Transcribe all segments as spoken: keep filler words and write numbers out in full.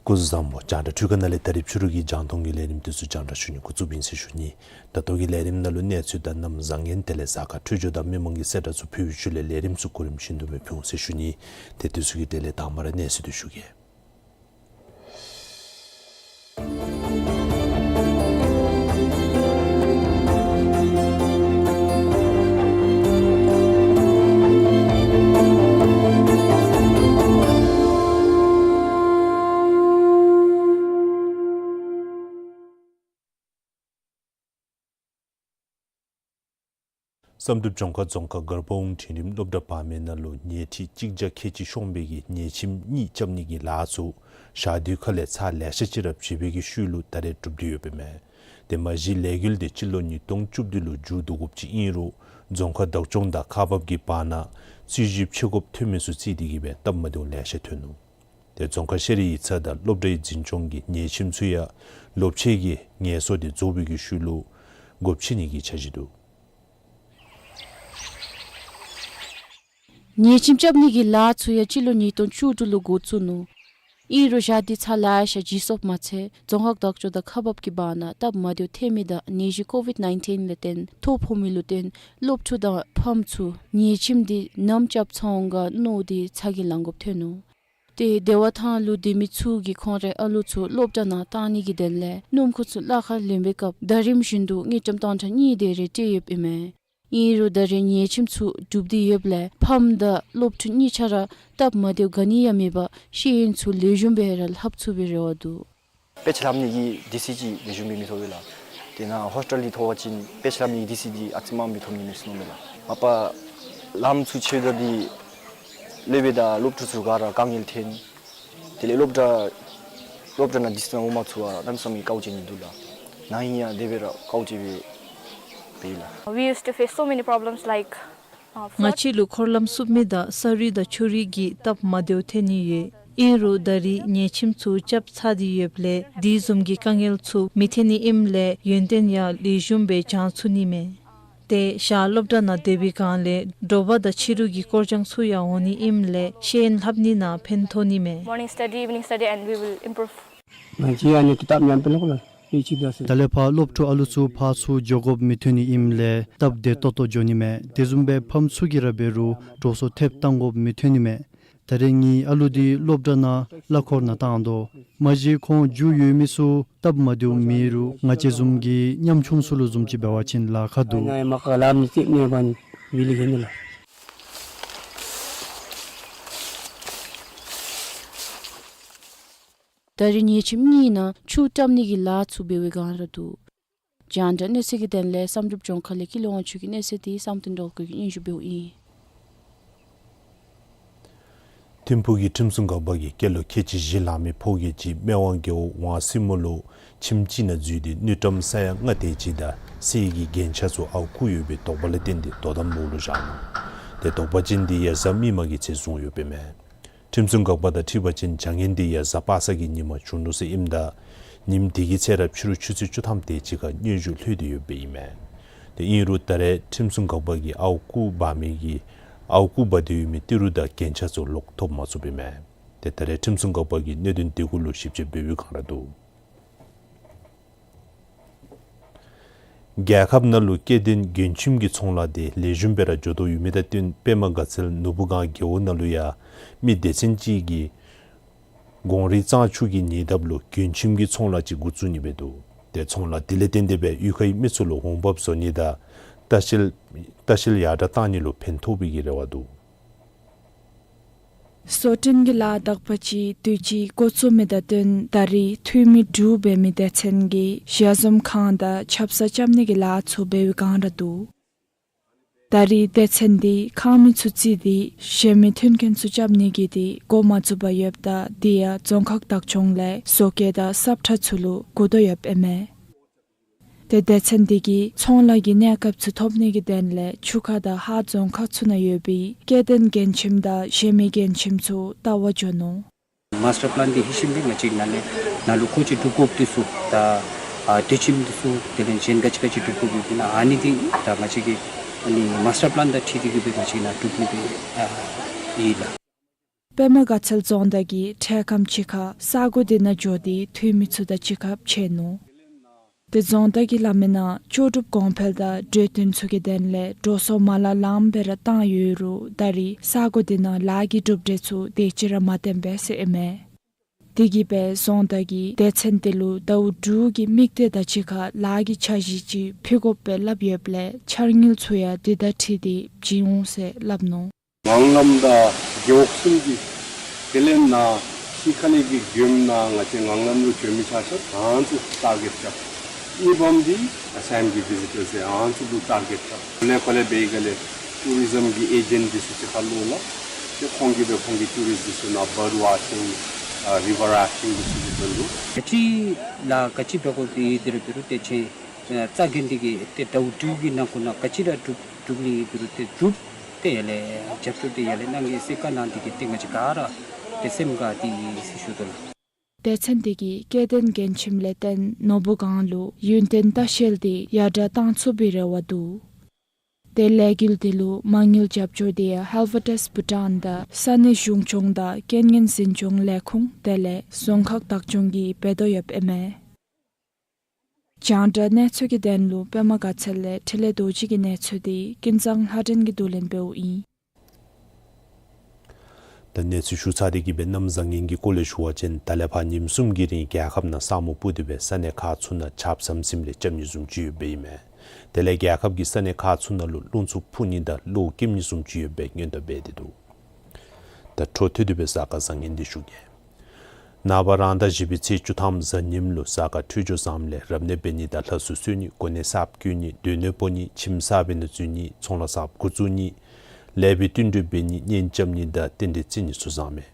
སྐུ་གཟུགས་བཟང་པོ། རྒྱང་བསྒྲགས་འཕྲུལ་ཁང་ནང་ལས་ད་རིས་ཕྱི་རུ་གི་རྒྱང་མཐོང་གི་ལས་རིམ་དེ་ཚུ་རྒྱང་བསྒྲགས་ཞུ་ནི་འགོ་བཙུགསཔ་ཨིན་ཟེར་ཞུ་ནི། ད་ལྟོ་གི་ལས་རིམ་ནང་ལུ་གནས་ཚུལ་དང་གནམ་བཟང་ངན་དེ་ལས་གཟའ་སྐར་འཕྲོད་སྦྱོར་དང་མི་མང་གི་གསལ་བསྒྲགས་ཚུ་ཕུལ་བའི་ཤུལ་ལས་ལས་རིམ་ཚུ་གོ་རིམ་བཞིན་དུ་སྦེ་ཕུལ་འོང་ཟེར་ཞུ་ནི། ཏེ་དེ་ཚུ་གི་གྲས་ལས་དང་པ་ར་གནས་ཚུལ་དེ་ཞུ་གེ། བསམ་གྲུབ་ལྗོངས་མཁར་རྫོང་ཁག་དཀར་སྤོ་ཝུན་འབྲིང་རིམ་སློབ་གྲྭ་བར་མའི་ནང་ལུ་ཉལ་ཁྲི་གཅིག་བརྒྱ་ཁལ་གཅིག་ཤོང་བའི་གི་ཉལ་ཁྱིམ་གཉིས་རྐྱབ་ནི་གི་ལཱ་ཚུ་ཞག་དུས་ཁ་ལས་ཚར་ལེ་ཤ་ཅིག་ར་བྱིན་པའི་གི་ཤུལ་ལུ་ད་རེས་གྲུབ་སྟེ་ཡོདཔ་ཨིན་མས། ཏེ་མ་གཞི་ལས་འགུལ་འདི་སྤྱི་ལོ་ཉིས་སྟོང་བཅུ་བདུན་ལུ་མཇུག་བསྡུ་དགོཔ་ཅིག་ཨིན་རུང་རྫོང་ཁག་བདག་སྐྱོང་དང་ཁག་འབགཔ་གི་བར་ན་རྩོད་གཞི་ཕྱེ་དགོཔ་ཐོན་མི་ཚུ་བརྩིས་ཏེ་གིས་སྦེ་སྟབས་མ་བདེཝ་ལེ་ཤ་ཐོན་ནུག། ཏེ་རྫོང་ཁག་ཤེས་རིག་ཡིག་ཚང་དང་སློབ་གྲྭའི་འཛིན་སྐྱོང་གིས་ཉལ་ཁྱིམ་ཚུ་ཡང་ལོ་ཕྱེད་ཀྱི་ངལ་གསོ་དེ་རྫོགས་པའི་གི་ཤུལ་ལུ་སྒོ་ཕྱེ་ནི་གི་འཆར་གཞི་འདུག། ཉལ་ཁྱིམ་རྐྱབ་ནི་གི་ལཱ་ཚུ་ཡང་སྤྱི་ལོ་ཉིས་སྟོང་བཅུ་དྲུག་ལུ་འགོ་བཙུགས་ནུག། ཨིན་རུང་ཞག་དུས་ཚར་ལེ་ཤ་བྱིན་སོངམ་མ་ཚད་རྫོང་ཁག་བདག་སྐྱོང་དང་ཁག་འབགཔ་གི་བར་ན་སྟབས་མ་བདེཝ་ཐོན་མི་དང་ནད་གཞི་ཀོ་ཝིཌ་ནའིན་ཊིན་ལས་བརྟེན་ཐོ་ཕོག་མི་ལུ་བརྟེན་སློབ་ཕྲུག་དང་ཕམ་ཚུ་ཉལ་ཁྱིམ་དེ་ནམ་རྐྱབ་ཚར་འོང་ག་མནོ་སྟེ་ཚ་གྱང་ལང་དགོཔ་ཐོན་ནུག། ཏེ་བདེ་བ་ཐང་ལུ་སྡོད་མི་ཚུ་གིས་ཁོང་རའི་ཨ་ལུ་ཚུ་སློབ་གྲྭ་ནང་བཏང་ནི་གི་དོན་ལས་སྣུམ་འཁོར་ཚུ་གླ་ཁར་ལེན་པའི་སྐབས་ཟླ་རིམ་བཞིན་དུ་དངུལ་ཀྲམ་སྟོང་ཕྲག་གཉིས་དེ་རེ་སྤྲོད་ཡོདཔ་ཨིན་མས། ཨིན་རུང་ད་རེས་ཉལ་ཁྱིམ་ཚུ་གྲུབ་སྟེ་ཡོདཔ་ལས་ཕམ་དང་སློབ་ཕྲུག་གཉིས་ཆ་ར་སྟབས་མ་བདེཝ་ག་ནི་ཡང་མེད་པར་ཤེས་ཡོན་ཚུ་ལེགས་ཤོམ་སྦེ་ར་ལྷབ་ཚུགས་པའི་རེ་བ་འདུག། དཔེ་ཆ་ལྷབ་ནི་གི་དུས་ཚོད་ཅིག་ལེགས་ཤོམ་སྦེ་མི་ཐོབ་པས་ལགས། དེ་ནང་ཧོས་ཊེལ་འདི་ཐོབ་པ་ཅིན་དཔེ་ཆ་ལྷབ་ནི་གི་དུས་ཚོད་འདི་ཨ་ཙི་མངམ་སྦེ་ཐོབ་ནི་མས་ཟེར་མནོཝ་མས་ལགས། མ་པ་ལམ་ཚུ་ཕྱེཝ་ད་འདི་སློབ་དཔོན་དང་སློབ་ཕྲུག་ཚུ་ག་ར་དཀའ་ངལ་ཐོན། དེ་ལས་སློབ་གྲྭ་སློབ་གྲྭ་ནང་དུས་ཚོད་ནང་འོང་མ་ཚུགས་པར་གནམ་མེད་ས་མེད་དཀའཝ་སྤྱད་ནི་འདུག་ལགས། ནཱ་ཧིང་ཡང་དེ་སྦེ་ར་དཀའཝ་སྤྱད་སྦེ་འབད་ཡི་ལགས། We used to face so many problems like, uh, ང་བཅས་ལུ་འཁོར་ལམ་བསུབ་མི་དང་ས་རུད་དང་ཆུ་རུད་ཀྱི་སྟབས་མ་བདེཝ་ཐོན་ནི་ཡོད། ཨིན་རུང་ད་རེས་ཉལ་ཁྱིམ་ཚུ་རྐྱབ་ཚར་ཏེ་ཡོདཔ་ལས་དེ་བཟུམ་གྱི་དཀའ་ངལ་ཚུ་མི་ཐོན་ནི་ཨིནམ་ལས་ཡོན་ཏན་ཡང་ལེགས་ཤོམ་སྦེ་སྦྱང་ཚུགས་ནི་མས། ཏེ་ཞག་སློབ་གྲྭ་ནང་སྡོད་པའི་སྒང་ལས་དྲོ་པ་དང་ཕྱི་རུ་གི་སྐོར་སྦྱང་ཚུ་ཡང་འོང་ནི་ཨིནམ་ལས་ཤེས་ཡོན་ལྷབ་ནི་ནང་ཕན་ཐོགས་ནི་མས། Morning study, evening study, and we will improve. ང་བཅས་ཨ་ནི་ཏེ་སྟབས་ཉམས་པས་ལོ་ཁོ་ལ་ཨེ་ཅིག་ད་ཟེར། ད་ལས་ཕར་སློབ་ཕྲུག་ཨ་ལུ་ཚུ་ཕར་ཚུར་འགྱོ་དགོཔ་མི་ཐོན་ནི་ཨིནམ་ལས་སྟབས་བདེ་ཏོག་ཏོ་འགྱོ་ནི་མས། དེ་བཟུམ་སྦེ་ཕམ་ཚུ་གིས་ར་འབད་རུང་འགྲོ་སོང་ཐེབས་བཏང་དགོཔ་མི་ཐོན་ནི་མས། ད་རེས་ངེའི་ཨ་ལུ་འདི་སློབ་གྲྭ་ནང་གླ་འཁོར་ནང་བཏང་དོ། མ་གཞི་ཁོང་རྒྱུས་ཡོད་མི་ཚུ་སྟབས་མ་བདེཝ་མེད་རུང་ང་བཅས་བཟུམ་གྱི་ཉམ་ཆུང་ཚུ་ལུ་བཟུམ་ཅིག་འབད་བ་ཅིན་ལཱ་ཁག་འདུག། ད་ཡང་མ་ཁ་ལམ་ནི་ཅིག་མེད་པ་ནི་བི་ལི་ཧེ་ནི་ལགས། ད་རེས་ཉལ་ཁྱིམ་གཉིས་ནང་ཆུ་བཀྲམ་ནི་གི་ལཱ་ཚུ་འབད་བའི་སྒང་ར་འདུག། རྒྱང་བསྒྲགས་གནས་ཚུལ་གྱི་དོན་ལས་བསམ་གྲུབ་ལྗོངས་མཁར་ལས་ཀུན་ལེགས་དབང་ཕྱུག་གི་གནས་ཚུལ་འདི་བསམ་གཏན་སྒྲོལ་དཀར་གྱིས་སྙན་ཞུ་འབདཝ་ཨིན། ཐིམ་ཕུག་གི་ཁྲིམས་སྲུང་འགག་པ་གིས་སྐྱེས་ལོ་ཁལ་གཅིག་བཞི་ལང་མི་ཕོ་སྐྱེས་ཅིག་སྨད་དབང་རྒེད་འོག་ཝང་སྲིན་མོ་ལུ་ཁྱིམ་གཅིག་ནང་འཛུལ་ཏེ་དངུལ་ཀྲམ་ས་ཡ་ལྔ་དེ་ཅིག་དང་ ཚེས་ཀྱི་རྒྱན་ཆ་ཚུ་ཨརཝ་བརྐུ་ཡོད་པའི་དོགས་པ་ལས་བརྟེན་ཏེ་དོ་དམ་འོག་ལུ་བཞག་ནུག། ཏེ་དོགས་པ་ཅན་དེ་ཡང་གཟའ་མིག་དམར་གྱི་ཚེ་བཟུང་ཡོདཔ་ཨིན་མས། ཁྲིམས་སྲུང་འགག་པ་དང་འཁྲིལ་བ་ཅིན་བྱ་ངན་དེ་ཡང་གཟའ་པ་སངས་ཀྱི་ཉིནམ་བྱུང་ནུག་ཟེར་ཨིནམ་ད་ཉིནམ་དེ་གི་ཚེ་རབས་ཕྱི་རུ་ཆུ་ཚོད་བཅུ་ཐམ་དེ་ཅིག་ཁར་སྙན་ཞུ་ལྷོད་དེ་ཡོདཔ་ཨིན་མས། ཏེ་ཨིན་རུང་ད་རེས་ཁྲིམས་སྲུང་འགག་པ་གིས་ཨརཝ་བརྐུ་འབག་མི་གི་ཨརཝ་བརྐུ་འབག་སྟེ་ཡོད་མི་ཏི་རུ་དང་རྒྱན་ཆ་ཚུ་ལོག་ཐོབ་མ་ཚུགསཔ་ཨིན་མས། ཏེ་ད་རེས་ཁྲིམས་སྲུང་འགག་པ་གིས་གནད་དོན་དེ་གུ་ལུ་ཞིབ་དཔྱད་འབད་བའི་བསྒང་ར་འདུག། རྒྱལ་ཁབ་ནང་ལུ་སྐྱེ་ལྡན་མགྲོན་ཁྱིམ་གྱི་ཚོང་ལཱ་དེ་ལེགས་ཤོམ་སྦེ་ར་འགྱོ་དོ་ཡོད་མི་དང་བསྟུན་པདྨ་དགའ་ཚལ་ནོར་བུ་སྒང་རྒེད་འོག་ནང་ལུ་ཡང་མི་སྡེ་ཚན་ཅིག་གིས་གོང་རིལ་གཙང་ཆུ་གི་ཉེ་འདབས་ལུ་མགྲོན་ཁྱིམ་གྱི་ཚོང་ལཱ་ཅིག་འགོ་བཙུགས་ནི་སྦེ་འདུག། ཏེ་ཚོང་ལཱ་དེ་ལས་བརྟེན་ཏེ་སྦེ་གཡུས་ཁའི་མི་ཚུ་ལུ་འོང་འབབ་བཟོ་ནི་དང་ལྟ་བཤལ་ལྟ་བཤལ་ཡར་དྲག་གཏང་ནི་ལུ་ཕན་ཐོགས་པའི་གི་རེ་བ་འདུག། བཟོ་སྐྲུན་གྱི་ལཱ་དག་པ་ཅིག་དུས་ཅི་འགོ་བཙུགས་མི་དང་བསྟུན་ད་རིས་འཐུས་མི་དྲུག་འབད་མི་སྡེ་ཚན་གྱིས་ཞལ་འཛོམས་ཁང་དང་ཆབ་གསང་རྐྱབ་ནི་གི་ལཱ་ཚུ་འབད་བའི་བསྒང་ར་འདུག། ད་རིས་སྡེ་ཚན་དེ་ཁང་མིག་ཚུ་བརྩིས་ཏེ་གཞན་མི་མཐུན་རྐྱེན་ཚུ་རྐྱབ་ནི་གི་དེ་འགོ་མ་བཙུགས་པར་ཡོདཔ་ད་དེ་ཡང་རྫོང་ཁག་བདག་སྐྱོང་ལས་བཟོ་བཀོད་དང་སབ་ཁྲ་ཚུ་ལུ་བསྒུག་དོ་ཡོདཔ་ཨིན་མས། ཏེ་སྡེ་ཚན་དེ་གིས་ཚོང་ལཱ་གི་གནས་སྐབས་ཚུ་ཐོབ་ནི་གི་དོན་ལས་ཆུ་ཁ་དང་ཧཱ་རྫོང་ཁག་ཚུ་ནང་ཡོད་པའི་སྐྱེ་ལྡན་མགྲོན་ཁྱིམ་དང་གཞན་མི་མགྲོན་ཁྱིམ་ཚུ་ལྟ་བར་འགྱོ་ནུག། མཱས་ཊར་པི་ལཱན་འདི་ལེགས་ཤོམ་སྦེ་ང་བཅས་ནཱ་ལས་ནཱ་ལུ་ཁོ་ཅིག་སྒྲུབ་དགོཔ་འདི་ཚུ་ད་ཨ་དུས་ཁྱིམ་འདི་ཚུ་དེ་ལས་གཞན་ག་ཅི་ག་ཅི་སྒྲུབ་དགོཔ་ཡོད་པས་ན་ཨ་ནི་འདི་ད་ང་བཅས་ཀྱིས་ཨ་ནི་མཱས་ཊར་པི་ལཱན་དང་འཁྲིལ་ཏེ་གི་སྦེ་ང་བཅས་ནཱ་སྒྲུབ་ནི་སྦེ་ཨ་ཨིན་ལགས། པདྨ་དགའ་ཚལ་རྫོང་བདག་གིས་འཕྲལ་ཁམས་ཅིག་ཁར་ས་གོ་དེ་ནང་འགྱོ་སྟེ་འཐུས་མི་ཚུ་དང་གཅིག་ཁར་ཕྱད་ནུག། ཏེ་རྫོང་བདག་གིས་སླབ་མིའི་ནང་ལྕོགས་གྲུབ་གོང་འཕེལ་དང་འབྲེལ་ཐོན་ཚུ་གི་དོན་ལས་འགྲོ་སོང་མ་ལང་ལངམ་སྦེ་ར་བཏང་ཡོད་རུང་ད་རིས་ས་གོ་དེ་ནང་ལཱ་གི་གྲུབ་འབྲས་ཚུ་དེ་ཅིག་ར་མ་བཏོན་པས་ཟེར་ཨིན་མས། དེ་གིས་སྦེ་རྫོང་བདག་གིས་སྡེ་ཚན་དེ་ལུ་ཟླཝ་དྲུག་གི་དམིགས་གཏད་དང་གཅིག་ཁར་ལཱ་གི་འཆར་གཞི་ཅིག་ཕུལ་དགོཔ་སྦེ་སླབ་ཡོདཔ་ལས་འཆར་དངུལ་ཚུ་ཡང་དེ་དང་འཁྲིལ་ཏེ་བྱིན་འོང་ཟེར་སླབ་ནུག། ངང་ལམ་དང་རྒེད་འོག་གསུམ་གྱི་དེ་ལས་ནཱ་ཕྱི་ཁ་ལས་ཀྱི་མགྱོནམ་ནཱ་ང་བཅས་ངང་ལམ་ལུ་བྱོན་མི་ཆ་ཁྱབ་ཨ་ནི་ཚུ་ཊར་གེཊ་རྐྱབ། གཉིས་པམ་འདི་ཨ་སམ་གྱི་བི་ཟི་ཊར་ཟེར་ཨ་ནི་ཚུ་ལུ་ཊར་གེཊ་རྐྱབ། ལས་ཁོ་ལས་འབད་ག་ལས་ཊུ་རི་ཛམ་གྱི་ཨེ་ཇེནཊ་འདི་ཚུ་ཅིག་ཁར་ལུ་ལགས། ཏེ་ཁོང་གིས་སྦེ་ཁོང་གི་ཊུ་རིསཊ་འདི་ཚུ་ནང་བརཌ་ཝ་ཅིང་ཨ་རི་ཝར་རཱཕ་ཊིང་འདི་ཚུ་གི་དོན་ལུ་ག་ཅི་ལཱ་ག་ཅི་འབད་དགོཔ་འདི་འདི་ར་འབད་རུང་ཏེ་ཁྱེད་ཨ་རྩ་འགེངས་ཏེ་གི་ཏེ་ཟླཝ་དྲུག་གི་ནང་འཁོད་ནང་ག་ཅི་ར་སྒྲུབ་སྒྲུབ་ནི་འབད་རུང་ཏེ་སྒྲུབ་སྟེ་ཡར་ལས་རྒྱབ་སྐྱོར་འདི་ཡར་ལས་གནང་གེ་ཟེར་བཀའ་གནང་སྟེ་གི་ཏེ་ང་བཅས་ག་ར་ཏེ་སེམས་དགའ་སྟེ་ཡོད་ཟེར་ཞུ་དོ་ལགས། སྡེ་ཚན་དེ་གིས་སྐྱེ་ལྡན་མགྲོན་ཁྱིམ་ལས་བརྟེན་ནོར་བུ་སྒང་ལུ་ཡུན་བརྟན་ལྟ་བཤལ་འདི་ཡར་དྲག་གཏང་ཚུགས་པའི་རེ་བ་འདུག། ཏེ་ལས་འགུལ་འདི་ལུ་མ་དངུལ་རྒྱབ་སྐྱོར་འདི་ཡང་ཧེལ་ཝ་ཊེསི་བྷུ་ཊཱན་དང་ས་གནས་གཞུང་སྐྱོང་དང་རྐྱེན་ངན་འཛིན་སྐྱོང་ལས་ཁུངས་དེ་ལས་རྫོང་ཁག་བདག་སྐྱོང་གིས་འབད་དོ་ཡོདཔ་ཨིན་མས། རྒྱང་བསྒྲགས་གནས་ཚུལ་གྱི་དོན་ལུ་པདྨ་དགའ་ཚལ་ལས་འཕྲིན་ལས་རྡོ་རྗེ་གི་གནས་ཚུལ་འདི་ཀུན་བཟང་ལྷ་སྒྲོན་གྱིས་བསྡུ་ལེན་འབདཝ་ཨིན། ད་གནས་ཚུལ་ཞུ་ཚར་ཏེ་གི་སྦེ་གནམ་བཟང་ངན་གྱི་སྐོར་ལས་ཞུ་བ་ཅིན་ད་ལས་ཕར་ཉིནམ་གསུམ་གྱི་རིང་རྒྱལ་ཁབ་ནང་ས་སྨུག་སྤུབས་ཏེ་སྦེ་ས་གནས་ཁག་ཚུ་ནང་ཆརཔ་ཟམ་ཟིམ་ལས་རྐྱབ་ནི་བཟུམ་ཅིག་ཡོདཔ་ཨིན་མས། དེ་ལས་རྒྱལ་ཁབ་ཀྱི་ས་གནས་ཁག་ཚུ་ནང་ལུ་རླུང་འཚུབ་འཕུ་ནི་དང་གློག་འཁྱུག་ནི་བཟུམ་ཅིག་ཡོདཔ་སྦེ་སྔོན་བརྡ་འབད་དེ་འདུག། ད་འཕྲོ་མཐུད་དེ་སྦེ་གཟའ་སྐར་བཟང་ངན་འདི་ཞུ་གེ། ནངས་པ་རང་ཟླ་བཞི་པའི་ཚེས་བཅུ་ཐམ་གཟའ་ཉིམ་ལུ་གཟའ་སྐར་འཕྲོད་སྦྱོར་བཟངམ་ལས་རབ་གནས་འབད་ནི་དང་ལྷ་གསོལ་གསོལ་ནི་གོ་གནས་གསརཔ་བསྐོ་ནི་སྡོད་གནས་སྤོ་ནི་ཁྱིམ་གསར་པའི་ནང་འཛུལ་ནི་ཚོང་ལཱ་གསརཔ་འགོ་བཙུགས་ནི་ལེགས་པའི་བསྟུན་གྲོས་འབད་ནི་གཉེན་རྐྱབ་ནི་དང་རྟེན་འབྲེལ་བརྩི་ནི་ཚུ་བཟང་མས།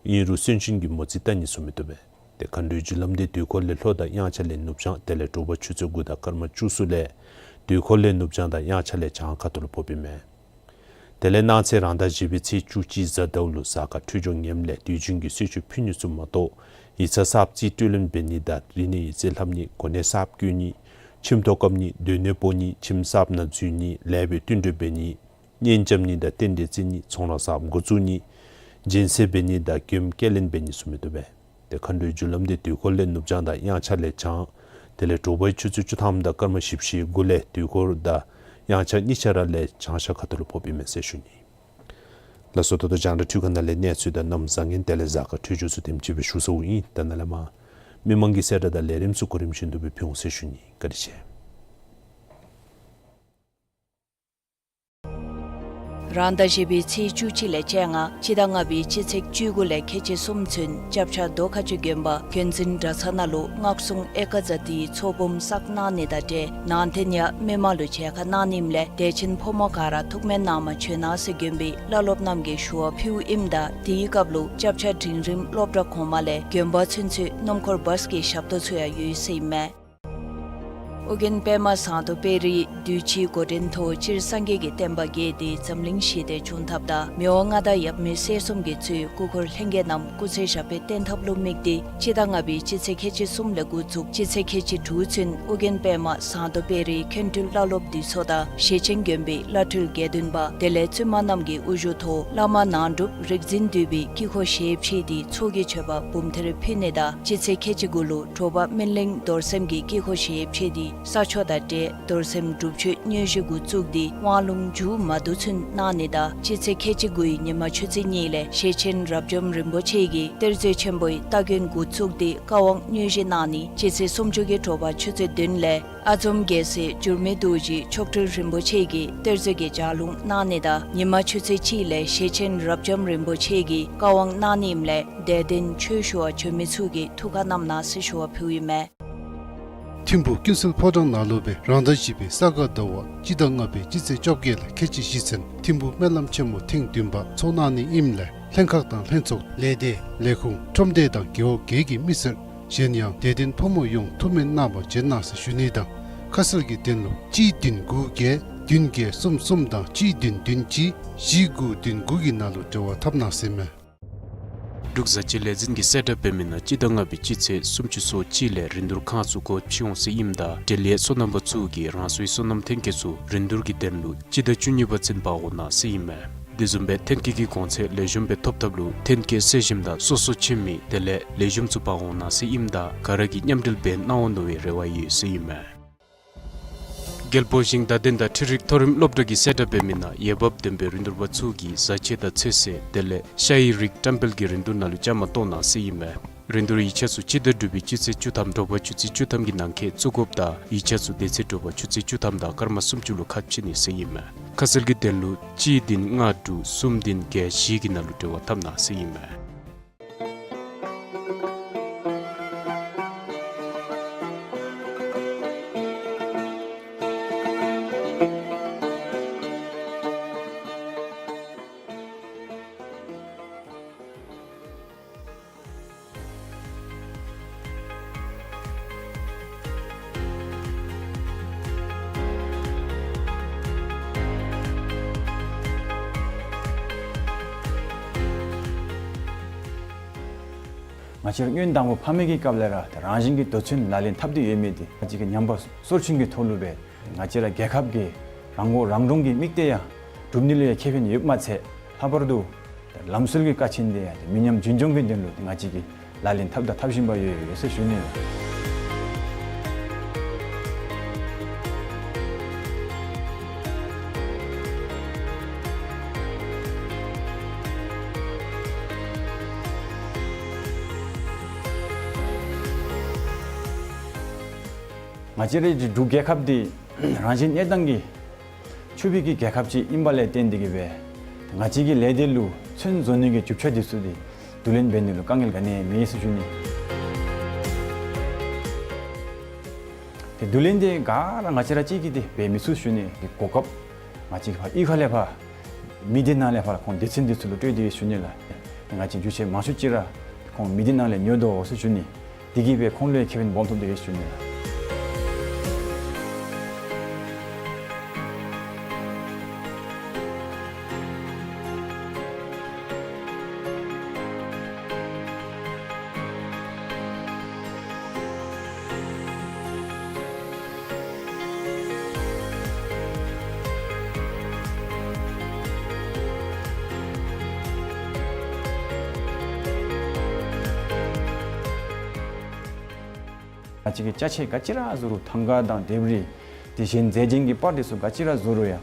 ཨིན་རུང་གསོན་གཤིན་གྱི་མོ་རྩིས་བལྟ་ནི་ཚུ་མི་བཏུབ་པས། ཏེ་མཁའ་འགྲོའི་རྒྱུ་ལམ་འདི་དུས་འཁོར་ལས་ལྷོ་དང་དབྱངས་འཆར་ལས་ནུབ་བྱང་དེ་ལས་དྲོ་པ་ཆུ་ཚོད་དགུ་དང་སྐར་མ་བཅུ་གསུམ་ལས་དུས་འཁོར་ལས་ནུབ་བྱང་དང་དབྱངས་འཆར་ལས་བྱང་ཁ་ཐུག་ལུ་ཕོགཔ་ཨིན་མས། དེ་ལས་གནངས་ཚེ་རང་ཟླ་བཞི་པའི་ཚེས་བཅུ་གཅིག་གཟའ་ཟླཝ་ལུ་གཟའ་སྐར་འཕྲོད་སྦྱོར་ངནམ་ལས་དུས་རྒྱུན་གྱི་གསོལ་མཆོད་ཕུལ་ནི་ཚུ་མ་གཏོགས་ཡིག་ཚང་གསརཔ་རྩིས་སྤྲོད་ལེན་འབད་ནི་དང་རིག་གནས་ཡིག་རྩིས་ལྷབ་ནི་གོ་གནས་གསརཔ་བསྐོ་ནི་ཁྱིམ་ཐོག་བཀབ་ནི་སྡོད་གནས་སྤོ་ནི་ཁྱིམ་གསརཔ་ནང་འཛུལ་ནི་ལེགས་པའི་བསྟུན་གྲོས་འབད་ནི་གཉེན་རྐྱབ་ནི་དང་རྟེན་འབྲེལ་བརྩི་ནི་ཚོང་ལཱ་གསརཔ་འགོ་བཙུགས་ནི་སྦྱིན་སྲེག་འབད་ནི་དང་མགྱོནམ་སྐྱེལ་ལེན་འབད་ནི་ཚུ་མི་བཏུབ་པས། ཏེ་མཁའ་འགྲོའི་རྒྱུ་ལམ་འདི་དུས་འཁོར་ལས་ནུབ་བྱང་དང་དབྱངས་འཆར་ལས་བྱང་དེ་ལས་དྲོ་པའི་ཆུ་ཚོད་བཅུ་ཐམ་དང་སྐར་མ་བཞི་བཅུ་ཞེ་དགུ་ལས་དུས་འཁོར་དང་དབྱངས་འཆར་གཉིས་ཆ་ར་ལས་བྱང་ཤར་ཁ་ཐུག་ལུ་ཕོགཔ་ཨིན་མས་ཟེར་ཞུ་ནི། ལགས་སོ། ད་ལྟོ་རྒྱང་བསྒྲགས་འཕྲུལ་ཁང་ནང་ལས་གནས་ཚུལ་དང་གནམ་བཟང་ངན་དེ་ལས་གཟའ་སྐར་འཕྲོད་སྦྱོར་ཚུ་དེམ་ཅིག་སྦེ་ཞུ་ཚརཝ་ཨིན། ད་ནཱ་ལས་མར་མི་མང་གི་གསལ་བསྒྲགས་དང་ལས་རིམ་ཚུ་གོ་རིམ་བཞིན་དུ་སྦེ་ཕུལ་འོང་ཟེར་ཞུ་ནི། བཀའ་དྲིན་ཆེ། རང་ཟླ་བཞི་པའི་ཚེས་བཅུ་གཅིག་ལས་བཅོ་ལྔ་སྤྱི་ཟླ་ལྔ་པའི་སྤྱི་ཚེས་བཅུ་དགུ་ལས་ཁལ་གཅིག་གསུམ་ཚུན་སྐྱབས་ཆ་རྡོ་ཁ་ཆུ་དགོན་པ་དགོན་འཛིན་གྲྭ་ཚང་ནང་ལུ་སྔགས་སྲུང་ཨེ་ཀ་ཛ་ཏིའི་ཚོགས་འབུམ་བསགས་གནང་ནི་དང་འབྲེལ་ནང་རྟེན་ཡང་མི་མང་ལུ་མཇལ་ཁ་གནང་ནི་ཨིནམ་ལས་དད་ཅན་ཕོ་མོ་ག་ར་ཐུགས་སྨོན་གནང་མ་བྱོན་གནང་ཟེར་དགོན་པའི་བླ་སློབ་རྣམས་ཀྱིས་ཞུ་བ་ཕུལཝ་ཨིནམ་ད་དེའི་སྐབས་ལུ་སྐྱབས་ཆ་འབྲིང་རིམ་སློབ་གྲྭ་གོང་མ་ལས་དགོན་པ་ཚུན་ཚོད་སྣུམ་འཁོར་བཱས་ཀྱི་ཞབས་ཏོག་ཚུ་ཡང་ཡོད་ཟེར་ཨིན་མས། ཨོ་རྒྱན་པདྨ་ཟངས་མདོག་དཔལ་རིའི་གདུལ་བྱའི་འགོ་འདྲེན་ཐོག་སྤྱིར་སངས་རྒྱས་ཀྱི་བསྟན་པ་རྒྱས་ཏེ་འཛམ་གླིང་ཞི་བདེ་འབྱུང་ཐབས་དང་མི་དབང་མངའ་བདག་ཡབ་མེས་སྲས་གསུམ་གྱིས་གཙོས་སྐུ་འཁོར་ལྷན་རྒྱས་རྣམས་སྐུ་ཚེ་ཞབས་པད་བརྟན་ཐབས་ལུ་དམིགས་ཏེ་སྤྱི་ཟླ་ལྔ་པའི་སྤྱི་ཚེས་ཁལ་གཅིག་གསུམ་ལས་འགོ་བཙུགས་སྤྱི་ཚེས་ཁལ་གཅིག་དྲུག་ཚུན་ཨོ་རྒྱན་པདྨ་ཟངས་མདོག་དཔལ་རིའི་མཁན་སྤྲུལ་བླ་སློབ་འདུས་ཚོགས་དང་ཞེ་ཆེན་དགོན་པའི་བླ་སྤྲུལ་དགེ་འདུན་པ་དེ་ལས་བཙུན་མ་རྣམས་ཀྱི་དབུ་བཞུགས་ཐོག་བླ་མ་ནང་སྒྲུབ་རིག་འཛིན་འདུས་པའི་དཀྱིལ་འཁོར་ཞལ་ཕྱེ་སྟེ་ཚོགས་ཀྱི་མཆོད་པ་འབུམ་ཐེར་ཕུལ་ནི་དང་སྤྱི་ཚེས་ཁལ་གཅིག་དགུ་ལུ་དྲོ་པ་སྨིན་གླིང་རྡོར་སེམས་ཀྱི་དཀྱིལ་འཁོར་ཞལ་ཕྱེ་སྟེ་ས་ཆོག་དང་འབྲེལ་རྡོར་སེམས་སྒྲུབ་མཆོད་དངོས་གཞི་འགོ་བཙུགས་ཏེ་དབང་ལུང་མཇུག་མ་བསྡུ་ཚུན་གནང་ནི་དང་སྤྱི་ཚེས་ཁལ་གཅིག་དགུའི་ཉི་མ་ཆུ་ཚོད་གཉིས་ལས་ཞེ་ཆེན་རབ་འབྱམས་རིན་པོ་ཆེ་གིས་གཏེར་མཛོད་ཆེན་པོའི་སྟ་གོན་འགོ་བཙུགས་ཏེ་བཀའ་དབང་དངོས་གཞི་གནང་ནི། སྤྱི་ཚེས་སུམ་ཅུ་གི་དྲོ་པ་ཆུ་ཚོད་བདུན་ལས་ཨ་འཛོམ་རྒྱལ་སྲས་འགྱུར་མེད་རྡོ་རྗེ་མཆོག་སྤྲུལ་རིན་པོ་ཆེ་གིས་གཏེར་མཛོད་ཀྱི་ལྗགས་ལུང་གནང་ནི་དང་ཉི་མ་ཆུ་ཚོད་གཅིག་ལས་ཞེ་ཆེན་རབ་འབྱམས་རིན་པོ་ཆེ་གིས་བཀའ་དབང་གནང་ནི་ཨིནམ་ལས་དད་ལྡན་ཆོས་ཞུ་བར་བྱོན་མི་ཚུ་གིས་ཐུགས་ཁར་བསྣམས་གནང་ཟེར་ཞུ་བ་ཕུལཝ་ཨིན་མས། ཐིམ་ཕུག་ཀུན་གསལ་ཕོ་བྲང་ནང་ལུ་སྦེ་རང་ཟླ་བཞི་པའི་ས་ག་ཟླ་བ་སྤྱི་ཟླ་ལྔ་པའི་སྤྱི་ཚེས་བཅོ་བརྒྱད་ལས་ཁལ་གཅིག་བཞི་ཚུན་ཐིམ་ཕུག་སྨོན་ལམ་ཆེན་མོ་ཐེངས་བདུན་པ་ཚོགས་གནང་ནི་ཨིནམ་ལས་ལྷན་ཁག་དང་ལྷན་ཚོགས་ལས་སྡེ་ལས་ཁུངས་ཁྲོམ་སྡེ་དང་རྒེད་འོག་བརྒྱད་ཀྱི་མི་སེར་གཞན་ཡང་དད་ལྡན་ཕོ་མོ་ཡོངས་ཐུགས་སྨོན་གནང་བར་བྱོན་གནང་ཟེར་ཞུ་ནི་དང་ཁ་གསལ་གྱི་དོན་ལུ་གཅིག་བདུན་དགུ་བརྒྱད་བདུན་བརྒྱད་གསུམ་གསུམ་དང་གཅིག་བདུན་བདུན་གཅིག་བཞི་དགུ་བདུན་དགུ་གི་ནང་ལུ་འབྲེལ་བ་འཐབ་གནང་ཟེར་མས། འབྲུག་བཟའ་སྤྱོད་ལས་འཛིན་གྱིས་གསལ་བསྒྲགས་འབད་མི་ནང་སྤྱི་ཟླ་ལྔ་པའི་སྤྱི་ཚེས་སུམ་ཅུ་སོ་གཅིག་ལས་རིན་བསྡུར་ཁང་ཚུ་སྒོ་ཕྱེ་འོང་ཟེར་ཨིནམ་ད་འབྲེལ་ཡོད་སོ་ནམ་པ་ཚུ་གིས་རང་སོའི་སོ་ནམ་ཐོན་སྐྱེད་ཚུ་རིན་བསྡུར་གྱི་དོན་ལུ་སྤྱི་ཟླ་བཅུ་གཉིས་པ་ཚུན་འབག་འོང་གནང་ཟེར་ཨིན་མས། དེ་བཟུམ་སྦེ་ཐོན་སྐྱེད་ཀྱི་གོང་ཚད་ལེགས་ཤོམ་སྦེ་ཐོབ་ཐབས་ལུ་ཐོན་སྐྱེད་གསོ་ཞིམ་དང་སོ་སོ་ཁྱིམ་མི་དེ་ལས་ལེགས་ཤོམ་ཚུ་འབག་འོང་གནང་ཟེར་ཨིནམ་ད་ག་ར་གིས་མཉམ་འབྲེལ་འབད་གནང་འོང་མནོ་བའི་རེ་བ་ཡོད་ཟེར་ཨིན་མས། རྒྱལ་པོ་ཞིང་བདག་འདོན་དང་འཕྲུལ་རིག་མཐོ་རིམ་སློབ་གྲྭ་གིས་གསལ་བསྒྲགས་འབད་མི་ནང་འོས་འབབ་ལྡན་པའི་རིན་བསྡུར་པ་ཚུ་གིས་བཟའ་ཆས་དང་ཚོད་བསྲེ་དེ་ལས་ཤ་ཡི་རིགས་བཀྲམ་སྤེལ་གྱི་རིན་བསྡུར་ནང་ལུ་བཅའ་མར་གཏོགས་གནང་ཟེར་ཨིན་མས། རིན་བསྡུར་ཡིག་ཆ་ཚུ་སྤྱི་ཟླ་དྲུག་པའི་སྤྱི་ཚེས་བཅུ་ཐམ་དྲོ་པ་ཆུ་ཚོད་བཅུ་ཐམ་གྱི་ནང་འཁོད་བཙུགས་དགོཔ་དང་ཡིག་ཆ་ཚུ་དེ་ཚེ་དྲོ་པ་ཆུ་ཚོད་བཅུ་ཐམ་དང་སྐར་མ་སུམ་ཅུ་ལུ་ཁ་ཕྱེ་ནི་ཟེར་ཨིན་མས། ཁ་གསལ་གྱི་དོན་ལུ་གཅིག་བདུན་ལྔ་དྲུག་གསུམ་བདུན་བརྒྱད་བཞི་གི་ནང་ལུ་འབྲེལ་བ་འཐབ་གནང་ཟེར་ཨིན་མས། ང་བཅས་ར་སྔོན་དང་པོ་ཕ་མེས་ཀྱི་སྐབས་ལས་ར་ཏེ་རང་བཞིན་གྱི་འདོད་བརྩོན་ལག་ལེན་འཐབ་སྟེ་ཡོད་མི་འདི་ང་བཅས་ཀྱི་ཉམས་པ་སོར་ཆུང་གི་ཐོག་ལུ་སྦེ་ང་བཅས་ར་རྒྱལ་ཁབ་ཀྱི་རང་མགོ་རང་འདྲོངས་ཀྱི་དམིགས་གཏད་ཡང་སྒྲུབ་ནི་ལུ་ཡང་ཁེ་ཕན་ཡོདཔ་མ་ཚད་ལྷག་པར་དུ་ལམ་སྲོལ་གྱི་ཀ་ཆེན་འདི་ཡང་མི་ཉམས་རྒྱུན་འཁྱོངས་ཀྱི་དོན་ལུ་ང་བཅས་ཀྱིས་ལག་ལེན་འཐབ་དང་འཐབ་བཞིན་པ་ཡོད་ཡོད་ཟེར་ཞུ་ནི་ལགས། ང་བཅས་རའི་འབྲུག་རྒྱལ་ཁབ་འདི་རང་བཞིན་གནས་སྟངས་ཀྱིས་ཆུ་བཞི་གི་རྒྱལ་ཁབ་ཅིག་ཨིན་པ་ལས་བརྟེན་ཏེ་གིས་སྦེ་ང་བཅས་ཀྱི་ལས་སྡེ་ལུ་ཚོན་བཟོ་ནི་གི་རྒྱུ་ཆ་འདི་ཚུ་འདི་བསྡུ་ལེན་འབད་ནི་ལུ་དཀའ་ངལ་ག་ནི་ཡང་མེད་ཟེར་ཞུ་ནི། ཏེ་བསྡུ་ལེན་འདི་ག་ར་ང་བཅས་ར་གཅིག་གིས་འདི་འབད་མི་ཚུགས་ཟེར་ཞུ་ནི། གོ་སྐབས་ང་བཅས་ཕར་གཡུས་ཁ་ལས་ཕར་མི་སྡེ་ནང་ལས་ཕར་ཁོང་སྡེ་ཚན་འདི་ཚུ་ལུ་སྤྲོད་དེ་ཡོད་ཟེར་ཞུ་ནི་ལགས། ཏེ་ང་བཅས་རྒྱུ་ཆ་མང་ཤོས་ཅིག་ར་ཁོང་མི་སྡེ་ནང་ལས་ཉོ་དོ་ཟེར་ཞུ་ནི། དེ་གིས་སྦེ་ཁོང་ལུ་ཡང་ཁེ་ཕན་སྦོམ་ཐོབ་སྟེ་ཡོད་ཟེར་ཞུ་ནི་ལགས། ང་བཅས་ཀྱིས་ཅ་ཆས་ག་ཅི་ར་བཟོ་རུང་ཐང་ག་དང་ལྡེབས་རིས་དེ་གཞན་རྫས་ཅན་གྱི་པར་དེ་ཚུ་ག་ཅི་ར་བཟོ་རུང་ཡང་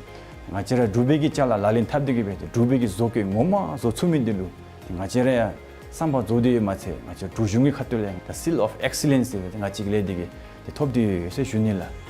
ང་བཅས་ར་འབྲུག་པའི་གི་ཅ་ལ་ལག་ལེན་འཐབ་སྟེ་གིས་སྦེ་ཏེ་འབྲུག་པའི་གི་བཟོ་བཀོད་ངོ་མ་བཟོ་ཚུགས་མི་འདི་ལུ་ཏེ་ང་བཅས་ར་ཡང་བསམ་པ་རྫོགས་ཏེ་ཡོདཔ་མ་ཚད་ང་བཅས་འབྲུག་གཞུང་གི་ཁ་ཐུག་ལས་ཡང་ད་seal of excellence ཟེར་ཏེ་ང་བཅས་ཀྱི་ལས་འདི་གིས་ཏེ་ཐོབ་སྟེ་ཡོད་ཟེར་ཞུ་ནི་ལགས།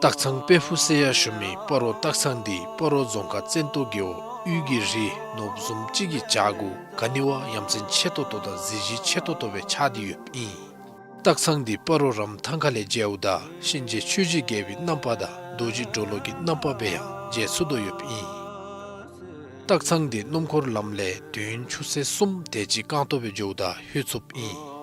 སྟག་ཚང་དཔལ་ཕུག་ཟེར་ཡང་ཞུ་མི་སྤ་རོ་སྟག་ཚང་འདི་སྤ་རོ་རྫོང་ཁག་བཙན་ཏོ་རྒེད་འོག་དབུས་ཀྱི་རི་ནོར་བུ་བཟུམ་ཅིག་གི་བྱག་གུ་ག་ནི་བ་ཡ་མཚན་ཆེ་ཏོག་ཏོ་དང་གཟི་བརྗིད་ཆེ་ཏོག་ཏོ་སྦེ་ཆགས་ཏེ་ཡོདཔ་ཨིན། སྟག་ཚང་འདི་སྤ་རོ་རམ་ཐང་ཁ་ལས་མཇལཝ་ད་གཤིན་རྗེ་ཆོས་ཀྱི་རྒྱལ་པོའི་རྣམ་པ་དང་རྡོ་རྗེ་གྲོ་ལོད་ཀྱི་རྣམ་པ་སྦེ་ཡང་མཇལ་ཚུགས་དོ་ཡོདཔ་ཨིན། སྟག་ཚང་འདི་སྣུམ་འཁོར་ལམ་ལས་དུས་ཡུན་ཆུ་ཚོད་གསུམ་དེ་ཅིག་རྐང་ཐང་སྦེ་འགྱོཝ་ད་ལྷོད་ཚུགསཔ་ཨིན།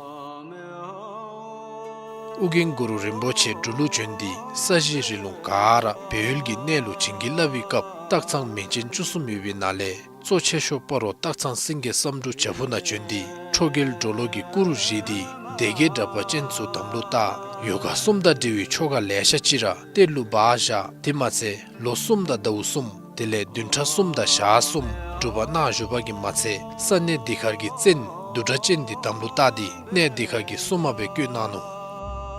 ཨོ་རྒྱན་གུ་རུ་རིན་པོ་ཆེ་འབྲུག་ལུ་བྱོན་ཏེ་ས་གཞི་རི་ལུང་ག་ར་སྦས་ཡུལ་གྱི་གནས་ལུ་བྱིན་གྱིས་བརླབས་པའི་སྐབས་སྟག་ཚང་མིང་ཅན་བཅུ་གསུམ་ཡོད་པའི་ནང་ལས་གཙོ་ཆེ་ཤོས་སྤ་རོ་སྟག་ཚང་སེང་གེ་བསམ་འགྲུབ་བྱག་ཕུག་ནང་བྱོན་ཏེ་ཁྲོ་རྒྱལ་གྲོ་ལོད་ཀྱི་སྐུ་རུ་བཞེངས་ཏེ་སྡེ་བརྒྱད་དྲེགས་པ་ཅན་ཚུ་དམ་ལུ་བཏགས། ཡོ་ག་གསུམ་དང་འབྲེལ་བའི་ཆོ་ག་ལེ་ཤ་ཅིག་ར་གཏེར་ལུ་སྦ་བཞག། དེ་མ་ཚད་ལོ་གསུམ་དང་ཟླཝ་གསུམ་དེ་ལས་བདུན་ཕྲག་གསུམ་དང་ཞག་གསུམ་སྒྲུབ་པ་གནང་བཞུགས་པ་གིས་མ་ཚད་ས་གནས་འདི་ཁར་གྱི་བཙན་བདུད་དྲེགས་ཅན་འདི་དམ་ལུ་བཏགས་ཏེ་གནས་འདི་ཁར་གྱི་སྲུང་མ་སྦེ་བསྐོས་གནང་ནུག།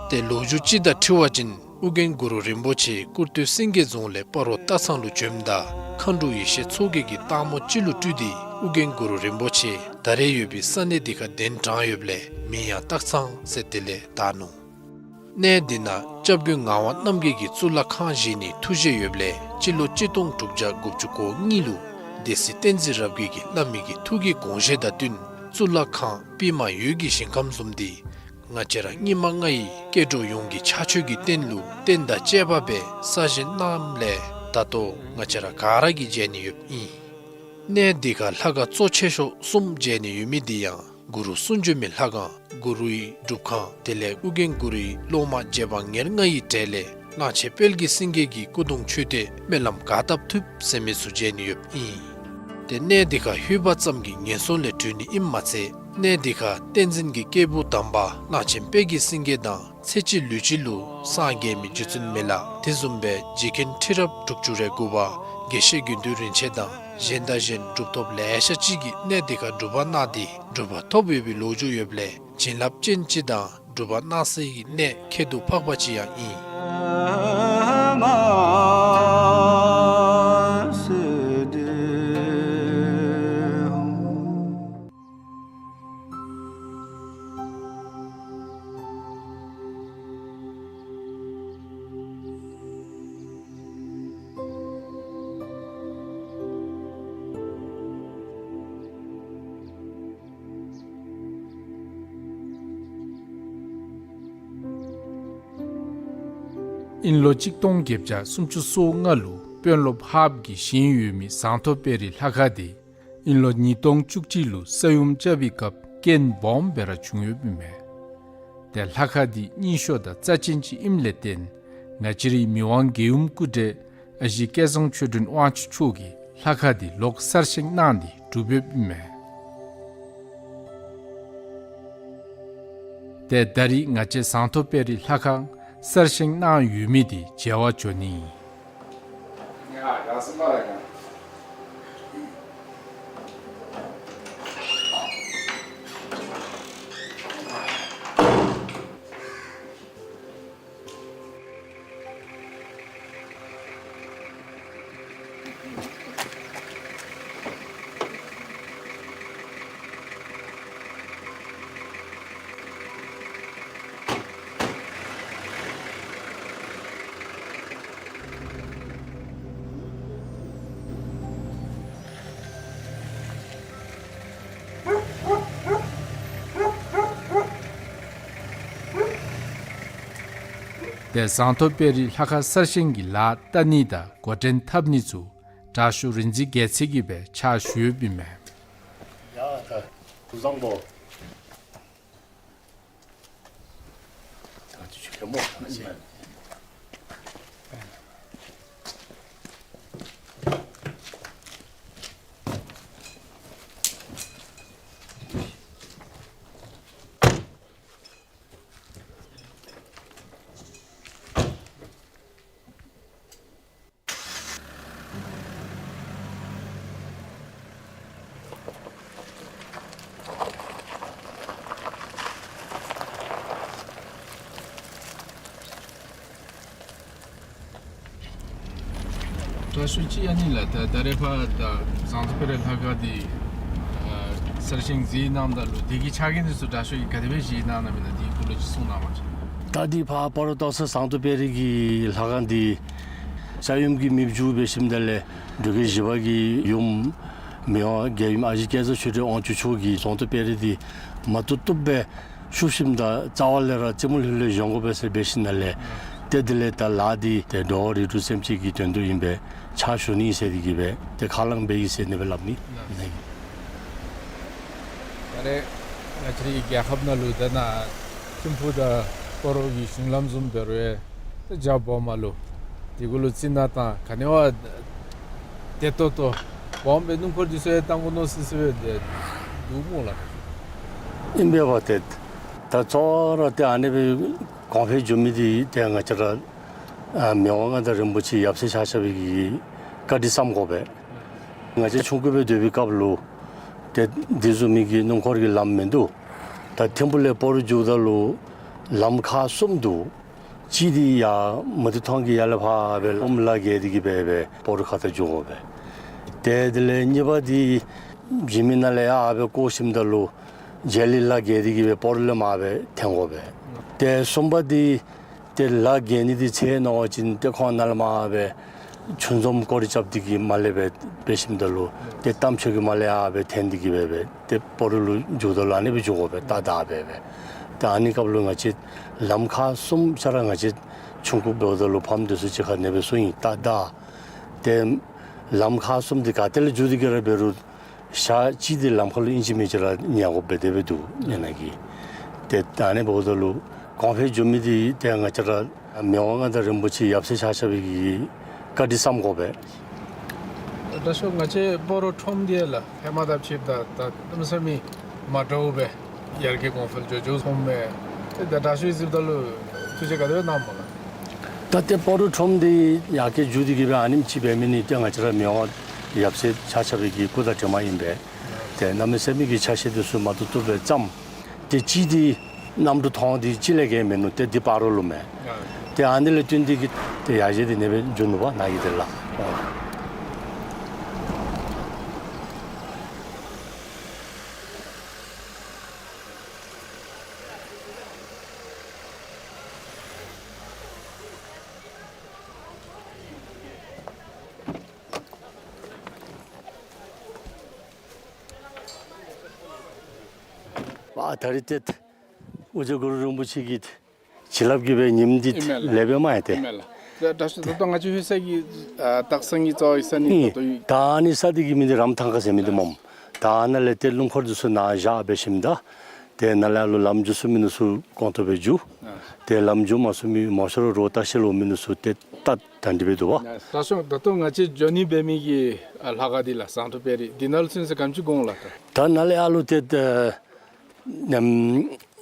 ཏེ་ལོ་རྒྱུས་ཅིག་དང་འཁྲིལ་བ་ཅིན་ཨོ་རྒྱན་གུ་རུ་རིན་པོ་ཆེ་ཀུར་སྟོད་སེང་གེ་རྫོང་ལས་སྤ་རོ་སྟག་ཚང་ལུ་བྱོནམ་ད་མཁའ་འགྲོ་ཡེ་ཤེས་མཚོ་རྒྱལ་གྱིས་སྟག་མོ་ཅིག་ལུ་སྤྲུལ་ཏེ་ཨོ་རྒྱན་གུ་རུ་རིན་པོ་ཆེ་ད་རེས་ཡོད་པའི་ས་གནས་འདི་ཁར་གདན་དྲངས་ཡོདཔ་ལས་མིང་ཡང་སྟག་ཚང་ཟེར་དེ་ལས་བཏགས་ནུག། གནས་འདི་ནང་སྐྱབས་མགོན་ངག་དབང་རྣམ་རྒྱལ་གྱི་གཙུག་ལག་ཁང་བཞེངས་ནིའི་ཐུགས་བཞེད་ཡོདཔ་ལས་སྤྱི་ལོ་གཅིག་སྟོང་དྲུག་བརྒྱ་དགུ་བཅུ་གོ་གཉིས་ལུ་སྡེ་སྲིད་བསྟན་འཛིན་རབ་རྒྱས་ཀྱིས་བླ་མའི་གི་ཐུགས་ཀྱི་དགོངས་བཞེད་དང་བསྟུན་གཙུག་ལག་ཁང་པདྨ་འོད་ཀྱི་ཞིང་ཁམས་བཟུམ་འདི་ང་བཅས་ར་སྙིགས་མ་ལྔ་ཡི་སྐྱེ་འགྲོ་ཡོངས་ཀྱི་ཕྱག་མཆོད་ཀྱི་རྟེན་ལུ་རྟེན་དང་བཅས་པ་སྦེ་གསར་བཞེངས་གནངམ་ལས་ད་ལྟོ་ང་བཅས་ར་ག་ར་གིས་མཇལ་ནི་ཡོདཔ་ཨིན། གནས་འདི་ཁར་ལྷ་ཁང་གཙོ་ཆེ་ཤོས་གསུམ་མཇལ་ནི་ཡོད་མི་འདི་ཡང་གུ་རུ་གསུང་བྱོན་མའི་ལྷ་ཁང་གུ་རུའི་སྒྲུབ་ཁང་དེ་ལས་ཨོ་རྒྱན་གུ་རུའི་སློབ་མ་རྗེ་འབངས་ཉེར་ལྔ་ཡི་གྲས་ལས་གླང་ཆེན་དཔལ་གྱི་སེང་གེ་གི་སྐུ་གདུང་མཆོད་རྟེན་སྨོན་ལམ་ག་བཏབ་ཐུབ་ཟེར་མི་ཚུ་མཇལ་ནི་ཡོདཔ་ཨིན། ཏེ་གནས་འདི་ཁར་ལྷོད་པ་ཙམ་གྱིས་ངན་སོང་ལས་གྲོལ་ནི་ཨིནམ་མ་ཚད་གནས་འདི་ཁར་བསྟན་འཛིན་གྱི་སྐྱེས་བུ་དམ་པ་གླང་ཆེན་དཔལ་གྱི་སེང་གེ་དང་ཚེ་གཅིག་ལུས་གཅིག་ལུ་སངས་རྒྱས་མི་རྗེ་བཙུན་མི་ལ་དེ་བཟུམ་སྦེ་རྗེ་མཁན་ཁྲི་རབས་དྲུག་ཅུ་རེ་དགུ་པ་དགེ་བཤེས་དགེ་འདུན་རིན་ཆེན་དང་གཞན་དང་གཞན་གྲུབ་ཐོབ་ལེ་ཤ་ཅིག་གིས་གནས་འདི་ཁར་སྒྲུབ་པ་གནང་སྟེ་གྲུབ་པ་ཐོབ་ཡོད་པའི་ལོ་རྒྱུས་ཡོདཔ་ལས་བྱིན་རླབས་ཅན་ཅིག་དང་གྲུབ་པ་གནང་སའི་གནས་ཁྱད་དུ་འཕགས་པ་ཅིག་ཡང་ཨིན། ཨིན་ལོ་གཅིག་སྟོང་བརྒྱད་བརྒྱ་སུམ་ཅུ་སོ་ལྔ་ལུ་དཔོན་སློབ་ཧཱཔ་གིས་བཞེངས་ཡོད་མི་ཟངས་མཐོ་དཔལ་རི་ལྷ་ཁང་འདི་ཨིན་ལོ་ཉིས་སྟོང་བཅུ་གཅིག་ལུ་ས་ཡོམ་རྐྱབ་པའི་སྐབས་རྐྱེན་སྦོམ་སྦེ་ར་བྱུང་ཡོདཔ་ཨིན་མས། ཏེ་ལྷ་ཁང་འདི་རྙིང་ཤོས་དང་རྩ་ཅན་ཅིག་ཨིནམ་ལས་བརྟེན་ང་བཅས་རའི་མི་དབང་རྒྱལ་ཡུམ་སྐུ་བགྲེས་ཨ་ཞེ་སྐལ་བཟང་ཆོས་སྒྲོན་དབང་ཕྱུག་མཆོག་གིས་ལྷ་ཁང་འདི་ལོག་གསར་བཞེངས་གནང་སྟེ་གྲུབ་ཡོདཔ་ཨིན་མས། ཏེ་ད་རིས་ང་བཅས་ཟངས་མཐོ་དཔལ་རི་ལྷ་ཁང་གསར་བཞེངས་གནང་ཡོད་མི་འདི་མཇལ་བར་འགྱོ་ནི་ཨིན། ཏེ་ཟངས་མཐོ་དཔལ་རི་ལྷ་ཁང་གསར་བཞེངས་ཀྱི་ལཱ་བསྟར་ནི་དང་འགོ་འདྲེན་འཐབ་ནི་ཚུ་དྲག་ཤོས་རིག་འཛིན་རྒྱལ་མཚན་གྱིས་སྦེ་ཕྱག་ཞུ་ཡོདཔ་ཨིན་མས། ཡ་ད་སྐུ་གཟུགས་བཟང་པོ། དྲག་ཤོས་ཅིག་ཨ་ནི་ལགས། ད་ད་རེས་ཕར་ད་ཟངས་མཐོ་དཔལ་རི་ལྷ་ཁང་འདི་ཨ་གསར་བཞེངས་མཛད་གནངམ་ད་ལུ་དེ་གི་ཕྱག་འགན་འདི་ཚུ་དྲག་ཤོས་ཀྱིས་ག་དེ་སྦེ་བཞེས་གནང་གནངམ་ཨིན་ན་དེའི་སྐོར་ལས་ཅིག་གསུང་གནང་བ་ཅིན། ད་འདི་ཕར་སྤ་རོ་སྟག་ཚང་ཟངས་མདོག་དཔལ་རི་གི་ལྷ་ཁང་འདི་ས་ཡོམ་གྱིས་མེདཔ་འགྱོ་སྦེ་ཞིནམ་ད་ལས་འབྲུག་རྒྱལ་བཞི་པ་གི་ཡུམ་མི་དབང་རྒྱལ་ཡུམ་ཨ་ཞེ་སྐལ་བཟང་ཆོས་སྒྲོན་དབང་ཕྱུག་མཆོག་གིས་ཟངས་མདོག་དཔལ་རི་འདི་མ་བཏུབ་བཏུབ་སྦེ་བཤུབ་ཞིནམ་ད་རྩ་བ་ལས་ར་རྩེ་མོ་ལྷོད་ལྷོད་བཞེངས་དགོ་པས་ཟེར་འབད་ཞིནམ་ལས། ཏེ་དེ་ལས་ད་ལཱ་འདི་ཏེ་འགྲོ་བ་རིགས་དྲུག་སེམས་ཅན་གྱི་དོན་དུ་ཨིན་པས། ཕྱག་ཞུ་ནི་ཟེར་དེ་གིས་སྦེ་ཏེ་ཁས་བླངས་འབད་ཡི་ཟེར་ཨ་ནི་སྦེ་སླབ་ནི་ཨིན། ད་རེས་ང་བཅས་རའི་རྒྱལ་ཁབ་ནང་ལུ་ད་ནཱ་ཐིམ་ཕུག་དང་སྤ་རོ་གི་གཞུང་ལམ་བཟུམ་འབད་རུང་ཡང་ཏེ་རྒྱ་སྦོམ་ལུ་དེ་གུ་ལུ་རྩི་ནག་དང་ག་ནི་བ་བདེ་ཏོག་ཏོ་སྦོམ་སྦེ་སྣུམ་འཁོར་འདི་ཚུ་ཡང་བཏང་དགོ་མནོ་སི་སི་སྦེ་འདུག་སྨོ་ལགས། ཨིན་པས་པ། ཏེ་ད་གཙོ་བོ་ར་ཏེ་ཨ་ནི་སྦེ་གོང་འཕེལ་འགྱོ་མི་འདི་ཏེ་ང་བཅས་ར་ཨ་མི་དབང་མངའ་བདག་རིན་པོ་ཆེ་ཡབ་སྲས་ཆ་ཁྱབ་ཀྱི་བཀའ་དྲིན་བསམ་དགོ་པས། ང་བཅས་ཆུང་ཀུ་སྦེ་སྡོད་པའི་སྐབས་ལུ་ཏེ་འདི་བཟུམ་མའི་གི་སྣུམ་འཁོར་གྱི་ལམ་མིན་འདུག། ད་ཐིམ་ཕུག་ལས་སྤ་རོ་འགྱོཝ་ད་ལུ་ལམ་ཁག་གསུམ་འདུག། གཅིག་འདི་ཡར་མུ་ཏིག་ཐང་གི་ཡར་ལས་ཕར་སྦེ་ལམ་ལ་བརྒལ་ཏེ་གིས་སྦེ་སྦེ་སྤ་རོ་ཁ་ཐུག་འགྱོ་དགོ་པས། ཏེ་དེ་ལས་གཉིས་པ་འདི་འཇིགས་མེད་ནང་ལས་ཡར་སྦེ་བསྐོར་ཞིནམ་ད་ལུ་རྗེས་ལུ་ལ་བརྒལ་ཏེ་གིས་སྦེ་སྤ་རོ་ལས་མར་སྦེ་འཐོན་དགོ་པས། ཏེ་གསུམ་པ་འདི་ཏེ་ལ་བརྒལ་ནི་འདི་ཚེ་ནང་བ་ཅིན་ཏེ་ཁོང་ནཱ་ལས་མར་སྦེ་ཆུ་འཛོམས་སྐོར་ར་རྐྱབ་སྟེ་གིས་མར་ལས་སྦེ་འབད་ཞིནམ་ད་ལུ་ཏེ་རྟ་མཆོག་གི་མར་ལས་ཡར་སྦེ་འཐོན་ཏེ་གིས་སྦེ་སྦེ་ཏེ་སྤ་རོ་ལུ་འགྱོཝ་ད་ལུ་ཨ་ནི་སྦེ་འགྱོ་དགོ་པས། ཏ་ཏ་སྦེ་སྦེ། ཏེ་ཨ་ནི་སྐབས་ལུ་ང་བཅས་ལམ་ཁག་གསུམ་ཆ་ར་ང་བཅས་ཆུང་ཀུ་འབདཝ་ད་ལུ་ཕམ་འདི་ཚུ་གཅིག་ཁར་ཨ་ནི་སྦེ་སོང་ཡི། ཏ་ཏ་ཏེ་ལམ་ཁག་གསུམ་འདི་ག་ཏེ་ལས་འགྱོ་སྟེ་གིས་ར་འབད་རུང་ཞག་གཅིག་འདི་ལམ་ཁར་ལུ་ཨིན་ཅི་མིན་ཅི་ར་ཉལ་དགོཔ་སྦེ་དེ་སྦེ་འདུག་ཨ་ནི་གི། ཏེ་ད་ཨ་ནི་འབདཝ་ད་ལུ་གོང་འཕེལ་འགྱོ་མི་འདི་ཏེ་ང་བཅས་ར་མི་དབང་མངའ་བདག་རིན་པོ་ཆེ་ཡབ་སྲས་ཆ་ཁྱབ་ཀྱི་བཀའ་དྲིན་བསམ་དགོ་པས། དྲག་ཤོས་ང་བཅས་སྤ་རོ་ཁྲོམ་འདི་ལགས་ཧེ་མ་དང་ཕྱདཔ་ད་ད་གནམ་མེད་ས་མེད་མ་འདྲཝ་སྦེ་ཡར་རྒྱས་གོང་འཕེལ་འགྱོ་འགྱོཝ་སོངམ་མས། ཏེ་ད་དྲག་ཤོས་གཟིགསཔ་ད་ལུ་ཐུགས་བཞེད་ག་དེ་སྦེ་གནངམ་སྨོ་ལགས། ད་ཏེ་སྤ་རོ་ཁྲོམ་འདི་ཡར་རྒྱས་འགྱོ་སྟེ་གིས་སྦེ་ཨ་ནེམ་ཅིག་འབད་མི་འདི་ཏེ་ང་བཅས་ར་མི་དབང་ཡབ་སྲས་ཆ་ཁྱབ་ཀྱི་སྐུ་དང་གྲིབ་མ་ཨིན་པས། ཏེ་གནམ་མེད་ས་མེད་ཀྱི་ཆ་ཤས་འདི་ཚུ་མ་བཏུབ་བཏུབ་སྦེ་བརྩམས། ཏེ་གཅིག་འདི་གནམ་གྲུ་ཐོག་འདི་གཅིག་ལས་བརྒལ་མིན་ནུག། ཏེ་འདི་སྤ་རོ་ལུ་མས། ཏེ་ཨ་ནི་ལས་བརྟེན་ཏེ་གིས་ཏེ་ཡར་རྒྱས་འདི་ཨ་ནེ་སྦེ་འགྱོ་ནུག་པ་ནཱ་གི་དེ་ལགས། ཨ་ད་རིས་ཏེ་ཨོ་རྒྱན་གུ་རུ་རིན་པོ་ཆེ་གི་བྱིན་རླབས་ཀྱིས་སྦེ་ཉིནམ་འདི་ཨིན་མས་ལགས། ལེགས་པས་མ་ཡ་ཏེ། ཨིན་མས་ལགས། ད་ད་ད་ལྟོ་ང་བཅས་ལྷོད་ས་གི་ཨ་སྟག་ཚང་གི་རྩ་བའི་ས་གནས་ཨིན། ད་ལྟོ་ཡོད། ད་ཨ་ནི་ས་འདི་གི་མིང་འདི་རམ་ཐང་ཁ་ཟེར་མི་འདི་སྨོ། ད་ཨ་ནཱ་ལས་ཏེ་སྣུམ་འཁོར་འདི་ཚུ་ནཱ་བཞག་འབད་ཞིནམ་ད་ཏེ་ནཱ་ལས་ཨ་ལུ་ལམ་འགྱོ་ཚུགས་མི་འདི་ཚུ་གོང་ཐོག་སྦེ་འགྱོ། ཏེ་ལམ་འགྱོ་མ་ཚུགས་མི་མང་ཤོས་ར་རོགས་ལྟ་བཤལ་འོང་མི་འདི་ཚུ་ཏེ་ད་ད་འདི་སྦེ་འདུག་པ། ད་ལྟོ་ད་ལྟོ་ང་བཅས་འགྱོ་ནི་འབད་མི་གི་ཨ་ལྷ་ཁང་འདི་ལགས་ཟངས་མདོག་དཔལ་རི་འདི་ནང་ལུ་ཚུན་ཚོད་ག་དེམ་ཅིག་འགོར་འོང་ལགས། ད་ནཱ་ལས་ཨ་ལུ་ཏེ་ད་ནམ་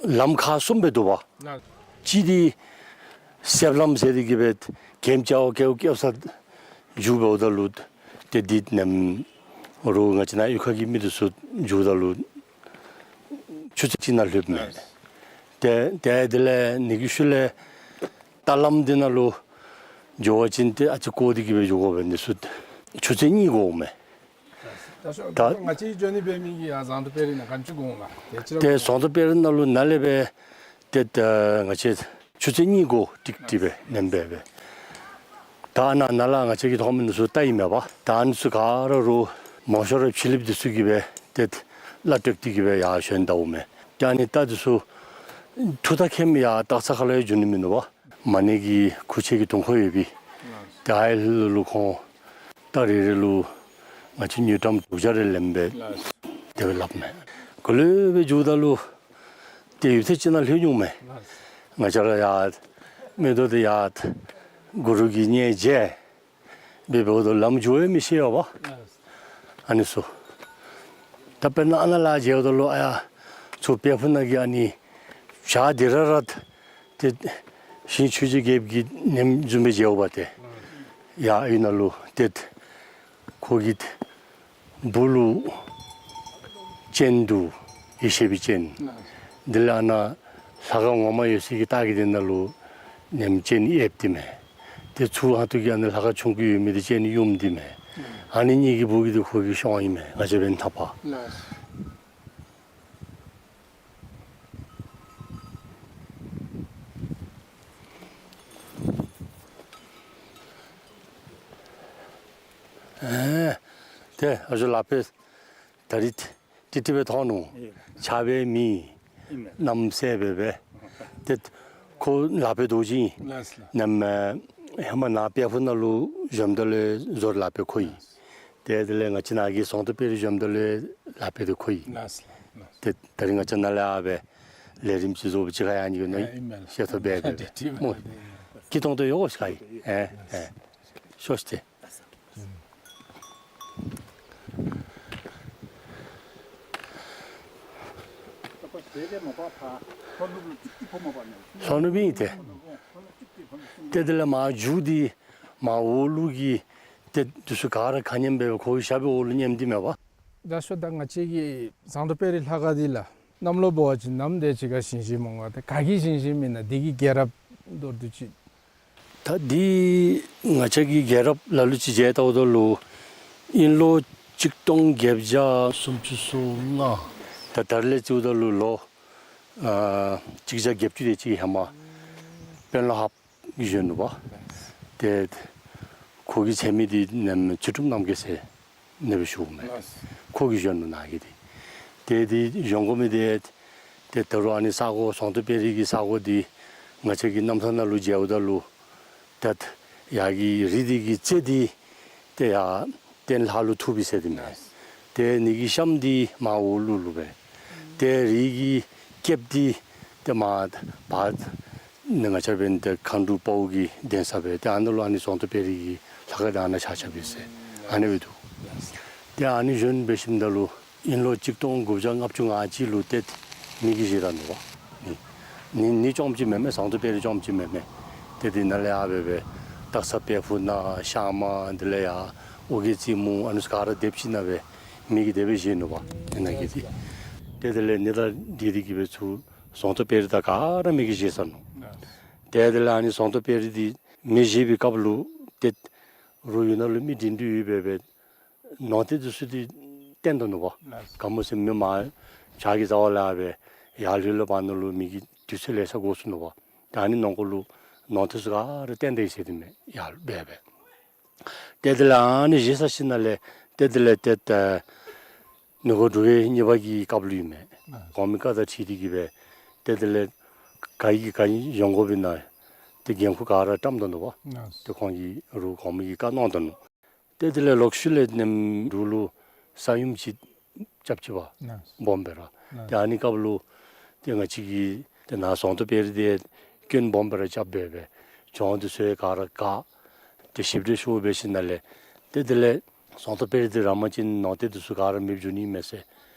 ལམ་ཁག་གསུམ་སྦེ་འདུག་པ། ལགས། གཅིག་འདི་གསེབ་ལམ་ཟེར་ཏེ་གིས་སྦེ་གེམ་ཅ་བ་ཀེའུ་ཀེའུ་ས་འགྱོ་འབདཝ་ད་ལུ་ཏེ་འདི་ནམ་རོགས་ང་བཅས་ནཱ་གཡུས་ཁ་གི་མི་འདི་ཚུ་འགྱོཝ་ད་ལུ་ཆུ་ཚོད་གཅིག་ནང་ལྷོདཔ་མས། ལགས། ཏེ་ཏེ་དེ་ལས་ཨ་ནི་གི་ཤུལ་ལས་རྟ་ལམ་འདི་ནང་ལུ་འགྱོ་བ་ཅིན་ཏེ་ཨ་ཙི་བསྐོར་ཏེ་གིས་སྦེ་འགྱོ་དགོ་པས། འདི་ཚུ་ཆུ་ཚོད་གཉིས་འགོརཝ་མས། ད་ད་ང་བཅས་འགྱོ་ནི་འབད་མི་གི་ཨ་ཟངས་མདོག་དཔལ་རི་ནང་ག་དེམ་ཅིག་འགོར་འོང་ལགས། ཏེ་ཅི་ར་ཏེ་ཟངས་མདོག་དཔལ་རི་ནང་ལུ་ནཱ་ལས་སྦེ་ཏེ་ད་ང་བཅས་ཆུ་ཚོད་གཉིས་འགོར་ཏིག་ཏིག་སྦེ་ནེམ་སྦེ་སྦེ། ད་ནཱ་ནཱ་ལས་ང་བཅས་ཀྱིས་མཐོང་མི་འདི་ཚུ་རྟ་ཨིན་མས་པ། ད་ཨ་ནི་ཚུ་ག་ར་རོགས་མང་ཤོས་ར་ཕྱི་གླིངཔ་འདི་ཚུ་གིས་སྦེ་ཏེ་གླ་སྤྲོད་དེ་གིས་སྦེ་ཡར་ཞོན་ད་འོང་མས། ད་ཨ་ནི་རྟ་འདི་ཚུ་ཐུགས་ཐག་ཁེལ་མི་ཡར་སྟག་ཚང་ཁ་ལུ་ཡང་འགྱོ་ནི་མིན་ནུག་པ། མ་ཎི་གི་ཁུར་ཆེན་གྱི་དུང་ཁོག་ཡོད་པས། ཏེ་ཨའི་ལུ་ལུ་ཁོང་རྟ་རེ་རེ་ལུ་ང་བཅས་དངུལ་ཀྲམ་དྲུག་བརྒྱ་རེ་ལེནམ་སྦེ་དེ་སྦེ་སླབ་མས། ག་ལུ་སྦེ་འགྱོཝ་ད་ལུ་ཏེ་ཡུདཔ་ཐེངས་གཅིག་ནང་ལྷོད་འོང་མས། ང་བཅས་ར་ཡར་མིག་ཏོ་འདི་ཡར་གུ་རུ་གི་མཉྫ་འབད་འབདཝ་ད་ལམ་འགྱོ་ཡང་མི་ཤེས་པས། ཨ་ནི་ཚུ། ད་དཔེར་ན་ཨ་ནཱ་ལས་མཇལཝ་ད་ལུ་ཨ་ཡར་ཚུར་དཔལ་ཕུག་ནང་གི་ཨ་ནི་བྱག་འདི་ར་ར་ཏེ་ཞིང་ཆོས་རྗེ་རྒྱལཔོ་གི་ནེམ་བཟུམ་སྦེ་མཇལཝ་ཏེ། ཡར་ཨའི་ནང་ལུ་ཏེ་ཁོ་གི་སྦུག་ལུ་སྤྱན་འདུག། ཡེ་ཤེས་པའི་སྤྱན། དེ་ལས་ཨ་ནཱ་ལྷ་ཁང་ངོ་མ་ཡོད་སའི་གི་ལྟག་གི་དེ་ནང་ལུ་ནེམ་སྤྱན་ཡེབ་སྟེ་མས། ཏེ་ཚུར་ཧ་ཏུ་གི་ཨ་ནཱ་ལྷ་ཁང་ཆུང་ཀུ་ཡོད་མི་འདི་སྤྱན་ཡུམ་འདི་མས། ཨ་ནི་གཉིས་ཀྱི་སྦུག་གི་འདི་ཁོ་གི་གཤོང་ཨིན་མས། ང་བཅས་འབདན་ཐག་པ། ཏེ་ཨ་ཞོ་ལག་པའི་ད་རིས་ཏིག་ཏིག་སྦེ་མཐོང་ནུག། ཨེ། ཆགས་པའི་མི་ཨིན་མས། གནམ་སྲས་སྦེ་སྦེ། ཏེ་ཁོ་ལག་པའི་རྡོ་རྗེ་ཨིན། ལགས་ལགས། ནམ་ཧེ་མ་ནཱ་དཔལ་ཕུག་ནང་ལུ་བཞོནམ་ད་ལུ་བཟོ་རིག་ལག་པའི་ཁོ་ཨིན། ཏེ་དེ་ལས་ང་བཅས་ནཱ་གི་ཟོང་ཏོ་དཔལ་རི་བཞོནམ་ད་ལུ་ལག་པའི་དེ་ཁོ་ཨིན། ལགས་ལགས། ཏེ་ད་རིས་ང་བཅས་ནཱ་ལས་ཨ་སྦེ་ལས་རིམ་ཅིག་བཟོ་བ་ཅིག་ཁར་ཡང་ནི་གི་ནོ་ཨིན། ཨེ་ཨིན་མས། ཤེས་ཐོབ་སྦེ་སྦེ་ཏེ་ཏེ་སྨོ། ཏེ་སྐྱིད་ཏོང་ཏོ་ཡོད་ཤག་ཨིན། ཨེ་ཨེ། ཤོག་ཤིག་ཏེ། ལྷོ་ནུབ་ཨིན་ཏེ། ཏེ་དེ་ལས་མར་མཇུག་འདི་མར་འོག་ལུ་གི་ཏེ་འདི་ཚུ་ག་ར་ག་མཉམ་སྦེ་ཁོ་གི་ཞབས་པའི་འོག་ལུ་མཉམ་སྟེ་མེད་པ། ད་ཤོ་ད་ང་བཅས་ཀྱི་ཟངས་མདོག་དཔལ་རི་ལྷ་ཁང་འདི་ལགས། གནམ་ལོ་འབད་བ་ཅིན་ནམ་དེ་ཅིག་ཁར་བཞེངས་བཞེངསམ་འོང་ག། ཏེ་ག་གིས་བཞེངས་བཞེངསམ་ཨིན་ན། འདི་གི་རྒྱལ་རབས་མདོར་བསྡུས་ཅིག། ད་འདི་ང་བཅས་ཀྱི་རྒྱལ་རབས་ལ་ལུ་ཅིག་མཇལ་བལྟཝ་ད་ལུ་ཨིན་ལོ་གཅིག་སྟོང་བརྒྱད་བརྒྱ་སུམ་ཅུ་སོ་ལྔ། ད་ད་རིས་ལས་བརྩིཝ་ད་ལུ་ལོ་ཨ་གཅིག་བརྒྱ་བརྒྱད་ཅུ་དེ་ཅིག་ཧེ་མ་དཔོན་སློབ་ཧཱཔ་གིས་བཞོན་ནུག་པ། ཏེ་ཁོ་གི་མཚན་མི་འདི་ནམ་ཚུལ་ཁྲིམས་རྣམ་རྒྱལ་ཟེར་ཨ་ནི་སྦེ་ཞུཝ་མས། ལགས། ཁོ་གིས་བཞོན་ནུག་ནཱ་གི་འདི། ཏེ་འདི་བཞོན་དགོ་མི་འདི་ཏེ་ད་རུང་ཨ་ནི་ས་གོ་ཟངས་མདོག་དཔལ་རི་གི་ས་གོ་འདི་ང་བཅས་ཀྱི་རྣམ་ཐར་ནང་ལུ་མཇལཝ་ད་ལུ་ཏེ་ཡར་གྱི་རི་འདི་གི་རྩེ་འདི་ཏེ་ཡར་སྟེང་ལྷ་ལུ་ཐུག་པས་ཟེར་ཏེ་མས། ཏེ་ཨ་ནི་གི་གཤམ་འདི་མར་འོག་ལུ་ལུ་སྦེ། ཏེ་རི་གི་སྐེདཔ་འདི་ཏེ་མར་བར་ནི་ང་བཅས་འབདན་ཏེ་མཁའ་འགྲོ་དཔའ་བོ་གི་གདན་ས་སྦེ། ཏེ་ཨ་ནཱ་ལུ་ཨ་ནི་ཟངས་མདོག་དཔལ་རི་གི་ལྷ་ཁང་འདི་ཨ་ནཱ་ཆགས་ཆགསཔ་ཨིན་ཟེར་ཨ་ནི་སྦེ་འདུག། ཏེ་ཨ་ནི་བཞོན་འབད་ཞིནམ་ད་ལུ་ཨིན་ལོ་གཅིག་སྟོང་དགུ་བརྒྱ་ལྔ་བཅུ་ང་གཅིག་ལུ་ཏེ་མེ་གིས་བཞེས་ད་ནུག་པ། ནི་ནི་ནི་རྐྱངམ་ཅིག་མེན་མས། ཟངས་མདོག་དཔལ་རི་རྐྱངམ་ཅིག་མེན་མས། ཏེ་འདི་ནང་ལས་ཡར་སྦེ་སྦེ་སྟག་ཚང་དཔལ་ཕུག་ནང་ཤར་མར་འདི་ལས་ཡར་ཨོ་རྒྱན་རྩེ་མོ་ཨ་ནི་ཚུ་ག་ར་སྡེབ་ཅིག་ནང་སྦེ་མེ་གིས་དེ་སྦེ་བཞེས་ནུག་པ། ཨ་ནཱ་གི་འདི། ཏེ་དེ་ལས་ཨ་ནི་དང་འདི་འདི་གིས་སྦེ་ཚུར་ཟངས་མདོག་དཔལ་རི་དང་ག་ར་མེ་གིས་བཞེས་ཚར་ནུག། ཏེ་དེ་ལས་ཨ་ནི་ཟངས་མདོག་དཔལ་རི་འདི་མེ་བཞེས་པའི་སྐབས་ལུ་ཏེ་རོགས་ཡུལ་ནང་ལུ་མི་འདྲེན་འདྲེན་ཡོད་པས་སྦེ་ནོར་རྟེན་འདི་ཚུ་འདི་བཏོན་ད་ནུག་པ། ལགས། ག་མོ་ཟེར་མི་མར་བྱག་གི་རྩ་བ་ལས་སྦེ་ཡར་ལྷོད་ལྷོདཔ་ནང་ལུ་མི་གི་དུས་ཚོད་ལེ་ཤ་འགོར་སོ་ནུག་པ། ཏེ་ཨ་ནི་ནང་འཁོད་ལུ་ནོར་རྟེན་ཚུ་ག་ར་བཏོན་ད་ཡི་ཟེར་ཏེ་མས། ཡར་སྦེ་སྦེ། ཏེ་དེ་ལས་ཨ་ནི་བཞེས་ཚར་ཞིནམ་ལས་ཏེ་དེ་ལས་ཏེ་ད་ནུབ་སྒོ་འབྲུག་རྒྱལ་གཉིས་པ་གི་སྐབས་ལུ་ཨིན་མས། ཨ། གོང་མའི་བཀའ་དང་འཁྲིལ་ཏེ་གིས་སྦེ་ཏེ་དེ་ལས་ག་གིས་ག་བཞེངས་དགོ་པས་ན་ཏེ་འགན་ཁུར་ག་ར་བཀྲམ་ད་ནུག་པ། ཨ། ཏེ་ཁོང་གིས་རོགས་གོང་མའི་གི་བཀའ་གནང་ད་ནུག། ཏེ་དེ་ལས་ལོག་ཤུལ་ལས་ནམ་འབྲུག་ལུ་ས་ཡོམ་ཅིག་རྐྱབ་ཅི་པ། ཨ། སྦོམ་སྦེ་ར། ཨ། ཏེ་ཨ་ནི་སྐབས་ལུ་ཏེ་ང་བཅས་ཀྱི་ཏེ་ནཱ་ཟངས་མདོག་དཔལ་རི་འདི་སྐྱོན་སྦོམ་སྦེ་ར་རྐྱབ་སྦེ་སྦེ་གྱོང་འདི་ཚུ་ག་ར་བཀག། ཏེ་ཞིབ་འགྲེལ་ཞུ་འབད་ཞིནམ་ལས་ཏེ་དེ་ལས་ཟངས་མདོག་དཔལ་རི་འདི་ར་མ་བྱིན་ན་ནོར་རྟེན་འདི་ཚུ་ག་ར་མེདཔ་འགྱོ་ནི་མས་ཟེར།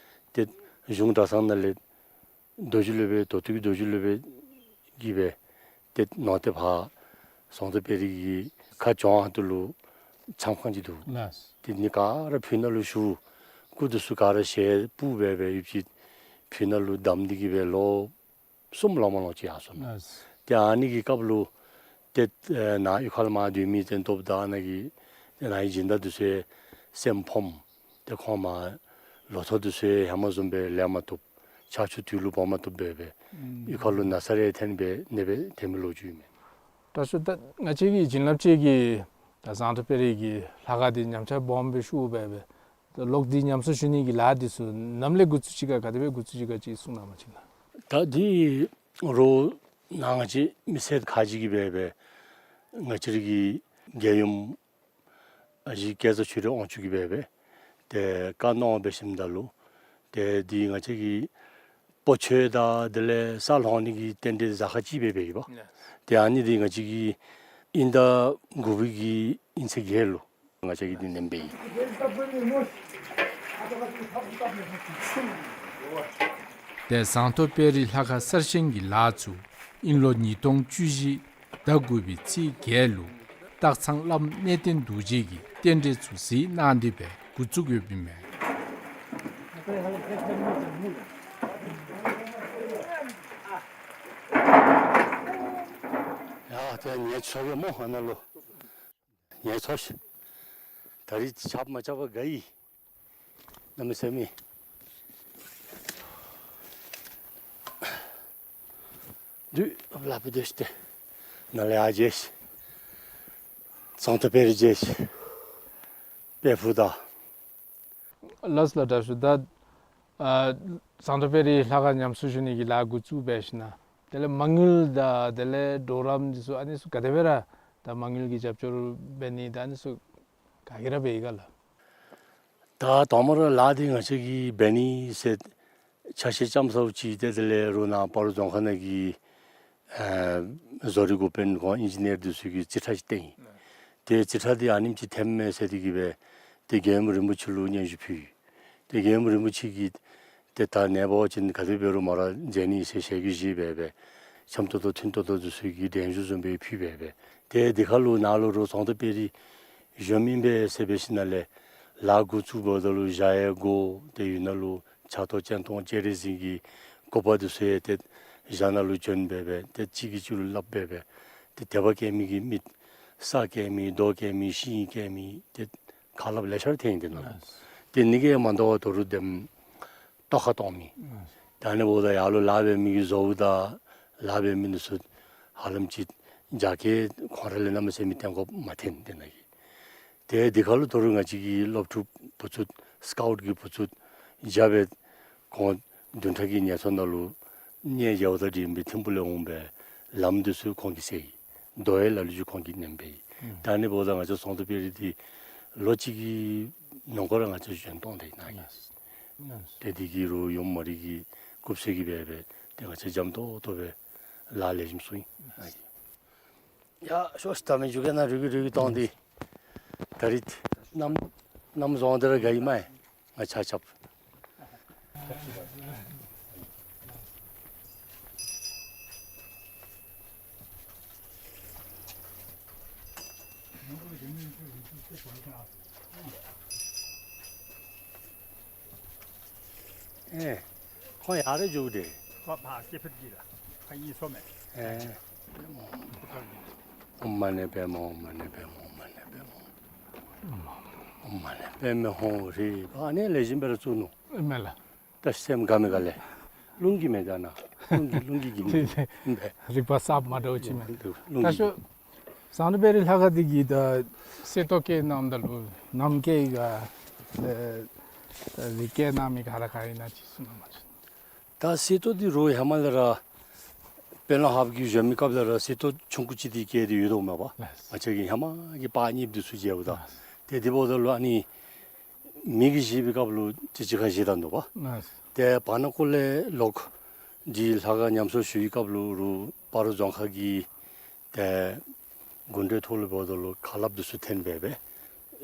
ཏེ་གཞུང་གྲྭ་ཚང་ནང་ལས་རྡོ་རྗེ་སློབ་དཔོན་མདོ་སྟོད་ཀྱི་རྡོ་རྗེ་སློབ་དཔོན་གྱིས་སྦེ་ཏེ་ནོར་རྟེན་ཕར་ཟངས་མདོག་དཔལ་རི་གི་ཁ་རྐྱང་ཁ་ཐུག་ལུ་མཚམས་ཁང་ཅིག་འདུག། ལགས། ཏེ་ཨ་ནི་ག་ར་ཕུ་ནང་ལུ་བཞུགས། སྐུ་འདི་ཚུ་ག་ར་ཞལ་སྤུབས་སྦེ་སྦེ་ཡོདཔ་ཅིག་ཕུ་ནང་ལུ་བསྡམས་ཏེ་གིས་སྦེ་ལོ་གསུམ་ལོ་མ་ལོ་ཅིག་ཡར་སོ་ནུག། ལགས། ཏེ་ཨ་ནི་གི་སྐབས་ལུ་ཏེ་ཨེ་ནཱ་གཡུས་ཁ་ལས་མར་སྡོད་མི་ཏེ་སྟོབས་དང་ནཱ་གི་ཏེ་ནཱ་གི་སྦྱིན་བདག་འདི་ཚུ་སེམས་ཕམ། ཏེ་ཁོང་མར་ལོ་ཐོག་འདི་ཚུ་ཧེ་མ་བཟུམ་སྦེ་ལེན་མ་བཏུབ། ཆར་ཆུ་དུས་ལུ་འབབ་མ་བཏུབ་སྦེ་སྦེ་ཨུམ་གཡུས་ཁ་ལུ་ན་ཚ་རེ་ཐོན་སྦེ་ནདཔ་སྦེ་ཐོན་མི་ལོ་རྒྱུས་ཨིན་མས། དྲག་ཤོས་ད་ང་བཅས་ཀྱི་བྱིན་རླབས་ཅན་གྱི་ད་ཟངས་མདོག་དཔལ་རི་གི་ལྷ་ཁང་འདི་ཉམས་ཆག་སྦོམ་སྦེ་ཤོར་སྦེ་སྦེ་ད་ལོག་སྟེ་ཉམས་གསོ་ཞུ་ནི་གི་ལཱ་འདི་ཚུ་ནམ་ལས་འགོ་བཙུགས་ཅི་ག་ག་དེ་སྦེ་འགོ་བཙུགས་ཅི་ག་ཅིག་གསུང་གནང་བ་ཅིན་ལགས། ད་འདི་རོགས་ནཱ་ང་བཅས་མི་སེར་ཁག་ཅིག་གིས་སྦེ་སྦེ་ང་བཅས་ར་གི་རྒྱལ་ཡུམ་ཨ་ཞེ་སྐལ་བཟང་ཆོས་སྒྲོན་དབང་ཕྱུག་གིས་སྦེ་སྦེ་ཏེ་བཀའ་གནང་འབད་ཞིནམ་ད་ལུ་ཏེ་འདི་ང་བཅས་ཀྱི་སྤོ་ཆོས་དང་དེ་ལས་ས་སློང་ནི་གི་རྟེན་འབྲེལ་གཟའ་སྐར་ཅིག་སྦེ་སྦེ་ཡོདཔ། ཏེ་ཨ་ནི་འདི་ང་བཅས་ཀྱི་དབྱིན་ཟླ་དགུ་པའི་གི་དབྱིན་ཚེས་བརྒྱད་ལུ་ང་བཅས་ཀྱིས་འདི་ནེམ་སྦེ་ཡོད། ཏེ་ཟངས་མདོག་དཔལ་རི་ལྷ་ཁང་གསར་བཞེངས་ཀྱི་ལཱ་ཚུ་ཨིན་ལོ་ཉིས་སྟོང་བཅུ་བཞི་ཟླ་དགུ་པའི་ཚེས་བརྒྱད་ལུ་སྟག་ཚང་བླམ་གནས་བརྟན་རྡོ་རྗེ་གིས་རྟེན་འབྲེལ་ཚུ་གཟིགས་གནང་སྟེ་སྦེ་འགོ་བཙུགས་ཡོདཔ་ཨིན་མས། ཡ་ཏེ་ངལ་འཚོ་གེ་སྨོ་ཨ་ནཱ་ལུ། ངལ་འཚོ་ཤིག། ད་རིས་ཆརཔ་མ་རྐྱབ་པར་དགའ་ཡི། གནམ་མེད་ས་མེད། སྡོད་ལག་པས་སྡོད་ཤིག་ཏེ། ནཱ་ལས་ཡར་མཇལ་ཤིག། ཟངས་མདོག་དཔལ་རི་མཇལ་ཤིག། དཔལ་ཕུག་དང་ ལགས་ལགས། དྲག་ཤོས། ད་ཨ་ཟངས་མདོག་དཔལ་རི་ལྷ་ཁང་ཉམས་གསོ་ཞུ་ནི་གི་ལཱ་འགོ་བཙུགས་འབད་ཞིནམ་ལས་དེ་ལས་མ་དངུལ་དང་དེ་ལས་གྲོགས་རམ་འདི་ཚུ་ཨ་ནི་ཚུ་ག་དེ་སྦེ་ར་ད་མ་དངུལ་གྱི་རྒྱབ་སྐྱོར་འབད་ནི་ད་ཨ་ནི་ཚུ་ག་གིས་ར་འབད་ཡི་ག་ལགས། ད་དང་པ་ར་ལཱ་འདི་ང་བཅས་ཀྱིས་འབད་ནི་ཟེར་ཆ་ཤས་ཙམ་ཚརཝ་ཅིག་ཏེ་དེ་ལས་རོགས་ནཱ་སྤ་རོ་རྫོང་ཁག་ནང་གི་ཨ་བཟོ་རིག་འགོ་དཔོན་ཁོང་ཨིན་ཇི་ནི་ཡར་འདི་ཚུ་གིས་རྩིས་ཁྲ་ཅིག་བཏོན་ཡི། ཏེ་རྩིས་ཁྲ་འདི་ཨ་ནེམ་ཅིག་འཐེནམ་མས་ཟེར་ཏེ་གིས་སྦེ་ཏེ་རྒྱལ་ཡུམ་རིན་པོ་ཆེ་ལུ་སྙན་ཞུ་ཕུལ་ཡི། ཏེ་རྒྱལ་ཡུམ་རིན་པོ་ཆེ་གིས་ཏེ་ད་ནངས་པ་ཅིན་ག་དེ་འབད་རུང་མ་ར་མཛད་ནི་ཟེར་ཞལ་གྱིས་བཞེས་སྦེ་སྦེ་འཆམ་ཏོག་ཏོ་མཐུན་ཏོག་ཏོ་འདི་ཚུ་གི་གདན་ཞུ་བཟུམ་སྦེ་ཕུལ་སྦེ་སྦེ། ཏེ་འདི་ཁར་ལུ་ནཱ་ལུ་རོགས་ཟངས་མདོག་དཔལ་རི་གཞོནམ་ཨིན་པས་ཟེར་འབད་ཞིནམ་ལས་ལཱ་འགོ་བཙུགས་འབདཝ་ད་ལུ་བཞག་ཡས་སྒོ་ཏེ་ཡོད་ནང་ལུ་ཕྱག་ཏོ་སྤྱན་སྟོང་སྤྱན་རས་གཟིགས་ཀྱི་སྐུ་པར་འདི་ཚུ་ཡང་ཏེ་བཞག་ནང་ལུ་བྱོན་སྦེ་སྦེ་ཏེ་གཅིག་གིས་གཅིག་ལུ་སླབ་སྦེ་སྦེ་ཏེ་དད་པ་བསྐྱེད་མི་གི་མི་ས་བཀལ་མི་རྡོ་བཀལ་མི་ཤིང་བཀལ་མི་ཏེ་ཁ་སླབ་ལེ་ཤ་ར་ཐོན་ཡི་དེ་ནང་ལུ། ཏེ་ཨ་ནི་གིས་མ་དོ་བར་དོ་རུང་དེམ་ཏོག་ཁ་གཏོང་མི། ད་ཨ་ནི་འབདཝ་ད་ཡར་ལུ་ལཱ་འབད་མི་གི་བཟོ་བོ་དང་ལཱ་འབད་མི་འདི་ཚུ་ཧ་ལམ་ཅིག་རྒྱ་སྐྱེད་ཁོང་ར་ལས་གནམ་མེད་ས་མེད་ཏེ་དགོཔ་མ་ཐོན་དེ་ནང་གི། ཏེ་འདི་ཁར་ལུ་དོ་རུང་ང་བཅས་ཀྱི་སློབ་ཕྲུག་བུ་ཚུ་སི་ཀའུཊ་གི་བུ་ཚུ་རྒྱབ་སྦེ་ཁོང་བདུན་ཕྲག་གི་ངལ་འཚོ་ནང་ལུ་གནས་མཇལཝ་དང་འབྲེལ་སྦེ་ཐིམ་ཕུག་ལས་འོང་སྦེ་ལམ་འདི་ཚུ་ཁོང་གིས་བསལ་ཡི། རྡོ་ཡི་ལ་ལུ་ཅིག་ཁོང་གིས་མནན་སྦེ་ཡི། ཨུམ། ད་ཨ་ནི་འབདཝ་ད་ང་བཅས་ཟངས་མདོག་དཔལ་རི་འདི་ལོ་གཅིག་གི་ནང་འཁོད་ར་ང་བཅས་བཞེངས་གཏང་ད་ཡི་ནཱ་གི། ལགས། ཏེ་འདི་གིས་རོགས་ཡུམ་མ་རིག་གི་སྐུ་བསོད་ཀྱིས་སྦེ་སྦེ་ཏེ་ང་བཅས་འཇམ་ཏོང་ཏོ་སྦེ་ལཱ་ལེགས་ཤོམ་ཚུགས་ཡི་ནཱ་གི། ཡ་ཤོག་ཤིག། ད་མི་འགྱོ་གེ་ནཱ་རུལ་གི་རུལ་གི་གཏང་སྟེ། ད་རིས་གནམ་གནམ་བཟང་དེ་ར་དགའ་ཡི་མས། ང་ཆ་ཁྱབ། ཨེ། ཁོང་ཡར་ར་འགྱོ་དེས། ཁོ་ཕར་སྐྱེ་འཕེལ་གྱི་ལ། ཁོ་གཉིས་སོ་མས། ཨེ། ཨོཾ་མ་ཎི་པདྨེ་ཧཱུྃ། ཨོཾ་མ་ཎི་པདྨེ་ཧཱུྃ། ཨོཾ་མ་ཎི་པདྨེ་ཧཱུྃ། ཨོཾ་མ་ཎི་པདྨེ་ཧཱུྃ་ཧྲཱིཿ། ཨ་ནི་ལེགས་ཤོམ་སྦེ་ར་བཙུགས་ནུག། ཨིན་མས་ལགས། ད་སེམས་དགའ་མི་དགའ་ལས། རླུང་གིས་མེན་ད་ནཱ། རླུང་གིས་རླུང་གིས་གིས་མི་འདུག། རིག་པ་གསརཔ་མ་འདྲཝ་ཅིག་མས། རླུང་གིས། ད་ཤོག། ཟངས་མདོག་དཔལ་རི་ལྷ་ཁང་འདི་གི་ད་གསེར་ཏོག་བཀལ་གནངམ་ད་ལུ་ནམ་བཀལ་ཡི་ག། ཨེ་རི་བཀལ་གནང་མི་ག་ར་ག་ཨིན་ན་ཅིག་གསུང་གནང་བ་ཅིན། ད་གསེར་ཏོག་འདི་རོགས་ཧེ་མ་ལས་ར་དཔལ་ལྡན་ཧཱཔ་གི་གཞོནམ་གི་སྐབས་ལས་ར་གསེར་ཏོག་ཆུང་ཀུ་ཅིག་འདི་བཀལ་ཏེ་ཡོད་དོ་མས་པ། ལགས། ང་བཅས་ཀྱིས་ཧེ་མ་གི་པར་རྙིངམ་འདི་ཚུ་མཇལཝ་ད། ལགས། ཏེ་འདི་འབདཝ་ད་ལུ་ཨ་ནི་མི་གིས་བཞེས་པའི་སྐབས་ལུ་ཅིག་ཅིག་ཁར་བཞེས་ད་ནུག་པ། ལགས། ཏེ་བར་ན་ཀོ་ལས་ལོག་འདི་ལྷ་ཁང་ཉམས་གསོ་ཞུ་བའི་སྐབས་ལུ་རོགས་སྤ་རོ་རྫོང་ཁག་གི་ཏེ་གུང་ཁྲན་ཐོག་ལུ་འབདཝ་ད་ལུ་ཁ་སླབ་འདི་ཚུ་འཐེན་སྦེ་སྦེ་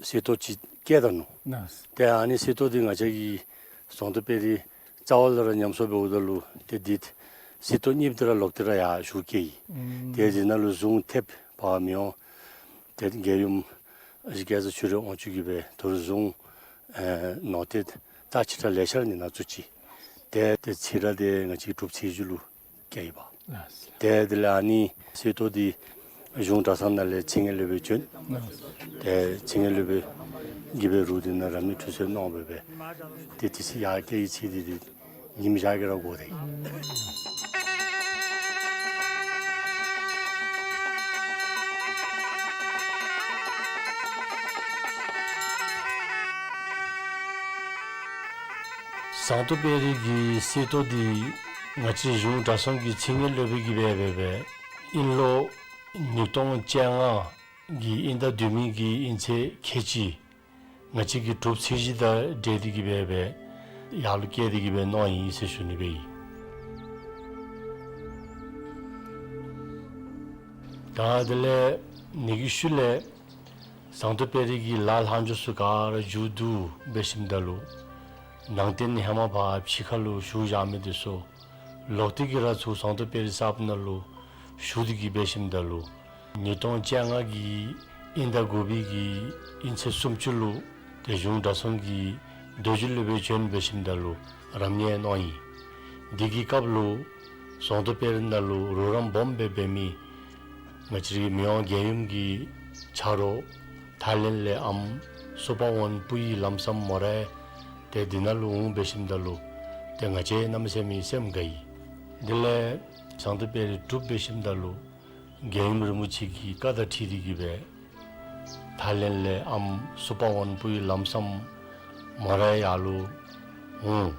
གསེར་ཏོག་ཅིག་བཀལ་ད་ནུག། ལགས། ཏེ་ཨ་ནི་གསེར་ཏོག་འདི་ང་བཅས་ཀྱི་ཟངས་མདོག་དཔལ་རི་རྩ་བ་ལས་ར་ཉམས་གསོ་འབདཝ་ད་ལུ་ཏེ་འདི་གསེར་ཏོག་རྙིངམ་འདི་ར་ལོག་སྟེ་ར་ཡར་ཞུ་བཀལ་ཡི། ཨུམ། ཏེ་འདི་ནང་ལུ་གཟུངས་ཐེབས་འབག་མི་འོང་། ཏེ་རྒྱལ་ཡུམ་ཨ་ཞེ་སྐལ་བཟང་ཆོས་རབ་དབང་ཕྱུག་གིས་སྦེ་དོ་རུང་གཟུངས་ཨེ་ནོར་ཏེ་རྩ་ཆེ་དྲགས་ལེ་ཤ་ར་ཨ་ནི་ནང་བཙུགས་ཅི། ཏེ་ཏེ་ཚེ་ར་འདི་ང་བཅས་ཀྱི་འབྲུག་ཚེས་བཞི་ལུ་བཀལ་ཡི་པ། ལགས། ཏེ་དེ་ལས་ཨ་ནི་གསེར་ཏོག་འདི་གཞུང་གྲྭ་ཚང་ནང་ལས་ཚེ་དངོས་སློབ་དཔོན་བྱོན། ལགས། ཏེ་ཚེ་དངོས་སློབ་དཔོན་གྱིས་སྦེ་རོགས་འདི་ནང་རབ་གནས་ཁྲུས་གསོལ་གནང་སྦེ་སྦེ་ཏེ་དེ་ཚེ་ཡར་བཀལ་ཡི་ཚེ་འདི་འདི་ཉིམ་ཞག་གི་ར་འགོར་ཏེ། ཟངས་མདོག་དཔལ་རི་གི་གསེར་ཏོག་འདི་ང་བཅས་གཞུང་གྲྭ་ཚང་གི་ཚེ་དངོས་སློབ་དཔོན་གྱིས་སྦེ་སྦེ་སྦེ་དབྱིན་ལོ་ཉིས་སྟོང་བཅོ་ལྔ་གི་དབྱིན་ཟླ་བདུན་མི་གི་དབྱིན་ཚེས་ཁལ་གཅིག་ང་བཅས་ཀྱི་འབྲུག་ཚེས་བཞི་དང་འབྲེལ་ཏེ་གིས་སྦེ་སྦེ་ཡར་ལུ་བཀལ་ཏེ་གིས་སྦེ་གནང་ཡི་ཟེར་ཞུ་ནི་སྦེ་ཨིན། ད་དེ་ལས་ཨ་ནི་གི་ཤུལ་ལས་ཟངས་མདོག་དཔལ་རི་གི་ལཱ་ལྷག་འཕྲོ་ཚུ་ག་ར་མཇུག་བསྡུ་འབད་ཞིནམ་ད་ལུ་ནང་རྟེན་ཧེ་མ་ཕར་ཕྱི་ཁ་ལུ་བཞུགས་བཞག་མི་འདི་ཚུ་ལོག་སྟེ་གིས་ར་ཚུར་ཟངས་མདོག་དཔལ་རི་གསརཔ་ནང་ལུ་བཞུགས་ཏེ་གིས་འབད་ཞིནམ་ད་ལུ་ཉིས་སྟོང་བཅོ་ལྔ་གི་དབྱིན་ཟླ་དགུ་པའི་གི་དབྱིན་ཚེས་སུམ་ཅུ་ལུ་ཏེ་གཞུང་གྲྭ་ཚང་གི་རྡོ་རྗེ་སློབ་དཔོན་བྱོན་འབད་ཞིནམ་ད་ལུ་རབ་གནས་གནང་ཡི། འདི་གི་སྐབས་ལུ་ཟངས་མདོག་དཔལ་རི་ནང་ལུ་རོགས་རམ་སྦོམ་སྦེ་འབད་མི་ང་བཅས་རའི་མི་དབང་རྒྱལ་ཡུམ་གྱི་ཆ་རོགས་ཐའི་ལེནཌ་ལས་ཨམ་སུ་པ་ཝོན་སྤུ་ཡི་ལམ་སང་མོ་ར་ཏེ་འདི་ནང་ལུ་འོང་འབད་ཞིནམ་ད་ལུ་ཏེ་ང་བཅས་གནམ་མེད་ས་མེད་སེམས་དགའ་ཡི། དེ་ལས་ཟངས་མདོག་དཔལ་རི་གྲུབ་འབད་ཞིནམ་ད་ལུ་རྒྱལ་ཡུམ་རིན་པོ་ཆེ་གི་བཀའ་དང་འཁྲིལ་ཏེ་གིས་སྦེ་ཐའི་ལེནཌ་ལས་ཨམ་སུ་པ་ཝོན་སྤུ་ཡི་ལམ་སང་ མོ་ར་ཡར་ལུ་འོང་།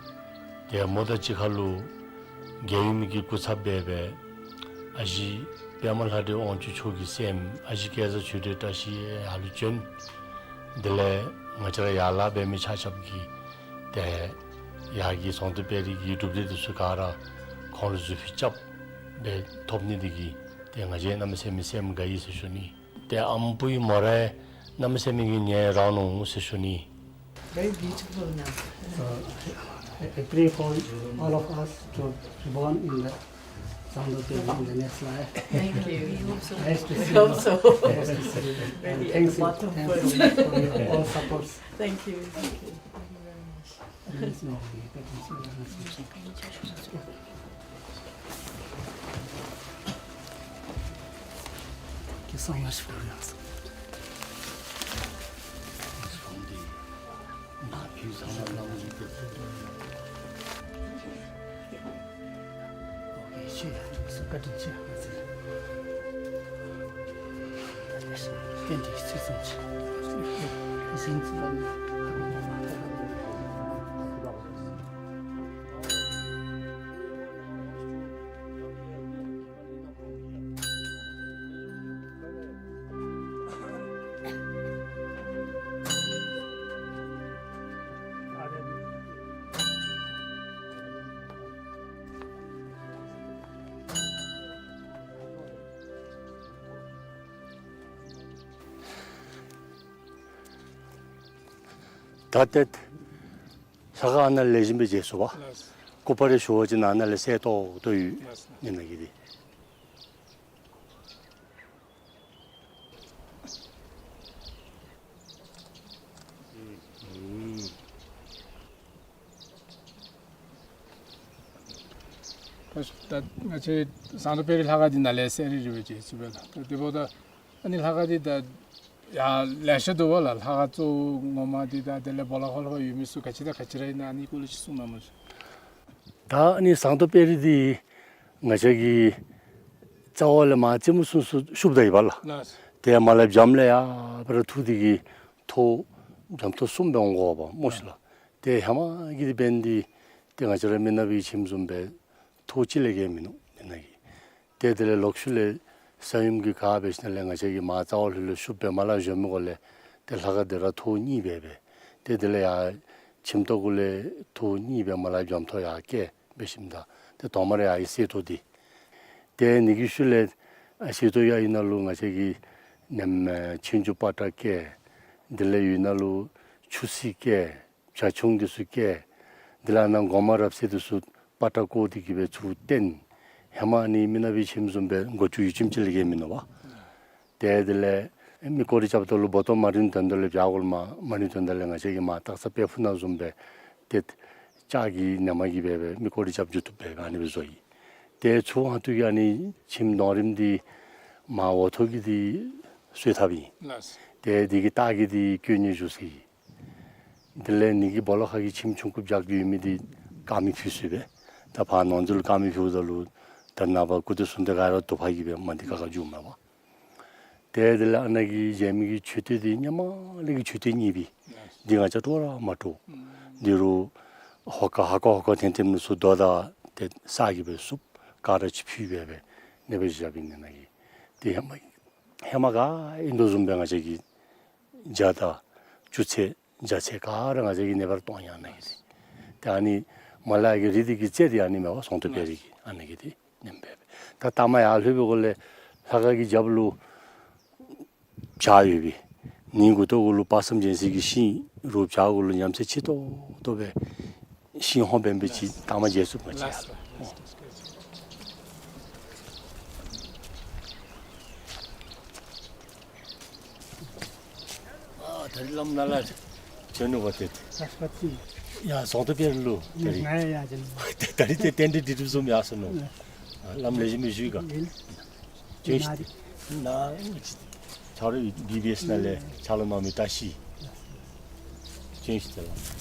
ཏེ་མོ་དང་གཅིག་ཁར་ལུ་རྒྱལ་ཡུམ་གྱི་སྐུ་ཚབ་འབད་བའི་ཨ་ཞེ་པདྨ་ལྷ་འདྲེ་དབང་ཕྱུག་མཆོག་གི་སྲསམོ་ཨ་ཞེ་སྐལ་བཟང་ཆོས་སྒྲོན་བཀྲ་ཤིས་ཡར་ལུ་བྱོན། དེ་ལས་ང་བཅས་ར་ཡར་ལཱ་འབད་མི་ཆ་ཁྱབ་ཀྱིས་ཏེ་ཡར་གྱི་ཟངས་མདོག་དཔལ་རི་གི་གྲུབ་འབྲས་འདི་ཚུ་ག་ར་ཁོང་ལུ་གཟུགས་ཕུད་རྐྱབ་སྦེ་ཐོབ་ནི་འདི་གིས་ཏེ་ང་བཅས་གནམ་མེད་ས་མེད་སེམས་དགའ་ཡི་ཟེར་ཞུ་ནི། ཏེ་ཨམ་བུའི་མོ་ར་གནམ་མེད་ས་མེད་ཀྱི་ངལ་རངས་ནུག་ཟེར་ཞུ་ནི། Very beautiful now. So, I, I pray for all of us to be born in the Zangdo Peri in the next life. Thank you. We hope so. Nice to see you. We hope so. Nice to see you. Really. And at the bottom first. Thanks, thanks for your all supports. Thank you. Thank you. Thank you very much. ད་ཏེ་ལྷ་ཁང་ཨ་ནཱ་ལས་བཞེངས་སྦེ་མཇལ་ཚུགས་པས། ལགས། སྐུ་པར་རེ་ཞུ་བ་ཅིན་ཨ་ནཱ་ལས་གསལ་ཏོག་ཏོ་ཡོད། ལགས། ཨ་ནཱ་གི་འདི། ད་ང་བཅས་ཟངས་མདོག་དཔལ་རི་ལྷ་ཁང་འདི་ནང་ལས་གསལ་རི་རི་སྦེ་མཇལ་ཚུགས་པས་ལགས། ད་དེ་འབདཝ་ད་ཨ་ནི་ལྷ་ཁང་འདི་ད་ཡར་ལེ་ཤ་འདུག་པ་ལགས། ལྷ་ཁང་གཙོ་བོ་ངོ་མ་འདི་དང་དེ་ལས་སྦོ་ལོགས་ཁར་ལྷོད་ཡོད་མི་ཚུ་ག་ཅི་དང་ག་ཅི་ར་ཨིན་ན་ཨ་ནི་སྐོར་ལས་ཅིག་གསུང་གནང་མ་ཤིག། ད་ཨ་ནི་ཟངས་མདོག་དཔལ་རི་འདི་ང་བཅས་ཀྱི་རྩ་བ་ལས་མར་རྩེ་མོ་ཚུན་ཚོད་ཤུབ་ད་ཡི་པ་ལགས། ལགས། ཏེ་མར་ལས་བྱམས་ལས་ཡར་སྦེ་ར་འཐུ་སྟེ་གིས་ཐོག་བྱམས་ཐོག་གསུམ་སྦེ་འོང་དགོ་པས་སྨོ་ཤིག་ལགས། ལགས། ཏེ་ཧེ་མ་གི་འདི་འབདན་འདི་ཏེ་ང་བཅས་ར་མི་ནག་པའི་ཁྱིམ་བཟུམ་སྦེ་ཐོག་གཅིག་ལས་བརྒལ་མིན་ནུག་ཨ་ནཱ་གི། ཏེ་དེ་ལས་ལོག་ཤུལ་ལས་ས་ཡོམ་གྱིས་ག་འབད་ཞིནམ་ལས་ང་བཅས་ཀྱིས་མར་རྩ་བ་ལྷོད་ལྷོད་ཤུབ་སྦེ་མར་ལས་བཞོན་མི་གུ་ལས་ཏེ་ལྷ་ཁང་འདི་ར་ཐོག་གཉིས་སྦེ་འབད། ཏེ་དེ་ལས་ཡར་ཁྱིམ་ཐོག་གུ་ལས་ཐོག་གཉིས་སྦེ་མར་ལས་བྱམས་ཐོག་ཡར་བཀལ་འབད་ཞིནམ་ད་ཏེ་དོང་མ་ར་ཡར་གྱི་གསེར་ཏོག་འདི། ཏེ་ཨ་ནི་གི་ཤུལ་ལས་ཨ་གསེར་ཏོག་ཡར་ཡོད་ནང་ལུ་ང་བཅས་ཀྱིས་ནེམ་ཆོས་འབྱུང་པ་ཏྲ་བཀལ། དེ་ལས་ཡོད་ནང་ལུ་ཆུ་སྲིན་བཀལ། བྱ་ཁྱུང་འདི་ཚུ་བཀལ། དེ་ལས་ཨ་ནཱ་སྒོ་མ་རབ་གསལ་འདི་ཚུ་པ་ཏྲ་བཀོ་སྟེ་གིས་སྦེ་ཚུར་བཏོན། ཧེ་མ་ཨ་ནི་མི་ནག་པའི་ཁྱིམ་བཟུམ་སྦེ་སྒོ་ཅུང་ཡུད་ཙམ་ཅིག་ལས་བརྒལ་མིན་ནུག་པ། ཏེ་དེ་ལས་མི་སྐོར་ར་རྐྱབ་ད་ལུ་སྦོ་ཏོ་མ་རིམ་དོན་དག་ལས་བྱ་གོལ་མ་མ་རིམ་དོན་དག་ལས་ང་བཅས་ཀྱིས་མར་སྟག་ཚང་དཔལ་ཕུག་ནང་བཟུམ་སྦེ་ཏེ་ལྕགས་ཀྱི་ནེམ་གིས་སྦེ་སྦེ་མི་སྐོར་ར་རྐྱབ་འགྱོ་བཏུབ་སྦེ་སྦེ་ཨ་ནི་སྦེ་བཟོ་ཡི། ཏེ་ཚུར་ཨ་ཐུར་གྱི་ཨ་ནི་ཁྱིམ་དོང་རིམ་འདི་མར་འོག་ཐོག་གི་འདི་གསོལ་ཐབ་ཨིན། ལགས། ཏེ་འདི་གི་ལྟག་གི་འདི་དཀོན་གཉེར་བཞུགས་ས་ཨིན། དེ་ལས་ཨ་ནི་གི་སྦོ་ལོགས་ཁ་གི་ཁྱིམ་ཆུང་ཀུ་བརྒྱབ་ཡོད་མི་འདི་དཀར་མེ་ཕུལ་ས་སྦེ། ད་ཕར་ནང་འཛུལ་དཀར་མེ་ཕུལཝ་ད་ལུ་ད་ནངས་པ་སྐུ་ཚེ་གསུམ་དེ་ག་ར་དུ་པ་གིས་སྦེ་མ་འདི་ཁ་ཁ་འགྱོཝ་མས་པ། ཏེ་དེ་ལས་ཨ་ནཱ་གི་མཇལ་མི་གི་མཆོད་རྟེན་འདི་སྔོན་མ་ལས་ཀྱི་མཆོད་རྟེན་རྙིང་པའི་འདི་ང་བཅས་སྤྲོ་ར་མ་སྤྲོ། འདི་རུ་ཧོ་ཀ་ཧ་ཀ་ཧོ་ཀ་འཐེན་འཐེནམ་ཚུ་རྡོ་དང་ཏེ་གསེར་གྱིས་སྦེ་བསུབ། ག་ར་ཅིག་ཕུལ་སྦེ་སྦེ་ཨ་ནི་སྦེ་བཞགཔ་ཨིན་ནཱ་གི། ཏེ་ཧེ་མ་ཧེ་མ་ག་ཨིན་དོ་བཟུམ་སྦེ་ང་བཅས་ཀྱི་ཇ་དང་ཅུ་ཚད་ཇ་ཚད་ག་ར་ང་བཅས་ཀྱིས་ཨ་ནི་སྦེ་ར་གཏོགས་ཡི་ཨ་ནཱ་གི་འདི། ཏེ་ཨ་ནི་མར་ལས་ཀྱི་རི་འདི་གི་རྩེ་འདི་ཨ་ནི་མས་པ་ཟངས་མདོག་དཔལ་རི་གི་ཨ་ནཱ་གི་འདི་ཨིན་པས། ད་ལྟ་མར་ཡར་ལྷོད་པའི་གུ་ལས་ལྷ་ཁང་གི་རྒྱབ་ལུ་བྱག་ཡོད་པས། ཨ་ནི་མགུ་ཏོ་གུ་ལུ་དཔག་བསམ་རྒྱལ་མཚན་གྱི་ཤིང་རུ་བྱག་གུ་ལུ་ཉམས་ཚད་ཆེ་ཏོག་ཏོ་སྦེ་ཤིང་ཧོང་འབད་འབད་ཅིག་ལྟ་མར་མཇལ་ཚུགས་པས། ལགས་སོ། ཨ་ད་རིས་བླམ་ནཱ་ལས་བྱོན་ནུག་པ་ཏེ། ཡ་ཟངས་མདོག་དཔལ་རི་ལུ་ད་རིས། ང་ཡང་ཡར་བྱོན་ནུག། ད་རིས་ཏེ་རྟེན་འབྲེལ་འགྲིག་འགྲིགཔ་བཟུམ་ཡར་སོང་ནུག། ཨ་བླམ་ལེགས་ཤོམ་སྦེ་བཞུགས་ག། བྱོན་ཤིག་ཏེ། ནཱ་ཆ་རོགས་བི་བི་ཨེསི་ནང་ལས་ཕྱག་ལཱ་གནང་མི་བཀྲ་ཤིས། བྱོན་ཤིག་ཏེ་ལགས།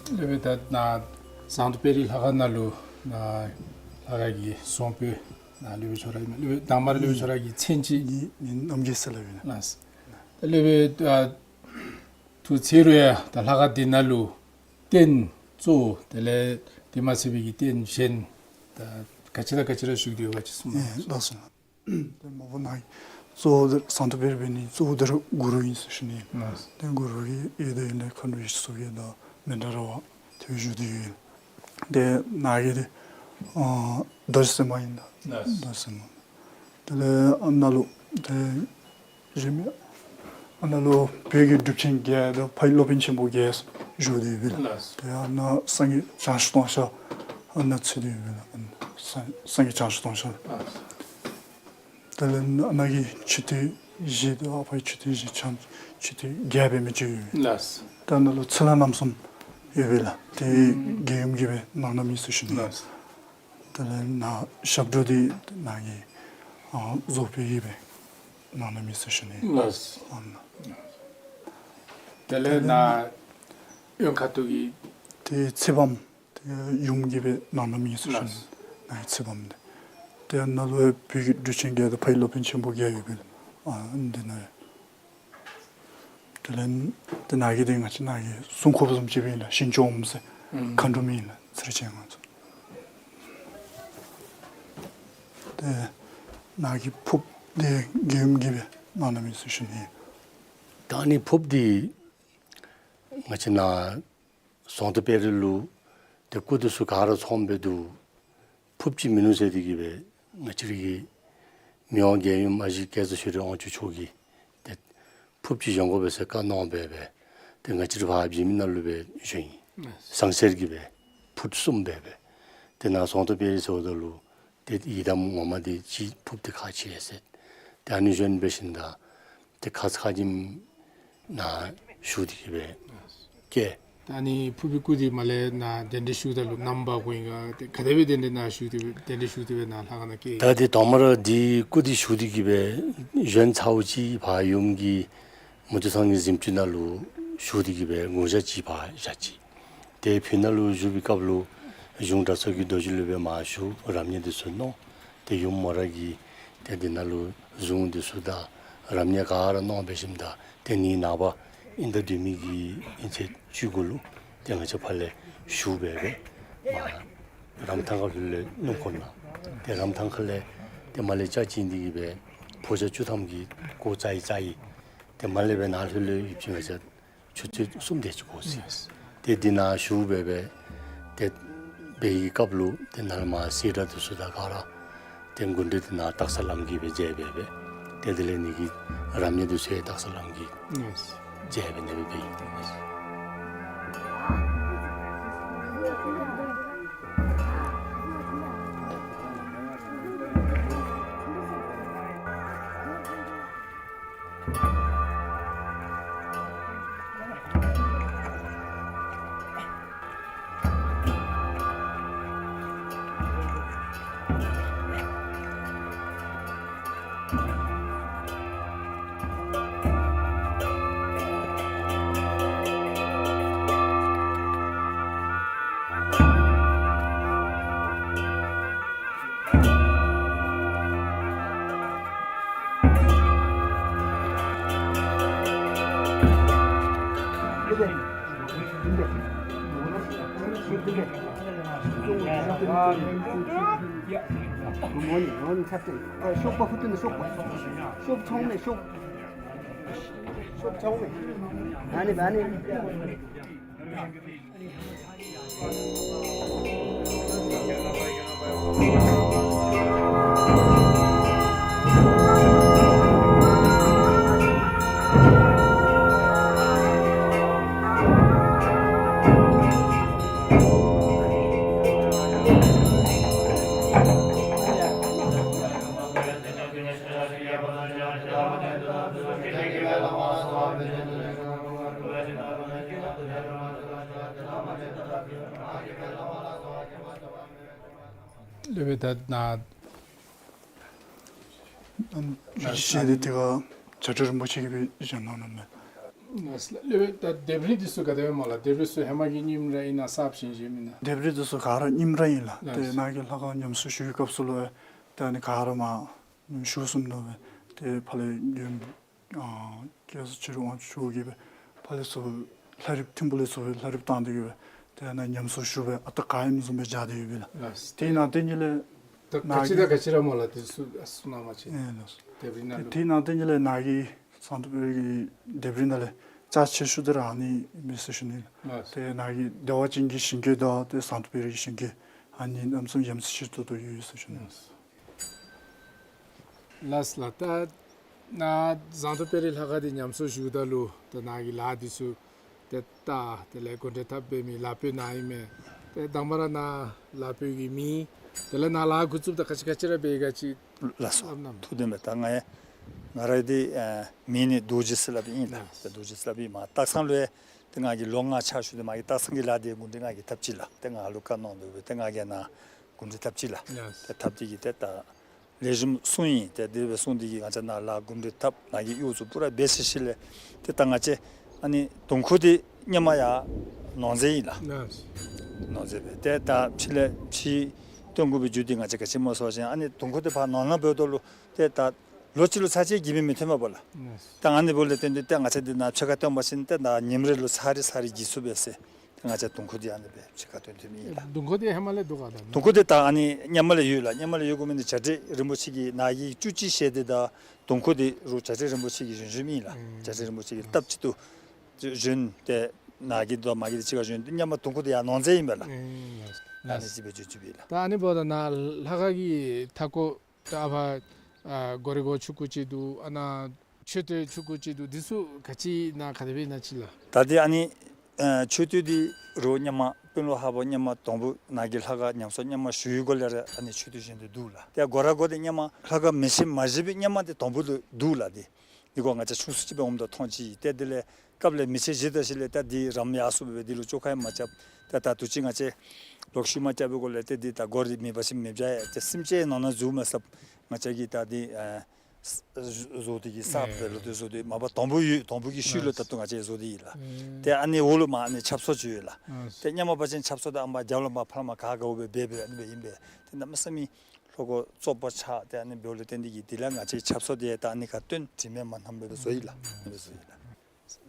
སློབ་དཔོན་ད་ནཱ་ཟངས་མདོག་དཔལ་རི་ལྷ་ཁང་ནང་ལུ་ནཱ་ལྷ་ཁང་གི་བཟང་པོ་ནཱ་སློབ་དཔོན་ཁྱོད་ར་ཨིན་མས། སློབ་དཔོན་དང་པ་ར་སློབ་དཔོན་ཁྱོད་ར་གི་མཚན་ཅིག། ངེའི་མིང་རྣམ་རྒྱལ་ཟེར་སླབ་ཨིན། ལགས། ད་སློབ་དཔོན་ཨ་ཐུགས་ཚེ་རུ་ཡང་ད་ལྷ་ཁང་འདི་ནང་ལུ་རྟེན་གཙོ་བོ་དེ་ལས་དེ་མ་ཚད་པའི་གི་རྟེན་གཞན་ད་ག་ཅི་དང་ག་ཅི་ར་བཞུགས་ཏེ་ཡོད་ག་ཅིག་གསུངས་གནང་། ལགས་སོ། ཏེ་མ་པ་ནཱ་གི་གཙོ་བོ་འདི་ཟངས་མདོག་དཔལ་རི་འབད་ནི་གཙོ་བོ་འདི་ར་གུ་རུ་ཨིན་ཟེར་ཞུ་ནི། ལགས། ཏེ་གུ་རུ་གི་ཡོད་དེ་ཨིན་ལས་མཁའ་འགྲོ་ཡི་ཚོགས་ཀྱི་ད་མཎྜལ་ར་བ་ཏེ་བཞུགས་ཏེ་ཡོད། ཏེ་ནཱ་གི་འདི་ཨ་རྡོ་རྗེ་སེམས་དཔའ་ཨིན་ལགས། ལགས། རྡོ་རྗེ་སེམས་དཔའ། དེ་ལས་ཨ་ནཱ་ལུ་ཏེ་གཞན་མི་ཨ་ནཱ་ལུ་བོད་ཀྱི་གྲུབ་ཆེན་བརྒྱད་དང་ཕ་ཡི་སློབ་དཔོན་ཆེན་པོ་བརྒྱད་བཞུགས་ཏེ་ཡོད་པས་ལགས། ལགས། ཏེ་ཨ་ནཱ་སངས་རྒྱས་བྱང་ཆུབ་ཏུང་ཤ་ཨ་ནཱ་ཚུད་དེ་ཡོད་པས་ལགས། ཨ་ནཱ་སངས་སངས་རྒྱས་བྱང་ཆུབ་ཏུང་ཤ། ལགས། དེ་ལས་ཨ་ནཱ་གི་མཆོད་རྟེན་བཞི་དང་ཨ་ཕ་ཡི་མཆོད་རྟེན་བཞི་ཕྱག་མཆོད་རྟེན་བརྒྱད་འབད་མི་ཅིག་ཡོད་པས། ལགས། ཏེ་ཨ་ནཱ་ལུ་ཚེ་ལྷ་རྣམ་གསུམ་ཡོད་པས་ལགས། ཏེ་རྒྱལ་ཡུམ་གྱིས་སྦེ་གནང་གནངམ་ཨིན་ཟེར་ཞུ་ནི། ལགས། དེ་ལས་ནཱ་ཞབས་དྲུང་འདི་ནཱ་གི་ཨ་རྫོགས་པའི་ཡིད་སྦེ་གནང་གནངམ་ཨིན་ཟེར་ཞུ་ནི། ལགས། ཨ་ནཱ། དེ་ལས་ནཱ་གཡོན་ཁ་ཐུག་གི་ཏེ་ཚེ་བམ་ཏེ་ཡུམ་གྱིས་སྦེ་གནང་གནངམ་ཨིན་ཟེར་ཞུ་ནི། ལགས། ནཱ་གི་ཚེ་བམ་འདི། ཏེ་ནཱ་ལུ་བོད་ཀྱི་གྲུབ་ཆེན་བརྒྱད་དང་ཕ་ཡི་སློབ་དཔོན་ཆེན་པོ་བརྒྱད་ཡོད་པས། ཨ་འདི་ནཱ་ཡོད། དེ་ལས་ཏེ་ནཱ་གི་འདི་ང་བཅས་ནཱ་གི་སྲུང་འཁོརཔ་བཟུམ་ཅིག་སྦེ་ཨིན་ལགས། ཞིང་སྐྱོང་ཟེར་ཨུམ་མཁའ་འགྲོམ་ཨིན་ལགས། ཚེ་རིང་ཅན་ང་ཚོ། ཏེ་ནཱ་གི་ཕུརཔ་འདི་རྒྱལ་ཡུམ་གྱིས་སྦེ་གནང་གནངམ་ཨིན་ཟེར་ཞུ་ནི། ད་ཨ་ནི་ཕུརཔ་འདི་ང་བཅས་ནཱ་ཟངས་མདོག་དཔལ་རི་ལུ་ཏེ་སྐུ་འདི་ཚུ་ག་ར་ཚངམ་སྦེ་འདུག། ཕུརཔ་ཅིག་མིན་ནུག་ཟེར་ཏེ་གིས་སྦེ་ང་བཅས་ར་གི་མི་དབང་རྒྱལ་ཡུམ་མ་གཞི་བཀའ་ཟུར་ཤེས་རིག་དབང་ཕྱུག་མཆོག་གིས་ཏེ་ཕུརཔ་ཅིག་བཞེངས་དགོ་པས་ཟེར་བཀའ་གནང་སྦེ་སྦེ་ཏེ་ང་བཅས་ར་ཕར་བྱེ་མི་ནང་ལུ་སྦེ་བཞེངས་ཡི། ལགས། ཟངས་གསེར་གྱི་སྦེ་ཕུརཔ་གསུམ་སྦེ་སྦེ་ཏེ་ནཱ་ཟངས་མདོག་དཔལ་རི་ཟེརཝ་ད་ལུ་ཏེ་ཡི་དམ་ངོ་མ་འདི་ཅིག་ཕུརཔ་འདི་ཁག་ཆེ་ཟེར། ཏེ་ཨ་ནི་བཞེངས་འབད་ཞིནམ་ད་ཏེ་ཁ་ཙ་ཁ་ཉིནམ་ནཱ་ཞུ་སྟེ་གིས་སྦེ་བསྐྱལ། ད་ཨ་ནི་ཕུར་པའི་སྐུ་འདི་མར་ལས་ནཱ་གདན་འདྲེན་ཞུཝ་ད་ལུ་ནམ་འབག་དགོ་ཨིན་ག། ཏེ་ག་དེ་སྦེ་གདན་འདྲེན་ནཱ་ཞུ་སྟེ་སྦེ་གདན་འདྲེན་ཞུ་སྟེ་སྦེ་ནཱ་ལྷ་ཁང་ནང་བསྐྱལ། ད་འདི་དང་པ་ར་འདི་སྐུ་འདི་ཞུ་སྟེ་གིས་སྦེ་བཞེངས་ཚརཝ་ཅིག་ཕར་ཡུམ་གྱི་མུ་སྟེགས་ཚང་གི་གཟིམ་ཅུང་ནང་ལུ་ཞུ་སྟེ་གིས་སྦེ་དགུང་ཞག་གཅིག་ཕར་བཞག་ཅི། ཏེ་ཕུག་ནང་ལུ་བཞུགས་པའི་སྐབས་ལུ་གཞུང་གྲྭ་ཚང་གི་རྡོ་རྗེ་ལུ་སྦེ་མར་ཞུ་རབ་གནས་འདི་ཚུ་གནང་། ཏེ་ཡུམ་མོ་ར་གིས་ཏེ་འདི་ནང་ལུ་གཟུངས་འདི་ཚུ་དང་རབ་གནས་ག་ར་གནང་འབད་ཞིནམ་ད་ཏེ་ནི་ནངས་པ་ཨིན་ཟླ་བདུན་མའི་གི་ཨིན་ཚེས་བཅུ་དགུ་ལུ་ཏེ་ང་བཅས་ཕར་ལས་ཞུ་སྦེ་སྦེ་མར་རམ་ཐང་ཁ་ལྷོད་ལས་སྣུམ་འཁོར་ནང་ཏེ་རམ་ཐང་ཁ་ལས་ཏེ་མར་ལས་ལྕགས་ཅིག་འདི་གིས་སྦེ་ཕོ་ཆ་བཅུ་ཐམ་གྱིས་སྒོ་རྩ་ཡི་རྩ་ཡི། ཏེ་མར་ལས་སྦེ་ནཱ་ལྷོད་ལས་ཡིབ་ཅི་ང་བཅས་ཆུ་ཚོད་གསུམ་དེ་ཅིག་འགོར་ཅི། ཏེ་འདི་ནང་ཞུ་སྦེ་སྦེ་ཏེ་འབད་བའི་སྐབས་ལུ་ཏེ་ནཱ་མར་སེར་སྒྲེང་འདི་ཚུ་དང་ག་ར་ཏེ་མགུ་འདྲེན་འདི་ནཱ་སྟག་ཚང་བླམ་གིས་སྦེ་མཇལ་སྦེ་སྦེ་ཏེ་དེ་ལས་ནི་གི་རབ་གནས་འདི་ཚུ་ཡང་སྟག་ཚང་བླམ་གིས་མཇལ་སྦེ་ནི་སྦེ་འབད་ཡི། ཤོག་པ་ཧུ་ཏུ་ནི་ཤོག་པ། ཤོག་ཚང་མས་ཤོག། ཤོག་ཚང་མས། ཨ་ནི་ཨ་ནི། སློབ་དཔོན་ད་ནཱ་ཨམ་ཞུ་ཅི་ཟེར་ཏེ་དེ་ཁར་བྱ་སྒྲོལ་རིན་པོ་ཆེ་གིས་སྦེ་བཞེངས་གནང་ནུག་མས། ལགས་སོ་ལགས། ད་ལྡེབས་རིས་འདི་ཚུ་ག་དེ་སྦེ་སྨོ་ལགས། ལྡེབས་རིས་ཚུ་ཧེ་མ་གི་རྙིངམ་ར་ཨིན་ན་གསརཔ་བཞེངས་བཞེངསམ་ཨིན་ན། ལྡེབས་རིས་འདི་ཚུ་ག་ར་རྙིངམ་ར་ཨིན་ལགས། ལགས་སོ། ཏེ་ནཱ་གི་ལྷ་ཁང་ཉམས་གསོ་ཞུ་བའི་སྐབས་སུ་ལུ་ཏེ་ཨ་ནི་ག་ར་མར་ཉམས་གསོ་ཞུ་སོངམ་ཨིན་མས། ཏེ་ཕར་ལས་ཨ་སྐལ་བཟང་ཆོས་སྒྲོན་དབང་ཕྱུག་གིས་སྦེ་ཕར་ལས་ཚུར་ལྷ་རིཔ་ཐིམ་ཕུག་ལས་ཚུར་སྦེ་ལྷ་རིཔ་བཏང་སྟེ་གིས་སྦེ་ཏེ་ཨ་ནཱ་ཉམས་གསོ་ཞུ་བའི་ཨ་རྟག་ག་ཨིནམ་བཟུམ་སྦེ་སྦྱར་ཏེ་ཡོད་པས་ལགས། ལགས་སོ། ཏེ་ནཱ་དེ་ཉིད་ལས་ད་ནཱ་ག་ཅི་གི་དང་ག་ཅི་ར་སྨོ་ལགས། དེ་ཚུ་གསུང་གནང་བ་ཅིན། ཨེ་ལགས་སོ། ལྡེབས་རིས་ནང་ལུ། ཏེ་ནཱ་དེ་ཉིད་ལས་ནཱ་གི་ཟངས་མདོག་དཔལ་རི་གི་ལྡེབས་རིས་ནང་ལས་རྩ་ཆེ་ཤོས་འདི་ར་ཨ་ནི་ཨིན་མས་ཟེར་ཞུ་ནི། ལགས་སོ། ཏེ་ནཱ་གི་བདེ་བ་ཅན་གྱི་ཞིང་གི་དང་ཏེ་ཟངས་མདོག་དཔལ་རི་གི་ཞིང་གི་ཨ་ནི་གནམ་མེད་ས་མེད་ཡ་མཚན་ཆེ་ཏོག་ཏོ་ཡོད་ཟེར་ཞུ་ནི། ལགས་སོ། ལགས་སོ་ལགས། ད་ནཱ་ཟངས་མདོག་དཔལ་རི་ལྷ་ཁང་འདི་ཉམས་གསོ་ཞུཝ་ད་ལུ་ད་ནཱ་གི་ལཱ་འདི་ཚུ་ཏེ་ད་དེ་ལས་སྒོ་འདྲེན་འཐབ་འབད་མི་ལཱ་དཔོན་ནཱ་ཨིན་མས། ཏེ་དང་པ་ར་ནཱ་ལཱ་དཔོན་གྱི་མིང་དེ་ལས་ནཱ་ལཱ་འགོ་བཙུགསཔ་ད་ག་ཅི་ག་ཅི་ར་འབད་ག་ཅི། ལགས་སོ། སླབ་གནང་། ཐུགས་བདེན་པས། ད་ང་ཡང་ང་རའི་འདི་ཨ་མིང་ནི་རྡོ་རྗེ་ཟེར་སླབ་ཨིན་ལགས། ལགས། རྡོ་རྗེ་ཟེར་སླབ་ཨིན་མས། སྟག་ཚང་ལུ་ཡང་ཏེ་ང་གིས་ལོ་ལྔ་ཕྱག་ཞུ་སྟེ་མ་གི་སྟག་ཚང་གི་ལཱ་འདི་འགོ་འདྲེན་ང་གིས་འཐབ་ཅི་ལགས། ཏེ་ང་ལུ་བཀའ་གནང་དོ་སྦེ་ཏེ་ང་གིས་ནཱ་འགོ་འདྲེན་འཐབ་ཅི་ལགས། ལགས། ཏེ་འཐབ་སྟེ་གིས་ཏེ་ད་ལེགས་ཤོམ་སོང་ཡི། ཏེ་དེ་སྦེ་སོང་སྟེ་གིས་ང་བཅས་ནཱ་ལཱ་འགོ་འདྲེན་འཐབ་ནཱ་གི་གཡོག་ཚུ་པུ་ར་འབད་ཚར་ཞིནམ་ལས་ཏེ་ད་ང་བཅས་ཨ་ནི་དུང་ཁུ་འདི་སྔོན་མ་ཡར་ནོར་རྫས་ཨིན་ལགས། ལགས། ནོར་རྫས་སྦེ་ཏེ་ད་ཕྱི་ལས་ཕྱི་བཏོན་དགོ་པའི་རྒྱུ་འདི་ང་བཅས་ག་ཅི་སྨོ་ཟེར་བ་ཅིན་ཨ་ནི་དུང་ཁུ་འདི་ཕར་ནོར་ནང་འབདཝ་ད་ལུ་ཏེ་ད་ལོ་གཅིག་ལུ་ཚར་གཅིག་གིས་མི་མི་ཐོན་པས་ལགས། ལགས། ད་ཨ་ནི་འབདཝ་ལས་བརྟེན་ཏེ་ཏེ་ང་བཅས་འདི་ནཱ་ཕྱི་ཁར་བཏོན་པ་ཅིན་ཏེ་ད་ཉིནམ་རེ་ལུ་ཚར་རེ་ཚར་རེ་གྱིས་ཚུགས་པས་ཟེར། ང་བཅས་དུང་ཁུ་འདི་ཨ་ནི་སྦེ་ཕྱི་ཁར་བཏོན་བཏོནམ་ཨིན་ལགས། དུང་ཁུ་འདི་ཧེ་མ་ལས་འདུག་ག་ལགས། དུང་ཁུ་འདི་ད་ཨ་ནི་སྔོན་མ་ལས་ཡོད་ལགས། སྔོན་མ་ལས་ཡོད་དགོ་མི་འདི་བྱ་བྲལ་རིན་པོ་ཆེ་གིས་ནཱ་གི་བཅུད་ཅིག་བཞེས་ཏེ་ད་དུང་ཁུ་འདི་རུང་བྱ་བྲལ་རིན་པོ་ཆེ་གིས་བཞེངས་བཞེངསམ་ཨིན་ལགས། ཨུམ། བྱ་བྲལ་རིན་པོ་ཆེ་གིས་སྟབས་གཅིག་ཏུ་བཞེངས་ཏེ་ནཱ་གི་དང་མ་གི་འདི་གཅིག་ཁར་བཞེངས་ཏེ་སྔོན་མ་དུང་ཁུ་འདི་ཡར་ནོར་རྫས་ཨིན་པས་ལགས། ཨུམ། ཨ་ནི་ཅིག་སྦེ་བྱུང་བྱུངམ་ཨིན་ལགས། ད་ཨ་ནི་འབདཝ་ད་ནཱ་ལྷ་ཁང་གི་མཐའ་སྐོར་ད་ཨ་ཕར་ཨ་སྒོ་རི་སྒོ་ཆུང་ཀུ་ཅིག་འདུག། ཨ་ནཱ་མཆོད་རྟེན་ཆུང་ཀུ་ཅིག་འདུག། འདི་ཚུ་ག་ཅི་ནཱ་ག་དེ་སྦེ་ཨིན་ན་ཅིག་ལགས། ད་འདི་ཨ་ནི་ཨ་མཆོད་རྟེན་འདི་རུང་སྔོན་མ་དཔོན་སློབ་ཧ་བོ་སྔོན་མ་དང་པོ་ནཱ་གི་ལྷ་ཁང་ཉམས་གསོ་སྔོན་མ་ཞུ་བའི་སྒང་ལས་ར་ཨ་ནི་མཆོད་རྟེན་བཞེངས་ཏེ་འདུག་ལགས། ཏེ་སྒོ་ར་སྒོ་འདི་སྔོན་མ་ལྷ་ཁང་མེ་ཤིང་མ་བཞེངས་པའི་སྔོན་མ་འདི་དང་པོ་ལུ་འདུག་ལགས། འདི་འདི་ཁོ་ང་བཅས་ཆུང་སུ་ཅིག་སྦེ་འོངམ་ད་མཐོང་ཅི། ཏེ་དེ་ལས་སྐབས་ལས་མེ་ཤིང་བཞེངས་ད་ཞིནམ་ལས་ད་འདི་རམ་ཡར་སོངམ་སྦེ་འདི་ལུ་བཅོ་ཁ་ཡང་མ་རྐྱབ། ད་ད་དུས་ཅི་ང་བཅས་ལོག་ཤུལ་མ་རྐྱབ་པའི་སྒང་ལས་ཏེ་འདི་ད་སྒོ་ར་མེད་པ་ཅིན་མེདཔ་བྱ་ཡི། ཏེ་སེམས་ཅན་ནང་ན་འཛུལ་མ་ཚུགསཔ་ང་བཅས་ཀྱིས་ད་འདི་ཨ་བཟོ་སྟེ་གིས་གསརཔ་སྦེ་ལོག་སྟེ་བཟོ་སྟེ་མ་པ་དང་པོ་ཡོད། དང་པོ་གི་ཤུལ་ལུ་ད་ལྟོ་ང་བཅས་བཟོ་སྟེ་ཡོད་ལགས། ཏེ་ཨ་ནི་འོག་ལུ་མར་ཨ་ནི་ཆབ་གསང་ཅིག་ཡོད་ལགས། ཏེ་སྔོན་མ་འབད་བ་ཅིན་ཆབ་གསང་འདི་ཨ་མར་རྒྱབ་ལུ་མར་ཕར་མར་ག་དགའཝ་སྦེ་འབད་འབད་ཨ་ནི་སྦེ་ཨིན་པས། ཏེ་གནམ་མེད་ས་མེད་ལྷོ་སྒོ་བཙོག་པ་ཆགས་ཏེ་ཨ་ནི་འབདཝ་ལས་བརྟེན་ཏེ་གིས་དེ་ལས་ང་བཅས་ཆབ་གསང་འདི་ད་ཨ་ནི་ཁར་བཏོན་དྲི་མེད་མ་ནམ་སྦེ་བཟོ་ཡི་ལགས། ཨ་ནི་སྦེ་བཟོ་ཡི་ལགས།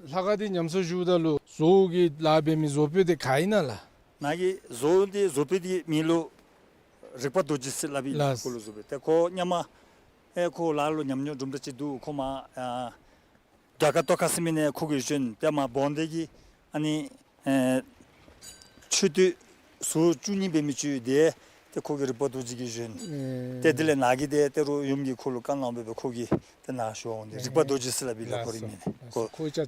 ལྷ་ཁང་འདི་ཉམས་གསོ་ཞུཝ་ད་ལུ་བཟོ་གི་ལཱ་འབད་མི་བཟོ་དཔོན་འདི་ག་ཨིན་ན་ལགས། ནཱ་གི་བཟོ་འདི་བཟོ་དཔོན་འདི་མིང་ལུ་རིག་པ་རྡོ་རྗེ་ཟེར་སླབ་ཨིན་ལགས། ལགས། ཁོ་ལུ་བཟོ་དཔོན་ཏེ་ཁོ་སྔོན་མ་ཨེ་ཁོ་ལཱ་ལུ་ཉམས་མྱོང་དུམ་གྲ་ཅིག་འདུག། ཁོ་མར་ཨ་རྒྱ་གར་ཏོག་ཁ་ཟེར་མི་ནང་ཁོ་གིས་བཞེངས། ཏེ་མར་བོན་སྡེ་གི་ཨ་ནི་ཨེ་མཆོད་རྟེན་ཟུར་བཅུ་གཉིས་འབད་མི་ཅིག་ཡོད། ཏེ་ཏེ་ཁོ་གིས་རིག་པ་རྡོ་རྗེ་གིས་བཞེངས། ཨེ། ཏེ་དེ་ལས་ནཱ་གི་འདི་ཏེ་རུང་ཡུམ་གྱིས་ཁོ་ལུ་བཀའ་གནང་སྦེ་ཁོ་གིས་ཏེ་ནཱ་ཞུ་འོང་། ཏེ་རིག་པ་རྡོ་རྗེ་ཟེར་སླབ་ཨིན་ལགས། ཁོ་རའི་མིང་ནི། ལགས་སོ།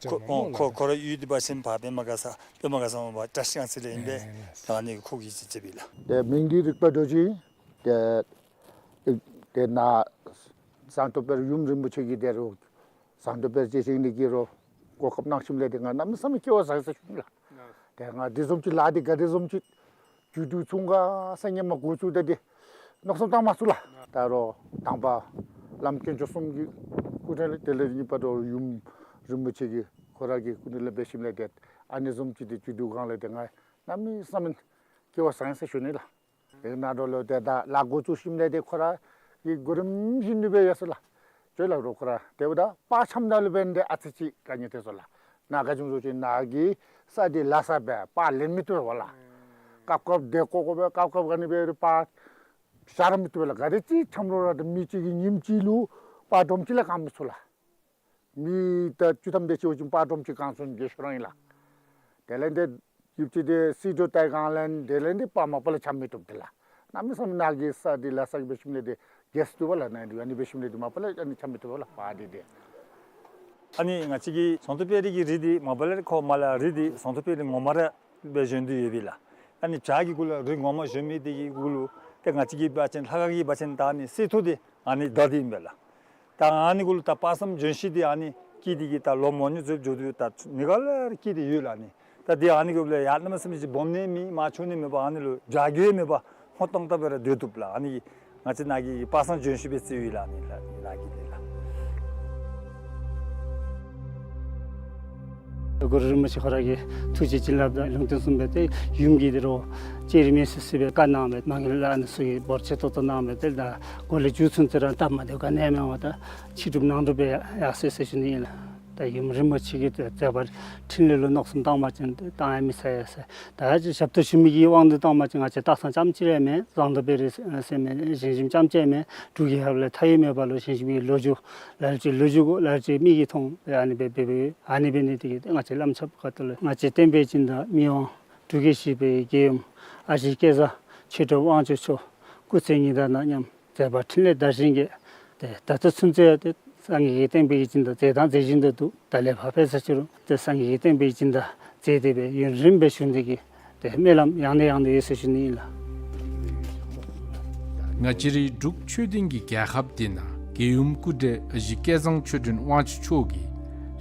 ཁོ་ཁོ་ཁོ་ཁོ་ར་ཡུལ་འདི་འབད་བ་ཅིན་ཕར་པདྨ་དགའ་ས་པདྨ་དགའ་ས་མར་བཀྲ་ཤིས་སྒང་ཚུ་ལས་ཨིན་པས། ཨེ་ལགས་སོ། ད་ཨ་ནི་ཁོ་གིས་ཅིག་མཛད་པས་ལགས། ཏེ་མིང་འདི་རིག་པ་རྡོ་རྗེ། ཏེ་ཏེ་ནཱ་ཟངས་མདོག་དཔལ་ཡུམ་རིན་པོ་ཆེ་གིས་ཏེ་རུང་ཟངས་མདོག་དཔལ་རྗེ་བཞེངས་ནི་གི་རུང་གོ་སྐབས་གནང་ཞིནམ་ལས་ཏེ་ང་གནམ་མེད་ས་མེད་སྐལ་བ་བཟང་ཡི་ཟེར་ཞུ་ནི་ལགས། ཏེ་ང་འདི་བཟུམ་ཅིག་ལཱ་འདི་ག་དེ་བཟུམ་ཅིག་མཇུག་བསྡུ་ཚུགས་ག་ཟེར་སྔོན་མ་འགོ་བཙུགས་ད་འདི་མནོ་བསམ་བཏང་མ་ཚུགས་ལགས། ད་རུང་དང་པ་བླམ་དཀོན་མཆོག་གསུམ་གྱི་སྐུ་དྲིན་ལས་དེ་ལས་གཉིས་པ་ད་རུང་ཡུམ་རིན་པོ་ཆེ་གི་ཁོ་ར་གི་སྐུ་དྲིན་ལས་འབད་ཞིནམ་ལས་ཏེ་ཨ་ནི་བཟུམ་ཅིག་འདི་མཇུག་བསྡུ་གང་ལས་ཏེ་ང་གནམ་མེད་ས་མེད་སྐལ་བ་བཟང་ཡི་ཟེར་ཞུ་ནི་ལགས། ཏེ་ནཱ་འགྱོ་ལོ་ཏེ་ད་ལཱ་འགོ་བཙུགས་ཞིནམ་ལས་ཏེ་ཁོ་ར་གི་གོ་རིམ་བཞིན་དུ་སྦེ་ཡར་སོང་ལགས། ཅོག་ལགས་རོགས་ཁོ་ར་ཏེ་འབདཝ་ད་པར་འཆམ་ད་ལུ་འབདན་ཏེ་ཨ་ཙི་ཅིག་དཀའ་ངལ་ཐོན་སོང་ལགས། ནཱ་ག་ཅི་སྨོ་ཟེར་བ་ཅིན་ནཱ་གི་ས་འདི་ལ་ས་སྦེ་པར་ལེན་མི་བཏུབ་པས་ལགས། སྐབས་སྐབས་དེ་ཀོ་ཀོ་སྦེ་སྐབས་སྐབས་ག་ནི་སྦེ་རུང་པར་བཞག་ར་མི་བཏུབ་པས་ལགས། ག་དེ་ཅིག་འཆམ་རུང་ར་ཏེ་མི་གཅིག་གིས་ཉིནམ་གཅིག་ལུ་པར་སྒྲོམ་གཅིག་ལས་བཀང་མི་ཚུགས་ལགས། མི་ད་བཅུ་ཐམ་དེ་ཅིག་འབད་བ་ཅིན་པར་སྒྲོམ་གཅིག་བཀང་ཚུགས་ནི་གི་ཤོག་རང་ཨིན་ལགས། དེ་ལས་ཏེ་ཡུདཔ་ཅིག་ཏེ་སིལ་ཏོག་ཏེ་གང་ལས་དེ་ལས་ཏེ་པར་མ་པ་ལས་འཆམ་མི་བཏུབ་ཏེ་ལགས། གནམ་མེད་ས་མེད་ནཱ་གི་ས་འདི་ལ་ས་གི་འབད་ཞིནམ་ལས་ཏེ་གེས་བཏུབ་པས་ལགས། ནཱ་འདི་ཨ་ནི་འབད་ཞིནམ་ལས་ཏེ་མ་པ་ལས་ཨ་ནི་འཆམ་མི་བཏུབ་པས་ལགས་པར་འདི་ཏེ། ཨ་ནི་ང་བཅས་ཀྱི་ཟངས་མདོག་དཔལ་རི་གི་རི་འདི་མ་པ་ལས་ཁོ་མར་ལས་རི་འདི་ཟངས་མདོག་དཔལ་རི་ངོ་མ་ར་སྦེ་བཞེངས་ཏེ་ཡོད་པས་ལགས། ཨ་ནི་བྱག་གི་གུ་ལུ་རི་ངོ་མ་བཞེངས་མི་འདི་གི་གུ་ལུ་ཏེ་ང་བཅས་ཀྱི་འབད་བ་ཅིན་ལྷ་ཁང་གི་འབད་བ་ཅིན་ད་ཨ་ནི་གསེར་ཐུར་འདི་ཨ་ནི་བདའ་སྟེ་ཨིན་པས་ལགས། ད་ཨ་ནི་གུ་ལུ་ད་དཔག་བསམ་ལྗོན་ཤིང་འདི་ཨ་ནི་སྐྱེས་ཏེ་གིས་ད་ལོ་མང་ཉུང་ཚུ་འགྱོ་དོ་ད་ནི་ག་ལས་སྐྱེས་ཏེ་ཡོད་ལགས་ཨ་ནི། ད་འདི་ཨ་ནི་གུ་ལུ་ཡར་གནམ་མེད་ས་མེད་ཅིག་སྦོམ་ནི་མེད་མར་ཆུང་ནི་མེད་པར་ཨ་ནི་ལུ་བྱ་རྒོད་མེད་པར་སྔོ་ཏོང་ཏོ་སྦེ་ར་སྡོད་བཏུབ་ལགས། ཨ་ནི་ང་བཅས་ནཱ་གི་དཔག་བསམ་ལྗོན་ཤིང་སྦེ་བརྩིཝ་ཨིན་ལགས་ཨ་ནི་ལགས་ནཱ་གི་འདི་ལགས། གུ་རུ་རིན་པོ་ཆེ་ཁོ་ར་གི་ཐུགས་རྗེ་བྱིན་རླབས་དང་ལུང་བསྟན་གསུངས་པའི་ཏེ་ཡུམ་གྱིས་ཏེ་རོགས་ཅེ་རི་མེ་སི་སི་སྦེ་བཀའ་གནང་བའི་མ་གི་ལ་ཨ་ནི་ཚུ་གིས་འབོར་ཆེ་ཏོག་ཏོ་གནང་བའི་ཏེ་ད་གོ་ལེ་མཇུག་ཚུན་ཚོད་ར་སྟབས་མ་བདེཝ་ག་ནི་ཡང་མེད་པར་ད་ཕྱི་སྒྲུབ་ནང་སྒྲུབ་སྦེ་ཡར་སོ་ཡི་ཟེར་ཞུ་ནི་ཨིན་ལགས། ད་ཡུམ་རིན་པོ་ཆེ་གི་མཛད་པ་འཕྲིན་ལས་ལུ་མནོ་བསམ་བཏང་པ་ཅིན་ཏེ་བཏང་ཡང་མི་ཚར་ཡ་ཟེར། ད་ཞབས་ཏོག་ཞུ་མི་གི་དབང་དུ་བཏང་པ་ཅིན་ང་བཅས་སྟག་ཚང་རྐྱངམ་གཅིག་ར་མེན། ཟངས་མདོག་དཔལ་རི་ཟེར་མི་ཞིང་ཞིང་རྐྱངམ་གཅིག་མེན། འབྲུག་གི་ཧབ་ལས་མཐའ་ཡས་མེད་པ་ལུ་ཞིང་ཞིང་གི་ལོ་རྒྱུས་ལ་ལུ་ཅིག་ལོ་རྒྱུས་གོ་ལ་ལུ་ཅིག་མིག་གིས་མཐོང་སྦེ་ཨ་ནི་སྦེ་འབད་འབད་ཨ་ནི་འབད་ནི་དེ་གིས་ཏེ་ང་བཅས་བླམ་ཆོསཔ་ཁ་ཐུག་ལས་ང་བཅས་བསྟན་པའི་སྦྱིན་བདག་མི་དབང་འབྲུག་རྒྱལ་བཞི་པའི་རྒྱལ་ཡུམ་ཨ་ཞེ་སྐལ་བཟང་ཆོས་གྲགས་དབང་ཕྱུག་མཆོག་སྐུ་ཚེ་ཉི་ཟླ་དང་མཉམ་མཛད་པ་འཕྲིན་ལས་དར་ཞིང་རྒྱས། ཏེ་ད་ལྟོ་ཚུན་ཚོད་ཡང་ཏེ་སངས་རྒྱས་ཀྱི་བསྟན་པའི་སྦྱིན་བདག་མཛད་དང་མཛད་བཞིན་དུ་འདུག། ད་ལས་ཕར་འབད་ས་ཅི་རུང་ཏེ་སངས་རྒྱས་ཀྱི་བསྟན་པའི་སྦྱིན་བདག་མཛད་དེ་སྦེ་ཡུན་རིངམོ་སྦེ་བཞུགས་ནི་དེ་གི་ཏེ་སྨོན་ལམ་ཡང་ནས་ཡང་དུ་ཡོད་ཟེར་ཞུ་ནི་ཨིན་ལགས། ང་བཅས་རའི་འབྲུག་ཆོས་ལྡན་གྱི་རྒྱལ་ཁབ་འདི་ནང་རྒྱལ་ཡུམ་སྐུ་བགྲེས་ཨ་ཞེ་སྐལ་བཟང་ཆོས་སྒྲོན་དབང་ཕྱུག་མཆོག་གིས་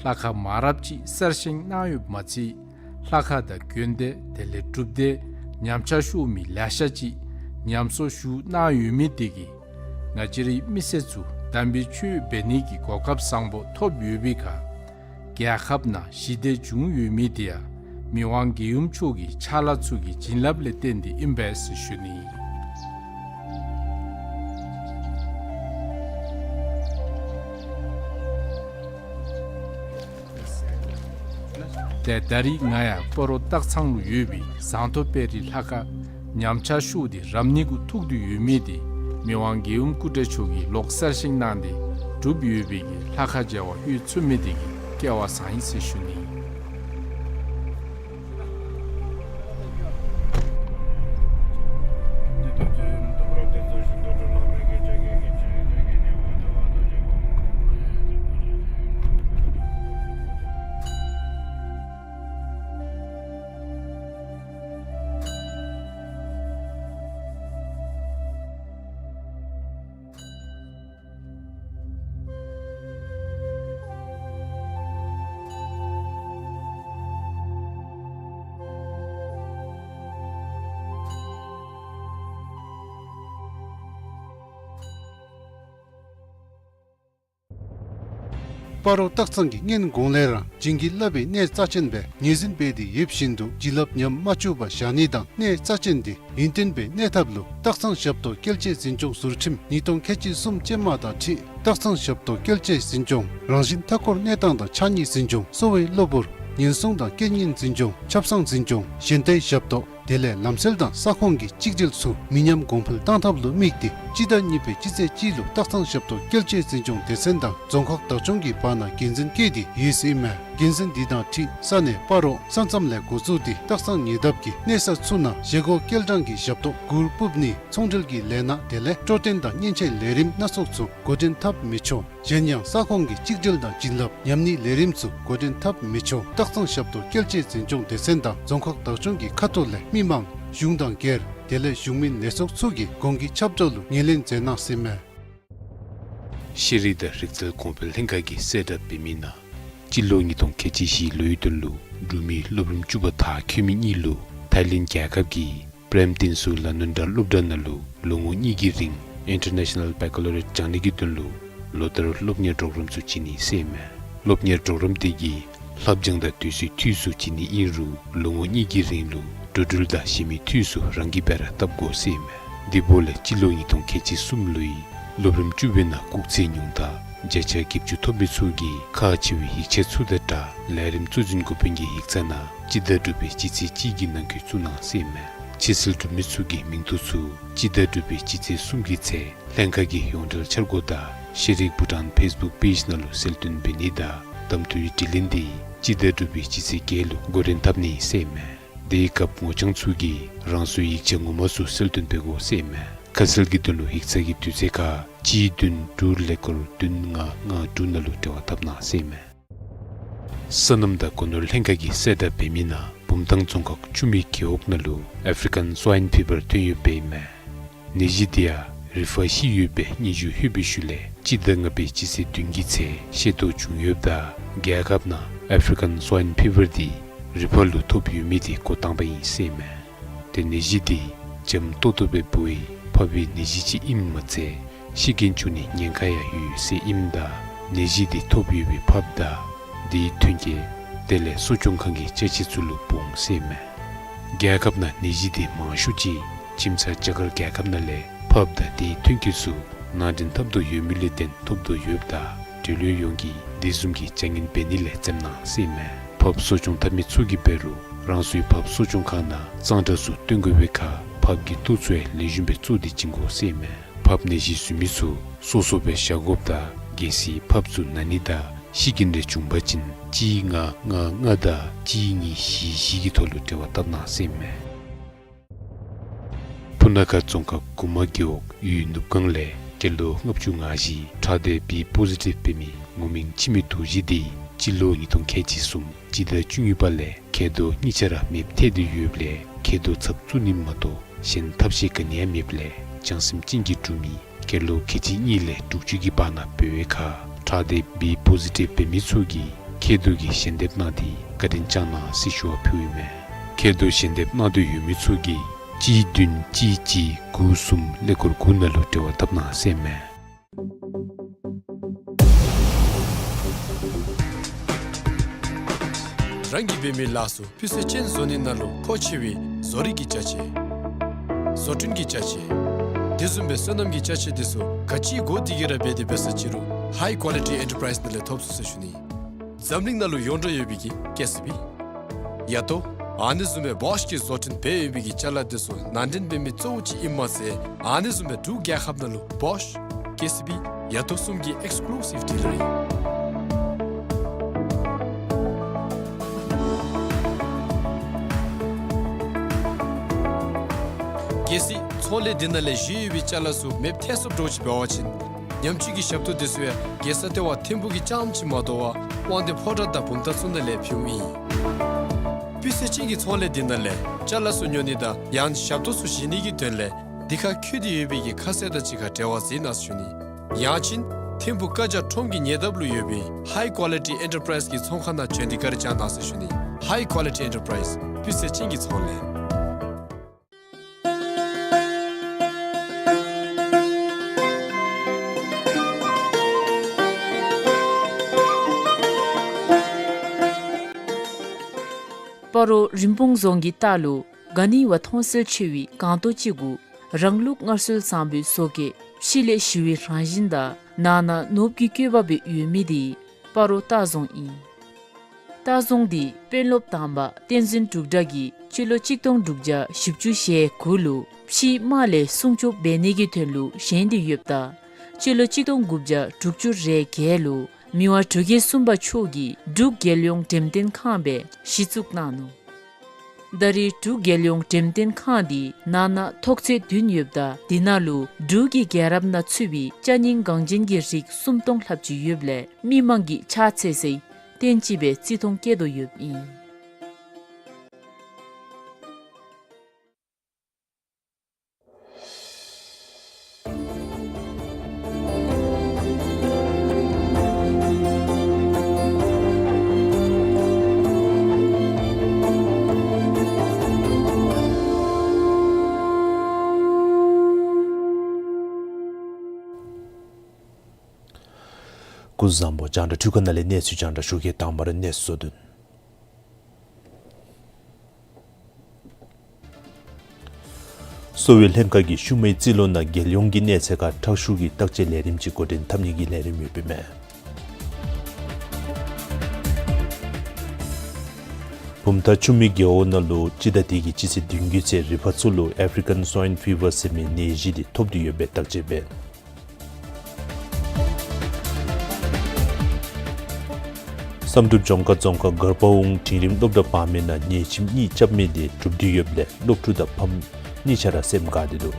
ལྷ་ཁང་མང་རབས་ཅིག་གསར་བཞེངས་གནང་ཡོདཔ་མ་ཚད་ལྷ་ཁང་དང་དགོན་སྡེ་དེ་ལས་སྒྲུབ་སྡེ་ཉམས་ཆག་ཤོར་མི་ལེ་ཤ་ཅིག་ཉམས་གསོ་ཞུ་གནང་ཡོད་མི་དེ་གིས་ང་བཅས་རའི་མི་སེར་ཚུ་དམ་པའི་ཆོས་འབད་ནི་གི་གོ་སྐབས་བཟང་པོ་ཐོབ་ཡོད་པའི་ཁར་རྒྱལ་ཁབ་ནང་ཞི་བདེ་བྱུང་ཡོད་མི་དེ་ཡང་མི་དབང་རྒྱལ་ཡུམ་མཆོག་གི་ཕྱག་ལཱ་ཚུ་གི་བྱིན་རླབས་ལས་བརྟེན་ཏེ་ཨིན་པས་ཟེར་ཞུ་ནི། ཏེ་ད་རིས་ང་ཡང་སྤ་རོ་སྟག་ཚང་ལུ་ཡོད་པའི་ཟངས་མདོག་དཔལ་རི་ལྷ་ཁང་ཉམས་ཆག་ཤོར་ཏེ་རབ་གནས་གུ་ཐུག་སྟེ་ཡོད་མི་དེ་མི་དབང་རྒྱལ་ཡུམ་སྐུ་བགྲེས་མཆོག་གིས་ལོག་གསར་བཞེངས་གནང་སྟེ་གྲུབ་ཡོད་པའི་གི་ལྷ་ཁང་མཇལ་བར་ལྷོད་ཚུགས་མི་དེ་གིས་སྐལ་བ་བཟང་ཡི་ཟེར་ཞུ་ནི། སྤ་རོ་སྟག་ཚང་གི་སྔོན་གོང་ལས་ར་བྱིན་གྱིས་བརླབས་པའི་གནས་རྩ་ཆེན་སྦེ་ངོས་འཛིན་འབད་དེ་ཡོདཔ་བཞིན་དུ་བྱིན་རླབས་ཉམས་མ་བཅུག་པར་བཞག་ནི་དང་གནས་རྩ་ཆེན་དེ་ཡུན་བརྟན་པའི་གནས་ཐབས་ལུ་སྟག་ཚང་ཞབས་ཏོག་སྐྱེལ་ཆེད་འཛིན་སྐྱོང་ཟུར་ཁྲིམས་ཉིས་སྟོང་ཁལ་གཅིག་གསུམ་ཅན་མ་དང་འཁྲིལ་སྟག་ཚང་ཞབས་ཏོག་སྐྱེལ་ཆེད་འཛིན་སྐྱོང་རང་བཞིན་མཐའ་འཁོར་གནས་སྟངས་དང་ཕྱགས་སྙིགས་འཛིན་སྐྱོང་གསོ་བའི་གློ་བུར་ཉེན་སྲུང་དང་རྐྱེན་ངན་འཛིན་སྐྱོང་ཆབ་གསང་འཛིན་སྐྱོང་གཞན་དའི་ཞབས་ཏོག་དེ་ལས་ལམ་སེལ་དང་ས་ཁོངས་ཀྱི་གཅིག་སྒྲིལ་ཚུ་མི་ཉམས་གོང་འཕེལ་གཏང་ཐབས་ལུ་དམིགས་ཏེ་སྤྱི་ཟླ་གཉིས་པའི་སྤྱི་ཚེས་གཅིག་ལུ་སྟག་ཚང་ཞབས་ཏོག་སྐྱེལ་ཆེད་འཛིན་སྐྱོང་སྡེ་ཚན་དང་རྫོང་ཁག་བདག་སྐྱོང་གི་བར་ན་དགེ་མཚན་བཀོད་དེ་ཡོད་ཟེར་ཨིན་མས། དགེ་མཚན་འདི་དང་འཁྲིལ་ས་གནས་སྤ་རོ་ས་མཚམས་ལས་འགོ་བཙུགས་ཏེ་སྟག་ཚང་ཉེ་འདབས་ཀྱི་གནས་ས་ཚུ་ནང་བཞེས་སྒོ་སྐྱེལ་གྲངས་ཀྱི་ཞབས་ཏོག་གུར་སྤུབ་ནི་ཚོང་འབྲེལ་གྱི་ལས་སྣ་དེ་ལས་སྤྲོ་སྟོན་དང་མཉེན་ཆས་ལས་རིམ་སྣ་ཚོགས་ཚུ་འགོ་འདྲེན་འཐབ་མི་ཆོག། གཞན་ཡང་ས་ཁོངས་ཀྱི་གཅིག་སྒྲིལ་དང་བྱིན་རླབས་ཉམས་ནིའི་ལས་རིམ་ཚུ་འགོ་འདྲེན་འཐབ་མི་ཆོག། སྟག་ཚང་ཞབས་ཏོག་སྐྱེལ་ཆེད་འཛིན་སྐྱོང་སྡེ་ཚན་དང་རྫོང་ཁག་བདག་སྐྱོང་གི་ཁ་ཐུག་ལས་མི་མང་གཞུང་དང་སྒེར་དེ་ལས་གཞུང་མིན་ལས་ཚོགས་ཚུ་གིས་གོང་གི་ཁྱབ་བསྒྲགས་ལུ་ངོས་ལེན་མཛད་གནང་ཟེར་མས། ཤེས་རིག་དང་རིག་རྩལ་གོང་འཕེལ་ལྷན་ཁག་གིས་གསལ་བསྒྲགས་འབད་མི་ནང་སྤྱི་ལོ་ཉིས་སྟོང་ཁལ་གཅིག་བཞི་ལོའི་དོན་ལུ་འབྲུག་མི་སློབ་རིམ་བཅུ་པ་དང་ཁྱོན་མི་གཉིས་ལུ་ཐའི་ལེནཌ་རྒྱལ་ཁབ་ཀྱི་པྲེམ་ཏིན་སུ་ལ་ནུན་ཌ་སློབ་གྲྭ་ནང་ལུ་ལོ་ངོ་གཉིས་ཀྱི་རིང་ཨིན་ཊར་ནེ་ཤ་ནཱལ་བེ་ཀ་ལོ་རི་ཡེཊ་སྦྱང་ནི་གི་དོན་ལུ་ལོ་ལྟར་སློབ་གཉེར་གྲོགས་རམ་ཚུ་བྱིན་ནི་ཟེར་མས། སློབ་གཉེར་གྲོགས་རམ་དེ་གིས་ལྷབ་སྦྱང་དང་དུས་ཚོད་འཐུས་སུ་བྱིན་ནི་ཨིན་རུང་ལོ་ངོ་གཉིས་ཀྱི་རིང་ལུ་འགྲོ་འགྲུལ་དང་གཞན་མི་འཐུས་སུ་རང་གིས་འབད་ར་བཏབ་དགོ་ཟེར་མས། དེ་འབདཝ་ལས་སྤྱི་ལོ་ཉིས་སྟོང་ཁལ་གཅིག་གསུམ་ལོའི་སློབ་རིམ་བཅུ་པའི་ནང་སྐུགས་ཚད་ཉུང་མཐའ་བརྒྱ་ཆ་བརྒྱད་ཅུ་ཐོབ་མི་ཚུ་གིས་ཁག་ཆེ་བའི་ཡིག་ཆ་ཚུ་དང་སྦྲགས་ལས་རིམ་གཙོ་འཛིན་འགོ་དཔོན་གྱི་ཡིག་ཚང་ནང་སྤྱི་ཟླ་དྲུག་པའི་སྤྱི་ཚེས་གཅིག་གི་ནང་འཁོད་བཙུགས་གནང་ཟེར་མས། ཕྱིར་བསལ་གྲུབ་མི་ཚུ་གི་མིང་ཐོ་ཚུ་སྤྱི་ཟླ་དྲུག་པའི་སྤྱི་ཚེས་གསུམ་གྱི་ཚེ་ལྷན་ཁག་གི་ཡོངས་འབྲེལ་འཆར་སྒོ་དང་ཤེས་རིག་བྷུ་ཊཱན་ཕེསི་བུཀ་པེཇ་ནང་ལུ་གསལ་སྟོན་འབད་ནི་དང་གདམ་འཐུའི་དྲི་ལན་དེ་སྤྱི་ཟླ་དྲུག་པའི་སྤྱི་ཚེས་བརྒྱད་ལུ་འགོ་འདྲེན་འཐབ་ནི་ཟེར་མས། དེའི་སྐབས་ངོ་རྐྱང་ཚུ་གིས་རང་སོའི་ཡིག་ཆ་ངོ་མ་ཚུ་གསལ་སྟོན་འབད་དགོ་ཟེར་མས། ཁ་གསལ་གྱི་དོན་ལུ་ཡིག་ཚང་གི་དུས་ཚོད་ཁར་གཅིག་བདུན་དྲུག་ཀླད་ཀོར་བདུན་ལྔ་ལྔ་དྲུག་ནང་ལུ་འབྲེལ་བ་འཐབ་གནང་ཟེར་མས། སོ་ནམ་དང་སྒོ་ནོར་ལྷན་ཁག་གིས་གསལ་བསྒྲགས་འབད་མི་ནང་བུམ་ཐང་རྫོང་ཁག་ཆུ་སྨད་རྒེད་འོག་ནང་ལུ་ཨེཕ་རི་ཀན་སྭའིན་ཕི་བར་ཐོན་ཡོདཔ་ཨིན་མས། ནད་གཞི་དེ་ཡང་རི་ཕར་ཤི་ཡོད་པའི་སྙན་ཞུ་ལྷོད་པའི་ཤུལ་ལས་སྤྱི་ཟླ་ལྔ་པའི་སྤྱི་ཚེས་བདུན་གྱི་ཚེ་ཤེས་རྟོགས་བྱུང་ཡོདཔ་ད་རྒྱལ་ཁབ་ནང་ཨེཕ་རི་ཀན་སྭའིན་ཕི་བར་དེ་རི་ཕར་ལུ་ཐོབ་ཡོད་མི་དེ་འགོ་དང་པ་ཨིན་ཟེར་མས། ཏེ་ནད་གཞི་དེ་འཇམ་ཏོག་ཏོ་སྦེ་འབོ་བའི་ཕགཔ་གི་ནད་གཞི་ཅིག་ཨིནམ་མ་ཚད་ཤི་རྐྱེན་བྱུང་ནིའི་ཉེན་ཁ་ཡང་ཡོད་ཟེར་ཨིནམ་ད་ནད་གཞི་དེ་ཐོབ་ཡོད་པའི་ཕགཔ་དང་དེའི་ཐོན་སྐྱེད་ དེ་ལས་གསོ་སྐྱོང་ཁང་གི་ཅ་ཆས་ཚུ་ལུ་སྤུངས་ཟེར་མས། རྒྱལ་ཁབ་ནང་ནད་གཞི་དེ་མང་ཤོས་ཅིག་ཁྱིམ་ཚང་རྒྱ་གར་རྒྱལ་ཁབ་ནང་ལས་ཕགཔ་དང་དེའི་ཐོན་སྐྱེད་ཚུ་ནང་འདྲེན་འཐབ་དོ་ཡོད་མི་ལས་བརྟེན་ཐོབ་དོ་ཡོདཔ་ད་འབྲེལ་ཡོད་ཡོངས་ཀྱིས་དེ་བཟུམ་གྱི་བྱ་ངན་འབད་ནི་ལས་འཛེམ་གནང་ཟེར་མས། ཕགཔ་གསོ་སྐྱོང་འཐབ་མི་ཚུ་གིས་འབད་རུང་རང་སོའི་ཕགཔ་གསོ་སྐྱོང་ཁང་ནང་གཙང་སྦྲ་ཚུ་སྟོན་དགོ་པའི་ཁར་ཕགཔ་གི་ལྟོ་ཚུ་ཡང་ལེགས་ཤོམ་སྦེ་བཙོ་སྟེ་བྱིན་དགོ་ཟེར་མས། ཕགཔ་ནད་གཞི་བཟོ་མི་ཚུ་སོ་སོ་སྦེ་བཞག་དགོཔ་ད་གལ་སྲིད་ཕགཔ་ཚུ་ན་ནི་དང་ཤི་རྐྱེན་རེ་བྱུང་པ་ཅིན་གཅིག་ལྔ་ལྔ་ལྔ་དང་གཅིག་གཉིས་བཞི་བཞི་གི་ཐོག་ལུ་འབྲེལ་བ་བཏབ་གནང་ཟེར་མས། སྤུ་ན་ཁ་རྫོང་ཁག་གུ་མ་རྒེད་འོག་ཡུལ་ནུབ་སྒང་ལས་སྐྱེས་ལོ་ལྔ་བཅུ་ང་བཞི་ཁྲག་ལྡན་བི་པོ་ཟི་ཊིབ་འབད་མི་ངོ་མིང་འཆི་མེད་རྡོ་རྗེ་དེ་སྤྱི་ལོ་ཉིས་སྟོང་ཁལ་གཅིག་གསུམ་སྤྱི་ཟླ་བཅུ་གཉིས་པ་ལས་མཁལ་རྡོག་གཉིས་ཆ་ར་མེདཔ་ཐལ་ཏེ་ཡོདཔ་ལས་མཁལ་རྡོག་ཚབ་བཙུགས་ནི་མ་གཏོགས་གཞན་ཐབས་ཤེས་ག་ནི་ཡང་མེདཔ་ལས་བྱང་སེམས་ཅན་གྱི་འབྲུག་མི་སྐྱེས་ལོ་ཁལ་གཅིག་གཉིས་ལས་དྲུག་ཅུ་གི་བར་ན་འབད་བའི་ཁར་ཁྲག་ལྡན་བི་པོ་ཟི་ཊིབ་འབད་མི་ཚུ་གིས་མཁལ་རྡོག་གི་ཞལ་འདེབས་གནང་སྟེ་བཀའ་དྲིན་བསྐྱང་གནང་ཟེར་ཞུ་བ་ཕུལཝ་ཨིན་མས། མཁལ་རྡོག་ཞལ་འདེབས་གནང་འདོད་ཡོད་མི་ཚུ་གིས་གཅིག་བདུན་གཅིག་གཅིག་དགུ་གསུམ་ཀླད་ཀོར་དགུ་ནང་ལུ་འབྲེལ་བ་བཏབ་གནང་ཟེར་མས། རང་གིས་འབད་མི་ལཱ་ཚུ་སྤུས་ཚད་ཅན་བཟོ་ནི་ནང་ལུ་མཁོ་ཆེ་བའི་བཟོ་རིག་གི་ཅ་ཆས། བཟོ་སྐྲུན་གྱི་ཅ་ཆས། དེ་བཟུམ་སྦེ་སོ་ནམ་གྱི་ཅ་ཆས་དེ་ཚུ་ག་ཅི་དགོ་དེ་གི་ར་འབད་དེ་འབད་ས་ཅི་རུང་ཧའི་ཀོ་ལི་ཊི་ཨེན་ཊར་པ་རའིསི་ནང་ལས་ཐོབ་ཚུགས་ཟེར་ཞུ་ནི། འཛམ་གླིང་ནང་ལུ་ཡོངས་གྲགས་ཡོད་པའི་གི་ཀེ་སི་བི། ཡ་ཏོ། ཨ་ནི་བཟུམ་སྦེ་བོཤ་གིས་བཟོ་སྐྲུན་འབད་ཡོད་པའི་གི་ཅ་ལ་དེ་ཚུ་ནང་འདྲེན་འབད་མི་གཙོ་བོ་ཅིག་ཨིནམ་མ་ཚད་ཨ་ནི་བཟུམ་སྦེ་འབྲུག་རྒྱལ་ཁབ་ནང་ལུ་བོཤ། ཀེ་སི་བི། ཡ་ཏོ་གསུམ་གྱི་ཨེགསི་ཀུ་ལུ་སིབ་ཌི་ལར་ཨིན། གལ་སྲིད་ཚོང་ལས་འདི་ནང་ལས་བཞེས་ཡོད་པའི་ཅ་ལ་ཚུ་མེདཔ་ཐལ་སོངམ་འདྲཝ་ཅིག་འབད་བ་ཅིན་ཉམས་བཅོས་ཀྱི་ཞབས་ཏོག་དེ་ཚུ་ཡང་རྒྱལ་ས་ལྟེ་བ་ཐིམ་ཕུག་གི་རྐྱངམ་ཅིག་མ་དོ་བར་དབང་འདུས་ཕོ་བྲང་དང་བུམ་ཐང་ཚུ་ནང་ལས་ཕུལཝ་ཨིན། སྤུས་ཚད་ཅན་གྱི་ཚོང་ལས་འདི་ནང་ལས་ཅ་ལ་ཚུ་ཉོ་ནི་དང་ཡང་ཞབས་ཏོག་ཚུ་བཞེས་ནི་གི་དོན་ལས་འདི་ཁར་བཀོད་དེ་ཡོད་པའི་གི་ཁ་གསལ་དང་གཅིག་ཁར་འབྲེལ་བ་མཛད་གནང་ཟེར་ཞུ་ནི། ཡང་ཅིན་ཐིམ་ཕུག་བཀའ་རྒྱ་ཁྲོམ་གྱི་ཉེ་འདབས་ལུ་ཡོད་པའི་ཧའི་ཀོ་ལི་ཊི་ཨེན་ཊར་པ་རའིསི་གི་ཚོང་ཁང་ནང་བྱོན་ཏེ་བཀའ་དྲིན་བསྐྱང་གནང་ཟེར་ཞུ་ནི། ཧའི་ཀོ་ལི་ཊི་ཨེན་ཊར་པ་རའིསི་སྤུས་ཚད་ཅན་གྱི་ཚོང་ལས། སྤ་རོ་རིན་སྤུངས་རྫོང་གི་ལྟག་ལུ་ག་ནི་བ་མཐོང་གསལ་ཆེ་བའི་སྒང་ཏོག་ཅིག་གུ་རང་ལུགས་སྔར་སྲོལ་བཟང་པོའི་བཟོ་བཀོད་ཕྱི་ལས་ཞི་བའི་རང་བཞིན་དང་ནང་ན་ནོར་བུ་གི་བཀོད་པ་སྦེ་ཡོད་མི་དེ་སྤ་རོ་ལྟ་རྫོང་ཨིན། ལྟ་རྫོང་འདི་དཔོན་སློབ་དང་པ་བསྟན་འཛིན་འབྲུག་གྲགས་ཀྱིས་སྤྱི་ལོ་གཅིག་སྟོང་དྲུག་བརྒྱ་བཞི་བཅུ་ཞེ་དགུ་ལུ་ཕྱིའི་དམག་ལས་སྲུང་སྐྱོབ་འབད་ནི་གི་དོན་ལུ་བཞེངས་ཏེ་ཡོདཔ་ད་སྤྱི་ལོ་གཅིག་སྟོང་དགུ་བརྒྱ་དྲུག་ཅུ་རེ་བརྒྱད་ལུ་མི་དབང་འབྲུག་རྒྱལ་གསུམ་པ་མཆོག་གིས་འབྲུག་རྒྱལ་ཡོངས་འགྲེམས་སྟོན་ཁང་སྦེ་གཞི་བཙུགས་གནང་ནུག། ད་རེས་འབྲུག་རྒྱལ་ཡོངས་འགྲེམས་སྟོན་ཁང་འདི་ནང་ན་ཐོག་ཚད་བདུན་ཡོདཔ་ད་དེ་ནང་ལུ་འབྲུག་གི་རྒྱལ་རབས་ནང་ཚུད་པའི་ཅ་རྙིང་འགངས་ཅན་གྱི་རིགས་སུམ་སྟོང་ལྷགཔ་ཅིག་ཡོདཔ་ལས་མི་མང་གིས་ཕྱག་འཚལ་སའི་རྟེན་ཅིག་སྦེ་བརྩི་མཐོང་བསྐྱེད་དོ་ཡོདཔ་ཨིན། སྐུ་གཟུགས་བཟང་པོ། རྒྱང་བསྒྲགས་འཕྲུལ་ཁང་ནང་ལས་གནས་ཚུལ་རྒྱང་བསྒྲགས་ཞུ་གེ། དང་པ་ར་གནས་ཚུལ་གཙོ་དོན། གསོ་བའི་ལྷན་ཁག་གིས་ཤུལ་མའི་རྩིས་ལོ་ནང་རྒྱལ་ཡོངས་ཀྱི་གནས་ཚད་ཁར་ཁྲག་ཤུགས་ཀྱི་བརྟག་དཔྱད་ལས་རིམ་ཅིག་འགོ་འདྲེན་འཐབ་ནི་གི་ལས་རིམ་ཡོདཔ་ཨིན་མས། བུམ་ཐང་ཆུ་སྨད་རྒེད་འོག་ནང་ལུ་སྤྱི་ཟླ་འདི་གི་སྤྱི་ཚེས་བདུན་གྱི་ཚེ་རི་ཕག་ཚུ་ལུ་ཨེཕ་རི་ཀཱན་སྭའིན་ཕི་བར་ཟེར་མི་ནད་གཞི་འདི་ཐོབ་སྟེ་ཡོདཔ་སྦེ་བརྟག་དཔྱད་འབད། བསམ་གྲུབ་ལྗོངས་མཁར་རྫོང་ཁག་མགར་པ་ཝུན་འབྲིང་རིམ་སློབ་གྲྭ་བར་མའི་ནང་ཉལ་ཁྱིམ་གཉིས་རྐྱབ་མི་དེ་གྲུབ་སྟེ་ཡོདཔ་ལས་སློབ་ཕྲུག་དང་ཕམ་གཉིས་ཆ་ར་སེམས་དགའ་སྟེ་འདུག།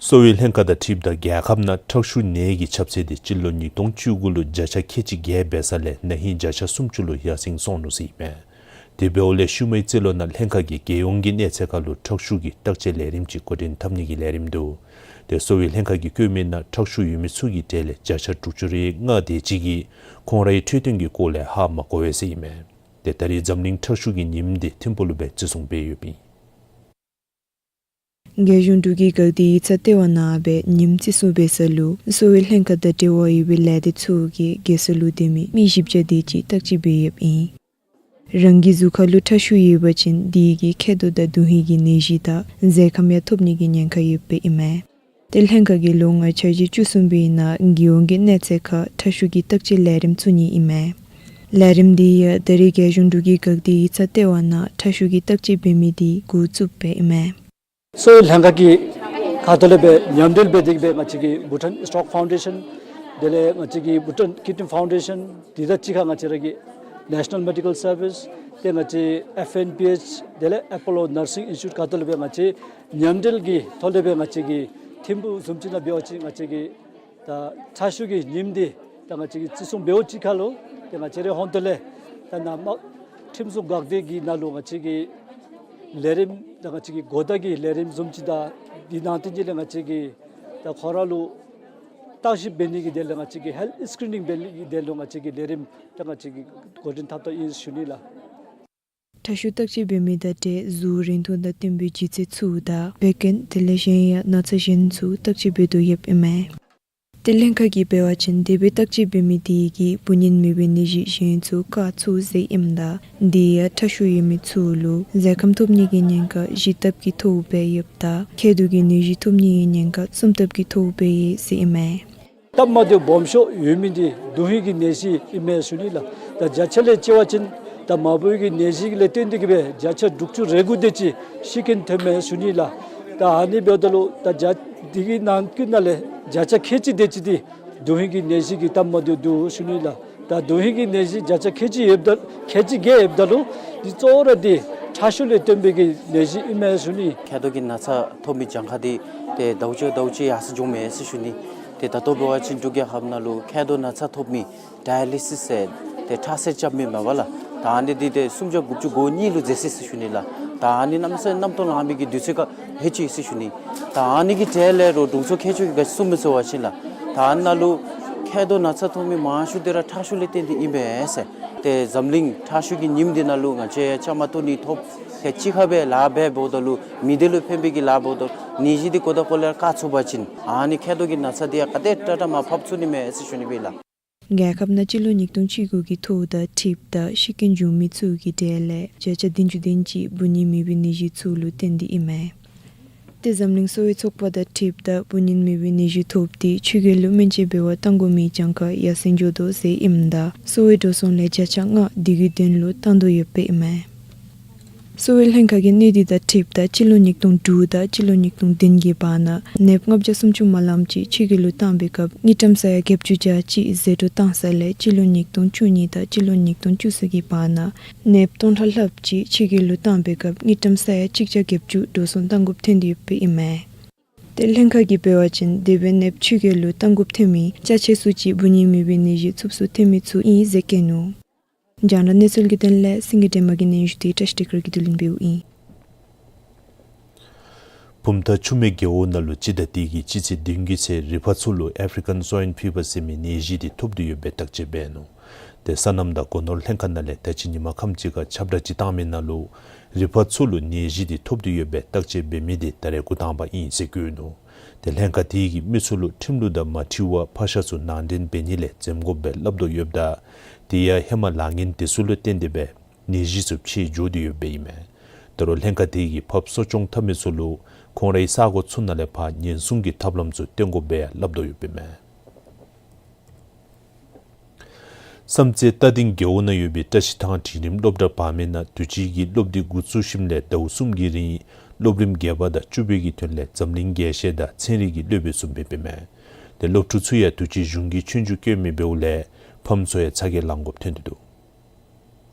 གསོ་བའི་ལྷན་ཁག་དང་འཁྲིལཝ་ད་རྒྱལ་ཁབ་ནང་ཁྲག་ཤུགས་ནད་ཀྱི་ཁྱབ་ཚད་དེ་སྤྱི་ལོ་ཉིས་སྟོང་བཅུ་དགུ་ལུ་བརྒྱ་ཆ་ཁལ་གཅིག་བརྒལ་འབད་ས་ལས་ན་ཧིང་བརྒྱ་ཆ་སུམ་ཅུ་ལུ་ཡར་སེང་སོང་ནུག་ཟེར་ཨིན་མས། དེ་འབདཝ་ལས་ཤུལ་མའི་རྩིས་ལོ་ནང་ལྷན་ཁག་གིས་རྒྱལ་ཡོངས་ཀྱི་གནས་ཚད་ཁར་ལུ་ཁྲག་ཤུགས་ཀྱི་བརྟག་དཔྱད་ལས་རིམ་ཅིག་འགོ་འདྲེན་འཐབ་ནི་གི་ལས་རིམ་འདུག། དེ་གསོ་བའི་ལྷན་ཁག་གིས་བཀོད་མི་ནང་ཁྲག་ཤུགས་ཡོད་མི་ཚུ་གི་གྲས་ལས་བརྒྱ་ཆ་དྲུག་ཅུ་རེ་ལྔ་དེ་ཅིག་གིས་ཁོང་རའི་འཕྲོད་བསྟེན་གྱི་སྐོར་ལས་ཧ་མ་གོ་བས་ཟེར་ཨིན་མས། དེ་ད་རེས་འཛམ་གླིང་ཁྲག་ཤུགས་ཀྱི་ཉིནམ་དེ་ཐིམ་ཕུག་ལུ་སྦེ་བརྩི་སྲུང་འབད་ཡོདཔ་ཨིན། རྒྱལ་གཞུང་འབྲུག་གི་འགག་སྡེ་ཡིག་ཚང་ལྟེ་བ་ནང་སྦེ་ཉིནམ་བརྩི་སྲུང་འབད་ས་ལུ་གསོ་བའི་ལྷན་ཁག་དང་འབྲེལ་བ་ཡོད་པའི་ལས་སྡེ་ཚུ་གིས་རྒྱལ་ས་ལུ་སྡོད་མི་མི་བཞི་བརྒྱ་དེ་ཅིག་བརྟག་དཔྱད་འབད་ཡོདཔ་ཨིན། རང་གི་གཟུགས་ཁར་ལུ་ཁྲག་ཤུགས་ཡོད་པ་ཅིན་དེ་གིས་མཁལ་རྡོག་དང་དོན་ཧིང་གི་ནད་གཞི་དང་མཛེ་ཁམས་ཡང་ཐོབ་ནི་གི་ཉེན་ཁ་ཡོདཔ་ཨིན་མས། ཏེ་ལྷན་ཁག་གིས་ལོ་ལྔའི་འཆར་གཞི་བཅུ་གསུམ་པའི་ནང་རྒྱལ་ཡོངས་ཀྱི་གནས་ཚད་ཁར་ཁྲག་ཤུགས་ཀྱི་བརྟག་དཔྱད་ལས་རིམ་བཙུགས་ནི་ཨིན་མས། ལས་རིམ་དེ་ཡང་ད་རེས་རྒྱལ་གཞུང་འབྲུག་གི་འགག་སྡེ་ཡིག་ཚང་ལྟེ་བ་ནང་ཁྲག་ཤུགས་ཀྱི་བརྟག་དཔྱད་འབད་མི་དེ་འགོ་བཙུགསཔ་ཨིན་མས། གསོ་བའི་ལྷན་ཁག་གི་ཁ་ཐུག་ལས་སྦེ་མཉམ་འབྲེལ་འབད་དེ་གིས་སྦེ་ང་བཅས་ཀྱི་བྷུ་ཊཱན་སི་ཊོག་ཕའུན་ཌེ་ཤཱན་དེ་ལས་ང་བཅས་ཀྱི་བྷུ་ཊཱན་ཀིཌ་ནི་ཕའུན་ཌེ་ཤཱན་དེ་དང་གཅིག་ཁར་ང་བཅས་ར་གི་ནེ་ཤ་ནཱལ་མེ་ཌི་ཀཱལ་སར་བིསི་ཏེ་ང་བཅས་ཨེཕ་ཨེན་པི་ཨེཆ་དེ་ལས་ཨེ་པོ་ལོ་ནར་སིང་ཨིན་སི་ཊི་ཊུཊ་ཁ་ཐུག་ལས་སྦེ་ང་བཅས་མཉམ་འབྲེལ་གྱི་ཐོག་ལས་སྦེ་ང་བཅས་ཀྱི་ཐིམ་ཕུག་བཟུམ་ཅིག་ནང་འབད་བ་ཅིན་ང་བཅས་ཀྱི་ད་ཁྲག་ཤུགས་ཀྱི་ཉིནམ་འདི་ད་ང་བཅས་ཀྱིས་བརྩི་སྲུང་འབདཝ་ཅིག་ཁར་ལུ་ཏེ་ང་བཅས་རའི་ཧོངས་ཏོ་ལས་ད་ནཱ་མ་ཁྲིམས་སྲུང་འགག་སྡེ་གི་ནང་ལུ་ང་བཅས་ཀྱི་ལས་རིམ་ད་ང་བཅས་ཀྱི་གོ་བརྡ་གི་ལས་རིམ་བཟུམ་ཅིག་དང་དེ་ནང་དེ་ཅིག་ལས་ང་བཅས་ཀྱིས་ད་ཁོང་ར་ལུ་བརྟག་ཞིབ་འབད་ནི་གི་དོན་ལུ་ང་བཅས་ཀྱིས་ཧེལཐ་སི་ཀི་རི་ནིང་འབད་ནི་གི་དོན་ལུ་ང་བཅས་ཀྱིས་ལས་རིམ་ད་ང་བཅས་ཀྱིས་འགོ་འདྲེན་འཐབ་འཐབ་ཨིན་ཞུ་ནི་ལགས། ཁྲག་ཤུགས་བརྟག་དཔྱད་འབད་མི་དང་འབྲེལ་གཟུགས་རིང་ཐུང་དང་བསྟུན་པའི་ལྗིད་ཚད་ཚུ་དང་བད་ཀན་དེ་ལས་གཞན་ཡང་ན་ཚ་གཞན་ཚུ་བརྟག་དཔྱད་འབད་དོ་ཡོདཔ་ཨིན་མས། ཏེ་ལྷན་ཁག་གིས་འབད་བ་ཅིན་དེ་སྦེ་བརྟག་དཔྱད་འབད་མི་དེ་གིས་བུ་ཉིད་མེད་པའི་ནད་གཞི་གཞན་ཚུ་བཀག་ཚུགས་ཟེར་ཨིནམ་ད་དེ་ཡང་ཁྲག་ཤུགས་ཡོད་མི་ཚུ་ལུ་མཛེ་ཁམས་ཐོབ་ནི་གི་ཉེན་ཁ་བཞི་ལྟབ་ཀྱིས་མཐོ་སྦེ་ཡོདཔ་ད་མཁལ་རྡོག་གི་ནད་གཞི་ཐོབ་ནི་གི་ཉེན་ཁ་གསུམ་ལྟབ་ཀྱིས་མཐོ་སྦེ་ཡོད་ཟེར་ཨིན་མས། སྟབས་མ་བདེཝ་སྦོམ་ཤོས་ཡོད་མི་འདི་དོན་ཧིང་གི་ནད་གཞི་ཨིན་མས་ཞུ་ནི་ལགས། ད་བརྒྱ་ཆ་ལས་བརྩི་བ་ཅིན་ད་མ་བུ་གི་ནད་གཞི་ལས་བརྟེན་ཏེ་གིས་སྦེ་བརྒྱ་ཆ་དྲུག་ཅུ་རེ་དགུ་དེ་ཅིག་ཤི་རྐྱེན་ཐོན་མས་ཞུ་ནི་ལགས། ད་ཨ་ནི་འབདཝ་ད་ལུ་ད་བརྒྱ་དེ་གི་ནང་གི་ནང་ལས་བརྒྱ་ཆ་ཁལ་གཅིག་དེ་ཅིག་འདི་དོན་ཧིང་གི་ནད་གཞི་གིས་སྟབས་མ་བདེཝ་འདུག་ཞུ་ནི་ལགས། ད་དོན་ཧིང་གི་ནད་གཞི་བརྒྱ་ཆ་ཁལ་གཅིག་ཡོདཔ་ད་ཁལ་གཅིག་བརྒྱད་ཡོདཔ་ད་ལུ་འདི་གཙོ་བོ་ར་འདི་ཁྲག་ཤུགས་ལས་བརྟེན་པའི་གི་ནད་གཞི་ཨིན་མས་ཞུ་ནི། མཁལ་རྡོག་གི་ན་ཚ་ཐོབ་མི་གྱངས་ཁ་འདི་ཏེ་ཟླཝ་གཅིག་ཟླཝ་གཅིག་ཡར་སེང་འགྱོཝ་མས་ཟེར་ཞུ་ནི། ཏེ་ད་ལྟོ་འབད་བ་ཅིན་འབྲུག་རྒྱལ་ཁབ་ནང་ལུ་མཁལ་རྡོག་ན་ཚ་ཐོབ་མི་ཌ་ཡ་ལི་སིས་ཟེར་ཏེ་ཁྲག་བསད་རྐྱབ་མི་མས་པ་ལགས། ད་ཨ་ནི་འདི་ཏེ་སུམ་བརྒྱ་དགུ་བཅུ་གོ་གཉིས་ལུ་འཛེགས་ཅི་ཟེར་ཞུ་ནི་ལགས། ད་ཨ་ནི་གནམ་མེད་ས་མེད་གནམ་སྟོང་ལངས་མི་གི་དུས་ཚོད་ཁར་ལྷོད་ཅི་ཟེར་ཞུ་ནི། ད་ཨ་ནི་གི་གྲས་ལས་རོགས་དྲུང་འཚོ་མཁས་མཆོག་གིས་ག་ཅི་གསུངམ་མས་ཟེར་བ་ཅིན་ལགས། ད་ཨ་ནཱ་ལུ་མཁལ་རྡོག་ན་ཚ་ཐོབ་མི་མང་ཤོས་འདི་ར་ཁྲག་ཤུགས་ལས་བརྟེན་ཏེ་ཨིན་པས་ཟེར། ཏེ་འཛམ་གླིང་ཁྲག་ཤུགས་ཀྱི་ཉིནམ་འདི་ནང་ལུ་ང་བཅས་བཅའ་མར་གཏོགས་ནི་ཐོབ་ཏེ་གཅིག་ཁར་སྦེ་ལཱ་འབད་འབདཝ་ད་ལུ་མི་སྡེ་ལུ་ཕན་པའི་གི་ལཱ་འབདཝ་ད་ནད་གཞི་འདི་གོ་བརྡ་གོ་ལས་བཀག་ཚུགས་པ་ཅིན་ཨ་ནི་མཁལ་རྡོག་གི་ན་ཚ་འདི་ཡང་ག་དེ་དྲག་དྲག་མར་ཕབ་ཚུགས་ནི་མས་ཟེར་ཞུ་ནི་སྦེ་ལགས། རྒྱལ་ཁབ་ནང་སྤྱི་ལོ་ཉིས་སྟོང་བཅུ་དགུ་གི་ཐོག་ད་འཁྲིགཔ་དང་ཤི་རྐྱེན་བྱུང་མི་ཚུ་གི་གྲས་ལས་བརྒྱ་ཆ་བདུན་ཅུ་དོན་གཅིག་བུ་ཉིད་མེད་པའི་ནད་གཞི་ཚུ་ལུ་བརྟེན་ཏེ་ཨིན་མས། ཏེ་འཛམ་གླིང་གསོ་བའི་ཚོགས་པ་དང་འཁྲིགཔ་དང་བུ་ཉིད་མེད་པའི་ནད་གཞི་ཐོབ་སྟེ་ཆོས་རྒྱལ་ལུ་སྨན་བཅོས་འབད་བར་གཏང་དགོ་མི་གྱངས་ཁ་ཡར་སེང་འགྱོ་དོ་ཟེར་ཨིནམ་ད་གསོ་བའི་འགྲོ་སོང་ལས་བརྒྱ་ཆ་ལྔ་དེ་གི་དོན་ལུ་བཏང་དོ་ཡོདཔ་ཨིན་མས། གསོ་བའི་ལྷན་ཁག་གིས་གནས་འདི་དང་འཁྲིགཔ་ད་སྤྱི་ལོ་ཉིས་སྟོང་དྲུག་དང་སྤྱི་ལོ་ཉིས་སྟོང་བདུན་གྱི་བར་ན་ནདཔ་ལྔ་བརྒྱ་སུམ་ཅུ་མ་ལངམ་ཅིག་ཆོས་རྒྱལ་ལུ་བཏང་པའི་སྐབས་དངུལ་ཀྲམ་ས་ཡ་བརྒྱད་ཅུ་གྱ་གཅིག་ཟད་འགྲོ་བཏང་ས་ལས་སྤྱི་ལོ་ཉིས་སྟོང་བཅུ་གཉིས་དང་སྤྱི་ལོ་ཉིས་སྟོང་བཅུ་གསུམ་གྱི་བར་ན་ནདཔ་སྟོང་ཕྲག་ལྷགཔ་ཅིག་ཆོས་རྒྱལ་ལུ་བཏང་པའི་སྐབས་དངུལ་ཀྲམ་ས་ཡ་གཅིག་བརྒྱ་བརྒྱད་ཅུ་འགྲོ་སོང་བཏང་དགོཔ་ཐོན་ཏེ་ཡོདཔ་ཨིན་མས། ཏེ་ལྷན་ཁག་གིས་འབད་བ་ཅིན་དེ་སྦེ་ནདཔ་ཆོས་རྒྱལ་ལུ་བཏང་དགོཔ་ཐོན་མི་ཅ་ཆས་ཚུ་ཅིག་བུ་ཉིད་མེད་པའི་ནད་གཞི་ཚབས་ཚུབ་ཐོན་མི་ཚུ་ཨིན་ཟེར་བཀོད་ནུག། རྒྱང་བསྒྲགས་གནས་ཚུལ་གྱི་དོན་ལས་སེང་གེ་སྒྲོལ་མ་གི་སྙན་ཞུ་དེ་བཀྲ་ཤིས་བདེ་སྐར་གྱིས་བསྡུ་ལེན་འབདཝ་ཨིན། བུམ་ཐང་ཆུ་སྨད་རྒེད་འོག་ནང་ལུ་སྤྱི་ཟླ་འདི་གི་སྤྱི་ཚེས་བདུན་གྱི་ཚེ་རི་ཕག་ཚུ་ལུ་ཨེཕ་རི་ཀཱན་སོའིན་ཕི་བར་ཟེར་མི་ནད་གཞི་འདི་ཐོབ་སྟེ་ཡོད་པའི་བརྟག་དཔྱད་འབད་ནུག། ཏེ་སོ་ནམ་དང་སྒོ་ནོར་ལྷན་ཁག་ནང་ལས་ད་ཅི་ཉིན་མ་ཁམས་ཅིག་ཁར་ཁྱབ་བསྒྲགས་ཅིག་བཏང་མི་ནང་ལུ་རི་ཕག་ཚུ་ལུ་ནད་གཞི་འདི་ཐོབ་སྟེ་ཡོད་པའི་བརྟག་དཔྱད་འབད་མི་འདི་ད་རེས་འགོ་དང་པ་ཨིན་ཟེར་བཀོད་ནུག། ཏེ་ལྷན་ཁག་དེ་གིས་མི་ཚུ་ལུ་ཁྲིམས་ལུགས་དང་མ་འཁྲིལ་བར་ཕག་ཤ་ཚུ་ནང་འདྲེན་འབད་ནི་ལས་འཛེམ་དགོཔ་སྦེ་སླབ་དོ་ཡོདཔ་ད་དེ་ཡང་ཧེ་མ་ལཱ་ངན་དེ་ཚུ་ལུ་བརྟེན་ཏེ་སྦེ་ནད་གཞི་ཚུ་ཕྱི་འགྱོ་སྟེ་ཡོདཔ་ཨིན་མས། ད་རུང་ལྷན་ཁག་དེ་གིས་ཕགཔ་གསོ་སྐྱོང་འཐབ་མི་ཚུ་ལུ་ཁོང་རའི་ས་གོ་ཚུ་ནང་ལས་ཕར་ཉེན་སྲུང་གི་ཐབས་ལམ་ཚུ་སྟོན་དགོཔ་སྦེ་ཡང་སླབ་དོ་ཡོདཔ་ཨིན་མས། བསམ་རྩེ་རྟ་སྡིང་རྒེད་འོག་ནང་ཡོད་པའི་བཀྲ་ཤིས་ཐང་འབྲིང་རིམ་སློབ་གྲྭ་བར་མའི་ནང་དུས་ཅི་གི་སློབ་འདི་འགོ་བཙུགས་ཞིནམ་ལས་ཟླཝ་གསུམ་གྱི་རིང་སློབ་རིམ་བརྒྱད་པ་དང་བཅུ་པའི་གི་དོན་ལས་འཛམ་གླིང་རྒྱས་བཤད་དང་ཚན་རིག་གི་སློབ་དཔེ་ཚུ་མཛད་པ་ཨིན་མས། ཏེ་སློབ་ཕྲུག་ཚུ་ཡང་དུས་ཅི་གཞུང་གི་ཆོས་རྒྱུགས་བཀོད་མི་འབདཝ་ལས་ཕམ་ཚུ་ཡང་ཚ་གྱང་ལང་དགོཔ་ཐོན་ཏེ་འདུག།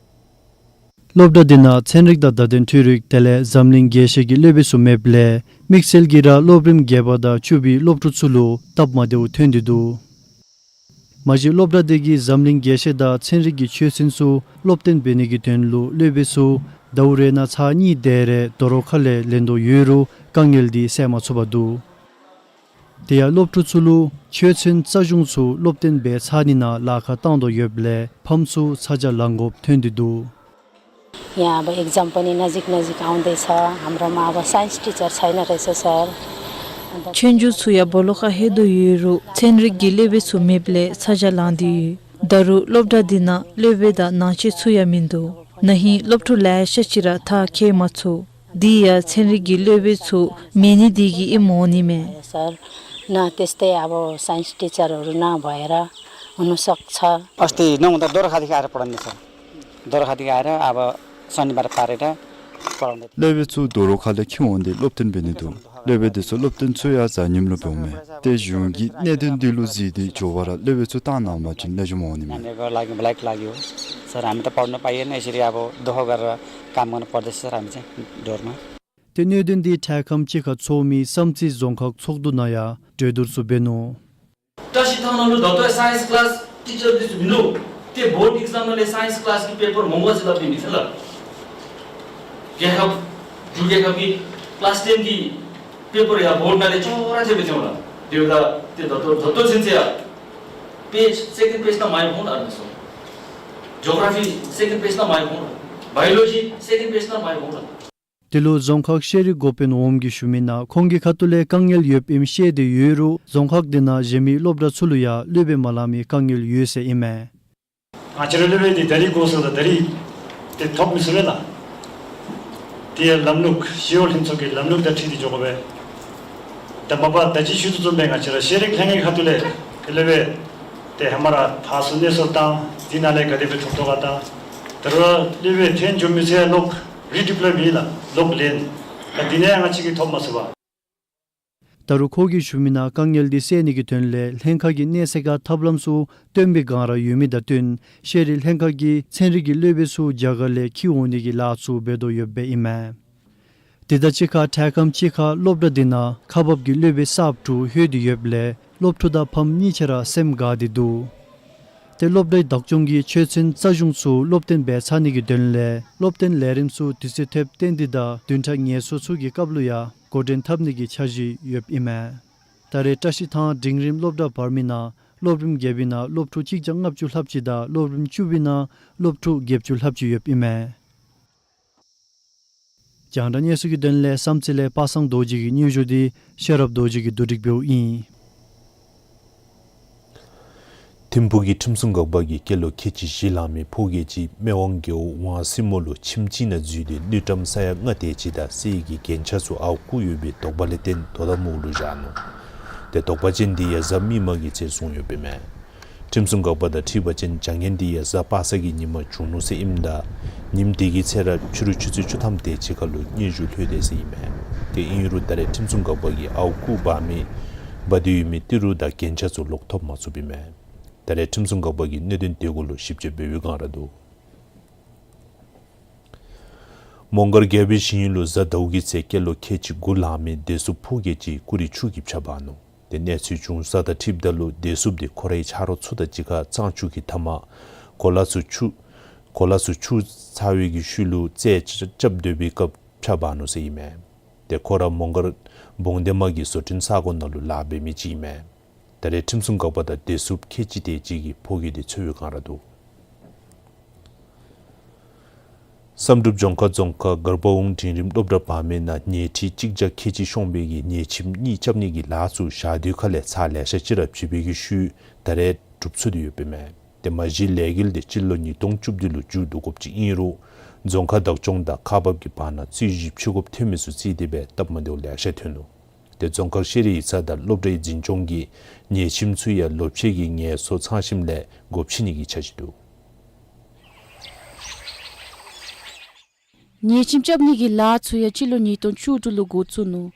སློབ་གྲྭ་འདི་ནང་ཚན་རིག་དང་བརྡ་དོན་འཕྲུལ་རིག་དེ་ལས་འཛམ་གླིང་རྒྱས་བཤད་ཀྱི་སློབ་དཔེ་ཚུ་མཛད་པ་ལས་དམིགས་བསལ་གྱིས་ར་སློབ་རིམ་བརྒྱད་པ་དང་བཅུ་པའི་སློབ་ཕྲུག་ཚུ་ལུ་སྟབས་མ་བདེཝ་ཐོན་ཏེ་འདུག། མ་གཞི་སློབ་གྲྭ་འདི་གིས་འཛམ་གླིང་རྒྱས་བཤད་དང་ཚན་རིག་གི་ཆོས་ཚན་ཚུ་སློབ་སྟོན་འབད་ནི་གི་དོན་ལུ་སློབ་དཔེ་ཚུ་ཟླཝ་རེ་ནང་ཚར་གཉིས་དེ་རེ་དོ་རུང་ཁ་ལས་ལེན་དོ་ཡོད་རུང་དཀའ་ངལ་འདི་སེལ་མ་ཚུགས་པར་འདུག། དེ་ཡང་སློབ་ཕྲུག་ཚུ་ལུ་ཆོས་ཚན་རྩ་གཞུང་ཚུ་སློབ་སྟོན་འབད་ཚར་ནི་ནང་ལཱ་ཁག་བཏང་དོ་ཡོདཔ་ལས་ཕམ་ཚུ་ཚ་གྱང་ལང་དགོཔ་ཐོན་ཏེ་འདུག། यहाँ अब एक्जाम पनि नजिक नजिक आउँदैछ। हाम्रोमा अब signs Stitcher छैन रहेछ सर। अन्त ཆོས་རྒྱུགས་ཚུ་ཡང་སྦོ་ལོགས་ཁར་ལྷོད་དོ་ཡོད་རུང་ཚན་རིག་གི་སློབ་དཔོན་ཚུ་མེདཔ་ལས་ཚ་གྱང་ལང་སྟེ་ཡོད། ད་རུང་སློབ་གྲྭ་འདི་ནང་སློབ་དཔོན་དང་ནང་ཆས་ཚུ་ཡང་མིན་འདུག། ན་ཧིང་སློབ་ཕྲུག་ལེ་ཤ་ཅིག་ར་མཐར་འཁྱོལ་མ་ཚུགས། དེ་ཡང་ཚན་རིག་གི་སློབ་དཔོན་ཚུ་མེད་ནི་དེ་གིས་ཨིནམ་འོང་ནི་མས། सर, न त्यस्तै अब साइन्स टिचरहरू नभएर हुनसक्छ। अस्ति नहुँदा दोर्खादेखि आएर पढाउने छ। दोर्खादेखि आएर अब शनिबार पारेर पढाउँदै। སློབ་དཔོན་ཚུ་དོ་རུང་ཁ་ལས་འཁྱིད་འོང་སྟེ་སློབ་སྟོན་འབད་ནི་འདུག། སློབ་དཔོན་དེ་ཚུ་སློབ་སྟོན་ཚུ་ཡང་གཟའ་ཉིམ་ལུ་འབདཝ་མས། ཏེ་གཞུང་གིས་གནད་དོན་འདི་ལུ་གཟིགས་ཏེ་མགྱོགས་པ་ར་སློབ་དཔོན་ཚུ་བཏང་གནང་བ་ཅིན་ལེགས་ཤོམ་འོང་ནི་མས། नानीहरूको लागि ब्ल्याक लाग्यो। सर, हामी त पढ्न पाइएन, यसरी अब दुःख गरेर काम गर्नुपर्दैछ सर, हामी चाहिँ डोरमा। ཏེ་གནད་དོན་འདི་འཕྲལ་ཁམས་ཅིག་ཁར་ཚོགས་མི་བསམ་རྩེ་རྫོང་ཁག་ཚོགས་འདུ་ནང་ཡང་གྲོས་བསྡུར་ཚུ་འབད་ནུག། བཀྲ་ཤིས་ཐང་ནང་ལུ་ད་ལྟོ་སའིནསི་ཀི་ལཱསི་ཊི་ཅར་འདི་ཚུ་མིན་འདུག། ཏེ་བོརཌ་ཨེག་ཛམ་ནང་ལས་སའིནསི་ཀི་ལཱསི་གི་པེ་པར་མང་བ་ཅིག་ལྷབ་སྟེ་མི་ཚུ་ལགས། རྒྱལ་ཁབ་འབྲུག་རྒྱལ་ཁབ་ཀྱི་ཀི་ལཱསི་ཊེན་གྱི་པེ་པར་ཡང་བོརཌ་ནང་ལས་ཅོག་ར་འཐདཔ་སྦེ་ཐོན་ལགས། དེ་འབདཝ་ད་ཏེ་ད་ལྟོ་ད་ལྟོ་ཚུན་ཚོད་ཡང་པེཇ་སེ་ཀེནཌ་པེཇ་ནང་མ་ཡོདཔ་འོང་ལགས་ཨ་ནི་ཚུ། ཇོ་གྷ་ར་ཕི་སེ་ཀེནཌ་པེཇ་ནང་མ་ཡོདཔ་འོང་ལགས། བཱ་ཡོ་ལོ་ཇི་སེ་ཀེནཌ་པེཇ་ནང་མ་ཡོདཔ་འོང་ལགས། དེ་ལུ་རྫོང་ཁག་ཤེས་རིག་འགོ་དཔོན་འོགམ་གྱིས་ཞུ་མི་ནང་ཁོང་གི་ཁ་ཐུག་ལས་དཀའ་ངལ་ཡོདཔ་ཨིནམ་ཤེས་ཏེ་ཡོད་རུང་རྫོང་ཁག་དེ་ནང་གཞན་མི་སློབ་གྲྭ་ཚུ་ལུ་ཡང་སློབ་དཔོན་མ་ལང་མི་དཀའ་ངལ་ཡོད་ཟེར་ཨིན་མས། ང་བཅས་ར་སློབ་དཔོན་འདི་ད་རིས་དགོ་ཟེརཝ་ད་ད་རིས་ཏེ་ཐོབ་མི་ཚུགས་པས་ལགས། དེ་ཡང་ལམ་ལུགས་ཞི་གཡོག་ལྷན་ཚོགས་ཀྱི་ལམ་ལུགས་དང་འཁྲིལ་ཏེ་འགྱོ་དགོ་པས། ད་མ་པ་ད་ཅི་ཞུ་དོ་བཟུམ་སྦེ་ང་བཅས་ར་ཤེས་རིག་ལྷན་ཁག་གི་ཁ་ཐུག་ལས་ཏེ་སློབ་དཔོན་ཏེ་ཧེ་མ་ར་ཕར་ཚུར་གནས་སྤོ་བཏང་། དེ་ནང་ལས་ག་དེ་སྦེ་ཐོབ་ཐོབ་ག་བཏང་། ད་རུང་སློབ་དཔོན་ཐོན་འགྱོ་མི་ཚུ་ཡང་ལོག་རི་ཌི་པོ་ལོའི་མེད་ལགས། ལོག་ལེན། ད་དེ་ནང་ཡང་ང་བཅས་ཀྱིས་ཐོབ་མ་ཚུགས་པས། ད་རུང་ཁོ་གིས་ཞུ་མི་ནང་དཀའ་ངལ་འདི་སེལ་ནི་གི་དོན་ལས་ལྷན་ཁག་གི་གནས་སའི་ཁར་ཐབས་ལམ་ཚུ་སྟོན་པའི་བསྒང་ར་ཡོད་མི་དང་བསྟུན་ཤེས་རིག་ལྷན་ཁག་གིས་ཚན་རིག་གི་སློབ་དཔོན་ཚུ་རྒྱ་གར་ལས་འཁྱིད་འོང་ནི་གི་ལཱ་ཚུ་འབད་དོ་ཡོདཔ་ཨིན་མས། དེ་དང་གཅིག་ཁར་འཕྲལ་ཁམས་ཅིག་ཁར་སློབ་གྲྭ་དེ་ནང་ཁག་འབག་གི་སློབ་དཔོན་གསརཔ་དྲུག་ལྷོད་དེ་ཡོདཔ་ལས་སློབ་ཕྲུག་དང་ཕམ་གཉིས་ཆ་ར་སེམས་དགའ་སྟེ་འདུག། ཏེ་སློབ་གྲྭའི་བདག་སྐྱོང་གིས་ཆོས་ཚན་རྩ་གཞུང་ཚུ་སློབ་སྟོན་འབད་ཚར་ནི་གི་དོན་ལས་སློབ་སྟོན་ལས་རིམ་ཚུ་དུས་ཚོད་ཐེབས་བཏོན་ཏེ་དང་བདུན་ཕྲག་ངལ་གསོ་ཚུ་གི་སྐབས་ལུ་ཡང་འགོ་འདྲེན་འཐབ་ནི་གི་འཆར་གཞི་ཡོདཔ་ཨིན་མས། ད་རེས་བཀྲ་ཤིས་ཐང་འབྲིང་རིམ་སློབ་གྲྭ་བར་མའི་ནང་སློབ་རིམ་བརྒྱད་པའི་ནང་སློབ་ཕྲུག་གཅིག་བརྒྱ་ལྔ་བཅུ་ལྷགཔ་ཅིག་དང་སློབ་རིམ་བཅུ་པའི་ནང་སློབ་ཕྲུག་བརྒྱད་ཅུ་ལྷགཔ་ཅིག་ཡོདཔ་ཨིན་མས། རྒྱང་བསྒྲགས་གནས་ཚུལ་གྱི་དོན་ལས་བསམ་རྩེ་ལས་པ་སངས་རྡོ་རྗེ་གི་སྙན་ཞུ་འདི་ཤེས་རབ་རྡོ་རྗེ་གིས་བསྡུ་སྒྲིག་འབདཝ་ཨིན། ཐིམ་ཕུག་གི་ཁྲིམས་སྲུང་འགག་པ་གིས་སྐྱེས་ལོ་ཁལ་གཅིག་བཞི་ལང་མི་ཕོ་སྐྱེས་ཅིག་མི་དབང་རྒྱལ་པོ་ཝང་སི་མོ་ལུ་ཁྱིམ་ཅིག་ནང་འཛུལ་ཏེ་དངུལ་ཀྲམ་ས་ཡ་ལྔ་དེ་ཅིག་དང་གསེར་གྱི་རྒྱན་ཆ་ཚུ་ཨརཝ་བརྐུ་ཡོད་པའི་དོགས་པ་ལས་བརྟེན་དོ་དམ་འོག་ལུ་བཞག་ནུག། ཏེ་དོགས་པ་ཅན་འདི་ཡང་གཟའ་མིག་དམར་གྱི་ཚེ་བྱུང་ཡོདཔ་ཨིན་མས། ཁྲིམས་སྲུང་འགག་པ་དང་འཁྲིལ་བ་ཅིན་བྱ་ངན་འདི་ཡང་གཟའ་པ་སངས་ཀྱི་ཉིནམ་བྱུང་ནུག་ཟེར་ཨིནམ་ད་ཉིནམ་དེ་གི་ཚེ་ར་ཕྱི་རུ་ཆུ་ཚོད་བཅུ་ཐམ་དེ་ཅིག་ཁར་ལུ་སྙན་ཞུ་ལྷོད་དེས་ཟེར་ཨིན་མས། ཏེ་ཨིན་རུང་ད་རེས་ཁྲིམས་སྲུང་འགག་པ་གིས་ཨརཝ་བརྐུ་འབག་མི་འབག་སྟེ་ཡོད་མི་ཏི་རུ་དང་རྒྱན་ཆ་ཚུ་ལོག་ཐོབ་མ་ཚུགསཔ་ཨིན་མས། ད་རེས་ཁྲིམས་སྲུང་འགག་པ་གིས་གནད་དོན་དེ་གུ་ལུ་ཞིབ་དཔྱད་འབད་བའི་བསྒང་ར་འདུག། མོང་སྒར་རྒྱལ་པོའི་ཞིང་ཡུལ་ལུ་གཟའ་ཟླཝ་གི་ཚེ་སྐྱེས་ལོ་ཁལ་གཅིག་དགུ་ལང་མི་བདེ་སྲུངཔ་ཕོ་སྐྱེས་ཅིག་སྐུ་རིགས་ཆུ་གིས་ཕྱགས་འབག་ནུག། ཏེ་གནས་ཚུལ་བྱུང་ས་དང་འཁྲིལཝ་ད་ལུ་བདེ་སྲུངཔ་དེ་ཁོ་རའི་ཆ་རོགས་ཚུ་དང་གཅིག་ཁར་གཙང་ཆུ་གི་མཐའམ་གོ་ལ་ཚུ་འཁྱུ་གོ་ལ་ཚུ་འཁྱུ་ཚར་བའི་གི་ཤུལ་ལུ་རྩད་རྐྱབ་སྡོད་པའི་སྐབས་ཕྱགས་འབག་ནུག་ཟེར་ཨིན་མས། ཏེ་ཁོ་ར་མོང་སྒར་བོང་སྡེ་མ་གི་བཟོ་སྐྲུན་ས་གོ་ནང་ལུ་ལཱ་འབད་མི་ཅིག་ཨིན་མས། ད་རེས་ཁྲིམས་སྲུང་འགག་པ་དང་བདེ་སྲུངཔ་ཁལ་གཅིག་དེ་ཅིག་གིས་ཕོ་སྐྱེས་དེ་འཚོལ་བའི་བསྒང་ར་འདུག། བསམ་གྲུབ་ལྗོངས་མཁར་རྫོང་ཁག་མགར་པ་ཝང་འབྲིང་རིམ་སློབ་གྲྭ་བར་མའི་ནང་ཉལ་ཁྲི་གཅིག་བརྒྱ་ཁལ་གཅིག་ཤོང་བའི་གི་ཉལ་ཁྱིམ་གཉིས་རྐྱབ་ནི་གི་ལཱ་ཚུ་ཞག་དུས་ཁ་ལས་ཚར་ལེ་ཤ་ཅིག་ར་བྱིན་པའི་གི་ཤུལ་ད་རེས་གྲུབ་ཚུགས་ཏེ་ཡོདཔ་ཨིན་མས། ཏེ་མ་གཞི་ལས་འགུལ་དེ་སྤྱི་ལོ་ཉིས་སྟོང་བཅུ་བདུན་ལུ་མཇུག་བསྡུ་དགོཔ་ཅིག་ཨིན་རུང་རྫོང་ཁག་བདག་སྐྱོང་དང་ཁག་འབག་གི་བར་ན་རྩོད་གཞི་ཕྱེ་དགོཔ་ཐོན་མི་ཚུ་བརྩིས་ཏེ་སྦེ་སྟབས་མ་བདེཝ་ལེ་ཤ་ཐོན་ནུག། ཏེ་རྫོང་ཁག་ཤེས་རིག་ཡིག་ཚང་དང་སློབ་གྲྭའི་འཛིན་སྐྱོང་གིས་ཉལ་ཁྱིམ་ཚུ་ཡང་ལོ་ཕྱེད་ཀྱི་ངལ་གསོ་ཚང་ཞིནམ་ལས་སྒོ་ཕྱེ་ནི་གི་འཆར་གཞི་འདུག། ཉལ་ཁྱིམ་རྐྱབ་ནི་གི་ལཱ་ཚུ་ཡང་སྤྱི་ལོ་ཉིས་སྟོང་བཅུ་དྲུག་ལུ་འགོ་བཙུགས་ནུག།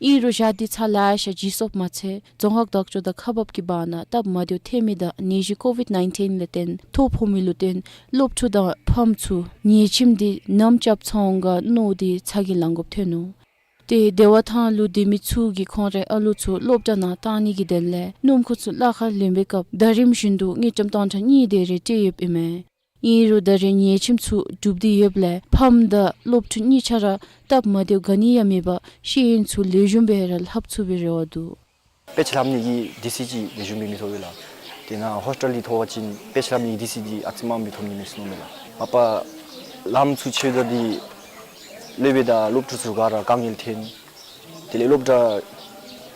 ཨིན་རུང་ཞག་དུས་ཚར་ལེ་ཤ་བྱིན་སོངམ་མ་ཚད་རྫོང་ཁག་བདག་སྐྱོང་དང་ཁག་འབག་གི་བར་ན་སྟབས་མ་བདེཝ་ཐོན་མི་དང་ནད་གཞི་ཀོ་ཝིཌ་ནའིན་ཊིན་ལས་བརྟེན་ཐོ་ཕོག་མི་ལུ་བརྟེན་སློབ་ཕྲུག་དང་ཕམ་ཚུ་ཉལ་ཁྱིམ་འདི་ནམ་རྐྱབ་ཚར་འོང་ག་མནོ་སྟེ་ཚ་གྱང་ལང་དགོཔ་ཐོན་ནུག། ཏེ་བདེ་བ་ཐང་ལུ་སྡོད་མི་ཚུ་གིས་ཁོང་རའི་ཨ་ལུ་ཚུ་སློབ་གྲྭ་ནང་གཏང་ནི་གི་དོན་ལས་སྣུམ་འཁོར་ཚུ་གླ་ཁར་ལེན་པའི་སྐབས་ཟླ་རིམ་བཞིན་དུ་དངུལ་ཀྲམ་སྟོང་ཕྲག་གཉིས་དེ་རེ་སྤྲོད་ཡོདཔ་ཨིན་མས། ཨིན་རུང་ད་རེས་ཉལ་ཁྱིམ་ཚུ་གྲུབ་སྟེ་ཡོདཔ་ལས་ཕམ་དང་སློབ་ཕྲུག་གཉིས་ཆ་ར་སྟབས་མ་བདེཝ་ག་ནི་ཡང་མེད་པར་ཤེས་ཡོན་ཚུ་ལེགས་ཤོམ་སྦེ་ར་ལྷབ་ཚུགས་པའི་རེ་བ་འདུག། དཔེ་ཆ་ལྷབ་ནི་གི་དུས་ཚོད་ཅིག་ལེགས་ཤོམ་སྦེ་མི་ཐོབ་པས་ལགས། དེ་ནང་ཧོས་ཊེལ་འདི་ཐོབ་པ་ཅིན་དཔེ་ཆ་ལྷབ་ནི་གི་དུས་ཚོད་འདི་ཨ་ཙི་མངམ་སྦེ་ཐོབ་ནི་མས་ཟེར་མནོཝ་མས་ལགས། མ་པ་ ལམ་ཚུ་ཕྱེཝ་ད་འདི་སློབ་དཔོན་དང་སློབ་ཕྲུག་ཚུ་ག་ར་དཀའ་ངལ་འཐོན། དེ་ལས་སློབ་གྲྭ་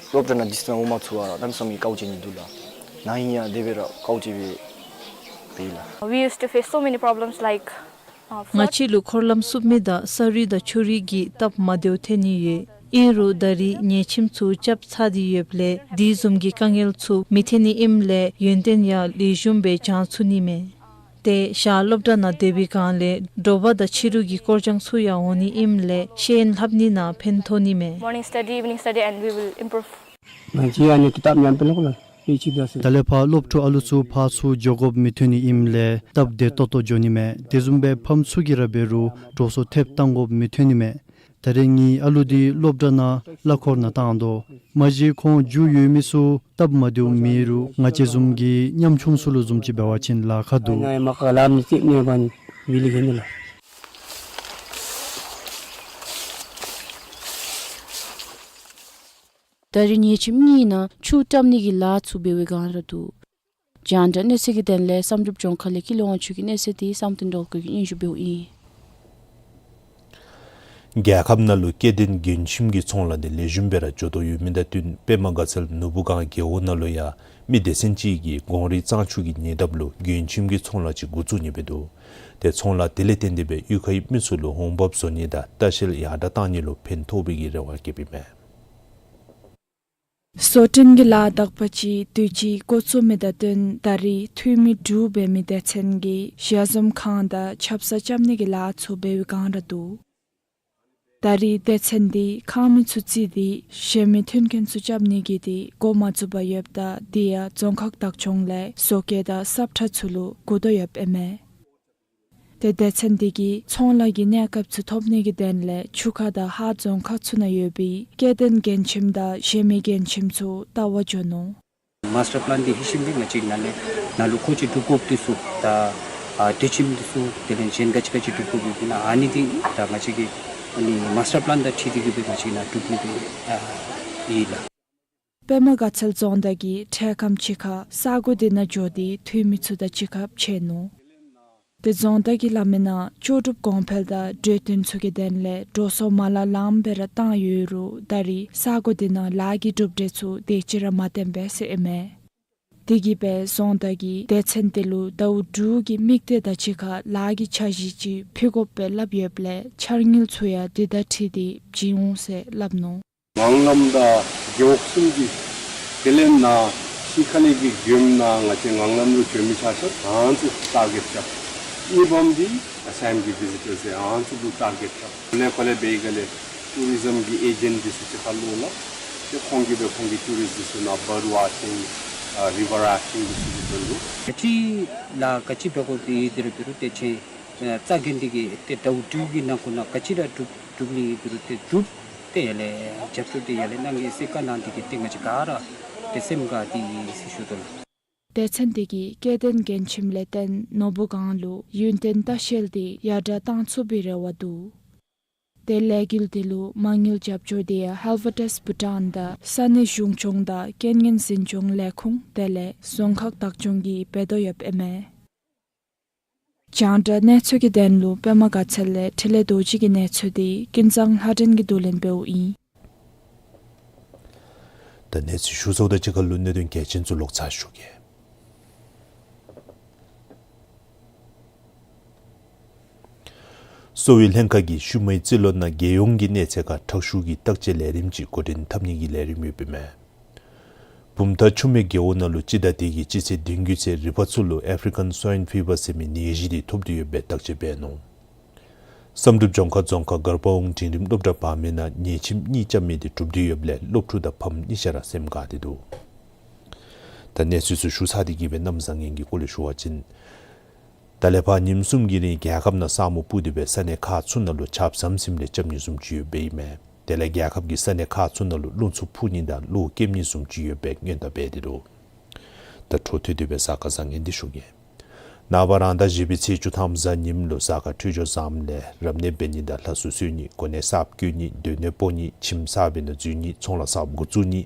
སློབ་གྲྭ་ནང་དུས་ཙམ་འོང་མ་ཚུགས་པར་གནམ་མེད་ས་མེད་དཀའཝ་སྤྱད་ནི་འདུག་ལགས། ནཱ་ཧིང་ཡང་དེ་སྦེ་ར་དཀའཝ་སྤྱད་སྦེ་འབད་ཡི་ལགས། We used to face so many problems like, uh, ང་flood. བཅས་ལུ་འཁོར་ལམ་བསུབ་མི་དང་ས་རུད་དང་ཆུ་རུད་ཀྱི་སྟབས་མ་བདེཝ་འཐོན་ནི་ཡོད། ཨིན་རུང་ད་རིས་ཉལ་ཁྱིམ་ཚུ་རྐྱབ་ཚར་ཏེ་ཡོདཔ་ལས་དེ་བཟུམ་གྱི་དཀའ་ངལ་ཚུ་མི་འཐོན་ནི་ཨིནམ་ལས་ཡོན་ཏན་ཡང་ལེགས་ཤོམ་སྦེ་སྦྱང་ཚུགས་ནི་མས། ཏེ་ཞག་སློབ་གྲྭ་ནང་སྡོད་པའི་སྒང་ལས་དྲོ་པ་དང་ཕྱི་རུ་གི་སྐོར་སྦྱང་ཚུ་ཡང་འོང་ནི་ཨིནམ་ལས་ཤེས་ཡོན་ལྷབ་ནི་ནང་ཕན་ཐོགས་ནི་མས། Morning study, evening study, and we will improve. ང་བཅས་ཨ་ནི་ཏེ་སྟབས་ཉམས་པའི་ལོག་ལ་དཔེ་ཅིག་ད་ཟེར། ད་ལས་ཕར་སློབ་ཕྲུག་ཨ་ལུ་ཚུ་ཕར་ཚུར་འགྱོ་དགོཔ་མི་འཐོན་ནི་ཨིནམ་ལས་སྟབས་བདེ་ཏོག་ཏོ་འགྱོ་ནི་མས། དེ་བཟུམ་སྦེ་ཕམ་ཚུ་གིས་ར་འབད་རུང་དྲོ་སོ་ཐེབས་བཏང་དགོཔ་མི་འཐོན་ནི་མས། ད་རེས་ངེའི་ཨ་ལུ་འདི་སློབ་གྲྭ་ནང་གླ་འཁོར་ནང་བཏང་དོ། མ་གཞི་ཁོང་རྒྱུས་ཡོད་མི་ཚུ་སྟབས་མ་བདེཝ་མེད་རུང་ང་བཅས་བཟུམ་གྱི་ཉམ་ཆུང་ཚུ་ལུ་བཟུམ་ཅིག་འབད་བ་ཅིན་ལཱ་ཁག་འདུག། ང་ཡང་མ་ག་ལམ་ནི་ཅིག་ནེ་བ་ནི་བི་ལི་གེ་ནི་ལགས། ད་རེས་ཉལ་ཁྱིམ་གཉིས་ནང་ཆུ་བཀྲམ་ནི་གི་ལཱ་ཚུ་འབད་བའི་སྒང་ར་འདུག། རྒྱང་བསྒྲགས་གནས་ཚུལ་གྱི་དོན་ལས་བསམ་གྲུབ་ལྗོངས་མཁར་ལས་ཀུན་ལེགས་དབང་ཕྱུག་གི་གནས་ཚུལ་འདི་བསམ་གཏན་སྒྲོལ་དཀར་གྱིས་སྙན་ཞུ་འབདཝ་ཨིན། རྒྱལ་ཁབ་ནང་ལུ་སྐྱེ་ལྡན་མགྲོན་ཁྱིམ་གྱི་ཚོང་ལཱ་འདི་ལེགས་ཤོམ་སྦེ་ར་འགྱོ་དོ་ཡོད་མི་དང་བསྟུན་པདྨ་དགའ་ཚལ་ནོར་བུ་སྒང་རྒེད་འོག་ནང་ལུ་ཡང་མི་སྡེ་ཚན་ཅིག་གིས་གངས་རི་གཙང་ཆུ་གི་ཉེ་འདབས་ལུ་མགྲོན་ཁྱིམ་གྱི་ཚོང་ལཱ་ཅིག་འགོ་བཙུགས་ནི་སྦེ་འདུག། ཏེ་ཚོང་ལཱ་དེ་ལས་བརྟེན་ཏེ་སྦེ་གཡུས་ཁའི་མི་ཚུ་ལུ་འོང་འབབ་བཟོ་ནི་དང་ལྟ་བཤལ་ཡར་དྲག་གཏང་ནི་ལུ་ཕན་ཐོགས་པའི་གི་རེ་བ་བསྐྱེདཔ་ཨིན་མས། བཟོ་སྐྲུན་གྱི་ལཱ་དག་པ་ཅིག་དུས་ཅི་འགོ་བཙུགས་མི་དང་བསྟུན་ད་རིས་འཐུས་མི་དྲུག་འབད་མི་སྡེ་ཚན་གྱིས་ཞལ་འཛོམས་ཁང་དང་ཆབ་གསང་རྐྱབ་ནི་གི་ལཱ་ཚུ་འབད་བའི་སྒང་ར་འདུག། ད་རིས་སྡེ་ཚན་འདི་ཁང་མིག་ཚུ་བརྩིས་ཏེ་གཞན་མི་མཐུན་རྐྱེན་ཚུ་རྐྱབ་ནི་གི་དེ་འགོ་མ་བཙུགས་པར་ཡོདཔ་ད་དེ་ཡང་རྫོང་ཁག་བདག་སྐྱོང་ལས་བཟོ་བཀོད་དང་སབ་ཁྲ་ཚུ་ལུ་བསྒུག་དོ་ཡོདཔ་ཨིན་མས། ཏེ་སྡེ་ཚན་འདི་གིས་ཚོང་ལཱ་གི་གནས་སྐབས་ཚུ་ཐོབ་ནི་གི་དོན་ལས་ཆུ་ཁ་དང་ཧཱ་རྫོང་ཁག་ཚུ་ནང་ཡོད་པའི་སྐྱེ་ལྡན་མགྲོན་ཁྱིམ་དང་གཞན་མི་མགྲོན་ཁྱིམ་ཚུ་བལྟ་བར་འགྱོ་ནུག། མཱས་ཊར་པི་ལཱན་འདི་ལེགས་ཤོམ་སྦེ་ང་བཅས་ནཱ་ལས་ནཱ་ལུ་ག་ཅི་སྒྲུབ་དགོཔ་འདི་ཚུ་དང་ཨ་གྲོས་ཆོད་འདི་ཚུ་དེ་ལས་གཞན་ག་ཅི་ག་ཅི་སྒྲུབ་དགོཔ་ཡོད་ན་ཨ་ནི་འདི་ད་ང་བཅས་ཀྱིས་ཨ་ནི་མཱས་ཊར་པི་ལཱན་དང་འཁྲིལ་ཏེ་གིས་སྦེ་ང་བཅས་ནཱ་སྒྲུབ་ནི་སྦེ་ཨ་ཨིན་ལགས། པདྨ་དགའ་ཚལ་རྫོང་བདག་གིས་འཕྲལ་ཁམས་ཅིག་ཁར་ས་གོ་འདི་ནང་འགྱོ་སྟེ་འཐུས་མི་ཚུ་དང་གཅིག་ཁར་ཕྱད་ནུག། ཏེ་རྫོང་བདག་གིས་སླབ་མི་ནང་ལྕོགས་གྲུབ་གོང་འཕེལ་དང་གྲོས་བསྟུན་ཚུ་གི་དོན་ལས་འགྲོ་སོང་མ་ལང་ལངམ་སྦེ་ར་བཏང་ཡོད་རུང་ད་རིས་ས་གོ་འདི་ནང་ལཱ་གི་གྲུབ་འབྲས་ཚུ་དེ་ཅིག་ར་མ་ཐོན་པས་ཟེར་ཨིན་མས། དེ་གིས་སྦེ་རྫོང་བདག་གིས་སྡེ་ཚན་དེ་ལུ་ཟླཝ་དྲུག་གི་དམིགས་གཏད་དང་གཅིག་ཁར་ལཱ་གི་འཆར་གཞི་ཅིག་ཕུལ་དགོཔ་སྦེ་སླབ་ཡོདཔ་ལས་འཆར་དངུལ་ཚུ་ཡང་དེ་དང་འཁྲིལ་ཏེ་བྱིན་འོང་ཟེར་སླབ་ནུག། ངང་ལམ་དང་རྒེད་འོག་གསུམ་གྱི་དེ་ལས་ནཱ་ཕྱི་ཁ་ལས་ཀྱི་མགྱོནམ་ནང་ང་བཅས་ངང་ལམ་ལུ་འགྱོ་མི་ཆ་ཁྱབ་ཨ་ནི་ཚུ་ཊར་གེཊ་རྐྱབ། གཉིས་པམ་འདི་ཨ་སམ་གྱི་བི་ཛི་ཊར་ཟེར་ཨ་ནི་ཚུ་ལུ་ཊར་གེཊ་རྐྱབ། ཁོ་ལས་ཁོ་ལས་འབད་ག་ལས་ཊུ་རི་ཛམ་གྱི་ཨེ་ཇེནཊ་འདི་ཚུ་གཅིག་ཁར་ལུ་ལགས། ཏེ་ཁོང་གིས་སྦེ་ཁོང་གི་ཊུ་རིསཊ་འདི་ཚུ་ནང་བརཌ་ཝ་ཅིང་ཨ་རི་ཝར་རཱཕ་ཊིང་འདི་ཚུ་གི་དོན་ལུ་ག་ཅི་ལཱ་ག་ཅི་འབད་དགོཔ་འདི་འདི་ར་འབད་རུང་ཏེ་ཁྱེད་ཨ་རྩ་འགེངས་ཏེ་གིས་ཏེ་ཟླཝ་དྲུག་གི་ནང་འཁོད་ནང་ག་ཅི་ར་སྒྲུབ་སྒྲུབ་ནི་འབད་རུང་ཏེ་སྒྲུབ། ཏེ་ཡར་ལས་རྒྱབ་སྐྱོར་འདི་ཡར་ལས་གནང་གེ་ཟེར་བཀའ་གནང་སྟེ་གིས་ཏེ་ང་བཅས་ག་ར་ཏེ་སེམས་དགའ་སྟེ་ཡོད་ཟེར་ཞུ་དོ་ལགས། སྡེ་ཚན་འདི་གིས་སྐྱེ་ལྡན་མགྲོན་ཁྱིམ་ལས་བརྟེན་ནོར་བུ་སྒང་ལུ་ཡུན་བརྟན་ལྟ་བཤལ་འདི་ཡར་དྲག་གཏང་ཚུགས་པའི་རེ་བ་འདུག། ཏེ་ལས་འགུལ་འདི་ལུ་མ་དངུལ་རྒྱབ་སྐྱོར་འདི་ཡང་ཧེལ་ཝ་ཊེསི་བྷུ་ཊཱན་དང་ས་གནས་གཞུང་སྐྱོང་དང་རྐྱེན་ངན་འཛིན་སྐྱོང་ལས་ཁུངས་དེ་ལས་རྫོང་ཁག་བདག་སྐྱོང་གིས་འབད་དོ་ཡོདཔ་ཨིན་མས། རྒྱང་བསྒྲགས་གནས་ཚུལ་གྱི་དོན་ལུ་པདྨ་དགའ་ཚལ་ལས་འཕྲིན་ལས་རྡོ་རྗེ་གི་གནས་ཚུལ་འདི་ཀུན་བཟང་ལྷ་སྒྲོན་གྱིས་བསྡུ་ལེན་འབདཝ་ཨིན། ད་གནས་ཚུལ་ཞུ་ཚརཝ་དང་གཅིག་ཁར་ལུ་གནད་དོན་གལ་ཆེན་ཚུ་ལོག་ཚར་ཞུ་གེ། གསོ་བའི་ལྷན་ཁག་གིས་ཤུལ་མའི་རྩིས་ལོ་ནང་རྒྱལ་ཡོངས་ཀྱི་གནས་ཚད་ཁར་ཁྲག་ཤུགས་ཀྱི་བརྟག་དཔྱད་ལས་རིམ་ཅིག་འགོ་འདྲེན་འཐབ་ནི་གི་ལས་རིམ་ཡོདཔ་ཨིན་མས། བུམ་ཐང་ཆུ་སྨད་རྒེད་འོག་ནང་ལུ་སྤྱི་ཟླ་འདི་གི་སྤྱི་ཚེས་བདུན་གྱི་ཚེ་རི་ཕག་ཚུ་ལུ་ཨེཕ་རི་ཀཱན་སྭའིན་ཕི་བར་ཟེར་མི་ནད་གཞི་འདི་ཐོབ་སྟེ་ཡོདཔ་སྦེ་བརྟག་དཔྱད་འབད་ནུག། བསམ་གྲུབ་ལྗོངས་མཁར་རྫོང་ཁག་གར་པ་འོང་འབྲིང་རིམ་སློབ་གྲྭ་བར་མའི་ནང་ཉལ་ཁྱིམ་གཉིས་རྐྱབ་མི་འདི་གྲུབ་སྟེ་ཡོདཔ་ལས་སློབ་ཕྲུག་དང་ཕམ་གཉིས་ཆ་ར་སེམས་དགའ་སྟེ་འདུག། ད་གནས་ཚུལ་ཚུ་ཞུ་ཚར་ཏེ་གིས་སྦེ་གནམ་བཟང་ངན་གྱི་སྐོར་ལས་ཞུ་བ་ཅིན། ད་ལས་ཕར་ཉིནམ་གསུམ་གྱི་རིང་རྒྱལ་ཁབ་ནང་ས་སྨུག་སྤུབས་ཏེ་སྦེ་ས་གནས་ཁག་ཚུ་ནང་ལུ་ཆརཔ་ཟམ་ཟིམ་ལས་རྐྱབ་ནི་བཟུམ་ཅིག་ཡོདཔ་ཨིན་མས། དེ་ལས་རྒྱལ་ཁབ་ཀྱི་ས་གནས་ཁག་ཚུ་ནང་ལུ་རླུང་འཚུབ་འཕུ་ནི་དང་གློག་ཀེམ་ནི་བཟུམ་ཅིག་ཡོདཔ་སྦེ་སྔོན་བརྡ་འབད་དེ་འདུག། ད་འཕྲོ་མཐུད་དེ་སྦེ་གཟའ་སྐར་བཟང་ངན་འདི་ཞུ་གེ། ནངས་པ་རང་ཟླ་བཞི་པའི་ཚེས་བཅུ་ཐམ་གཟའ་ཉིམ་ལུ་གཟའ་སྐར་འཕྲོད་སྦྱོར་བཟངམ་ལས་རབ་གནས་འབད་ནི་དང་ལྷ་གསོལ་གསོལ་ནི་གོ་གནས་གསརཔ་བསྐོ་ནི་སྡོད་གནས་སྤོ་ནི་ཁྱིམ་གསརཔ་ནང་འཛུལ་ནི་ཚོང་ལཱ་གསརཔ་འགོ་བཙུགས་ནི་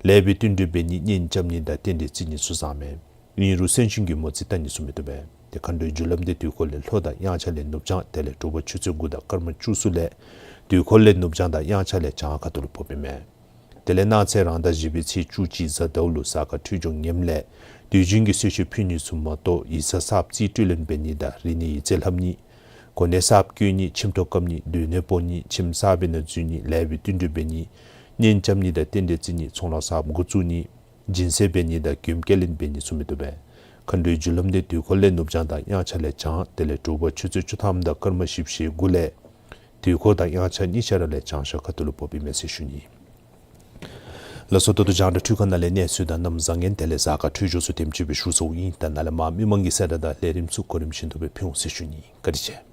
ལེགས་པའི་བསྟུན་གྲོས་འབད་ནི་གཉེན་རྐྱབ་ནི་དང་རྟེན་འབྲེལ་བརྩི་ནི་ཚུ་བཟང་མས། ཨིན་རུང་སེམས་ཤུགས་ཀྱིས་མོ་རྩིས་བལྟ་ནི་ཚུ་མི་བཏུབ་པས། ཏེ་མཁའ་འགྲོའི་རྒྱུ་ལམ་འདི་དུས་འཁོར་ལས་ལྷོ་དང་དབྱངས་འཆར་ལས་ནུབ་བྱང་དེ་ལས་དྲོ་པ་ཆུ་ཚོད་དགུ་དང་སྐར་མ་བཅུ་གསུམ་ལས་དུས་འཁོར་ལས་ནུབ་བྱང་དང་དབྱངས་འཆར་ལས་བྱང་ཁ་ཐུག་ལུ་ཕོགཔ་ཨིན་མས། དེ་ལས་གནངས་ཚེ་རང་ཟླ་བཞི་པའི་ཚེས་བཅུ་གཅིག་གཟའ་ཟླཝ་ལུ་གཟའ་སྐར་འཕྲོད་སྦྱོར་ངནམ་ལས་དུས་རྒྱུན་གྱི་གསོལ་མཆོད་ཕུལ་ནི་ཚུ་མ་གཏོགས་ཡིག་ཚང་གསརཔ་རྩིས་སྤྲོད་ལེན་འབད་ནི་དང་རིག་གནས་ཡིག་རྩིས་ལྷབ་ནི་གོ་གནས་གསརཔ་བསྐོ་ནི་ཁྱིམ་ཐོག་བཀབ་ནི་སྡོད་གནས་སྤོ་ནི་ཁྱིམ་གསར་པའི་ནང་འཛུལ་ནི་ལས་པའི་བསྟུན་གྲོས་འབད་ནི་གཉེན་རྐྱབ་ནི་དང་རྟེན་འབྲེལ་བརྩི་ནི་ཚོང་ལཱ་གསརཔ་འགོ་བཙུགས་ནི་སྦྱིན་སྲེག་འབད་ནི་དང་མགྱོནམ་སྐྱེལ་ལེན་འབད་ནི་ཚུ་མི་བཏུབ་པས། མཁའ་འགྲོའི་རྒྱུ་ལམ་འདི་དུས་འཁོར་ལས་ནུབ་བྱང་དང་དབྱངས་འཆར་ལས་བྱང་དེ་ལས་དྲོ་པ་ཆུ་ཚོད་བཅུ་ཐམ་དང་སྐར་མ་བཞི་བཅུ་ཞེ་དགུ་ལས་དུས་འཁོར་དང་དབྱངས་འཆར་གཉིས་ཆ་ར་ལས་བྱང་ཤར་ཁ་ཐུག་ལུ་ཕོགཔ་ཨིན་མས་ཟེར་ཞུ་ནི། ལགས་སོ། ད་ལྟོ་རྒྱང་བསྒྲགས་འཕྲུལ་ཁང་ནང་ལས་གནས་ཚུལ་དང་གནམ་བཟང་ངན་དེ་ལས་གཟའ་སྐར་འཕྲོད་སྦྱོར་ཚུ་དེམ་ཅིག་སྦེ་ཞུ་ཚརཝ་ཨིན། ད་ནཱ་ལས་མར་མི་མང་གི་གསལ་བསྒྲགས་དང་ལས་རིམ་ཚུ་གོ་རིམ་བཞིན་དུ་སྦེ་ཕུལ་འོང་ཟེར་ཞུ་ནི། བཀའ་དྲིན་ཆེ།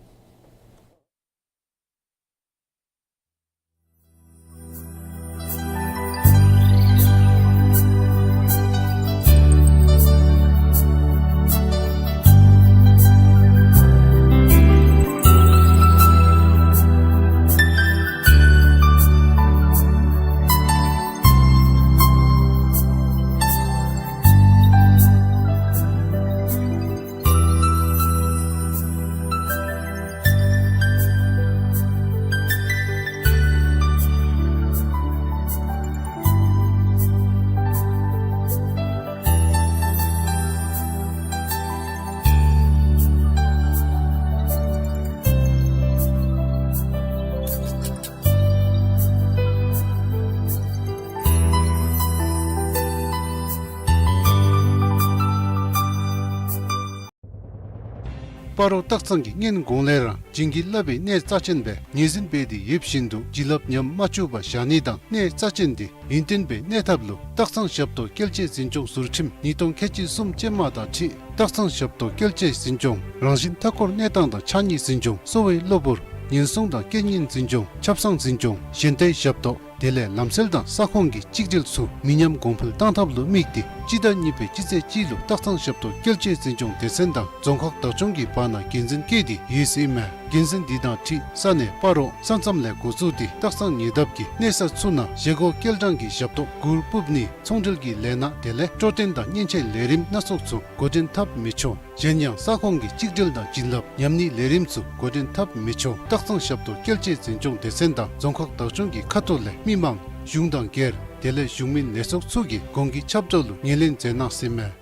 སྤ་རོ་སྟག་ཚང་གི་སྔོན་གོང་ལས་ར་བྱིན་གྱིས་བརླབས་པའི་གནས་རྩ་ཆེན་སྦེ་ངོས་འཛིན་འབད་དེ་ཡོད་བཞིན་དུ་བྱིན་རླབས་ཉམས་མ་བཅུག་པར་བཞག་ནི་དང་གནས་རྩ་ཆེན་འདི་ཡུན་བརྟན་པའི་གནས་ཐབས་ལུ་སྟག་ཚང་ཞབས་ཏོག་སྐྱེལ་ཆེད་འཛིན་སྐྱོང་ཟུར་ཁྲིམས་ཉིས་སྟོང་ཁལ་གཅིག་གསུམ་ཅན་མ་དང་འཁྲིལ་སྟག་ཚང་ཞབས་ཏོག་སྐྱེལ་ཆེད་འཛིན་སྐྱོང་རང་བཞིན་མཐའ་འཁོར་གནས་སྟངས་དང་ཕྱགས་སྙིགས་འཛིན་སྐྱོང་གསོ་བའི་གློ་བུར་ཉེན་སྲུང་དང་རྐྱེན་ངན་འཛིན་སྐྱོང་ཆབ་གསང་འཛིན་སྐྱོང་གཞན་དའི་ཞབས་ཏོག་དེ་ལས་ལམ་སེལ་དང་ས་ཁོངས་ཀྱི་གཅིག་སྒྲིལ་ཚུ་མི་ཉམས་གོང་འཕེལ་གཏང་ཐབས་ལུ་དམིགས་ཏེ་སྤྱི་ཟླ་གཉིས་པའི་སྤྱི་ཚེས་གཅིག་ལུ་སྟག་ཚང་ཞབས་ཏོག་སྐྱེལ་ཆེད་འཛིན་སྐྱོང་སྡེ་ཚན་དང་རྫོང་ཁག་བདག་སྐྱོང་གི་བར་ན་འགན་འཛིན་བཀོད་དེ་ཡོད་ཟེར་ཨིན་མས། འགན་འཛིན་འདི་དང་འཁྲིལ་ས་གནས་སྤ་རོ་ས་མཚམས་ལས་འགོ་བཙུགས་ཏེ་སྟག་ཚང་ཉེ་འདབས་ཀྱི་གནས་ས་ཚུ་ནང་བཞེས་སྒོ་སྐྱེལ་གྲངས་ཀྱི་ཞབས་ཏོག་གུར་ཕུབ་ནི་ཚོང་འབྲེལ་གྱི་ལས་སྣ་དེ་ལས་སྤྲོ་སྟོན་དང་མཉེན་ཆས་ལས་རིམ་སྣ་ཚོགས་ཚུ་འགོ་འདྲེན་འཐབ་མི་ཆོག། གཞན་ཡང་ས་ཁོངས་ཀྱི་གཅིག་སྒྲིལ་དང་བྱིན་རླབས་ཉམས་ནིའི་ལས་རིམ་ཚུ་འགོ་འདྲེན་འཐབ་མི་ཆོག། སྟག་ཚང་ཞབས་ཏོག་སྐྱེལ་ཆེད་འཛིན་སྐྱོང་སྡེ་ཚན་དང་རྫོང་ཁག་བདག་སྐྱོང་གི་ཁ་ཐུག་ལས་མི་མང་གཞུང་དང་སྒེར་དེ་ལས་གཞུང་མིན་ལས་ཚོགས་ཚུ་གིས་གོང་གི་ཁྱབ་བསྒྲགས་ལུ་ངོས་ལེན་མཛད་གནང་ཟེར་ཨིན་མས།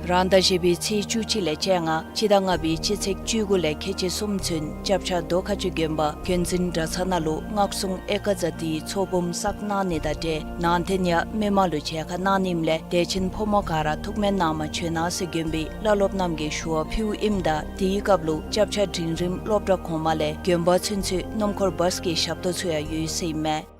རང་ཟླ་བཞི་པའི་ཚེས་བཅུ་གཅིག་ལས་བཅོ་ལྔ་སྤྱི་ཟླ་ལྔ་པའི་སྤྱི་ཚེས་བཅུ་དགུ་ལས་ཁལ་གཅིག་གསུམ་ཚུན་སྐྱབས་ཆ་རྡོ་ཁ་ཆུ་དགོན་པ་དགོན་འཛིན་གྲྭ་ཚང་ནང་ལུ་སྔགས་སྲུང་ཨེ་ཀ་ཛ་ཏིའི་ཚོགས་འབུམ་བསགས་གནང་ནི་དང་འབྲེལ་ནང་རྟེན་ཡང་མི་མང་ལུ་མཇལ་ཁ་གནང་ནི་ཨིནམ་ལས་དད་ཅན་ཕོ་མོ་ག་ར་ཐུགས་སྨོན་གནང་མ་བྱོན་གནང་ཟེར་དགོན་པའི་བླ་སློབ་རྣམས་ཀྱིས་ཞུ་བ་ཕུལཝ་ཨིནམ་ད་དེའི་སྐབས་ལུ་སྐྱབས་ཆ་འབྲིང་རིམ་སློབ་གྲྭ་གོང་མ་ལས་དགོན་པ་ཚུན་ཚོད་སྣུམ་འཁོར་བཱས་ཀྱི་ཞབས་ཏོག་ཚུ་ཡང་ཡོད་ཟེར་ཨིན་མས།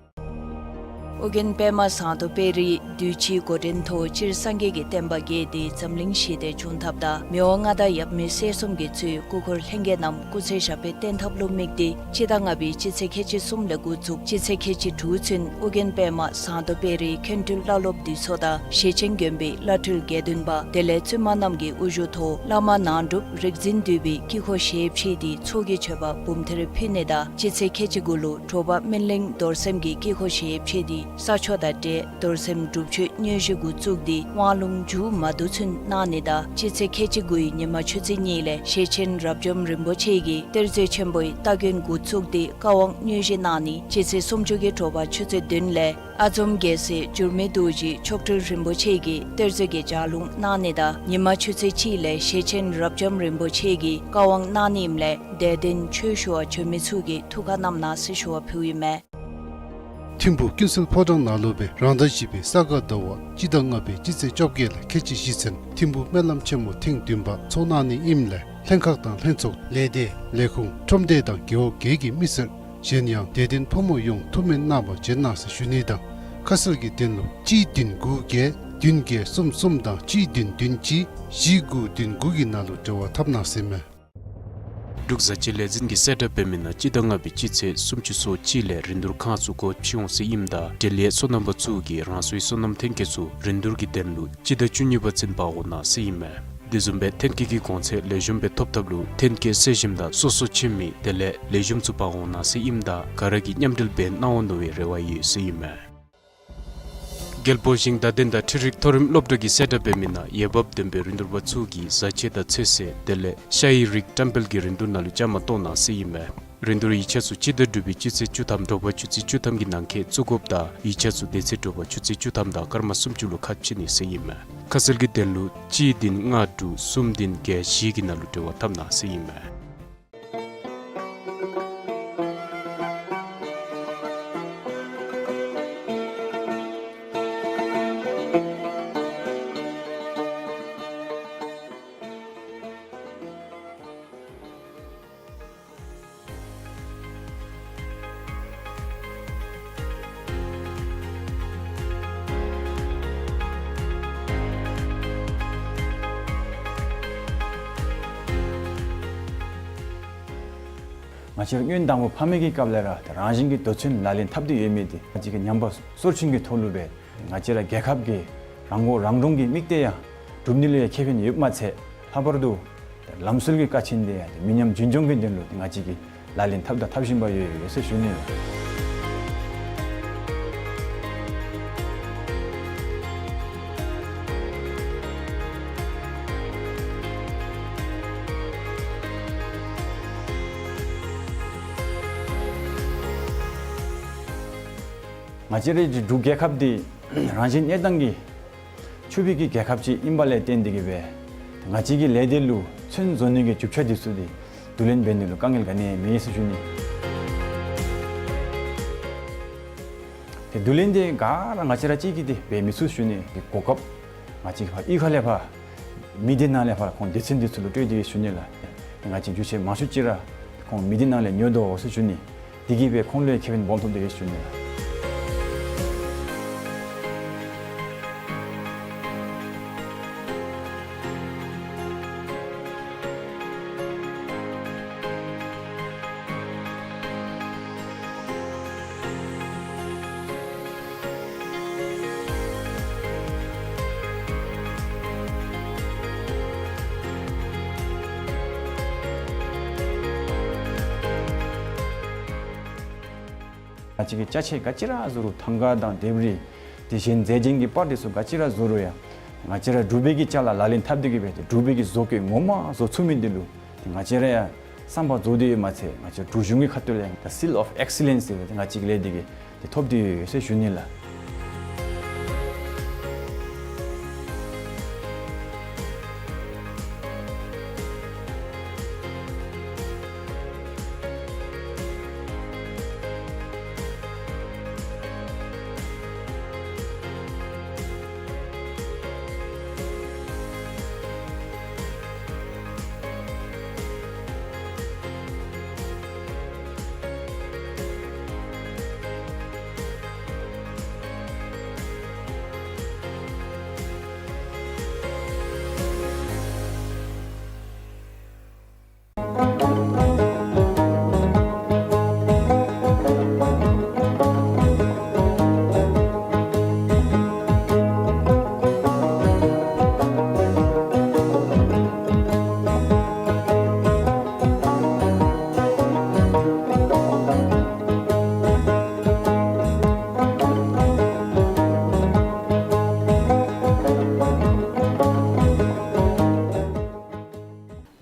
ཨོ་རྒྱན་པདྨ་ཟངས་མདོག་དཔལ་རིའི་དུས་ཅི་འགོ་འདྲེན་ཐོག་སྤྱིར་སངས་རྒྱས་ཀྱི་བསྟན་པ་རྒྱས་ཏེ་འཛམ་གླིང་ཞི་བདེ་འབྱུང་ཐབས་དང་མི་དབང་མངའ་བདག་ཡབ་མེས་སྲས་གསུམ་གྱིས་གཙོས་སྐུ་འཁོར་ལྷན་རྒྱས་རྣམས་སྐུ་ཚེ་ཞབས་པད་བརྟན་ཐབས་ལུ་དམིགས་ཏེ་སྤྱི་ཟླ་ལྔ་པའི་སྤྱི་ཚེས་ཁལ་གཅིག་གསུམ་ལས་འགོ་བཙུགས་སྤྱི་ཚེས་ཁལ་གཅིག་དྲུག་ཚུན་ཨོ་རྒྱན་པདྨ་ཟངས་མདོག་དཔལ་རིའི་མཁན་སྤྲུལ་བླ་སློབ་འདུས་ཚོགས་དང་ཞེ་ཆེན་དགོན་པའི་བླ་སྤྲུལ་དགེ་འདུན་པ་དེ་ལས་བཙུན་མ་རྣམས་ཀྱི་དབུ་བཞུགས་ཐོག་བླ་མ་ནང་སྒྲུབ་རིག་འཛིན་འདུས་པའི་དཀྱིལ་འཁོར་ཞལ་ཕྱེ་སྟེ་ཚོགས་ཀྱི་མཆོད་པ་འབུམ་ཐེར་ཕུལ་ནི་དང་སྤྱི་ཚེས་ཁལ་གཅིག་དགུ་ལུ་དྲོ་པ་སྨིན་གླིང་རྡོར་སེམས་ཀྱི་དཀྱིལ་འཁོར་ཞལ་ཕྱེ་སྟེ་ས་ཆོག་དང་འབྲེལ་རྡོར་སེམས་སྒྲུབ་མཆོད་དངོས་གཞི་འགོ་བཙུགས་ཏེ་དབང་ལུང་མཇུག་མ་བསྡུ་ཚུན་གནང་ནི་དང་སྤྱི་ཚེས་ཁལ་གཅིག་དགུའི་ཉི་མ་ཆུ་ཚོད་གཉིས་ལས་ཞེ་ཆེན་རབ་འབྱམས་རིན་པོ་ཆེ་གིས་གཏེར་མཛོད་ཆེན་པོའི་སྟ་གོན་འགོ་བཙུགས་ཏེ་བཀའ་དབང་དངོས་གཞི་གནང་ནི། སྤྱི་ཚེས་སུམ་ཅུ་གི་དྲོ་པ་ཆུ་ཚོད་བདུན་ལས་ཨ་འཛོམ་རྒྱལ་སྲས་འགྱུར་མེད་རྡོ་རྗེ་མཆོག་སྤྲུལ་རིན་པོ་ཆེ་གིས་གཏེར་མཛོད་ཀྱི་ལྗགས་ལུང་གནང་ནི་དང་ཉི་མ་ཆུ་ཚོད་གཅིག་ལས་ཞེ་ཆེན་རབ་འབྱམས་རིན་པོ་ཆེ་གིས་བཀའ་དབང་གནང་ནི་ཨིནམ་ལས་དད་ལྡན་ཆོས་ཞུ་བར་བྱོན་མི་ཚུ་གིས་ཐུགས་ཁར་བསྣམས་གནང་ཟེར་ཞུ་བ་ཕུལཝ་ཨིན་མས། ཐིམ་ཕུག་ཀུན་གསལ་ཕོ་བྲང་ནང་ལུ་སྦེ་རང་ཟླ་བཞི་པའི་ས་ག་ཟླ་བ་སྤྱི་ཟླ་ལྔ་པའི་སྤྱི་ཚེས་བཅོ་བརྒྱད་ལས་ཁལ་གཅིག་བཞི་ཚུན་ཐིམ་ཕུག་སྨོན་ལམ་ཆེན་མོ་ཐེངས་བདུན་པ་ཚོགས་གནང་ནི་ཨིནམ་ལས་ལྷན་ཁག་དང་ལྷན་ཚོགས་ལས་སྡེ་ལས་ཁུངས་ཁྲོམ་སྡེ་དང་རྒེད་འོག་བརྒྱད་ཀྱི་མི་སེར་གཞན་ཡང་དད་ལྡན་ཕོ་མོ་ཡོངས་ཐུགས་སྨོན་གནང་བར་བྱོན་གནང་ཟེར་ཞུ་ནི་དང་ཁ་གསལ་གྱི་དོན་ལུ་གཅིག་བདུན་དགུ་བརྒྱད་བདུན་བརྒྱད་གསུམ་གསུམ་དང་གཅིག་བདུན་བདུན་གཅིག་བཞི་དགུ་བདུན་དགུ་གི་ནང་ལུ་འབྲེལ་བ་འཐབ་གནང་ཟེར་ཨིན་མས། འབྲུག་བཟའ་སྤྱོད་ལས་འཛིན་གྱིས་གསལ་བསྒྲགས་འབད་མི་ནང་སྤྱི་ཟླ་ལྔ་པའི་སྤྱི་ཚེས་སུམ་ཅུ་སོ་གཅིག་ལས་རིན་བསྡུར་ཁང་ཚུ་སྒོ་ཕྱེ་འོང་ཟེར་ཨིནམ་ད་འབྲེལ་ཡོད་སོ་ནམ་པ་ཚུ་གིས་རང་སོའི་སོ་ནམ་ཐོན་སྐྱེད་ཚུ་རིན་བསྡུར་གྱི་དོན་ལུ་སྤྱི་ཟླ་བཅུ་གཉིས་པ་ཚུན་འབག་འོང་གནང་ཟེར་ཨིན་མས། དེ་བཟུམ་སྦེ་ཐོན་སྐྱེད་ཀྱི་གོང་ཚད་ལེགས་ཤོམ་སྦེ་ཐོབ་ཐབས་ལུ་ཐོན་སྐྱེད་སེལ་ཞིནམ་དང་སོ་སོ་ཁྱིམ་མི་དེ་ལས་ལེགས་ཤོམ་ཚུ་འབག་འོང་གནང་ཟེར་ཨིནམ་ད་ག་ར་གིས་མཉམ་འབྲེལ་འབད་གནང་འོང་མནོ་བའི་རེ་བ་ཡོད་ཟེར་ཨིན་མས། རྒྱལ་པོ་ཞིང་དང་ལྡན་དང་ཁྲིད་རིགས་མཐོ་རིམ་སློབ་གྲྭ་གི་གསལ་བསྒྲགས་འབད་མི་ནང་འོས་འབབ་ལྡན་པའི་རིན་བསྡུར་པ་ཚུ་གིས་བཟའ་ཆས་དང་ཚོད་བསྲེ་དེ་ལས་ཤ་ཡི་རིགས་བཀྲམ་སྤེལ་གྱི་རིན་བསྡུར་ནང་ལུ་བཅའ་མར་གཏོགས་གནང་ཟེར་ཨིན་མས། རིན་བསྡུར་ཡིག་ཆ་ཚུ་སྤྱི་ཟླ་དྲུག་པའི་སྤྱི་ཚེས་བཅུ་ཐམ་དྲོ་པ་ཆུ་ཚོད་བཅུ་ཐམ་གྱི་ནང་འཁོད་བཙུགས་དགོཔ་དང་ཡིག་ཆ་ཚུ་དེ་ཚེ་དྲོ་པ་ཆུ་ཚོད་བཅུ་ཐམ་དང་སྐར་མ་སུམ་ཅུ་ལུ་ཁ་ཕྱེ་ནི་ཟེར་ཨིན་མས། ཁ་གསལ་གྱི་དོན་ལུ་གཅིག་བདུན་ལྔ་དྲུག་གསུམ་བདུན་བརྒྱད་བཞི་གི་ནང་ལུ་འབྲེལ་བ་འཐབ་གནང་ཟེར་ཨིན་མས། ང་བཅས་ར་སྔོན་དང་པོ་ཕ་མེས་ཀྱི་སྐབས་ལས་ར་ད་རང་བཞིན་གྱིས་དོས་ཚན་ལག་ལེན་འཐབ་སྟེ་ཡོད་མི་འདི་ང་བཅས་ཀྱིས་ཉམས་པ་སོར་ཆུད་ཀྱི་ཐོག་ལུ་སྦེ་ང་བཅས་ར་རྒྱལ་ཁབ་ཀྱི་རང་མགོ་རང་འདྲོངས་ཀྱི་དམིགས་གཏད་ཡང་སྒྲུབ་ནི་ལུ་ཡང་ཁེ་ཕན་ཡོདཔ་མ་ཚད་ལྷག་པར་དུ་ལམ་སྲོལ་གྱི་ཀ་ཆེན་འདི་ཡང་མི་ཉམས་རྒྱུན་འཁྱོངས་ཀྱི་དོན་ལུ་ང་བཅས་ཀྱིས་ལག་ལེན་འཐབ་དང་འཐབ་བཞིན་པ་ཡོད་ཟེར་ཞུ་ནི། ང་བཅས་རའི་འབྲུག་རྒྱལ་ཁབ་འདི་རང་བཞིན་གནས་སྟངས་ཀྱིས་ཕྱུག་པའི་གི་རྒྱལ་ཁབ་ཅིག་ཨིནམ་ལས་བརྟེན་ཏེ་གིས་སྦེ་ང་བཅས་ཀྱི་ལས་སྡེ་ལུ་ཚོན་བཟོ་ནི་གི་རྒྱུ་ཆ་འདི་ཚུ་འདི་བསྡུ་ལེན་འབད་ནི་ལུ་དཀའ་ངལ་ག་ནི་ཡང་མེད་ཟེར་ཞུ་ནི། ཏེ་བསྡུ་ལེན་འདི་ག་ར་ང་བཅས་ར་གཅིག་གིས་འདི་འབད་མི་ཚུགས་ཞུ་ནི། གོ་སྐབས་ང་བཅས་ཕར་གཡུས་ཁ་ལས་ཕར་མི་སྡེ་ནང་ལས་ཕར་ཁོང་སྡེ་ཚན་འདི་ཚུ་ལུ་སྤྲོད་དེ་ཡོད་ཟེར་ཞུ་ནི་ལགས། ང་བཅས་རྒྱུ་ཆ་མང་ཤོས་ཅིག་ར་ཁོང་མི་སྡེ་ནང་ལས་ཉོ་དོ་ཟེར་ཞུ་ནི། དེ་གིས་སྦེ་ཁོང་ལུ་ཡང་ཁེ་ཕན་སྦོམ་ཐོབ་སྟེ་ཡོད་ཟེར་ཞུ་ནི་ལགས། ང་བཅས་ཀྱིས་ཅ་ཆས་ག་ཅི་ར་བཟོ་རུང་ཐང་ག་དང་ལྡེབས་རིས་དེ་བཞིན་རྫས་ཅན་གྱི་པར་དེ་ཚུ་ག་ཅི་ར་བཟོ་རུང་ཡང་ང་བཅས་ར་འབྲུག་པའི་གི་ཅ་ལ་ལག་ལེན་འཐབ་སྟེ་གིས་སྦེ་ཏེ་འབྲུག་པའི་གི་བཟོ་བཀོད་ངོ་མ་བཟོ་ཚུགས་མི་འདི་ལུ་ཏེ་ང་བཅས་ར་ཡང་བསམ་པ་རྫོགས་ཏེ་ཡོདཔ་མ་ཚད་ང་བཅས་འབྲུག་གཞུང་གི་ཁ་ཐུག་ལས་ཡང་ད་Seal of Excellence ཟེར་ཏེ་ང་བཅས་ཀྱི་ལས་འདི་གིས་ཏེ་ཐོབ་སྟེ་ཡོད་ཟེར་ཞུ་ནི་ལགས།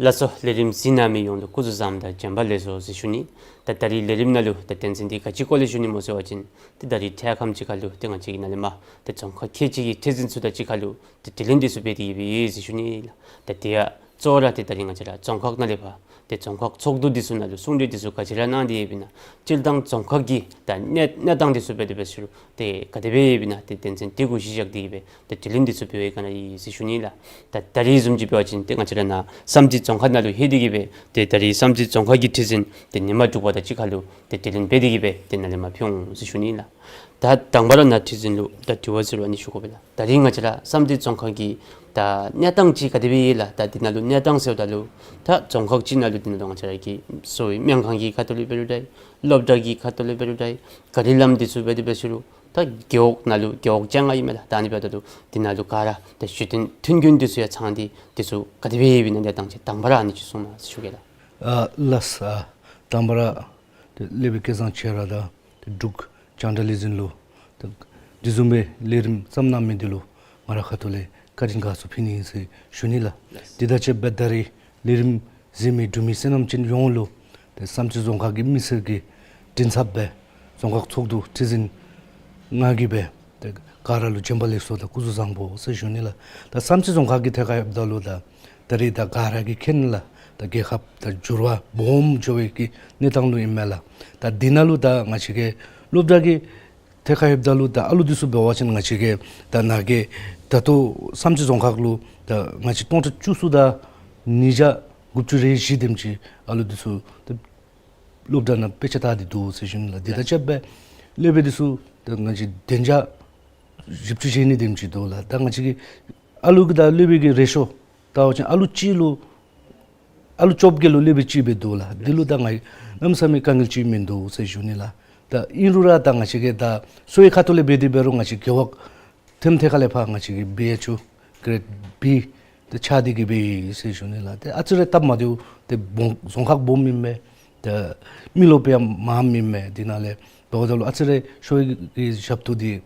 ལགས་སོ། ལས་རིམ་གཟིགས་གནང་མི་ཡོངས་ལུ་སྐུ་གཟུགས་བཟང་དང་བྱོན་པ་ལེགས་སོ་ཟེར་ཞུ་ནི། ད་ད་རིས་ལས་རིམ་ནང་ལུ་ད་དོན་ཚན་འདི་ག་ཅི་སྐོར་ལས་ཞུ་ནི་སྨོ་ཟེར་བ་ཅིན་ཏེ་ད་རིས་འཕྲལ་ཁམས་ཅིག་ཁར་ལུ་ཏེ་ང་བཅས་ཀྱི་ནཱ་ལས་མར་ཏེ་རྫོང་ཁག་ཁལ་གཅིག་གི་ཁྲི་འཛིན་ཚུ་དང་གཅིག་ཁར་ལུ་ཏེ་དྲི་ལན་འདི་ཚུ་འབད་དེ་ཡོད་པས་ཟེར་ཞུ་ནི་ལགས། ད་དེ་ཡང་གཙོ་བོ་ར་ཏེ་ད་རིས་ང་བཅས་ར་རྫོང་ཁག་ནང་ལས་ཕར་ཏེ་རྫོང་ཁག་ཚོགས་འདུ་འདི་ཚུ་ནང་ལུ་གསུང་གྲོས་འདི་ཚུ་ག་ཅི་ར་གནང་སྟེ་ཡོད་པས་ན། སྤྱིར་བཏང་རྫོང་ཁག་གི་ད་གནས་གནས་སྟངས་འདི་ཚུ་འབད་དེ་འབད་ཞུ་རུང་ཏེ་ག་དེ་སྦེ་ཡོད་པས་ན་ཏེ་དོན་ཚན་འདི་གུ་གཞི་བཞག་སྟེ་གིས་སྦེ་ཏེ་དྲི་ལན་འདི་ཚུ་འབད་བའི་སྒང་ལས་ཨིན་ཟེར་ཞུ་ནི་ལགས། ད་ད་རིས་བཟུམ་ཅིག་འབད་བ་ཅིན་ཏེ་ང་བཅས་ར་ནཱ་བསམ་རྩེ་རྫོང་ཁག་ནང་ལུ་ལྷོད་དེ་གིས་སྦེ་ཏེ་ད་རིས་བསམ་རྩེ་རྫོང་ཁག་གི་ཁྲི་འཛིན་ཏེ་ཉིན་མ་དྲུག་པ་དང་གཅིག་ཁར་ལུ་ཏེ་དྲི་ལན་འབད་དེ་གིས་སྦེ་ཏེ་ནཱ་ལས་མར་ཕུལ་འོང་ཟེར་ཞུ་ནི་ལགས། ད་དང་པ་ར་ནཱ་ཁྲི་འཛིན་ལུ་ད་དྲི་བ་ཟེར་བ་ཨ་ནི་ཞུ་དགོ་པས་ལགས། ད་རིས་ང་བཅས་ར་བསམ་རྩེ་རྫོང་ཁག་གི་ད་གནས་སྟངས་ཅིག་ག་དེ་སྦེ་ཡོད་ལགས། ད་འདི་ནང་ལུ་གནས་སྟངས་ཟེརཝ་ད་ལུ་ད་རྫོང་ཁག་ཅིག་ནང་ལུ་འདི་ནང་ལུ་ང་བཅས་ར་གི་གསོ་བའི་སྨན་ཁང་གི་ཁ་ཐུག་ལས་འབད་རུང་འདྲ་སློབ་གྲྭ་གི་ཁ་ཐུག་ལས་འབད་རུང་འདྲ་ག་རི་ལམ་འདི་ཚུ་འབད་དེ་འབད་ཞུ་རུང་ད་རྒེད་འོག་ནང་ལུ་རྒེད་འོག་བཅོ་ལྔ་ཨིན་མས་ལགས། ད་ཨ་ནི་འབདཝ་ད་ལུ་འདི་ནང་ལུ་ག་ར་ད་གཞི་རྟེན་མཐུན་རྐྱེན་འདི་ཚུ་ཡང་ཚང་སྟེ་འདི་ཚུ་ག་དེ་སྦེ་ཡོད་པས་ན་འདི་དང་ཅིག་དང་པ་ར་ཨ་ནི་ཅིག་གསུང་གནང་ཟེར་ཞུ་གེ་ལགས། ཨ་ལགས་སོ། དང་པ་ར་ཏེ་སློབ་དཔོན་སྐལ་བཟང་ཁྱོད་ར་དང་ཏེ་འབྲུག་རྒྱང་བསྒྲགས་ལས་འཛིན་ལུ་ཏེ་ དེ་བཟུམ་སྦེ་ལས་རིམ་བརྩམས་གནང་མི་འདི་ལུ་ང་ར་ཁ་ཐུག་ལས་བཀའ་དྲིན་དགའ་ཚོར་ཕུལ་ནི་ཨིན་ཟེར་ཞུ་ནི་ལགས། ལགས། དེ་དང་གཅིག་ཁར་ད་རིས་ལས་རིམ་གཟིགས་མི་འབྲུག་མི་བསོད་ནམས་ཅན་ཡོངས་ལུ་ཏེ་བསམ་རྩེ་རྫོང་ཁག་གི་མི་སེར་གྱི་མགྲིན་ཚབ་སྦེ་རྫོང་ཁག་ཚོགས་འདུ་ཁྲི་འཛིན་ང་གིས་སྦེ་ཏེ་ག་ར་ལུ་བྱོན་པ་ལེགས་སོ་དང་སྐུ་གཟུགས་བཟང་པོ་ཟེར་ཞུ་ནི་ལགས། ད་བསམ་རྩེ་རྫོང་ཁག་གི་ཐད་ཁར་ལྷོདཔ་ད་ལུ་ད་ད་རིས་ད་ག་ར་གིས་མཁྱེན་ལགས། ད་རྒྱལ་ཁབ་ད་འགྱུར་བ་སྦོམ་འགྱོ་བའི་གི་གནས་སྟངས་ལུ་ཨིན་མས་ལགས། ད་འདི་ནང་ལུ་ད་ང་བཅས་ཀྱི་སློབ་གྲྭ་གི་ཐད་ཁར་ལྷོདཔ་ད་ལུ་ད་ཨ་ལུ་འདི་ཚུ་འབད་བ་ཅིན་ང་བཅས་ཀྱི་ད་ནཱ་གི་ད་ལྟོ་བསམ་རྩེ་རྫོང་ཁག་ལུ་ད་ང་བཅས་སྟོང་ཕྲག་བཅུ་གསུམ་དང་ཉིས་བརྒྱ་དགུ་བཅུ་རེ་བཞི་དེམ་ཅིག་ཨ་ལུ་འདི་ཚུ་ད་སློབ་གྲྭ་ནང་དཔེ་ཆ་ལྟ་སྟེ་འདུག་ཟེར་ཞུ་ནི་ལགས། དེ་དང་གཅིག་ཁར་སློབ་དཔོན་འདི་ཚུ་ད་ང་བཅས་བདུན་བརྒྱ་བཞི་བཅུ་ཞེ་གཉིས་དེམ་ཅིག་འདུག་ལགས། ད་ང་བཅས་ཀྱི་ཨ་ལུ་གི་དང་སློབ་དཔོན་གྱི་རེ་ཤོ་བལྟ་བ་ཅིན་ཨ་ལུ་གཅིག་ལུ་ཨ་ལུ་བཅོ་བརྒྱད་ལུ་སློབ་དཔོན་གཅིག་སྦེ་འདུག་ལགས། འདི་ལུ་ད་ང་གནམ་མེད་ས་མེད་དཀའ་ངལ་ཅིག་མིན་འདུག་ཟེར་ཞུ་ནི་ལགས། ད་ཨིན་རུང་ར་ད་ང་བཅས་ཀྱི་ད་གསོ་བའི་ཁ་ཐུག་ལས་འབད་དེ་འབད་རུང་ང་བཅས་རྒེད་འོག་ཐེམ་ཐད་ཁ་ལས་ཕར་ང་བཅས་ཀྱི་བི་ཨེཆ་ཡུ་གེ་རེཌ་བི་ད་ཆགས་ཏེ་གི་སྦེ་ཡོད་ཟེར་ཞུ་ནི་ལགས། ཏེ་ཨ་ཙི་རེ་སྟབས་མ་བདེཝ་ཏེ་སྦོམ་རྫོང་ཁག་སྦོམ་ཨིན་མས། ད་མི་རློབས་ཡང་མངམ་ཨིན་མས། དེ་ནང་ལས་འབདཝ་ད་ལུ་ཨ་ཙི་རེ་ཤོ་གི་ཞབས་ཏོག་འདི་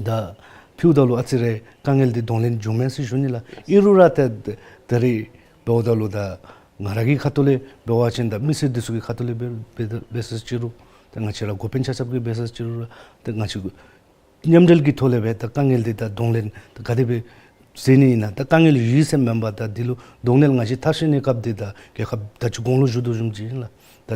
ད་ཕུལཝ་ད་ལུ་ཨ་ཙི་རེ་དཀའ་ངལ་འདི་གདོང་ལེན་འབྱུངམ་མས་ཟེར་ཞུ་ནི་ལགས། ཨིན་རུང་ར་ད་ད་རིས་འབདཝ་ད་ལུ་ད་ང་ར་གི་ཁ་ཐུག་ལས་འབད་བ་ཅིན་ད་མི་སེར་འདི་ཚུ་གི་ཁ་ཐུག་ལས་འབད་འབད་འབད་ས་ཅིག་རུང་ད་ང་བཅས་ར་འགོ་དཔོན་ཆ་ཁྱབ་ཀྱིས་འབད་ས་ཅིག་རུང་ར་ད་ང་བཅས་མཉམ་འབྲེལ་གྱི་ཐོག་ལས་སྦེ་ད་དཀའ་ངལ་འདི་ད་གདོང་ལེན་ད་ག་དེ་སྦེ་མཛད་ནི་ཨིན་ན། ད་དཀའ་ངལ་ཡོད་ཟེར་མེན་པར་ད་འདི་ལུ་གདོང་ལེན་ང་བཅས་མཐར་ཕྱིན་ནི་སྐབས་འདི་ད་རྒྱལ་ཁབ་ད་ཅི་གོང་ལུ་ཞུ་དོ་བཟུམ་ཅིག་ཨིན་ལགས། ད་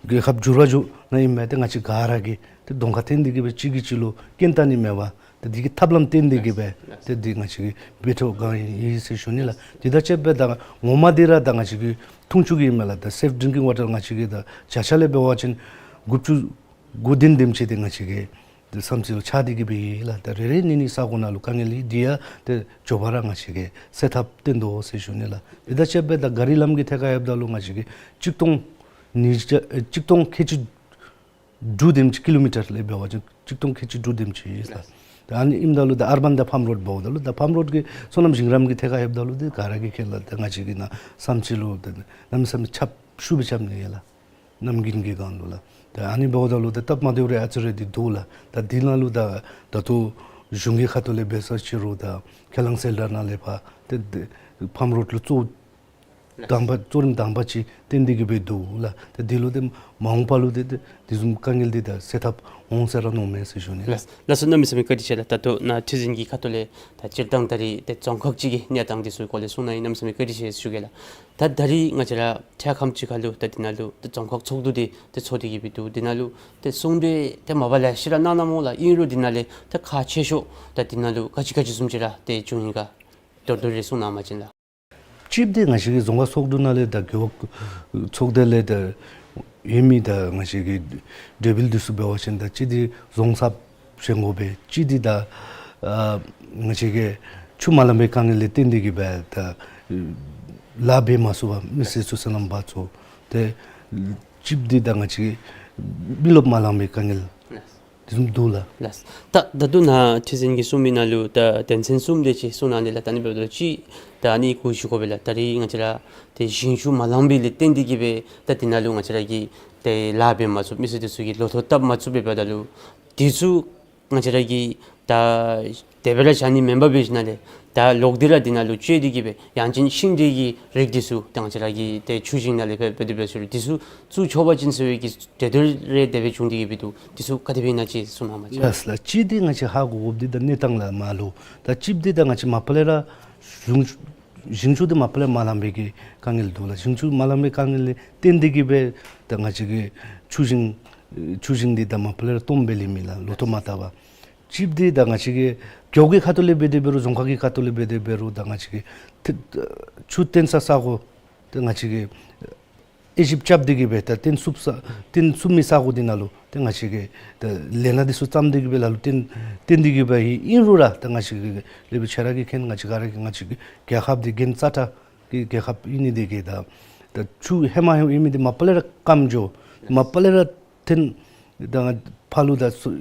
རྒྱལ་ཁབ་འགྱུར་བ་འགྱོ་ནི་ཨིན་མས། ཏེ་ང་བཅས་ག་ར་གིས་ཏེ་གདོང་ཁར་བསྟན་ཏེ་གི་སྦེ་གཅིག་གིས་གཅིག་ལུ་རྐྱེན་བཏང་ནི་མེད་པར་ཏེ་འདི་གི་ཐབས་ལམ་བསྟན་ཏེ་གི་སྦེ་ཏེ་འདི་ང་བཅས་ཀྱིས་འབད་འཕྲོ་གང་ཡིན་ཟེར་ཞུ་ནི་ལགས། དེ་དང་གཅིག་ཁར་ད་ངོ་མ་འདི་ར་ད་ང་བཅས་ཀྱིས་འཐུང་ཆུ་གི་ཨིན་མས་ལགས། ད་སེཕ་ཌིང་ཀིང་ཝ་ཊར་ང་བཅས་ཀྱིས་ད་བརྒྱ་ཆ་ལས་འབད་བ་ཅིན་དགུ་བཅུ་གོ་བདུན་དེམ་ཅིག་འདི་ང་བཅས་ཀྱི་ད་བསམ་རྩེ་ལུ་ཆགས་ཏེ་གི་སྦེ་ཡོད་ལགས། ད་རེ་རེ་གཉིས་གཉིས་ས་གོ་ནང་ལུ་དཀའ་ངལ་ཡོད། འདི་ཡང་ཏེ་མགྱོགས་པ་ར་ང་བཅས་ཀྱིས་སེལ་ཐབས་བཏོན་དོ་ཟེར་ཞུ་ནི་ལགས། དེ་དང་གཅིག་ཁར་ད་གཱ་རི་ལམ་གྱི་ཐད་ཁར་ལྷོདཔ་ད་ལུ་ང་བཅས་ཀྱིས་གཅིག་སྟོང་ཉིས་བརྒྱ་ཨེ་གཅིག་སྟོང་ཁལ་གཅིག་དྲུག་དེམ་ཅིག་ཀི་ལོ་མི་ཊར་ལས་འབད་བ་ཅིན་གཅིག་སྟོང་ཁལ་གཅིག་དྲུག་དེམ་ཅིག་ཡོད་ལགས། ད་ཨ་ནི་ཨིནམ་ད་ལུ་ད་ཨར་བཱན་དང་ཕཱམ་རོཌ་འབདཝ་ད་ལུ་ད་ཕཱམ་རོཌ་གི་སོ་ནམ་ཞིང་རམ་གྱི་ཐད་ཁར་ལྷོདཔ་ད་ལུ་འདི་ག་ར་གིས་མཁྱེན་ལགས། ད་ང་བཅས་ཀྱི་ནཱ་བསམ་རྩེ་ལུ་ད་གནམ་མེད་ས་མེད་ཆརཔ་ཤུགས་སྦེ་རྐྱབ་ནི་ཡོད་ལགས། གནམ་དགུན་གྱི་སྒང་ལུ་ལགས། ད་ཨ་ནི་འབདཝ་ད་ལུ་ད་སྟབས་མ་བདེཝ་རེ་ཨ་ཙི་རེ་འདི་འདུག་ལགས། ད་འདི་ནང་ལུ་ད་ད་ལྟོ་གཞུང་གི་ཁ་ཐུག་ལས་འབད་ས་ཅིག་རུང་ད་ཁས་བླངས་གསལ་བསྒྲགས་ནང་ལས་ཕར་ཏེ་ཏེ་ཕཱམ་རོཌ་ལུ་གཙོ་དང་པ་གཙོ་རིམ་དང་པ་ཅིག་བཏོན་ཏེ་གི་སྦེ་འདུག་ལགས། ཏེ་འདི་ལུ་ཏེ་མ་འོངས་པ་ལུ་ཏེ་ཏེ་འདི་བཟུམ་དཀའ་ངལ་འདི་ད་སེལ་ཐབས་འོང་ཟེར་ར་མནོཝ་མས་ཟེར་ཞུ་ནི་ལགས། ལགས་སོ། གནམ་མེད་ས་མེད་བཀའ་དྲིན་ཆེ་ལགས། ད་ལྟོ་ནཱ་ཁྲི་འཛིན་གྱི་ཁ་ཐུག་ལས་ད་སྤྱིར་བཏང་ད་རིས་ཏེ་རྫོང་ཁག་ཅིག་གི་གནས་སྟངས་འདི་ཚུ་སྐོར་ལས་གསུང་གནང་ཡི། གནམ་མེད་ས་མེད་བཀའ་དྲིན་ཆེ་ཟེར་ཞུ་གེ་ལགས། ད་ད་རིས་ང་བཅས་ར་འཕྲལ་ཁམས་ཅིག་ཁར་ལུ་ད་འདི་ནང་ལུ་ད་རྫོང་ཁག་ཚོགས་འདུ་འདི་ད་ཚོགས་ཏེ་གི་སྦེ་འདུག། འདི་ནང་ལུ་ད་གསུང་གྲོས་ད་མ་པ་ལེ་ཤ་ར་གནང་གནངམ་འོང་ལགས། ཨིན་རུང་འདི་ནང་ལས་ད་ཁག་ཆེ་ཤོས་ད་འདི་ནང་ལུ་ག་ཅི་ག་ཅི་བཟུམ་ཅིག་ར་ད་བྱུང་ཡི་ག་མདོར་བསྡུས་རེ་གསུང་གནང་བ་ཅིན་ལགས། གཅིག་འདི་ང་བཅས་ཀྱི་རྫོང་ཁག་ཚོགས་འདུ་ནང་ལས་ད་རྒེད་འོག་ཚོགས་སྡེ་ལས་ད་ཡོད་མི་ད་ང་བཅས་ཀྱི་གྲོས་འབུལ་འདི་ཚུ་འབད་བ་ཅིན་ད་གཅིག་འདི་རྫོང་ཚབ་བཞེངས་དགོ་པས། གཅིག་འདི་ད་ཨ་ང་བཅས་ཀྱི་ཆུ་མ་ལང་པའི་དཀའ་ངལ་ལས་བརྟེན་ཏེ་གི་སྦེ་ད་ལཱ་འབད་མ་ཚུགས་པར་མི་སེར་ཚུ་སོ་ནམ་པ་ཚུ། ཏེ་གཅིག་འདི་ད་ང་བཅས་ཀྱི་མི་རློབས་མ་ལང་པའི་དཀའ་ངལ་དེ་བཟུམ་འདུག་ལགས། ལགས། ད་ད་ལྟོ་ནཱ་ཁྲི་འཛིན་གྱིས་གསུངས་མི་ནང་ལུ་ད་དོན་ཚན་གསུམ་དེ་ཅིག་གསུངས་གནང་ནི་ལགས། ད་ཨ་ནི་འབདཝ་ད་ལུ་གཅིག་ད་ཨ་ནི་གུ་ཞུ་དགོ་པས་ལགས། ད་རིས་ང་བཅས་ར་ཏེ་ཞིང་ཆུ་མ་ལང་པའི་ལས་བརྟེན་ཏེ་གི་སྦེ་ད་འདི་ནང་ལུ་ང་བཅས་ར་གིས་ཏེ་ལཱ་འབད་མ་ཚུགས། མི་སེར་འདི་ཚུ་གིས་ལོ་ཐོག་བཏབ་མ་ཚུགས་པས། འབདཝ་ད་ལུ་འདི་ཚུ་ང་བཅས་ར་གིས་ད་དེ་སྦེ་ར་བཞག་ནི་མེན་པར་འབད་ཞིནམ་ལས་ད་ལོག་སྟེ་ར་འདི་ནང་ལུ་བཅོས་ཏེ་གི་སྦེ་ཡང་ཅིན་ཤིང་འབྲས་ཀྱི་རིགས་འདི་ཚུ་ད་ང་བཅས་ར་གིས་ཏེ་ཆུ་ཞིང་ནང་ལས་འབད་འབད་དེ་འབད་ཟེར་འདི་ཚུ་བཙུགས་ཆོག་པ་ཅིན་ཟེར་བའི་གི་གྲོས་བསྡུར་རེ་དེ་སྦེ་བྱུང་སྟེ་གི་སྦེ་འདུག། འདི་ཚུ་ག་དེ་སྦེ་ཨིན་ན་ཅིག་གསུང་གནང་བ་ཅིན། ལགས་ལགས། གཅིག་འདི་ང་བཅས་ཧ་གོ་དགོཔ་འདི་ད་གནས་སྟངས་ལས་མར་ལུ་ད་གཅིག་འདི་ད་ང་བཅས་མ་པ་ལས་ར་ཞིང་ཞིང་ཆུ་འདི་མ་པ་ལས་མ་ལང་པའི་གི་དཀའ་ངལ་འདུག་ལགས། ཞིང་ཆུ་མ་ལང་པའི་དཀའ་ངལ་ལས་བརྟེན་ཏེ་གི་སྦེ་ད་ང་བཅས་ཀྱི་ཆུ་ཞིང་ཆུ་ཞིང་འདི་ད་མ་པ་ལས་ར་སྟོངམ་སྦེ་ལུས་མི་ལགས། ལོ་ཐོག་མ་བཏབ་པར། གཅིག་འདི་ད་ང་བཅས་ཀྱི་རྒེད་འོག་གི་ཁ་ཐུག་ལས་འབད་དེ་འབད་རུང་རྫོང་ཁག་གི་ཁ་ཐུག་ལས་འབད་དེ་འབད་རུང་ད་ང་བཅས་ཀྱི་ཏེ་ཆུ་བཏོན་ས་ས་གོ་ཏེ་ང་བཅས་ཀྱིས་དབྱེ་ཞིབ་རྐྱབ་སྟེ་གི་སྦེ་ད་བཏོན་ཚུགས་ས་བཏོན་ཚུགས་མི་ས་གོ་འདི་ནང་ལུ་ཏེ་ང་བཅས་ཀྱིས་ད་ལས་སྣ་འདི་ཚུ་བརྩམས་ཏེ་གི་སྦེ་ལ་ལུ་བཏོན་བཏོན་ཏེ་གི་སྦེ་ཡོད། ཨིན་རུང་ར་ད་ང་བཅས་ཀྱིས་ལས་སྦེ་ཆ་ར་གིས་མཁྱེན། ང་བཅས་ག་ར་གིས་ང་བཅས་ཀྱི་རྒྱལ་ཁབ་འདི་རྒྱན་རྩ་དྲག་གི་རྒྱལ་ཁབ་ཨིན་ནི་འདི་གིས་ད་ད་ཆུ་ཧེ་མ་ཧེ་ཨིན་མི་འདི་མ་པ་ལས་ར་སྐམ་འགྱོ། མ་པ་ལས་ར་ཏེ་ད་ཕར་ལུ་ད་སུ་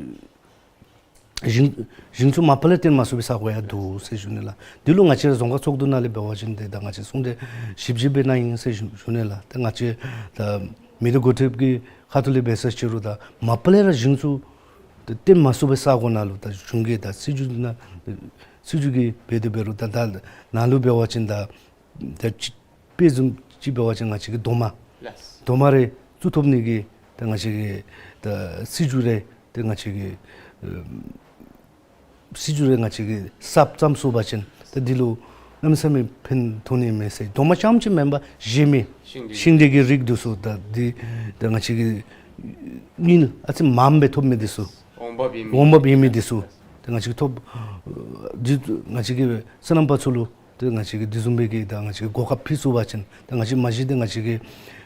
ཞིང་ཞིང་ཆུ་མ་པ་ལས་བཏོན་མ་ཚུགས་པའི་ས་གོ་ཡང་འདུག་ཟེར་ཞུ་ནི་ལགས། འདི་ལུ་ང་བཅས་ར་རྫོང་ཁག་ཚོགས་འདུ་ནང་ལས་འབད་བ་ཅིན་ཏེ་ད་ང་བཅས་གསུང་གྲོས་ཞིབ་ཞིབ་འབད་གནང་ཡི་ཟེར་ཞུ་ཞུ་ནི་ལགས། ཏེ་ང་བཅས་ད་མི་སྡེ་འགོ་ཁྲིདཔ་གི་ཁ་ཐུག་ལས་འབད་ས་ཅིག་རུང་ད་མ་པ་ལས་ར་ཞིང་ཆུ་ ད་བཏོན་མ་ཚུགས་པའི་ས་གོ་ནང་ལུ་ད་གཞུང་གིས་ད་སྲིད་བྱུས་ནང་སྲིད་བྱུས་ཀྱིས་འབད་དེ་འབད་རུང་ད་ད་ནཱ་ལུ་འབད་བ་ཅིན་ད་ད་ཅི་དཔེ་བཟུམ་ཅིག་འབད་བ་ཅིན་ང་བཅས་ཀྱི་རྡོག་མ་ལགས། རྡོག་མ་རེ་བཙུགས་ཐོབ་ནི་གི་ད་ང་བཅས་ཀྱི་ད་སྲིད་བྱུས་རེ་ད་ང་བཅས་ཀྱི་ཨ་སྲིད་བྱུས་རེ་ང་བཅས་ཀྱིས་གསརཔ་བརྩམ་ཚུགས་པ་ཅིན་ད་འདི་ལུ་གནམ་མེད་ས་མེད་ཕན་ཐོགས་ནི་མས་ཟེར། རྡོག་མ་རྐྱངམ་ཅིག་མེན་པར་གཞན་མི་ཤིང་འབྲས་ཤིང་འབྲས་ཀྱི་རིགས་འདི་ཚུ་ད་འདི་ད་ང་བཅས་ཀྱིས་དངུལ་ཨ་ཙི་མངམ་སྦེ་ཐོབ་མི་འདི་ཚུ་འོང་འབབ་ཡོད་མི་འོང་འབབ་ཡོད་མི་འདི་ཚུ་ད་ང་བཅས་ཀྱིས་ཐོབ་འདི་ང་བཅས་ཀྱིས་སོ་ནམ་པ་ཚུ་ལུ་ད་ང་བཅས་ཀྱིས་འདི་བཟུམ་སྦེ་གི་ད་ང་བཅས་ཀྱིས་གོ་སྐབས་ཕུལ་ཚུགས་པ་ཅིན་ད་ང་བཅས་མ་གཞི་ད་ང་བཅས་ཀྱི་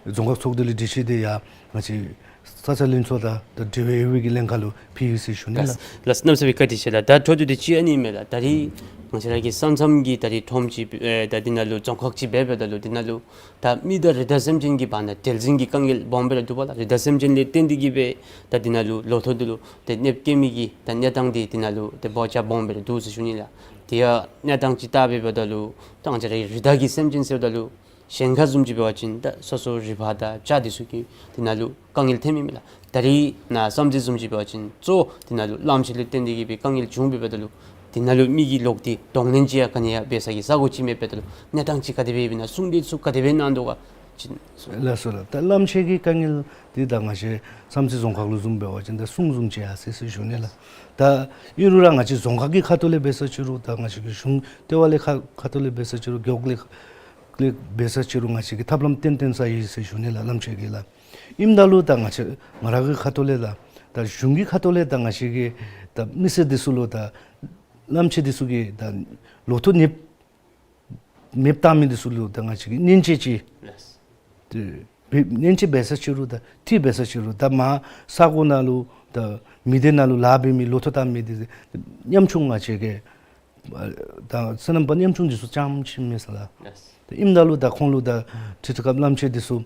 རྫོང་ཁག་ཚོགས་སྡེ་ལས་སྒྲིག་གཞི་འདི་ཡང་ང་བཅས་ས་ཆ་ལྷན་ཚོགས་དང་ད་འབྲེལ་བའི་ཡོད་པའི་གི་ལྷན་ཁག་ལུ་ཕུལ་ཡི་ཟེར་ཞུ་ནི་ལགས། ལགས་གནམ་མེད་ས་མེད་བཀའ་དྲིན་ཆེ་ལགས། ད་འཕྲོ་མཐུད་དེ་ཅིག་ཨ་ནི་མས་ལགས། ད་རིས་ང་བཅས་ར་གི་ས་མཚམས་ཀྱི་ད་རིས་ཁྲོམ་ཅིག་ཨེ་ད་འདི་ནང་ལུ་རྫོང་ཁག་ཅིག་འབད་འབདཝ་ད་ལུ་འདི་ནང་ལུ་ད་མི་དང་རི་དྭགས་སེམས་ཅན་གྱི་བར་ན་འབྲེལ་འཛིང་གི་དཀའ་ངལ་སྦོམ་སྦེ་ར་འདུག་པ་ལགས། རི་དྭགས་སེམས་ཅན་ལས་བརྟེན་ཏེ་གིས་སྦེ་ད་འདི་ནང་ལུ་ལོ་ཐོག་འདི་ལུ་ཏེ་གནོདཔ་བཀལ་མི་གི་ད་གནས་སྟངས་འདི་འདི་ནང་ལུ་ཏེ་བར་ཆད་སྦོམ་སྦེ་ར་འདུག་ཟེར་ཞུ་ནི་ལགས། དེ་ཡང་གནས་སྟངས་ཅིག་བལྟ་འབདཝ་ད་ལུ་ད་ང་བཅས་ར་རི་དྭགས་ཀྱི་སེམས་ཅན་ཟེརཝ་ད་ལུ་གཞན་ཁ་བཟུམ་ཅིག་འབད་བ་ཅིན་ད་སོ་སོ་རི་བ་དང་བྱ་འདི་ཚུ་གིས་འདི་ནང་ལུ་དཀའ་ངལ་འཐོན་མི་མས་ལགས། ད་རིས་ནཱ་བསམ་རྩེ་བཟུམ་ཅིག་འབད་བ་ཅིན་གཙོ་བོ་འདི་ནང་ལུ་གླངམོ་ཆེ་ལས་བརྟེན་ཏེ་གིས་སྦེ་དཀའ་ངལ་བྱུང་འབདཝ་ད་ལུ་འདི་ནང་ལུ་མི་གི་ལོག་སྟེ་གདོང་ལེན་ཅིག་ཡང་ག་ནི་ཡང་འབད་ས་གི་ས་གོ་ཅིག་མེདཔ་འབདཝ་ད་ལུ་གནས་སྟངས་ཅིག་ག་དེ་སྦེ་ཡོདཔ་ཨིན་ན་སྲུང་འདི་ཚུ་ག་དེ་སྦེ་གནང་དོ་ག་ཅིག་གསུང་། ལགས་སོ་ལགས། ད་གླངམོ་ཆེ་གི་དཀའ་ངལ་འདི་ད་ང་བཅས་བསམ་རྩེ་རྫོང་ཁག་ལུ་བཟུམ་འབད་བ་ཅིན་ད་གསུང་བཟུམ་ཅིག་ཡར་སོ་ཡི་ཟེར་ཞུ་ནི་ལགས། ད་ཨིན་རུང་ར་ང་བཅས་རྫོང་ཁག་གི་ཁ་ཐུག་ལས་འབད་ས་ཅིག་རུང་ད་ང་བཅས་ཀྱི་གཞུང་ལྟེ་བ་ལས་ཁ་ཁ་ཐུག་ལས་འབད་ས་ཅིག་རུང་རྒེད་འོག་ལས་ལས་འབད་ས་ཅིག་རུང་ང་བཅས་ཀྱིས་ཐབས་ལམ་བཏོན་བཏོན་ས་ཡོད་ཟེར་ཞུ་ནི་ལགས་གླངམོ་ཆེ་གི་ལགས། ཨིནམ་ད་ལུ་ད་ང་བཅས་ང་ར་གི་ཁ་ཐུག་ལས་ད་ད་གཞུང་གི་ཁ་ཐུག་ལས་ད་ང་བཅས་ཀྱིས་ད་མི་སེར་འདི་ཚུ་ལུ་ད་གླངམོ་ཆེ་འདི་ཚུ་གི་ད་ལོ་ཐོག་གནོདཔ་མེདཔ་བཏང་མི་འདི་ཚུ་ལུ་ད་ང་བཅས་ཀྱིས་སྨྱན་བྱད་ཅིག་ལགས། ཏེ་སྨྱན་བྱད་འབད་ས་ཅིག་རུང་ད་འཐུས་འབད་ས་ཅིག་རུང་ད་མར་ས་གོ་ནང་ལུ་ད་མི་སྡེ་ནང་ལུ་ལཱ་འབད་མི་ལོ་ཐོག་བཏང་མི་འདི་ཉམ་ཆུང་ང་བཅས་ཀྱི་ད་སོ་ནམ་པ་ཉམ་ཆུང་འདི་ཚུ་རྐྱངམ་ཅིག་མས་ལགས། ལགས། ད་ཨིནམ་ད་ལུ་ད་ཁོང་ལུ་ད་དུས་ཚོད་སྐབས་གླངམོ་ཆེ་འདི་ཚུ་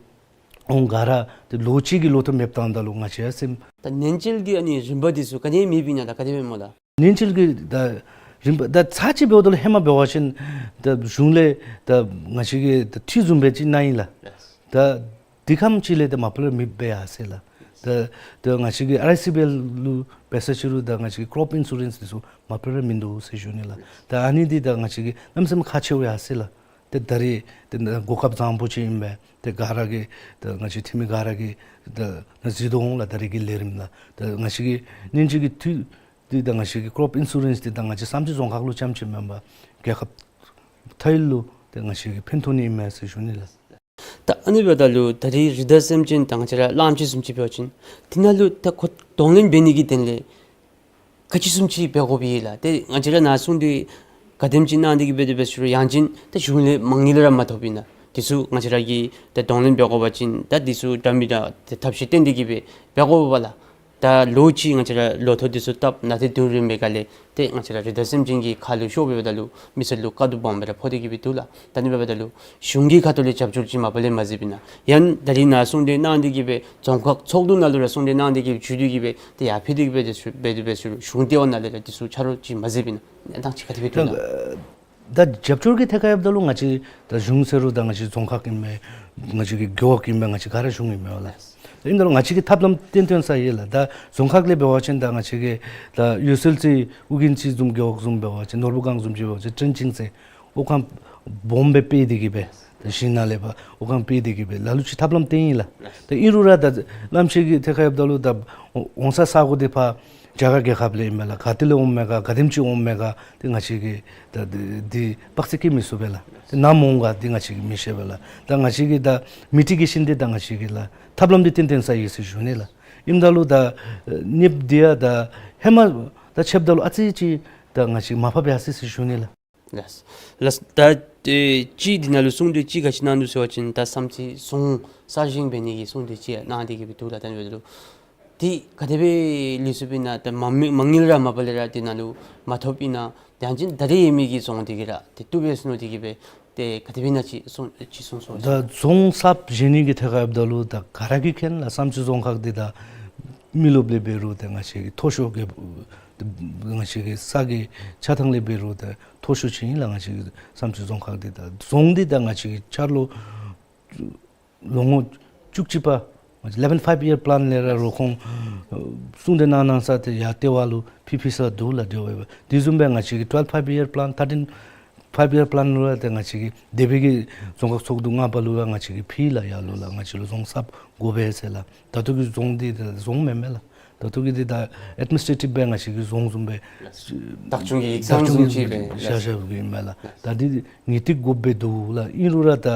འོང་ག་ར་ཏེ་ལོ་གཅིག་གི་ལོ་ཐོག་མེདཔ་བཏངམ་ད་ལུ་ང་བཅས་སེམས། ད་སྨྱན་བྱད་ཀྱི་ཨ་ནི་རིམ་པ་འདི་ཚུ་ག་ནི་མེདཔ་ཨིན་ན་ད་ག་དེ་སྦེ་སྨོ་ལགས། སྨྱན་བྱད་ཀྱི་ད་རིམ་པ་ད་ཚར་གཅིག་འབདཝ་ད་ལུ་ཧེ་མ་འབད་བ་ཅིན་ད་གཞུང་ལས་ད་ང་བཅས་ཀྱིས་ད་འཐུས་བཟུམ་སྦེ་ཅིག་གནང་ཡི་ལགས། ལགས། ད་དེ་ཁམས་ཅིག་ལས་ད་མ་པ་ལས་མེདཔ་སྦེ་ཡར་སོ་ཡི་ལགས། ད་ད་ང་བཅས་ཀྱིས་ཨར་ཨའི་སི་བི་ཨེལ་ལུ་འབད་ས་ཅིག་རུང་ད་ང་བཅས་ཀྱི་ཀྲོཔ་ཨིན་ཤུ་རེནསི་འདི་ཚུ་མ་པ་ལས་མིན་འདུག་ཟེར་ཞུ་ནི་ལགས། ད་ཨ་ནི་འདི་ད་ང་བཅས་ཀྱིས་གནམ་མེད་ས་མེད་ཁག་ཆེཝ་ཡར་སོ་ཡི་ལགས། ཏེ་ད་རེས་ཏེ་གོ་སྐབས་བཟང་པོ་ཅིག་ཨིན་པས། ཏེ་ག་ར་གིས་ད་ང་བཅས་འཐུས་མི་ག་ར་གིས་ད་གཟིགས་དོ་འོང་ལགས། ད་རེས་ཀྱི་ལས་རིམ་ལགས། ད་ང་བཅས་ཀྱི་སྨྱན་བྱད་ཀྱི་འཐུས་འདི་ད་ང་བཅས་ཀྱི་ཀྲོཔ་ཨིན་ཤུ་རེནསི་འདི་ད་ང་བཅས་བསམ་རྩེ་རྫོང་ཁག་ལུ་རྐྱངམ་ཅིག་མེན་པར་རྒྱལ་ཁབ་མཐའ་ཡུལ་ལུ་ཏེ་ང་བཅས་ཀྱིས་ཕན་ཐོགས་ནི་ཨིན་མས་ཟེར་ཞུ་ནི་ལགས། ད་ཨ་ནི་འབདཝ་ད་ལུ་ད་རེས་རི་དྭགས་སེམས་ཅན་ད་ང་བཅས་ར་གླངམོ་ཆེ་བཟུམ་ཅིག་འབད་བ་ཅིན་འདི་ནང་ལུ་ད་ཁོ་གདོང་ལེན་འབད་ནི་གི་དོན་ལས་ག་ཅི་བཟུམ་ཅིག་འབད་དགོཔ་ཨིན་ལགས། ཏེ་ང་བཅས་ར་ནཱ་སྲུང་འདི་ག་དེམ་ཅིག་གནང་སྟེ་གིས་འབད་དེ་འབད་ཞུ་རུང་ཡང་ཅིན་ད་གཞུང་ལས་མ་དངུལ་ར་མ་ཐོབ་ཨིན་ན་འདི་ཚུ་ང་བཅས་ར་གིས་ད་གདོང་ལེན་འབད་དགོ་པ་ཅིན་ད་འདི་ཚུ་འདྲ་མི་འདྲ་ཏེ་ཐབས་ཤེས་བཏོན་ཏེ་གིས་འབད་འབད་དགོ་པས་ལགས། ད་ལོ་གཅིག་ང་བཅས་ར་ལོ་ཐོག་འདི་ཚུ་བཏབ་ནང་ཏེ་དུས་རིམ་པའི་སྒང་ལས་ཏེ་ང་བཅས་ར་རི་དྭགས་སེམས་ཅན་གྱི་ཁ་ལུ་ཤོར་འབདཝ་ད་ལུ་མི་སེར་ལུ་དཀའ་སྡུག་སྦོམ་སྦེ་ར་ཕོག་སྟེ་གིས་འབད་འདུག་ལགས། ད་ཨ་ནི་འབདཝ་ད་ལུ་གཞུང་གི་ཁ་ཐུག་ལས་རྒྱབ་སྐྱོར་ཅིག་མ་པ་ལས་མ་གཟིགསཔ་ཨིན་ན། ཡང་ད་རིས་ནཱ་སྲུང་འདི་གནང་སྟེ་གིས་འབད་རྫོང་ཁག་ཚོགས་འདུ་ནང་ལུ་ར་སྲུང་འདི་གནང་སྟེ་གིས་འབད་བྱོན་ཏེ་གིས་འབད་ཏེ་ཡར་ཕུལ་ཏེ་གིས་འབད་དེ་འབད་དེ་འབད་ཞུ་རུང་གཞུང་ལྟེ་བ་ནང་ལས་ར་འདི་ཚུ་ཆ་རོགས་ཅིག་མ་གཟིགསཔ་ཨིན་ན་གནས་སྟངས་ཅིག་ག་དེ་སྦེ་འདུག་ལགས། ད་རྒྱབ་སྐྱོར་གྱི་ཐད་ཁར་འབདཝ་ད་ལུ་ང་བཅས་ད་གཞུང་ཟེར་རུང་ད་ང་བཅས་རྫོང་ཁག་ཨིན་མས། ང་བཅས་ཀྱི་རྒེད་འོག་ཨིན་མས། ང་བཅས་ག་ར་གཞུང་ཨིན་མས་ལགས། ཨིནམ་ད་ལུ་ང་བཅས་ཀྱིས་ཐབས་ལམ་བཏོན་བཏོན་ས་ཡོད་ལགས། ད་རྫོང་ཁག་ལས་འབད་བ་ཅིན་ད་ང་བཅས་ཀྱི་ད་འོད་གསལ་རྩེ་ཨོ་རྒྱན་རྩེ་བཟུམ་རྒེད་འོག་བཟུམ་འབད་བ་ཅིན་ནོར་བུ་སྒང་བཟུམ་ཅིག་འབད་བ་ཅིན་ཀྲེན་ཅིང་རྩེ་དབུ་འཕང་སྦོམ་སྦེ་སྤེལ་ཏེ་གིས་འབད་ད་གཞི་ནང་ལས་ཕར་དབུ་འཕང་སྤེལ་ཏེ་གིས་འབད་ལ་ལུ་ཅིག་ཐབས་ལམ་བཏོན་ཡི་ལགས། ད་ཨིན་རུང་ར་ད་གླངམོ་ཆེ་གི་ཐད་ཁར་འབདཝ་ད་ལུ་ད་འོང་ས་ས་གོ་འདི་ཕར་རྒྱ་གར་རྒྱལ་ཁབ་ལས་ཨིན་མས་ལགས། ག་ཏེ་ལས་འོངམ་མས་ག་ག་དེམ་ཅིག་འོངམ་མས་ག་ཏེ་ང་བཅས་ཀྱིས་ད་འདི་འདི་དཔག་ཚད་བཀལ་མི་ཚུགས་པས་ལགས། ཏེ་ནམ་འོང་ག་འདི་ང་བཅས་ཀྱིས་མི་ཤེས་པས་ལགས། ད་ང་བཅས་ཀྱི་ད་མི་ཊི་གེ་ཤཱན་འདི་ད་ང་བཅས་ཀྱིས་ལགས་ཐབས་ལམ་འདི་བཏོན་བཏོན་ས་ཡོད་ཟེར་ཞུ་ནི་ལགས། ཨིནམ་ད་ལུ་ད་གནོདཔ་འདི་ཡང་ད་ཧེ་མ་ད་ཕྱདཔ་ད་ལུ་ཨ་ཙི་ཅིག་ད་ང་བཅས་མར་ཕབ་ཡར་སོ་ཡི་ཟེར་ཞུ་ནི་ལགས། ལགས་ལགས། ད་ཨེ་ཅིག་འདི་ནང་ལུ་སྲུང་འདི་ཅིག་ག་ཅི་གནང་ནུག་ཟེར་བ་ཅིན་ད་བསམ་རྩེ་རྫོང་གསར་བཞེངས་འབད་ནི་གི་སྲུང་འདི་ཅིག་གནང་སྟེ་གིས་འབད་འདུག་ལགས། ད་ཨ་ནི་འབདཝ་ད་ལུ་འདི་ག་དེ་སྦེ་ལུས་སོཔ་ཨིན་ན། ད་མ་མི་མ་དངུལ་ར་མ་པ་ལས་ར་འདི་ནང་ལུ་མ་ཐོབ་ཨིན་ན། ཡང་ཅིན་ད་རེས་ཡོད་མི་གི་རྫོང་འདི་གིས་ར་ཏེ་བཏུབ་པས་ཟེར་མནོ་སྟེ་གིས་འབད་ཏེ་ག་དེ་སྦེ་ཨིན་ན་ཅིག་གསུང་ཅིག་གསུང་གསུང་། ད་རྫོང་གསརཔ་བཞེངས་ནི་གི་ཐད་ཁར་འབདཝ་ད་ལུ་ད་ག་ར་གིས་མཁྱེན་ལགས། བསམ་རྩེ་རྫོང་ཁག་འདི་ད་མི་རློབས་ལས་འབད་རུང་ད་ང་བཅས་ཀྱི་མཐོ་ཤོས་ཀྱི་ང་བཅས་ཀྱི་ས་གི་ཆགས་ཐངས་ལས་འབད་རུང་ད་མཐོ་ཤོས་ཅིག་ཨིན་ལགས། ང་བཅས་ཀྱི་བསམ་རྩེ་རྫོང་ཁག་འདི་ད་རྫོང་འདི་ད་ང་བཅས་ཀྱི་འཆར་ལོ་ལོ་ངོ་བཅུ་གཅིག་པ་eleven five year plan ལས་ར་རུང་ཁོང་ གསུང་གྲོས་གནང་གནང་ས་དེ་ཡར་ལྟེ་བ་ལུ་ཕུལ་ཕུལ་ས་འདུག་ལགས། དེ་འབདཝ་ད་དེ་བཟུམ་སྦེ་ང་བཅས་ཀྱི་twelve five year plan, thirteen five year plan ལུ་ཡང་ཏེ་ང་བཅས་ཀྱི་འདས་པའི་གི་རྫོང་ཁག་ཚོགས་འདུ་ལྔ་པ་ལུ་ཡང་ང་བཅས་ཀྱིས་ཕུལ་ལགས། ཡར་ལུ་ལགས་ང་བཅས་ལུ་རྫོང་གསརཔ་དགོ་པས་ཟེར་ལགས། ད་ལྟོ་གི་རྫོང་འདི་ད་རྫོང་མེན་མས་ལགས། ད་ལྟོ་གི་འདི་ད་ཨེཌ་མི་ནིས་ཊེ་ཊིབ་སྦེ་ང་བཅས་ཀྱི་རྫོང་བཟུམ་སྦེ་བདག་སྐྱོང་གི་ཡིག་ཚང་བཟུམ་ཅིག་སྦེ་བཞག་བཞགཔ་ཨིན་མས་ལགས། ད་འདི་ངེས་ཏིག་དགོཔ་སྦེ་འདུག་ལགས། ཨིན་རུང་ར་ད་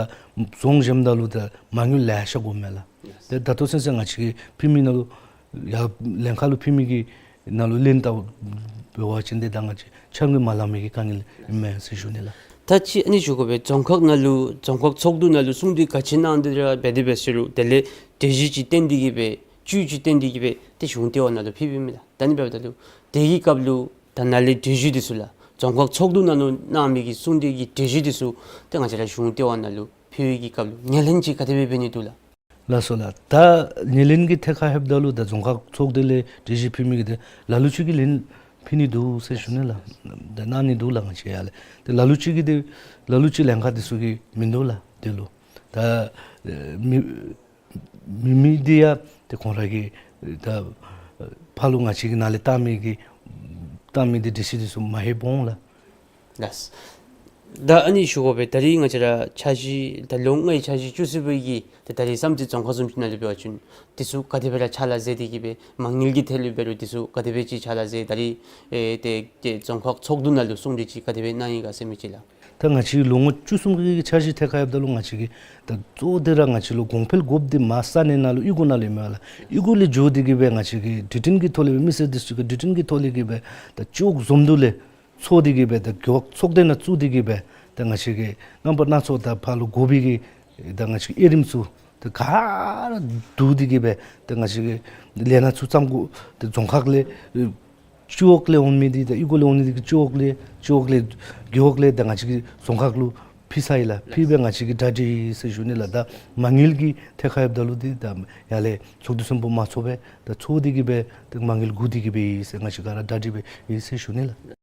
རྫོང་བཞེངམ་ད་ལུ་ད་མ་དངུལ་ལེ་ཤ་དགོ་མས་ལགས། ཏེ་ད་ལྟོ་ཚུན་ཚོད་ང་བཅས་ཀྱིས་ཕུལ་མི་ནང་ལུ་ཡར་ལྷན་ཁག་ལུ་ཕུལ་མི་གི་ནང་ལུ་ལེན་ལྟ་བུ་འབད་བ་ཅིན་ཏེ་ད་ང་བཅས་འཆར་དངུལ་མ་ལང་མི་གི་དཀའ་ངལ་ཨིན་མས་ཟེར་ཞུ་ནི་ལགས། ད་ཅི་ཨ་ནི་ཞུ་དགོ་པས། རྫོང་ཁག་ནང་ལུ་རྫོང་ཁག་ཚོགས་འདུ་ནང་ལུ་གསུང་གྲོས་ག་ཅི་གནང་སྟེ་ར་འབད་དེ་འབད་ཟེར་རུང་དེ་ལས་གྲོས་གཞི་ཅིག་བཏོན་ཏེ་གི་སྦེ་བཅུད་ཅིག་བཏོན་ཏེ་གི་སྦེ་ཏེ་གཞུང་ལྟེ་བ་ནང་ལུ་ཕུལ་ཕུལཝ་མས་ལགས། ད་ཨ་ནི་འབདཝ་ད་ལུ་དེ་གི་སྐབས་ལུ་ད་ནཱ་ལས་གྲོས་གཞི་འདི་ཚུ་ལགས་རྫོང་ཁག་ཚོགས་འདུ་ནང་ལུ་གནང་མི་གི་གསུང་གྲོས་ཀྱི་གྲོས་གཞི་འདི་ཚུ་ཏེ་ང་བཅས་ར་གཞུང་ལྟེ་བ་ནང་ལུ་ཕུལ་བའི་གི་སྐབས་ལུ་ངོས་ལེན་ཅིག་ག་དེ་སྦེ་འབད་ནི་འདུག་ལགས། ལགས་སོ་ལགས། ད་ངོས་ལེན་གྱི་ཐད་ཁར་ལྷོདཔ་ད་ལུ་ད་རྫོང་ཁག་ཚོགས་སྡེ་ལས་གྲོས་གཞི་ཕུལ་མི་གི་ཏེ་ལ་ལུ་ཅིག་གིས་ལེན་ཕུལ་ནི་འདུག་ཟེར་ཞུ་ནི་ལགས། ད་གནང་ནི་འདུག་ལགས། ང་བཅས་ཡར་ལས་ཏེ་ལ་ལུ་ཅིག་གིས་ཏེ་ལ་ལུ་ཅིག་ལྷན་ཁག་འདི་ཚུ་གིས་མིན་འདུག་ལགས། དེ་ལུ་ད་མི་མི་མི་འདི་ཡང་ཏེ་ཁོང་ར་གི་ད་ཕར་ལུ་ང་བཅས་ཀྱི་ནཱ་ལས་བཏང་མི་གི་བཏང་མི་འདི་གྲོས་གཞི་འདི་ཚུ་མ་ཧེ་སྦོམ་ལགས། ལགས། ད་ཨ་ནི་ཞུ་དགོ་པས། ད་རིས་ང་བཅས་ར་འཆར་གཞི་ད་ལོ་ལྔའི་འཆར་གཞི་བཅུ་གསུམ་པའི་གི་ད་ད་རིས་བསམ་རྩེ་རྫོང་ཁག་བཟུམ་ཅིག་ནང་ལུ་འབད་བ་ཅིན་འདི་ཚུ་ག་དེ་སྦེ་ར་ཕྱག་ལཱ་མཛད་དེ་གི་སྦེ་མ་དངུལ་གྱི་ཐད་ལུ་འབད་རུང་འདི་ཚུ་ག་དེ་སྦེ་ཅིག་ཕྱག་ལཱ་མཛད། ད་རིས་ཨེ་ཏེ་ཏེ་རྫོང་ཁག་ཚོགས་འདུ་ནང་ལུ་གསུང་གྲོས་ཅིག་ག་དེ་སྦེ་གནང་ཡི་ག་ཟེར་མི་ཅིག་ལགས། ད་ང་བཅས་ལོ་ངོ་བཅུ་གསུམ་གྱི་འཆར་གཞི་ཐད་ཁར་ལྷོདཔ་ད་ལུ་ང་བཅས་ཀྱིས་ད་གཙོ་བོ་འདི་ར་ང་བཅས་ལུ་གོང་འཕེལ་དགོཔ་འདི་མར་ས་གནས་ནང་ལུ་གཡུས་སྒོ་ནང་ལུ་ཨིན་མས་ལགས། གཡུས་སྒོ་ལས་འགྱོ་སྟེ་གི་སྦེ་ང་བཅས་ཀྱིས་གྲོས་བསྟུན་གྱི་ཐོག་ལས་སྦེ་མི་སེར་འདི་ཚུ་གི་གྲོས་བསྟུན་གྱི་ཐོག་ལས་གི་སྦེ་ད་སྤྱི་འོག་འཛོམས་འདུ་ལས་ཚོགས་ཏེ་གི་སྦེ་ད་རྒེད་འོག་ཚོགས་སྡེ་ནང་བཙུགས་ཏེ་གི་སྦེ་ད་ང་བཅས་ཀྱིས་རྣམ་པ་སྣ་ཚོགས་ད་ཕར་ལུ་དགོ་པའི་གི་ད་ང་བཅས་ཀྱི་དབྱེ་རིམ་ཚུ་ད་ག་ར་བསྡུ་སྟེ་གི་སྦེ་ད་ང་བཅས་ཀྱིས་ལས་སྣ་ཚུ་བརྩམ་དགོ། ད་རྫོང་ཁག་ལས་སྤྱི་འོག་ལས་འོང་མི་འདི་ད་གཡུས་སྒོ་ལས་འོང་མི་འདི་གིས་སྤྱི་འོག་ལས་སྤྱི་འོག་ལས་རྒེད་འོག་ལས་ད་ང་བཅས་ཀྱིས་རྫོང་ཁག་ལུ་ཕུལ་ཚར་ཡི་ལགས། ཕུལ་སྦེ་ང་བཅས་ཀྱིས་གྲ་སྒྲིག་ཟེར་ཞུ་ནི་ལགས། ད་མ་དངུལ་གྱི་ཐད་ཁར་ལྷོདཔ་ད་ལུ་འདི་ད་ཡར་ལས་ཚོགས་འདུ་ཚན་པ་མ་ཚོགས་པར་ད་ཚོགས་ཏེ་གི་སྦེ་ད་མ་དངུལ་བསྒུག་སྟེ་གི་སྦེ་ཨིན་ཟེར་ང་བཅས་ག་ར་གྲ་སྒྲིག་སྦེ་ཨིན་ཟེར་ཞུ་ནི་ལགས།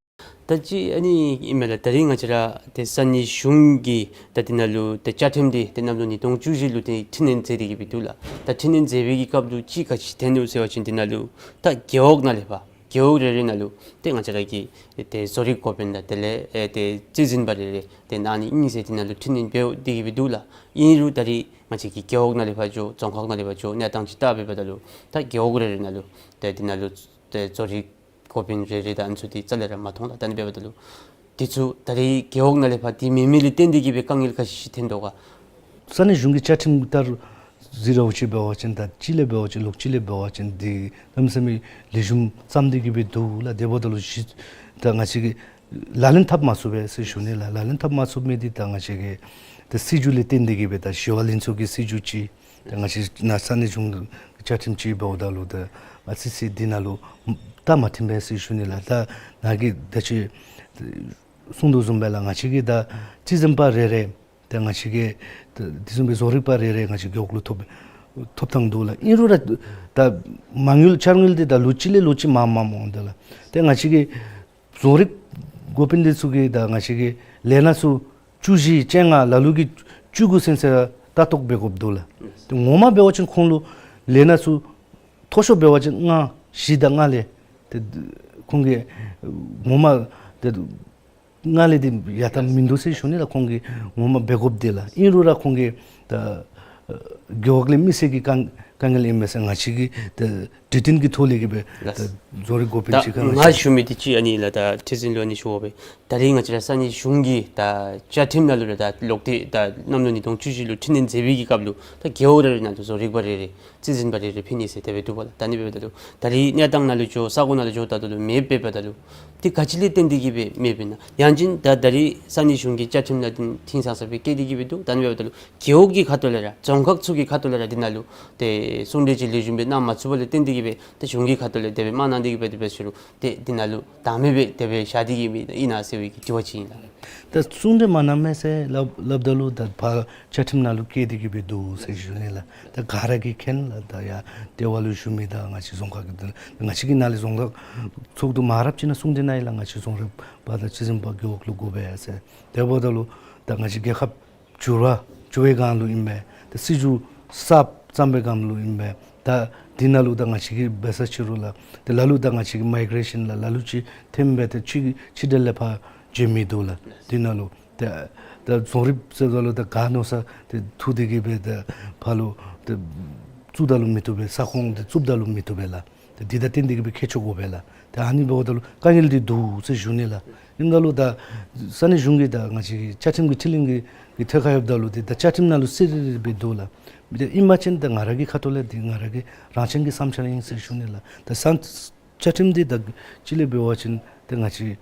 ད་ཅི་ཨ་ནི་ཨིན་མས་ལགས། ད་རིས་ང་བཅས་ར་ཏེ་ས་གནས་གཞུང་གི་ད་འདི་ནང་ལུ་ཏེ་བཅའ་ཁྲིམས་འདི་ཏེ་གནམ་ལོ་ཉིས་སྟོང་བཅུ་བཞི་ལུ་ཏེ་འཕྲི་སྣོན་མཛད་དེ་གི་སྦེ་འདུག་ལགས། ད་འཕྲི་སྣོན་མཛད་པའི་གི་སྐབས་ལུ་ཅིག་ག་ཅི་ཐོན་ནུག་ཟེར་བ་ཅིན་འདི་ནང་ལུ་ད་རྒེད་འོག་ནང་ལས་ཕར་རྒེད་འོག་རེ་རེ་ནང་ལུ་ཏེ་ང་བཅས་ར་གི་ཏེ་བཟོ་རིག་འགོ་དཔོན་དང་དེ་ལས་ཨེ་ཏེ་རྩིས་འཛིན་པ་རེ་རེ་ཏེ་གནང་ནི་ཨིན་ཟེར་འདི་ནང་ལུ་འཕྲི་སྣོན་འབད་དེ་གི་སྦེ་འདུག་ལགས། ཨིན་རུང་ད་རིས་ང་བཅས་ཀྱི་རྒེད་འོག་ནང་ལས་ཕར་འགྱོ་རྫོང་ཁག་ནང་ལས་ཕར་འགྱོ་གནས་སྟངས་ཅིག་བལྟ་འབདཝ་ད་ལུ་ད་རྒེད་འོག་རེ་རེ་ནང་ལུ་ཏེ་འདི་ནང་ལུ་ཏེ་བཟོ་རིག་འགོ་དཔོན་རེ་རེ་དང་ཨ་ནི་ཚུ་འདི་རྩ་ལས་ར་མ་མཐོང་ལགས། ད་ཨ་ནི་འབདཝ་ད་ལུ་འདི་ཚུ་ད་རིས་རྒེད་འོག་ནང་ལས་ཕར་འདི་མེད་མི་ལས་བརྟེན་ཏེ་གི་སྦེ་དཀའ་ངལ་ག་ཅི་ཅིག་ཐོན་དོ་ག། ས་གནས་གཞུང་གི་བཅའ་ཁྲིམས་ལྟར་ཟེར་ར་བ་ཅིན་འབད་བ་ཅིན་ད་སྤྱི་ལས་འབད་བ་ཅིན་ལོགས་སྤྱི་ལས་འབད་བ་ཅིན་འདི་གནམ་མེད་ས་མེད་ལེགས་ཤོམ་བརྩམས་ཏེ་གི་སྦེ་འདུག་ལགས། དེ་འབདཝ་ད་ལུ་ཅིག་ད་ང་བཅས་ཀྱིས་ལག་ལེན་འཐབ་མ་ཚུགས་པས་ཟེར་ཞུ་ནི་ལགས། ལག་ལེན་འཐབ་མ་ཚུགས་མི་འདི་ད་ང་བཅས་ཀྱི་ད་སྲིད་བྱུས་ལས་བརྟེན་ཏེ་གི་སྦེ་ད་ཞི་བ་ལྷན་ཚོགས་ཀྱི་སྲིད་བྱུས་ཅིག་ད་ང་བཅས་ནཱ་ས་གནས་གཞུང་གི་བཅའ་ཁྲིམས་ཅིག་འབདཝ་ད་ལུ་ད་ཨ་ཙི་ཅིག་འདི་ནང་ལུ་ད་མ་མཐུན་པས་ཟེར་ཞུ་ནི་ལགས། ད་ནཱ་གིས་ད་ཅི་གསུངས་དོ་བཟུམ་སྦེ་ལགས། ང་བཅས་ཀྱི་ད་རྩིས་འཛིན་པ་རེ་རེ་ཏེ་ང་བཅས་ཀྱི་ད་དེ་བཟུམ་སྦེ་བཟོ་རིག་པ་རེ་རེ་ང་བཅས་རྒེད་འོག་ལུ་ཐོབ་ཐོབ་ཐངས་འདུག་ལགས། ཨིན་རུང་ར་ད་མ་དངུལ་འཆར་དངུལ་འདི་ད་ལོ་གཅིག་ལས་ལོ་གཅིག་མངམ་མངམ་འོང་དེ་ལགས། ཏེ་ང་བཅས་ཀྱི་བཟོ་རིག་འགོ་དཔོན་འདི་ཚུ་གིས་ད་ང་བཅས་ཀྱི་ལས་སྣ་ཚུ་བཅུ་བཞི་བཅོ་ལྔ་ལ་ལུ་གིས་བཅུ་དགུ་ཚུན་ཚོད་ལྟ་རྟོག་འབད་དགོཔ་འདུག་ལགས། ཏེ་ངོ་མ་འབད་བ་ཅིན་ཁོང་ལུ་ལས་སྣ་ཚུ་མཐོ་ཤོས་འབད་བ་ཅིན་ལྔ་བཞི་དང་ལྔ་ལས་ཏེ་ཁོང་གིས་ངོ་མ་ཏེ་ལྔ་ལས་འདི་ཡར་ལྟ་མིན་འདུག་ཟེར་ཞུ་ནི་ལགས། ཁོང་གིས་ངོ་མ་འབད་དགོཔ་འདི་ལགས། ཨིན་རུང་ར་ཁོང་གིས་ད་རྒེད་འོག་ལས་མི་སེར་གྱི་དཀའ་དཀའ་ངལ་ཨིན་མས་ཟེར་ང་བཅས་ཀྱིས་ད་གྲོས་བསྟུན་གྱི་ཐོག་ལས་ཀྱི་སྦེ་ད་བཟོ་རིག་འགོ་དཔོན་ད་ཅིག་ཁར་ང་ང་ཞུ་མི་འདི་ཅིག་ཨ་ནི་ལགས། ད་ཁྲི་འཛིན་ལུ་ཨ་ནི་ཞུ་དགོ་པས། ད་རིས་ང་བཅས་ར་ས་གནས་གཞུང་གི་ད་བཅའ་ཁྲིམས་ནང་ལུ་ར་ད་ལོག་སྟེ་ད་གནམ་ལོ་ཉིས་སྟོང་བཅུ་བཞི་ལུ་འཕྲི་སྣོན་མཛད་པའི་གི་སྐབས་ལུ་ད་རྒེད་འོག་རེ་རེ་ནང་ལུ་བཟོ་རིག་པ་རེ་རེ་རྩིས་འཛིན་པ་རེ་རེ་ཕུལ་ནི་ཟེར་དེ་སྦེ་འདུག་པ་ལགས། ད་ཨ་ནི་འབདཝ་ད་ལུ་ད་རིས་གནས་སྟངས་ནང་ལུ་འགྱོ་ས་གོ་ནང་ལུ་འགྱོཝ་ད་ལུ་མེདཔ་འབདཝ་ད་ལུ་འདི་ག་ཅི་ལས་བརྟེན་ཏེ་གི་སྦེ་མེདཔ་ཨིན་ན། ཡང་ཅིན་ད་ད་རིས་ས་གནས་གཞུང་གི་བཅའ་ཁྲིམས་ནང་འདི་ཐིང་སང་སང་སྦེ་བཀོད་དེ་གི་སྦེ་འདུག། ད་ཨ་ནི་འབདཝ་ད་ལུ་རྒེད་འོག་གི་ཁ་ཐུག་ལས་ར་རྫོང་ཁག་ཚུ་གི་ཁ་ཐུག་ལས་ར་འདི་ནང་ལུ་ཏེ་གསུང་གྲོས་ཅིག་ལེགས་ཤོམ་སྦེ་གནང་མ་ཚུགསཔ་ལས་བརྟེན་ཏེ་གི་སྦེ་ཏེ་གཞུང་གི་ཁ་ཐུག་ལས་དེ་སྦེ་མ་གནང་སྟེ་གི་སྦེ་དེ་སྦེ་ཟེར་རུང་ཏེ་འདི་ནང་ལུ་བདག་མེད་སྦེ་དེ་སྦེ་བཞག་སྟེ་གི་སྦེ་ཨིན་ན་ཟེར་བའི་གི་དྲི་བ་ཅིག་ཨིན་ལགས། ད་གསུང་གྲོས་མ་གནངམ་མས་ཟེར་སླབ་སླབ་ད་ལུ་ད་ཕར་བཅའ་ཁྲིམས་ནང་ལུ་བཀོད་དེ་གི་སྦེ་འདུག་ཟེར་ཞུ་ནི་ལགས། ད་ག་ར་གིས་མཁྱེན་ལགས། ད་ཡར་ལྟེ་བ་ལུ་བཞུགས་མི་དང་ང་བཅས་རྫོང་ཁག་གི་ད་ང་བཅས་ཀྱི་ནཱ་ལས་རྫོང་ཁག་ཚོགས་འདུ་མང་རབས་ཅིག་ནང་གསུང་གྲོས་གནང་ཡི་ལགས། ང་བཅས་རྫོང་རིམ་པ་དང་རྩིས་འཛིན་པ་རྒེད་འོག་ལུ་དགོ་པས་ཟེར། དེ་འབདཝ་ད་ལུ་ད་ང་བཅས་རྒྱལ་ཁབ་འགྱུར་བ་འགྱུར་བའི་སྒང་ལུ་ཨིན་པས། ད་སྲིད་བྱུས་གསརཔ་བརྩམ་པའི་སྒང་ལུ་ཨིན་པས། ད་འདི་ནང་ལུ་ད་ང་བཅས་ཀྱིས་འབད་ས་ཅིག་རུང་ལགས། ཏེ་ལ་ལུ་ད་ང་བཅས་ཀྱི་མའི་གྲེ་ཤཱན་ལགས་ལ་ལུ་ཅིག་ཐོནམ་འབད་ཏེ་ཕྱི་ཕྱི་འབྲེལ་ལས་ཕར་འགྱོ་མི་འདུག་ལགས། འདི་ནང་ལུ་ཏེ་ད་རྫོང་རིཔ་ཟེརཝ་ད་ལུ་ད་ག་མནོ་ས་ཏེ་འཐུ་སྟེ་གིས་འབད་ད་ཕར་ལུ་ཏེ་བཙུགས་ད་ལུ་མི་བཏུབ་པས། ས་ཁོངས་འདི་བཙུགས་ད་ལུ་མི་བཏུབ་པས་ལགས། ཏེ་འདི་དང་བསྟུན་ཏེ་གིས་འབད་ཁྱད་ཆོས་དགོ་པས་ལགས། ཏེ་ཨ་ནི་འབདཝ་ད་ལུ་དཀའ་ངལ་འདི་འདུག་ཟེར་ཞུ་ནི་ལགས། ཨིནམ་ད་ལུ་ད་ས་གནས་གཞུང་གིས་ད་ང་བཅས་ཀྱི་བཅའ་ཁྲིམས་ཀྱི་འཕྲི་ལེན་གྱི་གི་ཐད་ཁར་ཡོདཔ་ད་ལུ་ཏེ་ད་བཅའ་ཁྲིམས་ནང་ལུ་གསལ་རི་རི་སྦེ་འདུག་ལགས། ཏེ་ཨིན་པ་ཅིན་ད་ང་ར་གི་ཁ་ཐུག་ལས་འདི་ང་ར་གི་རང་བཙན་གྱི་བསམ་འཆར་ཨིན་ཟེར་ཞུ་ནི་ལགས། ད་ས་བཅའ་ཁྲིམས་འདི་ད་གཅིག་ལས་འབད་བ་ཅིན་ཏེ་ང་བཅས་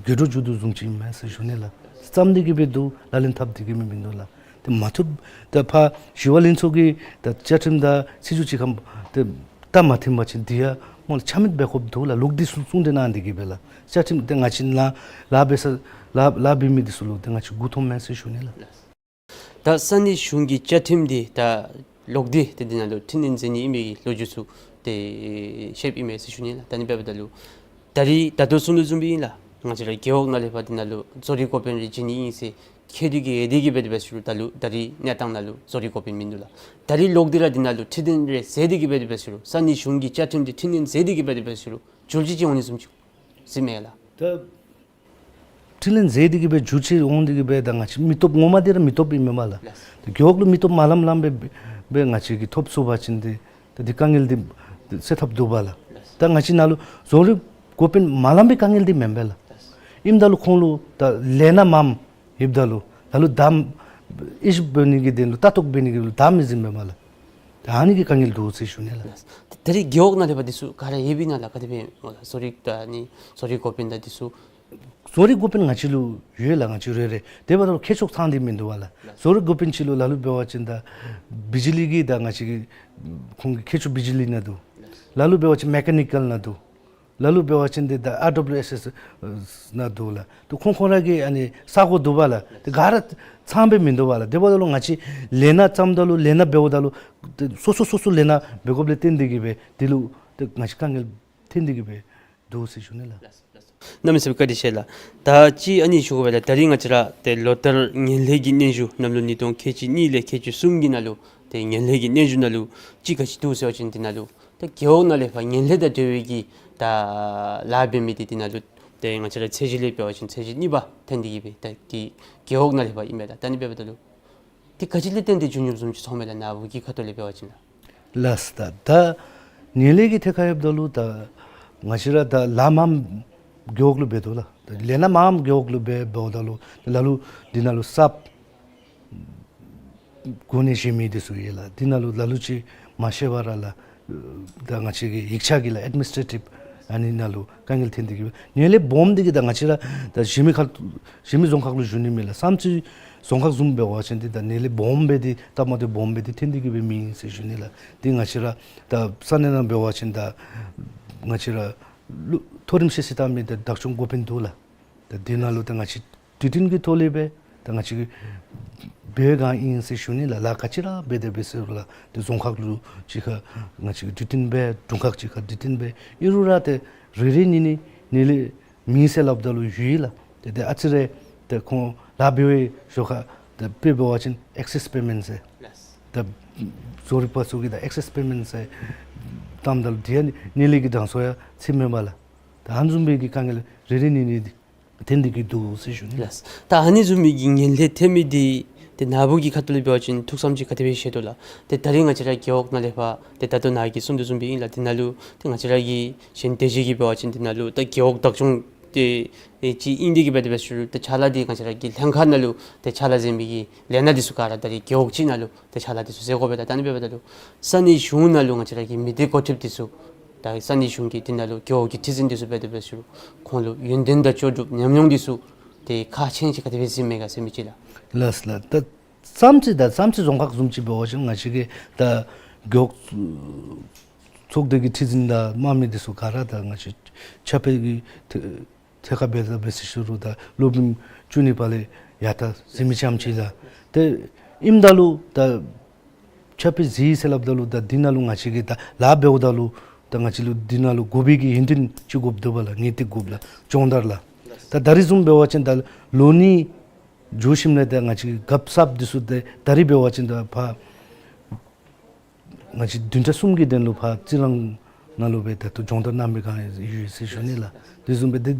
དགོད་བྲོ་རྒྱུག་དོ་བཟུམ་ཅིག་ཨིན་མས་ཟེར་ཞུ་ནི་ལགས། བརྩམས་ཏེ་གིས་འབད་འདུག། ལག་ལེན་འཐབ་སྟེ་གིས་མི་འབད་འདུག་ལགས། ཏེ་མ་བཏུབ། ད་ཕར་ཞི་གཡོག་ལྷན་ཚོགས་ཀྱིས་ད་བཅའ་ཁྲིམས་དང་སྲིད་བྱུས་ཅིག་ཁར་ཏེ་ད་མ་མཐུན་པ་ཅིན་འདི་ཡང་སྨོ་ལགས་ཆ་མེད་འབད་དགོཔ་འདུག་ལགས། ལོག་སྟེ་གསུང་གསུང་སྟེ་གནང་སྟེ་གིས་འབད་ལགས། བཅའ་ཁྲིམས་ཏེ་ང་བཅས་ནཱ་ལཱ་འབད་ས་ལཱ་ལཱ་འབད་མི་འདི་ཚུ་ལུ་ཏེ་ང་བཅས་མགུ་འཐོམ་མས་ཟེར་ཞུ་ནི་ལགས། ད་ས་གནས་གཞུང་གི་བཅའ་ཁྲིམས་འདི་ད་ལོག་སྟེ་ཏེ་འདི་ནང་ལུ་འཕྲི་སྣོན་མཛད་ནི་ཨིན་པའི་གི་ལོ་རྒྱུས་ཚུ་ཏེ་བཤདཔ་ཨིན་མས་ཟེར་ཞུ་ནི་ལགས། ད་ཨ་ནི་འབདཝ་ད་ལུ་ད་རིས་ད་ལྟོ་གསུང་དོ་བཟུམ་སྦེ་ཨིན་ལགས། ང་བཅས་ར་རྒེད་འོག་ནང་ལས་ཕར་འདི་ནང་ལུ་བཟོ་རིག་འགོ་དཔོན་རེ་བྱིན་ནི་ཨིན་ཟེར་ཁྱེར་ཏེ་གིས་ཡོད་དེ་གིས་འབད་དེ་འབད་ཟེར་རུང་ད་ལུ་ད་རིས་གནས་སྟངས་ནང་ལུ་བཟོ་རིག་འགོ་དཔོན་མིན་འདུག་ལགས། ད་རིས་ལོག་སྟེ་ར་འདི་ནང་ལུ་འཕྲི་སྣོན་རེ་མཛད་དེ་གིས་འབད་དེ་འབད་ཟེར་རུང་ས་གནས་གཞུང་གི་བཅའ་ཁྲིམས་འདི་འཕྲི་སྣོན་མཛད་དེ་གིས་འབད་དེ་འབད་ཟེར་རུང་འགྱུར་བཅོས་ཅིག་འོང་ནི་བཟུམ་ཅིག་གཟིགས་མས་ལགས། ད་འཕྲི་སྣོན་མཛད་དེ་གིས་འབད་འགྱུར་བཅོས་འོང་སྟེ་གིས་འབད་ད་ང་བཅས་མི་སྟོབས་ངོ་མ་འདི་ར་མི་སྟོབས་ཨིན་མས་ལགས། ལགས། ཏེ་རྒེད་འོག་ལུ་མི་སྟོབས་མ་ལངམ་ལངམ་སྦེ་འབད་ང་བཅས་ཀྱིས་ཐོབ་ཚུགས་པ་ཅིན་ཏེ་ད་འདི་དཀའ་ངལ་འདི་སེལ་ཐབས་འདུག་པ་ལགས། ལགས། ད་ང་བཅས་ནཱ་ལུ་བཟོ་རིག་འགོ་དཔོན་མ་ལངམ་པའི་དཀའ་ངལ་འདི་མེན་པས་ལགས། ལགས། ཨིནམ་ད་ལུ་ཁོང་ལུ་ད་ལས་སྣ་མངམ་ཡོདཔ་ད་ལུ་ད་ལུ་བདའ་ཨེ་ཤུབ་འབད་ནི་གི་དོན་ལུ་ལྟ་རྟོག་འབད་ནི་གི་ལུ་བདའ་མི་ཟིན་པས་མས་ལགས། ད་ཨ་ནི་གི་དཀའ་ངལ་འདུག་ཟེར་ཞུ་ནི་ལགས། ད་རིས་རྒེད་འོག་ནང་ལས་ཕར་འདི་ཚུ་ག་ར་ཡོདཔ་ཨིན་ན་ལགས། ག་དེ་སྦེ་སྨོ་ལགས། བཟོ་རིག་ད་ནི་བཟོ་རིག་འགོ་དཔོན་དང་འདི་ཚུ། བཟོ་རིག་འགོ་དཔོན་ང་བཅས་ལུ་ཡོད་ལགས། ང་བཅས་རེ་རེ་དེ་འབདཝ་ད་ལུ་མཁས་མཆོག་ཚང་སྟེ་མིན་འདུག་པ་ལགས། བཟོ་རིག་འགོ་དཔོན་ཅིག་ལུ་ལ་ལུ་འབད་བ་ཅིན་ད་བི་ཇི་ལི་གི་ད་ང་བཅས་ཀྱི་ཁོང་གི་མཁས་མཆོག་བི་ཇི་ལི་ནང་འདུག། ལ་ལུ་འབད་བ་ཅིན་མེ་ཀ་ནི་ཀཱལ་ནང་འདུག། ལ་ལུ་འབད་བ་ཅིན་ཏེ་ད་ཨར་ཌབ་ལུ་ཨེསི་ཨེསི་ནང་འདུག་ལགས། ཏེ་ཁོང་ཁོང་ར་གི་ཨ་ནི་ས་གོ་འདུག་པ་ལགས། ཏེ་ག་ར་ཚངམ་སྦེ་མིན་འདུག་པ་ལགས། དེ་འབདཝ་ད་ལུ་ང་བཅས་ལས་སྣ་བརྩམཝ་ད་ལུ་ལས་སྣ་འབདཝ་ད་ལུ་ཏེ་སོ་སོ་སོ་སོ་ལས་སྣ་འབད་དགོཔ་ལས་བརྟེན་ཏེ་གིས་འབད་དེ་ལུ་ཏེ་ང་བཅས་དཀའ་ངལ་ཐོན་ཏེ་གིས་འབད་འདུག་ཟེར་ཞུ་ནི་ལགས། གནམ་མེད་ས་མེད་བཀའ་དྲིན་ཆེ་ལགས། ད་ཅི་ཨ་ནི་ཞུ་དགོ་པས་ལགས། ད་རིས་ང་བཅས་ར་ཏེ་ལོ་ལྟར་ངན་ལྷད་ཀྱི་སྙན་ཞུ་གནམ་ལོ་ཉིས་སྟོང་ཁལ་གཅིག་གཉིས་ལས་ཁལ་གཅིག་གསུམ་གྱི་ནང་ལུ་ཏེ་ངན་ལྷད་ཀྱི་སྙན་ཞུ་ནང་ལུ་ཅིག་ག་ཅི་འདུག་ཟེར་བ་ཅིན་འདི་ནང་ལུ་ད་རྒེད་འོག་ནང་ལས་ཕར་ངན་ལྷད་དང་འབྲེལ་བའི་གི་ད་ལཱ་འབད་མི་འདི་འདི་ནང་ལུ་ཏེ་ང་བཅས་ར་ཚད་གཞི་ལས་འབད་བ་ཅིན་ཚད་གཞི་གཉིས་པ་ཐོན་ཏེ་གིས་འབད་ད་འདི་རྒེད་འོག་ནང་ལས་ཕར་ཨིན་མས་ལགས། ད་ཨ་ནི་འབདཝ་ད་ལུ་འདི་ག་ཅི་ལས་བརྟེན་ཏེ་འབྱུང་འབྱུངམ་བཟུམ་ཅིག་མཐོངམ་མས་ལགས། ནཱ་བུ་གི་ཁ་ཐུག་ལས་འབད་བ་ཅིན་ལགས། ལགས་སོ། ད་ད་ངན་ལྷད་ཀྱི་ཐད་ཁར་ཡོདཔ་ད་ལུ་ད་ང་བཅས་ར་ད་ལཱ་མངམ་རྒེད་འོག་ལུ་འབད་དོ་ལགས། ད་ལས་སྣ་མངམ་རྒེད་འོག་ལུ་འབད་འབདཝ་ད་ལུ་ལ་ལུ་འདི་ནང་ལུ་གསརཔ་གོ་གནས་བཞེས་མི་འདི་ཚུ་ཡོད་ལགས། འདི་ནང་ལུ་ལ་ལུ་ཅིག་མ་ཤེས་པ་ར་ལགས། ད་ང་བཅས་ཀྱི་ཡིག་ཆ་གི་ལགས་ཨེཌ་མི་ནིསི་ཊེ་ཊིབ་ཨ་ནི་ནང་ལུ་དཀའ་ངལ་ཐོན་ཏེ་གིས་ངན་ལྷད་སྦོམ་འདི་གིས་ད་ང་བཅས་ར་ད་གཞན་མི་ཁ་གཞན་མི་རྫོང་ཁག་ལུ་ཞུ་ནི་མེད་ལགས། བསམ་རྩེ་རྫོང་ཁག་བཟུམ་འབད་བ་ཅིན་འདི་ད་ངན་ལྷད་སྦོམ་སྦེ་འདི་སྟབས་མ་བདེཝ་སྦོམ་སྦེ་འདི་ཐོན་ཏེ་གིས་འབད་མི་ཨིན་ཟེར་ཞུ་ནི་ལགས། འདི་ང་བཅས་ར་ད་ས་གནས་ནང་འབད་བ་ཅིན་ད་ང་བཅས་ར་ལུ་མཐོ་རིམ་ཤེས་ཚད་བཏང་མི་ད་བདག་སྐྱོང་འགོ་དཔོན་འདུག་ལགས། ད་འདི་ནང་ལུ་ད་ང་བཅས་དུས་མཐུན་གྱི་ཐོག་ལས་འབད་ད་ང་བཅས་ཀྱིས་འབད་ག་ཨིན་ཟེར་ཞུ་ནི་ལགས། ལཱ་ག་ཅི་ར་འབད་དེ་འབད་ཟེར་རུང་ལགས། ཏེ་རྫོང་ཁག་ལུ་གཅིག་ཁར་ང་བཅས་ཀྱིས་དུས་མཐུན་འབད། དྲུང་ཁག་གཅིག་ཁར་དུས་མཐུན་འབད། ཨིན་རུང་ར་ཏེ་རེ་རེ་གཉིས་གཉིས་ངན་ལྷད་མེད་ཟེར་སླབ་ད་ལུ་ཡོད་ལགས། ཏེ་ཏེ་ཨ་ཙི་རེ་ཏེ་ཁོང་ལཱ་འབད་བའི་ཞོར་ཁར་ཏེ་དཔེ་འབད་བ་ཅིན་ཨེག་སེས་པེ་མེནཊ་ཟེར་ལགས། ཏེ་བཟོ་རིག་པ་ཚུ་གིས་ད་ཨེག་སེས་པེ་མེནཊ་ཟེར་བཏངམ་ད་ལུ་དེ་ཡང་ངན་ལྷད་ཀྱི་གྲངས་སུ་ཡང་ཚུདཔ་མས་པ་ལགས། ད་ཨ་ནི་བཟུམ་སྦེ་གི་དཀའ་ངལ་རེ་རེ་གཉིས་གཉིས་འདི་ཐོན་ཏེ་གིས་འདུག་ཟེར་ཞུ་ནི་ལགས། ལགས། ད་ཨ་ནི་བཟུམ་མའི་གི་ངན་ལྷད་ཐོན་མི་འདི་ཏེ་ནཱ་བུ་གི་ཁ་ཐུག་ལས་འབད་བ་ཅིན་ཐུགས་བསམ་ཅིག་ག་དེ་སྦེ་བཞེས་དོ་ལགས། ཏེ་ད་རིས་ང་བཅས་ར་རྒེད་འོག་ནང་ལས་ཕར་ཏེ་ད་ལྟོ་ནཱ་གིས་གསུང་དོ་བཟུམ་སྦེ་ཨིན་ལགས། འདི་ནང་ལུ་ཏེ་ང་བཅས་ར་གི་གཞན་དེ་ཅིག་གིས་འབད་བ་ཅིན་འདི་ནང་ལུ་ད་རྒེད་འོག་བདག་སྐྱོང་ཏེ་ཨེ་ཅིག་ཨིན་ཏེ་གིས་འབད་དེ་འབད་ཟེར་རུང་ཏེ་ཕྱག་ལཱ་འདི་ང་བཅས་ར་གི་ལྷན་ཁག་ནང་ལུ་ཏེ་ཕྱག་ལཱ་མཛད་མི་གི་ལས་སྣ་འདི་ཚུ་ག་ར་ད་རིས་རྒེད་འོག་གཅིག་ནང་ལུ་ཏེ་ཕྱག་ལཱ་འདི་ཚུ་མཛད་དགོ་པས། ད་ཨ་ནི་འབདཝ་ད་ལུ་ས་གནས་གཞུང་ནང་ལུ་ང་བཅས་ར་གི་མི་སྡེ་འགོ་ཁྲིདཔ་འདི་ཚུ་ད་ས་གནས་གཞུང་གི་འདི་ནང་ལུ་རྒེད་འོག་གི་ཁྲི་འཛིན་འདི་ཚུ་འབད་དེ་འབད་ཟེར་རུང་ཁོང་ལུ་ཡོན་ཏན་དང་ལྕོགས་གྲུབ་ཉམས་མྱོང་འདི་ཚུ་ཏེ་ཁག་ཆེ་ཅིག་ག་དེ་སྦེ་གཟིགས་མས་ག་ཟེར་མི་ཅིག་ལགས། ལགས་ལགས། ད་བསམ་རྩེ་ད་བསམ་རྩེ་རྫོང་ཁག་བཟུམ་ཅིག་འབད་བ་ཅིན་ང་བཅས་ཀྱི་ད་རྒེད་འོག་ཚོགས་སྡེ་གི་ཁྲི་འཛིན་དང་དམངས་མི་འདི་ཚུ་ག་ར་ད་ང་བཅས་ཕྱག་དཔེ་གི་ཐད་ཁར་འབད་ད་འབད་ཟེར་ཞུ་རུང་ད་སློབ་རིམ་བཅུ་གཉིས་པ་ལས་ཡར་ད་གཟིགས་མི་ཙམ་ཅིག་ལགས། ཏེ་ཨིནམ་ད་ལུ་ད་ཕྱག་དཔེ་གཟིགས་ཟེར་སླབ་ད་ལུ་ད་འདི་ནང་ལུ་ང་བཅས་ཀྱིས་ད་ལཱ་འབདཝ་ད་ལུ་ད་ང་བཅས་ལུ་འདི་ནང་ལུ་དགོ་པའི་གི་ཡོན་ཏན་ཅིག་དགོཔ་འདུག་པ་ལགས། ངེས་ཏིག་དགོཔ་ལགས། སྦྱོང་བརྡར་ལགས། ད་ད་རིས་བཟུམ་འབད་བ་ཅིན་ད་ལོ་གཉིས་འགྱོ་ཞིནམ་ལས་ད་ང་བཅས་ཀྱི་གབ་གསབ་འདི་ཚུ་ད་ད་རིས་འབད་བ་ཅིན་ད་ཕར་ ང་བཅས་བདུན་ཕྲག་གསུམ་གྱི་དོན་ལུ་ཕར་རྩི་རང་ནང་ལུ་སྦེ་ད་ལྟོ་སྦྱོང་བརྡར་གནང་མི་ག་ཡོད་ཟེར་ཞུ་ནི་ལགས། དེ་བཟུམ་སྦེ་དེ་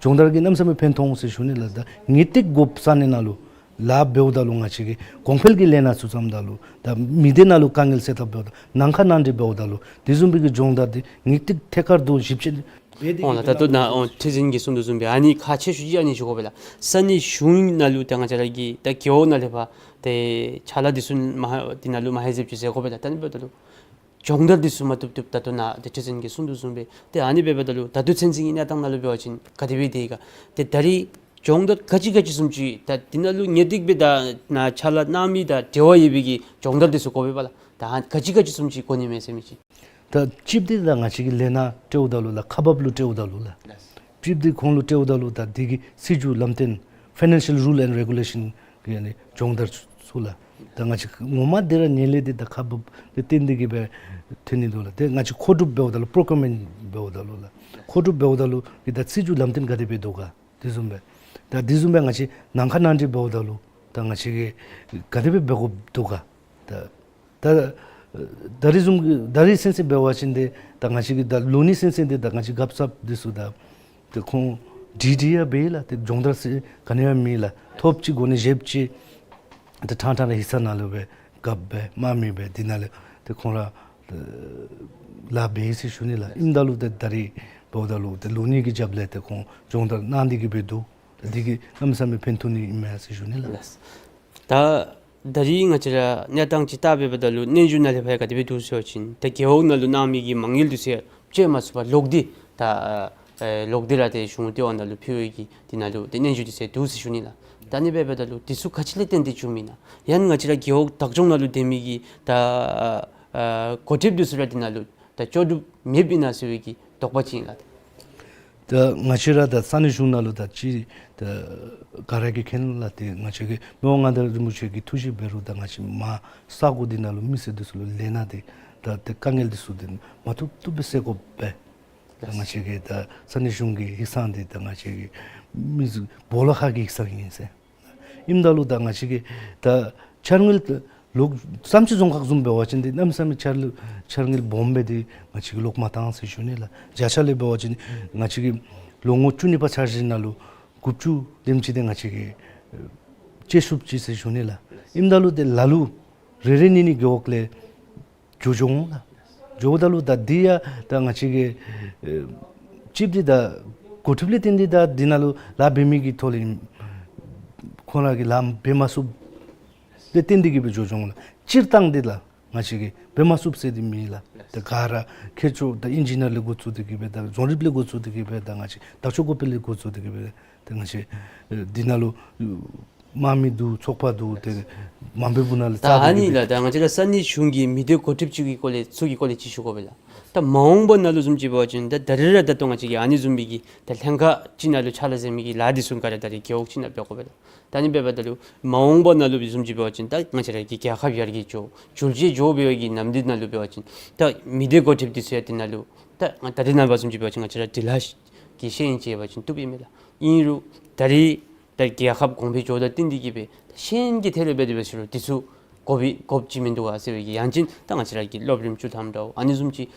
སྦྱོང་བརྡར་གྱིས་གནམ་མེད་ས་མེད་ཕན་ཐོགས་འོང་ཟེར་ཞུ་ནི་ལགས། ད་ངེས་ཏིག་དགོཔ་ས་གནས་ནང་ལུ་ལཱ་འབདཝ་ད་ལུ་ང་བཅས་ཀྱིས་གོང་འཕེལ་གྱི་ལས་སྣ་ཚུ་བརྩམ་ད་ལུ་ད་མི་སྡེ་ནང་ལུ་དཀའ་ངལ་སེལ་ཐབས་འབདཝ་ད་ནང་ཁ་ནང་འགྲིག་འབདཝ་ད་ལུ་དེ་བཟུམ་སྦེ་གི་སྦྱོང་བརྡར་འདི་ངེས་ཏིག་ཐད་ཀར་དུ་ཞིབ་དཔྱད་འབད་དེ་འོང་ལགས། ད་ལྟོ་ནཱ་ཨོ་ཁྲི་འཛིན་གྱིས་གསུང་དོ་བཟུམ་སྦེ་ཨ་ནི་ཁག་ཆེ་ཤོས་ཅིག་ཨ་ནི་ཞུ་དགོ་པས་ལགས། ས་གནས་གཞུང་ནང་ལུ་ད་ང་བཅས་ར་གི་ད་རྒེད་འོག་ནང་ལས་ཕར་ཏེ་ཕྱག་ལཱ་འདི་ཚུ་མ་འདི་ནང་ལུ་མ་ལྷོད་ཟེར་ཅིག་ཟེར་དགོ་པས་ལགས། ད་ཨ་ནི་འབདཝ་ད་ལུ་སྦྱོང་བརྡར་འདི་ཚུ་མ་བཏུབ་བཏུབ་ད་ལྟོ་ནཱ་ཏེ་ཁྲི་འཛིན་གྱིས་གསུང་དོ་བཟུམ་སྦེ་ཏེ་ཨ་ནི་འབདཝ་ད་ལུ་ད་ལྟོ་ཚུན་ཚོད་ཀྱི་གནས་སྟངས་ནང་ལུ་འབད་བ་ཅིན་ག་དེ་སྦེ་སྡོད་ཡི་ག། ཏེ་ད་རིས་སྦྱོང་བརྡར་ག་ཅི་ག་ཅི་བཟུམ་ཅིག་ད་འདི་ནང་ལུ་ངེས་ཏིག་སྦེ་ད་ནཱ་ཕྱག་ལཱ་གནང་མི་དང་འབྲེལ་བ་ཡོད་པའི་གི་སྦྱོང་བརྡར་འདི་ཚུ་དགོ་པས་ལགས། ད་ག་ཅི་ག་ཅི་བཟུམ་ཅིག་དགོ་ནི་མས་ཟེར་མི་ཅིག། ད་གཅིག་འདི་ད་ང་བཅས་ཀྱི་ལས་སྣ་སྤྲོདཔ་ད་ལུ་ལགས། ཁག་འབགཔ་ལུ་སྤྲོདཔ་ད་ལུ་ལགས། གཅིག་འདི་ཁོང་ལུ་སྤྲོདཔ་ད་ལུ་ད་འདི་གི་སྲིད་བྱུས་ལམ་སྟོན་Financial Rule and Regulation གི་ཨ་ནི་སྦྱོང་བརྡར་ཚུ་ལགས། ད་ང་བཅས་ངོ་མ་འདི་ར་ཉེས་ལས་འདི་ད་ཁག་འབགཔ་འདི་བརྟེན་ཏེ་གི་སྦེ་ཐོན་ནི་འདུག་ལགས། ཏེ་ང་བཅས་མཁོ་སྒྲུབ་འབདཝ་ད་ལུ་Procurement འབདཝ་ད་ལུ་ལགས། མཁོ་སྒྲུབ་འབདཝ་ད་ལུ་གི་ད་སྲིད་བྱུས་ལམ་སྟོན་ག་དེ་སྦེ་འདུག་ག། དེ་བཟུམ་སྦེ་ད་དེ་བཟུམ་སྦེ་ང་བཅས་ནང་ཁ་ནང་འགྲིག་འབདཝ་ད་ལུ་ད་ང་བཅས་ཀྱིས་ག་དེ་སྦེ་འབད་དགོཔ་འདུག་ག། ད་ད་ད་རིས་བཟུམ་གྱི་ད་རིས་ཚུན་ཚོད་འབད་བ་ཅིན་ཏེ་ད་ང་བཅས་ཀྱི་ད་ལོ་ནི་ཚུན་ཚོད་འདི་ད་ང་བཅས་གབ་གསབ་འདི་ཚུ་ད་ཏེ་ཁོང་འདྲི་འདྲི་ཡང་འབད་ཡི་ལགས། ཏེ་སྦྱོང་བརྡར་ཟེར་ག་ནི་ཡང་མེད་ལགས། ཐོབ་ཅིག་དགོ་ནི་བཞེསཔ་ཅིག་ཏེ་ཕྲང་ཕྲང་ར་ཡིག་ཚང་ནང་ལུ་སྦེ་གབ་སྦེ་མ་མི་སྦེ་འདི་ནང་ལས་ཏེ་ཁོང་ར་ལཱ་འབད་ཡི་ཟེར་ཞུ་ནི་ལགས། ཨིནམ་ད་ལུ་ཏེ་ད་རིས་འབདཝ་ད་ལུ་ཏེ་ལོ་ནི་གི་རྒྱབ་ལས་ཏེ་ཁོང་སྦྱོང་བརྡར་གནང་སྟེ་གི་སྦེ་འདུག། ཏེ་འདི་གིས་གནམ་མེད་ས་མེད་ཕན་ཐོགས་ནི་ཨིན་མས་ཟེར་ཞུ་ནི་ལགས། ལགས། ད་ད་རིས་ང་བཅས་ར་གནས་སྟངས་ཅིག་བལྟ་འབདཝ་ད་ལུ་སྙན་ཞུ་ནང་ལས་ཕར་ག་དེ་སྦེ་འདུག་ཟེར་བ་ཅིན་ད་རྒེད་འོག་ནང་ལུ་གནང་མི་གི་མ་དངུལ་འདི་ཚུ་ཡང་སྤྱོད་མ་ཚུགས་པར་ལོག་སྟེ་ད་ཨ་ལོག་སྟེ་ར་ཏེ་གཞུང་ལྟེ་བ་ནང་ལུ་ཕུལ་བའི་གི་འདི་ནང་ལུ་ཏེ་སྙན་ཞུ་འདི་ཚུ་འདུག་ཟེར་ཞུ་ནི་ལགས། ད་ཨ་ནི་འབདཝ་ད་ལུ་འདི་ཚུ་ག་ཅི་ལས་བརྟེན་ཏེ་བྱུངམ་ཨིན་ན། ཡང་ན་ང་བཅས་ར་རྒེད་འོག་བདག་སྐྱོང་ནང་ལུ་སྡོད་མི་གི་ད་ཨ་འགོ་ཁྲིདཔ་འདི་ཚུ་ར་འདི་ནང་ལུ་ད་ལྕོགས་གྲུབ་མེདཔ་ཨིན་ན་ཟེར་བའི་གི་དོགས་པ་ཅིག་ཨིན་ལགས། ད་ང་བཅས་ར་ད་ས་གནས་གཞུང་ནང་ལུ་ད་ཅི་ད་ག་ར་གིས་མཁྱེན་ལགས། ཏེ་ང་བཅས་ཀྱི་མི་དབང་མངའ་བདག་རིན་པོ་ཆེ་གི་ཐུགས་བཞེད་འབད་རུང་ད་ང་བཅས་མར་ས་གོ་འདི་ནང་ལུ་མི་སེར་འདི་ཚུ་ལུ་ལས་སྣ་འདི་ད་ཏེ་དཀའ་ངལ་འདི་ཚུ་འདི་མ་བཏུབ་བཏུབ་སྦེ་སེལ་དགོ་པས། ད་ང་བཅས་ཀྱི་ད་ས་གནས་གཞུང་གི་ཡིག་ཚང་འདི་ད་ང་བཅས་ཀྱི་མི་སྦོ་ལོགས་ཁ་གི་ཡིག་ཚང་ཨིན་ཟེར། ཨིནམ་ད་ལུ་ད་ང་བཅས་ཀྱི་ད་འཆར་དངུལ་ལོག་བསམ་སྤྱོད་རྫོང་ཁག་བཟུམ་འབད་བ་ཅིན་འདི་གནམ་མེད་ས་མེད་འཆར་དངུལ་འཆར་དངུལ་སྦོམ་སྦེ་འདི་ང་བཅས་ཀྱིས་ལོག་མ་བཏང་ཟེར་ཞུ་ནི་ལགས། བརྒྱ་ཆ་ལས་འབད་བ་ཅིན་ང་བཅས་ཀྱི་ལོ་ངོ་བཅུ་གཉིས་པ་འཆར་གཞི་ནང་ལུ་དགུ་བཅུ་དེམ་ཅིག་འདི་ང་བཅས་ཀྱིས་སྤྱོད་ཚུགསཔ་ཅིག་ཟེར་ཞུ་ནི་ལགས། ཨིནམ་ད་ལུ་ཏེ་ལ་ལུ་རེ་རེ་གཉིས་གཉིས་རྒེད་འོག་ལས་འགྱོ་འགྱོཝ་འོང་ལགས། འགྱོཝ་ད་ལུ་ད་འདི་ཡང་ད་ང་བཅས་ཀྱིས་ཨེ་ཅིག་འདི་ད་འགོ་ཁྲིདཔ་ལས་བརྟེན་ཏེ་ད་འདི་ནང་ལུ་ལཱ་འབད་མི་གི་ཐོག་ལས་ཁོང་ར་གིས་ལཱ་འབད་མ་ཚུགསཔ་ལས་བརྟེན་ཏེ་གི་སྦེ་འགྱོ་འགྱོཝ་འོང་ལགས། སྤྱིར་བཏང་འདི་ལགས་ང་བཅས་ཀྱིས་འབད་མ་ཚུགསཔ་ཟེར་འདི་མེད་ལགས། ད་ག་ར་མཁས་མཆོག་ད་ཨིན་ཇི་ནི་ཡར་ལས་འགོ་བཙུགས་ཏེ་གི་སྦེ་ད་རྫོང་རིམ་ལས་འགོ་བཙུགས་ཏེ་གི་སྦེ་ད་ང་བཅས་དར་ལྕོག་གོང་འཕེལ་ལས་འགོ་བཙུགས་ཏེ་གི་སྦེ་ད་ང་བཅས་ཨེ་འདི་ནང་ལུ་དམངས་མི་འདུག། ཚོགས་པ་འདུག། ཏེ་མང་པོའི་སྦུག་ན་ལུ་ད་ཨ་ནི་ལགས། ད་ང་བཅས་ར་ས་གནས་གཞུང་གི་མི་སྡེ་འགོ་ཁྲིདཔ་ཅིག་གི་སྐོར་ལས་ཚུ་གི་སྐོར་ལས་ཅིག་ཞུ་དགོ་པས་ལགས། ད་མ་འོངས་པ་ནང་ལུ་བཟུམ་ཅིག་འབད་བ་ཅིན་ད་ད་རིས་ར་ད་ལྟོ་ང་བཅས་ཀྱིས་ཨ་ནི་བཟུམ་མའི་གི་ད་ལྷན་ཁག་ཅིག་ནང་ལུ་ཕྱག་ལཱ་མཛད་མི་གི་ལཱ་འདི་ཚུ་ག་ར་ད་རིས་རྒེད་འོག་ཅིག་ནང་འབད་དགོ་པས་ལགས། ད་ཨ་ནི་འབདཝ་ད་ལུ་མ་འོངས་པ་ནང་ལུ་བཟུམ་ཅིག་འབད་བ་ཅིན་ད་ང་བཅས་ར་གི་རྒྱལ་ཁབ་ཡར་རྒྱས་འགྱོ་འགྱུར་བཅོས་འགྱོ་འབད་བའི་གི་ནམ་དུས་ནང་ལུ་འབད་བ་ཅིན་ད་མི་སྡེ་འགོ་ཁྲིདཔ་འདི་ཚུ་ཡང་འདི་ནང་ལུ་ད་ད་རིས་ནངས་པ་བཟུམ་ཅིག་འབད་བ་ཅིན་ང་བཅས་ར་འབྲི་ལྷག་གི་ཤེས་ཡོན་ཅིག་ཡོད་པ་ཅིན་བཏུབ་ཨིན་མས་ལགས། ཨིན་རུང་ད་རིས་ད་རྒྱལ་ཁབ་གོང་འཕེལ་འགྱོཝ་དང་བསྟུན་ཏེ་གི་སྦེ་ད་ཤེས་ཡོན་གྱི་ཐད་ལས་འབད་དེ་འབད་ཟེར་རུང་འདི་ཚུ་དགོ་པའི་དགོཔ་ཅིག་མིན་འདུག་ག་ཟེར་བའི་གི་ཡང་ཅིན་ད་ང་བཅས་ར་གི་སློབ་རིམ་བཅུ་ཐམ་འདྲཝ་ཨ་ནི་བཟུམ་ཅིག་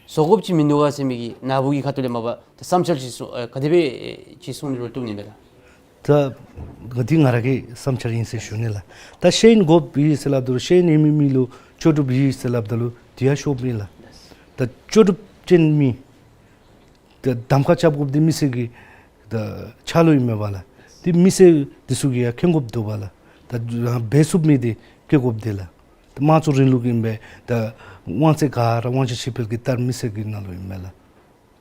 བཟོ་དགོཔ་ཅིག་མིན་འདུག་ག་ཟེར་མི་གི་ནཱ་བུ་གི་ཁ་ཐུག་ལས་མ་པ་ད་བསམ་འཆར་ཅིག་གསུང་ཨེ་ག་དེ་སྦེ་ཅིག་གསུང་ནི་རུང་བཏུབ་ནི་མས་ལགས། ད་འདི་ང་ར་གི་བསམ་འཆར་ཨིན་ཟེར་ཞུ་ནི་ལགས། ད་ཤེས་ཡོན་དགོཔ་ཨིན་ཟེར་སླབ་ད་ལུ་ཤེས་ཡོན་ཡོད་མི་མི་ལུ་ལྕོགས་གྲུབ་ཨིན་ཟེར་སླབ་ད་ལུ་འདི་ཡང་ཤོབ་མེད་ལགས། ད་ལྕོགས་གྲུབ་ཅན་མི་ད་གདམ་ཁ་རྐྱབ་དགོཔ་འདི་མི་སེར་གྱི་ད་ཆ་ལུ་ཨིན་མས་པ་ལགས། ཏེ་མི་སེར་འདི་ཚུ་གིས་ཡང་མཁྱེན་དགོཔ་འདུག་པ་ལགས། ད་རང་འབད་ཚུགས་མི་འདི་བཀལ་དགོཔ་འདི་ལགས། ད་དམངས་གཙོའི་རིང་ལུགས་ཨིན་པས། ད་དབང་ཚད་ག་ར་དབང་ཆ་ཕྱིར་སྤེལ་གྱི་ལྟར་མི་སེར་གྱི་ནང་ལུ་ཨིན་མས་ལགས།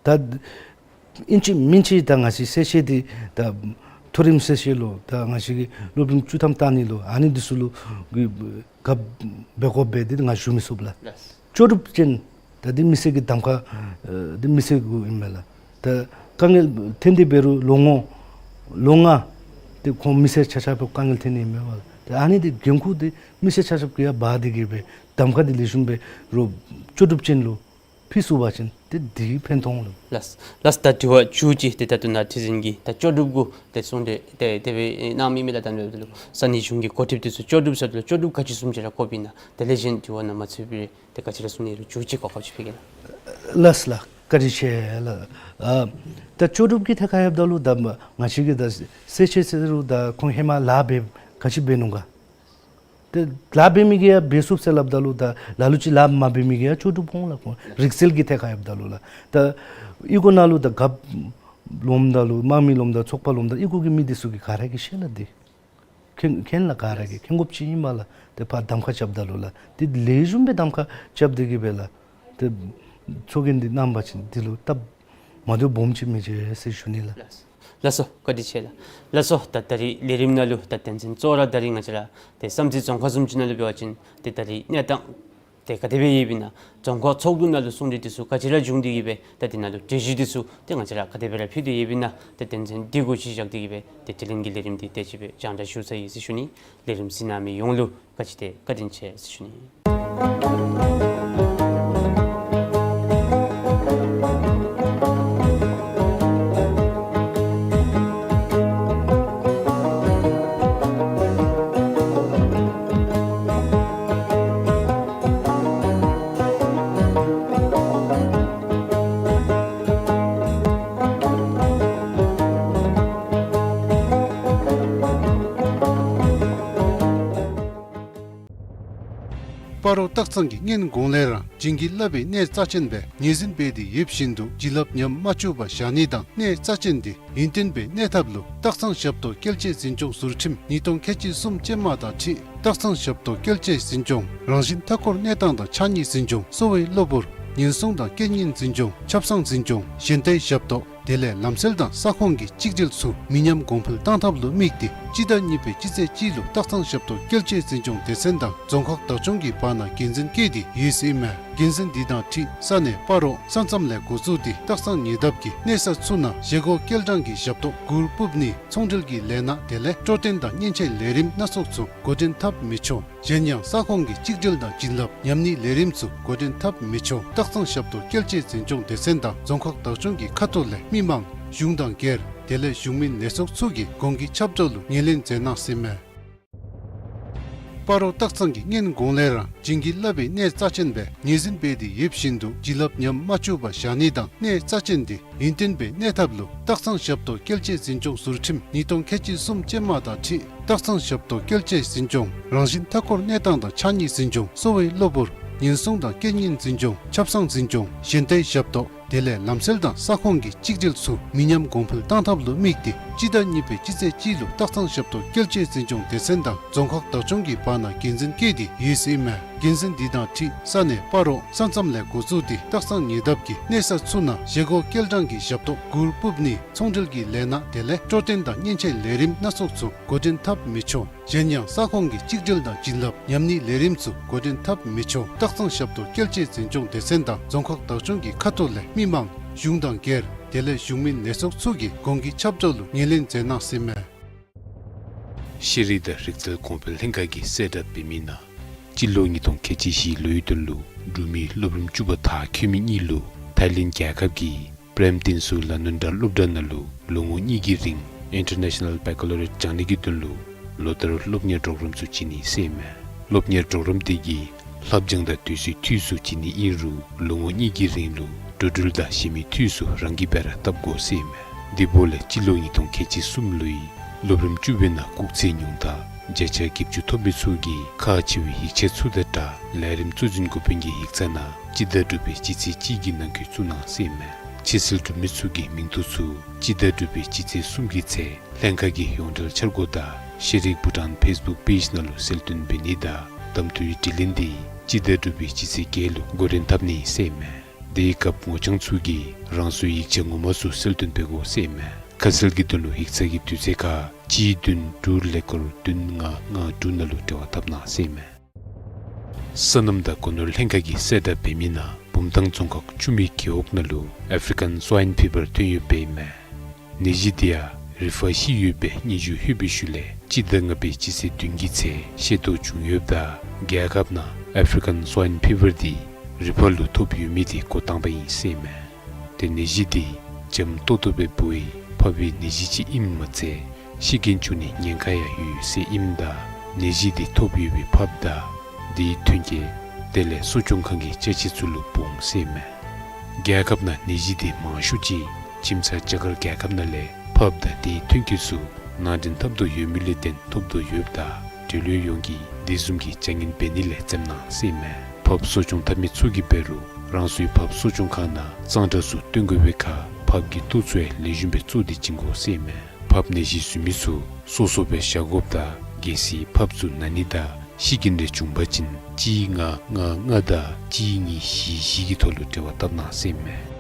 ད་ཨིན་ཅི་མིན་ཅི་ད་ང་བཅས་གསལ་བཤད་འདི་ད་མཐོ་རིམ་གསལ་བཤད་ལུ་ད་ང་བཅས་ཀྱི་སློབ་རིམ་བཅུ་ཐམ་བཏང་ནི་ལུ་ཨ་ནི་འདི་ཚུ་ལུ་གི་ག་འབད་དགོ་པས་འདི་ང་ཞུ་མི་ཚུགས་ལགས། ལགས། ལྕོགས་གྲུབ་ཅན་ད་འདི་མི་སེར་གྱི་གདམ་ཁ་ཨ་འདི་མི་སེར་གུ་ཨིན་མས་ལགས། ད་དཀའ་ངལ་ཐོན་ཏེ་འབད་རུང་ལོ་ངོ་ལོ་ལྔ་འདི་ཁོང་མི་སེར་ཆ་ཁྱབ་དཀའ་ངལ་ཐོན་ནི་ཨིན་མས་པ་ལགས། ད་ཨ་ནི་འདི་འགན་ཁུར་འདི་མི་སེར་ཆ་ཁྱབ་ཀྱིས་ཡང་འབག་སྟེ་གི་སྦེ་གདམ་ཁ་འདི་ལེགས་ཤོམ་འབད་རུང་ལྕོགས་གྲུབ་ཅན་ལུ་ ཕུལ་ཚུགས་པ་ཅིན་ཏེ་འདི་ཕན་ཐོགས་འོང་ལགས། ལགས་ལགས། ད་དྲི་བ་མཇུག་ཅིག་ཏེ་ད་ལྟོ་ནཱ་ཁྲི་འཛིན་གྱིས་ད་ལྕོགས་གྲུབ་གུ་ཏེ་གསུང་གྲོས་ཏེ་དེ་སྦེ་གནང་མི་མས་ལགས། ད་ནཱ་ལུ་ས་གནས་གཞུང་གི་འགོ་ཁྲིདཔ་འདི་ཚུ་ལྕོགས་གྲུབ་ཟེརཝ་ད་ལུ་ལྕོགས་གྲུབ་ག་ཅི་བཟུམ་ཅིག་ར་དགོཔ་ཨིན་ན། དེ་ལས་གཞན་དྲི་བ་ནང་མ་ཚུད་པའི་རིགས་ཏེ་ག་ཅི་ར་གསུང་ནི་ལུ་མཇུག་ཅིག་གོ་སྐབས་ཅིག་ཕུལ་གེ་ལགས། ལགས་ལགས། བཀའ་དྲིན་ཆེ་ལགས། ཨ་ད་ལྕོགས་གྲུབ་ཀྱི་ཐད་ཁར་ཡོདཔ་ད་ལུ་ད་མ་ང་བཅས་ཀྱིས་ད་གསལ་བཤད་ཟེར་རུང་ད་ཁོང་ཧེ་མ་ལཱ་འབད་ག་ཅི་འབད་ནུག་ག། ཏེ་ལཱ་འབད་མི་གིས་ཡང་འབད་ཚུགས་ཟེར་སླབ་ད་ལུ་ད་ལ་ལུ་ཅིག་ལཱ་མ་འབད་མི་གིས་ཡང་ལྕོགས་གྲུབ་འོང་ལགས། ཁོང་རིག་རྩལ་གྱི་ཐད་ཁར་ཡོདཔ་ད་ལུ་ལགས། ད་ཨི་ཁུག་ནང་ལུ་ད་རྒཔོ་ལོངམ་ད་ལུ་དམངས་མི་ལོངམ་ད་ཚོགས་པ་ལོངམ་ད་ཨི་ཁུག་གི་མི་འདི་ཚུ་གིས་ག་ར་གིས་ཤེས་ལགས། འདི་མཁྱེན་མཁྱེན་ལགས། ག་ར་གིས་མཁྱེན་དགོཔ་ཅིག་ཨིན་མས་ལགས། ཏེ་ཕར་གདམ་ཁ་རྐྱབ་ད་ལུ་ལགས། ཏེ་ལེགས་ཤོམ་སྦེ་གདམ་ཁ་རྐྱབ་སྟེ་གིས་སྦེ་ལགས། ཏེ་ཚོགས་རྒྱན་འདི་གནང་བ་ཅིན་འདི་ལུ་སྟབས་མ་བདེཝ་སྦོམ་ཅིག་མི་འབྱུང་ཟེར་ཞུ་ནི་ལགས། ལགས་སོ། བཀའ་དྲིན་ཆེ་ལགས། ལགས་སོ། ད་ད་རིས་ལས་རིམ་ནང་ལུ་ད་དོན་ཚན་གཙོ་བོ་ར་ད་རིས་ང་བཅས་ར་ཏེ་བསམ་རྩེ་རྫོང་ཁག་བཟུམ་ཅིག་ནང་ལུ་འབད་བ་ཅིན་ཏེ་ད་རིས་གནས་སྟངས་ཏེ་ག་དེ་སྦེ་ཡོདཔ་ཨིན་ན། རྫོང་ཁག་ཚོགས་འདུ་ནང་ལུ་གསུང་གྲོས་འདི་ཚུ་ག་ཅི་ར་བྱུང་སྟེ་གིས་སྦེ་ད་འདི་ནང་ལུ་གྲོས་གཞི་འདི་ཚུ་ཏེ་ང་བཅས་ར་ག་དེ་སྦེ་ར་ཕུལ་ཏེ་ཡོདཔ་ཨིན་ན། ཏེ་དོན་ཚན་འདི་གུ་གཞི་བཞག་སྟེ་གིས་སྦེ་ཏེ་དྲི་ལན་གྱི་ལས་རིམ་འདི་དེ་ཅིག་སྦེ་རྒྱང་བསྒྲགས་ཞུ་ཚར་ཡི་ཟེར་ཞུ་ནི། ལས་རིམ་གཟིགས་གནང་མི་ཡོངས་ལུ་ག་ཅི་ཏེ་བཀའ་དྲིན་ཆེ་ཟེར་ཞུ་ནི། སྤ་རོ་སྟག་ཚང་གིས་སྔོན་གོང་ལས་ར་བྱིན་གྱིས་བརླབས་པའི་གནས་རྩ་ཅན་སྦེ་ངོས་འཛིན་འབད་དེ་ཡོདཔ་བཞིན་དུ་བྱིན་རླབས་ཉམས་མ་བཅུག་པར་བཞག་ནི་དང་གནས་རྩ་ཅན་འདི་ཡུན་བརྟན་སྦེ་གནས་ཐབས་ལུ་སྟག་ཚང་ཞབས་ཏོག་སྐྱེལ་ཆེད་འཛིན་སྐྱོང་ཟུར་ཁྲིམས་ཉིས་སྟོང་ཁལ་གཅིག་གསུམ་ཅན་མ་དང་འཁྲིལ་སྟག་ཚང་ཞབས་ཏོག་སྐྱེལ་ཆེད་འཛིན་སྐྱོང་རང་བཞིན་མཐའ་འཁོར་གནས་སྟངས་དང་ཕྱགས་སྙིགས་འཛིན་སྐྱོང་གསོ་བའི་གློ་བུར་ཉེན་སྲུང་དང་རྐྱེན་ངན་འཛིན་སྐྱོང་ཆབ་གསང་འཛིན་སྐྱོང་གཞན་དའི་ཞབས་ཏོག་དེ་ལས་ལམ་སེལ་དང་ས་ཁོངས་ཀྱི་གཅིག་སྒྲིལ་ཚུ་མི་ཉམས་གོང་འཕེལ་གཏང་ཐབས་ལུ་དམིགས་ཏེ་སྤྱི་ཟླ་གཉིས་པའི་སྤྱི་ཚེས་གཅིག་ལུ་སྟག་ཚང་ཞབས་ཏོག་སྐྱེལ་ཆེད་འཛིན་སྐྱོང་སྡེ་ཚན་དང་རྫོང་ཁག་བདག་སྐྱོང་གི་བར་ན་འགན་འཛིན་བཀལ་ཏེ་ཡོད་ཟེར་ཨིན་མས། འགན་འཛིན་འདི་དང་འཁྲིལ་ས་གནས་སྤ་རོ་ས་མཚམས་ལས་འགོ་བཙུགས་ཏེ་སྟག་ཚང་ཉེ་འདབས་ཀྱི་གནས་ས་ཚུ་ནང་བཞེས་སྒོ་སྐྱེལ་གྲངས་ཀྱི་ཞབས་ཏོག་གུར་ཕུབ་ནི་ཚོང་འབྲེལ་གྱི་ལས་སྣ་དེ་ལས་སྤྲོ་སྟོན་དང་མཉེན་ཆས་ལས་རིམ་སྣ་ཚོགས་ཚུ་འགོ་འདྲེན་འཐབ་མི་ཆོག། གཞན་ཡང་ས་ཁོངས་ཀྱི་གཅིག་སྒྲིལ་དང་བྱིན་རླབས་ཉམས་ནིའི་ལས་རིམ་ཚུ་འགོ་འདྲེན་འཐབ་མི་ཆོག། སྟག་ཚང་ཞབས་ཏོག་སྐྱེལ་ཆེད་འཛིན་སྐྱོང་སྡེ་ཚན་དང་རྫོང་ཁག་བདག་སྐྱོང་གི་ཁ་ཐུག་ལས་མི་མང་གཞུང་དང་སྒེར་དེ་ལས་གཞུང་མིན་ལས་ཚོགས་ཚུ་གིས་གོང་གི་ཁྱབ་བསྒྲགས་ལུ་ངོས་ལེན་མཛད་གནང་ཟེར་མས། སྤ་རོ་སྟག་ཚང་གིས་སྔོན་གོང་ལས་ར་བྱིན་གྱིས་བརླབས་པའི་གནས་རྩ་ཅན་སྦེ་ངོས་འཛིན་འབད་དེ་ཡོདཔ་བཞིན་དུ་བྱིན་རླབས་ཉམས་མ་བཅུག་པར་བཞག་ནི་དང་གནས་རྩ་ཅན་འདི་ཡུན་བརྟན་སྦེ་གནས་ཐབས་ལུ་སྟག་ཚང་ཞབས་ཏོག་སྐྱེལ་ཆེད་འཛིན་སྐྱོང་ཟུར་ཁྲིམས་ཉིས་སྟོང་ཁལ་གཅིག་གསུམ་ཅན་མ་དང་འཁྲིལ་སྟག་ཚང་ཞབས་ཏོག་སྐྱེལ་ཆེད་འཛིན་སྐྱོང་རང་བཞིན་མཐའ་འཁོར་གནས་སྟངས་དང་ཕྱགས་སྙིགས་འཛིན་སྐྱོང་གསོ་བའི་གློ་བུར་ཉེན་སྲུང་དང་རྐྱེན་ངན་འཛིན་སྐྱོང་ཆབ་གསང་འཛིན་སྐྱོང་གཞན་དའི་ཞབས་ཏོག་དེ་ལས་ལམ་སེལ་དང་ས་ཁོངས་ཀྱི་གཅིག་སྒྲིལ་ཚུ་མི་ཉམས་གོང་འཕེལ་གཏང་ཐབས་ལུ་དམིགས་ཏེ་སྤྱི་ཟླ་གཉིས་པའི་སྤྱི་ཚེས་གཅིག་ལུ་སྟག་ཚང་ཞབས་ཏོག་སྐྱེལ་ཆེད་འཛིན་སྐྱོང་སྡེ་ཚན་དང་རྫོང་ཁག་བདག་སྐྱོང་གི་བར་ན་འགན་འཛིན་བཀལ་ཏེ་ཡོད་ཟེར་ཨིན་མས། འགན་འཛིན་འདི་དང་འཁྲིལ་ས་གནས་སྤ་རོ་ས་མཚམས་ལས་འགོ་བཙུགས་ཏེ་སྟག་ཚང་ཉེ་འདབས་ཀྱི་གནས་ས་ཚུ་ནང་བཞེས་སྒོ་སྐྱེལ་གྲངས་ཀྱི་ཞབས་ཏོག་གུར་ཕུབ་ནི་ཚོང་འབྲེལ་གྱི་ལས་སྣ་དེ་ལས་སྤྲོ་སྟོན་དང་མཉེན་ཆས་ལས་རིམ་སྣ་ཚོགས་ཚུ་འགོ་འདྲེན་འཐབ་མི་ཆོག། གཞན་ཡང་ས་ཁོངས་ཀྱི་གཅིག་སྒྲིལ་དང་བྱིན་རླབས་ཉམས་ནིའི་ལས་རིམ་ཚུ་འགོ་འདྲེན་འཐབ་མི་ཆོག། སྟག་ཚང་ཞབས་ཏོག་སྐྱེལ་ཆེད་འཛིན་སྐྱོང་སྡེ་ཚན་དང་རྫོང་ཁག་བདག་སྐྱོང་གི་ཁ་ཐུག་ལས་མི་མང་གཞུང་དང་སྒེར་དེ་ལས་གཞུང་མིན་ལས་ཚོགས་ཚུ་གིས་གོང་གི་ཁྱབ་བསྒྲགས་ལུ་ངོས་ལེན་མཛད་གནང་ཟེར་མས། ཤེས་རིག་དང་རིག་རྩལ་གོང་འཕེལ་ལྷན་ཁག་གིས་གསལ་བསྒྲགས་འབད་མི་ནང་སྤྱི་ལོ་ཉིས་སྟོང་ཁལ་གཅིག་བཞི་ལོའི་དོན་ལུ་འབྲུག་མི་སློབ་རིམ་བཅུ་པ་མཐར་འཁྱོལ་མི་གཉིས་ལུ་ཐའི་ལེནཌ་རྒྱལ་ཁབ་ཀྱི་པྲེམ་ཏིན་སུ་ལ་ནུན་ཌ་སློབ་གྲྭ་ནང་ལུ་ལོ་ངོ་གཉིས་ཀྱི་རིང་ཨིན་ཊར་ནེ་ཤ་ནཱལ་བེ་ཀ་ལོ་རི་ཡཊ་སྦྱང་ནི་གི་དོན་ལུ་ལོ་ལྟར་སློབ་གཉེར་པྲོག་རམ་ཚུ་བྱིན་ནི་ཟེར་མས། སློབ་གཉེར་པྲོག་རམ་དེ་གིས་ལྷབ་སྦྱང་དང་དུས་ཚོད་འཐུས་སུ་བྱིན་ནི་ཨིན་རུང་ལོ་ངོ་གཉིས་ཀྱི་རིང་ལུ་འགྲོ་འགྲུལ་དང་གཞན་མི་འཐུས་སུ་རང་གིས་སྦེ་ར་བཏབ་དགོ་ཟེར་མས། དེ་འབདཝ་ལས་སྤྱི་ལོ་ཉིས་སྟོང་ཁལ་གཅིག་གསུམ་ལོའི་སློབ་རིམ་བཅུ་པའི་ནང་སྐུགས་ཚད་ཉུང་མཐའ་བརྒྱ་ཆ་བརྒྱད་ཅུ་ཐོབ་མི་ཚུ་གིས་ཁག་ཆེ་བའི་ཡིག་ཆ་ཚུ་དང་སྦྲགས་ལས་རིམ་གཙོ་འཛིན་འགོ་དཔོན་གྱི་ཡིག་ཚང་ནང་སྤྱི་ཟླ་དྲུག་པའི་སྤྱི་ཚེས་གཅིག་གི་ནང་འཁོད་བཙུགས་གནང་ཟེར་མས། ཕྱིར་སེལ་གྲུབ་མི་ཚུ་གི་མིང་ཐོ་ཚུ་སྤྱི་ཟླ་དྲུག་པའི་སྤྱི་ཚེས་གསུམ་གྱི་ཚེ་ལྷན་ཁག་གི་ཡོངས་འབྲེལ་འཆར་སྒོ་དང་ཤེས་རིག་བྷུ་ཊཱན་ཕེསི་བུཀ་པེཇ་ནང་ལུ་གསལ་སྟོན་འབད་ནི་དང་གདམ་འཐུའི་དྲི་ལན་འདི་སྤྱི་ཟླ་དྲུག་པའི་སྤྱི་ཚེས་བརྒྱད་ལུ་འགོ་འདྲེན་འཐབ་ནི་ཟེར་མས། དེའི་སྐབས་ངོ་རྐྱང་ཚུ་གིས་རང་སོའི་ཡིག་ཆ་ངོ་མ་ཚུ་གསལ་སྟོན་འབད་དགོ་ཟེར་མས། ཁ་གསལ་གྱི་དོན་ལུ་ཡིག་ཚང་གི་དུས་ཚོད་ཁར་གཅིག་བདུན་དྲུག་ཀླད་ཀོར་བདུན་ལྔ་ལྔ་དྲུག་ནང་ལུ་འབྲེལ་བ་འཐབ་གནང་ཟེར་མས། སོ་ནམ་དང་སྒོ་ནོར་ལྷན་ཁག་གིས་གསལ་བསྒྲགས་འབད་མི་ནང་བུམ་ཐང་རྫོང་ཁག་ཆུ་སྨད་རྒེད་འོག་ནང་ལུ་ཨེཕ་རི་ཀན་སྭའིན་ཕི་བར་ཐོན་ཡོདཔ་ཨིན་མས། ནད་གཞི་འདི་ཡང་རི་ཕར་ཤི་ཡོད་པའི་སྙན་ཞུ་ལྷོད་པའི་ཤུལ་ལས་སྤྱི་ཟླ་ལྔ་པའི་སྤྱི་ཚེས་བདུན་གྱི་ཚེ་ཤེས་རྟོགས་བྱུང་ཡོདཔ་ད་རྒྱལ་ཁབ་ནང་ཨེཕ་རི་ཀན་སྭའིན་ཕི་བར་འདི་ རི་ཕགཔ་ལུ་ཐོབ་ཡོད་མི་དེ་འགོ་དང་པ་ཨིན་ཟེར་ཨིན་མས། ཏེ་ནད་གཞི་དེ་འཇམ་ཏོག་ཏོ་སྦེ་འབོ་བའི་ཕགཔ་གི་ནད་གཞི་ཅིག་ཨིནམ་མ་ཚད་ཤི་རྐྱེན་བྱུང་ནིའི་ཉེན་ཁ་ཡང་ཡོད་ཟེར་ཨིནམ་ད་ནད་གཞི་དེ་ཐོབ་ཡོད་པའི་ཕགཔ་དང་དེའི་ཐོན་སྐྱེད་དེ་ལས་གསོ་སྐྱོང་ཁང་གི་ཅ་ཆས་ཚུ་ལུ་སྦོམ་ཟེར་ཨིན་མས། རྒྱལ་ཁབ་ནང་ནད་གཞི་དེ་མང་ཤོས་ཅིག་ཁྱིམ་ཚང་རྒྱ་གར་རྒྱལ་ཁབ་ནང་ལས་ཕགཔ་དང་དེའི་ཐོན་སྐྱེད་ཚུ་ནང་འདྲེན་འཐབ་དོ་ཡོད་མི་ལས་བརྟེན་ཐོབ་དོ་ཡོདཔ་ད་འབྲེལ་ཡོད་ཡོངས་ཀྱིས་དེ་བཟུམ་གྱི་བྱ་ངན་འབད་ནི་ལས་འཛེམ་གནང་ཟེར་ཨིན་མས། ཕགཔ་གསོ་སྐྱོང་འཐབ་མི་ཚུ་གིས་འབད་རུང་རང་སོའི་ཕགཔ་གསོ་སྐྱོང་ཁང་ནང་གཙང་སྦྲ་ཚུ་སྟོན་དགོ་པའི་ཁར་ཕགཔ་གི་ལྟོ་ཚུ་ཡང་ལེགས་ཤོམ་སྦེ་བཙོ་སྟེ་བྱིན་དགོ་ཟེར་ཨིན་མས། ཕགཔ་ནད་གཞི་བཟོ་མི་ཚུ་སོ་སོ་སྦེ་བཞག་དགོཔ་ད་གལ་སྲིད་ཕགཔ་ཚུ་ན་ནི་དང་ཤི་རྐྱེན་རེ་བྱུང་པ་ཅིན་གཅིག་ལྔ་ལྔ་ལྔ་དང་གཅིག་གཉིས་བཞི་བཞི་གི་ཐོག་ལུ་འབྲེལ་བ་བཏབ་གནང་ཟེར་ཨིན་མས།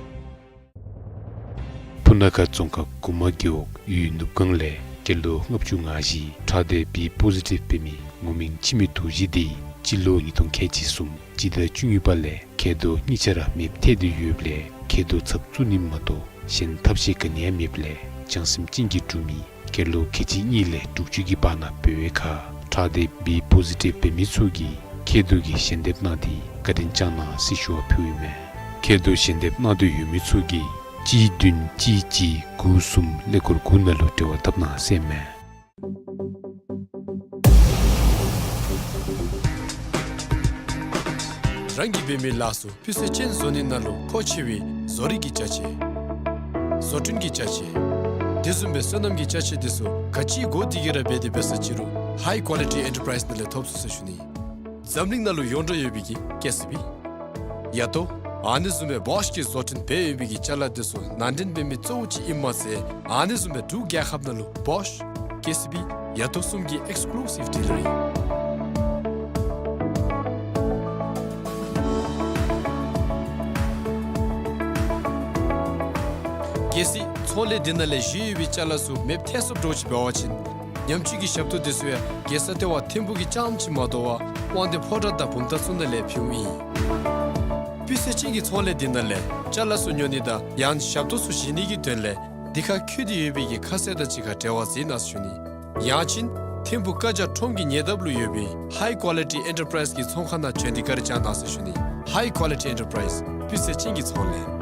སྤུ་ན་ཁ་རྫོང་ཁག་གུ་མ་རྒེད་འོག་ཡུལ་ནུབ་སྒང་ལས་སྐྱེས་ལོ་ལྔ་བཅུ་ང་བཞི་ཁྲག་ལྡན་བི་པོ་ཟི་ཊིབ་འབད་མི་ངོ་མིང་འཆི་མེད་རྡོ་རྗེ་དེ་སྤྱི་ལོ་ཉིས་སྟོང་ཁལ་གཅིག་གསུམ་སྤྱི་ཟླ་བཅུ་གཉིས་པ་ལས་མཁལ་རྡོག་གཉིས་ཆ་ར་མེདཔ་ཐལ་ཏེ་ཡོདཔ་ལས་མཁལ་རྡོག་ཚབ་བཙུགས་ནི་མ་གཏོགས་གཞན་ཐབས་ཤེས་ག་ནི་ཡང་མེདཔ་ལས་བྱང་སེམས་ཅན་གྱིས་བསྒྲུབས་མི་སྐྱེས་ལོ་ཁལ་གཅིག་གཉིས་ལས་དྲུག་ཅུ་གི་བར་ན་འབད་བའི་ཁར་ཁྲག་ལྡན་བི་པོ་ཟི་ཊིབ་འབད་མི་ཚུ་གིས་མཁལ་རྡོག་གི་ཞལ་འདེབས་གནང་སྟེ་བཀའ་དྲིན་བསྐྱང་གནང་ཟེར་ཞུ་བ་ཕུལཝ་ཨིན་མས། མཁལ་རྡོག་ཞལ་འདེབས་གནང་འདོད་ཡོད་མི་ཚུ་གིས་གཅིག་བདུན་གཅིག་གཅིག་དགུ་གསུམ་ཀླད་ཀོར་དགུ་ནང་ལུ་འབྲེལ་བ་འཐབ་གནང་ཟེར་ཨིན་མས། རང་གིས་འབད་མི་ལཱ་ཚུ་སྤུས་ཚད་ཅན་བཟོ་ནི་ནང་ལུ་མཁོ་ཆེ་བའི་བཟོ་རིག་གི་ཅ་ཆས་བཟོ་སྐྲུན་གྱི་ཅ་ཆས་དེ་བཟུམ་སྦེ་སོ་ནམ་གྱི་ཅ་ཆས་དེ་ཚུ་ག་ཅི་དགོ་དེ་གི་ར་འབད་དེ་འབད་ས་ཅིག་རུང་ཧའི་ཀོ་ལི་ཊི་ཨེན་ཊར་པ་རའིཛ་ནང་ལས་ཐོབ་ཚུགས་ཟེར་ཞུ་ནི། འཛམ་གླིང་ནང་ལུ་ཡོངས་གྲགས་ཡོད་པའི་གི་ཀེ་སི་བི། ཡ་ཏོ། ཨ་ནི་བཟུམ་སྦེ་བོཤ་གིས་བཟོ་སྐྲུན་འབད་ཡོད་པའི་གི་ཅ་ལ་དེ་ཚུ་ནང་འདྲེན་འབད་མི་གཙོ་བོ་ཅིག་ཨིནམ་མ་ཚད་ཨ་ནི་བཟུམ་སྦེ་འབྲུག་རྒྱལ་ཁབ་ནང་ལུ་བོཤ་ཀེ་སི་བི་ཡ་ཏོ་གསུམ་གྱི་ཨེགསི་ཀུ་ལུ་སིབ་ཌི་ལར་ཨིན། གལ་སྲིད་ཚོང་ལས་འདི་ནང་ལས་བཞེས་ཡོད་པའི་ཅ་ལ་ཚུ་མེདཔ་ཐལ་སོཔ་འདྲཝ་ཅིག་འབད་བ་ཅིན་ཉམས་བཅོས་ཀྱི་ཞབས་ཏོག་དེ་ཚུ་ཡང་རྒྱལ་ས་ལྟེ་བ་ཐིམ་ཕུག་གི་རྐྱངམ་ཅིག་མ་དོ་བར་དབང་འདུས་ཕོ་བྲང་དང་བུམ་ཐང་ཚུ་ནང་ལས་ཕུལཝ་ཨིན། སྤུས་ཚད་ཅན་གྱི་ཚོང་ལས་འདི་ནང་ལས་ཅ་ལ་ཚུ་ཉོ་ནི་དང་ཡང་ཞབས་ཏོག་ཚུ་བཞེས་ནི་གི་དོན་ལས་འདི་ཁར་འཁོད་དེ་ཡོད་པའི་གི་ཁ་གསལ་དང་གཅིག་ཁར་འབྲེལ་བ་མཛད་གནང་ཟེར་ཞུ་ནི། ཡང་ཅིན་ཐིམ་ཕུག་ཀ་ཇ་ཁྲོམ་གྱི་ཉེ་འདབས་ལུ་ཡོད་པའི་ཧའི་ཀོ་ལི་ཊི་ཨེན་ཊར་པ་རའིཛ་གི་ཚོང་ཁང་ནང་བྱོན་ཏེ་བཀའ་དྲིན་བསྐྱང་གནང་ཟེར་ཞུ་ནི། ཧའི་ཀོ་ལི་ཊི་ཨེན་ཊར་པ་རའིཛ་སྤུས་ཚད་ཅན་གྱི་ཚོང་ལས།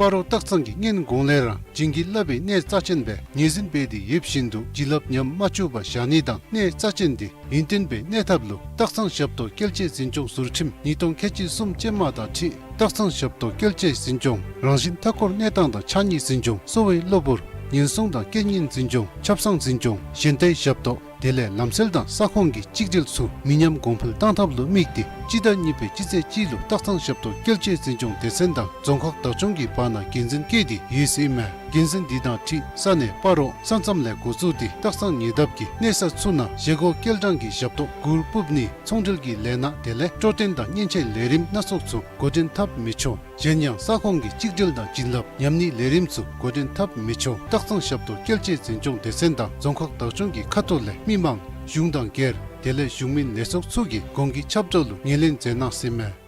སྤ་རོ་སྟག་ཚང་གིས་སྔོན་གོང་ལས་ར་བྱིན་གྱིས་བརླབས་པའི་གནས་རྩ་ཆེན་སྦེ་ངོས་འཛིན་འབད་དེ་ཡོདཔ་བཞིན་དུ་བྱིན་རླབས་ཉམས་མ་བཅུག་པར་བཞག་ནི་དང་གནས་རྩ་ཆེན་དེ་ཡུན་བརྟན་སྦེ་གནས་ཐབས་ལུ་སྟག་ཚང་ཞབས་ཏོག་སྐྱེལ་ཆས་འཛིན་སྐྱོང་ཟུར་ཁྲིམས་ཉིས་སྟོང་ཁལ་གཅིག་གསུམ་ཅན་མ་དང་འཁྲིལ་སྟག་ཚང་ཞབས་ཏོག་སྐྱེལ་ཆས་འཛིན་སྐྱོང་རང་བཞིན་མཐའ་འཁོར་གནས་སྟངས་དང་ཕྱགས་སྙིགས་འཛིན་སྐྱོང་གསོ་བའི་གློ་བུར་ཉེན་སྲུང་དང་རྐྱེན་ངན་འཛིན་སྐྱོང་ཆབ་གསང་འཛིན་སྐྱོང་གཞན་དའི་ཞབས་ཏོག་དེ་ལས་ལམ་སེལ་དང་ས་ཁོངས་ཀྱི་གཅིག་སྒྲིལ་ཚུ་མི་ཉམས་གོང་འཕེལ་གཏང་ཐབས་ལུ་དམིགས་ཏེ་སྤྱི་ཟླ་གཉིས་པའི་སྤྱི་ཚེས་གཅིག་ལུ་སྟག་ཚང་ཞབས་ཏོག་སྐྱེལ་ཆས་འཛིན་སྐྱོང་སྡེ་ཚན་དང་རྫོང་ཁག་བདག་སྐྱོང་གི་བར་ན་འགན་འཛིན་བཀལ་ཏེ་ཡོད་ཟེར་ཨིན་མས། འགན་འཛིན་འདི་དང་འཁྲིལ་ས་གནས་སྤ་རོ་ས་མཚམས་ལས་འགོ་བཙུགས་ཏེ་སྟག་ཚང་ཉེ་འདབས་ཀྱི་གནས་ས་ཚུ་ནང་བཞེས་སྒོ་སྐྱེལ་གྲངས་ཀྱི་ཞབས་ཏོག་གུར་སྤུབ་ནི་ཚོང་འབྲེལ་གྱི་ལས་སྣ་དེ་ལས་སྤྲོ་སྟོན་དང་མཉེན་ཆས་ལས་རིམ་སྣ་ཚོགས་ཚུ་འགོ་འདྲེན་འཐབ་མི་ཆོག། གཞན་ཡང་ས་ཁོངས་ཀྱི་གཅིག་སྒྲིལ་དང་བྱིན་རླབས་ཉམས་ནིའི་ལས་རིམ་ཚུ་འགོ་འདྲེན་འཐབ་མི་ཆོག། སྟག་ཚང་ཞབས་ཏོག་སྐྱེལ་ཆས་འཛིན་སྐྱོང་སྡེ་ཚན་དང་རྫོང་ཁག་བདག་སྐྱོང་གི་ཁ་ཐུག་ལས་མི་མང་གཞུང་དང་སྒེར་དེ་ལས་གཞུང་མིན་ལས་ཚོགས་ཚུ་གིས་གོང་གི་ཁྱབ་བསྒྲགས་ལུ་ངོས་ལེན་མཛད་གནང་ཟེར་ཨིན་མས།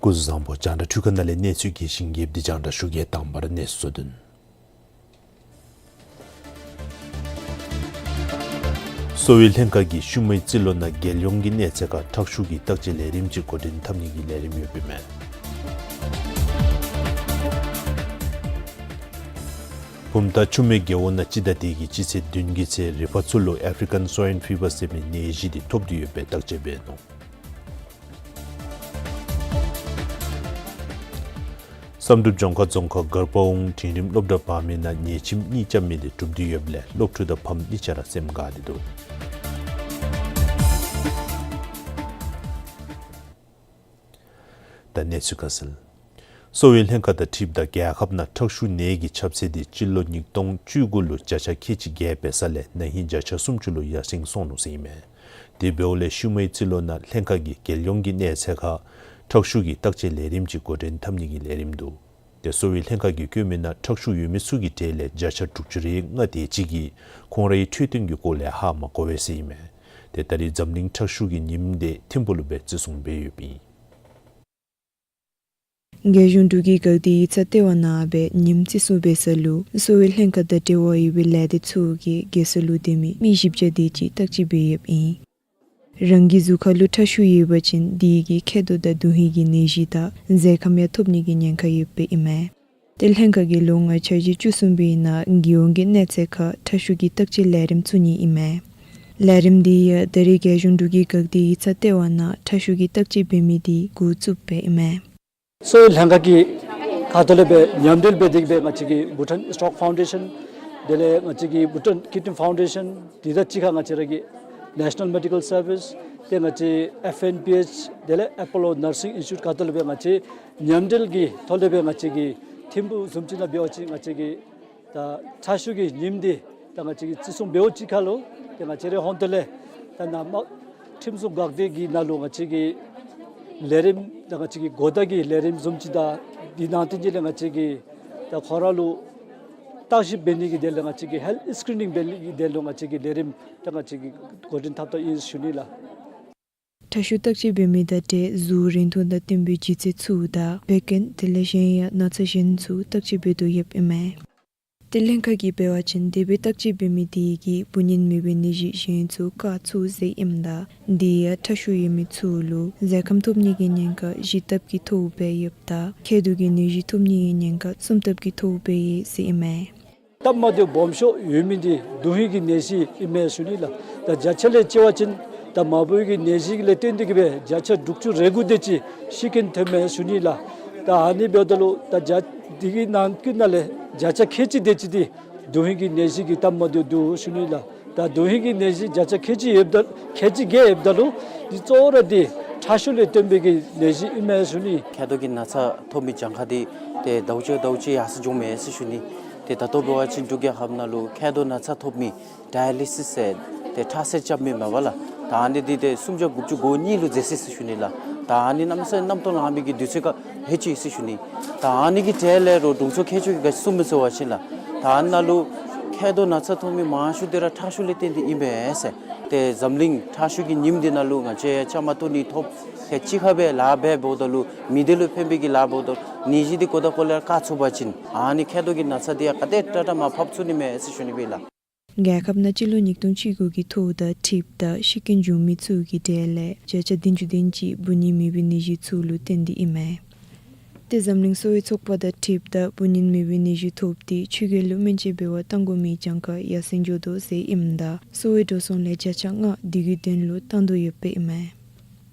སྐུ་གཟུགས་བཟང་པོ། རྒྱང་བསྒྲགས་འཕྲུལ་ཁང་ནང་ལས་གནས་ཚུལ་གྱི་ཞིང་ཁྱབ་འདི་རྒྱང་བསྒྲགས་ཞུ་གེ། དང་པ་ར་གནས་ཚུལ་བསྡུ་ལེན། གསོ་བའི་ལྷན་ཁག་གིས་ཤུལ་མའི་རྩིས་ལོ་ནང་རྒྱལ་ཡོངས་ཀྱི་གནས་ཚད་ཁར་ཁྲག་ཤུགས་ཀྱི་བརྟག་དཔྱད་ལས་རིམ་ཅིག་འགོ་འདྲེན་འཐབ་ནི་གི་ལས་རིམ་ཡོདཔ་ཨིན་མས། བུམ་ཐང་ཆུ་སྨད་རྒེད་འོག་ནང་སྤྱི་ཟླ་འདི་གི་སྤྱི་ཚེས་བདུན་གྱི་ཚེ་རི་ཕགཔ་ཚུ་ལུ་ཨེཕ་རི་ཀཱན་སོའིན་ཕི་བར་ཟེར་མི་ནད་གཞི་འདི་ཐོབ་སྟེ་ཡོདཔ་སྦེ་བརྟག་དཔྱད་འབད་ནུག། ས་ བསམ་གྲུབ་ལྗོངས་མཁར་རྫོང་ཁག་མགར་པ་ཝུན་འབྲིང་རིམ་སློབ་གྲྭ་བར་མའི་ནང་ཉལ་ཁྱིམ་གཉིས་རྐྱབ་མི་དེ་གྲུབ་སྟེ་ཡོདཔ་ལས་སློབ་ཕྲུག་དང་ཕམ་གཉིས་ཆ་ར་སེམས་དགའ་སྟེ་འདུག། ད་གནས་ཚུལ་ཁ་གསལ། གསོ་བའི་ལྷན་ཁག་དང་འཁྲིལཝ་ད་རྒྱལ་ཁབ་ནང་ཁྲག་ཤུགས་ནད་ཀྱི་ཁྱབ་ཚད་དེ་སྤྱི་ལོ་ཉིས་སྟོང་བཅུ་དགུ་ལུ་བརྒྱ་ཆ་ཁལ་གཅིག་བརྒལ་འབད་ས་ལས་ན་ཧིང་བརྒྱ་ཆ་སུམ་ཅུ་ལུ་ཡར་སེང་སོང་ནུག་ཟེར་ཨིན་མས། དེ་འབདཝ་ལས་ཤུལ་མའི་རྩིས་ལོ་ནང་ལྷན་ཁག་གིས་རྒྱལ་ཡོངས་ཀྱི་གནས་ཚད་ཁར་ཁྲག་ཤུགས་ཀྱི་བརྟག་དཔྱད་ལས་རིམ་ཅིག་འགོ་འདྲེན་འཐབ་ནི་གི་ལས་རིམ་འདུག། དེ་གསོ་བའི་ལྷན་ཁག་གིས་བཀོད་མི་ནང་ཁྲག་ཤུགས་ཡོད་མི་ཚུ་གི་གྲས་ལས་བརྒྱ་ཆ་དྲུག་ཅུ་རེ་ལྔ་དེ་ཅིག་གིས་ཁོང་རའི་འཕྲོད་བསྟེན་གྱི་སྐོར་ལས་ཧ་མ་གོ་བས་ཟེར་ཨིན་མས། དེ་ད་རེས་འཛམ་གླིང་ཁྲག་ཤུགས་ཀྱི་ཉིནམ་དེ་ཐིམ་ཕུག་ལུ་སྦེ་བརྩི་སྲུང་འབད་ཡོདཔ་ཨིན། རྒྱལ་གཞུང་འབྲུག་གི་འགག་སྡེ་ཡིག་ཚང་ལྟེ་བ་ནང་སྦེ་ཉིནམ་བརྩི་སྲུང་འབད་ས་ལུ་གསོ་བའི་ལྷན་ཁག་དང་འབྲེལ་བ་ཡོད་པའི་ལས་སྡེ་ཚུ་གིས་རྒྱལ་ས་ལུ་སྡོད་མི་མི་བཞི་བརྒྱ་དེ་ཅིག་བརྟག་དཔྱད་འབད་ཡོདཔ་ཨིན། རང་གི་གཟུགས་ཁར་ལུ་ཁྲག་ཤུགས་ཡོད་པ་ཅིན་དེ་གིས་མཁལ་རྡོག་དང་དོན་ཧིང་གི་ནད་གཞི་དང་མཛེ་ཁམས་ཡང་ཐོབ་ནི་གི་ཉེན་ཁ་ཡོདཔ་ཨིན་མས། དེ་ལྷན་ཁག་གིས་ལོ་ལྔའི་འཆར་གཞི་བཅུ་གསུམ་པའི་ནང་རྒྱལ་ཡོངས་ཀྱི་གནས་ཚད་ཁར་ཁྲག་ཤུགས་ཀྱི་བརྟག་དཔྱད་ལས་རིམ་བཙུགས་ནི་ཨིན་མས། ལས་རིམ་དེ་ཡང་ད་རེས་རྒྱལ་གཞུང་འབྲུག་གི་འགག་སྡེ་ཡིག་ཚང་ལྟེ་བ་ནང་ཁྲག་ཤུགས་ཀྱི་བརྟག་དཔྱད་འབད་མི་དེ་འགོ་བཙུགསཔ་ཨིན་མས། གསོ་བའི་ལྷན་ཁག་གི་ཁ་ཐུག་ལས་སྦེ་མཉམ་འབྲེལ་འབད་དེ་གིས་སྦེ་ང་བཅས་ཀྱི་Bhutan Stroke Foundation དེ་ལས་ང་བཅས་ཀྱི་Bhutan Kidney Foundation དེ་དང་གཅིག་ཁར་ང་བཅས་ར་གི་National Medical Service དེ་ང་བཅས་F N P H དེ་ལས་Apollo Nursing Institute ཁ་ཐུག་ལས་སྦེ་ང་བཅས་མཉམ་འབྲེལ་གྱི་ཐོག་ལས་སྦེ་ང་བཅས་ཀྱི་ཐིམ་ཕུག་བཟུམ་ཅིག་ནང་འབད་བ་ཅིན་ང་བཅས་ཀྱི་ད་ཁྲག་ཤུགས་ཀྱི་ཉིནམ་འདི་ད་ང་བཅས་ཀྱིས་བརྩི་སྲུང་འབདཝ་ཅིག་ཁར་ལུ་ཏེ་ང་བཅས་རའི་ཧོངས་ཏོ་ལས་ད་ནཱ་མ་ཁྲིམས་སྲུང་འགག་སྡེ་གི་ནང་ལུ་ང་བཅས་ཀྱི་ལས་རིམ་ད་ང་བཅས་ཀྱི་གོ་བརྡ་གི་ལས་རིམ་བཟུམ་ཅིག་དང་དེ་ནང་དེ་ཅིག་ལས་ང་བཅས་ཀྱི་ད་ཁོང་ར་ལུ་བརྟག་ཞིབ་འབད་ནི་གི་དོན་ལས་ང་བཅས་ཀྱི་health screening འབད་ནི་གི་དོན་ལུ་ང་བཅས་ཀྱི་ལས་རིམ་ད་ང་བཅས་ཀྱིས་འགོ་འདྲེན་འཐབ་དོ་ཨིན་ཞུ་ནི་ལགས། ཁྲག་ཤུགས་བརྟག་དཔྱད་འབད་མི་དང་འབྲེལ་གཟུགས་རིང་ཐུང་དང་བསྟུན་པའི་ལྗིད་ཚད་ཚུ་དང་བད་ཀན་དེ་ལས་གཞན་ཡང་ན་ཚ་གཞན་ཚུ་བརྟག་དཔྱད་འབད་དོ་ཡོདཔ་ཨིན་མས། དེ་ལྷན་ཁག་གིས་འབད་བ་ཅིན་དེ་སྦེ་བརྟག་དཔྱད་འབད་མི་དེ་གིས་འབུ་གཉན་མེད་པའི་ནད་གཞི་གཞན་ཚུ་བཀག་ཚུགས་ཟེར་ཨིནམ་ད་དེ་ཡང་ཁྲག་ཤུགས་ཡོད་མི་ཚུ་ལུ་མཛེ་ཁམས་ཐོབ་ནི་གི་ཉེན་ཁ་བཞི་ལྟབ་ཀྱིས་མཐོ་བ་སྦེ་ཡོདཔ་ད་མཁལ་རྡོག་གི་ནད་གཞི་ཐོབ་ནི་གི་ཉེན་ཁ་གསུམ་ལྟབ་ཀྱིས་མཐོ་བ་སྦེ་ཡོད་ཟེར་ཨིན་མས། སྟབས་མ་བདེཝ་སྦོམ་ཤོས་ཡོད་མི་འདི་དོན་ཧིང་གི་ནད་གཞི་ཨིན་མས་ཞུ་ནི་ལགས། ད་བརྒྱ་ཆ་ལས་བརྩི་བ་ཅིན་ད་མ་བུ་གི་ནད་གཞི་ལས་བརྟེན་ཏེ་གིས་སྦེ་བརྒྱ་ཆ་དྲུག་ཅུ་རེ་དགུ་དེ་ཅིག་ཤི་རྐྱེན་ཐོན་མས་ཞུ་ནི་ལགས། ད་ཨ་ནི་འབདཝ་ད་ལུ་ད་བརྒྱ་དེ་གི་ནང་གི་ནང་ལས་བརྒྱ་ཆ་ཁལ་གཅིག་དེ་ཅིག་འདི་དོན་ཧིང་གི་ནད་གཞི་གིས་སྟབས་མ་བདེཝ་འདུག་ཞུ་ནི་ལགས། ད་དོན་ཧིང་གི་ནད་གཞི་བརྒྱ་ཆ་ཁལ་གཅིག་ཡོདཔ་ད་ཁལ་གཅིག་བརྒལ་ཡོདཔ་ད་ལུ་འདི་གཙོ་བོ་ར་འདི་ཁྲག་ཤུགས་ལས་བརྟེན་པའི་གི་ནད་གཞི་ཨིན་མས་ཞུ་ནི། མཁལ་རྡོག་གི་ན་ཚ་ཐོབ་མི་གྱངས་ཁ་འདི་ཏེ་ཟླཝ་གཅིག་ཟླཝ་གཅིག་ཡར་སེང་འགྱོཝ་མས་ཟེར་ཞུ་ནི། ཏེ་ད་ལྟོ་འབད་བ་ཅིན་འབྲུག་རྒྱལ་ཁབ་ནང་ལུ་མཁལ་རྡོག་ན་ཚ་ཐོབ་མི་ཌའི་ལི་སིས་ཟེར་ཏེ་ཁྲག་སེལ་རྐྱབ་མི་མས་པ་ལགས། ད་ཨ་ནི་འདི་ཏེ་སུམ་བརྒྱ་དགུ་བཅུ་གོ་གཉིས་ལུ་འཛེགས་ཅི་ཟེར་ཞུ་ནི་ལགས། ད་ཨ་ནི་གནམ་མེད་ས་མེད་གནམ་སྟོང་ལངས་པའི་གི་དུས་ཚོད་ཁར་ལྷོད་ཅི་ཟེར་ཞུ་ནི། ད་ཨ་ནི་གི་གྲས་ལས་རོགས་དྲུང་འཚོ་མཁས་མཆོག་གིས་ག་ཅི་གསུངམ་མས་ཟེར་བ་ཅིན་ལགས། ད་ཨ་ནཱ་ལུ་མཁལ་རྡོག་ན་ཚ་ཐོབ་མི་མང་ཤོས་འདི་ར་ཁྲག་ཤུགས་ལས་བརྟེན་ཏེ་ཨིན་པས་ཟེར། ཏེ་འཛམ་གླིང་ཁྲག་ཤུགས་ཀྱི་ཉིནམ་འདི་ནང་ལུ་ང་བཅས་བཅའ་མར་གཏོགས་ནི་ཐོབ་ཏེ་གཅིག་ཁར་སྦེ་ལཱ་འབད་འབདཝ་ད་ལུ་མི་སྡེ་ལུ་ཕན་པའི་གི་ལཱ་འབདཝ་ད་ནད་གཞི་འདི་གོ་ད་གོ་ལས་བཀག་ཚུགས་པ་ཅིན་ཨ་ནི་མཁལ་རྡོག་གི་ན་ཚ་འདི་ཡང་ག་དེ་དྲག་དྲག་མར་ཕབ་ཚུགས་ནི་མས་ཟེར་ཞུ་ནི་སྦེ་ལགས། རྒྱལ་ཁབ་ནང་སྤྱི་ལོ་ཉིས་སྟོང་བཅུ་དགུ་གི་ཐོ་དང་འཁྲིལཝ་ད་ཤི་རྐྱེན་བྱུང་མི་ཚུ་གི་གྲས་ལས་བརྒྱ་ཆ་བདུན་ཅུ་དེ་ཅིག་འབུ་གཉན་མེད་པའི་ནད་གཞི་ཚུ་ལུ་བརྟེན་ཏེ་ཨིན་མས། ཏེ་འཛམ་གླིང་གསོ་བའི་ཚོགས་པ་དང་འཁྲིལཝ་ད་འབུ་གཉན་མེད་པའི་ནད་གཞི་ཐོབ་སྟེ་ཆོས་རྒྱལ་ལུ་སྨན་བཅོས་འབད་བར་གཏང་དགོ་མི་གྱངས་ཁ་ཡར་སེང་འགྱོ་དོ་ཟེར་ཨིནམ་ད་གསོ་བའི་འགྲོ་སོང་ལས་བརྒྱ་ཆ་ལྔ་དེ་གི་དོན་ལུ་བཏང་དོ་ཡོདཔ་ཨིན་མས།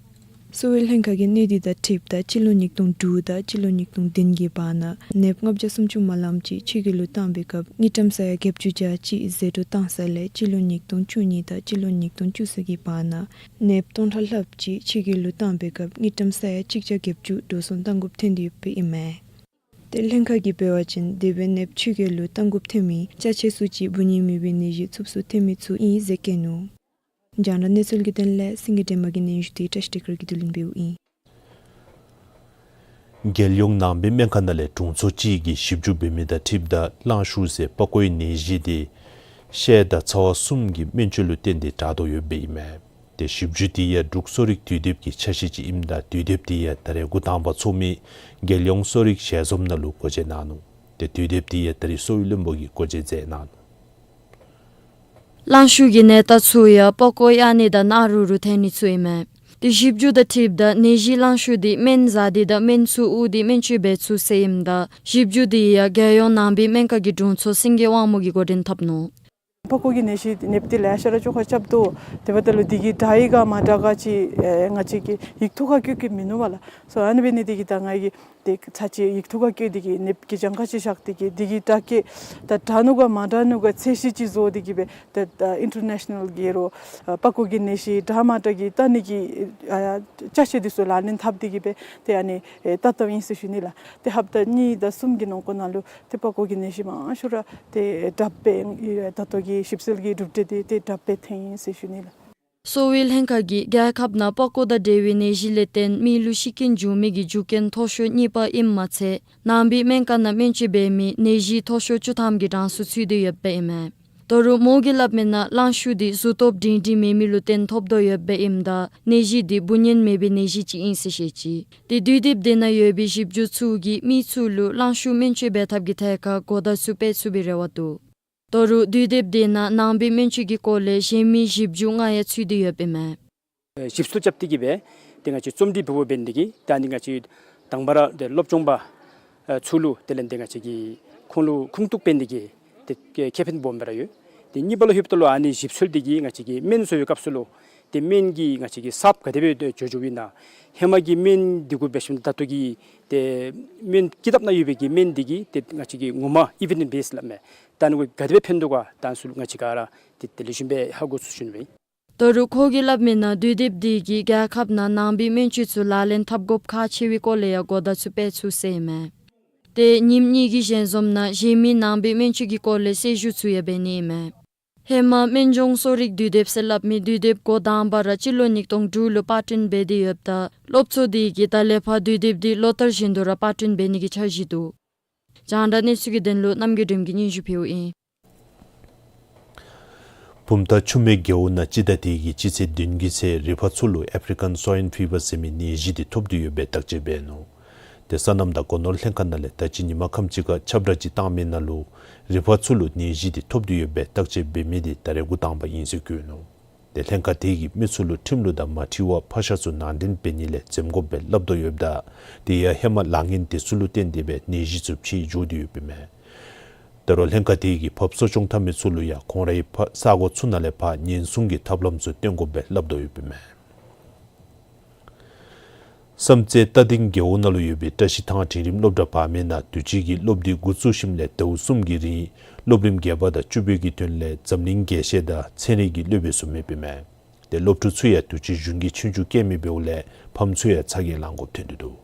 གསོ་བའི་ལྷན་ཁག་གིས་གནས་སྡུད་དང་འཁྲིལཝ་ད་སྤྱི་ལོ་ཉིས་སྟོང་དྲུག་དང་སྤྱི་ལོ་ཉིས་སྟོང་བདུན་གྱི་བར་ན་ནདཔ་ལྔ་བརྒྱ་སུམ་ཅུ་མ་ལངམ་ཅིག་ཆོས་རྒྱལ་ལུ་བཏང་པའི་སྐབས་དངུལ་ཀྲམ་ས་ཡ་བརྒྱད་ཅུ་གྱ་གཅིག་ཟད་འགྲོ་བཏང་ས་ལས་སྤྱི་ལོ་ཉིས་སྟོང་བཅུ་གཉིས་དང་སྤྱི་ལོ་ཉིས་སྟོང་བཅུ་གསུམ་གྱི་བར་ན་ནདཔ་སྟོང་ཕྲག་ལྷགཔ་ཅིག་ཆོས་རྒྱལ་ལུ་བཏང་པའི་སྐབས་དངུལ་ཀྲམ་ས་ཡ་གཅིག་བརྒྱ་བརྒྱད་ཅུ་འགྲོ་སོང་བཏང་དགོཔ་ཐོན་ཏེ་ཡོདཔ་ཨིན་མས། ཏེ་ལྷན་ཁག་གིས་འབད་བ་ཅིན་དེ་སྦེ་ནདཔ་ཆོས་རྒྱལ་ལུ་བཏང་དགོཔ་ཐོན་མི་ཅ་ཆས་ཚུ་ཅིག་འབུ་གཉན་མེད་པའི་ནད་གཞི་ཚུདཔ་ཚུ་ཐོན་མི་ཚུ་ཨིན་ཟེར་བཀོད་ནུག། རྒྱང་བསྒྲགས་གནས་ཚུལ་གྱི་དོན་ལས་སེང་གེ་སྒྲོལ་མ་གི་སྙན་ཞུ་འདི་བཀྲ་ཤིས་བདེ་སྐྱིད་ཀྱིས་བསྡུ་ལེན་འབདཝ་ཨིན། རྒྱལ་ཡོངས་ནང་པའི་སྨན་ཁང་ནང་ལས་དྲུང་འཚོ་ཅིག་གིས་ཞིབ་འཇུག་འབད་མི་དང་འཁྲིལཝ་ད་གླང་ཤུ་ཟེར་པགས་ཀོའི་ནད་གཞི་དེ་ཤ་དང་ཚ་བ་གསུམ་གྱི་སྨན་བཅོས་ལུ་བརྟེན་ཏེ་དྲག་དོ་ཡོདཔ་ཨིན་མས། ཏེ་ཞིབ་འཇུག་དེ་ཡང་འབྲུག་གསོ་རིག་དུས་དེབ་ཀྱི་ཆ་ཤས་ཅིག་ཨིནམ་ད་དུས་དེབ་དེ་ཡང་ད་རེས་འགོ་དང་པ་ཚོགས་མི་རྒྱལ་ཡོངས་གསོ་རིག་ཞལ་འཛོམས་ནང་ལུ་འགོ་འབྱེད་གནང་ནུག། ཏེ་དུས་དེབ་དེ་ཡང་ད་རེས་གསོ་བའི་བློན་པོ་གིས་འགོ་འབྱེད་མཛད་གནང་ནུག། གླང་ཤུ་གི་ནད་རྟགས་ཚུ་ཡང་པགས་ཀོ་གཡའ་ནི་དང་ནག་རུ་རུ་ཐོན་ནི་ཚུ་ཨིན་མས། ཏེ་ཞིབ་འཇུག་དང་འཁྲིལཝ་ད་ནད་གཞི་གླང་ཤུ་དེ་སྨན་བཟའ་སྟེ་དང་སྨན་ཚུ་དབུགས་ཏེ་སྨན་བཅོས་འབད་ཚུགས་ཟེར་ཨིནམ་ད་ཞིབ་འཇུག་དེ་ཡང་རྒྱལ་ཡོངས་ནང་པའི་སྨན་ཁང་གི་དྲུང་འཚོ་སེང་གེ་དབང་མོ་གིས་འགོ་འདྲེན་འཐབ་ནུག། པགས་ཀོ་གི་ནད་གཞི་ནདཔ་འདི་ལེ་ཤ་ར་བཅོ་ཁ་རྐྱབ་དོ། དེ་འབདཝ་ད་ལུ་འདི་གི་དྲག་ཡི་ག་མ་དྲག་ག་ཅིག་ཨེ་ང་བཅས་ཀྱིས་ཡིག་ཐོག་ཁར་བཀོད་བཀོདཔ་མིན་ནུག་པ་ལགས། སོ་ཨ་ནི་འབད་ནི་དེ་གིས་ད་ང་གིས་ ཏེ་ཚར་གཅིག་ཡིག་ཐོག་ཁར་བཀོད་དེ་གིས་ནདཔ་གི་གྱངས་ཁ་ཅིག་བཞག་སྟེ་གིས་དེ་གི་དྲག་སྐྱེད་ད་དྲག་ནུག་ག་མ་དྲག་ནུག་ག་ཚད་གཞི་ཅིག་བཟོ་སྟེ་གིས་སྦེ་ད་ད་ཨིན་ཊར་ནེ་ཤ་ནཱལ་གི་རོགས་ཨ་པགས་ཀོ་གི་ནད་གཞི་དྲག་མ་དྲག་གི་བལྟ་ནི་གི་ཨ་ཅ་ཆས་འདི་ཚུ་ལག་ལེན་འཐབ་སྟེ་གིས་སྦེ་ཏེ་ཨ་ནི་ཨེ་བལྟ་བལྟཝ་ཨིན་ཟེར་ཞུ་ནི་ལགས། ཏེ་ཧབ་ཏ་གཉིས་དང་གསུམ་གྱི་ནང་འཁོད་ནང་ལུ་ཏེ་པགས་ཀོ་གི་ནད་གཞི་མང་ཤོས་ར་ཏེ་དྲགཔ་སྦེ་ད་ལྟོ་གི་ཞིབ་འཚོལ་གྱི་གྲུབ་འབྲས་འདི་ཏེ་དྲགཔ་སྦེ་ཐོན་ཡི་ཟེར་ཞུ་ནི་ལགས། གསོ་བའི་ལྷན་ཁག་གིས་རྒྱལ་ཁབ་ནང་པགས་ཀོ་དང་འབྲེལ་བའི་ནད་གཞི་ལས་བརྟེན་མི་ལུ་ཤི་རྐྱེན་བྱུང་མི་གི་རྒྱུ་རྐྱེན་མཐོ་ཤོས་གཉིས་པ་ཨིནམ་མ་ཚད་ནང་པའི་སྨན་ཁང་ནང་སྨན་བཅོས་འབད་མི་ནད་གཞི་མཐོ་ཤོས་བཅུ་ཐམ་གྱི་གྲངས་སུ་ཚུད་དེ་ཡོདཔ་ཨིན་མས། ད་རུང་མོ་གིས་སླབ་མི་ནང་རླངས་ཤུགས་འདི་གཟུགས་སྟོབས་སྒྲིང་སྒྲིང་མེད་མི་ལུ་བརྟེན་ཐོབ་དོ་ཡོདཔ་ཨིནམ་ད་ནད་གཞི་འདི་འབུ་གཉན་མེད་པའི་ནད་གཞི་ཅིག་ཨིན་ཟེར་བཤད་ཅི། ཏེ་དུས་དེབ་དེ་ནང་ཡོད་པའི་ཞིབ་འཇུག་ཚུ་གིས་མི་ཚུ་ལུ་རླངས་ཤུགས་སྨན་བཅོས་འབད་ཐབས་ཀྱི་ཐད་ཁར་གོ་བརྡ་ཚུ་སྤེལ་ཚུགས་པའི་རེ་བ་འདུག། ད་རུང་དུས་དེབ་དེ་ནང་ནང་པའི་སྨན་བཅོས་ཀྱི་སྐོར་ལས་གཞན་མི་ཞིབ་འཇུག་ལྔ་ཡང་ཚུད་དེ་ཡོདཔ་ཨིན་མས། ཞིབ་འཚོལ་རྐྱབ་སྟེ་གིས་སྦེ་ཏེ་ང་བཅས་རྩོམ་སྒྲིག་འབདཝ་འབད་ནི་དེ་གིས་ད་ནི་ང་བཅས་དང་པ་ར་ཏེ་སློབ་སྦྱོང་པ་ཨ་ཚུ་ལུ་དེ་ལས་ཏེ་ང་བཅས་ཀྱིས་ཁོང་ལུ་ཁུངས་གཏུགས་འབད་ནི་དེ་གིས་ཏེ་ཁེ་ཕན་སྦོམ་སྦེ་ར་ཡོད། ཏེ་གཉིས་པ་ལུ་ལྷོདཔ་ད་ལུ་ཨ་ནི་ཞིབ་འཚོལ་འདི་གིས་ང་བཅས་ཀྱིས་སྨན་བཟོ་བའི་སྐབས་སུ་ལུ་ཏེ་སྨན་གྱི་ང་བཅས་ཀྱི་གསརཔ་ག་དེ་སྦེ་འགྱོ་འགྱོཝ་ཨིན་ན། ཧེ་མ་གི་སྨན་འདི་གུ་འབད་ཞིནམ་ད་ལྟོ་གི་ཏེ་སྨན་ཀི་དེབ་ནང་ཡོད་པའི་གི་སྨན་འདི་གིས་ཏེ་ང་བཅས་ཀྱི་ངོ་མ་ཨི་བི་ཌེནསི་བེསཌ་སླབ་མས། ད་ཨ་ནི་གུ་ག་དེ་སྦེ་ཕན་འདུག་ག་ད་ཨ་ནི་ཚུ་ལུ་ང་བཅས་ག་ར་ཏེ་དེ་ལེགས་ཤོམ་སྦེ་ཧ་གོ་ཚུགས་ཞུ་ནི་སྦེ་ཨིན། ད་རུང་ཁོ་གིས་སླབ་མི་ནང་དུས་དེབ་འདི་གིས་རྒྱལ་ཁབ་ནང་ནང་པའི་སྨན་བཅོས་ཚུ་ལག་ལེན་འཐབ་དགོཔ་ཁག་ཆེ་བའི་སྐོར་ལས་ཡང་གོ་བརྡ་ཚུ་སྤེལ་ཚུགས་ཟེར་ཨིན་མས། ཏེ་ཉིནམ་གཉིས་ཀྱི་ཞལ་འཛོམས་ནང་གཞན་མི་ནང་པའི་སྨན་བཅོས་ཀྱི་སྐོར་ལས་གསལ་ཞུ་ཚུ་ཡང་འབད་ནི་ཨིན་མས། ཧེ་མ་སྨན་ལྗོངས་གསོ་རིག་དུས་དེབ་ཟེར་སླབ་མི་དུས་དེབ་འགོ་དང་པ་ར་སྤྱི་ལོ་ཉིས་སྟོང་དྲུག་ལུ་པར་སྐྲུན་འབད་དེ་ཡོདཔ་ད་སློབ་ཚོགས་འདི་གིས་ད་ལས་ཕར་དུས་དེབ་འདི་ལོ་བསྟར་བཞིན་དུ་ར་པར་སྐྲུན་འབད་ནི་གི་འཆར་གཞི་འདུག། རྒྱང་བསྒྲགས་གནས་ཚུལ་གྱི་དོན་ལུ་རྣམ་རྒྱལ་སྒྲོལམ་གྱིས་སྙན་ཞུ་ཕུལཝ་ཨིན། བུམ་ཐང་ཆུ་སྨད་རྒེད་འོག་ནང་སྤྱི་ཟླ་འདི་གི་སྤྱི་ཚེས་བདུན་གྱི་ཚེ་རི་ཕག་ཚུ་ལུ་ཨེཕ་རི་ཀཱན་སོ་ཝའིན་ཕི་བར་ཟེར་མི་ནད་གཞི་འདི་ཐོབ་སྟེ་ཡོད་པའི་བརྟག་དཔྱད་འབད་ནུག། ཏེ་སོ་ནམ་དང་སྒོ་ནོར་ལྷན་ཁག་ནང་ལས་ད་ཅི་ཉིན་མ་ཁམས་ཅིག་ཁར་ཁྱབ་བསྒྲགས་ཅིག་བཏང་མི་ནང་ལུ་རི་ཕག་ཚུ་ལུ་ནད་གཞི་འདི་ཐོབ་སྟེ་ཡོད་པའི་བརྟག་དཔྱད་འབད་མི་འདི་ད་རེས་འགོ་དང་པ་ཨིན་ཟེར་བཀོད་ནུག། ཏེ་ལྷན་ཁག་དེ་གིས་མི་ཚུ་ལུ་ཁྲིམས་ལུགས་དང་མ་འཁྲིལ་བར་ཕར་ཤ་ཚུ་ནང་འདྲེན་འབད་ནི་ལས་འཛེམ་དགོཔ་སྦེ་སླབ་དོ་ཡོདཔ་ད་དེ་ཡང་ཧེ་མ་ལཱ་ངན་དེ་ཚུ་ལུ་བརྟེན་ཏེ་སྦེ་ནད་གཞི་ཚུ་འཕེལ་འགྱོ་སྟེ་ཡོདཔ་ཨིན་མས། ད་རུང་ལྷན་ཁག་དེ་གིས་ཕར་གསོ་སྐྱོང་འཐབ་མི་ཚུ་ལུ་ཡང་ཁོང་རའི་ཕར་ས་གོ་ཚུ་ནང་ལས་ཕར་ཉེན་སྲུང་གི་ཐབས་ལམ་ཚུ་སྟོན་དགོཔ་སྦེ་སླབ་དོ་ཡོདཔ་ཨིན་མས། བསམ་རྩེ་རྟ་སྡིང་རྒེད་འོག་ནང་ལུ་ཡོད་པའི་བཀྲ་ཤིས་ཐང་འབྲིང་རིམ་སློབ་གྲྭ་བར་མའི་ནང་དུས་ཅི་གི་སློབ་འདི་འགོ་བཙུགས་ཞིནམ་ལས་ཟླཝ་གསུམ་གྱི་རིང་སློབ་རིམ་བརྒྱད་པ་དང་བཅུ་པའི་གི་དོན་ལས་འཛམ་གླིང་རྒྱས་བཤད་དང་ཚན་རིག་གི་སློབ་དཔེ་ཚུ་མེདཔ་ཨིན་མས། ཏེ་སློབ་ཕྲུག་ཚུ་ཡང་དུས་ཅི་གཞུང་གིས་ཆོས་རྒྱུགས་བཀལ་མི་འབདཝ་ལས་ཕམ་ཚུ་ཡང་ཚ་གྱང་ལང་དགོཔ་ཐོན་ཏེ་འདུག།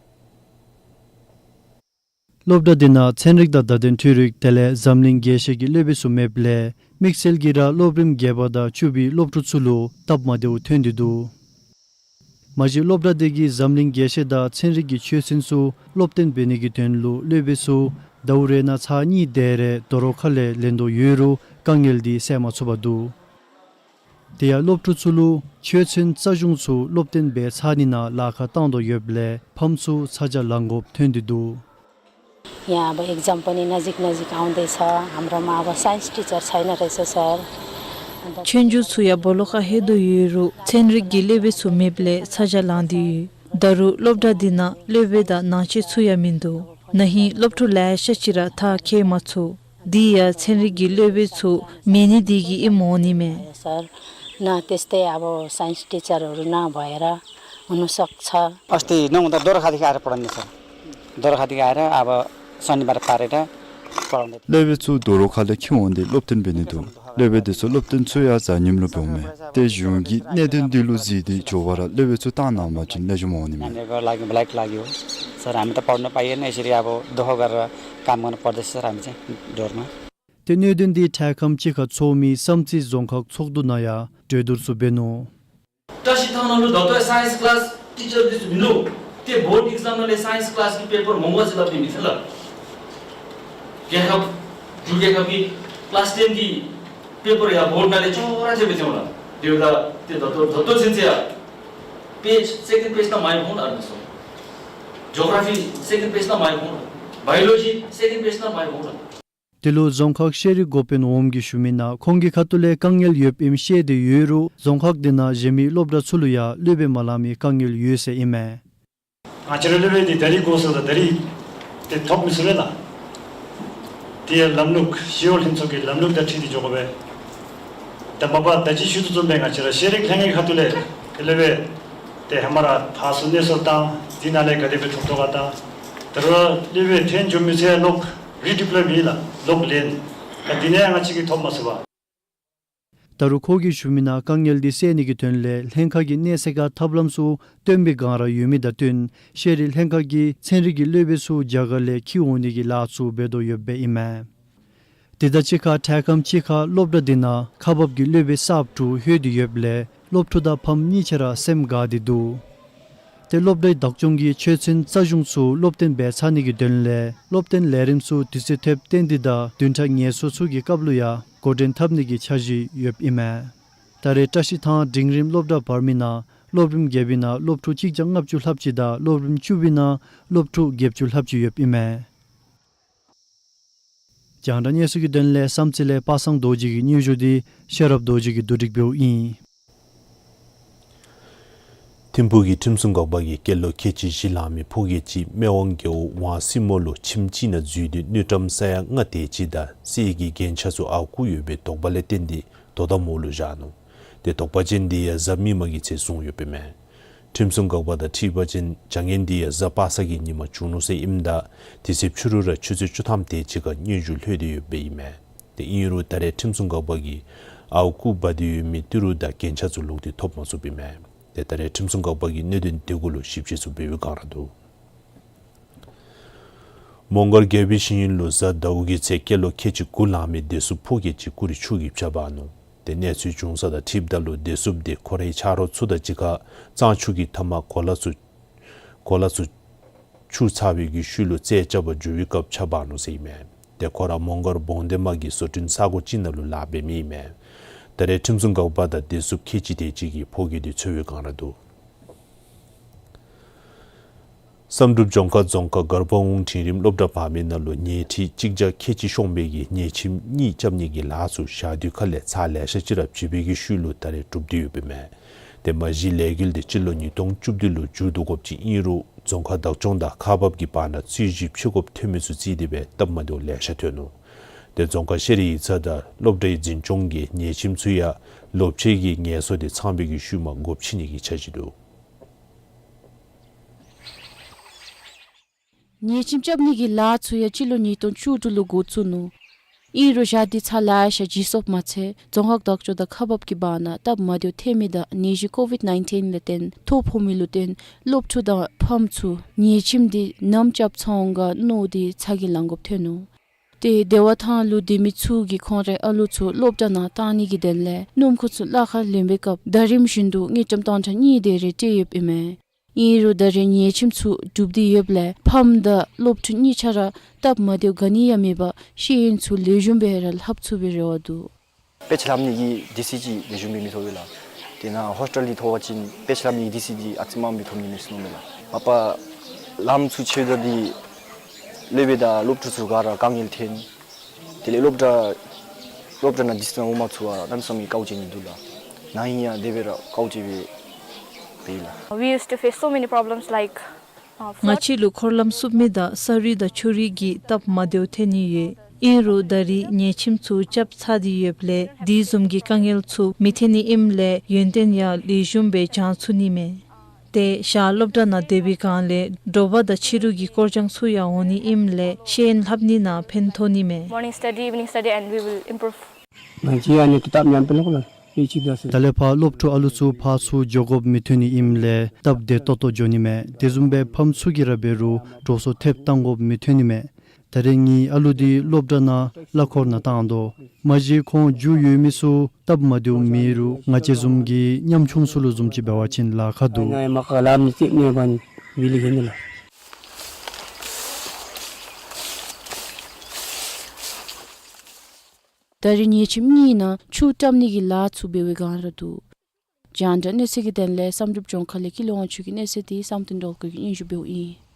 སློབ་གྲྭ་འདི་ནང་ཚན་རིག་དང་བརྡ་དོན་འཕྲུལ་རིག་དེ་ལས་འཛམ་གླིང་རྒྱས་བཤད་ཀྱི་སློབ་དཔེ་ཚུ་མེདཔ་ལས་དམིགས་བསལ་གྱིས་ར་སློབ་རིམ་བརྒྱད་པ་དང་བཅུ་པའི་སློབ་ཕྲུག་ཚུ་ལུ་སྟབས་མ་བདེཝ་ཐོན་ཏེ་འདུག། མ་གཞི་སློབ་གྲྭ་འདི་གིས་འཛམ་གླིང་རྒྱས་བཤད་དང་ཚན་རིག་གི་ཆོས་ཚན་ཚུ་སློབ་སྟོན་འབད་ནི་གི་དོན་ལུ་སློབ་དཔེ་ཚུ་ཟླཝ་རེ་ནང་ཚར་གཉིས་དེ་རེ་དོ་རུང་ཁ་ལས་ལེན་དོ་ཡོད་རུང་དཀའ་ངལ་འདི་སེལ་མ་ཚུགས་པར་འདུག། དེ་ཡང་སློབ་ཕྲུག་ཚུ་ལུ་ཆོས་ཚན་རྩ་གཞུང་ཚུ་སློབ་སྟོན་འབད་ཚར་ནི་ནང་ལཱ་ཁག་བཏང་དོ་ཡོདཔ་ལས་ཕམ་ཚུ་ཚ་གྱང་ལང་དགོཔ་ཐོན་ཏེ་འདུག། यहाँ अब एक्जाम पनि नजिक नजिक आउँदैछ। हाम्रोमा अब signs Stitcher छैन रहेछ सर। अन्त ཆོས་རྒྱུགས་ཚུ་ཡང་སྦོ་ལོགས་ཁར་ལྷོད་དོ་ཡོད་རུང་ཚན་རིག་གི་སློབ་དཔེ་ཚུ་མེདཔ་ལས་ཚ་གྱང་ལང་སྟེ་ཡོད། ད་རུང་སློབ་གྲྭ་འདི་ནང་སློབ་དཔེ་དང་ནང་ཆས་ཚུ་ཡང་མིན་འདུག། ན་ཧིང་སློབ་ཕྲུག་ལེ་ཤ་ཅིག་ར་མཐར་འཁྱོལ་མ་ཚུགས། འདི་ཡང་ཚན་རིག་གི་སློབ་དཔེ་ཚུ་མེད་ནི་འདི་གིས་ཨིནམ་འོང་ནི་མས། सर, न त्यस्तै अब साइन्स टिचरहरू नभएर हुनसक्छ। अस्ति नहुँदा दोलखादेखि आएर पढाउने सर। दोलखादेखि आएर अब शनिबार पारेर पढाउँदै। སློབ་དཔེ་ཚུ་དོ་རུང་ཁ་ལས་འཁྱེར་འོང་སྟེ་སློབ་སྟོན་འབད་ནི་འདུག། སློབ་དཔེ་དེ་ཚུ་སློབ་སྟོན་ཚུ་ཡང་གཟའ་ཉིམ་ལུ་འབད་འོང་མས། ཏེ་གཞུང་གིས་གནད་དོན་འདི་ལུ་གཟིགས་ཏེ་མགྱོགས་པ་ར་སློབ་དཔེ་ཚུ་བཏང་གནང་པ་ཅིན་ལེགས་ཤོམ་འོང་ནི་མས། नानीहरूको लागि ब्ल्याङ्क लाग्यो। सर, हामी त पढ्न पाइएन, यसरी अब दुःख गरेर काम गर्नु पर्दैछ सर, हामी चाहिँ डोरमा। ཏེ་གནད་དོན་འདི་འཕྲལ་ཁམས་ཅིག་ཁར་འཚོགས་མི་བསམ་རྩེ་རྫོང་ཁག་ཚོགས་འདུ་ནང་ཡང་གྲོས་བསྡུར་ཚུ་འབད་ནུག། བཀྲ་ཤིས་ཐང་ནང་ལུ་ད་ལྟོ་སའིནསི་ཀི་ལཱསི་ཊི་ཅར་འདི་ཚུ་མིན་འདུག། ཏེ་བོརཌ་ཨིག་ཛམ་ནང་ལས་སའིནསི་ཀི་ལཱསི་ཀྱི་པེ་པར་མང་པ་ཅིག་སླབ་སྟེ་མི་ཚུ་ལགས། རྒྱལ་ཁབ་འབྲུག་རྒྱལ་ཁབ་ཀྱི་ཀི་ལཱསི་ཊེན་གྱི་པེ་པར་ཡང་བོརཌ་ནང་ལས་ཅོག་ར་འཐད་སྦེ་ཐོན་འོང་ལགས། དེ་འབདཝ་ད་ཏེ་ད་ལྟོ་ད་ལྟོ་ཚུན་ཚོད་ཡང་པེཇ་སེ་ཀེནཌ་པེཇ་ནང་མ་ཡོད་འོང་ལགས་ཨ་ནི་ཚུ། ཇོ་གྷ་ར་ཕི་སེ་ཀེནཌ་པེཇ་ནང་མ་ཡོད་འོང་ལགས། བཱ་ཡོ་ལོ་ཇི་སེ་ཀེནཌ་པེཇ་ནང་མ་ཡོད་འོང་ལགས། དེ་ལུ་རྫོང་ཁག་ཤེས་རིག་འགོ་དཔོན་འོགམ་གྱིས་ཞུ་མི་ནང་ཁོང་གི་ཁ་ཐུག་ལས་དཀའ་ངལ་ཡོདཔ་ཨིནམ་ཤེས་ཏེ་ཡོད་རུང་རྫོང་ཁག་དེ་ནང་གཞན་མི་སློབ་གྲྭ་ཚུ་ལུ་ཡང་སློབ་དཔེ་མ་ལང་མི་དཀའ་ངལ་ཡོད་ཟེར་ཨིན་མས། ང་བཅས་ར་སློབ་དཔེ་འདི་ད་རིས་དགོ་ཟེརཝ་ད་ད་རིས་ཏེ་ཐོབ་མི་ཚུགས་པས་ལགས། དེ་ཡང་ལམ་ལུགས་ཞི་གཡོག་ལྷན་ཚོགས་ཀྱི་ལམ་ལུགས་དང་འཁྲིལ་ཏེ་འགྱོ་དགོ་པས། ད་མ་པ་ད་ཅི་ཞུ་དོ་བཟུམ་སྦེ་ང་བཅས་ར་ཤེས་རིག་ལྷན་ཁག་གི་ཁ་ཐུག་ལས་ཏེ་སློབ་དཔེ་ཏེ་ཧེ་མ་ར་ཕར་ཚུར་གནས་སོར་བཏང་འདི་ནང་ལས་ག་དེ་སྦེ་ཐོབ་དོ་ག་བཏང་། ད་རུང་སློབ་དཔོན་ཐོན་འགྱོ་མི་ཚུ་ལོག་རི་ཌི་པོལོའི་མེད་ལགས། ལོག་ལེན། ད་འདི་ནི་ང་བཅས་ཀྱིས་ཐོབ་མ་ཚུགས་པས། ད་རུང་ཁོ་གིས་ཞུ་མི་ནང་དཀའ་ངལ་འདི་སེལ་ནི་གི་དོན་ལས་ལྷན་ཁག་གིས་གནས་སའི་ཁར་ཐབས་ལམ་ཚུ་སྟོན་པའི་བསྒང་ར་ཡོད་མི་དང་བསྟུན་ཤེས་རིག་ལྷན་ཁག་གིས་ཚན་རིག་གི་སློབ་དཔོན་ཚུ་རྒྱ་གར་ལས་འཁྱིད་འོང་ནི་གི་ལཱ་ཚུ་འབད་དོ་ཡོདཔ་ཨིན་མས། དེ་དང་གཅིག་ཁར་འཕྲལ་ཁམས་ཅིག་ཁར་སློབ་གྲྭ་འདི་ནང་ཁག་འབག་གི་སློབ་དཔོན་གསརཔ་དྲུག་ལྷོད་དེ་ཡོདཔ་ལས་སློབ་ཕྲུག་དང་ཕམ་གཉིས་ཆ་ར་སེམས་དགའ་སྟེ་འདུག། ཏེ་སློབ་གྲྭའི་བདག་སྐྱོང་གིས་ཆོས་ཚན་རྩ་གཞུང་ཚུ་སློབ་སྟོན་འབད་ཚར་ནི་གི་དོན་ལས་སློབ་སྟོན་ལས་རིམ་ཚུ་དུས་ཚོད་ཐེབས་བཏོན་ཏེ་དང་བདུན་ཕྲག་ངལ་གསོ་ཚུ་གི་སྐབས་ལུ་ཡང་འགོ་འདྲེན་འཐབ་ནི་གི་འཆར་གཞི་ཡོདཔ་ཨིན་མས། ད་རེས་བཀྲ་ཤིས་ཐང་འབྲིང་རིམ་སློབ་གྲྭ་བར་མའི་ནང་སློབ་རིམ་བརྒྱད་པའི་ནང་སློབ་ཕྲུག་གཅིག་བརྒྱ་ལྔ་བཅུ་ལྷགཔ་ཅིག་དང་སློབ་རིམ་བཅུ་པའི་ནང་སློབ་ཕྲུག་བརྒྱད་ཅུ་ལྷགཔ་ཅིག་ཡོདཔ་ཨིན་མས། རྒྱང་བསྒྲགས་གནས་ཚུལ་གྱི་དོན་ལས་བསམ་རྩེ་ལས་པ་སངས་རྡོ་རྗེ་གི་སྙན་ཞུ་འདི་ཤེས་རབ་རྡོ་རྗེ་གིས་བསྡུ་སྒྲིག་འབདཝ་ཨིན། ཐིམ་ཕུག་གི་ཁྲིམས་སྲུང་འགག་པ་གིས་སྐྱེས་ལོ་ཁལ་གཅིག་བཞི་ལང་མི་ཕོ་སྐྱེས་ཅིག་སྨད་ཝང་རྒེད་འོག་ཝང་སྲིན་མོ་ལུ་ཁྱིམ་ཅིག་ནང་འཛུལ་ཏེ་དངུལ་ཀྲམ་ས་ཡ་ལྔ་དེ་ཅིག་དང་གསེར་གྱི་རྒྱན་ཆ་ཚུ་ཨརཝ་རྐུ་ཡོད་པའི་དོགས་པ་ལས་བརྟེན་ཏེ་དོ་དམ་འོག་ལུ་བཞག་ནུག། ཏེ་དོགས་པ་ཅན་འདི་ཡང་གཟའ་མིག་དམར་གྱི་ཚེ་བཟུང་ཡོདཔ་ཨིན་མས། ཁྲིམས་སྲུང་འགག་པ་དང་འཁྲིལ་བ་ཅིན་བྱ་ངན་འདི་ཡང་གཟའ་པ་སངས་ཀྱི་ཉིནམ་བྱུང་ནུག་ཟེར་ཨིནམ་ད་དེ་ཚེ་ཕྱི་རུ་ར་ཆུ་ཚོད་བཅུ་ཐམ་དེ་ཅིག་ཁར་སྙན་ཞུ་ལྷོད་དེ་ཡོདཔ་ཨིན་མས། ཏེ་ཨིན་རུང་ད་རེས་ཁྲིམས་སྲུང་འགག་པ་གིས་ཨརཝ་རྐུ་འབག་སྟེ་ཡོད་མི་ཏི་རུ་དང་རྒྱན་ཆ་ཚུ་ལོག་སྟེ་ཐོབ་མ་ཚུགསཔ་ཨིན་མས། ཏེ་ད་རེས་ཁྲིམས་སྲུང་འགག་པ་གིས་གནད་དོན་དེ་གུ་ལུ་ཞིབ་དཔྱད་ཚུ་འབད་བའི་བསྒང་ར་འདུག། མོང་སྒར་རྒྱལ་པོའི་ཞིང་ཡུལ་ལུ་གཟའ་ཟླཝ་གི་ཚེ་སྐྱེས་ལོ་ཁལ་གཅིག་དགུ་ལང་མི་བདེ་སྲུངཔ་ཕོ་སྐྱེས་ཅིག་རྐུ་རུ་ཆུ་གིས་འབག་འབག་ནུག། ཏེ་གནས་ཚུལ་བྱུང་ས་དང་འཁྲིལཝ་ད་ལུ་བདེ་སྲུངཔ་དེ་ཁོ་རའི་ཆ་རོགས་ཚུ་དང་གཅིག་ཁར་གཙང་ཆུ་གི་མཐའམ་གོ་ལ་ཚུ་གོ་ལ་ཚུ་ཆུ་ཚ་བའི་གི་ཤུལ་ལུ་རྩལ་རྐྱབ་པར་འགྱོ་བའི་སྐབས་འབག་འབག་ནུག་ཟེར་ཨིན་མས། ཏེ་ཁོ་ར་མོང་སྒར་བོང་སྡེ་མ་གི་བཟོ་སྐྲུན་ས་གོ་ཅིག་ནང་ལུ་ལཱ་འབད་མི་ཨིན་མས། ད་རེས་ཁྲིམས་སྲུང་འགག་པ་དང་བདེ་སྲུངཔ་ཁལ་གཅིག་དེ་ཅིག་གིས་ཕོ་སྐྱེས་དེ་འཚོལ་བའི་བསྒང་ར་འདུག། བསམ་གྲུབ་ལྗོངས་མཁར་རྫོང་ཁག་མགར་བ་ཝུན་འབྲིང་རིམ་སློབ་གྲྭ་བར་མའི་ནང་ལུ་ཉལ་ཁྲི་གཅིག་བརྒྱ་ཁལ་གཅིག་ཤོང་པའི་གི་ཉལ་ཁྱིམ་གཉིས་རྐྱབ་ནི་གི་ལཱ་ཚུ་ཞག་དུས་ཁ་ལས་ཚར་ལེ་ཤ་ཅིག་ར་བྱིན་པའི་གི་ཤུལ་ལུ་ད་རེས་གྲུབ་སྟེ་ཡོདཔ་ཨིན་མས། ཏེ་མ་གཞི་ལས་འགུལ་དེ་སྤྱི་ལོ་ཉིས་སྟོང་བཅུ་བདུན་ལུ་མཇུག་བསྡུ་དགོཔ་ཅིག་ཨིན་རུང་རྫོང་ཁག་བདག་སྐྱོང་དང་ཁག་འབག་གི་བར་ན་རྩོད་གཞི་འཕྱུག་དགོཔ་ཐོན་མི་ཚུ་བརྩིས་ཏེ་སྦེ་སྟབས་མ་བདེཝ་ལེ་ཤ་ཐོན་ནུག། ཏེ་རྫོང་ཁག་ཤེས་རིག་ཡིག་ཚང་དང་སློབ་གྲྭའི་འཛིན་སྐྱོང་གིས་ཉལ་ཁྱིམ་ཚུ་ཡང་ལོ་ཕྱེད་ཀྱི་ངལ་གསོ་དེ་ཚང་པའི་གི་ཤུལ་མ་སྒོ་ཕྱེ་ནི་གི་འཆར་གཞི་འདུག། ཉལ་ཁྱིམ་རྐྱབ་ནི་གི་ལཱ་ཚུ་ཡང་སྤྱི་ལོ་ཉིས་སྟོང་བཅུ་དྲུག་ལུ་འགོ་བཙུགས་ནུག། ཨིན་རུང་ཞག་དུས་ཚར་ལེ་ཤ་བྱིན་སོངམ་མ་ཚད་རྫོང་ཁག་བདག་སྐྱོང་དང་ཁག་འབག་གི་བར་ན་སྟབས་མ་བདེཝ་ཐོན་མི་དང་ནད་གཞི་ཀོ་ཝིཌ་ནའིན་ཊིན་ལས་བརྟེན་ཐོ་ཕོག་མི་ལུ་བརྟེན་སློབ་ཕྲུག་དང་ཕམ་ཚུ་ཉལ་ཁྱིམ་དེ་ནམ་རྐྱབ་ཚར་འོང་ག་མནོ་སྟེ་ཚ་གྱང་ལང་དགོཔ་ཐོན་ནུག། ཏེ་བདེ་བ་ཐང་ལུ་སྡོད་མི་ཚུ་གིས་ཁོང་རའི་ཨ་ལུ་ཚུ་སློབ་གྲྭ་ནང་གཏང་ནི་གི་དོན་ལས་སྣུམ་འཁོར་ཚུ་གླ་ཁར་ལེན་པའི་སྐབས་ཟླ་རིམ་བཞིན་དུ་དངུལ་ཀྲམ་སྟོང་ཕྲག་གཉིས་དེ་རེ་སྤྲོད་ཡོདཔ་ཨིན་མས། ཨིན་རུང་ད་རེས་ཉལ་ཁྱིམ་ཚུ་གྲུབ་སྟེ་ཡོདཔ་ལས་ཕམ་དང་སློབ་ཕྲུག་གཉིས་ཆ་ར་སྟབས་མ་བདེཝ་ག་ནི་ཡང་མེད་པར་ཤེས་ཡོན་ཚུ་ལེགས་ཤོམ་སྦེ་ར་ལྷབ་ཚུགས་པའི་རེ་བ་འདུག། དཔེ་ཆ་ལྷབ་ནི་གི་དུས་ཚོད་ཅིག་ལེགས་ཤོམ་སྦེ་མི་ཐོབ་པས་ལགས། དེ་ནང་ཧོས་ཊེལ་འདི་ཐོབ་པ་ཅིན་དཔེ་ཆ་ལྷབ་ནི་གི་དུས་ཚོད་འདི་ཨ་ཙི་མངམ་སྦེ་ཐོབ་ནི་མས་ཟེར་མནོཝ་མས་ལགས། མ་པ་ལམ་ཚུ་ཆད་ད་འདི་སློབ་དཔོན་དང་སློབ་ཕྲུག་ཚུ་ག་ར་དཀའ་ངལ་ཐོན། དེ་ལས་སློབ་གྲྭ་སློབ་གྲྭ་ནང་ཌིས་ཊེནསི་འོང་མ་ཚུགས་པར་གནམ་མེད་ས་མེད་དཀའཝ་སྤྱད་ནི་འདུག་ལགས། ནཱ་ཨིན་ཡང་དེ་སྦེ་ར་དཀའཝ་སྤྱད་སྦེ་འབད་ཡི་ལགས། We used to face so many problems like, uh, ང་བཅས་ལུ་འཁོར་ལམ་བསུབ་མི་དང་ས་རུད་དང་ཆུ་རུད་ཀྱི་སྟབས་མ་བདེཝ་ཐོན་ནི་ཡོད། ཨིན་རུང་ད་རེས་ཉལ་ཁྱིམ་ཚུ་རྐྱབ་ཚར་ཏེ་ཡོདཔ་ལས་དེ་བཟུམ་གྱི་དཀའ་ངལ་ཚུ་མི་ཐོན་ནི་ཨིནམ་ལས་ཡོན་ཏན་ཡང་ལེགས་ཤོམ་སྦེ་སྦྱང་ཚུགས་ནི་མས། ཏེ་ཞག་སློབ་གྲྭ་ནང་སྡོད་པའི་སྒང་ལས་དྲོ་པ་དང་ཕྱི་རུ་གི་སྐོར་སྦྱང་ཚུ་ཡང་འོང་ནི་ཨིནམ་ལས་ཤེས་ཡོན་ལྷབ་ནི་ནང་ཕན་ཐོགས་ནི་མས། Morning study, evening study, and we will improve. ང་བཅས་ཨ་ནི་དེ་སྟབས་ཉམས་པའི་ལོག་ལ་ཨེ་ཅིག་ད་ཟེར། ད་ལས་ཕར་སློབ་ཕྲུག་ཨ་ལུ་ཚུ་ཕར་ཚུར་འགྱོ་དགོཔ་མི་ཐོན་ནི་ཨིནམ་ལས་སྟབས་བདེ་ཏོག་ཏོ་འགྱོ་ནི་མས། དེ་བཟུམ་སྦེ་ཕམ་ཚུ་གིས་ར་འབད་རུང་འགྲོ་སོང་ཐེབས་བཏང་དགོཔ་མི་ཐོན་ནི་མས། ད་རེས་ངེའི་ཨ་ལུ་འདི་སློབ་གྲྭ་ནང་གླ་འཁོར་ནང་བཏང་དོ། མ་གཞི་ཁོང་རྒྱུས་ཡོད་མི་ཚུ་སྟབས་མ་བདེཝ་མེད་རུང་ང་བཅས་བཟུམ་གྱི་ཉམ་ཆུང་ཚུ་ལུ་བཟུམ་ཅིག་འབད་བ་ཅིན་ལཱ་ཁག་འདུག། ང་ཡང་མ་ཁ་ལམ་ནི་ཅིག་ནེ་བ་ནི་བི་ལི་ཧེ་ནི་ལགས། ད་རེས་ཉལ་ཁྱིམ་གཉིས་ནང་ཆུ་བཀྲམ་ནི་གི་ལཱ་ཚུ་འབད་བའི་སྒང་ར་འདུག། རྒྱང་བསྒྲགས་གནས་ཚུལ་གྱི་དོན་ལས་བསམ་གྲུབ་ལྗོངས་མཁར་ལས་ཀུན་ལེགས་དབང་ཕྱུག་གི་གནས་ཚུལ་འདི་བསམ་གཏན་སྒྲོལ་དཀར་གྱིས་སྙན་ཞུ་འབདཝ་ཨིན།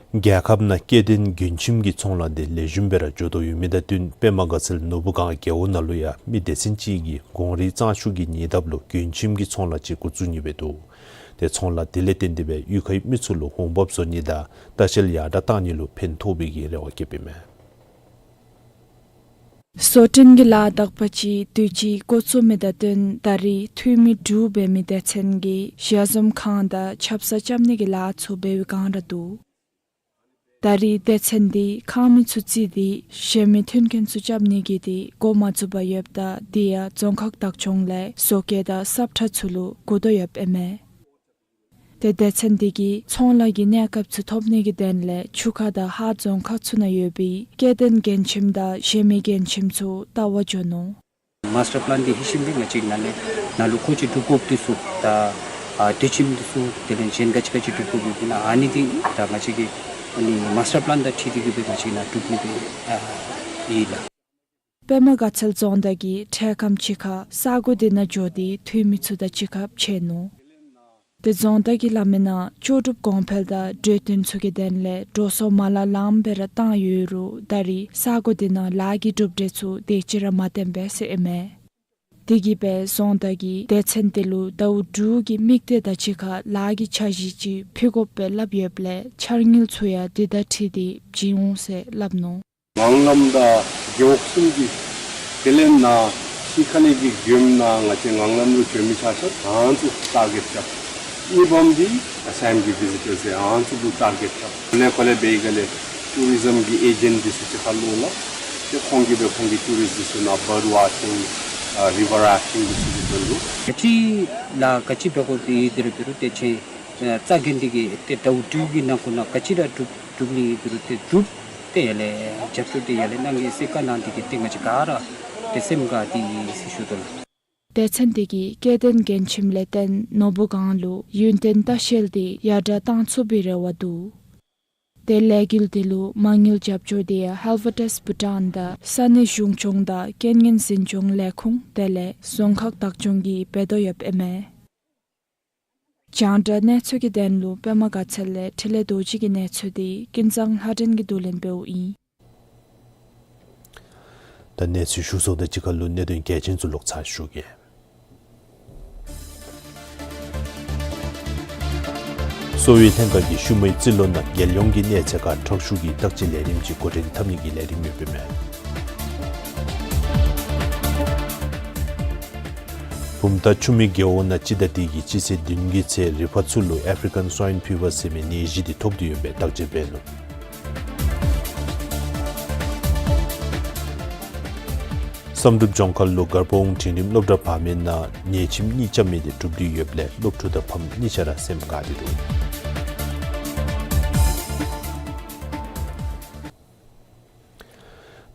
རྒྱལ་ཁབ་ནང་སྐྱེ་ལྡན་མགྲོན་ཁྱིམ་གྱི་ཚོང་ལཱ་འདི་ལེགས་ཤོམ་སྦེ་ར་འགྱོ་དོ་ཡོད་མི་དང་བསྟུན་པདྨ་དགའ་ཚལ་ནོར་བུ་སྒང་རྒེད་འོག་ནང་ལུ་ཡང་མི་སྡེ་ཚན་ཅིག་གིས་གངས་རི་གཙང་ཆུ་གི་ཉེ་འདབས་ལུ་མགྲོན་ཁྱིམ་གྱི་ཚོང་ལཱ་ཅིག་འགོ་བཙུགས་ནི་སྦེ་འདུག། ཏེ་ཚོང་ལཱ་དེ་ལས་བརྟེན་ཏེ་སྦེ་གཡུས་ཁའི་མི་ཚུ་ལུ་འོང་འབབ་བཟོ་ནི་དང་ལྟ་བཤལ་ཡར་དྲག་གཏང་ནི་ལུ་ཕན་ཐོགས་པའི་གི་རེ་བ་བསྐྱེདཔ་ཨིན་མས། བཟོ་སྐྲུན་གྱི་ལཱ་དག་པ་ཅིག་དུས་ཅི་འགོ་བཙུགས་མི་དང་བསྟུན་ད་རིས་འཐུས་མི་དྲུག་འབད་མི་སྡེ་ཚན་གྱིས་ཞལ་འཛོམས་ཁང་དང་ཆབ་གསང་རྐྱབ་ནི་གི་ལཱ་ཚུ་འབད་བའི་བསྒང་ར་འདུག། ད་རིས་སྡེ་ཚན་འདི་ཁང་མིག་ཚུ་བརྩིས་ཏེ་གཞན་མི་མཐུན་རྐྱེན་ཚུ་རྐྱབ་ནི་གི་དེ་འགོ་མ་བཙུགས་པར་ཡོདཔ་ད་དེ་ཡང་རྫོང་ཁག་བདག་སྐྱོང་ལས་བཟོ་བཀོད་དང་སབ་ཁྲ་ཚུ་ལུ་འགོ་ཐོག་ཡོདཔ་ཨིན་མས། ཏེ་སྡེ་ཚན་འདི་གིས་ཚོང་ལཱ་གི་གནས་སྐབས་ཚུ་ཐོབ་ནི་གི་དོན་ལས་ཆུ་ཁ་དང་ཧཱ་རྫོང་ཁག་ཚུ་ནང་ཡོད་པའི་སྐྱེ་ལྡན་རྒན་ཁྱིམ་དང་གཞན་མི་རྒན་ཁྱིམ་ཚུ་ལྟ་བར་འགྱོ་ནུག། མཱས་ཊར་པི་ལཱན་འདི་ལྷོད་ཞིནམ་ལས་ང་བཅས་ནཱ་ལས་ནཱ་ལུ་ཁོང་ཅིག་སྒྲུབ་དགོཔ་འདི་ཚུ་ད་ཨ་སྡོད་ཁྱིམ་འདི་ཚུ་དེ་ལས་གཞན་ག་ཅི་ག་ཅི་སྒྲུབ་དགོཔ་འདི་ནང་ཨ་ནི་འདི་ད་ང་བཅས་ཀྱི་ཨ་ནི་མཱས་ཊར་པི་ལཱན་དང་འཁྲིལ་ཏེ་གིས་སྦེ་ང་བཅས་ནཱ་སྒྲུབ་ནི་སྦེ་ཨ་ཡོད་ལགས། པདྨ་དགའ་ཚལ་རྫོང་བདག་གིས་འཕྲལ་ཁམས་ཅིག་ཁར་ས་གོ་འདི་ནང་འགྱོ་སྟེ་འཐུས་མི་ཚུ་དང་གཅིག་ཁར་ཕྱད་ནུག། ཏེ་རྫོང་བདག་གིས་སླབ་མིའི་ནང་ལྕོགས་གྲུབ་གོང་འཕེལ་དང་གྲོས་བསྟུན་ཚུ་གི་དོན་ལས་འགྲོ་སོང་མ་ལག་ལངམ་སྦེ་ར་བཏང་ཡོད་རུང་ད་རིས་ས་གོ་འདི་ནང་ལཱ་གི་གྲུབ་འབྲས་ཚུ་དེ་ཅིག་ར་མ་བཏོན་པས་ཟེར་ཨིན་མས། དེ་གིས་སྦེ་རྫོང་བདག་གིས་སྡེ་ཚན་འདི་ལུ་ཟླཝ་དྲུག་གི་དམིགས་གཏད་དང་གཅིག་ཁར་ལཱ་གི་འཆར་གཞི་ཅིག་ཕུལ་དགོཔ་སྦེ་སླབ་ཡོདཔ་ལས་འཆར་དངུལ་ཚུ་ཡང་དེ་དང་འཁྲིལ་ཏེ་བྱིན་འོང་ཟེར་སླབ་ནུག། ངང་ལམ་དང་རྒེད་འོག་གསུམ་གྱི་དེ་ལས་ནཱ་ཤིང་ཁ་ལས་ཀྱི་མགྱོནམ་ནང་ང་བཅས་ངང་ལམ་ལུ་བྱོན་མི་ཆ་ཁྱབ་ཨ་ནི་ཚུ་ཊར་གེཊ་རྐྱབ། གཉིས་པམ་འདི་ཨ་སམ་གྱི་བི་ཟི་ཊརསི་ཟེར་ཨ་ནི་ཚུ་ལུ་ཊར་གེཊ་རྐྱབ། ལས་ཁོ་ལས་འབད་ག་ལས་ཊུ་རི་ཛམ་གྱི་ཨེ་ཇེནཊ་འདི་ཚུ་གཅིག་ཁར་ལུ་ལགས། ཏེ་ཁོང་གིས་སྦེ་ཁོང་གི་ཊུ་རིསཊ་འདི་ཚུ་ནང་བཱརཌ་ཝ་ཅིང་ཨ་རི་བར་རཱཕ་ཊིང་འདི་ཚུ་གི་དོན་ལུ་ག་ཅི་ལཱ་ག་ཅི་འབད་དགོཔ་འདི་འདི་རུ་འདི་རུ་ཏེ་ཁྱེད་ཨ་རྩ་འགེངས་ཏེ་གིས་ཏེ་ཟླཝ་དྲུག་གི་ནང་འཁོད་ནང་ག་ཅི་ར་སྒྲུབ་སྒྲུབ་ནི་འདི་རུ་ཏེ་སྒྲུབ་སྟེ་ཡར་ལས་རྒྱབ་སྐྱོར་འདི་ཡར་ལས་གནང་གེ་ཟེར་བཀའ་གནང་སྟེ་གིས་ཏེ་ང་བཅས་ག་ར་ཏེ་སེམས་དགའ་སྟེ་ཡོད་ཟེར་ཞུ་དོ་ལགས། སྡེ་ཚན་འདི་གིས་སྐྱེ་ལྡན་རྒན་ཁྱིམ་ལས་བརྟེན་ནོར་བུ་སྒང་ལུ་ཡུན་བརྟན་ལྟ་བཤལ་འདི་ཡར་དྲག་གཏང་ཚུགས་པའི་རེ་བ་འདུག། ཏེ་ལས་འགུལ་འདི་ལུ་མ་དངུལ་རྒྱབ་སྐྱོར་འདི་ཡང་ཧེལ་ཝ་ཊེསི་བྷུ་ཊཱན་དང་ས་གནས་གཞུང་སྐྱོང་དང་རྐྱེན་ངན་འཛིན་སྐྱོང་ལས་ཁུངས་དེ་ལས་རྫོང་ཁག་བདག་སྐྱོང་གིས་འབད་དོ་ཡོདཔ་ཨིན་མས། རྒྱང་བསྒྲགས་གནས་ཚུལ་གྱི་དོན་ལུ་པདྨ་དགའ་ཚལ་ལས་འཕྲིན་ལས་རྡོ་རྗེ་གི་གནས་ཚུལ་འདི་ཀུན་བཟང་ལྷ་སྒྲོན་གྱིས་བསྡུ་ལེན་འབདཝ་ཨིན། ད་གནས་ཚུལ་ཞུ་ཚརཝ་དང་གཅིག་ཁར་ལུ་གནད་དོན་གལ་ཆེན་ཚུ་ལོག་ཚར་ཞུ་གེ། གསོ་བའི་ལྷན་ཁག་གིས་ཤུལ་མའི་རྩིས་ལོ་ནང་རྒྱལ་ཡོངས་ཀྱི་གནས་ཚད་ཁར་ཁྲག་ཤུགས་ཀྱི་བརྟག་དཔྱད་ལས་རིམ་ཅིག་འགོ་འདྲེན་འཐབ་ནི་གི་ལས་རིམ་ཡོདཔ་ཨིན་མས། བུམ་ཐང་ཆུ་སྨད་རྒེད་འོག་ནང་སྤྱི་ཟླ་འདི་གི་སྤྱི་ཚེས་བདུན་གྱི་ཚེ་རི་ཕག་ཚུ་ལུ་ཨེཕ་རི་ཀན་སྭའིན་ཕི་བར་ཟེར་མི་ནད་གཞི་འདི་ཐོབ་སྟེ་ཡོད་པའི་བརྟག་དཔྱད་འབད་ནུག། བསམ་གྲུབ་ལྗོངས་མཁར་ལུ་དཀར་སྤོང་འབྲིང་རིམ་སློབ་གྲྭ་བར་མའི་ནང་ཉལ་ཁྱིམ་གཉིས་རྐྱབ་མི་འདི་གྲུབ་སྟེ་ཡོདཔ་ལས་སློབ་ཕྲུག་དང་ཕམ་གཉིས་ཆ་ར་སེམས་དགའ་སྟེ་འདུག།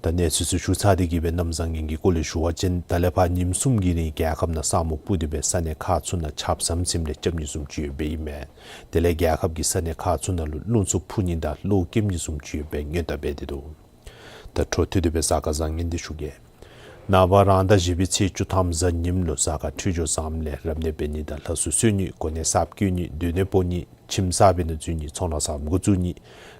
ད་གནས་ཚུལ་ཚུ་ཞུ་ཚར་ཏེ་གིས་སྦེ་གནམ་བཟང་ངན་གྱི་སྐོར་ལས་ཞུ་བ་ཅིན་ད་ལས་ཕར་ཉིནམ་གསུམ་གྱི་རིང་རྒྱལ་ཁབ་ནང་ས་སྨུག་སྤུབས་ཏེ་སྦེ་ས་གནས་ཁག་ཚུ་ནང་ཆརཔ་ཟམ་ཟིམ་ལས་རྐྱབ་ནི་བཟུམ་ཅིག་ཡོདཔ་ཨིན་མས། དེ་ལས་རྒྱལ་ཁབ་ཀྱི་ས་གནས་ཁག་ཚུ་ནང་ལུ་རླུང་འཚུབ་འཕུ་ནི་དང་གློག་འཁྱུག་ནི་བཟུམ་ཅིག་ཡོད་པའི་སྔོན་བརྡ་འབད་དེ་འདུག། ད་འཕྲོ་མཐུད་དེ་སྦེ་གཟའ་སྐར་བཟང་ངན་འདི་ཞུ་གེ། ནངས་པ་རང་ཟླ་བཞི་པའི་ཚེས་བཅུ་ཐམ་གཟའ་ཉིམ་ལུ་གཟའ་སྐར་འཕྲོད་སྦྱོར་བཟངམ་ལས་རབ་གནས་འབད་ནི་དང་ལྷ་གསོལ་གསོལ་ནི་གོ་གནས་གསརཔ་བསྐོ་ནི་སྡོད་གནས་སྤོ་ནི་ཁྱིམ་གསརཔ་ནང་འཛུལ་ནི་ཚོང་ལཱ་གསརཔ་འགོ་བཙུགས་ནི་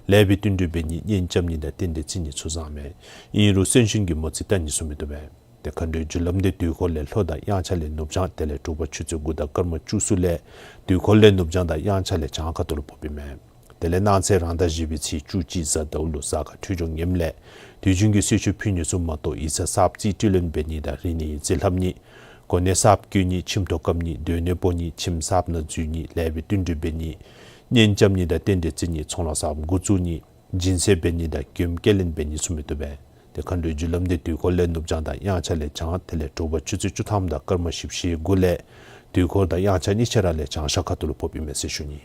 ལེགས་པའི་བསྟུན་གྲོས་འབད་ནི་གཉེན་རྐྱབ་ནི་དང་རྟེན་འབྲེལ་བརྩི་ནི་ཚུ་བཟངམ་མས། ཨིན་རུང་གསོན་གཤིན་གྱི་མོ་རྩིས་བལྟ་ནི་ཚུ་མི་བཏུབ་པས། ཏེ་མཁའ་འགྲོའི་རྒྱུ་ལམ་འདི་དུས་འཁོར་ལས་ལྷོ་དང་དབྱངས་འཆར་ལས་ནུབ་བྱང་དེ་ལས་དྲོ་པ་ཆུ་ཚོད་དགུ་དང་སྐར་མ་བཅུ་གསུམ་ལས་དུས་འཁོར་ལས་ནུབ་བྱང་དང་དབྱངས་འཆར་ལས་བྱང་ཁ་ཐུག་ལུ་ཕོགཔ་ཨིན་མས། དེ་ལས་གནངས་ཚེ་རང་ཟླ་བཞི་པའི་ཚེས་བཅུ་གཅིག་གཟའ་ཟླཝ་ལུ་གཟའ་སྐར་འཕྲོད་སྦྱོར་ངནམ་ལས་དུས་རྒྱུན་གྱི་གསོལ་མཆོད་ཕུལ་ནི་ཚུ་མ་གཏོགས་ཡིག་ཚང་གསརཔ་རྩིས་སྤྲོད་ལེན་འབད་ནི་དང་རིག་གནས་ཡིག་རྩིས་ལྷབ་ནི་གོ་གནས་གསརཔ་བསྐོ་ནི་ཁྱིམ་ཐོག་བཀབ་ནི་སྡོད་གནས་སྤོ་ནི་ཁྱིམ་གསརཔ་ནང་འཛུལ་ནི་ལེགས་པའི་བསྟུན་གྲོས་འབད་ནི་གཉེན་རྐྱབ་ནི་དང་རྟེན་འབྲེལ་བརྩི་ནི་ཚོང་ལཱ་གསརཔ་འགོ་བཙུགས་ནི་སྦྱིན་སྲེག་འབད་ནི་དང་མགྱོནམ་སྐྱེལ་ལེན་འབད་ནི་ཚུ་མི་བཏུབ་པས། ཏེ་མཁའ་འགྲོའི་རྒྱུ་ལམ་འདི་དུས་འཁོར་ལས་ནུབ་བྱང་དང་དབྱངས་འཆར་ལས་བྱང་དེ་ལས་དྲོ་པ་ཆུ་ཚོད་བཅུ་ཐམ་དང་སྐར་མ་བཞི་བཅུ་ཞེ་དགུ་ལས་དུས་འཁོར་དང་དབྱངས་འཆར་གཉིས་ཆ་ར་ལས་བྱང་ཤར་ཁ་ཐུག་ལུ་ཕོགཔ་ཨིན་མས་ཟེར་ཞུ་ནི།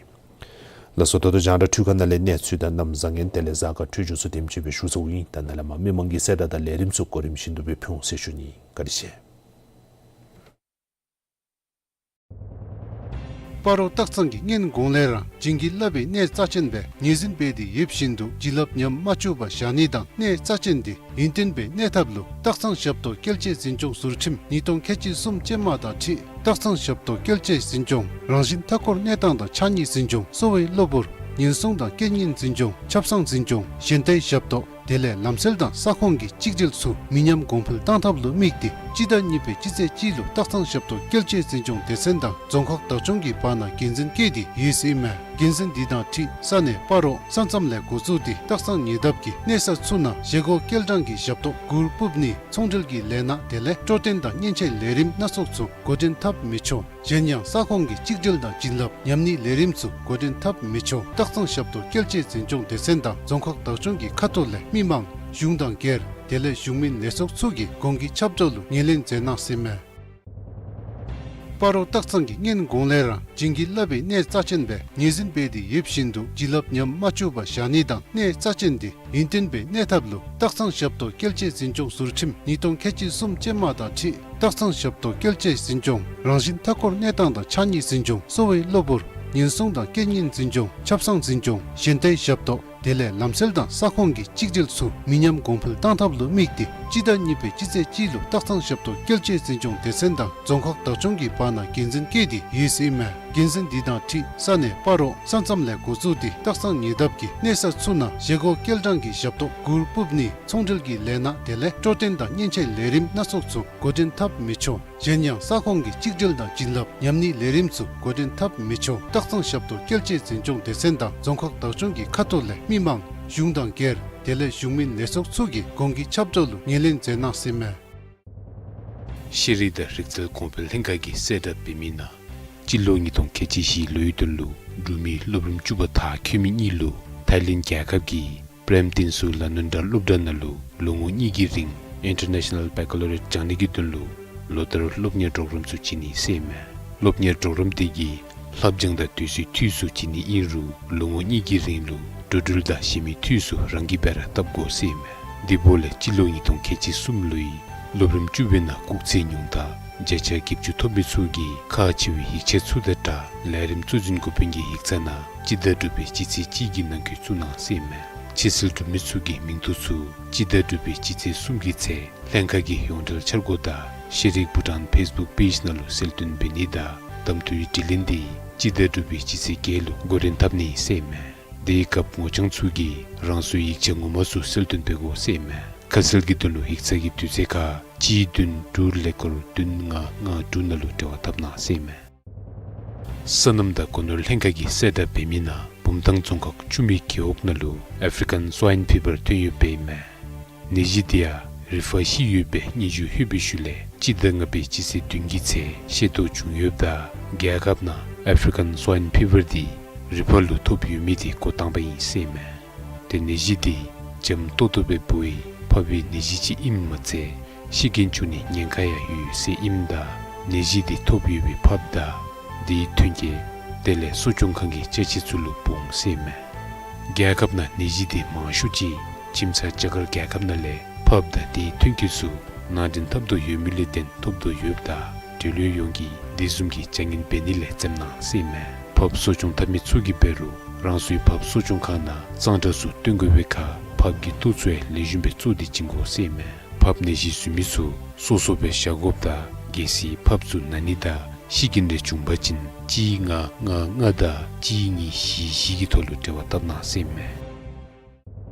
ལགས་སོ། ད་ལྟོ་རྒྱང་བསྒྲགས་འཕྲུལ་ཁང་ནང་ལས་གནས་ཚུལ་དང་གནམ་བཟང་ངན་དེ་ལས་གཟའ་སྐར་འཕྲོད་སྦྱོར་ཚུ་དེམ་ཅིག་སྦེ་ཞུ་ཚརཝ་ཨིན། ད་ནཱ་ལས་མར་མི་མང་གི་གསལ་བསྒྲགས་དང་ལས་རིམ་ཚུ་གོ་རིམ་བཞིན་དུ་སྦེ་ཕུལ་འོང་ཟེར་ཞུ་ནི། བཀའ་དྲིན་ཆེ། སྤ་རོ་སྟག་ཚང་གིས་སྔོན་གོང་ལས་ར་བྱིན་གྱིས་བརླབས་པའི་གནས་རྩ་ཆེན་སྦེ་ངོས་འཛིན་འབད་དེ་ཡོདཔ་བཞིན་དུ་བྱིན་རླབས་ཉམས་མ་བཅུག་པར་བཞག་ནི་དང་གནས་རྩ་ཆེན་འདི་ཡུན་བརྟན་སྦེ་གནས་ཐབས་ལུ་སྟག་ཚང་ཞབས་ཏོག་སྐྱེལ་འདྲེན་འཛིན་སྐྱོང་ཟུར་ཁྲིམས་ཉིས་སྟོང་ཁལ་གཅིག་གསུམ་ཅན་མ་དང་འཁྲིལ་སྟག་ཚང་ཞབས་ཏོག་སྐྱེལ་འདྲེན་འཛིན་སྐྱོང་རང་བཞིན་མཐའ་འཁོར་གནས་སྟངས་དང་ཕྱགས་སྙིགས་འཛིན་སྐྱོང་གསོ་བའི་གློ་བུར་ཉེན་སྲུང་དང་རྐྱེན་ངན་འཛིན་སྐྱོང་ཆབ་གསང་འཛིན་སྐྱོང་གཞན་དག་ཞབས་ཏོག་དེ་ལས་ལམ་སེལ་དང་ས་ཁོངས་ཀྱི་གཅིག་སྒྲིལ་ཚུ་མི་ཉམས་གོང་འཕེལ་གཏང་ཐབས་ལུ་དམིགས་ཏེ་ སྤྱི་ཟླ་གཉིས་པའི་སྤྱི་ཚེས་གཅིག་ལུ་སྟག་ཚང་ཞབས་ཏོག་སྐྱེལ་ཆེད་འཛིན་སྐྱོང་སྡེ་ཚན་དང་རྫོང་ཁག་བདག་སྐྱོང་གི་བར་ན་འགན་འཛིན་བཀལ་ཏེ་ཡོད་ཟེར་ཨིན་མས། འགན་འཛིན་འདི་དང་འཁྲིལ་ས་གནས་སྤ་རོ་ས་མཚམས་ལས་འགོ་བཙུགས་ཏེ་སྟག་ཚང་ཉེ་འདབས་ཀྱི་གནས་ས་ཚུ་ནང་བཞེས་སྒོ་སྐྱེལ་གྲངས་ཀྱི་ཞབས་ཏོག་གུར་སྤུབ་ནི་ཚོང་འབྲེལ་གྱི་ལས་སྣ་དེ་ལས་སྤྲོ་སྟོན་དང་མཉེན་ཆས་ལས་རིམ་སྣ་ཚོགས་ཚུ་འགོ་འདྲེན་འཐབ་མི་ཆོག། གཞན་ཡང་ས་ཁོངས་ཀྱི་གཅིག་སྒྲིལ་དང་བྱིན་རླབས་ཉམས་ནིའི་ལས་རིམ་ཚུ་འགོ་འདྲེན་འཐབ་མི་ཆོག། སྟག་ཚང་ཞབས་ཏོག་སྐྱེལ་ཆེད་འཛིན་སྐྱོང་སྡེ་ཚན་དང་རྫོང་ཁག་བདག་སྐྱོང་གི་ཁ་ཐུག་ལས་མི་མང་གཞུང་དང་སྒེར་དེ་ལས་གཞུང་མིན་ལས་ཚོགས་ཚུ་གིས་གོང་གི་ཁྱབ་བསྒྲགས་ལུ་ངོས་ལེན་མཛད་གནང་ཟེར་མས། སྤ་རོ་སྟག་ཚང་གིས་སྔོན་གོང་ལས་ར་བྱིན་གྱིས་བརླབས་པའི་གནས་རྩ་ཆེན་སྦེ་ངོས་འཛིན་འབད་དེ་ཡོདཔ་བཞིན་དུ་བྱིན་རླབས་ཉམས་མ་བཅུག་པར་བཞག་ནི་དང་གནས་རྩ་ཆེན་འདི་ཡུན་བརྟན་སྦེ་གནས་ཐབས་ལུ་སྟག་ཚང་ཞབས་ཏོག་སྐྱེལ་ཆེད་འཛིན་སྐྱོང་ཟུར་ཁྲིམས་ཉིས་སྟོང་ཁལ་གཅིག་གསུམ་ཅན་མ་དང་འཁྲིལ་སྟག་ཚང་ཞབས་ཏོག་སྐྱེལ་ཆེད་འཛིན་སྐྱོང་རང་བཞིན་མཐའ་འཁོར་གནས་སྟངས་དང་ཕྱགས་སྙིགས་འཛིན་སྐྱོང་གསོ་བའི་གློ་བུར་ཉེན་སྲུང་དང་རྐྱེན་ངན་འཛིན་སྐྱོང་ཆབ་གསང་འཛིན་སྐྱོང་གཞན་དའི་ཞབས་ཏོག་དེ་ལས་ལམ་སེལ་དང་ས་ཁོངས་ཀྱི་གཅིག་སྒྲིལ་ཚུ་མི་ཉམས་གོང་འཕེལ་བཏང་ཐབས་ལུ་དམིགས་ཏེ་སྤྱི་ཟླ་གཉིས་པའི་སྤྱི་ཚེས་གཅིག་ལུ་སྟག་ཚང་ཞབས་ཏོག་སྐྱེལ་ཆེད་འཛིན་སྐྱོང་སྡེ་ཚན་དང་རྫོང་ཁག་བདག་སྐྱོང་གི་བར་ན་འགན་འཛིན་བཀལ་ཏེ་ཡོད་ཟེར་ཨིན་མས། འགན་འཛིན་འདི་དང་འཁྲིལ་ས་གནས་སྤ་རོ་ས་མཚམས་ལས་འགོ་བཙུགས་ཏེ་སྟག་ཚང་ཉེ་འདབས་ཀྱི་གནས་ས་ཚུ་ནང་བཞེས་སྒོ་སྐྱེལ་གྲངས་ཀྱི་ཞབས་ཏོག་གུར་སྤུབ་ནི་ཚོང་འབྲེལ་གྱི་ལས་སྣ་དེ་ལས་སྤྲོ་སྟོན་དང་མཉེན་ཆས་ལས་རིམ་སྣ་ཚོགས་ཚུ་འགོ་འདྲེན་འཐབ་མི་ཆོག། གཞན་ཡང་ས་ཁོངས་ཀྱི་གཅིག་སྒྲིལ་དང་བྱིན་རླབས་ཉམས་ནིའི་ལས་རིམ་ཚུ་འགོ་འདྲེན་འཐབ་མི་ཆོག། སྟག་ཚང་ཞབས་ཏོག་སྐྱེལ་ཆེད་འཛིན་སྐྱོང་སྡེ་ཚན་དང་རྫོང་ཁག་བདག་སྐྱོང་གི་ཁ་ཐུག་ལས་མི་མང་གཞུང་དང་སྒེར་དེ་ལས་གཞུང་མིན་ལས་ཚོགས་ཚུ་གིས་གོང་གི་ཁྱབ་བསྒྲགས་ལུ་ངོས་ལེན་མཛད་གནང་ཟེར་མས། ཤེས་རིག་དང་རིག་རྩལ་གོང་འཕེལ་ལྷན་ཁག་གིས་གསལ་བསྒྲགས་འབད་མི་ནང་སྤྱི་ལོ་ཉིས་སྟོང་ཁལ་གཅིག་བཞི་ལོའི་དོན་ལུ་འབྲུག་མི་སློབ་རིམ་བཅུ་པ་མཐར་འཁྱོལ་མི་གཉིས་ལུ་ཐའི་ལེནཌ་རྒྱལ་ཁབ་ཀྱི་པྲེམ་ཏིན་སུ་ལ་ནུན་ཌ་སློབ་གྲྭ་ནང་ལུ་ལོ་ངོ་གཉིས་ཀྱི་རིང་ཨིན་ཊར་ནེ་ཤ་ནཱལ་བེ་ཀ་ལོ་རི་ཡཊ་སྦྱང་ནི་གི་དོན་ལུ་ལོ་ལྟར་སློབ་གཉེར་གྲོགས་རམ་ཚུ་བྱིན་ནི་ཟེར་མས། སློབ་གཉེར་གྲོགས་རམ་དེ་གིས་ལྷབ་སྦྱང་དང་དུས་ཚོད་འཐུས་སུ་བྱིན་ནི་ཨིན་རུང་ལོ་ངོ་གཉིས་ཀྱི་རིང་ལུ་འགྲོ་འགྲུལ་དང་གཞན་མི་འཐུས་སུ་རང་གིས་སྦེ་ར་བཏབ་དགོ་ཟེར་མས། དེ་འབདཝ་ལས་སྤྱི་ལོ་ཉིས་སྟོང་ཁལ་གཅིག་གསུམ་ལོའི་སློབ་རིམ་བཅུ་པའི་ནང་སྐུགས་ཚད་ཉུང་མཐའ་བརྒྱ་ཆ་བརྒྱད་ཅུ་ཐོབ་མི་ཚུ་གིས་ཁག་ཆེ་བའི་ཡིག་ཆ་ཚུ་དང་སྦྲགས་ལས་རིམ་གཙོ་འཛིན་འགོ་དཔོན་གྱི་ཡིག་ཚང་ནང་སྤྱི་ཟླ་དྲུག་པའི་སྤྱི་ཚེས་གཅིག་གི་ནང་འཁོད་བཙུགས་གནང་ཟེར་མས། ཕྱིར་སེལ་གྲུབ་མི་ཚུ་གི་མིང་ཐོ་ཚུ་སྤྱི་ཟླ་དྲུག་པའི་སྤྱི་ཚེས་གསུམ་གྱི་ཚེ་ལྷན་ཁག་གི་ཡོངས་འབྲེལ་འཆར་སྒོ་དང་ཤེས་རིག་བྷུ་ཊཱན་ཕེསི་བུཀ་པེཇ་ནང་ལུ་གསལ་སྟོན་འབད་ནི་དང་གདམ་འཐུའི་དྲི་ལན་འདི་སྤྱི་ཟླ་དྲུག་པའི་སྤྱི་ཚེས་བརྒྱད་ལུ་འགོ་འདྲེན་འཐབ་ནི་ཟེར་མས། དེའི་སྐབས་ངོ་རྐྱང་ཚུ་གིས་རང་སོའི་ཡིག་ཆ་ངོ་མ་ཚུ་གསལ་སྟོན་འབད་དགོ་ཟེར་མས། ཁ་གསལ་གྱི་དོན་ལུ་ཡིག་ཚང་གི་དུས་ཚོད་ཁར་གཅིག་བདུན་དྲུག་ཀླད་ཀོར་བདུན་ལྔ་ལྔ་དྲུག་ནང་ལུ་འབྲེལ་བ་འཐབ་གནང་ཟེར་མས། སོ་ནམ་དང་སྒོ་ནོར་ལྷན་ཁག་གིས་གསལ་བསྒྲགས་འབད་མི་ནང་བུམ་ཐང་རྫོང་ཁག་ཆུ་སྨད་རྒེད་འོག་ནང་ལུ་ཨ་ཕི་རི་ཀན་སཝའིན་ཕི་བར་ཐོན་ཡོདཔ་ཨིན་མས། ནད་གཞི་དེ་ཡང་རི་ཕར་ཤི་ཡོད་པའི་སྙན་ཞུ་ལྷོད་པའི་ཤུལ་ལས་སྤྱི་ཟླ་ལྔ་པའི་སྤྱི་ཚེས་བདུན་གྱི་ཚེ་ཤེས་རྟོགས་བྱུང་ཡོདཔ་ད་རྒྱལ་ཁབ་ནང་ཨ་ཕི་རི་ཀན་སཝའིན་ཕི་བར་འདི་རི་ཕར་ལུ་ཐོབ་ཡོད་མི་དེ་འགོ་དང་པ་ཨིན་ཟེར་མས། ཏེ་ནད་གཞི་འདི་འཇམ་ཏོག་ཏོ་སྦེ་འབོ་བའི་ཕགཔ་གི་ནད་གཞི་ཅིག་ཨིནམ་མ་ཚད་ཤི་རྐྱེན་བྱུང་ནིའི་ཉེན་ཁ་ཡང་ཡོད་ཟེར་ཨིནམ་ད་ནད་གཞི་འདི་ཐོབ་ཡོད་པའི་ཕགཔ་དང་དེའི་ཐོན་སྐྱེད་དེ་ལས་གསོ་སྐྱོང་ཁང་གི་ཅ་ཆས་ཚུ་ལུ་སྤོང་ཟེར་མས། རྒྱལ་ཁབ་ནང་ནད་གཞི་འདི་མང་ཤོས་ཅིག་ཁྱིམ་ཚང་རྒྱ་གར་རྒྱལ་ཁབ་ནང་ལས་ཕགཔ་དང་དེའི་ཐོན་སྐྱེད་ཚུ་ནང་འདྲེན་འཐབ་དོ་ཡོད་མི་ལས་བརྟེན་ཐོབ་དོ་ཡོདཔ་ད་འབྲེལ་ཡོད་ཡོངས་ཀྱིས་དེ་བཟུམ་གྱི་བྱ་ངན་འབད་ནི་ལས་འཛེམ་གནང་ཟེར་མས། ཕགཔ་གསོ་སྐྱོང་འཐབ་མི་ཚུ་གིས་འབད་རུང་རང་སོའི་ཕགཔ་གསོ་སྐྱོང་ཁང་ནང་གཙང་སྦྲ་ཚུ་སྟོན་དགོ་པའི་ཁར་ཕགཔ་གི་ལྟོ་ཚུ་ཡང་ལེགས་ཤོམ་སྦེ་བཙོ་སྟེ་བྱིན་དགོ་ཟེར་མས། ཕགཔ་ནད་གཞི་བཟོ་མི་ཚུ་སོ་སོ་སྦེ་བཞག་དགོཔ་ད་གལ་སྲིད་ཕགཔ་ཚུ་ན་ནི་དང་ཤི་རྐྱེན་རེ་བྱུང་པ་ཅིན་གཅིག་ལྔ་ལྔ་ལྔ་དང་གཅིག་གཉིས་བཞི་བཞི་གི་ཐོག་ལུ་འབྲེལ་བ་འཐབ་གནང་ཟེར་མས།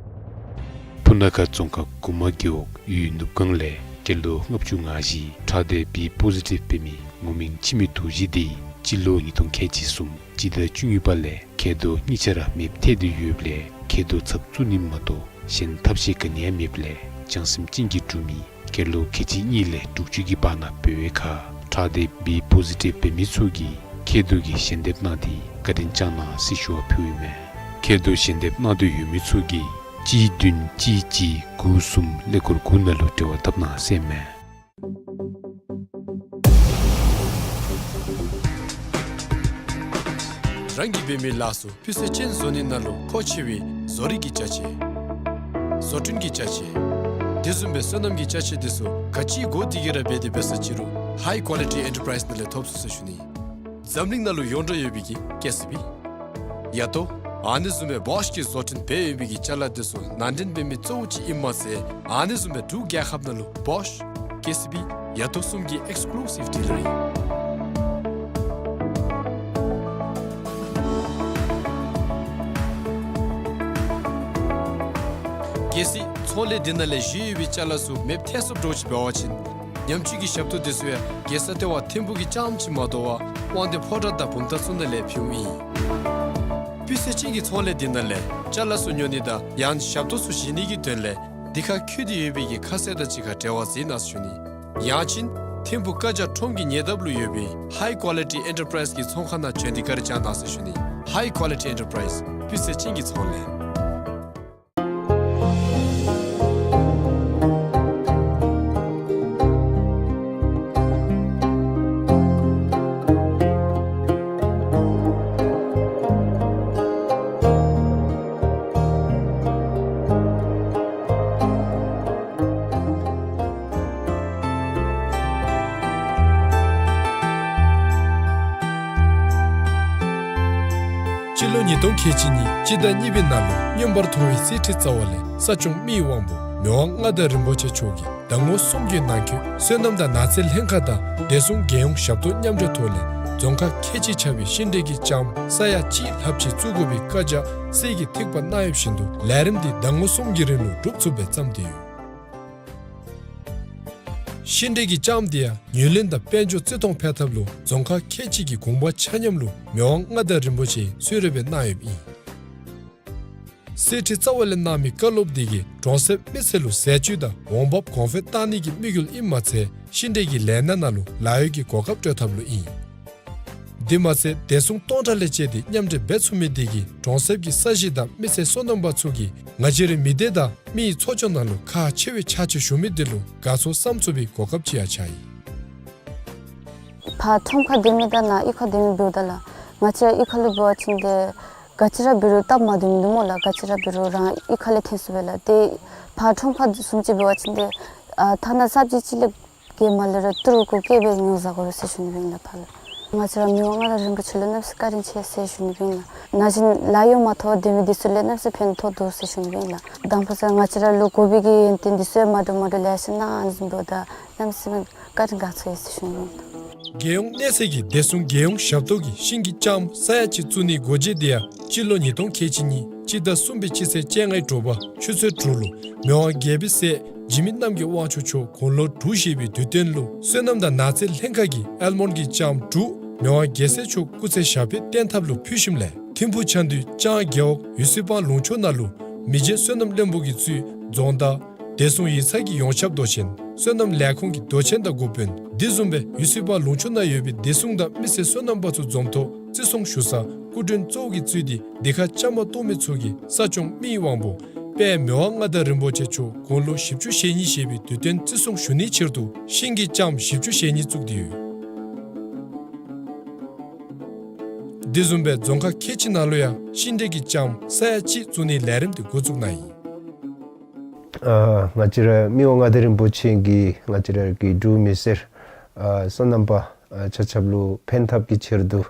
སྤུ་ན་ཁ་རྫོང་ཁག་གུ་མ་རྒེད་འོག་ཡུལ་ནུབ་སྒང་ལས་སྐྱེས་ལོ་ལྔ་བཅུ་ང་བཞི་ཁྲག་སྡེ་བི་པོ་ཟི་ཊིབ་འབད་མི་ངུར་སྨྲིག་འཆི་མེད་རྡོ་རྗེ་འདི་སྤྱི་ལོ་ཉིས་སྟོང་ཁལ་གཅིག་གསུམ་སྤྱི་ཟླ་བཅུ་གཉིས་པ་ལས་མཁལ་རྡོག་གཉིས་ཆ་ར་མེདཔ་ཐལ་ཏེ་ཡོདཔ་ལས་མཁལ་རྡོག་ཚབ་བཙུགས་ནི་མ་གཏོགས་གཞན་ཐབས་ཤེས་ག་ནི་ཡང་མེདཔ་ལས་བྱང་སེམས་ཅན་གྱི་འབྲུག་མི་སྐྱེས་ལོ་ཁལ་གཅིག་གཉིས་ལས་དྲུག་ཅུ་གི་བར་ན་འབད་བའི་ཁར་ཁྲག་སྡེ་བི་པོ་ཟི་ཊིབ་འབད་མི་ཚུ་གིས་མཁལ་རྡོག་གི་ཞལ་འདེབས་གནང་སྟེ་བཀའ་དྲིན་བསྐྱངས་གནང་ཟེར་ཞུ་བ་ཕུལཝ་ཨིན་མས། མཁལ་རྡོག་ཞལ་འདེབས་གནང་འདོད་ཡོད་མི་ཚུ་གིས་གཅིག་བདུན་གཅིག་གཅིག་དགུ་གསུམ་ཀླད་ཀོར་དགུ་ནང་ལུ་འབྲེལ་བ་འཐབ་གནང་ཟེར་མས། རང་གིས་འབད་མི་ལཱ་ཚུ་སྤུས་ཚད་ཅན་བཟོ་ནི་ནང་ལུ་མཁོ་ཆེ་བའི་བཟོ་རིག་གི་ཅ་ཆས། བཟོ་སྐྲུན་གྱི་ཅ་ཆས། དེ་བཟུམ་སྦེ་སོ་ནམ་གྱི་ཅ་ཆས་དེ་ཚུ་ག་ཅི་དགོ་དེ་གིས་ར་འབད་དེ་འབད་ས་ཅི་རུང་ཧའི་ཀོ་ལི་ཊི་ཨེན་ཊར་པ་རའིཛ་ནང་ལས་ཐོབ་ཚུགས་ཟེར་ཞུ་ནི། འཛམ་གླིང་ནང་ལུ་ཡོངས་གྲགས་ཡོད་པའི་གི་ཀེ་སི་བི། ཡ་ཏོ། ཨ་ནི་བཟུམ་སྦེ་བོཤ་གིས་བཟོ་སྐྲུན་འབད་ཡོད་པའི་གི་ཅ་ལ་དེ་ཚུ་ནང་འདྲེན་འབད་མི་གཙོ་བོ་ཅིག་ཨིནམ་མ་ཚད་ཨ་ནི་བཟུམ་སྦེ་འབྲུག་རྒྱལ་ཁབ་ནང་ལུ་བོཤ་ཀེ་སི་བི་ཡ་ཏོ་གསུམ་གྱི་ཨེགསི་ཀུ་ལུ་སིབ་ཌི་ལར་ཨིན། གལ་སྲིད་ཚོང་ལས་འདི་ནང་ལས་བཞེས་ཡོད་པའི་ཅ་ལ་ཚུ་མེདཔ་ཐལ་སོངམ་འདྲཝ་ཅིག་འབད་བ་ཅིན་ ཉམས་བཅོས་ཀྱི་ཞབས་ཏོག་འདི་ཚུ་ཡང་རྒྱལ་ས་ལྟེ་བ་ཐིམ་ཕུག་གི་ལྕངམ་ཅིག་མ་དོ་བར་དབང་འདུས་ཕོ་བྲང་དང་བུམ་ཐང་ཚུ་ནང་ལས་ཕུལཝ་ཨིན། སྤུས་ཚད་ཅན་གྱི་ཚོང་ལས་འདི་ནང་ལས་ཅ་ལ་ཚུ་ཉོ་ནི་དང་ཡང་ཞབས་ཏོག་ཚུ་བཞེས་ནི་གི་དོན་ལས་འདི་ཁར་འཁོད་དེ་ཡོད་པའི་གི་ཁ་གསལ་དང་གཅིག་ཁར་འབྲེལ་བ་འཛིན་གནང་ཟེར་ཞུ་ནི། ཡང་ཅིན་ཐིམ་ཕུག་བཀའ་རྒྱ་ཁྲོམ་གྱི་ཉེ་འདབས་ལུ་ཡོད་པའི་High Quality Enterprise གི་ཚོང་ཁང་ནང་བྱོན་ཏེ་བཀའ་དྲིན་བསྐྱང་གནང་ཟེར་ཞུ་ནི། High Quality Enterprise སྤུས་ཚད་ཅན་གྱི་ཚོང་ལས། སྤྱི་ལོ་ཉིས་སྟོང་ཁལ་གཅིག་གཉིས་སྤྱི་ཟླ་གཉིས་པའི་ནང་ལུ་མངོན་པར་མཐོ་བའི་གསེར་ཁྲི་རྩ་བ་ལས་ས་སྐྱོང་མི་ཡི་དབང་པོ་མི་དབང་མངའ་བདག་རིན་པོ་ཆེ་མཆོག་གིས་ཟླ་ངོ་གསུམ་གྱི་ནང་འཁོད་སོ་ནམ་དང་ནགས་ཚལ་ལྷན་ཁག་དང་བདེ་སྲུང་རྒྱལ་ཡོངས་ཞབས་ཏོག་མཉམ་འབྲེལ་ཐོག་ལས་རྫོང་ཁག་ཁལ་གཅིག་ཆགས་པའི་ཤིང་འབྲས་ཀྱི་ལྕངམ་ས་ཡ་གཅིག་ལྷགཔ་ཅིག་བཙུགས་དགོ་པའི་བཀའ་རྒྱ་གསེར་གྱི་ཐིགས་པ་གནང་ཡོདཔ་བཞིན་དུ་ལས་རིམ་འདི་ཟླ་ངོ་གསུམ་གྱི་རིང་ལུ་འགྲུབ་ཚུགསཔ་སྦེ་བརྩམས་ཏེ་ཡོད། ཤིང་འབྲས་ཀྱི་ལྕངམ་འདི་ཡང་ཉུལ་ལེན་དང་དཔལ་འབྱོར་བརྩི་མཐོང་འཕེལ་ཐབས་ལུ་རྫོང་ཁག་ཁལ་གཅིག་གི་གུང་པ་ཆ་མཉམ་ལུ་མི་དབང་མངའ་བདག་རིན་པོ་ཆེ་གསོལ་རས་སྦེ་གནང་ཡོདཔ་ཨིན། གསེར་ཁྲི་རྩ་བ་ལས་གནང་མི་བཀའ་སློབ་འདི་གིས་གྲོང་གསེབ་མི་སེར་ལུ་ཟས་བཅུད་དང་འོང་འབབ་གོང་འཕེལ་གཏང་ནི་གི་དམིགས་ཡུལ་ཨིནམ་མ་ཚད་ཤིང་འབྲས་ཀྱི་ལས་སྣ་ནང་ལུ་ལཱ་གཡོག་གི་གོ་སྐབས་སྤྲོད་ཐབས་ལུ་ཨིན། དེ་མ་ཚད་བདེ་སྲུང་སྟོང་ཕྲག་ལས་བཅད་དེ་མཉམ་འབྲེལ་འབད་ཚུགས་མི་འདི་གིས་གྲོང་གསེབ་ཀྱི་ས་གཞི་དང་མི་སེར་སོ་ནམ་པ་ཚུ་གིས་ང་བཅས་རའི་མི་སྡེ་དང་མི་ཡི་འཚོ་སྐྱོང་ནང་ལུ་ཁག་ཆེ་བའི་ཕྱག་ཕྱིད་ཞུ་མི་འདི་ལུ་དགའ་ཚོར་བསམ་ཚུགས་པའི་གོ་སྐབས་ཅིག་ཡང་ཆགས་ཡི། ཕར་ཁྲོམ་ཁར་སྡོད་མི་དང་ནཱ་གཡུས་ཁར་སྡོད་མི་འབདཝ་ད་ལགས་ང་བཅས་གཡུས་ཁ་ལུ་འབད་བ་ཅིན་ཏེ་ག་ཅི་ར་འབད་རུང་སྟབས་མ་བདེཝ་མིན་འདུག་སྨོ་ལགས། ག་ཅི་ར་འབད་རུང་རང་གཡུས་ཁ་ལས་ཐོན་ཚུགས་པས་ལགས། ཏེ་ཕར་ཁྲོམ་ཁར་བཟུམ་ཅིག་འབད་བ་ཅིན་ཏེ་ཨ་ཐ་ན་སབ་ཇི་ཅིག་ལས་བརྒལ་མ་ལས་ར་ཏི་རུ་གུ་བཀལ་སྦེ་ཉོ་བཟའ་དགོ་རུང་ཟེར་ཞུ་ནི་ཨིན་ལགས་ཕར་ལུ། ང་བཅས་ར་མི་དབང་མངའ་བདག་རིན་པོ་ཆེ་ལུ་གནམ་མེད་ས་མེད་བཀའ་དྲིན་ཆེ་ཟེར་ཞུ་ནི་ཨིན་ལགས། ན་གཞོན་ལཱ་གཡོག་མ་ཐོབ་སྡོད་མི་འདི་ཚུ་ལུ་གནམ་མེད་ས་མེད་ཕན་ཐོགས་འདུག་ཟེར་ཞུ་ནི་ཨིན་ལགས། དང་པ་ས་ང་བཅས་ར་ལུ་དགོ་པའི་གི་ཡོན་ཏན་འདི་ཚུ་ཡང་མ་འདྲཝ་མ་འདྲཝ་ལེ་ཤ་གནང་ཟེར་འབདཝ་ད་གནམ་མེད་ས་མེད་བཀའ་དྲིན་དགའ་ཚོར་ཡི་ཟེར་ཞུ་ནི་ཨིན་ལགས། རྒྱལ་ཡོངས་གནས་ཚད་ཀྱི་བདེ་སྲུང་རྒྱལ་ཡོངས་ཞབས་ཏོག་གིས་ཤིང་གི་ལྕངམ་ས་ཡ་གཅིག་བཙུགས་ནིའི་སྒོ་འབྱེད་འདི་ཡང་སྤྱི་ལོ་ཉིས་སྟོང་ཁལ་གཅིག་གཉིས་སྤྱི་ཟླ་གསུམ་པའི་སྤྱི་ཚེས་བཅོ་ལྔའི་དྲོ་པ་ཆུ་ཚོད་དྲུག་ལུ་མི་དབང་རྒྱལ་པོའི་སྲས་འཇིགས་མེད་རྣམ་རྒྱལ་དབང་ཕྱུག་མཆོག་དགུང་ལོ་དྲུག་བཞེས་པའི་དུས་སྟོན་ལུ་སོ་ནམ་དང་ནགས་ཚལ་ལྷན་ཁག་གིས་ཨལ་མོན་གྱི་ལྕངམ་དྲུག་མི་དབང་རྒྱལ་སྲས་མཆོག་སྐུ་ཚེ་ཞབས་པད་བརྟན་ཐབས་ལུ་ཕུལ་ཞིནམ་ལས་ཐིམ་ཕུག་ཆ་འདུས་ལྕང་རྒེད་འོག་ཡུ་སི་པང་ལུང་ཕྱོགས་ནང་ལུ་མི་རྗེ་བསོད་ནམས་བློན་པོ་གིས་གཙོས་རྫོང་བདག་བདེ་སྲུང་ཡིག་ཚང་གི་ཡོངས་ཁྱབ་མདོ་ཆེན་སོ་ནམ་ལས་ཁུངས་ཀྱི་མདོ་ཆེན་དང་འགོ་དཔོན་དེ་བཟུམ་སྦེ་ཡུ་སི་པང་ལུང་ཕྱོགས་ནང་ཡོད་པའི་བདེ་སྲུང་དང་མི་སེར་སོ་ནམ་པ་ཚུ་འཛོམས་ཐོག་བརྩི་སྲུང་ཞུ་ས་སྐུ་མགྲོན་གཙོ་བོ་གིས་གཙོས་ཏེ་འདི་ཁར་བཅའ་མར་གཏོགས་མི་ཚུ་གིས་ས་སྐྱོང་མི་ཡི་དབང་པོ་དཔལ་མི་དབང་མངའ་བདག་རིན་པོ་ཆེ་མཆོག་དགུང་ལོ་བཞི་བཅུ་ཞེ་གཉིས་བཞེས་པའི་དུས་སྟོན་བརྩི་སྲུང་ཞུ་ནིའི་ཕྱིར་དུ་ཤིང་གི་ལྕངམ་བཞི་བཅུ་ཞེ་གཉིས་བཙུགས་ཏེ་ཡོད། དེ་བཟུམ་སྦེ་རྫོང་ཁག་ཁལ་གཅིག་ནང་ལུ་ཡང་ཤིང་འབྲས་ཀྱི་ལྕངམ་ས་ཡ་གཅིག་བཙུགས་ནིའི་ལས་རིམ་དེ་འགོ་བཙུགས་གནང་ཡི། ཨ་ང་བཅས་ར་མི་དབང་མངའ་བདག་རིན་པོ་ཆེ་གིས་ང་བཅས་ར་གི་འབྲུག་མི་སེར་ཨ་སོ་ནམ་པ་ཨ་ཆ་ཁྱབ་ལུ་ཕན་ཐབས་ཀྱི་ཕྱིར་དུ་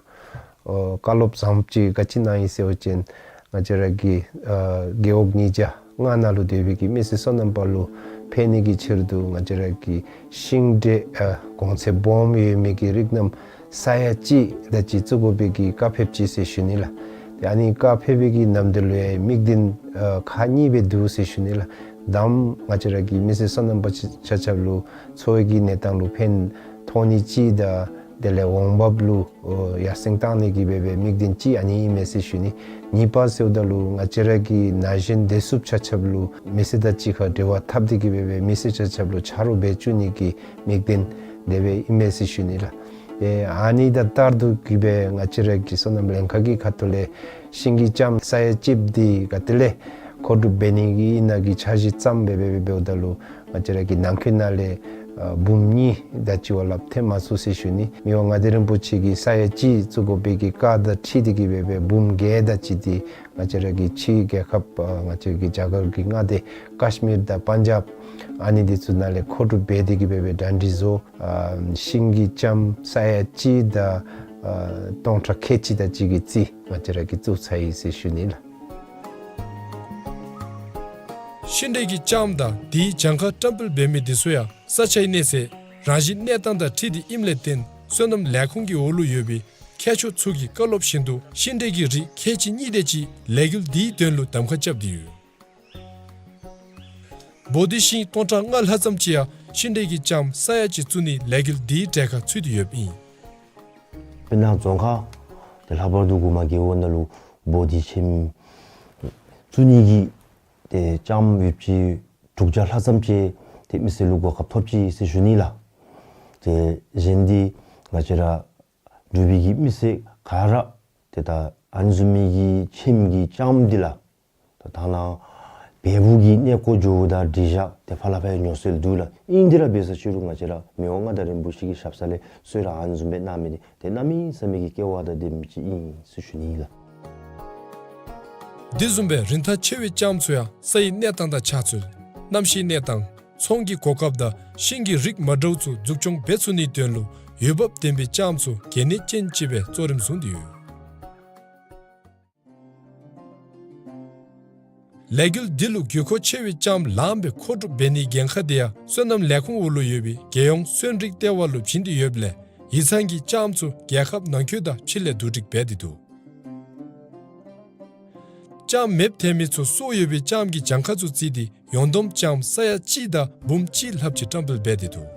ཨོ་བཀའ་སློབ་བཟངམ་ཅིག་ག་ཅི་གནང་ཡི་ཟེར་བ་ཅིན་ང་བཅས་ར་གི་ཨ་རྒེད་འོག་ཉིས་བརྒྱ་ལྔ་ནང་ལུ་སྡོད་པའི་གི་མི་སེར་སོ་ནམ་པ་ལུ་ཕན་ནི་གི་ཕྱིར་དུ་ང་བཅས་ར་གི་ཤིང་འབྲས་ཨ་གོང་ཚད་སྦོམ་ཡོད་མི་གི་རིགས་རྣམས་ས་ཡ་གཅིག་དེ་ཅིག་བཙུགས་དགོ་པའི་གི་བཀའ་ཕེབས་ཅི་ཟེར་ཞུ་ནི་ལགས། ཏེ་ཨ་ནི་བཀའ་ཕེབས་པའི་གི་ནམ་དུས་ལུ་ཡང་དམིགས་འདུན་ཨ་ཁག་གཉིས་སྦེ་འདུག་ཟེར་ཞུ་ནི་ལགས། དང་པ་ང་བཅས་ར་གི་མི་སེར་སོ་ནམ་པ་ཆ་ཆ་ཁྱབ་ལུ་འཚོ་བའི་གི་གནས་སྟངས་ལུ་ཕན་ཐོགས་ནི་ཅིག་དང་དེ་ལས་འོང་འབབ་ལུ་ཨོ་ཡར་སེང་བཏང་ནི་གི་སྦེ་སྦེ་དམིགས་འདུན་ཅིག་ཨ་ནི་ཨིན་མས་ཟེར་ཞུ་ནི། གཉིས་པ་ཟེརཝ་ད་ལུ་ང་བཅས་ར་གི་ན་གཞོན་བདེ་སྲུངཔ་ཆ་ཁྱབ་ལུ་མི་སེར་དང་གཅིག་ཁར་འབྲེལ་བ་འཐབ་སྟེ་གི་སྦེ་སྦེ་མི་སེར་ཆ་ཁྱབ་ལུ་ཆ་རོགས་འབད་བཅུག་ནི་གི་དམིགས་འདུན་དེ་སྦེ་ཨིན་མས་ཟེར་ཞུ་ནི་ལགས། ཨེ་ཨ་ནི་དང་ལྟར་དུ་གི་སྦེ་ང་བཅས་ར་གི་སོ་ནམ་ལྷན་ཁག་གི་ཁ་ཐུག་ལས་ཤིང་གི་ལྕངམ་ས་ཡ་གཅིག་འདི་ག་ཏེ་ལས་མཁོ་སྒྲུབ་འབད་ནི་གི་ཨིན་ན་གི་འཆར་གཞི་བརྩམས་སྦེ་སྦེ་སྦེ་འབདཝ་ད་ལུ་ང་བཅས་ར་གི་ནང་འཁོད་ནང་ལས་ཨ་འབུམ་གཉིས་དེ་ཅིག་བ་ལྷགཔ་ཐོན་མ་ཚུགས་ཟེར་ཞུ་ནི། མི་དབང་མངའ་བདག་རིན་པོ་ཆེ་གིས་ས་ཡ་གཅིག་བཙུགས་དགོ་པའི་གི་བཀའ་དང་འཁྲིལ་ཏེ་གི་སྦེ་སྦེ་འབུམ་བརྒྱད་དེ་ཅིག་འདི་ང་བཅས་ར་གི་ཕྱི་རྒྱལ་ཁབ་ཨ་ང་བཅས་ཀྱི་རྒྱ་གར་གྱི་མངའ་སྡེ་ཀཱཤ་མིར་དང་པན་ཇབ་ཨ་ནི་འདི་ཚུ་ནང་ལས་མཁོ་སྒྲུབ་འབད་དེ་གི་སྦེ་སྦེ་གྲ་སྒྲིག་བཟོ། ཨ་ཤིང་གི་ལྕངམ་ས་ཡ་གཅིག་དང་ཨ་སྟོང་ཕྲག་ཁལ་གཅིག་དེ་ཅིག་གི་རྩིས་ང་བཅས་ར་གིས་བཙུགས་ཚར་ཡི་ཟེར་ཞུ་ནི་ལགས། ཤིང་འབྲས་ཀྱི་ལྕངམ་དང་དེའི་གྱངས་ཁ་བཀྲམ་སྤེལ་འབད་མི་འདི་ཚུ་ཡང་ས་ཆའི་གནས་ཚད་རང་བཞིན་གནས་སྟངས་དང་འཁྲིལ་ཏེ་ཨིནམ་ལས་བརྟེན་སོ་ནམ་ལས་ཁུངས་ཀྱི་འོག་ལུ་ཡོད་པའི་མཁས་མཆོག་ཚུ་གི་བཀའ་སློབ་བཞིན་དུ་ཤིང་འབྲས་ཀྱི་རིགས་ཁལ་གཅིག་གཉིས་དེ་ཅིག་ལས་འགུལ་འདིའི་དོན་ལུ་གདམ་ཁ་རྐྱབ་སྟེ་ཡོད། བོ་དྷི་ཤིང་སྟོང་ཕྲག་ལྔ་ལྷག་ཙམ་ཅིག་ཡང་ ཤིང་འབྲས་ཀྱི་ལྕངམ་ས་ཡ་གཅིག་བཙུགས་ནི་ལས་འགུལ་འདིའི་གྲལ་ཁར་ཚུད་དེ་ཡོདཔ་ཨིན། དཔེར་ན་རྫོང་ཁག་དེ་ལྷག་པར་དུ་གོང་མ་རྒེད་འོག་ནང་ལུ་བོ་དྷི་ལྕངམ་བཙུགས་ནི་གི་ཏེ་ལྕངམ་ཡོདཔ་ཅིག་དྲུག་བརྒྱ་ལྷག་ཙམ་ཅིག་ཏེ་མི་སེར་ལུ་གོ་སྐབས་ཐོབ་ཅི་ཟེར་ཞུ་ནི་ལགས། ཏེ་གཞན་འདི་ང་བཅས་ར་འབྲུག་པའི་གི་མི་སེར་ག་ར་ཏེ་ད་ཨ་ནི་བཟུམ་མའི་གི་ལྕངམ་གི་ལྕངམ་འདི་ལགས། ད་ད་ནཱ་བལ་པོ་གི་གནས་སྐོར་འགྱོཝ་ད་འགྲིག་བཞག་ཏེ་ཕར་ལས་ཕར་ཡང་ཉོ་སྲོལ་འདུག་ལགས། ཨིན་དེ་ར་འབད་ས་ཅིག་རུང་ང་བཅས་ར་མི་དབང་མངའ་བདག་རིན་པོ་ཆེ་གི་ཞབས་ས་ལས་གསོལ་རས་ཨ་ནི་བཟུམ་སྦེ་གནང་མི་འདི་ཏེ་གནམ་མེད་ས་མེད་ཀྱི་སྐལ་བ་དང་ལྡན་མི་ཅིག་ཨིན་ཟེར་ཞུ་ནི་ཨིན་ལགས། འདི་བཟུམ་སྦེ་རིན་ཐང་ཆེ་བའི་ལྕངམ་ཚུ་ཡང་ས་ཡི་གནས་སྟངས་དང་ཆ་ཚུལ་གནམ་གཤིས་གནས་སྟངས་ཚོང་གི་གོ་སྐབས་དང་ཤིང་གི་རིགས་མ་འདྲཝ་ཚུ་འཛུགས་སྐྱོང་འབད་ཚུགས་ནིའི་དོན་ལུ་འོས་འབབ་ལྡན་པའི་ལྕངམ་ཚུ་གལ་གནད་ཅན་ཅིག་སྦེ་གཙོ་རིམ་བཟུང་སྟེ་ཡོད། ལས་འགུལ་འདི་ལུ་དགོས་མཁོ་ཆེ་བའི་ལྕངམ་ལངམ་སྦེ་མཁོ་སྒྲུབ་འབད་ནིའི་འགན་ཁག་དེ་ཡང་སོ་ནམ་ལས་ཁུངས་འོག་ལུ་ཡོད་པའི་རྒྱལ་ཡོངས་སོན་རིགས་ལྟེ་བ་ལུ་བྱིན་ཏེ་ཡོདཔ་ལས་ཡིག་ཚང་གི་ལྕངམ་ཚུ་རྒྱལ་ཁབ་ནང་འཁོད་དང་ཕྱི་ལས་བསྡུ་སྒྲིག་འབད་དེ་འདུག། ལྕངམ་མེདཔ་ཐལ་མི་ཚུ་སྲོག་ཡོད་པའི་ལྕངམ་གྱི་གྱངས་ཁ་ཚུ་བརྩིས་ཏེ་ཡོངས་བསྡོམས་ལྕངམ་ས་ཡ་གཅིག་དང་འབུམ་གཅིག་ལྷགཔ་ཅིག་བཀྲམ་སྤེལ་འབད་དེ་འདུག།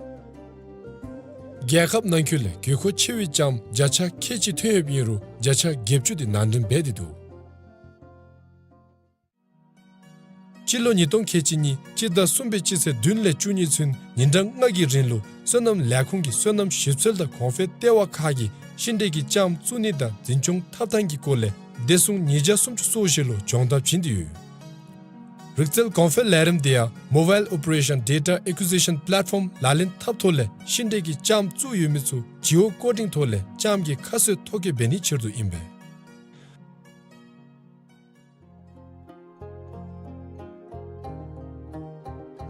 རྒྱལ་ཁབ་ནང་འཁོད་ལས་དགོས་མཁོ་ཆེ་བའི་ལྕངམ་བརྒྱ་ཆ་ཁལ་གཅིག་ཐོན་ཡོདཔ་ཨིན་རུང་བརྒྱ་ཆ་བརྒྱད་ཅུ་དེ་ནང་འདྲེན་འབད་དེ་འདུག། སྤྱི་ལོ་ཉིས་སྟོང་ཁལ་གཅིག་གཉིས་སྤྱི་ཟླ་གསུམ་པའི་སྤྱི་ཚེས་བདུན་ལས་བཅུ་གཉིས་ཚུན་ཉིན་གྲངས་ལྔ་གི་རིང་ལུ་སོ་ནམ་ལས་ཁུངས་ཀྱི་སོ་ནམ་ཞིབ་འཚོལ་དང་གོང་འཕེལ་ལྟེ་བ་ཁག་གིས་ཤིང་འབྲས་ཀྱི་ལྕངམ་བཙུགས་ནི་དང་འཛིན་སྐྱོང་འཐབ་ཐངས་ཀྱི་སྐོར་ལས་བདེ་སྲུང་ཉིས་བརྒྱ་སུམ་ཅུ་སོ་བཞི་ལུ་སྦྱོང་བརྡར་བྱིན་ཏེ་ཡོད། རིག་རྩལ་གོང་འཕེལ་ལས་རིམ་དེ་ཡང་Mobile Operation Data Acquisition Platform ལག་ལེན་འཐབ་ཐོག་ལས་ཤིང་འབྲས་ཀྱི་ལྕངམ་བཙུགས་ཡོད་མི་ཚུ་ཇི་ཨོ་ཀོ་ཌིང་ཐོག་ལས་ལྕངམ་གྱི་ཁ་གསོ་ཐོ་བཀོད་འབད་ནིའི་ཕྱིར་དུ་ཨིན་པས།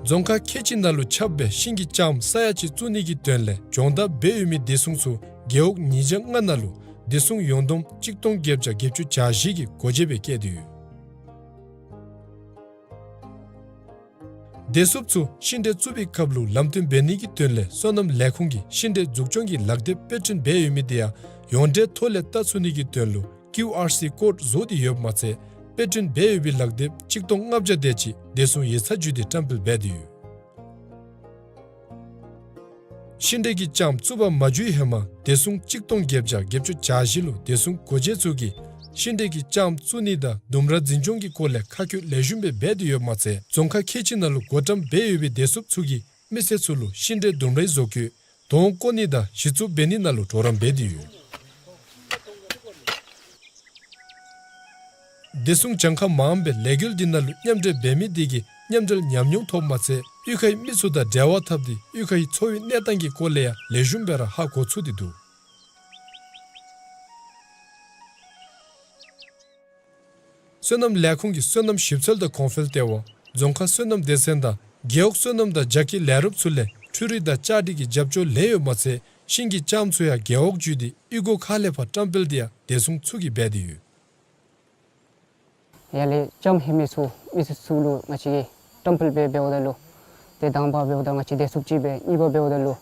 རྫོང་ཁག་ཁལ་གཅིག་ནང་ལུ་ཁྱབ་པའི་ཤིང་གི་ལྕངམ་ས་ཡ་གཅིག་བཙུགས་ནི་གི་དོན་ལས་སྦྱོང་བརྡར་འབད་ཡོད་མི་བདེ་སྲུང་ཚུ་རྒེད་འོག་ཉིས་བརྒྱ་ལྔ་ནང་ལུ་བདེ་སྲུང་ཡོངས་བསྡོམས་གཅིག་སྟོང་བརྒྱད་བརྒྱ་བརྒྱད་ཅུ་གྱ་བཞི་གི་སྒོ་འབྱེད་སྦེ་བཀལ་ཏེ་ཡོད། བདེ་སྲུངཔ་ཚུ་ཤིང་འབྲས་བཙུགས་པའི་སྐབས་ལུ་ལམ་སྟོན་འབད་ནི་གི་དོན་ལས་སོ་ནམ་ལས་ཁུངས་ཀྱིས་ཤིང་འབྲས་འཛུགས་སྐྱོང་གི་ལག་དེབ་དཔེ་སྐྲུན་འབད་ཡོད་མི་དེ་ཡང་ཡོངས་འབྲེལ་ཐོག་ལས་བལྟ་ཚུགས་ནི་གི་དོན་ལུ་ཀིའུ་ཨར་སི་ཀོཌ་བཟོ་སྟེ་ཡོདཔ་མ་ཚད་དཔེ་སྐྲུན་འབད་ཡོད་པའི་ལག་དེབ་གཅིག་སྟོང་ལྔ་བརྒྱ་དེ་ཅིག་བདེ་སྲུང་ཡིག་ཚང་བརྒྱུད་དེ་བཀྲམ་སྤེལ་འབད་དེ་ཡོད། ཤིང་འབྲས་ཀྱི་ལྕངམ་བཙུགས་པར་མ་འཇུག་ཧེ་མ་བདེ་སྲུང་གཅིག་སྟོང་བརྒྱད་བརྒྱ་བརྒྱད་ཅུ་གྱ་བཞི་ལུ་བདེ་སྲུང་སྒོ་འབྱེད་ཚུ་གིས་ཤིང་འབྲས་ཀྱི་ལྕངམ་བཙུགས་ནི་དང་ལྡུམ་ར་འཛིན་སྐྱོང་གི་སྐོར་ལས་ཁ་བཀོད་ལེགས་ཤོམ་སྦེ་འབད་དེ་ཡོདཔ་མ་ཚད་རྫོང་ཁག་ཁལ་གཅིག་ནང་ལུ་བགོ་བཀྲམ་འབད་ཡོད་པའི་བདེ་སྲུངཔ་ཚུ་གིས་མི་སེར་ཚུ་ལུ་ཤིང་འབྲས་ལྡུམ་རའི་བཟོ་བཀོད་དོང་བརྐོ་ནི་དང་གཞི་བཙུགས་འབད་ནི་ནང་ལུ་གྲོགས་རམ་འབད་དེ་ཡོད། བདེ་སྲུང་གྱངས་ཁ་མངམ་སྦེ་ལས་འགུལ་འདི་ནང་ལུ་མཉམ་འབྲེལ་འབད་མི་དེ་གིས་མཉམ་འབྲེལ་ཉམས་མྱོང་ཐོབ་མ་ཚད་གཡུས་ཁའི་མི་ཚུ་དང་འབྲེལ་བ་འཐབ་སྟེ་གཡུས་ཁའི་འཚོ་བའི་གནས་སྟངས་ཀྱི་སྐོར་ལས་ཡང་ལེགས་ཤོམ་སྦེ་ར་ཧ་གོ་ཚུགས་ཏེ་འདུག། སོ་ནམ་ལས་ཁུངས་ཀྱི་སོ་ནམ་ཞིབ་འཚོལ་དང་གོང་འཕེལ་ལྟེ་བ་རྫོང་ཁག་སོ་ནམ་སྡེ་ཚན་དང་རྒེད་འོག་སོ་ནམ་དང་རྒྱ་སྐྱེད་ལས་རོགསཔ་ཚུ་ལས་འཕྲུལ་རིག་དང་བཅའ་སྒྲིག་གི་རྒྱབ་སྐྱོར་ལེན་ཡོདཔ་མ་ཚད་ཤིང་གི་ལྕངམ་ཚུ་ཡང་རྒེད་འོག་བརྒྱུད་དེ་གཡུས་སྒོ་ཁག་ལས་ཕར་བཀྲམ་སྤེལ་དེ་ཡང་བདེ་སྲུངཔ་ཚུ་གིས་འབད་དེ་ཡོད། ཡར་ལས་ལྕངམ་ཧེ་མའི་ཚུ་མི་སེར་ཚུ་ལུ་ང་བཅས་ཀྱིས་བཀྲམ་སྤེལ་འབད་འབདཝ་ད་ལུ་ཏེ་དང་པ་འབདཝ་ད་ང་བཅས་བདེ་སྲུངཔ་ཅིག་སྦེ་གཉིས་པ་འབདཝ་ད་ལུ་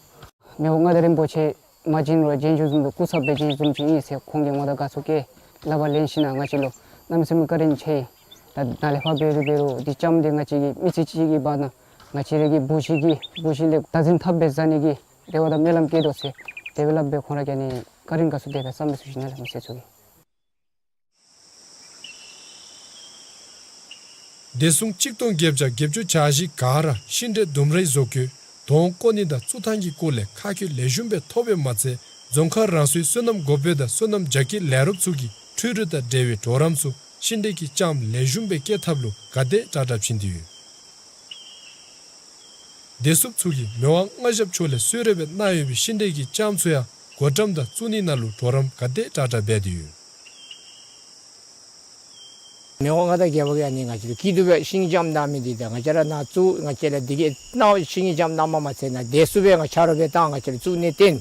མི་དབང་མངའ་བདག་རིན་པོ་ཆེ་མ་བྱོན་རུང་བྱོན་བྱོནམ་བཟུམ་སྦེ་སྐུ་ཚབ་སྦེ་བྱོནམ་བཟུམ་ཅིག་ཨིན་ཟེར་ཁོང་གི་ངོ་དང་དགའ་ཚོར་བསྐྱེད་སླབ་པ་ལེན་ཞིནམ་ལས་ང་བཅས་ལུ་གནམ་མེད་ས་མེད་བཀའ་དྲིན་ཆེ། ད་ནཱ་ལས་ཕར་འབད་རུང་འབད་རུང་འདི་ལྕངམ་འདི་ང་བཅས་ཀྱི་མི་ཚེ་གཅིག་གི་བར་ན་ང་བཅས་ར་གི་བུ་གཞི་གི་བུ་གཞི་ལས་བདག་འཛིན་འཐབ་སྦེ་བཟའ་ནི་གི་རེ་བ་དང་སྨོན་ལམ་བསྐྱེད་དོ་ཟེར་དེ་སྦེ་སླབ་སྦེ་ཁོང་ར་གིས་ཨ་ནི་བཀའ་དྲིན་དགའ་ཚོར་དེ་སྦེ་བསམ་པའི་ཚུལ་ཞུ་ནི་ལགས། མི་སེར་ཚུ་གིས། བདེ་སྲུང་གཅིག་སྟོང་བརྒྱད་བརྒྱ་བརྒྱད་ཅུ་གྱ་བཞི་ག་ར་ཤིང་འབྲས་ལྡུམ་རའི་བཟོ་བཀོད་དོང་བརྐོ་ནི་དང་བཙུགས་ཐངས་ཀྱི་སྐོར་ལས་ཁ་བཀོད་ལེགས་ཤོམ་སྦེ་ཐོབ་ཡོདཔ་མ་ཚད་རྫོང་ཁག་རང་སོའི་སོ་ནམ་འགོ་དཔོན་དང་སོ་ནམ་རྒྱ་སྐྱེད་ལས་རོགསཔ་ཚུ་གིས་འཕྲུལ་རིག་དང་འབྲེལ་བའི་གྲོགས་རམ་ཚུ་ཤིང་འབྲས་ཀྱི་ལྕངམ་ལེགས་ཤོམ་སྦེ་སྐྱེལ་ཐབས་ལུ་ག་དེ་དྲག་དྲག་བྱིན་ཏེ་ཡོད། བདེ་སྲུངཔ་ཚུ་གིས་མི་དབང་མངའ་ཞབས་མཆོག་ལས་གསོལ་རས་སྦེ་གནང་ཡོད་པའི་ཤིང་འབྲས་ཀྱི་ལྕངམ་ཚུ་ཡང་བགོ་བཀྲམ་དང་བཙུགས་ནི་ནང་ལུ་གྲོགས་རམ་ག་དེ་དྲག་དྲག་འབད་དེ་ཡོད། མི་དབང་མངའ་བདག་རྒྱལ་པོ་གིས་ཨ་ནི་ང་བཅས་ལུ་སྐྱིད་སྡུག་སྦེ་ཤིང་ལྕངམ་གནང་མི་འདི་དང་ང་བཅས་ར་ནཱ་བཙུགས་ང་བཅས་ལུ་འདི་གི་གནང་ཤིང་ལྕངམ་གནངམ་མ་ཚད་ནཱ་བདེ་སྲུངཔ་སྦེ་ང་ཆ་རོགས་སྦེ་བཏང་ང་བཅས་ལུ་བཙུགས་ནི་བརྟེན་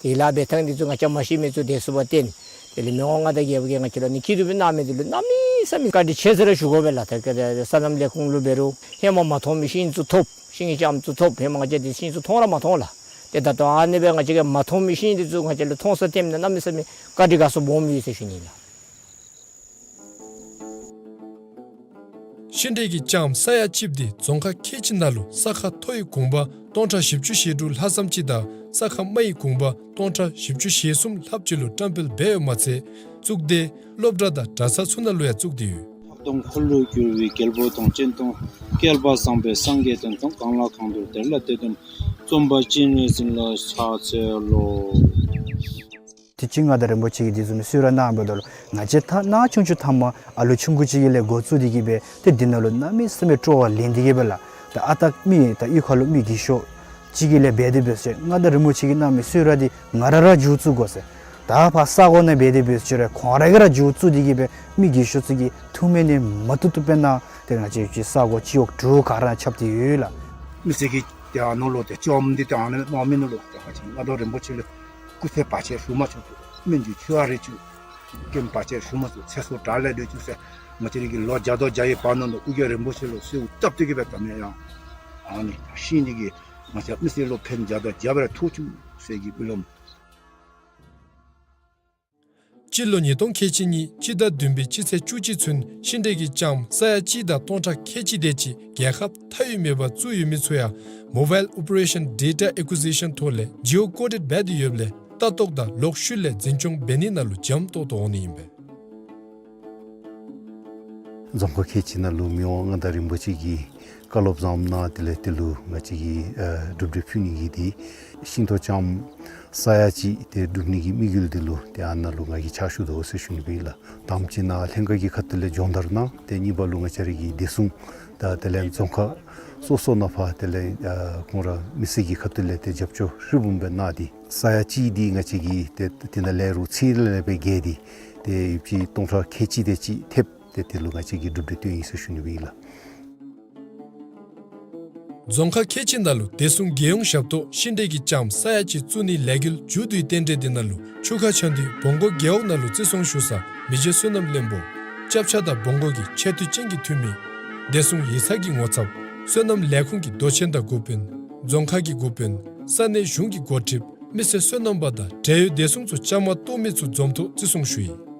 དེ་ལཱ་འབད་ཐངས་འདི་ཚུ་ང་བཅས་མ་ཤེས་མི་ཚུ་བདེ་སྲུངཔ་བརྟེན་དེ་ལས་མི་དབང་མངའ་བདག་རྒྱལ་པོ་གིས་ང་བཅས་ལུ་ཨ་ནི་སྐྱིད་སྡུག་སྦེ་གནང་མི་འདི་ལུ་གནམ་མེད་ས་མེད་བཀའ་དྲིན་ཆེ་ཟེར་ར་ཞུ་དགོ་པས་ལགས། ད་ག་ད་སོ་ནམ་ལས་ཁུངས་ལུ་འབད་རུང་ཧེ་མ་མ་མཐོང་མི་ཤིང་ཚུ་ཐོབ། ཤིང་ལྕངམ་ཚུ་ཐོབ། ཧེ་མ་ང་བཅས་འདི་ཤིང་ཚུ་མཐོང་ར་མ་མཐོང་ལགས། ཏེ་ད་ལྟོ་ཨ་ནི་སྦེ་ང་བཅས་ཀྱིས་མ་མཐོང་མི་ཤིང་འདི་ཚུ་ང་བཅས་ལུ་མཐོང་ས་ཐོནམ་ད་གནམ་མེད་ས་མེད་བཀའ་དྲིན་དགའ་ཚོར་སྦོམ་ཡོད་ཟེར་ཞུ་ནི་ལགས། ཤིང་འབྲས་ཀྱི་ལྕངམ་ས་ཡ་གཅིགཔོ་འདི་རྫོང་ཁག་ཁལ་གཅིག་ནང་ལུ་ས་ཁ་མཐོ་བའི་གུང་པ་ སྟོང་ཕྲག་བཞི་བཅུ་ཞེ་དྲུག་ལྷག་ཙམ་ཅིག་དང་ས་ཁང་རྨ་ཡི་གུང་པ་སྟོང་ཕྲག་བཞི་བཅུ་ཞེ་གསུམ་ལྷགཔ་ཅིག་ལུ་བཀྲམ་སྤེལ་འབད་ཡོདཔ་མ་ཚད་གཙུག་སྡེ་སློབ་གྲྭ་དང་གྲྭ་ཚང་ཚུ་ནང་ལུ་ཡང་བཙུགས་ཏེ་ཡོད། ལྷག་དོན་འཁོར་ལོས་སྒྱུར་བའི་རྒྱལ་པོ་དང་། སྤྱན་དང་བསྐལ་པ་བཟང་པོའི་སངས་རྒྱས་དོན་དང་། གང་ལ་གང་འདུལ་དེ་ལ་དེ་སྟོན་པ། རྩོམ་པ་སྤྱན་རས་གཟིགས་ལ་ཕྱག་འཚལ་ལོ། དེ་ཅིག་མངའ་བདག་རིན་པོ་ཆེ་གིས་དེ་བཟུམ་གསོལ་རས་གནངམ་ད་ལུ་ང་བཅས་ད་ནང་ཆུང་ཆུང་ཐ་མ་ཨ་ལུ་ཆུང་ཀུ་ཅིག་གིས་ལས་འགོ་བཙུགས་ཏེ་གིས་སྦེ་ཏེ་འདི་ནང་ལུ་གནམ་མེད་ས་མེད་སྤྲོ་བ་ལེན་ཏེ་གིས་སྦེ་ལགས། ད་ཨ་རྟག་མི་ད་གཡུས་ཁ་ལུ་མི་རྒས་ཤོས་ཅིག་གིས་ལས་འབད་དེ་འབད་ཟེར་མངའ་བདག་རིན་པོ་ཆེ་གིས་གནང་མི་གསོལ་རས་འདི་ང་ར་ར་མཇུག་བཙུགས་དགོ་ཟེར། ད་ཕར་ས་གོ་ནང་འབད་དེ་འབད་ཟེར་ཁོང་ར་གིས་ར་མཇུག་བཙུགས་ཏེ་གིས་སྦེ་མི་རྒས་ཤོས་ཚུ་གི་ཐུགས་སྨོན་ནི་མ་བཏུབ་བཏུབ་སྦེ་གནང་། ཏེ་ང་བཅས་ཀྱི་ས་གོ་སྤྱི་འོག་དྲུག་ག་ར་ཁྱབ་སྟེ་ཡོད་ལགས། མི་སེར་གྱིས་ཏེ་ཨ་ནཱ་ལུ་ཏེ་བཅོམ་སྟེ་ཏེ་ཨ་ནཱ་གནང་མི་ནང་ལུ་ཏེ་ང་བཅས་མངའ་བདག་རིན་པོ་ཆེ་ལུ་སྐུ་ཚེ་བར་ཆད་ཞུ་མ་བཅུག། སྨན་བཅུག་མཆོད་པ་རེ་བཅུག། རྐྱེན་བར་ཆད་ཞུ་མ་བཅུག། ཚེ་སྲོག་དྲག་ལས་སྒྲོལ་བཅུག་ཟེར། ང་བཅས་ར་གི་ལོ་བརྒྱ་དང་བརྒྱ་ཡི་བར་ན་ནང་ཨོ་རྒྱན་རིན་པོ་ཆེ་ལུ་གསོལཝ་བཏབ་སྟེ་གིས་སྦེ་ད་ནི་ཡང་ཨ་ནི་ཤི་ནི་གི་ང་བཅས་མི་སེར་ལུ་ཕན་བརྒྱ་དང་བརྒྱ་སྦེ་ཐོགས་བཅུག་ཟེར་གྱི་སྨོན་ལམ། སྤྱི་ལོ་ཉིས་སྟོང་ཁལ་གཅིག་གཉིས་སྤྱི་ཟླ་བདུན་པའི་སྤྱི་ཚེས་བཅུ་གཅིག་ཚུན་ཤིང་འབྲས་ཀྱི་ལྕངམ་ས་ཡ་གཅིག་དང་སྟོང་ཕྲག་ཁལ་གཅིག་དེ་ཅིག་རྒྱལ་ཁབ་མཐའ་དབུས་མེད་པར་བཙུགས་ཡོད་མི་ཚུ་ཡང་Mobile Operation Data Acquisition ཐོག་ལས་Geo Coded འབད་དེ་ཡོདཔ་ལས་ལྟ་རྟོག་དང་ལོག་ཤུལ་ལས་འཛིན་སྐྱོང་འབད་ནི་ནང་ལུ་འཇམ་ཏོག་ཏོ་འོང་ནི་ཨིན་པས། རྫོང་ཁག་ཁལ་གཅིག་ནང་ལུ་མི་དབང་མངའ་བདག་རིན་པོ་ཆེ་གིས་བཀའ་སློབ་བཟངམ་གནང་། དེ་ལས་དེ་ལུ་ང་བཅས་ཀྱིས་ཨ་གྲུབ་འབྲས་ཕུལ་ནི་གི་འདི་ཤིང་ཏོག་ལྕངམ་ས་ཡ་གཅིག་ཏེ་སྒྲུབ་ནི་གི་དམིགས་ཡུལ་འདི་ལུ་ཏེ་ཨ་ནཱ་ལུ་ང་གིས་ཕྱག་ཞུ་དོ་ཟེར་ཞུ་ནི་སྦེ་ཨིན་ལགས། དང་པ་ཅིག་ནཱ་ལྷན་ཁག་གི་ཁ་ཐུག་ལས་སྦྱོང་བརྡར་གནང་། ཏེ་གཉིས་པ་ལུ་ང་བཅས་ར་གི་བདེ་སྲུང་དང་དེ་ལས་རྫོང་ཁག་སོ་སོ་ནང་ཕར་དེ་ལས་ཨ་ཁོང་ར་མི་སེར་གྱི་ཁ་ཐུག་ལས་ཏེ་རྒྱབ་སྐྱོར་ཧྲིལ་བུམ་སྦེ་གནང་སྟེ་ས་ཡ་གཅིག་འདི་ང་བཅས་ཀྱིས་ཏེ་དེ་ནང་ལས་རུང་ཚད་ལས་སྦེ་བརྒལ་ཏེ་ཏེ་ཡོདཔ་ཅིག་སྟོང་ཕྲག་ཁལ་གཅིག་དེ་ཅིག་ཐེབས། ཏེ་དེ་ལུ་ང་བཅས་ཀྱིས་གྲུབ་འབྲས་བཏོན་ཡི་ཟེར་ཞུ་ནི་སྦེ་ཨིན་ལགས། རྫོང་ཁག་ཁལ་གཅིག་ནང་ལུ་བདེ་སྲུང་རྒྱལ་ཡོངས་ཞབས་ཏོག་ཤིང་འབྲས་ཀྱི་ལྕངམ་ས་ཡ་གཅིག་བཙུགས་ནིའི་ལས་འགུལ་མཇུག་བསྡུའི་རྟེན་འབྲེལ་འདི་ནང་ལུ་ཆུ་ཁ་ཆ་འདུས་བོང་སྒོ་རྒེད་འོག་ནང་ལུ་བརྩི་སྲུང་ཞུ་ས་མི་རྗེ་བསོད་ནམས་བློན་པོ་སྐྱབས་ཆ་དང་བོང་སྒོ་གི་ཆེ་བསྟོད་ཅན་གྱི་འཐུས་མི་བདེ་སྲུང་ཡིག་ཚང་གི་ངོ་ཚབ་སོ་ནམ་ལས་ཁུངས་ཀྱི་མདོ་ཆེན་དང་འགོ་དཔོན་རྫོང་ཁག་གི་འགོ་དཔོན་ས་གནས་གཞུང་གི་འགོ་ཁྲིདཔ་མི་སེར་སོ་ནམ་པ་དང་འབྲེལ་ཡོད་བདེ་སྲུང་ཚུ་བཅའ་མར་གཏོགས་མི་ཚུ་འཛོམས་ཐོག་བརྩི་སྲུང་ཞུ་ཡི།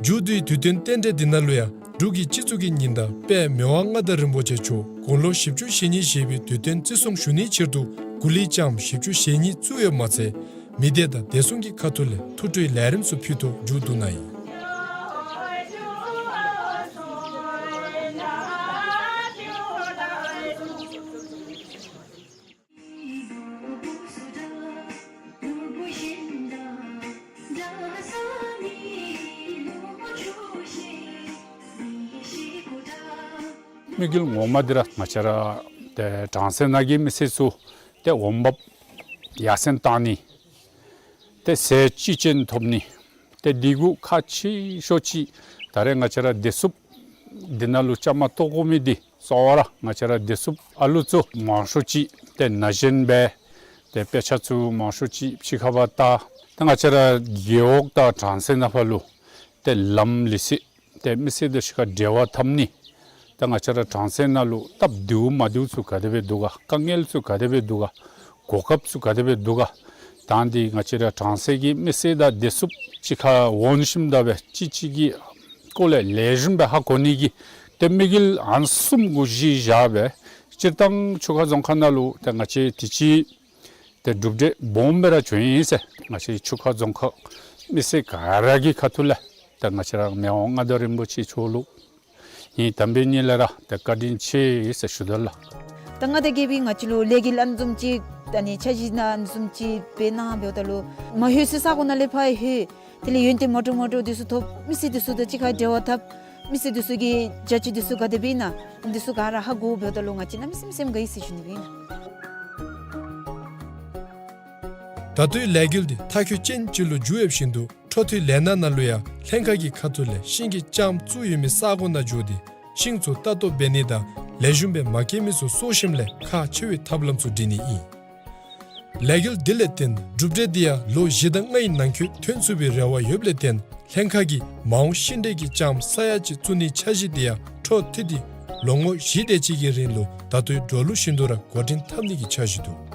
མཇུག་བསྡུའི་དུས་སྟོན་རྟེན་འབྲེལ་འདི་ནང་ལུ་ཡང་འབྲུག་གི་སྤྱི་གཙུག་གི་ཉི་ཟླ་དཔལ་མི་དབང་མངའ་བདག་རིན་པོ་ཆེ་མཆོག་དགུང་ལོ་བཞི་བཅུ་ཞེ་གཉིས་བཞེས་པའི་དུས་སྟོན་བརྩི་སྲུང་ཞུ་ནིའི་ཕྱིར་དུ་མགུ་ལི་ལྕངམ་བཞི་བཅུ་ཞེ་གཉིས་བཙུགས་ཡོདཔ་མ་ཚད་མི་སྡེ་དང་བདེ་སྲུང་གི་ཁ་ཐུག་ལས་ཐུགས་སྤྲོའི་ལས་རིམ་ཚུ་ཕུལ་ཐོག་མཇུག་བསྡུ་གནང་ཡི། དམིགས་ཡུལ་ངོ་མ་འདི་ར་ང་བཅས་ར་ཏེ་གྲང་གསེབ་ནང་གི་མི་སེར་ཚུ་ཏེ་འོང་འབབ་ཡར་སེང་བཏང་ནི་ཏེ་ཟས་ཅི་ཅན་ཐོབ་ནི་ཏེ་འདི་གུ་ཁག་ཆེ་ཤོས་ཅིག་ད་རེས་ང་བཅས་ར་བདེ་སྲུངཔ་འདི་ནང་ལུ་བཅའ་མར་གཏོགས་དགོ་མི་འདི་གཙོ་བོ་ར་ང་བཅས་ར་བདེ་སྲུངཔ་ཨ་ལུ་ཚུ་མང་ཤོས་ཅིག་ཏེ་ན་གཞོན་སྦེ་ཏེ་དཔེ་ཆ་ཚུ་མང་ཤོས་ཅིག་ཕྱི་ཁར་བཏང་། ཏེ་ང་བཅས་ར་རྒེད་འོག་དང་གྲང་གསེབ་ནང་ཕར་ལུ་ཏེ་ལམ་ལི་སི་ཏེ་མི་སེར་དང་གཅིག་ཁར་འབྲེལ་བ་འཐབ་ནི། ཏེ་ང་བཅས་ར་གྲང་གསེབ་ནང་ལུ་སྟབས་བདེཝ་མ་བདེཝ་ཚུ་ག་དེ་སྦེ་འདུག་ག། དཀའ་ངལ་ཚུ་ག་དེ་སྦེ་འདུག་ག། གོ་སྐབས་ཚུ་ག་དེ་སྦེ་འདུག་ག། ད་འདི་ང་བཅས་ར་གྲང་གསེབ་ཀྱི་མི་སེར་དང་བདེ་སྲུངཔ་གཅིག་ཁར་འོང་ཞིནམ་ད་སྦེ་གཅིག་གཅིག་གི་སྐོར་ལས་ལེགས་ཤོམ་སྦེ་ཧ་གོ་ནི་གི་ཏེ་དམིགས་ཡུལ་ཨ་ནི་བཟུམ་གུ་གཞི་བཞག་སྦེ་སྤྱིར་བཏང་ཆུ་ཁ་རྫོང་ཁག་ནང་ལུ་ཏེ་ང་བཅས་དུས་ཅི་ཏེ་གྲུབ་འབྲས་སྦོམ་སྦེ་ར་བྱུང་ཡི་ཟེར་ང་བཅས་ཆུ་ཁ་རྫོང་ཁག་མི་སེར་ག་ར་གི་ཁ་ཐུག་ལས་ཏེ་ང་བཅས་ར་མི་དབང་མངའ་བདག་རིན་པོ་ཆེ་མཆོག་ལུ་ངེའི་དམ་པའི་ཉིད་ལས་ར་ཏེ་བཀའ་དྲིན་ཆེ་ཟེར་ཞུ་དོ་ལགས། ད་མངའ་བདག་རྒྱལ་པོའི་ང་བཅས་ལུ་ལས་འགུལ་ཨ་ནི་བཟུམ་ཅིག་ད་ནི་འཆར་གཞི་ནང་ཨ་ནི་བཟུམ་ཅིག་སྦེ་གནང་འབདཝ་ད་ལུ་མ་ལྷོད་ས་ས་གོ་ནང་ལས་ཕར་ལྷོད། དེ་ལས་ཡོན་ཏན་མ་འདྲཝ་མ་འདྲཝ་འདི་ཚུ་ཐོབ། མི་སེར་འདི་ཚུ་དང་གཅིག་ཁར་འབྲེལ་བ་འཐབ། མི་སེར་འདི་ཚུ་གི་བྱ་སྤྱོད་འདི་ཚུ་ག་དེ་སྦེ་ཨིན་ན་འདི་ཚུ་ག་ར་ཧ་གོ་འབདཝ་ད་ལུ་ང་བཅས་གནམ་མེད་ས་མེད་སེམས་དགའ་ཡི་ཟེར་ཞུ་ནི་སྦེ་ཨིན། ད་ལྟོའི་ལས་འགུལ་འདི་མཐའ་འཁྱོལ་ཅན་ཅིག་ལུ་འགྱུར་ཡོདཔ་བཞིན་དུ་འཕྲོ་མཐུད་ལས་སྣ་ནང་ལུ་ཡང་ལྷན་ཁག་གི་ཁ་ཐུག་ལས་ཤིང་གི་ལྕངམ་བཙུགས་ཡོད་མི་ས་གོ་ནང་འགྱོ་སྟེ་ཤིང་ཚུ་ལྟ་རྟོག་འབད་ནི་དང་ལེགས་ཤོམ་སྦེ་མ་སྐྱེས་མི་ཚུ་གསོ་ཞིནམ་ལས་ཁག་ཆེ་བའི་ཐབས་ལམ་ཚུ་སྒྲིག་ནི་ཨིན། ལས་འགུལ་འདི་ལས་བརྟེན་གྲུབ་འབྲས་འདི་ཡང་ལོ་བཞི་དང་ལྔའི་ནང་འཁོད་ཐོན་ཚུགས་པའི་རེ་བ་ཡོདཔ་ལས་བརྟེན་ལྷན་ཁག་གིས་མ་འོངས་ཤིང་འབྲས་ཀྱི་ལྕངམ་ས་ཡ་གཅིག་བཙུགས་ནིའི་འཆར་གཞི་འདི་ཡང་འཕྲོ་མཐུད་དེ་ལོ་ངོ་བཞི་དེ་ཅིག་གི་རིང་ལུ་ད་ལྟོའི་འབྲོག་ལུག་བཞིན་དུ་ར་འགོ་འདྲེན་འཐབ་ནི་གི་འཆར་གཞི་འདུག།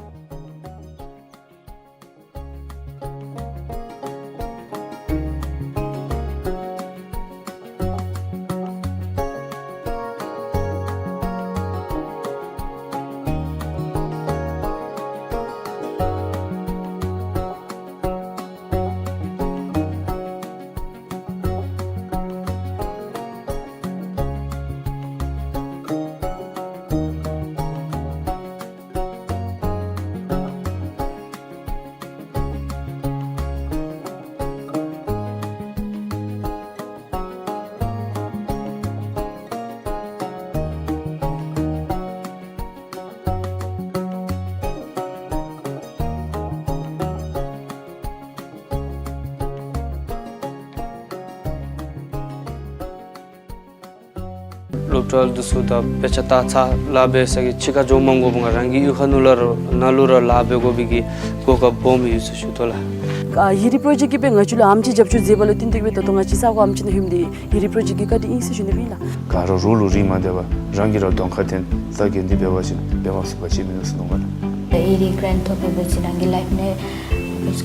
སློབ་གྲྭ་འདི་ཚུ་དང་དཔེ་ཆ་ལྟ་ཚར་ལཱ་འབད་ས་གི་ཕྱི་ཁར་འགྱོ་མ་དགོ་པར་རང་གི་གཡུས་ཁ་ནང་ལུ་ར་ནང་ལུ་ར་ལཱ་འབད་དགོ་པའི་གི་གོ་སྐབས་སྦོམ་ཡོད་ཟེར་ཞུ་དོ་ལགས། ཨ་ཡི་རིག་པྲོ་ཇེཀཊ་གིས་སྦེ་ང་བཅས་ལུ་ཨེམ་ཆི་རྒྱབ་སྐྱོར་མཛད་པ་ལུ་བརྟེན་ཏེ་སྦེ་ད་ལྟོ་ང་བཅས་ས་གོ་ཨེམ་ཆི་ནང་ལྷོདཔ་ད་ཡི་རིག་པྲོ་ཇེཀཊ་གི་བཀའ་དྲིན་ཨིན་ཟེར་ཞུ་ནི་ཨིན་ལགས། ག་ར་རོགས་ལུ་རིན་མ་བཏབ་པར་རང་གིས་ར་གདོང་ཁར་བརྟེན་ས་གི་འདི་འབད་བ་ཅིན་འབད་མ་ཚུགས་པ་ཅིག་མིན་ནུག་ཟེར་མནོཝ་མས་ལགས། ཡི་རིག་གྲཱན་ཐོབ་པའི་བར་ཅིག་རང་གི་ལའིཕ་ནང་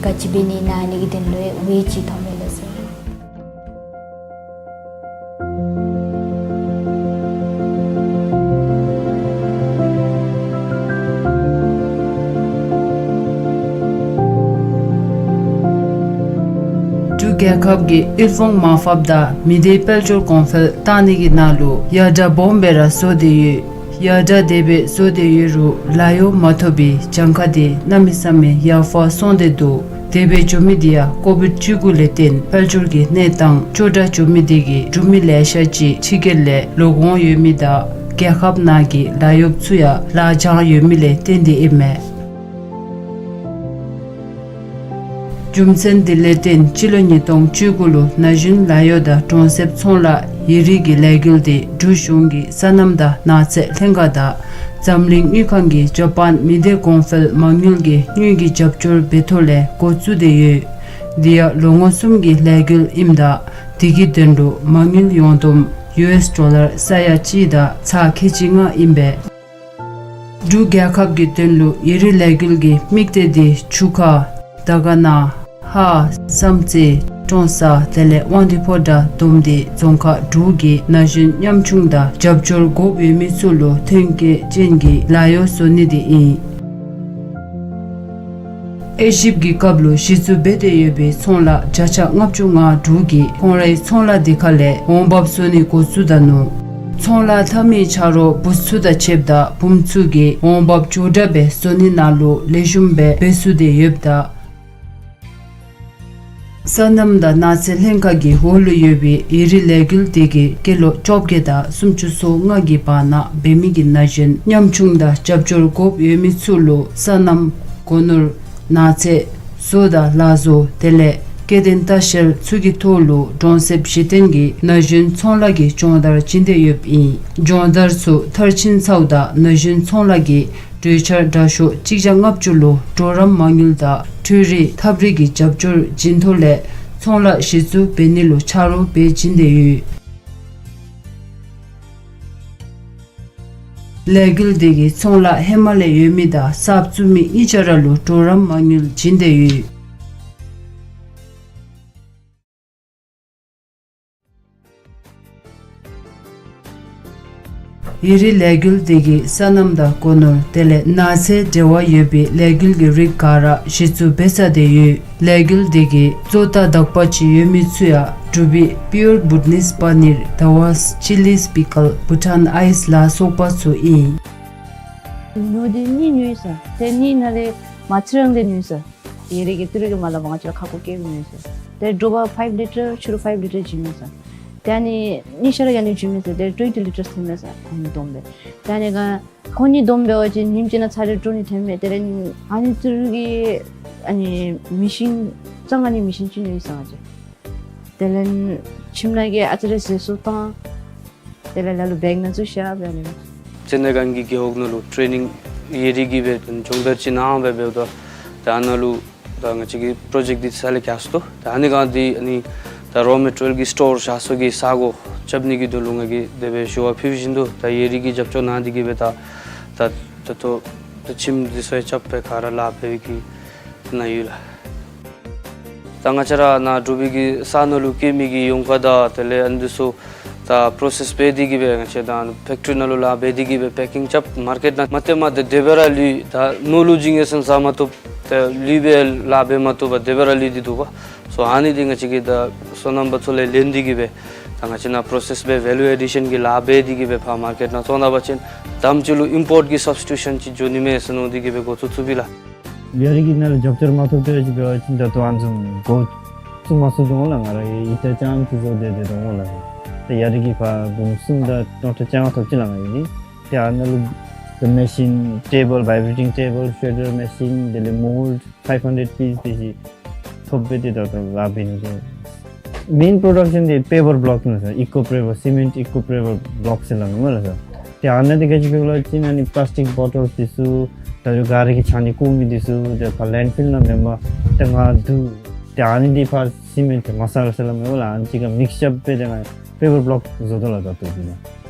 ག་ཅི་འབད་ནི་ཨིན་ན་ཨ་ནི་གི་དོན་ལུ་ཝེ་ཅིག་ཐོབ་མས་ལགས་ཟེར། འབྲུག་རྒྱལ་ཁབ་ཀྱིས་དབུལ་ཕོངས་མར་ཕབ་དང་མི་སྡེའི་དཔལ་འབྱོར་གོང་འཕེལ་གཏང་ནི་གི་ནང་ལུ་ཡར་དྲག་སྦོམ་སྦེ་ར་བཟོ་སྟེ་ཡོད། ཡར་དྲག་དེ་སྦེ་བཟོ་སྟེ་ཡོད་རུང་ལཱ་གཡོག་མ་ཐོབ་པའི་གྱངས་ཁ་དེ་གནམ་མེད་ས་མེད་ཡར་འཕར་སོང་སྟེ་འདུག། དེ་སྦེ་འགྱོ་མི་དེ་ཡང་ཀོ་བིཌ་བཅུ་དགུ་ལས་བརྟེན་དཔལ་འབྱོར་གྱི་གནས་སྟངས་སྐྱོ་དྲགས་འགྱོ་མི་དེ་གིས་འབྲུག་མི་ལེ་ཤ་ཅིག་ཕྱི་རྒྱལ་ལས་ལོག་འོང་ཡོད་མི་དང་རྒྱལ་ཁབ་ནང་གི་ལཱ་གཡོགཔ་ཚུ་ཡང་ལཱ་འགྱངས་ཡོད་མི་ལས་བརྟེན་ཏེ་ཨིན་མས། རྒྱུ་མཚན་དེ་ལས་བརྟེན་སྤྱི་ལོ་ཉིས་སྟོང་བཅུ་དགུ་ལུ་ན་གཞོན་ལཱ་གཡོག་དང་གྲོང་གསེབ་ཚོང་ལཱ་ཡི་རིག་གི་ལས་འགུལ་དེ་འབྲུག་གཞུང་གི་སོ་ནམ་དང་ནགས་ཚལ་ལྷན་ཁག་དང་འཛམ་གླིང་དངུལ་ཁང་གིས་ཇ་པཱན་མི་སྡེ་གོང་འཕེལ་མ་དངུལ་གྱི་དངུལ་གྱི་རྒྱབ་སྐྱོར་འབད་ཐོག་ལས་འགོ་བཙུགས་ཏེ་ཡོད། དེ་ཡང་ལོ་ངོ་གསུམ་གྱི་ལས་འགུལ་ཨིནམ་ད་དེ་གི་དོན་ལུ་མ་དངུལ་ཡོངས་བསྡོམས་ཡུ་ཨེསི་ཌོ་ལར་ས་ཡ་གཅིག་དང་ཚག་ཁལ་གཅིག་ལྔ་ཨིན་པས། འབྲུག་རྒྱལ་ཁབ་ཀྱི་དོན་ལུ་ཡི་རིག་ལས་འགུལ་གྱི་དམིགས་གཏད་དེ་ཆུ་ཁ་དར་དཀར་ན་ཧཱ་བསམ་རྩེ་ཀྲོང་གསར་དེ་ལས་དབང་འདུས་ཕོ་བྲང་བསྡོམས་ཏེ་རྫོང་ཁག་དྲུག་གི་ན་གཞོན་ཉམ་ཆུང་དང་རྒྱབ་སྐྱོར་དགོཔ་ཡོད་མི་ཚུ་ལུ་ཐོན་སྐྱེད་ཅན་གྱི་ལཱ་གཡོག་བཟོ་ནི་དེ་ཨིན། དབྱེ་ཞིབ་ཀྱི་སྐབས་ལུ་གཞི་བཙུགས་འབད་དེ་ཡོད་པའི་ཚོང་ལཱ་བརྒྱ་ཆ་ལྔ་བཅུ་ང་དྲུག་གིས་ཁོང་རའི་ཚོང་ལཱ་དེ་ཁ་ལས་འོང་འབབ་བཟོ་ནི་འགོ་བཙུགས་ད་ནུག། ཚོང་ལཱ་འཐབ་མི་ཆ་རོགས་བུཚ་ཚུ་དང་ཕྱདཔ་ད་བུམོ་ཚུ་གིས་འོང་འབབ་མགྱོགས་དྲགས་སྦེ་བཟོ་ནི་ནང་ལུ་ལེགས་ཤོམ་སྦེ་འབད་ཚུགས་ཏེ་ཡོདཔ་ད། སོ་ནམ་དང་ནགས་ཚལ་ལྷན་ཁག་གི་འོག་ལུ་ཡོད་པའི་ཡི་རིག་ལས་འགུལ་དེ་གིས་སྐྱེས་ལོ་བཅོ་བརྒྱད་དང་སུམ་ཅུ་སོ་ལྔ་གི་བར་ན་འབད་མི་གི་ན་གཞོན་ཉམ་ཆུང་དང་རྒྱབ་སྐྱོར་དགོཔ་ཡོད་མི་ཚུ་ལུ་སོ་ནམ་སྒོ་ནོར་ནགས་ཚལ་བཟོ་དང་ལག་བཟོ་དེ་ལས་སྐྱེ་ལྡན་ལྟ་བཤལ་ཚུ་གི་ཐོག་ལུ་གྲོང་གསེབ་གཞི་རྟེན་གྱི་ན་གཞོན་ཚོང་ལཱ་གི་སྦྱོང་བརྡར་བྱིན་ཏེ་ཡོདཔ་ཨིན། སྦྱོང་བརྡར་ཚུ་མཐར་ཕྱིན་ཚརཝ་ད་ན་གཞོན་ཚོང་ལཱ་གི་གྲོས་འཆར་དྲག་ཤོས་གཅིག་བརྒྱ་ལྔ་བཅུ་ལུ་གྲོགས་རམ་མ་དངུལ་དང་འཕྲུལ་རིག་ཐབས་རིག་གི་རྒྱབ་སྐྱོར་བྱིན་ཐོག་ལས་ཚོང་ལཱ་གཞི་བཙུགས་འབད་ནི་ལུ་ཆ་རོགས་འབད་བྱིན་ཏེ་ཡོད། ལས་འགུལ་དེ་གིས་ཚོང་ལཱ་ཧེ་མ་ལས་ཡོད་མི་དང་གསརཔ་བཙུགས་མི་གཉིས་ཆ་ར་ལུ་གྲོགས་རམ་མ་དངུལ་བྱིན་ཏེ་ཡོད། ཡི་རིག་ལས་འགུལ་དེ་གིས་སོ་ནམ་དང་སྒོ་ནོར་དེ་ལས་ནགས་ཚལ་འབྲེལ་བ་ཡོད་པའི་ལས་འགུལ་གྱི་རིགས་ག་ར་གཞི་བཙུགས་འབད་ཚར་ཏེ་ཡོད། ལས་འགུལ་དེ་གིས་བཙོ་ཐལ་དག་པ་ཅིག་ཡོད་མི་ཚུ་ཡང་འབྲུག་པའི་པིའུར་བུ་ཊ་ནིས་པ་ནིར་དཱ་ཝཱས་ཅི་ལིས་པི་ཀལ་བུ་ཊཱན་ཨའིས་ལ་སོགས་པ་ཚུ་ཨིན། ཉོ་དེ་གཉིས་ཉོ་ཡི་ཟེར། དེ་གཉིས་ནང་ལས་མ་ཚད་རང་དེ་ཉོ་ཡི་ཟེར། ཡི་རིག་གི་ཏི་རུ་གི་མ་ལ་བ་ང་བཅས་ལུ་ཁག་པོ་བཀལ་ནི་ཟེར། ཏེ་དྲོ་པ་ཕའིབ་ལི་ཊར་ཕྱི་རུ་ཕའིབ་ལི་ཊར་བྱིན་ནི་ཟེར། ཏེ་ཨ་ནི་གཉིས་ཆ་ར་ཨ་ནི་བྱིན་ནི་ཟེར། ཏེ་ཊུ་ཝེན་ཊི་ལི་ཊར་ཐོན་མས་ཟེར། ཨ་ནི་བསྡོམས་སྦེ། ཏེ་ཨ་ནི་ག་ཁོང་གཉིས་བསྡོམས་འབད་བ་ཅིན་ཉིནམ་གཅིག་ནང་ཚར་རེ་དྲོ་ནི་ཐོན་མས། ཏེ་རེ་ཨ་ནི་ཏི་རུ་གི་ཨ་ནི་མེ་ཤིན་གཙང་ཨ་ནི་མེ་ཤིན་ཅིག་ཉོ་ཡི་ཟེར་ང་བཅས། དེ་ལས་ཁྱིམ་ནང་གི་ཨ་ཙི་རེ་ཟས་སོ་བཏང་། དེ་ལས་ལ་ལུ་བེག་ནང་བཙུགས་བཞག་སྦེ་ཨ་ནི། ཅེ་ནེ་གན་གྱི་རྒེད་འོག་ནང་ལུ་ཊེ་ནིང་ཡི་རིག་གི་སྦེ་སྦྱོང་བརྡར་ཅིག་གནང་སྦེ་འབདཝ་ད་ད་ཨ་ནཱ་ལུ་ད་ང་བཅས་ཀྱི་པྲོ་ཇེཀཊ་འདི་ས་ལས་རྐྱབ་སོ་ད་ཨ་ནི་ག་འདི་ཨ་ནི་ད་རོ་མེ་ཊི་རི་ཡལ་གྱི་སི་ཊོར་བཞག་ས་གི་ས་གོ་རྐྱབ་ནི་གི་དོན་ལུ་ང་གིས་དེ་སྦེ་ཞུ་བ་ཕུལ་བཞིན་དུ་ད་ཡི་རིག་གི་རྒྱབ་སྐྱོར་གནང་སྟེ་གི་སྦེ་ད་ད་ད་ལྟོ་ད་ཁྱིམ་འདི་ཚུ་ཡང་རྐྱབ་སྦེ་ག་ར་ལཱ་འབད་བའི་གི་ནང་ཡོད་ལགས། ད་ང་བཅས་ར་ནཱ་འབྲུག་པའི་གི་ས་ནང་ལུ་སྐྱེ་མི་གི་ཡོང་ཁ་དང་དེ་ལས་ཨ་ནི་འདི་ཚུ་ད་པྲོ་སེསི་འབད་དེ་གི་སྦེ་ང་བཅས་ད་ཕེཀ་ཊི་རི་ནང་ལུ་ལཱ་འབད་དེ་གི་སྦེ་པེ་ཀིང་རྐྱབ་མར་ཀེཊ་ནང་མ་སྟེརཝ་མ་ད་དེ་སྦེ་ར་ལུས། ད་ནོར་ལུ་བྱིན་ཡི་ཟེར་ཟ་མ་བཏུབ། ད་ལུས་སྦེ་ལཱ་འབད་མ་བཏུབ་པར་དེ་སྦེ་ར་ལུས་ཏེ་འདུག་པ། སོ་ཨ་ནི་འདི་ང་བཅས་ཀྱིས་ད་སོ་ནམ་པ་ཚུ་ལས་ལེན་ཏེ་གི་སྦེ་ད་ང་བཅས་ནཱ་པྲོ་སེསི་འབད་ཝེ་ལུ་ཨེ་ཌི་ཤན་གྱི་ལཱ་འབད་དེ་གི་སྦེ་ཕར་མར་ཀེཊ་ནང་བཙོང་ད་པ་ཅིན་དེམ་ཅིག་ལུ་ཨིམ་པོརཊ་གི་སབ་སི་ཊི་ཊུ་ཤན་ཅིག་འགྱོ་ནི་མས་ཟེར་མནོ་སྟེ་གི་སྦེ་འགོ་བཙུགས་བཙུགསཔ་ཨིན་ལགས། ཡ་རི་གི་ནང་ལུ་རྒྱབ་སྐྱོར་མ་ཐོབ་པ་ཅིན་འབད་བ་ཅིན་ད་ལྟོ་ཨ་ནི་བཟུམ་འགོ་བཙུགས་མ་ཚུགས་དོ་འོང་ལགས། ང་ར་གིས་ཡིག་ཆ་རྐྱངམ་ཅིག་བཟོ་སྡོད་སྡོད་དོ་འོང་ལགས། ཏེ་ཡ་རི་གིས་ཕར་འབུམ་གསུམ་དང་སྟོང་ཕྲག་བཅོ་ལྔ་ཐོབ་ཅི་ལགས་ང་གིས། ཏེ་ཨ་ནཱ་ལུ་ད་མེ་ཤིན་ཊེ་བཱལ་བའི་བེ་རེ་ཊིང་ཊེ་བཱལ་ཤྲེ་ཌར་མེ་ཤིན་དེ་ལས་མོལཌ་ཕའིབ་ཧན་ཌེཌ་པིས་དེ་ཅིག་ཐོབ་སྦེ་ཏེ་ད་ལྟོ་ལཱ་འབད་ནི་དེ། Main production འདི་paper block ཨིན་ལགས་སར། eco paper, cement eco paper block ཟེར་སླབ་མས་ལགས་སར། ཏེ་ཨ་ནི་འདི་ག་ཅི་འབད་ལགས་ཟེར་ན་ཨ་ནི་plastic bottles འདི་ཚུ་ད་རུང་ག་ར་གིས་ཆ་ནི་ཀོ་མི་འདི་ཚུ་ཏེ་ཕར་landfill ནང་མེན་པར་ཏེ་ང་བསྡུ། ཏེ་ཨ་ནི་འདི་ཕར་cement མ་སཱ་ལ་ཟེར་སླབ་མས་ལགས། ཨ་ནི་གཅིག་ཁར་mix up འབད་དེ་ང་paper block བཟོ་དོ་ལགས་ད་ལྟོ་འདི་ནང་།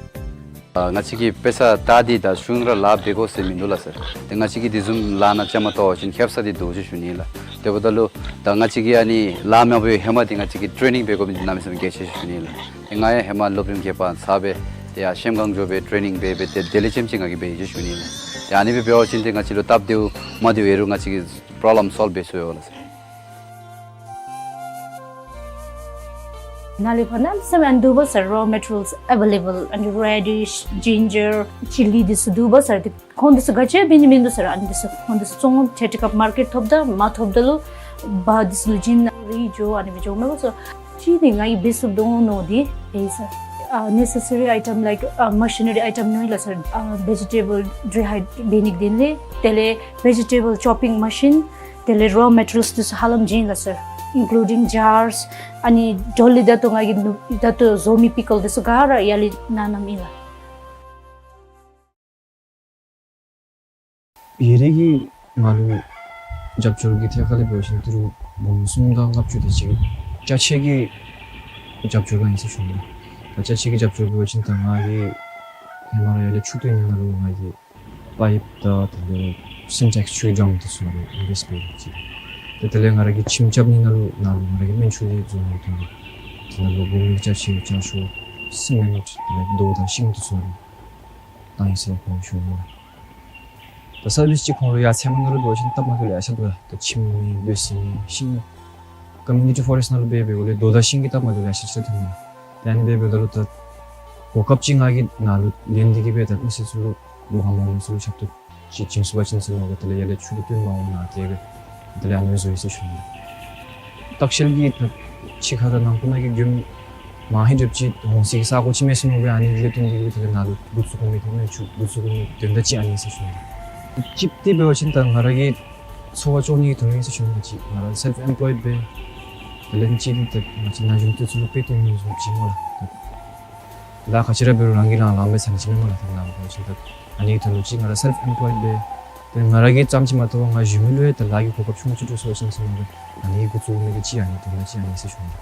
ཨ་ང་བཅས་ཀྱིས་དཔེ་ཆ་ལྟ་སྟེ་ད་གཞུང་ར་ལཱ་འབད་དགོ་ཟེར་མིན་འདུག་ལགས་སར། ཏེ་ང་བཅས་ཀྱིས་དེ་བཟུམ་ལཱ་ནང་བཅའ་མར་གཏོགས་པ་ཅིན་ཁེབ་ས་འདི་འདུག་ཟེར་ཞུ་ནི་ལགས། དེ་འབདཝ་ད་ལུ་ད་ང་བཅས་ཀྱིས་ཨ་ནི་ལཱ་མ་འབད་བའི་ཧེ་མ་འདི་ང་བཅས་ཀྱིས་training འབད་དགོཔ་འདི་གནམ་མེད་ས་མེད་གལ་ཆེ་ཟེར་ཞུ་ནི་ལགས། ཏེ་ང་ཡང་ཧེ་མ་སློབ་རིམ་བརྒྱད་པ་ཚར་སྦེ་ཏེ་ཡར་གཤམ་གངས་ལྗོངས་སྦེ་training འབད་འབད་དེ་དེ་ལས་ལྕེམ་ཅིག་ང་གིས་འབད་ཡི་ཟེར་ཞུ་ནི་ལགས། ཏེ་ཨ་ནི་སྦེ་འབད་བ་ཅིན་ཏེ་ང་བཅས་ལུ་སྟབས་བདེཝ་མ་བདེཝ་ཨིན་རུང་ང་བཅས་ཀྱིས་problem solve འབད་ཚུགས་ཡོད་ལགས་སར། ནཱ་ལས་ཕར་གནམ་མེད་ས་མེད་ཨ་ནི་འདུག་པ་སར། raw materials available ཨ་ནི་radish, ginger, chilli འདི་ཚུ་འདུག་པ་སར། ཏེ་ཁོང་འདི་ཚུ་ག་ཅི་འབད་ནི་མིན་འདུག་སར། ཨ་ནི་འདི་ཚུ་ཁོང་འདི་ཚུ་བཙོང་ཏེ་ཏེ་ཀ་མར་ཀེཊ་ཐོབ་ད་མ་ཐོབ་ད་ལུ་བ་འདི་ཚུ་ལུ་བྱིན་ནི་རེ་འགྱོ་ཨ་ནི་སྦེ་འགྱོཝ་མས་པ་སར། གཅིག་འདི་ང་གིས་འབད་ཚུགས་དོ་མནོ་སྟེ་འབད་ཡི་སར། ཨ་necessary item like ཨ་machinery item ནང་ཨིན་ལགས་སར། ཨ་vegetable dehydrate འབད་ནི་གི་དོན་ལས་དེ་ལས་vegetable chopping machine དེ་ལས་raw materials འདི་ཚུ་ཧ་ལམ་བྱིན་ཡི་ལགས་སར། including jars ཨ་ནི་འགྲོ་ལས་ད་ལྟོ་ང་གིས་ནུ་ད་ལྟོ་བཟོ་མི་pickle འདི་ཚུ་ག་ར་ཡར་ལས་ནང་བསྣམས་ཡི་ལགས། ཡུན་རིང་གི་ང་ལུ་རྒྱབ་སྐྱོར་གྱི་ཐད་ཁར་ལས་འབད་བ་ཅིན་ཏི་རུ་འབུམ་གསུམ་དང་ལྔ་བཅུ་དེ་ཅིག་ཅ་ཆས་ཀྱི་རྒྱབ་སྐྱོར་གནང་ཡི་ཟེར་ཞུ་ནི། ད་ཅ་ཆས་ཀྱི་རྒྱབ་སྐྱོར་འབད་བ་ཅིན་ད་ང་གིས་ཧེ་མ་ར་ཡར་ལས་ཆུ་བཏོན་ནི་ནང་ལུ་ང་གིས་པའིཔ་དང་དེ་ལས་སིནཊེགསི་ཆུའི་ཌམ་དེ་ཚུ་ནང་ལུ་ཨིན་བེསཊ་འབད་ཡི་ཟེར། ཏེ་དེ་ལས་ང་ར་གིས་ཁྱིམ་རྐྱབ་ནི་ནང་ལུ་ནཱ་ལུ་ང་ར་གིས་སྨན་ཆུ་ལས་བཟོ་ནི་དོན་ལུ་དེ་ནང་ལུ་འབུམ་གྱི་ཅ་ཆས་ཅ་ཆས་སི་མེནཊ་དེ་ལས་རྡོ་དང་ཤིང་དེ་ཚུ་ནང་ལུ་བཏང་ཡི་ཟེར་ཁོང་ཞུ་ནི་ལགས། ད་སར་བིསི་ཅིག་ཁོང་ལུ་ཡར་ཚལ་མ་ནང་ལུ་འབད་བ་ཅིན་སྟབས་མ་བདེཝ་ལེ་ཤ་འདུག་ལགས། ད་ཁྱིམ་ནི་ལུ་ཟེར་ནི་ཤིང་ཀོ་མིའུ་ནི་ཊི་ཕོ་རེསཊ་ནང་ལུ་འབད་འབདཝ་ལས་རྡོ་དང་ཤིང་གི་སྟབས་མ་བདེཝ་ལེ་ཤ་ཅིག་ར་ཐོན་ནུག། ཏེ་ཨ་ནི་འབད་འབདཝ་ད་ལུ་ད་གོ་སྐབས་ཅིག་ང་གིས་ནཱ་ལུ་ལེན་ཏེ་གིས་སྦེ་ད་མི་སེར་ཚུ་ལུ་སྦོ་ཧ་མ་འོང་མི་ཚུ་ལུ་ཞབས་ཏོག་ཅིག་བྱིན་ཚུགས་པ་ཅིན་ཟེར་མནོ་སྦེ་དེ་ལས་ཡར་ལས་ཆུ་ལུ་བཏོན་མ་འོང་ན་དེ་སྦེ་དེ་ལས་ཨ་ནི་བཟོ་ཡི་ཟེར་ཞུ་ནི། ལྟ་བཤལ་གྱི་ད་ཕྱི་ཁ་དང་ནང་ཁུག་ནང་གི་མགྱོནམ་མ་ཧེ་འགྱོ་ཅིག་འོང་སའི་ས་གོ་ཅིག་མེད་ཟེར་མནོ་སྦེ་ཨ་ནི་ལས་བརྟེན་ཏེ་གིས་དེ་ལས་ནཱ་ལུ་འགོ་བཙུགས་དགོ་མི་དེ་ནང་ཆུ་འགོ་བཙུགས་དགོ་མི་དོན་དག་ཅིག་ཨ་ནི་ཟེར་ཞུ་ནི། གཅིག་འདི་འབད་བ་ཅིན་ད་ང་ར་གི་འཚོ་བ་སྐྱོང་ནི་གི་དོན་ལུ་ཟེར་ཞུ་ནི། གཅིག་ང་ར་སེལཕ་ཨེམ་པོལོའིཌ་སྦེ་དེ་ལས་གཅིག་འདི་ད་ང་བཅས་ན་གཞོན་འདི་ཚུ་ལུ་དཔེ་སྟོན་ནི་བཟུམ་ཅིག་སྨོ་ལགས། ད་ལཱ་ག་ཅི་ར་འབད་རུང་རང་གིས་རང་ལཱ་འབད་ཚར་ནི་ཅིག་མེན་སྨོ་ལགས། ད་ལཱ་འབད་བ་ཅིན་ད་ཨ་ནི་གི་དོན་ལུ་གཅིག་ང་ར་སེལཕ་ཨེམ་པོལོའིཌ་སྦེ་ཏེ་ང་ར་གིས་ཙམ་ཅིག་མ་གཏོགས་ང་གཞོན་མི་ལུ་ཡང་ད་ལཱ་གི་གོ་སྐབས་ཆུང་ཀུ་ཅིག་སྤྲོད་ཚུགས་པ་ཅིན་ཟེར་མནོ་སྦེ་ཨ་ནི་འགོ་བཙུགས་མི་གི་གཅིག་ཨ་ནི་དོན་དག་གཅིག་ཨ་ནི་ཟེར་ཞུ་ནི།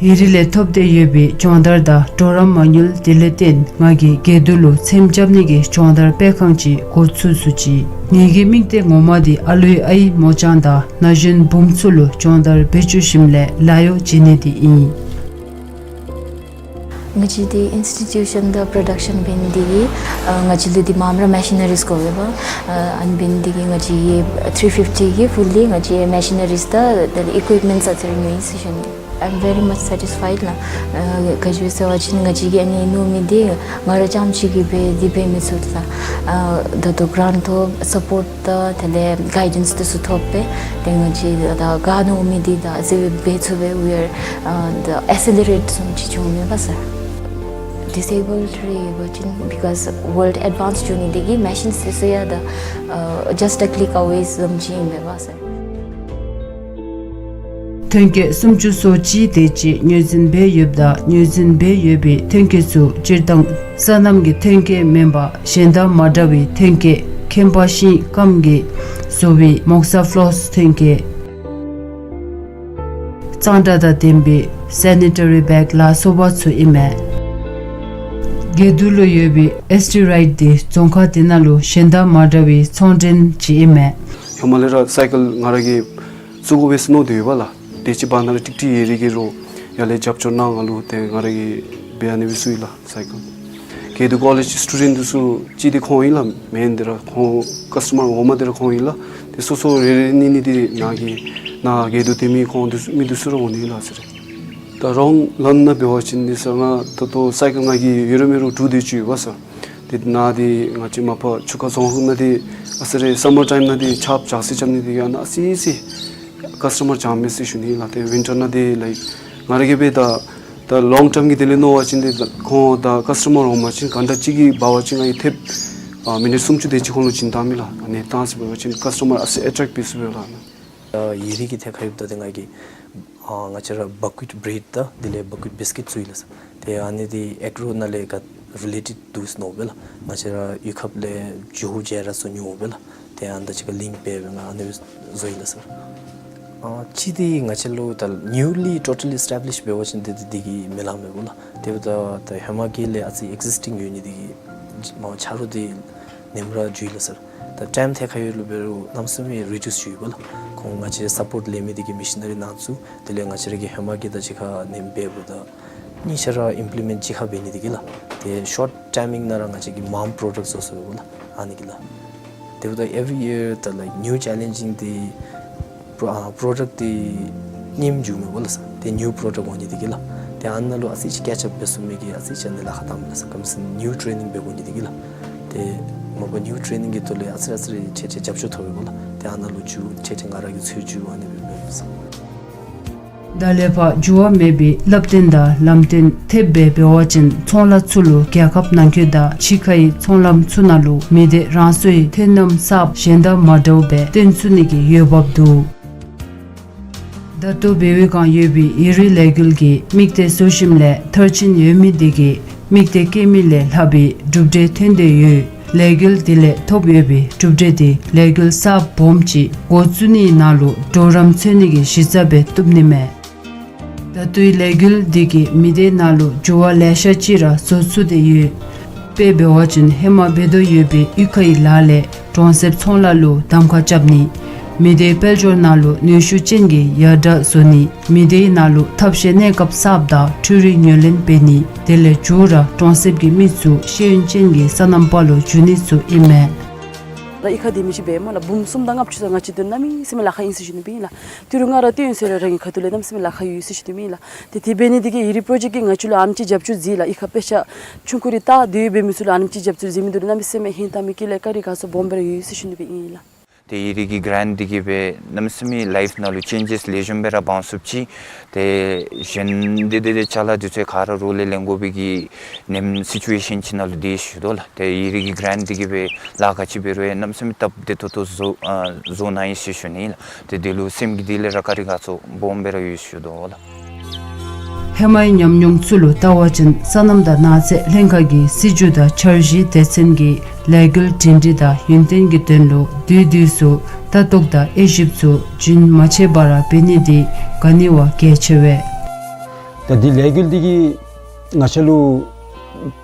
ཡུན་རིང་ལས་ཐོབ་སྟེ་ཡོད་པའི་སྦྱོང་བརྡར་དང་གྲོགས་རམ་མ་དངུལ་དེ་ལས་བརྟེན་ང་གིས་དགེ་འདུན་ལུ་ཚེམ་རྐྱབ་ནི་གི་སྦྱོང་བརྡར་སྤེལ་ཁང་ཅིག་འགོ་བཙུགས་ཚུགས་ཅི། ངེ་གི་དམིགས་གཏད་ངོ་མ་འདི་ཨ་ལུའི་ཨའི་མོ་གཅན་དང་ན་གཞོན་བུམོ་ཚུ་ལུ་སྦྱོང་བརྡར་འབད་བཅུག་ཞིནམ་ལས་ལཱ་གཡོག་བྱིན་ནི་འདི་ཨིན། ང་བཅས་འདི་ཨིནསི་ཊི་ཊུ་ཤཱན་དང་པྲོ་ཌག་ཤཱན་འབད་ནི་འདི་གིས་ཨ་ང་བཅས་ལུ་འདི་མངམ་ར་མེ་ཤི་ནི་རིས་དགོ་པས་པ། ཨ་ཨ་ནི་འབད་ནི་འདི་གིས་ང་བཅས་ཀྱིས་ཐིརི་ཕིཕ་ཊི་གི་ཕུལ་ལི་ང་བཅས་མེ་ཤི་ནི་རིས་དང་དེ་ལས་ཨི་ཀུའིཔ་མེནཊསི་ཨ་ཙི་རེ་ཉོ་ཡི་ཟེར་ཞུ་ནི། I'm very much satisfied ལགས། ཨ་ག་ཅི་སྦེ་ཟེར་བ་ཅིན་ང་བཅས་ཀྱིས་ཨ་ནི་ཉོ་མི་འདི་ང་ར་རྐྱངམ་ཅིག་གིས་འབད་འདི་འབད་མི་ཚུགས་ལགས། ཨ་ད་ལྟོ་གྲཱནཊ་ཐོབ་སཔོརཊ་དང་དེ་ལས་གའི་ཌེནསི་འདི་ཚུ་ཐོབ་སྦེ་ཏེ་ང་བཅས་ད་ག་ཉོ་མི་འདི་ད་ཨ་ཙི་སྦེ་འབད་ཚུགས་པས། We are ཨ་ད་ཨེ་སི་ལི་རེཊ་བཟུམ་ཅིག་བྱུང་མས་པ་སར། ཌིསེ་བཱལཌ་རེ་ཡོད་པ་ཅིན་because world advance འགྱོ་ནི་འདི་གིས་མེ་ཤིནསི་འདི་ཚུ་ཡང་ད་ཨ་just a click away བཟུམ་ཅིག་ཨིན་པས་པ་སར། ཐོན་སྐྱེད་སུམ་ཅུ་སོ་གཅིག་དེ་ཅིག་ངོས་འཛིན་འབད་ཡོདཔ་ད་ངོས་འཛིན་འབད་ཡོད་པའི་ཐོན་སྐྱེད་ཚུ་སྤྱིར་བཏང་སོ་ནམ་གྱི་ཐོན་སྐྱེད་མེན་པར་གཞན་དང་མ་འདྲ་བའི་ཐོན་སྐྱེད་ཁྱད་པར་ཤིང་སྐམ་གྱིས་བཟོ་བའི་མོག་ས་ཕློསི་ཐོན་སྐྱེད། གཙང་སྦྲ་དང་ལྡན་པའི་སེ་ནི་ཊ་རི་བེག་ལ་སོགས་པ་ཚུ་ཨིན་མས། དགེ་འདུན་ལུ་ཡོད་པའི་ཨེསི་ཊི་རའིཊ་འདི་རྫོང་ཁག་འདི་ནང་ལུ་གཞན་དང་མ་འདྲ་བའི་ཚོང་འབྲེལ་ཅིག་ཨིན་མས། ཧེ་མ་ལས་ར་སའི་ཀལ་ང་ར་གིས་བཙུགས་དགོ་པས་ཟེར་མནོ་སྟེ་ཡོད་པ་ལགས། དེ་ཅིག་བར་ན་ར་ཀྲིག་ཀྲི་ཡོད་རིགས་ཀྱི་རོགས་ཡར་ལས་རྒྱབ་སྐྱོར་གནང་ང་ལུ་ཏེ་ང་ར་གིས་འབད་ཨ་ནི་སྦེ་བཙུགས་ཡི་ལགས་སའི་ཀལ། དགེ་འདུན་ཀོ་ལེཇ་སི་ཊུ་ཌེནཊ་འདི་ཚུ་གཅིག་འདི་ཁོང་ཨིན་ལགས། མེན་འདི་ར་ཁོང་ཀཱསི་ཊ་མར་ངོ་མ་འདི་ར་ཁོང་ཨིན་ལགས། ཏེ་སོ་སོ་རེ་རེ་ནི་ནི་འདི་ནཱ་གི་ནཱ་དགེ་འདུན་སྡེ་མི་ཁོང་འདི་ཚུ་མི་འདི་ཚུ་ར་འོང་ནི་ལགས་ཟེར། ད་རོང་ལཱན་ནང་འབད་བ་ཅིན་འདི་ས་ང་ད་ལྟོ་སའི་ཀལ་ང་གིས་ཡོད་རུང་མེད་རུང་དྲུག་དེ་ཅིག་ཡོད་པ་ས། ཏེ་ནཱ་འདི་ང་བཅས་མ་པ་ཆུ་ཁ་རྫོང་ཁག་ནང་འདི་ཨ་ཙི་རེ་སཱ་མར་ཊའིམ་ནང་འདི་ཆརཔ་འཇགས་སི་རྐྱབ་ནི་འདི་ཡང་ན་ཨ་ཙི་ཅིག་ཀཱསི་ཊ་མར་འཇམ་མས་ཟེར་ཞུ་ནི་ལགས། ཏེ་ཝིན་ཊར་ནང་འདི་ལའིཀ་ང་ར་གིས་འབད་ད་ད་ལོང་ཊརམ་གྱི་དོན་ལས་མནོ་བ་ཅིན་འདི་ཁོང་ད་ཀཱསི་ཊ་མར་འོང་པ་ཅིན་གཱན་ཊ་གཅིག་གིས་འབག་པ་ཅིན་ང་གིས་ཐེབས་ ཨ་མི་ནིཊ་སུམ་ཅུ་དེ་ཅིག་ཁོང་ལུ་བྱིན་བཏང་མི་ལགས། ཨ་ནི་བཏང་ཟེར་འབད་བ་ཅིན་ཀཱསི་ཊ་མར་ཨ་ཙི་ཨེ་ཊེཀཊ་འབད་ཚུགས་པས་ལགས། ཨ་ཡི་རིགས་ཀྱི་ཐད་ཁར་ཡོདཔ་ད་ཏེ་ང་གིས་ཨ་ང་བཅས་ར་བཀ་ཝིཊ་བྲེཌ་དང་དེ་ལས་བཀ་ཝིཊ་བིསི་ཀིཊ་བཙུགས་ཡི་ལགས་སར། ཏེ་ཨ་ནི་འདི་ཨེག་རོ་ནང་ལས་ག་རི་ལེ་ཊེཌ་འདུག་ཟེར་མནོཝ་སྦེ་ལགས། ང་བཅས་ར་གཡུས་ཁབ་ལས་ཇོ་བོ་རྗེ་ར་བཟོ་ནི་འོང་སྦེ་ལགས། ཏེ་ཨ་ནི་དང་གཅིག་ཁར་ལིངཀ་འབད་སྦེ་ང་ཨ་ནི་སྦེ་བཟོ་ཡི་ལགས་སར། ཨ་གཅིག་འདི་ང་བཅས་ལུ་ད་ནིའུ་ལི་ཊོ་ཊལ་ཨི་སི་ཊེབ་ལིཤ་འབད་བ་ཅིན་ཏེ་འདི་གིས་མི་ལང་མས་སྨོ་ལགས། དེ་འབདཝ་ད་ད་ཧེ་མ་གི་ལས་ཨ་ཙི་ཨེག་ཛིསི་ཊིང་ཡོད་ནི་འདི་གིས་མ་ཆ་རོགས་འདི་ཉིནམ་ར་འགྱོ་ཡི་ལགས་སར། ད་ཊའིམ་ཐད་ཁར་ཡོད་ལུ་འབད་རུང་གནམ་མེད་ས་མེད་རི་ཌིའུསི་འགྱོ་ཡི་སྨོ་ལགས། ཁོང་ང་བཅས་སཔོརཊ་ལེན་མི་འདི་གིས་མེ་ཤི་ནི་རི་ནང་བཙུགས། དེ་ལས་ང་བཅས་ར་གིས་ཧེ་མ་གི་དང་གཅིག་ཁར་ནིམ་འབདཝ་ད་གཉིས་ཆ་ར་ཨིམ་པི་ལི་མེནཊ་གཅིག་ཁར་འབད་ནི་འདི་གིས་ལགས། ཏེ་ཤོཊ་ཊའིམ་ནང་ར་ང་བཅས་ཀྱིས་མངམ་པྲོ་ཌཀཊ་བཟོ་ཚུགས་པས་ལགས། ཨ་ནི་གིས་ལགས། དེ་འབདཝ་ད་ཨེ་བི་རི་ཡིར་ད་ལའིཀ་ནིའུ་ཅེ་ལེནཇིང་འདི་པྲོ་ཨ་པྲོ་ཌཀཊ་འདི་རྙིངམ་འགྱོཝ་མས་སྨོ་ལགས་སར། ཏེ་ནིའུ་པྲོ་ཌཀཊ་འོང་ནི་འདི་གིས་ལགས། ཏེ་ཨ་ནཱ་ལུ་ཨ་ཙི་ཅིག་ཀེཆ་ཨཔ་འབད་ཚུགས་མི་གི་ཨ་ཙི་ཅིག་ཨ་ནི་ལཱ་ཁག་བཏངམ་མས་ལགས་སར། ག་ཅི་སྨོ་ཟེར་ན་ནིའུ་ཊེ་རེ་ནིང་འབད་དགོ་ནི་འདི་གིས་ལགས། ཏེ་མ་པ་ནིའུ་ཊེ་རེ་ནིང་གི་ཐོག་ལས་ཨ་ཙི་ཨ་ཙི་རེ་ཁྱེད་ཁྱེད་རྒྱབ་སྐྱོར་ཐོབ་པས་སྨོ་ལགས། ཏེ་ཨ་ནཱ་ལུ་འགྱོ་ཁྱེད་ཁྱེད་ང་ར་གིས་འཚོལ་འགྱོ་ཨ་ནི་སྦེ་འབད་ཡི་ལགས་སར། ད་ལས་ཕར་འགྱུར་བ་མེད་པའི་བསླབ་སྟོན་དང་ལམ་སྟོན་ཐེབས་སྦེ་འབད་བ་ཅིན་ཚོང་ལཱ་ཚུ་ལུ་རྒྱལ་ཁབ་ནང་འཁོད་དང་ཕྱི་ཁའི་ཚོང་ལམ་ཚུ་ནང་ལུ་མི་སྡེ་རང་སོའི་ཐོན་རྣམ་གསརཔ་གཞན་དང་མ་འདྲཝ་སྦེ་སྟོན་ཚུགས་ནི་གི་འོས་འབབ་འདུག། ད་ལྟོ་བལ་ཡུལ་སྒང་ཡོད་པའི་ཡི་རིགས་ལས་འགུལ་གྱི་དམིགས་གཏད་བཟོ་ཞིནམ་ལས་མཐར་ཕྱིན་ཡོད་མི་འདི་གིས་དམིགས་གཏད་བསྐྱེད་མི་ལས་ལྷག་པའི་གྲུབ་འབྲས་ཐོན་ཏེ་ཡོད། ལས་འགུལ་འདི་ལས་ཐོབ་ཡོད་པའི་གྲུབ་འབྲས་འདི་ལས་འགུལ་གསརཔ་སྦོམ་ཅིག་འགོ་བཙུགས་ནིའི་ནང་ལུ་གྲོགས་རམ་འཚོལ་ནི་གི་གཞི་རྩ་སྦེ་བཏུབ་ནི་མས། ད་ལྟོའི་ལས་འགུལ་འདི་གིས་མི་སྡེ་ནང་ལུ་འགྱུར་བ་ལེ་ཤ་ཅིག་ར་བཟོ་ཚུགས་ཏེ་ཡོད། དཔེ་འབད་བ་ཅིན་ཧེ་མ་འབད་དོ་ཡོད་པའི་གཡུས་ཁའི་ལཱ་ལས་གྲོང་གསེབ་ཚོང་ལཱ་ལུ་གདམ་ཁ་རྐྱབ་ནི། མི་སྡེའི་དཔལ་འབྱོར་ནང་ལུ་ནུས་ཤུགས་ཅན་གྱི་ཡར་དྲག་བཟོ་ནི། མི་སྡེའི་ནང་ལུ་ཐབས་ཤེས་གནས་སྐབས་གསརཔ་དང་འཕྲུལ་རིག་ཉོ་ལེན་འབད་ནི། དེ་ལས་མཇུག་ར་གྲོང་གསེབ་ཀྱི་མི་ཚུ་ཤེས་ཡོན་ཅན་གྱི་སོ་ནམ་པ་ལུ་འགྱུར་ནི་ཚུ་ཨིན་མས། ད་གཡུས་ཁར་སྡོད་མི་ཅིག་འབད་སྨོ་ལགས། འབུམ་གསུམ་དང་ལྔ་བཅུ་ཙམ་ང་བཅས་འདི་གནམ་མེད་ས་མེད་ལཱ་ཁག་ཨིན་ཟེར་ཞུ་ནི་སྦེ་ཨིན་ལགས། ཏི་རུ་ང་ར་ལྟོ་ཡོད་ཟེར་རུང་རང་གི་ཁ་ཐུག་ལས་གནམ་མེད་ས་མེད་ལཱ་ཁག་ཡོད་ཟེར་ཞུ་ནི་སྦེ་ཨིན་ལགས། ཏེ་དེ་འབད་ནི་འདི་གིས་ཡི་རིགས་པྲོ་ཇེཀཊ་ཀྱིས་ང་བཅས་ལུ་ཨ་ནེམ་ཅིག་རྒྱབ་སྐྱོར་མཛད་ལགས། གཡུས་ཁར་དཔེ་ཆ་ཆུང་ཀུ་རེ་ལྟ་སྡོད་འབད་མི་ཚུ་ལུ་ཨ་ནེམ་ཅིག་རྒྱབ་སྐྱོར་མཛད་མི་འདི་ལུ་གནམ་མེད་ས་མེད་ཧིང་དྭངས་མི་དཀྱིལ་ལས་བཀའ་དྲིན་དགའ་ཚོར་སྦོམ་སྦེ་ར་ཡོད་ཟེར་ཞུ་ནི་སྦེ་ཨིན་ལགས། ཏེ་ཡི་རིགས་ཀྱི་གྲཱནཊ་འདི་གིས་སྦེ་གནམ་མེད་ས་མེད་ལའིཕ་ནང་ལུ་ཅེན་ཇེསི་ལེགས་ཤོམ་སྦེ་ར་འབག་ཚུགསཔ་ཅིག། ཏེ་གཞན་འདི་ཏེ་ཏེ་ཅ་ལ་འདི་ཚུ་ག་ར་རོགས་ལས་ལེན་དགོ་པའི་གི་ནེམ་སི་ཅུ་ཨེ་ཤཱན་ཅིག་ནང་ལུ་སྡོད་ཞུ་དོ་ལགས། ཏེ་ཡི་རིགས་ཀྱི་གྲཱནཊ་འདི་གིས་སྦེ་ལཱ་ག་ཅི་འབད་རུང་ཡང་གནམ་མེད་ས་མེད་སྟབས་བདེ་ཏོག་ཏོ་བཟོ་ཨ་བཟོ་གནང་ཡི་ཟེར་ཞུ་ནི་ལགས། ཏེ་འདི་ལུ་སེམས་ཀྱི་གཏིང་ལས་ར་བཀའ་དྲིན་དགའ་ཚོར་སྦོམ་སྦེ་ར་ཡོད་ཞུ་དོ་ལགས། ཧེ་མའི་ཉམས་མྱོང་ཚུ་ལུ་བལྟ་བ་ཅིན་སོ་ནམ་དང་ནགས་ཚལ་ལྷན་ཁག་གིས་སྲིད་བྱུས་དང་འཆར་གཞིའི་སྡེ་ཚན་གྱི་ལས་འགུལ་སྒྲིང་སྒྲི་དང་ཡུན་བརྟན་གྱི་དོན་ལུ་དུས་དུས་སུ་ལྟ་རྟོག་དང་དབྱེ་ཞིབ་ཚུ་རྒྱུན་མ་ཆད་པར་འབད་ནི་འདི་ག་ནི་བ་གལ་ཆེ་བས། ད་འདི་ལས་འགུལ་འདི་གིས་ང་བཅས་ལུ་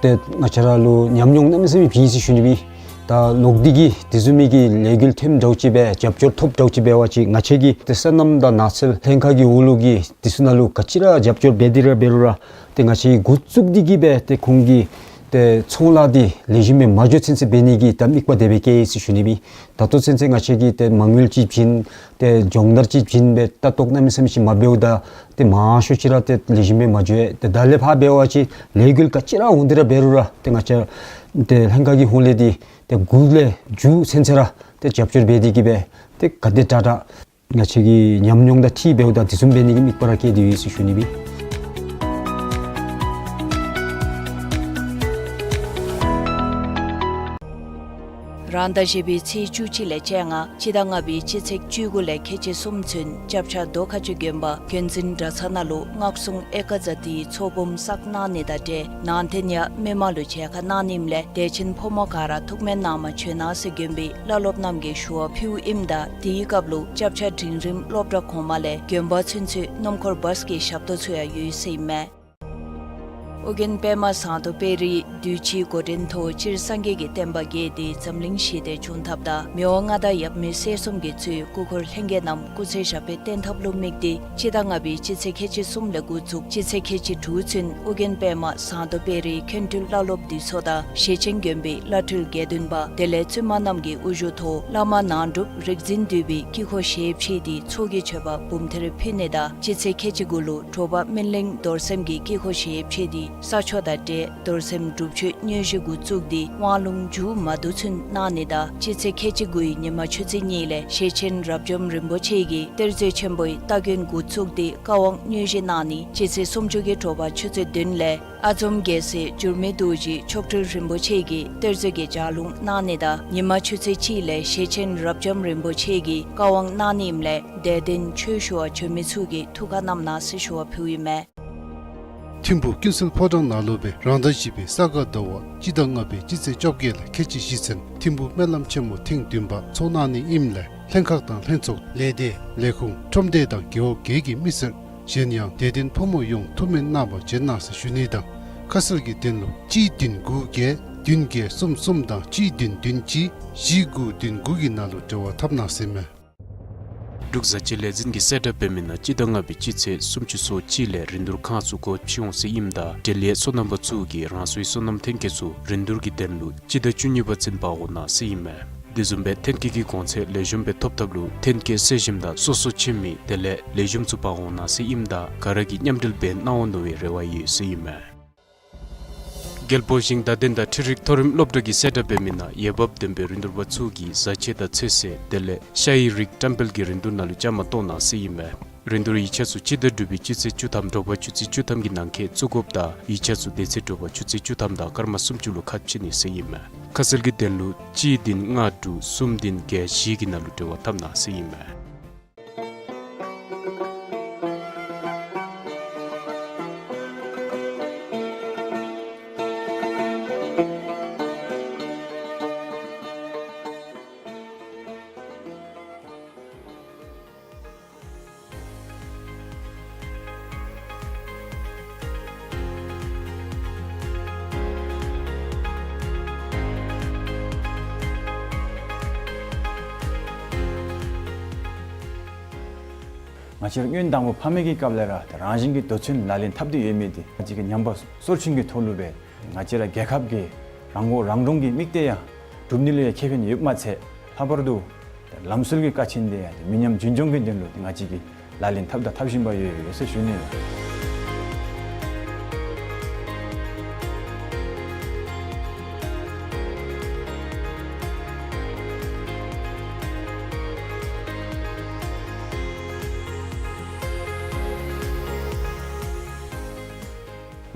ཏེ་ང་བཅས་ར་ལུ་ཉམས་མྱོང་གནམ་མེད་ས་མེད་བྱིན་ཡི་ཟེར་ཞུ་ནི་སྦེ། ད་ལོག་སྟེ་གིས་དེ་བཟུམ་མའི་གི་ལས་འགུལ་ཐོནམ་འདྲཝ་ཅིག་སྦེ་རྒྱབ་སྐྱོར་ཐོབ་འདྲཝ་ཅིག་འབད་བ་ཅིན་ང་བཅས་ཀྱིས་ཏེ་སོ་ནམ་དང་ནགས་ཚལ་ལྷན་ཁག་གི་འོག་ལུ་གི་དེ་ཚུ་ནང་ལུ་ག་ཅི་ར་རྒྱབ་སྐྱོར་འབད་དེ་ར་འབད་རུང་ར་ཏེ་ང་བཅས་འགོ་བཙུགས་ཏེ་གིས་སྦེ་ཏེ་ཁོང་གི་ཏེ་ཚོང་ལཱ་འདི་ལེགས་ཤོམ་སྦེ་མ་འགྱོ་ཚུན་ཚོད་འབད་ནི་གི་ད་དམིགས་པ་དེ་སྦེ་བསྐྱེད་ཡི་ཟེར་ཞུ་ནི་སྦེ། ད་ལྟོ་ཚུན་ཚོད་ང་བཅས་ཀྱིས་ཏེ་མ་དངུལ་ཅིག་བྱིན་ཏེ་སྦྱོང་བརྡར་ཅིག་བྱིན་སྦེ་ལྟ་རྟོག་གནམ་མེད་ས་མེད་ཅིག་མ་འབདཝ་ད་ཏེ་མང་ཤོས་ཅིག་ར་ཏེ་ལེགས་ཤོམ་སྦེ་མ་འགྱོ་ཡི། ཏེ་ད་ལས་ཕར་འབད་བ་ཅིན་ལས་འགུལ་ག་ཅི་ར་འོང་སྟེ་ར་འབད་རུང་ར་ཏེ་ང་བཅས་ཏེ་ལྷན་ཁག་གི་ཧོངས་ལས་འདི་ཏེ་འགོ་ལས་མཇུག་ཚུན་ཚོད་ར་ཏེ་རྒྱབ་སྐྱོར་འབད་དེ་གིས་སྦེ་ཏེ་ག་དེ་དྲག་དྲག་ང་བཅས་ཀྱི་ཉམས་མྱོང་དང་འཁྲིལ་འབདཝ་ད་དེ་བཟུམ་འབད་ནི་གི་དམིགས་པ་ར་བསྐྱེད་དེ་ཡོད་ཟེར་ཞུ་ནི་སྦེ། རང་ཟླ་བཞི་པའི་ཚེས་བཅུ་གཅིག་ལས་བཅོ་ལྔ་སྤྱི་ཟླ་ལྔ་པའི་སྤྱི་ཚེས་བཅུ་དགུ་ལས་ཁལ་གཅིག་གསུམ་ཚུན་སྐྱབས་ཆ་རྡོ་ཁ་ཆུ་དགོན་པ་དགོན་འཛིན་གྲྭ་ཚང་ནང་ལུ་སྔགས་སྲུང་ཨེ་ཀ་ཛ་ཏིའི་ཚོགས་འབུམ་བསགས་གནང་ནི་དང་འབྲེལ་ནང་རྟེན་ཡང་མི་མང་ལུ་མཇལ་ཁ་གནང་ནི་ཨིནམ་ལས་དད་ཅན་ཕོ་མོ་ག་ར་ཐུགས་སྨོན་གནང་མ་བྱོན་གནང་ཟེར་དགོན་པའི་བླ་སློབ་རྣམས་ཀྱིས་ཞུ་བ་ཕུལཝ་ཨིནམ་ད་དེའི་སྐབས་ལུ་སྐྱབས་ཆ་འབྲིང་རིམ་སློབ་གྲྭ་གོང་མ་ལས་དགོན་པ་ཚུན་ཚོད་སྣུམ་འཁོར་བཱས་ཀྱི་ཞབས་ཏོག་ཚུ་ཡང་ཡོད་ཟེར་ཨིན་མས། ཨོ་རྒྱན་པདྨ་ཟངས་མདོག་དཔལ་རིའི་དུས་ཅི་འགོ་འདྲེན་ཐོག་སྤྱིར་སངས་རྒྱས་ཀྱི་བསྟན་པ་རྒྱས་ཏེ་འཛམ་གླིང་ཞི་བདེ་འབྱུང་ཐབས་དང་མི་དབང་མངའ་བདག་ཡབ་མེས་སྲས་གསུམ་གྱིས་གཙོས་སྐུ་འཁོར་ལྷན་རྒྱས་རྣམས་སྐུ་ཚེ་ཞབས་པད་བརྟན་ཐབས་ལུ་དམིགས་ཏེ་སྤྱི་ཟླ་ལྔ་པའི་སྤྱི་ཚེས་ཁལ་གཅིག་གསུམ་ལས་འགོ་བཙུགས་སྤྱི་ཚེས་ཁལ་གཅིག་དྲུག་ཚུན་ཨོ་རྒྱན་པདྨ་ཟངས་མདོག་དཔལ་རིའི་མཁན་སྤྲུལ་བླ་སློབ་འདུས་ཚོགས་དང་ཞེ་ཆེན་དགོན་པའི་བླ་སྤྲུལ་དགེ་འདུན་པ་དེ་ལས་བཙུན་མ་རྣམས་ཀྱི་དབུ་བཞུགས་ཐོག་བླ་མ་ནང་སྒྲུབ་རིག་འཛིན་འདུས་པའི་དཀྱིལ་འཁོར་ཞལ་ཕྱེ་སྟེ་ཚོགས་ཀྱི་མཆོད་པ་འབུམ་ཐེར་ཕུལ་ནི་དང་སྤྱི་ཚེས་ཁལ་གཅིག་དགུ་ལུ་དྲོ་པ་སྨིན་གླིང་རྡོར་སེམས་ཀྱི་དཀྱིལ་འཁོར་ཞལ་ཕྱེ་སྟེ་ ས་ཆ་དང་འབྲེལ་རྡོར་སེམས་སྒྲུབ་མཆོད་དངོས་གཞི་འགོ་བཙུགས་ཏེ་དབང་ལུང་མཇུག་མ་བསྡུ་ཚུན་གནང་ནི་དང་སྤྱི་ཚེས་ཁལ་གཅིག་དགུའི་ཉི་མ་ཆུ་ཚོད་གཉིས་ལས་ཞེ་ཆེན་རབ་འབྱམས་རིན་པོ་ཆེ་གིས་གཏེར་མཛོད་ཆེན་པོའི་སྟ་གོན་འགོ་བཙུགས་ཏེ་བཀའ་དབང་དངོས་གཞི་གནང་ནི། སྤྱི་ཚེས་སུམ་ཅུ་གི་དྲོ་པ་ཆུ་ཚོད་བདུན་ལས་ཨ་འཛོམས་རྒྱལ་སྲས་འགྱུར་མེད་རྡོ་རྗེ་མཆོག་སྤྲུལ་རིན་པོ་ཆེ་གིས་གཏེར་མཛོད་ཀྱི་ལྗགས་ལུང་གནང་ནི་དང་ཉི་མ་ཆུ་ཚོད་གཅིག་ལས་ཞེ་ཆེན་རབ་འབྱམས་རིན་པོ་ཆེ་གིས་བཀའ་དབང་གནང་ནི་ཨིནམ་ལས་དད་ལྡན་ཆོས་ཞུ་བར་བྱོན་མི་ཚུ་གིས་ཐུགས་ཁར་བསྣམས་གནང་ཟེར་ཞུ་བ་ཕུལཝ་ཨིན་མས། ཐིམ་ཕུག་ཀུན་གསལ་ཕོ་བྲང་ནང་ལུ་སྦེ་རང་ཟླ་བཞི་པའི་ས་ག་ཟླ་བ་སྤྱི་ཟླ་ལྔ་པའི་སྤྱི་ཚེས་བཅོ་བརྒྱད་ལས་ཁལ་གཅིག་བཞི་ཚུན་ཐིམ་ཕུག་སྨོན་ལམ་ཆེན་མོ་ཐེངས་བདུན་པ་ཚོགས་གནང་ནི་ཨིནམ་ལས་ལྷན་ཁག་དང་ལྷན་ཚོགས་ལས་སྡེ་ལས་ཁུངས་ཁྲོམ་སྡེ་དང་རྒེད་འོག་བརྒྱད་ཀྱི་མི་སེར་གཞན་ཡང་དད་ལྡན་ཕོ་མོ་ཡོངས་ཐུགས་སྨོན་གནང་བར་བྱོན་གནང་ཟེར་ཞུ་ནི་དང་ཁ་གསལ་གྱི་དོན་ལུ་གཅིག་བདུན་དགུ་བརྒྱད་བདུན་བརྒྱད་གསུམ་གསུམ་དང་གཅིག་བདུན་བདུན་གཅིག་བཞི་དགུ་བདུན་དགུ་གི་ནང་ལུ་འབྲེལ་བ་འཐབ་གནང་ཟེར་མས། འབྲུག་བཟའ་སྤྱོད་ལས་འཛིན་གྱིས་གསལ་བསྒྲགས་འབད་མི་ནང་སྤྱི་ཟླ་ལྔ་པའི་སྤྱི་ཚེས་སུམ་ཅུ་སོ་གཅིག་ལས་རིན་བསྡུར་ཁང་ཚུ་སྒོ་ཕྱེ་འོང་ཟེར་ཨིནམ་ད་འབྲེལ་ཡོད་སོ་ནམ་པ་ཚུ་གིས་རང་སོའི་སོ་ནམ་ཐོན་སྐྱེད་ཚུ་རིན་བསྡུར་གྱི་དོན་ལུ་སྤྱི་ཟླ་བཅུ་གཉིས་པ་ཚུན་འབག་འོང་གནང་ཟེར་ཨིན་མས། དེ་བཟུམ་སྦེ་ཐོན་སྐྱེད་ཀྱི་གོང་ཚད་ལེགས་ཤོམ་སྦེ་ཐོབ་ཐབས་ལུ་ཐོན་སྐྱེད་གསོ་ཞིམ་དང་སོ་སོ་ཁྱིམ་མི་དེ་ལས་ལེགས་ཤོམ་ཚུ་འབག་འོང་གནང་ཟེར་ཨིནམ་ད་ག་ར་གིས་མཉམ་འབྲེལ་འབད་གནང་འོང་མནོ་བའི་རེ་བ་ཡོད་ཟེར་ཨིན་མས། རྒྱལ་པོ་ཞིང་བདག་ལྡན་དང་འཕྲུལ་རིག་མཐོ་རིམ་སློབ་གྲྭ་གིས་གསལ་བསྒྲགས་འབད་མི་ནང་འོས་འབབ་ལྡན་པའི་རིན་བསྡུར་པ་ཚུ་གིས་བཟའ་ཆས་དང་ཚོད་བསྲེ་དེ་ལས་ཤ་ཡི་རིགས་བཀྲམ་སྤེལ་གྱི་རིན་བསྡུར་ནང་ལུ་བཅའ་མར་གཏོགས་གནང་ཟེར་ཨིན་མས། རིན་བསྡུར་ཡིག་ཆ་ཚུ་སྤྱི་ཟླ་དྲུག་པའི་སྤྱི་ཚེས་བཅུ་ཐམ་དྲོ་པ་ཆུ་ཚོད་བཅུ་ཐམ་གྱི་ནང་འཁོད་བཙུགས་དགོཔ་དང་ཡིག་ཆ་ཚུ་དེ་ཚེ་དྲོ་པ་ཆུ་ཚོད་བཅུ་ཐམ་དང་སྐར་མ་སུམ་ཅུ་ལུ་ཁ་ཕྱེ་ནི་ཟེར་ཨིན་མས། ཁ་གསལ་གྱི་དོན་ལུ་གཅིག་བདུན་ལྔ་དྲུག་གསུམ་བདུན་བརྒྱད་བཞི་གི་ནང་ལུ་འབྲེལ་བ་འཐབ་གནང་ཟེར་ཨིན་མས། ང་བཅས་ར་སྔོན་དང་པོ་ཕ་མེས་ཀྱི་སྐབས་ལས་ར་ཏེ་རང་བཞིན་གྱིས་དོ་ཚན་ལག་ལེན་འཐབ་སྟེ་ཡོད་མི་འདི་ང་བཅས་ཀྱི་ཉམས་པ་སོར་ཆུད་ཀྱི་ཐོག་ལུ་སྦེ་ང་བཅས་ར་རྒྱལ་ཁབ་ཀྱི་རང་མགོ་རང་འདྲོངས་ཀྱི་དམིགས་གཏད་ཡང་སྒྲུབ་ནི་ལུ་ཡང་ཁེ་ཕན་ཡོདཔ་མ་ཚད་ལྷག་པར་དུ་ལམ་སྲོལ་གྱི་ཀ་ཆེན་འདི་ཡང་མི་ཉམས་རྒྱུན་སྐྱོང་གི་དོན་ལུ་ང་བཅས་ཀྱིས་ལག་ལེན་འཐབ་དང་འཐབ་བཞིན་པ་ཡོད་ཡོད་ཟེར་ཞུ་ནི་ལགས།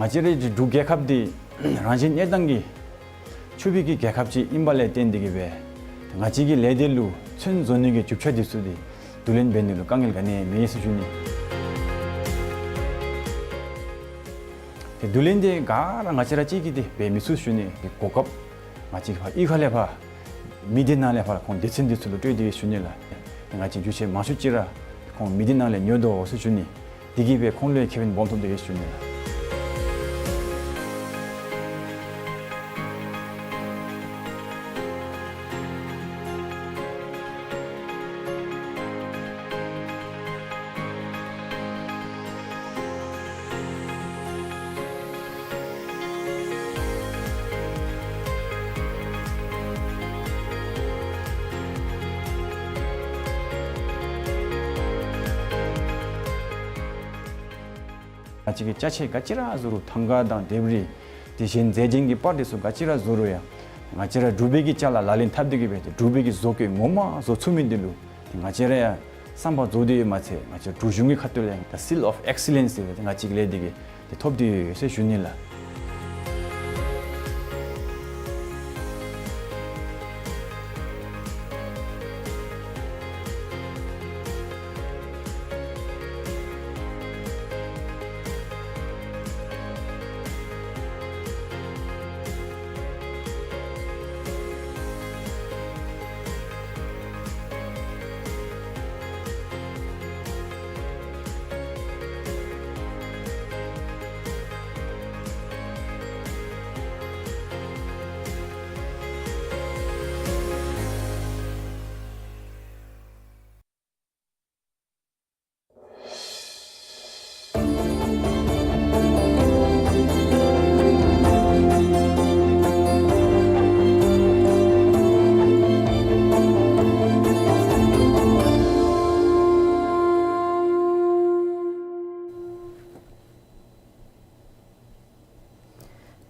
ང་བཅས་རའི་འབྲུག་རྒྱལ་ཁབ་འདི་རང་བཞིན་གནས་སྟངས་ཀྱིས་ཆུ་བཞི་གི་རྒྱལ་ཁབ་ཅིག་ཨིན་པ་ལས་བརྟེན་ཏེ་གིས་སྦེ་ང་བཅས་ཀྱི་ལས་སྡེ་ལུ་ཚོན་བཟོ་ནི་གི་རྒྱུ་ཆ་འདི་ཚུ་འདི་བསྡུ་ལེན་འབད་ནི་ལུ་དཀའ་ངལ་ག་ནི་ཡང་མེད་ཟེར་ཞུ་ནི། ཏེ་བསྡུ་ལེན་འདི་ག་ར་ང་བཅས་ར་གཅིག་གིས་འདི་འབད་མི་ཚུགས་ཞུ་ནི། གོ་སྐབས་ང་བཅས་ཕར་གཡུས་ཁ་ལས་ཕར་མི་སྡེ་ནང་ལས་ཕར་ཁོང་སྡེ་ཚན་འདི་ཚུ་ལུ་སྤྲོད་དེ་ཞུ་ནི་ལགས། ང་བཅས་རྒྱུ་ཆ་མང་ཤོས་ཅིག་ར་ཁོང་མི་སྡེ་ནང་ལས་ཉོ་དོ་ཟེར་ཞུ་ནི། དེ་གིས་སྦེ་ཁོང་ལུ་ཡང་ཁེ་ཕན་སྦོམ་ཐོབ་སྟེ་ཡོད་ཞུ་ནི་ལགས། ང་བཅས་ཀྱིས་ཅ་ཆས་ག་ཅི་ར་བཟོ་རུང་ཐང་ཀ་དང་ལྡེབས་རིས་དེ་བཞིན་རྫས་ཅན་གྱི་པར་དེ་ཚུ་ག་ཅི་ར་བཟོ་རུང་ཡང་ང་བཅས་ར་འབྲུག་པའི་གི་ཅ་ལ་ལག་ལེན་འཐབ་སྟེ་གིས་སྦེ་ཏེ་འབྲུག་པའི་གི་བཟོ་བཀོད་ངོ་མ་བཟོ་ཚུགས་མི་འདི་ལུ་ཏེ་ང་བཅས་ར་ཡང་བསམ་པ་རྫོགས་ཏེ་ཡོདཔ་མ་ཚད་ང་བཅས་འབྲུག་གཞུང་གི་ཁ་ཐུག་ལས་ཡང་ད་seal of excellence ཟེར་བའི་ཏེ་ང་བཅས་ཀྱི་ལས་འདི་གིས་ཏེ་ཐོབ་སྟེ་ཡོད་ཟེར་ཞུ་ནི་ལགས།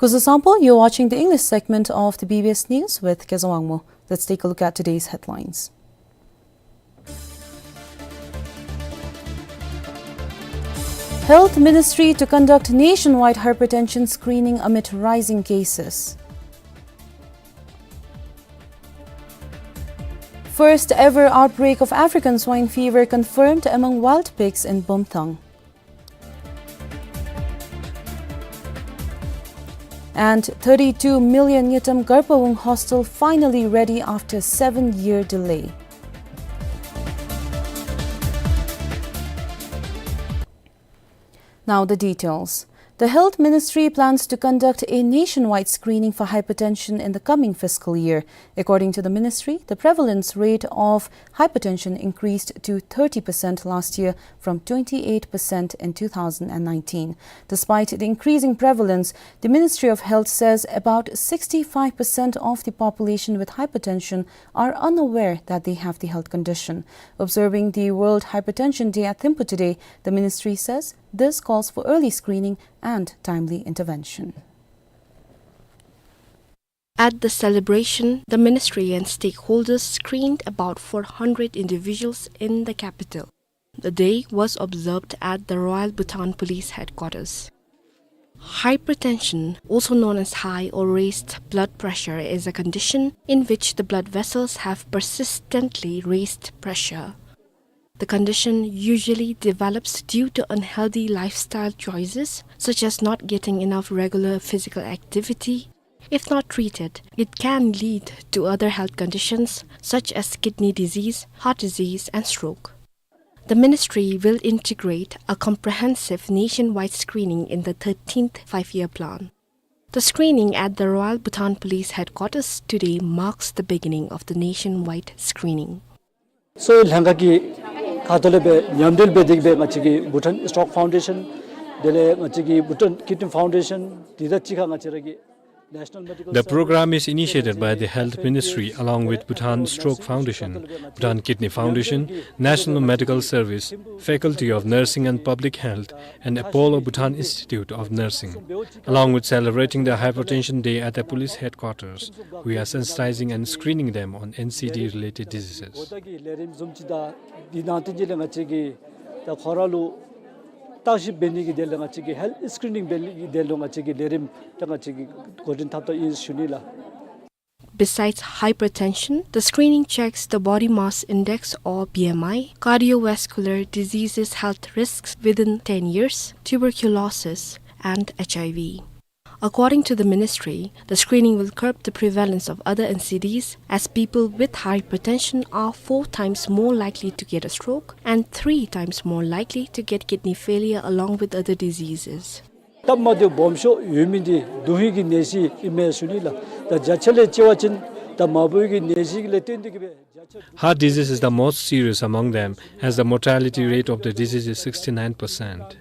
Kuzuzangpo, you're watching the English segment of the B B S News with Kezawangmo. Let's take a look at today's headlines. Health Ministry to conduct nationwide hypertension screening amid rising cases. First ever outbreak of African swine fever confirmed among wild pigs in Bumthang. And thirty-two million Ngitam Garpawung hostel finally ready after seven-year delay. Now the details. The Health Ministry plans to conduct a nationwide screening for hypertension in the coming fiscal year. According to the ministry, the prevalence rate of hypertension increased to thirty percent last year from twenty-eight percent in two thousand and nineteen. Despite the increasing prevalence, the Ministry of Health says about sixty-five percent of the population with hypertension are unaware that they have the health condition. Observing the World Hypertension Day at Thimphu today, the ministry says this calls for early screening and timely intervention. At the celebration, the ministry and stakeholders screened about four hundred individuals in the capital. The day was observed at the Royal Bhutan Police Headquarters. Hypertension, also known as high or raised blood pressure, is a condition in which the blood vessels have persistently raised pressure. The condition usually develops due to unhealthy lifestyle choices, such as not getting enough regular physical activity. If not treated, it can lead to other health conditions such as kidney disease, heart disease, and stroke. The ministry will integrate a comprehensive nationwide screening in the thirteenth Five-Year Plan. The screening at the Royal Bhutan Police Headquarters today marks the beginning of the nationwide screening. གསོ་བའི་ལྷན་ཁག་གི་ཁ་ཐུག་ལས་སྦེ་མཉམ་འབྲེལ་འབད་དེ་གིས་སྦེ་ང་བཅས་ཀྱི་Bhutan Stroke Foundation དེ་ལས་ང་བཅས་ཀྱི་Bhutan Kidney Foundation དེ་དང་གཅིག་ཁར་ང་བཅས་ར་གི་National Medical The Service program is initiated by the Health Ministry along with Bhutan Stroke Foundation, Bhutan Kidney Foundation, National Medical Service, Faculty of Nursing and Public Health, and Apollo Bhutan Institute of Nursing. Along with celebrating the Hypertension Day at the police headquarters, we are sensitizing and screening them on N C D related diseases. གོ་བརྡ་གི་ལས་རིམ་བཟུམ་ཅིག་དང་དེ་ནང་བསྟན་གྱི་ལས་ང་བཅས་ཀྱིས་ད་ཁོང་ར་ལུ་བརྟག་ཞིབ་འབད་ནི་གི་དོན་ལུ་ང་བཅས་ཀྱིས་health screening འབད་ནི་གི་དོན་ལུ་ང་བཅས་ཀྱིས་ལས་རིམ་ད་ང་བཅས་ཀྱིས་འགོ་འདྲེན་འཐབ་དོ་ཨིན་ཞུ་ནི་ལགས། Besides hypertension, the screening checks the body mass index or B M I, cardiovascular diseases, health risks within ten years, tuberculosis, and H I V. According to the ministry, the screening will curb the prevalence of other N C Ds, as people with hypertension are four times more likely to get a stroke and three times more likely to get kidney failure along with other diseases. སྟབས་མ་བདེཝ་སྦོམ་ཤོས་ཡོད་མི་འདི་མདུང་ཧིང་གི་ནད་གཞི་ཨིན་མས་ཞུ་ནི་ལགས། ད་བརྒྱ་ཆ་ལས་བརྩི་བ་ཅིན་ད་མ་བུ་གི་ནད་གཞི་ལས་བརྟེན་ཏེ་གིས་སྦེ། Heart disease is the most serious among them, as the mortality rate of the disease is sixty-nine percent.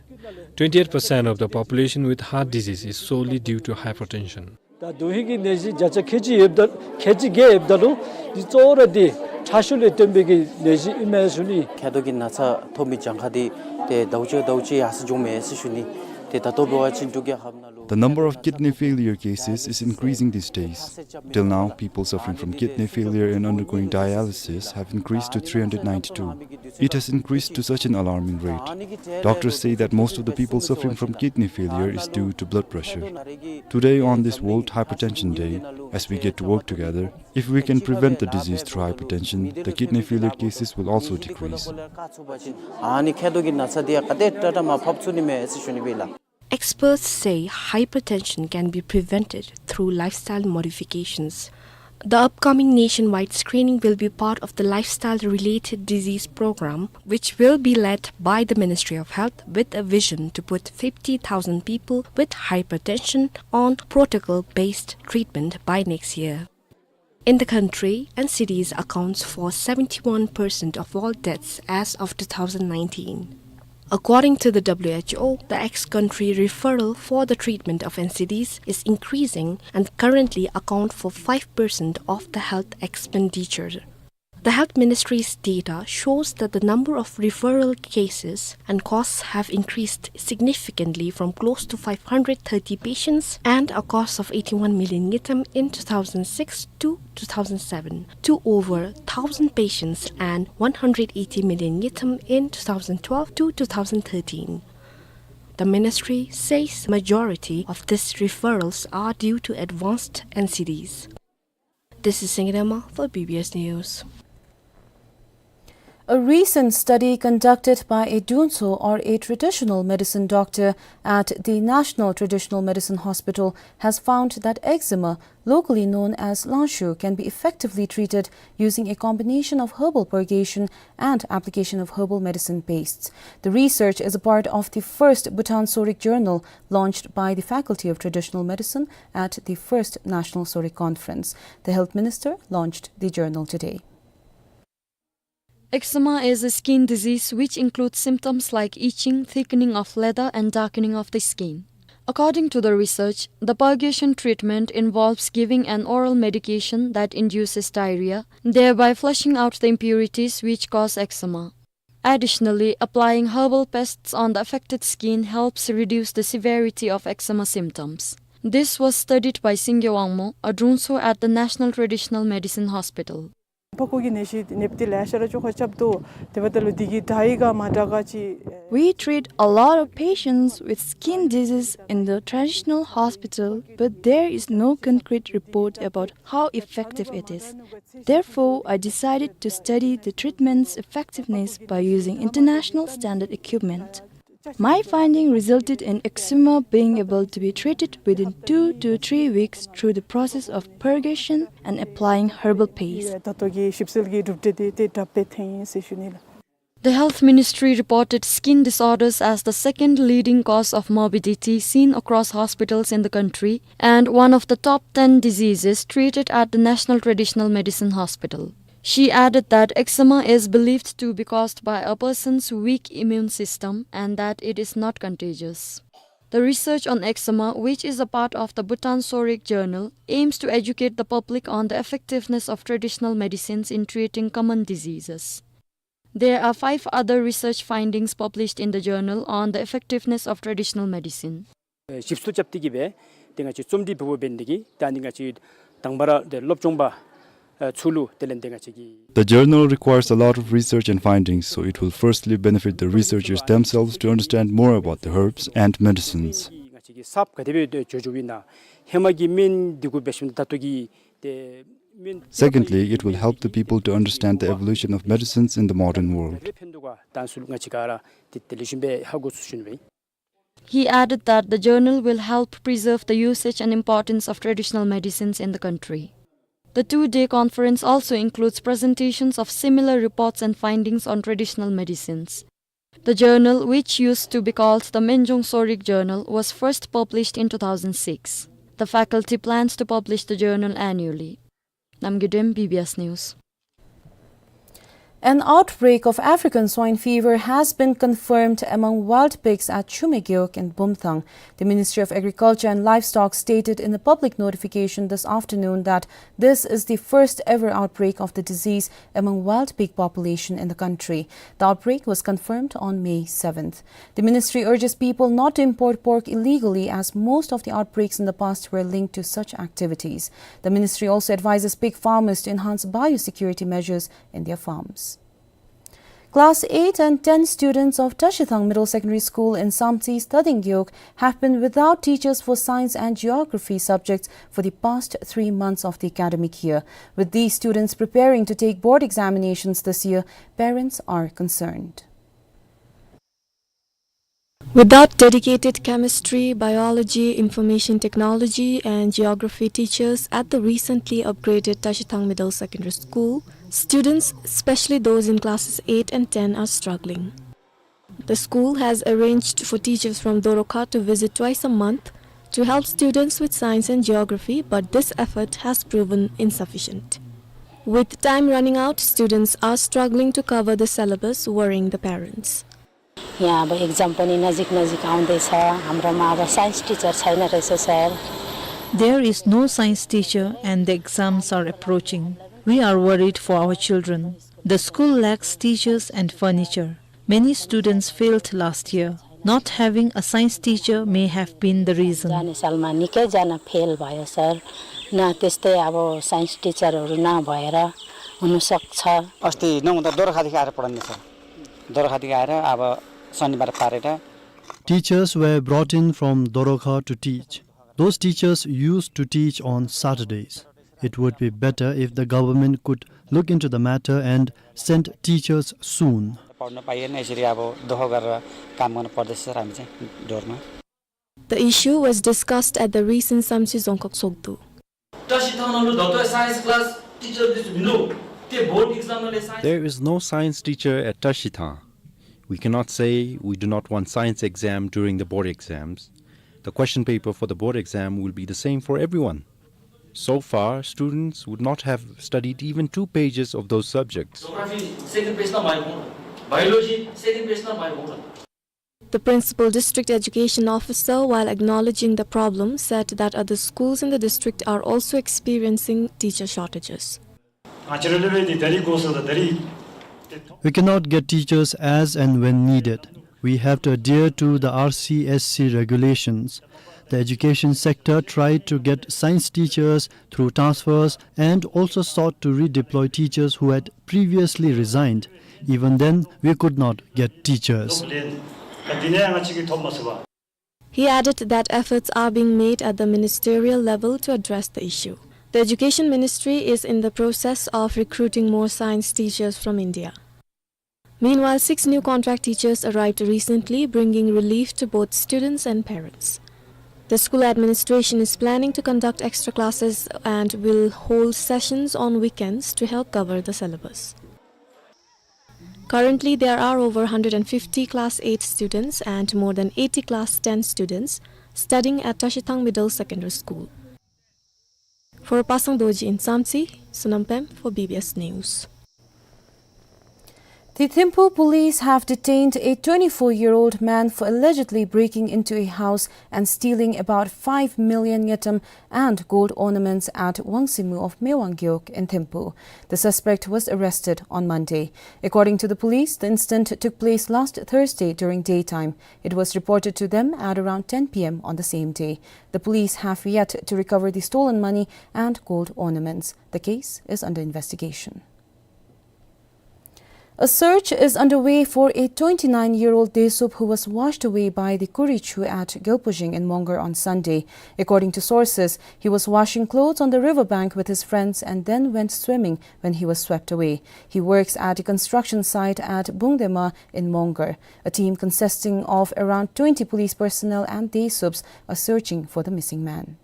Twenty-eight percent of the population with heart disease is solely due to hypertension. ད་མདུང་ཧིང་གི་ནད་གཞི་བརྒྱ་ཆ་ཁལ་གཅིག་ཡོདཔ་ད་ཁལ་གཅིག་བརྒྱད་ཡོདཔ་ད་ལུ་འདི་གཙོ་བོ་ར་འདི་ཁྲག་ཤུགས་ལས་བརྟེན་པའི་གི་ནད་གཞི་ཨིན་མས་ཞུ་ནི། མཁལ་རྡོག་གི་ན་ཚ་ཐོབ་མི་གྱངས་ཁ་འདི་ཏེ་ཟླཝ་གཅིག་ཟླཝ་གཅིག་ཡར་སེང་འགྱོཝ་མས་ཟེར་ཞུ་ནི། ཏེ་ད་ལྟོ་འབད་བ་ཅིན་འབྲུག་རྒྱལ་ཁབ་ནང་ལུ། The number of kidney failure cases is increasing these days. Till now, people suffering from kidney failure and undergoing dialysis have increased to three hundred ninety-two. It has increased to such an alarming rate. Doctors say that most of the people suffering from kidney failure is due to blood pressure. Today, on this World Hypertension Day, as we get to work together, if we can prevent the disease through hypertension, the kidney failure cases will also decrease. ཨ་ནི་མཁལ་རྡོག་གི་ན་ཚ་འདི་ཡང་ག་དེ་དྲག་དྲག་མར་ཕབ་ཚུགས་ནི་མས་ཟེར་ཞུ་ནི་སྦེ་ལགས། Experts say hypertension can be prevented through lifestyle modifications. The upcoming nationwide screening will be part of the lifestyle-related disease program, which will be led by the Ministry of Health, with a vision to put fifty thousand people with hypertension on protocol-based treatment by next year. In the country, N C Ds accounts for seventy-one percent of all deaths as of two thousand nineteen. According to the W H O, the ex-country referral for the treatment of N C Ds is increasing and currently account for five percent of the health expenditure. The Health Ministry's data shows that the number of referral cases and costs have increased significantly from close to five hundred thirty patients and a cost of eighty-one million ngultrum in two thousand six to two thousand seven to over thousand patients and one hundred eighty million ngultrum in two thousand twelve to two thousand thirteen. The ministry says majority of these referrals are due to advanced N C Ds. This is Singye Dema for B B S News. A recent study conducted by a Drunso or a traditional medicine doctor at the National Traditional Medicine Hospital has found that eczema, locally known as langshu, can be effectively treated using a combination of herbal purgation and application of herbal medicine pastes. The research is a part of the first Bhutan Sorik journal launched by the Faculty of Traditional Medicine at the first National Sorik Conference. The health minister launched the journal today. Eczema is a skin disease which includes symptoms like itching, thickening of leather, and darkening of the skin. According to the research, the purgation treatment involves giving an oral medication that induces diarrhea, thereby flushing out the impurities which cause eczema. Additionally, applying herbal pastes on the affected skin helps reduce the severity of eczema symptoms. This was studied by Singye Wangmo, a Drunso at the National Traditional Medicine Hospital. ཕག་གི་ནད་གཞི་ནད་པ་འདི་ལེ་ཤ་ར་ཅོག་ཁར་རྐྱབ་དོ། དེ་འབདཝ་ད་ལུ་འདི་གི་དྲག་ཡི་ག་མ་དྲག་ག་ཅིག We treat a lot of patients with skin disease in the traditional hospital, but there is no concrete report about how effective it is. Therefore, I decided to study the treatment's effectiveness by using international standard equipment. My finding resulted in eczema being able to be treated within two to three weeks through the process of purgation and applying herbal paste. ད་ལྟོ་གི་ཞིབ་འཚོལ་གྱི་གྲུབ་འབྲས་འདི་ཏེ་དྲག་སྦེ་ཐོན་ཡི་ཟེར་ཞུ་ནི་ལགས། The Health Ministry reported skin disorders as the second leading cause of morbidity seen across hospitals in the country and one of the top ten diseases treated at the National Traditional Medicine Hospital. She added that eczema is believed to be caused by a person's weak immune system and that it is not contagious. The research on eczema, which is a part of the Bhutan Sorik Journal, aims to educate the public on the effectiveness of traditional medicines in treating common diseases. There are five other research findings published in the journal on the effectiveness of traditional medicine. ཞིབ་འཚོལ་རྐྱབ་སྟེ་གི་སྦེ་ཏེ་ང་བཅས་རྩོམ་སྒྲིག་འབདཝ་འབད་ནི་འདི་གིས་ད་ནི་ང་བཅས་དང་པ་ར་ཏེ་སློབ་སྦྱོང་པ་ཨ་ཚུ་ལུ་དེ་ལས་ཏེ་ང་བཅས་ཀྱི The journal requires a lot of research and findings, so it will firstly benefit the researchers themselves to understand more about the herbs and medicines. ང་བཅས་ཀྱི་གསརཔ་ག་དེ་སྦེ་ཏེ་འགྱོ་འགྱོཝ་ཨིན་ན། ཧེ་མ་གི་སྨན་འདི་གུ་འབད་ཞིནམ་ད་ལྟོ་གི་ཏེ་སྨན། Secondly, it will help the people to understand the evolution of medicines in the modern world. ག་དེ་སྦེ་ཕན་འདུག་ག་ད་ཚུ་ལུ་ང་བཅས་ག་ར་ཏེ་དེ་ལེགས་ཤོམ་སྦེ་ཧ་གོ་ཚུགས་ཞུ་ནི་སྦེ། He added that the journal will help preserve the usage and importance of traditional medicines in the country. The two-day conference also includes presentations of similar reports and findings on traditional medicines. The journal, which used to be called the Menjong Sorik Journal, was first published in two thousand six. The faculty plans to publish the journal annually. Namgay Dem, B B S News. An outbreak of African swine fever has been confirmed among wild pigs at Chumegyeok in Bumthang. The Ministry of Agriculture and Livestock stated in a public notification this afternoon that this is the first ever outbreak of the disease among wild pig population in the country. The outbreak was confirmed on May seventh. The ministry urges people not to import pork illegally, as most of the outbreaks in the past were linked to such activities. The ministry also advises pig farmers to enhance biosecurity measures in their farms. Class eight and ten students of Tashithang Middle Secondary School in Samtse, Tading Gewog, have been without teachers for science and geography subjects for the past three months of the academic year. With these students preparing to take board examinations this year, parents are concerned. Without dedicated chemistry, biology, information technology, and geography teachers at the recently upgraded Tashithang Middle Secondary School, students, especially those in classes eight and ten, are struggling. The school has arranged for teachers from Dorokha to visit twice a month to help students with science and geography, but this effort has proven insufficient. With time running out, students are struggling to cover the syllabus, worrying the parents. यहाँ अब exam पनि नजिक नजिक आउँदैछ। हाम्रोमा अब science teacher छैन रहेछ, sir। There is no science teacher and the exams are approaching. We are worried for our children. The school lacks teachers and furniture. Many students failed last year. Not having a science teacher may have been the reason. जाने सालमा निकै जना फेल भयो सर। न त्यस्तै अब साइन्स टिचरहरू नभएर हुनसक्छ। अस्ति नहुँदा दोलखादेखि आएर पढाउने सर। दोलखादेखि आएर अब शनिबार पारेर। Teachers were brought in from Dorokha to teach. Those teachers used to teach on Saturdays. It would be better if the government could look into the matter and send teachers soon. पढ्न पाइएन, यसरी अब दुःख गरेर काम गर्नु पर्दैछ सर, हामी चाहिँ डरमा। The issue was discussed at the recent Samtse Dzongkhag Sogdu. Tashithang nanglu doctor science class teacher this minu te board exam nale science. There is no science teacher at Tashithang. We cannot say we do not want science exam during the board exams. The question paper for the board exam will be the same for everyone. So far, students would not have studied even two pages of those subjects. Geography second page na mai bong. Biology second page na mai bong. The principal district education officer, while acknowledging the problem, said that other schools in the district are also experiencing teacher shortages. We cannot get teachers as and when needed. We have to adhere to the R C S C regulations. The education sector tried to get science teachers through transfers and also sought to redeploy teachers who had previously resigned. Even then, we could not get teachers. He added that efforts are being made at the ministerial level to address the issue. The Education Ministry is in the process of recruiting more science teachers from India. Meanwhile, six new contract teachers arrived recently, bringing relief to both students and parents. The school administration is planning to conduct extra classes and will hold sessions on weekends to help cover the syllabus. Currently, there are over hundred and fifty class eight students and more than eighty class ten students studying at Tashithang Middle Secondary School. For Pasang Dorji in Samtse, Sonam Pem for B B S News. The Thimphu police have detained a twenty-four-year-old man for allegedly breaking into a house and stealing about five million ngultrum and gold ornaments at Wangsimu of Mewang Gewog in Thimphu. The suspect was arrested on Monday. According to the police, the incident took place last Thursday during daytime. It was reported to them at around ten P M on the same day. The police have yet to recover the stolen money and gold ornaments. The case is under investigation. A search is underway for a twenty-nine-year-old Desup who was washed away by the Kurichu at Gyalpujing in Mongar on Sunday. According to sources, he was washing clothes on the riverbank with his friends and then went swimming when he was swept away. He works at a construction site at Bungdema in Mongar. A team consisting of around twenty police personnel and Desups are searching for the missing man.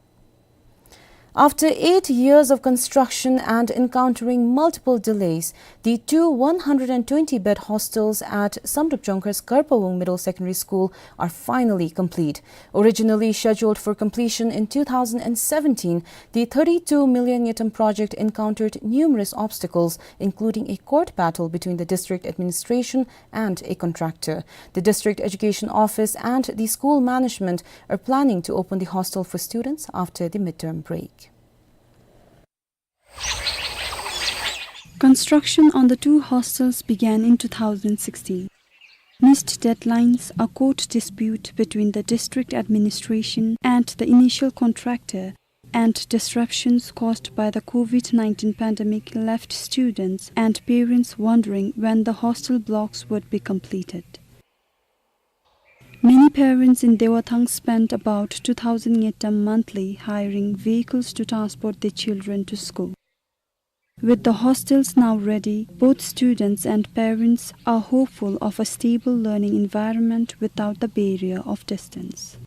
After eight years of construction and encountering multiple delays, the two one hundred and twenty bed hostels at Samdrup Jongkhar's Garpawung Middle Secondary School are finally complete. Originally scheduled for completion in two thousand and seventeen, the thirty-two million ngultrum project encountered numerous obstacles, including a court battle between the district administration and a contractor. The district education office and the school management are planning to open the hostel for students after the midterm break. Construction on the two hostels began in two thousand sixteen. Missed deadlines, a court dispute between the district administration and the initial contractor, and disruptions caused by the COVID nineteen pandemic left students and parents wondering when the hostel blocks would be completed. Many parents in Dewathang spent about two thousand ngultrum monthly hiring vehicles to transport their children to school. With the hostels now ready, both students and parents are hopeful of a stable learning environment without the barrier of distance.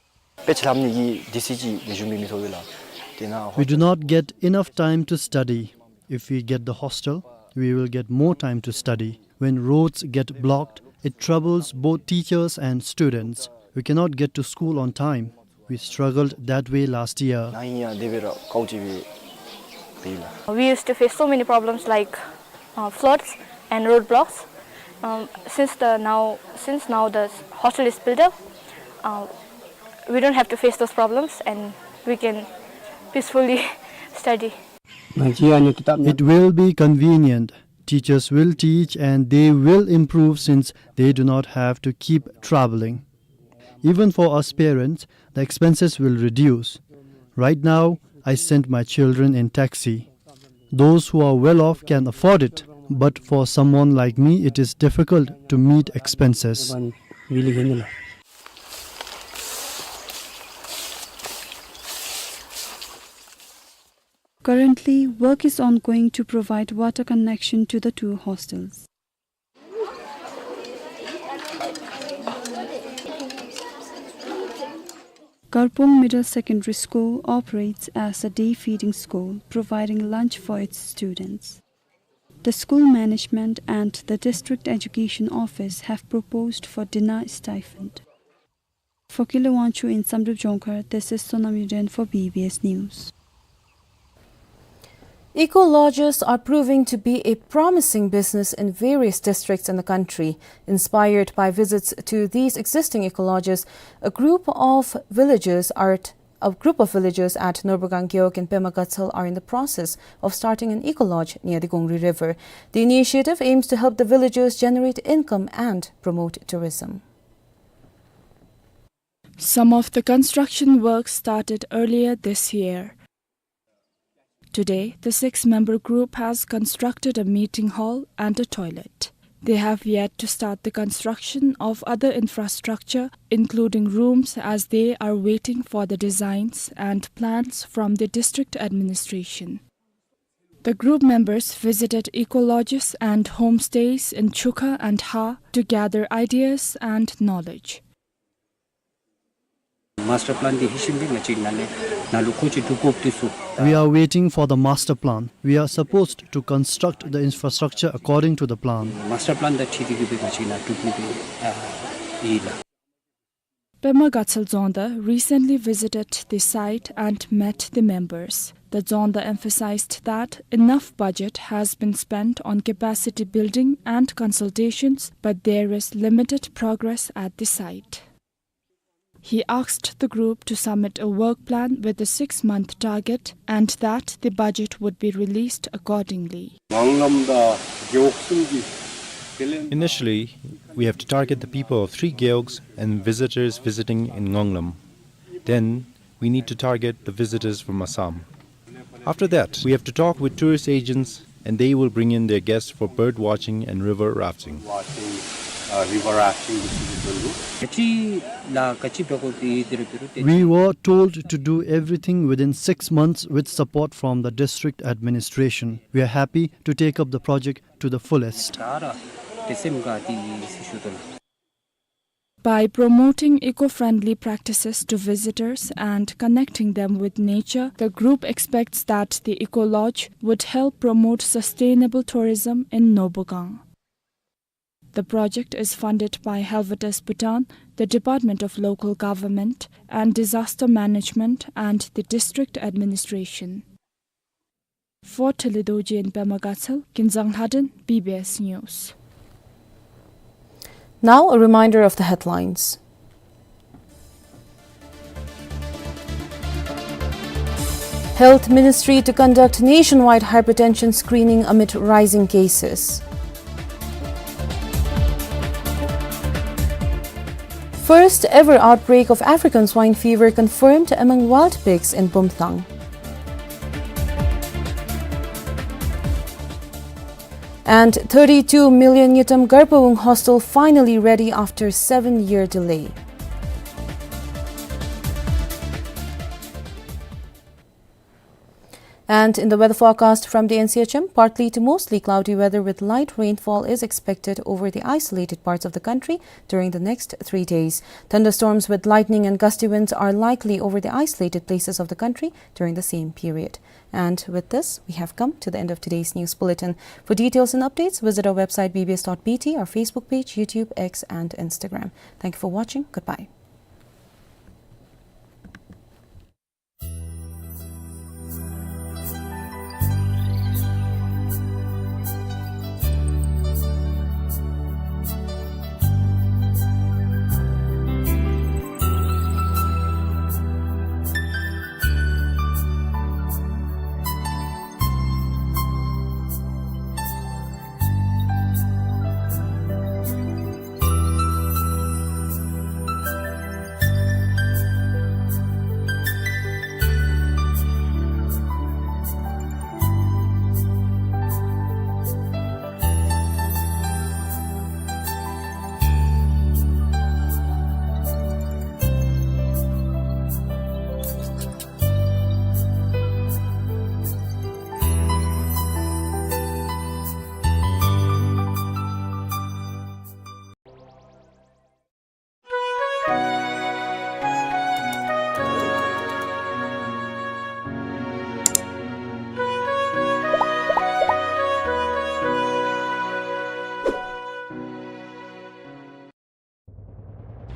དཔེ་ཆ་ལྷབ་ནི་གི་དུས་ཚོད་ཅིག་ལེགས་ཤོམ་སྦེ་མི་ཐོབ་པས་ལགས། དེ་ནང་། We do not get enough time to study. If we get the hostel, we will get more time to study. When roads get blocked, it troubles both teachers and students. We cannot get to school on time. We struggled that way last year. ནཱ་ཡང་དེ་སྦེ་ར་དཀའཝ་སྤྱད་སྦེ་འབད་ཡི་ལགས། We used to face so many problems like, uh, floods and roadblocks. Um, since the now, since now the hostel is built up, uh, we don't have to face those problems and we can peacefully study. It will be convenient. Teachers will teach and they will improve since they do not have to keep traveling. Even for us parents, the expenses will reduce. Right now, I send my children in taxi. Those who are well off can afford it, but for someone like me, it is difficult to meet expenses. Currently, work is ongoing to provide water connection to the two hostels. Karpong Middle Secondary School operates as a day feeding school, providing lunch for its students. The school management and the district education office have proposed for dinner stipend. For Kile Wangchuk in Samdrup Jongkhar, this is Sonam Yuden for B B S News. Eco lodges are proving to be a promising business in various districts in the country. Inspired by visits to these existing eco lodges, a group of villagers are at, a group of villagers at Norbugang Gewog in Pema Gatshel are in the process of starting an eco lodge near the Gongri River. The initiative aims to help the villagers generate income and promote tourism. Some of the construction work started earlier this year. Today, the six-member group has constructed a meeting hall and a toilet. They have yet to start the construction of other infrastructure, including rooms, as they are waiting for the designs and plans from the district administration. The group members visited eco lodges and homestays in Chukha and Ha to gather ideas and knowledge. Master plan འདི་ཧེ་ཤིན་པའི་ང་བཅས་ནང་ལས་ནང་ལུ་ཁོ་ཅིག་འདུག་དགོཔ་འདི་ཚུ། We are waiting for the master plan. We are supposed to construct the infrastructure according to the plan. Master plan དང་འཁྲིལ་ཏེ་གི་སྦེ་ང་བཅས་ནང་འདུག་དགོཔ་སྦེ་ཨ་ཨིན་ལགས། Pema Gatshel Dzongda recently visited the site and met the members. The Dzongda emphasized that enough budget has been spent on capacity building and consultations, but there is limited progress at the site. He asked the group to submit a work plan with a six-month target and that the budget would be released accordingly. Initially, we have to target the people of three gewogs and visitors visiting in Ngonglam. Then, we need to target the visitors from Assam. After that, we have to talk with tourist agents and they will bring in their guests for bird watching and river rafting. Watching, uh, river rafting, this is what we do. We were told to do everything within six months with support from the district administration. We are happy to take up the project to the fullest. By promoting eco-friendly practices to visitors and connecting them with nature, the group expects that the Eco Lodge would help promote sustainable tourism in Norbugang. The project is funded by Helvetas Bhutan, the Department of Local Government and Disaster Management, and the district administration. For Thili Dorji in Pema Gatshel, Kinzang Lhaden, B B S News. Now a reminder of the headlines. Health Ministry to conduct nationwide hypertension screening amid rising cases. First ever outbreak of African swine fever confirmed among wild pigs in Bumthang. And thirty-two million ngultrum Garpawung hostel finally ready after seven-year delay. And in the weather forecast from the N C H M, partly to mostly cloudy weather with light rainfall is expected over the isolated parts of the country during the next three days. Thunderstorms with lightning and gusty winds are likely over the isolated places of the country during the same period. And with this, we have come to the end of today's news bulletin. For details and updates, visit our website B B S dot B T, our Facebook page, YouTube, X, and Instagram. Thank you for watching. Goodbye.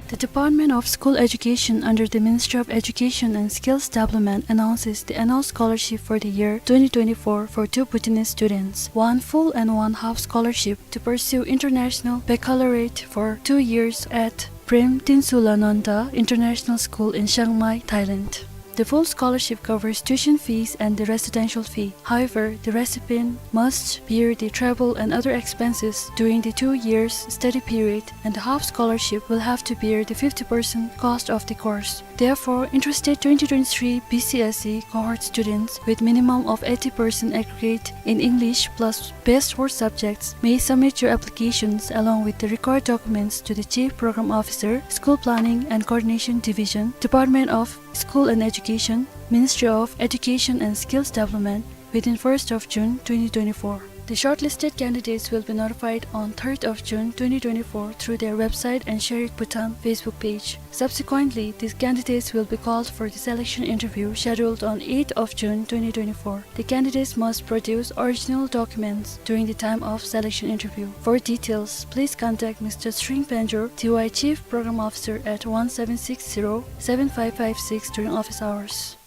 The Department of School Education under the Ministry of Education and Skills Development announces the annual scholarship for the year twenty twenty-four for two Bhutanese students, one full and one half scholarship, to pursue international baccalaureate for two years at Prem Tinsulananda International School in Chiang Mai, Thailand. The full scholarship covers tuition fees and the residential fee. However, the recipient must bear the travel and other expenses during the two years study period, and the half scholarship will have to bear the fifty percent cost of the course. Therefore, interested twenty twenty-three B C S E cohort students with minimum of eighty percent aggregate in English plus best four subjects may submit your applications along with the required documents to the Chief Program Officer, School Planning and Coordination Division, Department of School and Education, Ministry of Education and Skills Development, within first of June twenty twenty-four. The shortlisted candidates will be notified on third of June twenty twenty-four through their website and Sharik Bhutan Facebook page. Subsequently, these candidates will be called for the selection interview scheduled on eighth of June twenty twenty-four. The candidates must produce original documents during the time of selection interview. For details, please contact Mister Sring Penjor, T Y Chief Program Officer, at one seven six zero seven five five six during office hours.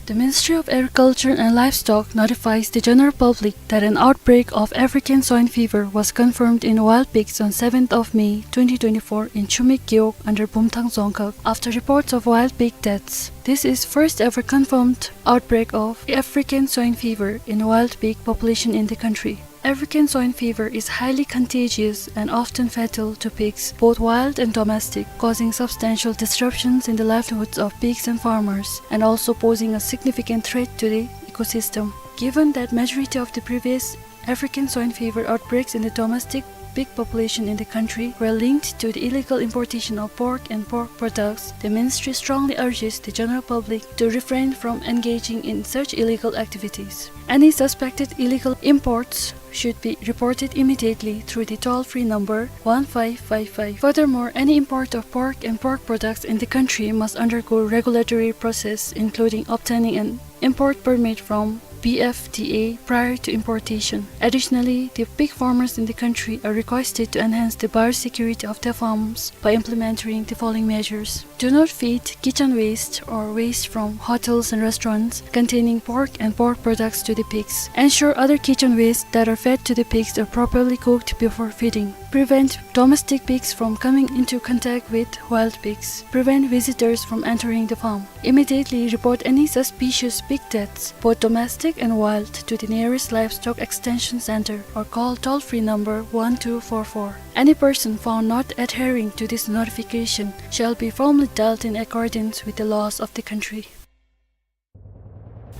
The Ministry of Agriculture and Livestock notifies the general public that an outbreak of African swine fever was confirmed in wild pigs on seventh of May twenty twenty-four in Chumik Gewog under Bumthang Dzongkhag, after reports of wild pig deaths. This is first ever confirmed outbreak of African swine fever in wild pig population in the country. African swine fever is highly contagious and often fatal to pigs, both wild and domestic, causing substantial disruptions in the livelihoods of pigs and farmers, and also posing a significant threat to the ecosystem. Given that majority of the previous African swine fever outbreaks in the domestic pig population in the country were linked to the illegal importation of pork and pork products, the ministry strongly urges the general public to refrain from engaging in such illegal activities. Any suspected illegal imports should be reported immediately through the toll-free number one five five five. Furthermore, any import of pork and pork products in the country must undergo regulatory process, including obtaining an import permit from B F D A prior to importation. Additionally, the pig farmers in the country are requested to enhance the biosecurity of their farms by implementing the following measures. Do not feed kitchen waste or waste from hotels and restaurants containing pork and pork products to the pigs. Ensure other kitchen waste that are fed to the pigs are properly cooked before feeding. Prevent domestic pigs from coming into contact with wild pigs. Prevent visitors from entering the farm. Immediately report any suspicious pig deaths, both domestic and wild, to the nearest livestock extension center or call toll-free number one two four four. Any person found not adhering to this notification shall be formally dealt in accordance with the laws of the country.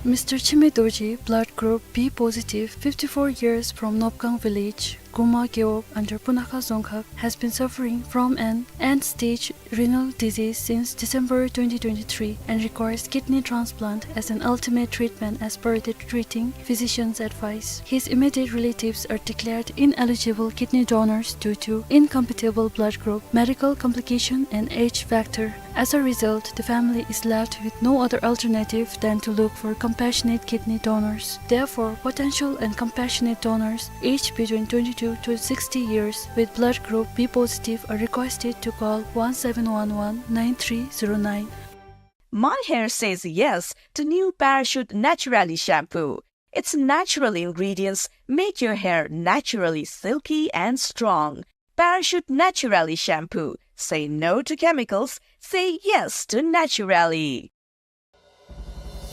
Mister Chime Dorji, blood group B positive, fifty-four years, from Nopgang village, Guma Gewog under Punakha Dzongkhag, has been suffering from an end-stage renal disease since December twenty twenty-three and requires kidney transplant as an ultimate treatment as per the treating physician's advice. His immediate relatives are declared ineligible kidney donors due to incompatible blood group, medical complication and age factor. As a result, the family is left with no other alternative than to look for compassionate kidney donors. Therefore, potential and compassionate donors aged between twenty-two to sixty years with blood group B positive are requested to call one seven one one nine three zero nine. My hair says yes to new Parachute Naturally shampoo. Its natural ingredients make your hair naturally silky and strong. Parachute Naturally shampoo. Say no to chemicals. Say yes to naturally.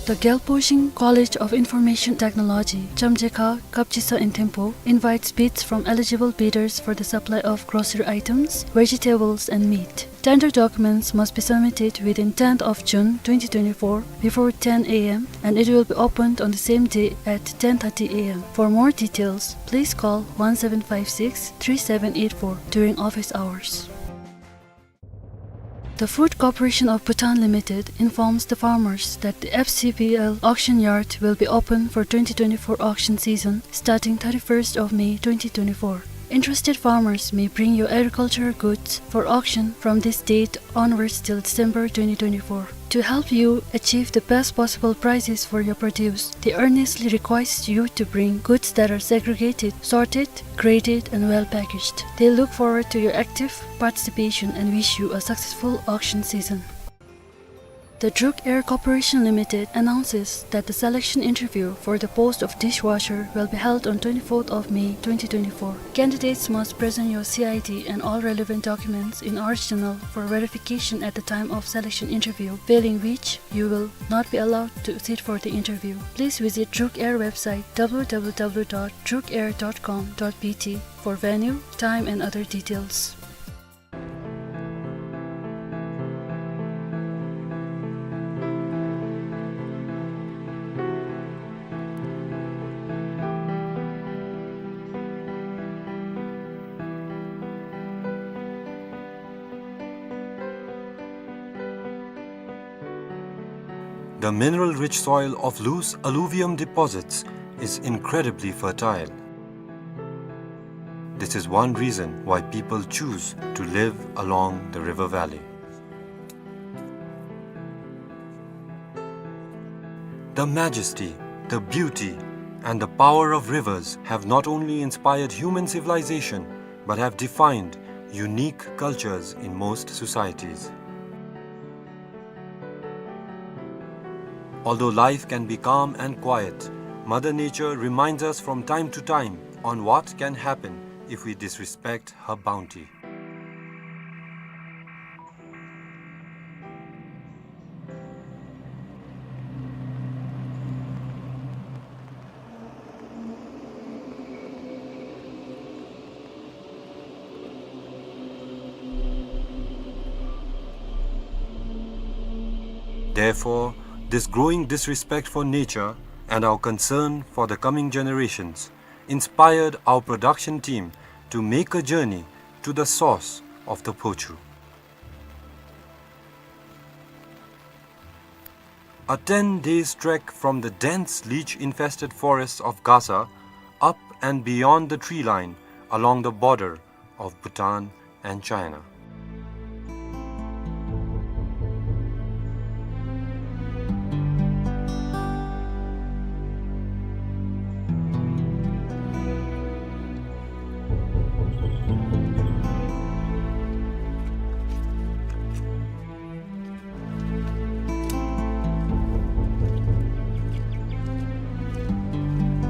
The Gyalpo Shing College of Information Technology, Chamjekha, Kapchisa in Thimphu, invites bids from eligible bidders for the supply of grocery items, vegetables and meat. Tender documents must be submitted within tenth of June twenty twenty-four before ten A M, and it will be opened on the same day at ten thirty A M. For more details, please call one seven five six three seven eight four during office hours. The Food Corporation of Bhutan Limited informs the farmers that the F C B L auction yard will be open for twenty twenty-four auction season starting thirty-first of May twenty twenty-four. Interested farmers may bring your agricultural goods for auction from this date onwards till December twenty twenty-four. To help you achieve the best possible prices for your produce, they earnestly request you to bring goods that are segregated, sorted, graded, and well packaged. They look forward to your active participation and wish you a successful auction season. The Druk Air Corporation Limited announces that the selection interview for the post of dishwasher will be held on twenty-fourth of May twenty twenty-four. Candidates must present your C I D and all relevant documents in original for verification at the time of selection interview, failing which you will not be allowed to sit for the interview. Please visit Druk Air website w w w dot druk air dot com dot b t for venue, time and other details. The mineral-rich soil of loose alluvium deposits is incredibly fertile. This is one reason why people choose to live along the river valley. The majesty, the beauty, and the power of rivers have not only inspired human civilization, but have defined unique cultures in most societies. Although life can be calm and quiet, Mother Nature reminds us from time to time on what can happen if we disrespect her bounty. Therefore, this growing disrespect for nature and our concern for the coming generations inspired our production team to make a journey to the source of the Phochu. A ten days trek from the dense leech-infested forests of Gasa, up and beyond the tree line, along the border of Bhutan and China.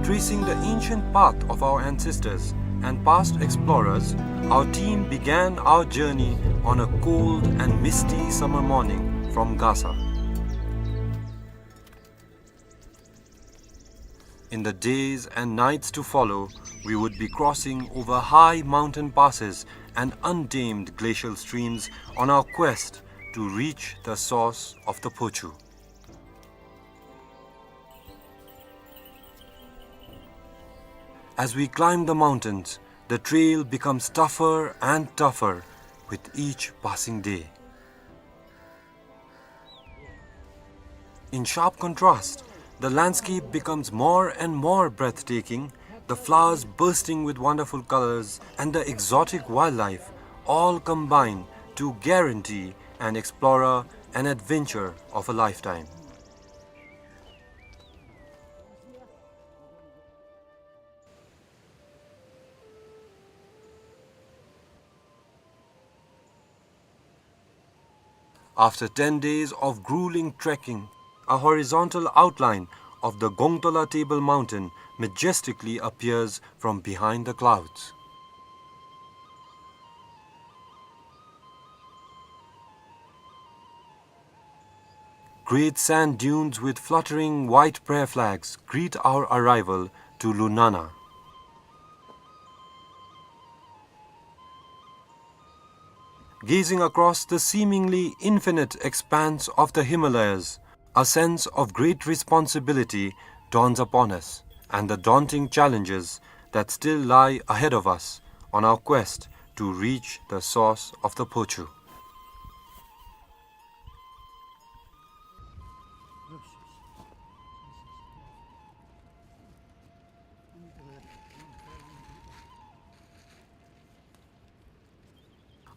Tracing the ancient path of our ancestors and past explorers, our team began our journey on a cold and misty summer morning from Gasa. In the days and nights to follow, we would be crossing over high mountain passes and untamed glacial streams on our quest to reach the source of the Phochu. As we climb the mountains, the trail becomes tougher and tougher with each passing day. In sharp contrast, the landscape becomes more and more breathtaking, the flowers bursting with wonderful colors and the exotic wildlife all combine to guarantee an explorer an adventure of a lifetime. After ten days of grueling trekking, a horizontal outline of the Gongtola Table Mountain majestically appears from behind the clouds. Great sand dunes with fluttering white prayer flags greet our arrival to Lunana. Gazing across the seemingly infinite expanse of the Himalayas, a sense of great responsibility dawns upon us, and the daunting challenges that still lie ahead of us on our quest to reach the source of the Phochu.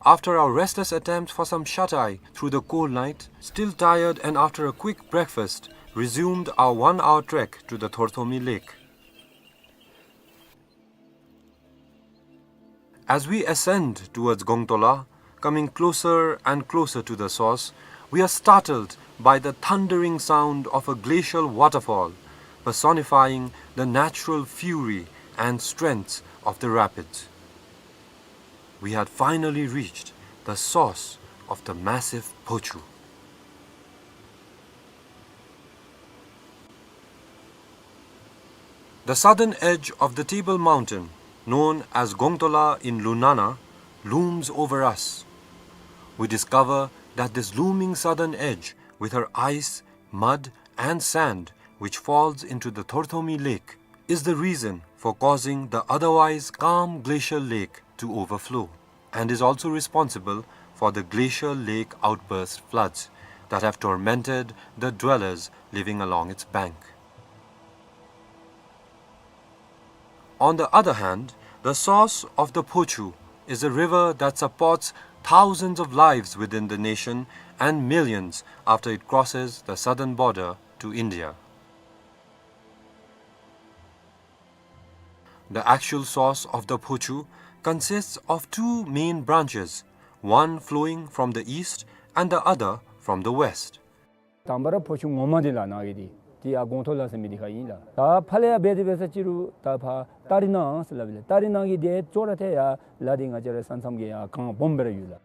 After our restless attempt for some shut-eye through the cold night, still tired and after a quick breakfast, resumed our one-hour trek to the Thorthomi Lake. As we ascend towards Gongtola, coming closer and closer to the source, we are startled by the thundering sound of a glacial waterfall, personifying the natural fury and strength of the rapids. We had finally reached the source of the massive Phochu. The southern edge of the Table Mountain, known as Gongtola in Lunana, looms over us. We discover that this looming southern edge, with her ice, mud, and sand, which falls into the Thorthomi Lake, is the reason for causing the otherwise calm glacial lake to overflow, and is also responsible for the glacial lake outburst floods that have tormented the dwellers living along its bank. On the other hand, the source of the Phochu is a river that supports thousands of lives within the nation and millions after it crosses the southern border to India. The actual source of the Phochu consists of two main branches, one flowing from the east and the other from the west. དང་པ་ར་ཕོ་ཆུ་ངོ་མ་འདི་ལགས་ནཱ་གི་འདི་འདི་ཡར་སྒོང་ཐོག་ལ་ཟེར་མི་འདི་ཁར་ཨིན་ལགས། ད་ཕར་ལས་ཡར་འབད་དེ་འབད་ས་ཅིག་རུང་ད་ཕར་ཏ་རི་ནང་ཟེར་སླབ་ཨིན་ལགས། ཏ་རི་ནང་གི་འདི་ཅོག་ར་ཐད་ཡར་ལ་འདི་ང་བཅས་ར་ས་མཚམས་ཀྱི་ཡར་གངས་སྦོམ་སྦེ་ར་ཡོད་ལགས།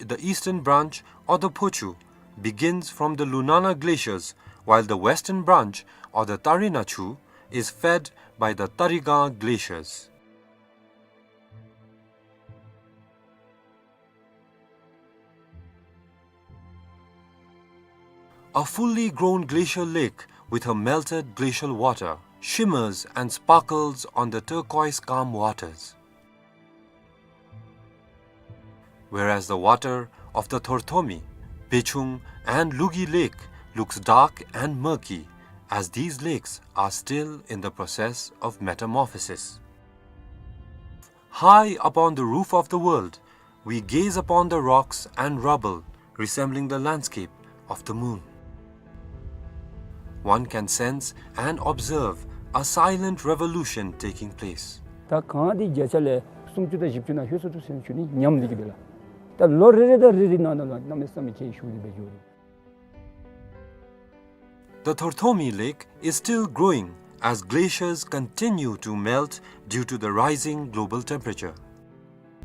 The eastern branch of the Phochu begins from the Lunana glaciers, while the western branch, or the Tarina Chu, is fed by the Tarigang glaciers. A fully grown glacial lake with her melted glacial water shimmers and sparkles on the turquoise calm waters. Whereas the water of the Thorthomi, Bechung, and Lugi Lake looks dark and murky, as these lakes are still in the process of metamorphosis. High upon the roof of the world, we gaze upon the rocks and rubble resembling the landscape of the moon. One can sense and observe a silent revolution taking place. ད་གངས་འདི་བརྒྱ་ཆ་ལས་སུམ་ཅུ་དང་བཞི་བཅུ་ནང་ལྷོད་སོང་འདུག་ཟེར་ཞུ་ནི་ཉམས་འདི་གིས་སྦེ་ལགས། ད་ལོ་རེ་རེ་དང་རེ་རེ་ནང་ན་ལུ་གནམ་མེད་ས་མེད་ཁྱད་ཞུགས་ཏེ་སྦེ་འགྱོ་རུང་། The Thorthomi Lake is still growing as glaciers continue to melt due to the rising global temperature.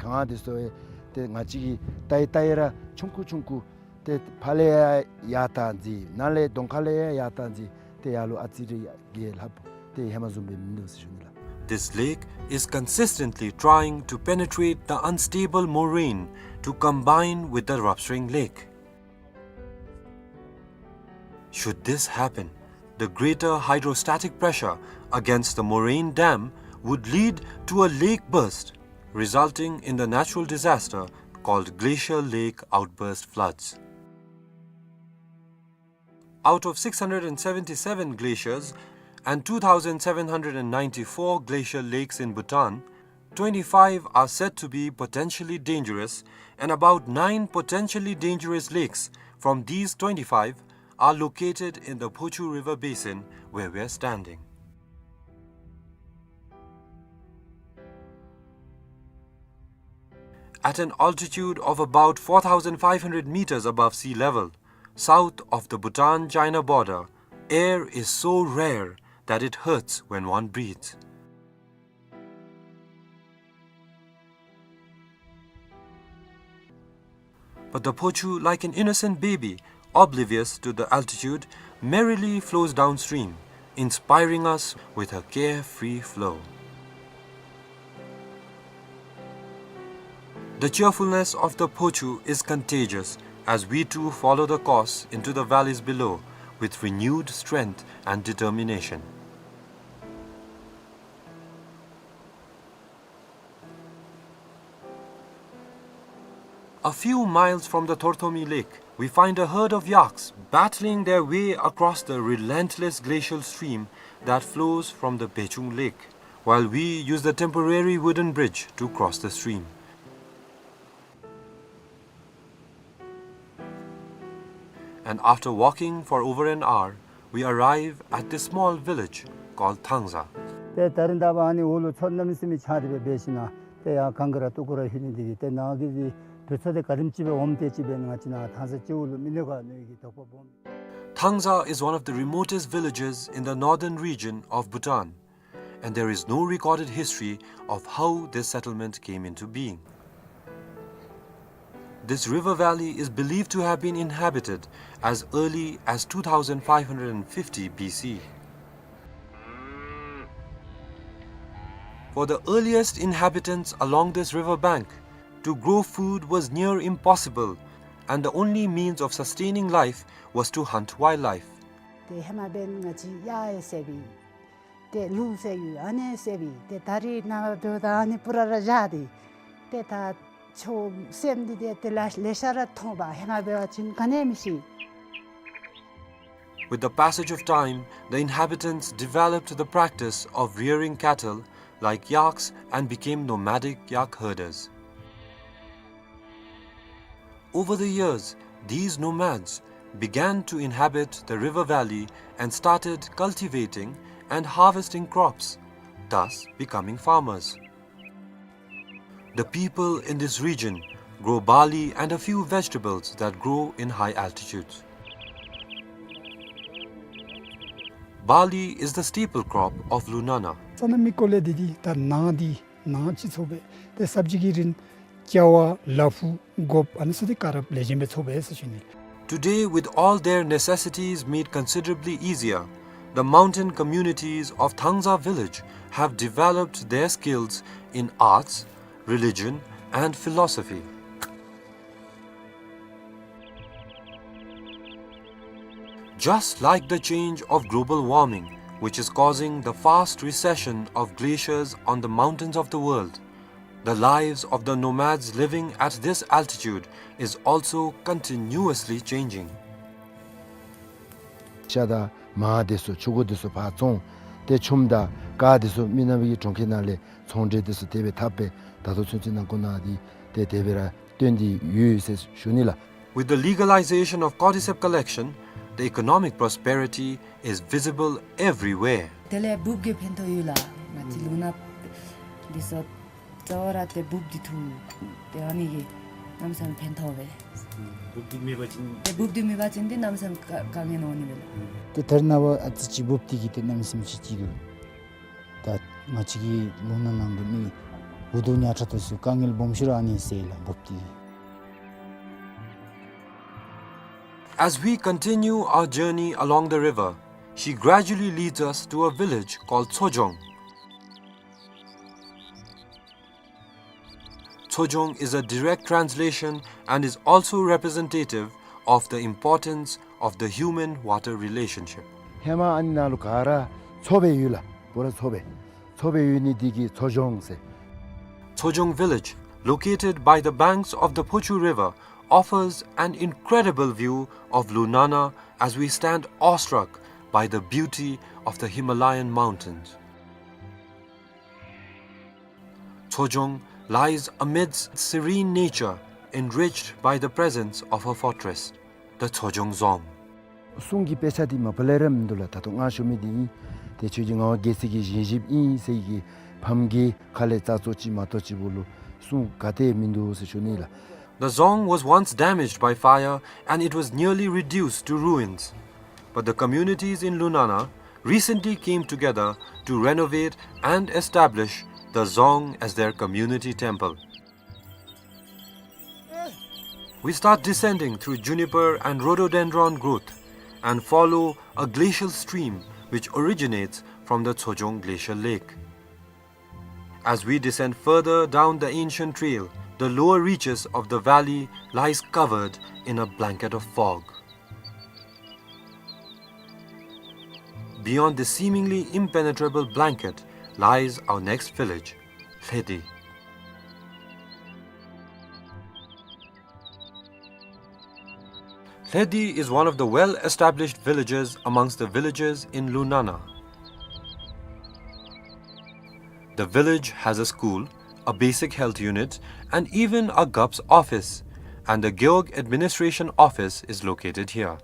གངས་འདི་ཚུ་ཏེ་ང་བཅས་ཀྱིས་བལྟ་ཡི་བལྟ་ཡི་ར་ཆུང་ཀུ་ཆུང་ཀུ་ཏེ་ཕར་ལས་ཡར་ཡར་བཏང་ཅི་ནཱ་ལས་གདོང་ཁ་ལས་ཡར་ཡར་བཏང་ཅི་ཏེ་ཡར་ལུ་ཨ་ཙི་རེ་ཡར་ལྷོདཔ་ཏེ་ཧེ་མ་བཟུམ་སྦེ་མིན་འདུག་ཟེར་ཞུ་ནི་ལགས། This lake is consistently trying to penetrate the unstable moraine to combine with the Rapsreing Lake. Should this happen, the greater hydrostatic pressure against the moraine dam would lead to a lake burst, resulting in the natural disaster called glacial lake outburst floods. Out of six hundred and seventy-seven glaciers and two thousand seven hundred and ninety-four glacial lakes in Bhutan, twenty-five are said to be potentially dangerous, and about nine potentially dangerous lakes from these twenty-five are located in the Phochu River basin where we are standing. At an altitude of about four thousand five hundred meters above sea level, south of the Bhutan-China border, air is so rare that it hurts when one breathes. But the Phochu, like an innocent baby, oblivious to the altitude, merrily flows downstream, inspiring us with her carefree flow. The cheerfulness of the Phochu is contagious as we too follow the course into the valleys below with renewed strength and determination. A few miles from the Thorthomi Lake, we find a herd of yaks battling their way across the relentless glacial stream that flows from the Bechung Lake, while we use the temporary wooden bridge to cross the stream. And after walking for over an hour, we arrive at this small village called Thangza. ཏེ་ད་རིས་ད་འབདན་ཨ་ནི་འོག་ལུ་མཚོ་གནམ་མེད་ས་མེད་ཆགས་ཏེ་སྦེ་འབད་ཞིནམ་ཏེ་ཡར་གངས་ཀྱི་ར་སྟོད་ཀྱི་ར་ལྷོད་ནི་འདི་གིས་ཏེ་ནཱ་གི་འདི་བོད་མཚོ་འདི་ག་དེམ་ཅིག་སྦེ་འོངམ་དེ་ཅིག་སྦེ་ང་བཅས་ནཱ་ཐང་ས་སྤྱི་བོ་ལུ་མི་གནོད་ག་མནོ་བའི་གི་དོགས་པ་སྦོམ། Thangza is one of the remotest villages in the northern region of Bhutan, and there is no recorded history of how this settlement came into being. This river valley is believed to have been inhabited as early as two thousand five hundred fifty B C. For the earliest inhabitants along this river bank, to grow food was near impossible, and the only means of sustaining life was to hunt wildlife. ཏེ་ཧེ་མ་འབདན་ང་བཅས་གཡག་ཡང་བསད་པས། ཏེ་ལུག་བསད་ཡོད། ཨ་ནི་བསད་པས། ཏེ་ད་རིས་ནངས་པ་འབདཝ་ད་ཨ་ནི་སྤུ་ར་ར་བཞག་སྟེ། ཏེ་ད་ཆུ་སྲནམ་འདི་ཏེ་ཏེ་ལེ་ལེ་ཤ་ར་མཐོང་པས། ཧེ་མ་འབད་བ་ཅིན་ག་ནི་མི་ཤེས། With the passage of time, the inhabitants developed the practice of rearing cattle like yaks and became nomadic yak herders. Over the years, these nomads began to inhabit the river valley and started cultivating and harvesting crops, thus becoming farmers. The people in this region grow barley and a few vegetables that grow in high altitudes. Barley is the staple crop of Lunana. ས་གནས་མི་སྐོར་ལས་འདི་འདི་ད་ནཱ་འདི་ནཱ་ཅིག་ཚོགས་པས། ཏེ་སབ་ཇི་གི་རིན་ཀ་བ་ལ་ཕུག་སྒོགཔ་ཨ་ནི་ཚུ་འདི་ག་ར་ལེགས་ཤོམ་སྦེ་ཚོགས་པས་ཟེར་ཞུ་ནི། Today, with all their necessities made considerably easier, the mountain communities of Thangza village have developed their skills in arts, religion, and philosophy. Just like the change of global warming, which is causing the fast recession of glaciers on the mountains of the world, the lives of the nomads living at this altitude is also continuously changing. ཤ་དང་མར་འདི་ཚུ་ཕྱུར་འགོ་འདི་ཚུ་ཕར་བཙོང་། ཏེ་ཆུམ་དང་དཀར་འདི་ཚུ་མི་ནག་པའི་གྲོང་ཁྱེར་ནང་ལས་ཚོང་འབྲེལ་འདི་ཚུ་དེ་སྦེ་འཐབ་སྦེ་ད་ལྟོ་ཚུན་ཚོད་ནང་འཁོད་ནང་འདི་ཏེ་དེ་སྦེ་ར་བཏོན་ཏེ་ཡོད་ཟེར་ཞུ་ནི་ལགས། With the legalization of cordyceps collection, the economic prosperity is visible everywhere. དེ་ལས་འབུཔ་གིས་ཕན་ཐོགས་ཡོད་ལགས། ང་བཅས་ལུང་ནག་འདི་ཚུ་རྩ་བ་ར་ཏེ་འབུཔ་འདི་འཐུ་ཏེ་ཨ་ནི་གིས་གནམ་མེད་ས་མེད་ཕན་ཐོགས་པས། འབུཔ་འདི་མེད་པ་ཅིན་ཏེ་འབུཔ་འདི་མེད་པ་ཅིན་ཏེ་གནམ་མེད་ས་མེད་དཀའ་དཀའ་ངལ་འོང་ནི་མས་ལགས། ཏེ་ད་རེས་ནངས་པ་ཨ་ཙི་ཅིག་འབུཔ་འདི་གིས་ཏེ་གནམ་མེད་ས་མེད་ཅིག་སྐྱིད་འདུག། ད་ང་བཅས་ཀྱི་ལུང་ནག་ནང་གི་མི་འུ་སྡུག་ཉག་ཕྲ་དེ་ཚུ་དཀའ་ངལ་སྦོམ་ཤོས་ར་ཨ་ནི་སེལ་ལགས་འབུཔ་འདི་གིས། As we continue our journey along the river, she gradually leads us to a village called Tsojong. Tsojong is a direct translation and is also representative of the importance of the human-water relationship. ཧེ་མ་ཨ་ནི་ནང་ལུ་ག་ར་མཚོ་སྦེ་ཡོད་ལགས། པུ་ར་མཚོ་སྦེ་མཚོ་སྦེ་ཡོད་ནི་འདི་གིས་མཚོ་ལྗོངས་ཟེར། Tsojong village, located by the banks of the Phochu River, offers an incredible view of Lunana as we stand awestruck by the beauty of the Himalayan mountains. Tsojong lies amidst serene nature, enriched by the presence of her fortress, the Tsojong Dzong. གསུང་གི་དཔེ་ཆ་འདི་མ་པ་ལས་ར་མིན་འདུག་ལགས། ད་ལྟོ་ང་ཞུ་མི་འདི་ཨིན། ཏེ་ཁྱོད་ཀྱི་ངག་དབང་རྒྱལ་སྲས་ཀྱི་བཞེངས་བཞེངསམ་ཨིན་ཟེར་གྱི་ཕམ་གྱི་ཁ་ལས་ཙག་ཙོག་ཅིག་མ་གཏོགས་ཅིག་པོ་ལུ་གསུང་ག་ཏེ་མིན་འདུག་ཟེར་ཞུ་ནི་ལགས། The dzong was once damaged by fire and it was nearly reduced to ruins. But the communities in Lunana recently came together to renovate and establish the dzong as their community temple. We start descending through juniper and rhododendron growth and follow a glacial stream which originates from the Tsojong Glacial Lake. As we descend further down the ancient trail, the lower reaches of the valley lies covered in a blanket of fog. Beyond this seemingly impenetrable blanket lies our next village, Lhedi. Lhedi is one of the well-established villages amongst the villages in Lunana. The village has a school, a basic health unit, and even a Gap's office, and the Gewog administration office is located here.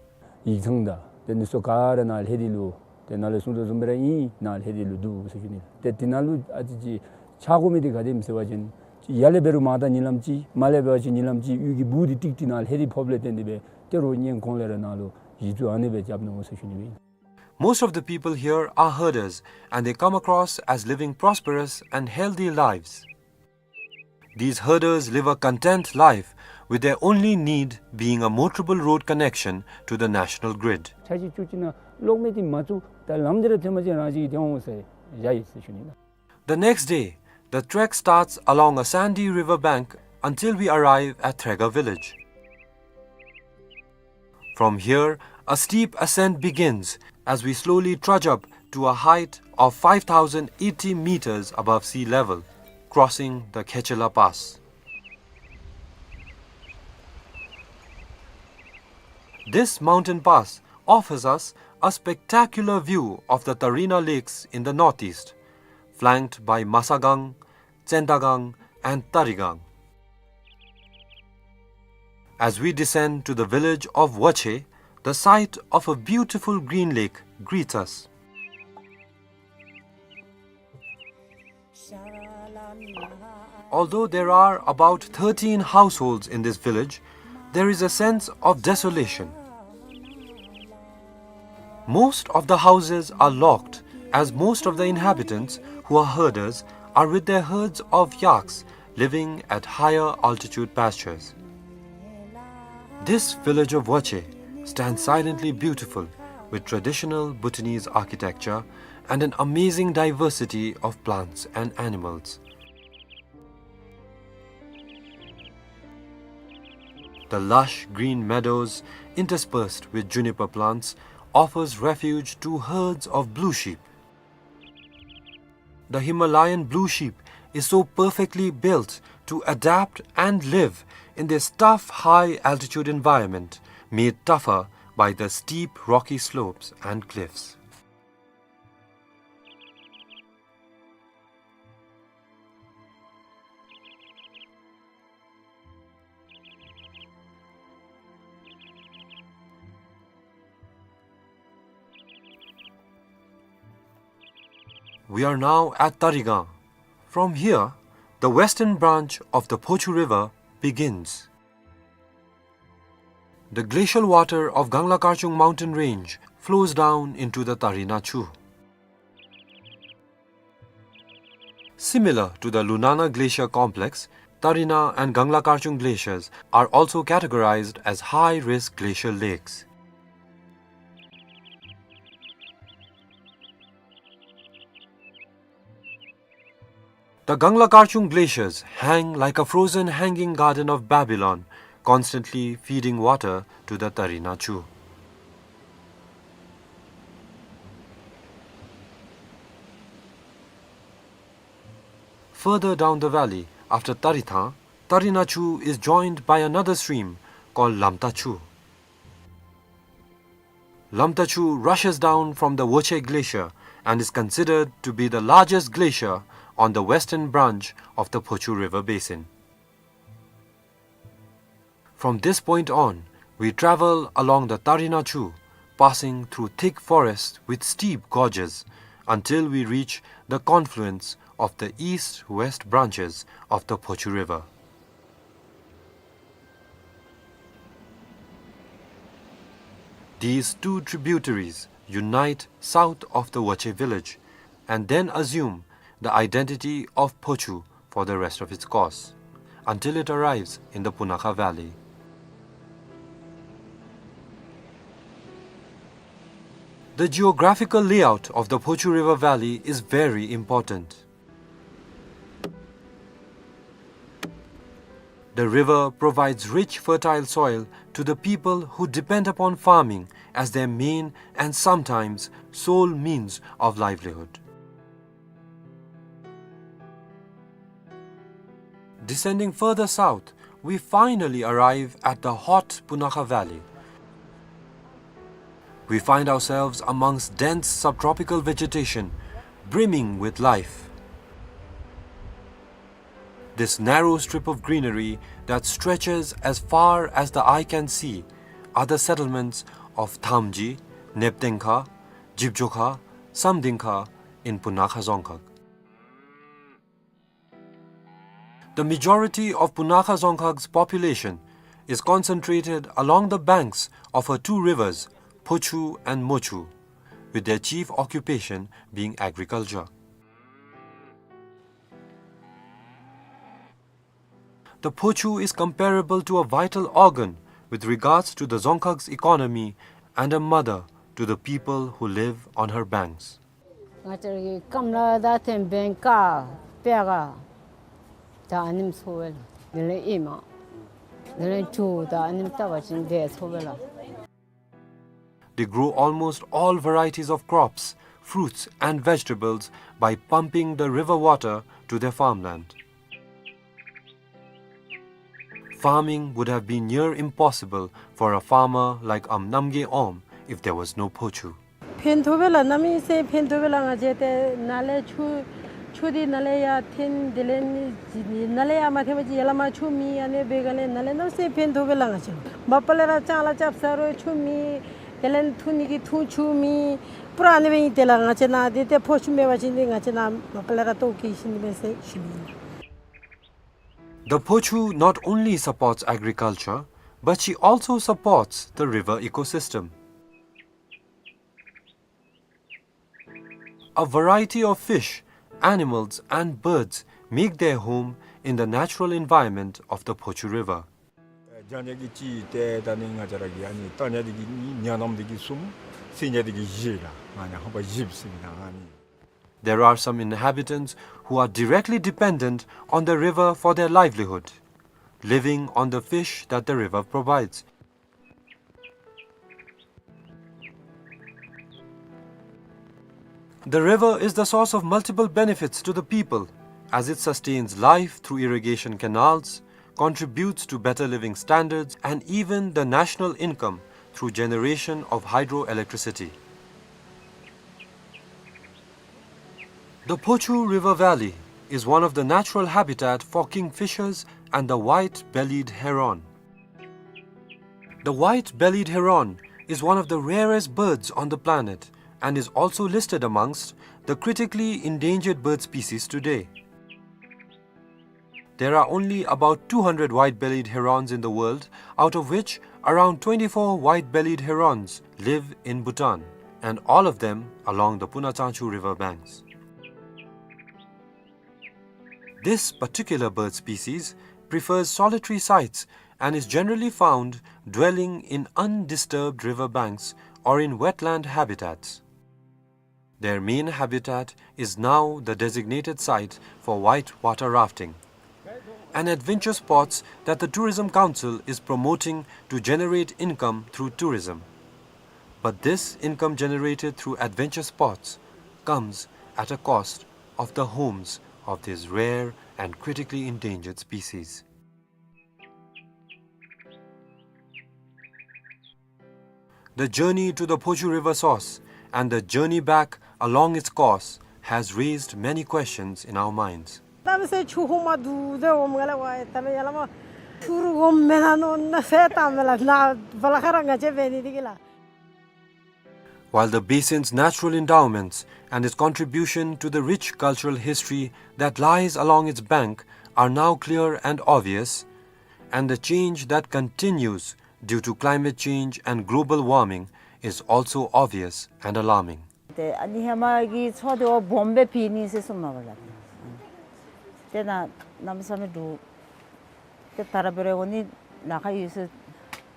ཡིག་ཚང་དང་ཏེ་འདི་ཚུ་ག་ར་ནཱ་ལྷོད་དེ་ལུ་ཏེ་ནཱ་ལས་གསུངས་དོ་བཟུམ་སྦེ་ར་ཨིན། ནཱ་ལྷོད་དེ་ལུ་འདུག་ཟེར་ཞུ་ནི། ཏེ་འདི་ནང་ལུ་ཨ་ཙི་ཅིག་ཆགས་དགོ་མི་འདི་ག་དེམ་ཟེར་བ་ཅིན་ཡར་ལས་འབད་རུང་མར་ད་གཉིད་ལམ་ཅིག་མར་ལས་འབད་བ་ཅིན་གཉིད་ལམ་ཅིག་གཡུས་ཀྱི་སྦུག་འདི་ཀྲིག་ཀྲི་ནཱ་ལྷོད་དེ་ཕོགཔ་ལས་བརྟེན་ཏེ་སྦེ་ཏེ་རོགས་སྔོན་གོང་ལས་ར་ནཱ་ལུ་གཞི་བཙུགས་ཨ་ནི་སྦེ་རྐྱབ་ནུག་ཟེར་ཞུ་ནི་ཨིན། Most of the people here are herders, and they come across as living prosperous and healthy lives. These herders live a content life, with their only need being a motorable road connection to the national grid. ཆ་ཅིག་ཅུ་ཅིག་ནང་གློག་མེ་འདི་མ་བཙུགས་ད་ལམ་འདི་ར་ཐོན་པ་ཅིན་རང་བཞིན་གྱིས་ཏེ་འོང་ཟེར་བཞག་ཡི་ཟེར་ཞུ་ནི་ལགས། The next day, the trek starts along a sandy river bank until we arrive at Threga village. From here, a steep ascent begins as we slowly trudge up to a height of five thousand eighty meters above sea level, crossing the Khechela Pass. This mountain pass offers us a spectacular view of the Tarina Lakes in the northeast, flanked by Masagang, Tsendagang, and Tarigang. As we descend to the village of Wache, the sight of a beautiful green lake greets us. Although there are about thirteen households in this village, there is a sense of desolation. Most of the houses are locked, as most of the inhabitants, who are herders, are with their herds of yaks living at higher altitude pastures. This village of Wache stands silently beautiful, with traditional Bhutanese architecture and an amazing diversity of plants and animals. The lush green meadows, interspersed with juniper plants, offers refuge to herds of blue sheep. The Himalayan blue sheep is so perfectly built to adapt and live in this tough high-altitude environment, made tougher by the steep rocky slopes and cliffs. We are now at Tarigang. From here, the western branch of the Phochu River begins. The glacial water of Gangla Karchung mountain range flows down into the Tarina Chu. Similar to the Lunana Glacier Complex, Tarina and Gangla Karchung glaciers are also categorized as high-risk glacial lakes. The Gangla Karchung glaciers hang like a frozen hanging garden of Babylon, constantly feeding water to the Tarina Chu. Further down the valley, after Tarithang, Tarina Chu is joined by another stream called Lamta Chu. Lamta Chu rushes down from the Woche Glacier and is considered to be the largest glacier on the western branch of the Phochu River basin. From this point on, we travel along the Tarina Chu, passing through thick forests with steep gorges, until we reach the confluence of the east-west branches of the Phochu River. These two tributaries unite south of the Woche village and then assume the identity of Phochu for the rest of its course, until it arrives in the Punakha Valley. The geographical layout of the Phochu River Valley is very important. The river provides rich, fertile soil to the people who depend upon farming as their main and sometimes sole means of livelihood. Descending further south, we finally arrive at the hot Punakha Valley. We find ourselves amongst dense subtropical vegetation, brimming with life. This narrow strip of greenery that stretches as far as the eye can see are the settlements of Thamji, Neptengkha, Jibjokha, Samdingkha in Punakha Dzongkhag. The majority of Punakha Dzongkhag's population is concentrated along the banks of her two rivers, Phochu and Mochu, with their chief occupation being agriculture. The Phochu is comparable to a vital organ with regards to the Dzongkhag's economy and a mother to the people who live on her banks. ང་བཅས་ར་གི་སྐམ་ལ་ད་ཐེམ་བེང་ཀ་པེ་ག་ད་ཨ་ནེམ་ཚོ་བེ་ལ། དེ་ལས་ཨི་མ། དེ་ལས་ཆུ་ད་ཨ་ནེམ་ལྟ་བ་ཅིན་དེ་ཚོ་བེ་ལ། They grow almost all varieties of crops, fruits and vegetables by pumping the river water to their farmland. Farming would have been near impossible for a farmer like Am Namgay Om if there was no Phochu. ཕན་ཐོགས་པས་ལགས། གནམ་མེད་ས་མེད་ཕན་ཐོགས་པས་ལགས། ང་བཅས་ཏེ་ནཱ་ལས་ཆུ་ཆུ་འདི་ནཱ་ལས་ཡར་འཐེན། དེ་ལས་ནི་ནཱ་ལས་ཡར་མ་འཐེན་པ་ཅིན་ཡར་ལས་མར་ཆུ་མེད། ཨ་ནི་སྦེ་ག་ལས་ནཱ་ལས་གནམ་མེད་ས་མེད་ཕན་ཐོགས་པས་ལགས། ང་བཅས་མ་པ་ལས་ར་ལྕང་ལཱ་རྐྱབ་ས་རུང་ཆུ་མེད། དེ་ལས་འཐུང་ནི་གི་འཐུང་ཆུ་མེད། པུ་ར་ཨ་ནི་སྦེ་ཨིན། དེ་ལས་ང་བཅས་ནཱ་འདི་ཏེ་ཕོ་ཆུ་མེད་པ་ཅིན་འདི་ང་བཅས་ནཱ་མ་པ་ལས་ར་ལྟོཝ་བཀྱེས་ཤི་ནི་མས་ཟེར་ཞུ་ནི་ཨིན། The Phochu not only supports agriculture, but she also supports the river ecosystem. A variety of fish, animals, and birds make their home in the natural environment of the Phochu River. རྒྱ་ཉ་གི་གཅིག་ཏེ་ད་ནི་ང་བཅས་ར་གི་ཨ་ནི་རྟ་ཉ་འདི་གིས་གཉིས། ཉ་ནམ་འདི་གིས་གསུམ། སེང་ཉ་འདི་གིས་བཞི་ལགས། ང་ཉ་ཧོ་པ་བཞི་ཟེར་མི་ད་ཨ་ནི། There are some inhabitants who are directly dependent on the river for their livelihood, living on the fish that the river provides. The river is the source of multiple benefits to the people, as it sustains life through irrigation canals, contributes to better living standards, and even the national income through generation of hydroelectricity. The Phochu River Valley is one of the natural habitat for kingfishers and the white-bellied heron. The white-bellied heron is one of the rarest birds on the planet and is also listed amongst the critically endangered bird species today. There are only about two hundred white-bellied herons in the world, out of which around twenty-four white-bellied herons live in Bhutan, and all of them along the Puna Tsangchu river banks. This particular bird species prefers solitary sites and is generally found dwelling in undisturbed river banks or in wetland habitats. Their main habitat is now the designated site for white water rafting, an adventure sports that the Tourism Council is promoting to generate income through tourism. But this income generated through adventure sports comes at a cost of the homes of these rare and critically endangered species. The journey to the Phochu River source and the journey back along its course has raised many questions in our minds. ད་མི་སེར་ཆུ་ཧོ་མ་འདུག་ཟེར་འོང་ང་ལས་ཝའི་ད་མི་ཡར་ལས་མར་ཆུ་རུ་འོང་མེན་ན་མནོ་ན་ཟེར་ད་མི་ལགས། ནཱ་བ་ལ་ཁ་ར་ང་བཅས་འབད་ནི་འདི་གིས་ལགས། While the basin's natural endowments and its contribution to the rich cultural history that lies along its bank are now clear and obvious, and the change that continues due to climate change and global warming is also obvious and alarming. ཏེ་ཨ་ནི་ཧེ་མ་གི་མཚོ་འདི་བ་སྦོམ་སྦེ་ཕྱེ་ནི་ཟེར་གསུངམ་མས་ལགས། ཏེ་ནཱ་གནམ་མེད་ས་མེད་འདུག། ཏེ་ད་ར་འབད་རུང་ཨ་ནི་ལཱ་ཁག་ཡོད་ཟེར་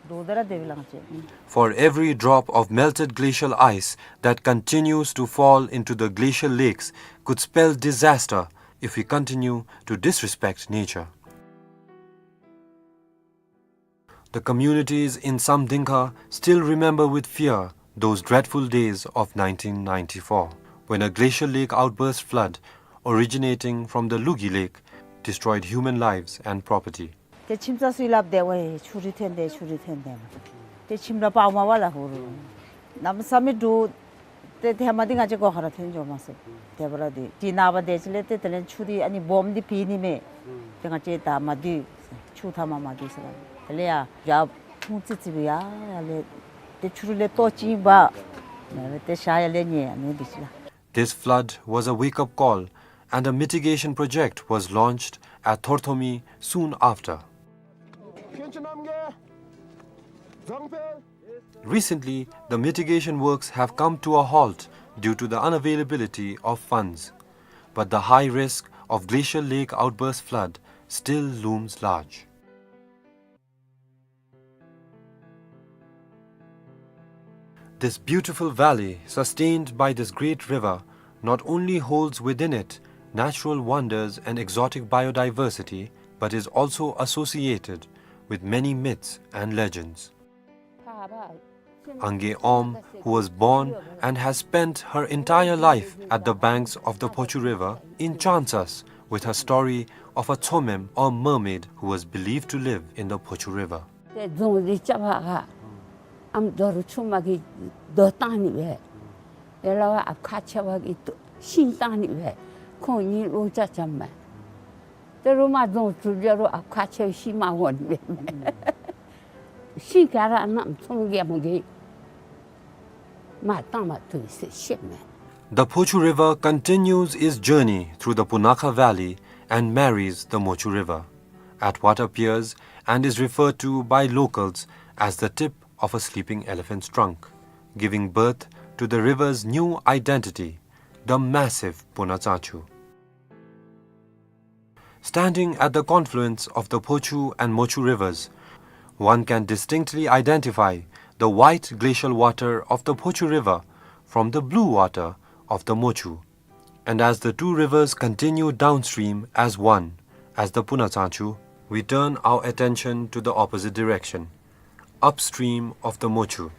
འདུག། ད་ར་དེ་སྦེ་ལགས་ང་བཅས། For every drop of melted glacial ice that continues to fall into the glacial lakes could spell disaster if we continue to disrespect nature. The communities in Samdingkha still remember with fear those dreadful days of nineteen ninety-four, when a glacial lake outburst flood originating from the Lugi Lake destroyed human lives and property. ཏེ་ཁྱིམ་ཚང་ཚུ་ཡང་སླབ་སྟེ་ཝའི་ཆུ་རུ་ཐོན་ཏེ་ཆུ་རུ་ཐོན་ཏེ་མ། ཏེ་ཁྱིམ་ར་ཕར་མར་བ་ལ་ཧུ་རུ། གནམ་མེད་ས་མེད་འདུག། ཏེ་ཧེ་མ་འདི་ང་བཅས་སྒོ་ཁར་ར་ཐོན་འགྱོ་མས་ཟེར། དེ་འབད་རུང་འདི་དེ་ནངས་པ་དེ་ཅིག་ལས་ཏེ་དེ་ལས་ཆུ་འདི་ཨ་ནི་སྦོམ་འདི་ཕྱེ་ནི་མས། ཏེ་ང་བཅས་ད་མ་སྡོད་ཟེར། ཆུ་མཐའ་མར་མ་སྡོད་ཟེར་ལགས། དེ་ལས་ཡར་ཡར་ཁུངས་ཙི་ཙི་སྦེ་ཡར་ཡར་ལས་ ཆུ་རུད་ལས་ལྟོ་ཅིག་འབག། ཏེ་ཤ་ཡང་ལེན་ནི་ཨ་ནི་འདི་ཅིག་ལགས། This flood was a wake-up call, and a mitigation project was launched at Thorthomi soon after. Recently, the mitigation works have come to a halt due to the unavailability of funds. But the high risk of glacial lake outburst flood still looms large. This beautiful valley, sustained by this great river, not only holds within it natural wonders and exotic biodiversity, but is also associated with many myths and legends. Angay Om, who was born and has spent her entire life at the banks of the Phochu River, enchants us with her story of a Tsomem or mermaid who was believed to live in the Phochu River. ཏེ་རྫོང་འདི་རྐྱབ་པར་ག་ཨམ་རྡོ་རུ་ཆུ་མ་གིས་རྡོ་བཏང་ནི་སྦེ། ཡ་ལ་བ་ཨ་ཁ་ཆེ་བ་གིས་ཤིང་བཏང་ནི་སྦེ། ཁོང་གཉིས་ལོ་ཅ་ཅམ་མས། ཏེ་རུ་མ་རྫོང་གྲུབ་ཡ་རུ་ཨ་ཁ་ཆེ་བ་ཤིང་མ་འོང་ནི་སྦེ། ཤིང་ག་ར་ནམ་ཚོང་རྒྱ་མོ་གིས་མ་བཏང་མ་ཐུབ་ཟེར་ཤེས་མས། The Phochu River continues its journey through the Punakha Valley and marries the Mochu River at what appears and is referred to by locals as the tip of a sleeping elephant's trunk, giving birth to the river's new identity, the massive Punatsachu. Standing at the confluence of the Phochu and Mochu rivers, one can distinctly identify the white glacial water of the Phochu River from the blue water of the Mochu. And as the two rivers continue downstream as one, as the Punatsachu, we turn our attention to the opposite direction, upstream of the Mochu.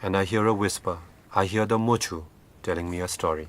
And I hear a whisper. I hear the Mochu telling me a story.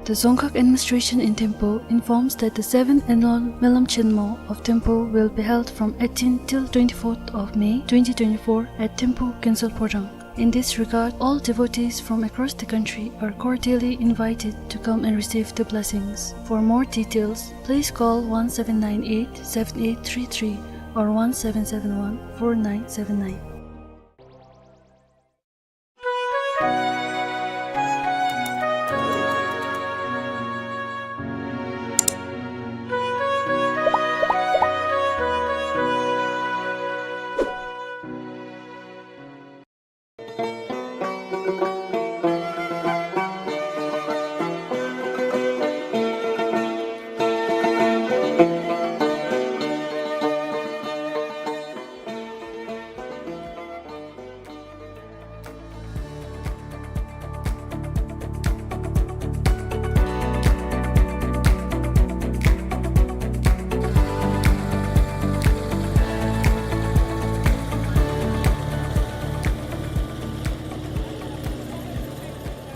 The Dzongkhag administration in Thimphu informs that the seventh annual Melam Chenmo of Thimphu will be held from eighteenth till twenty-fourth of May twenty twenty-four at Thimphu Kinzul Phodrang. In this regard, all devotees from across the country are cordially invited to come and receive the blessings. For more details, please call one seven nine eight seven eight three three or one seven seven one four nine seven nine.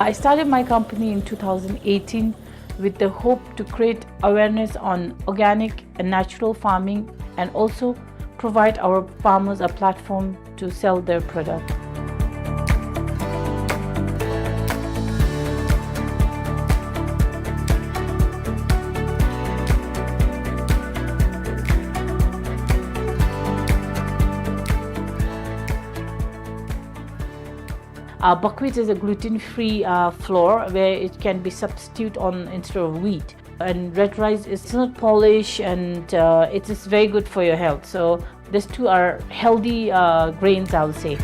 I started my company in two thousand eighteen with the hope to create awareness on organic and natural farming and also provide our farmers a platform to sell their product. Uh, buckwheat is a gluten-free, uh, flour where it can be substitute on instead of wheat. And red rice is not polish and, uh, it is very good for your health. So these two are healthy, uh, grains, I would say.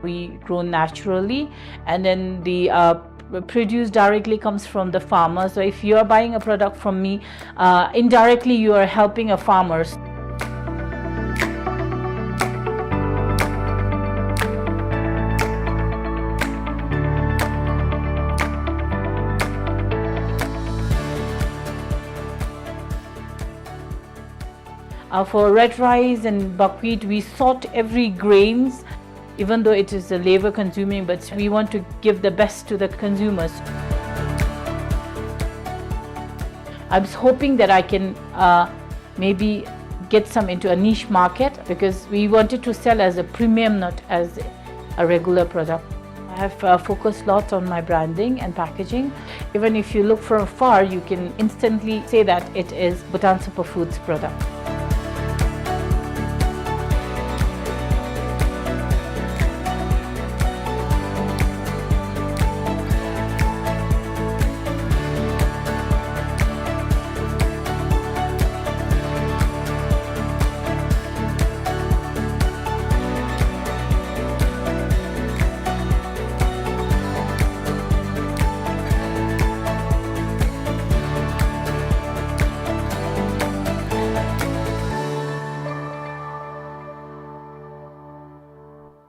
We grow naturally, and then the, uh, produce directly comes from the farmer. So if you are buying a product from me, uh, indirectly you are helping a farmer. Uh, for red rice and buckwheat, we sort every grains, even though it is a labor consuming, but we want to give the best to the consumers. I'm hoping that I can, uh, maybe get some into a niche market, because we wanted to sell as a premium, not as a regular product. I have, uh, focused lots on my branding and packaging. Even if you look from afar, you can instantly say that it is Bhutan Superfoods product.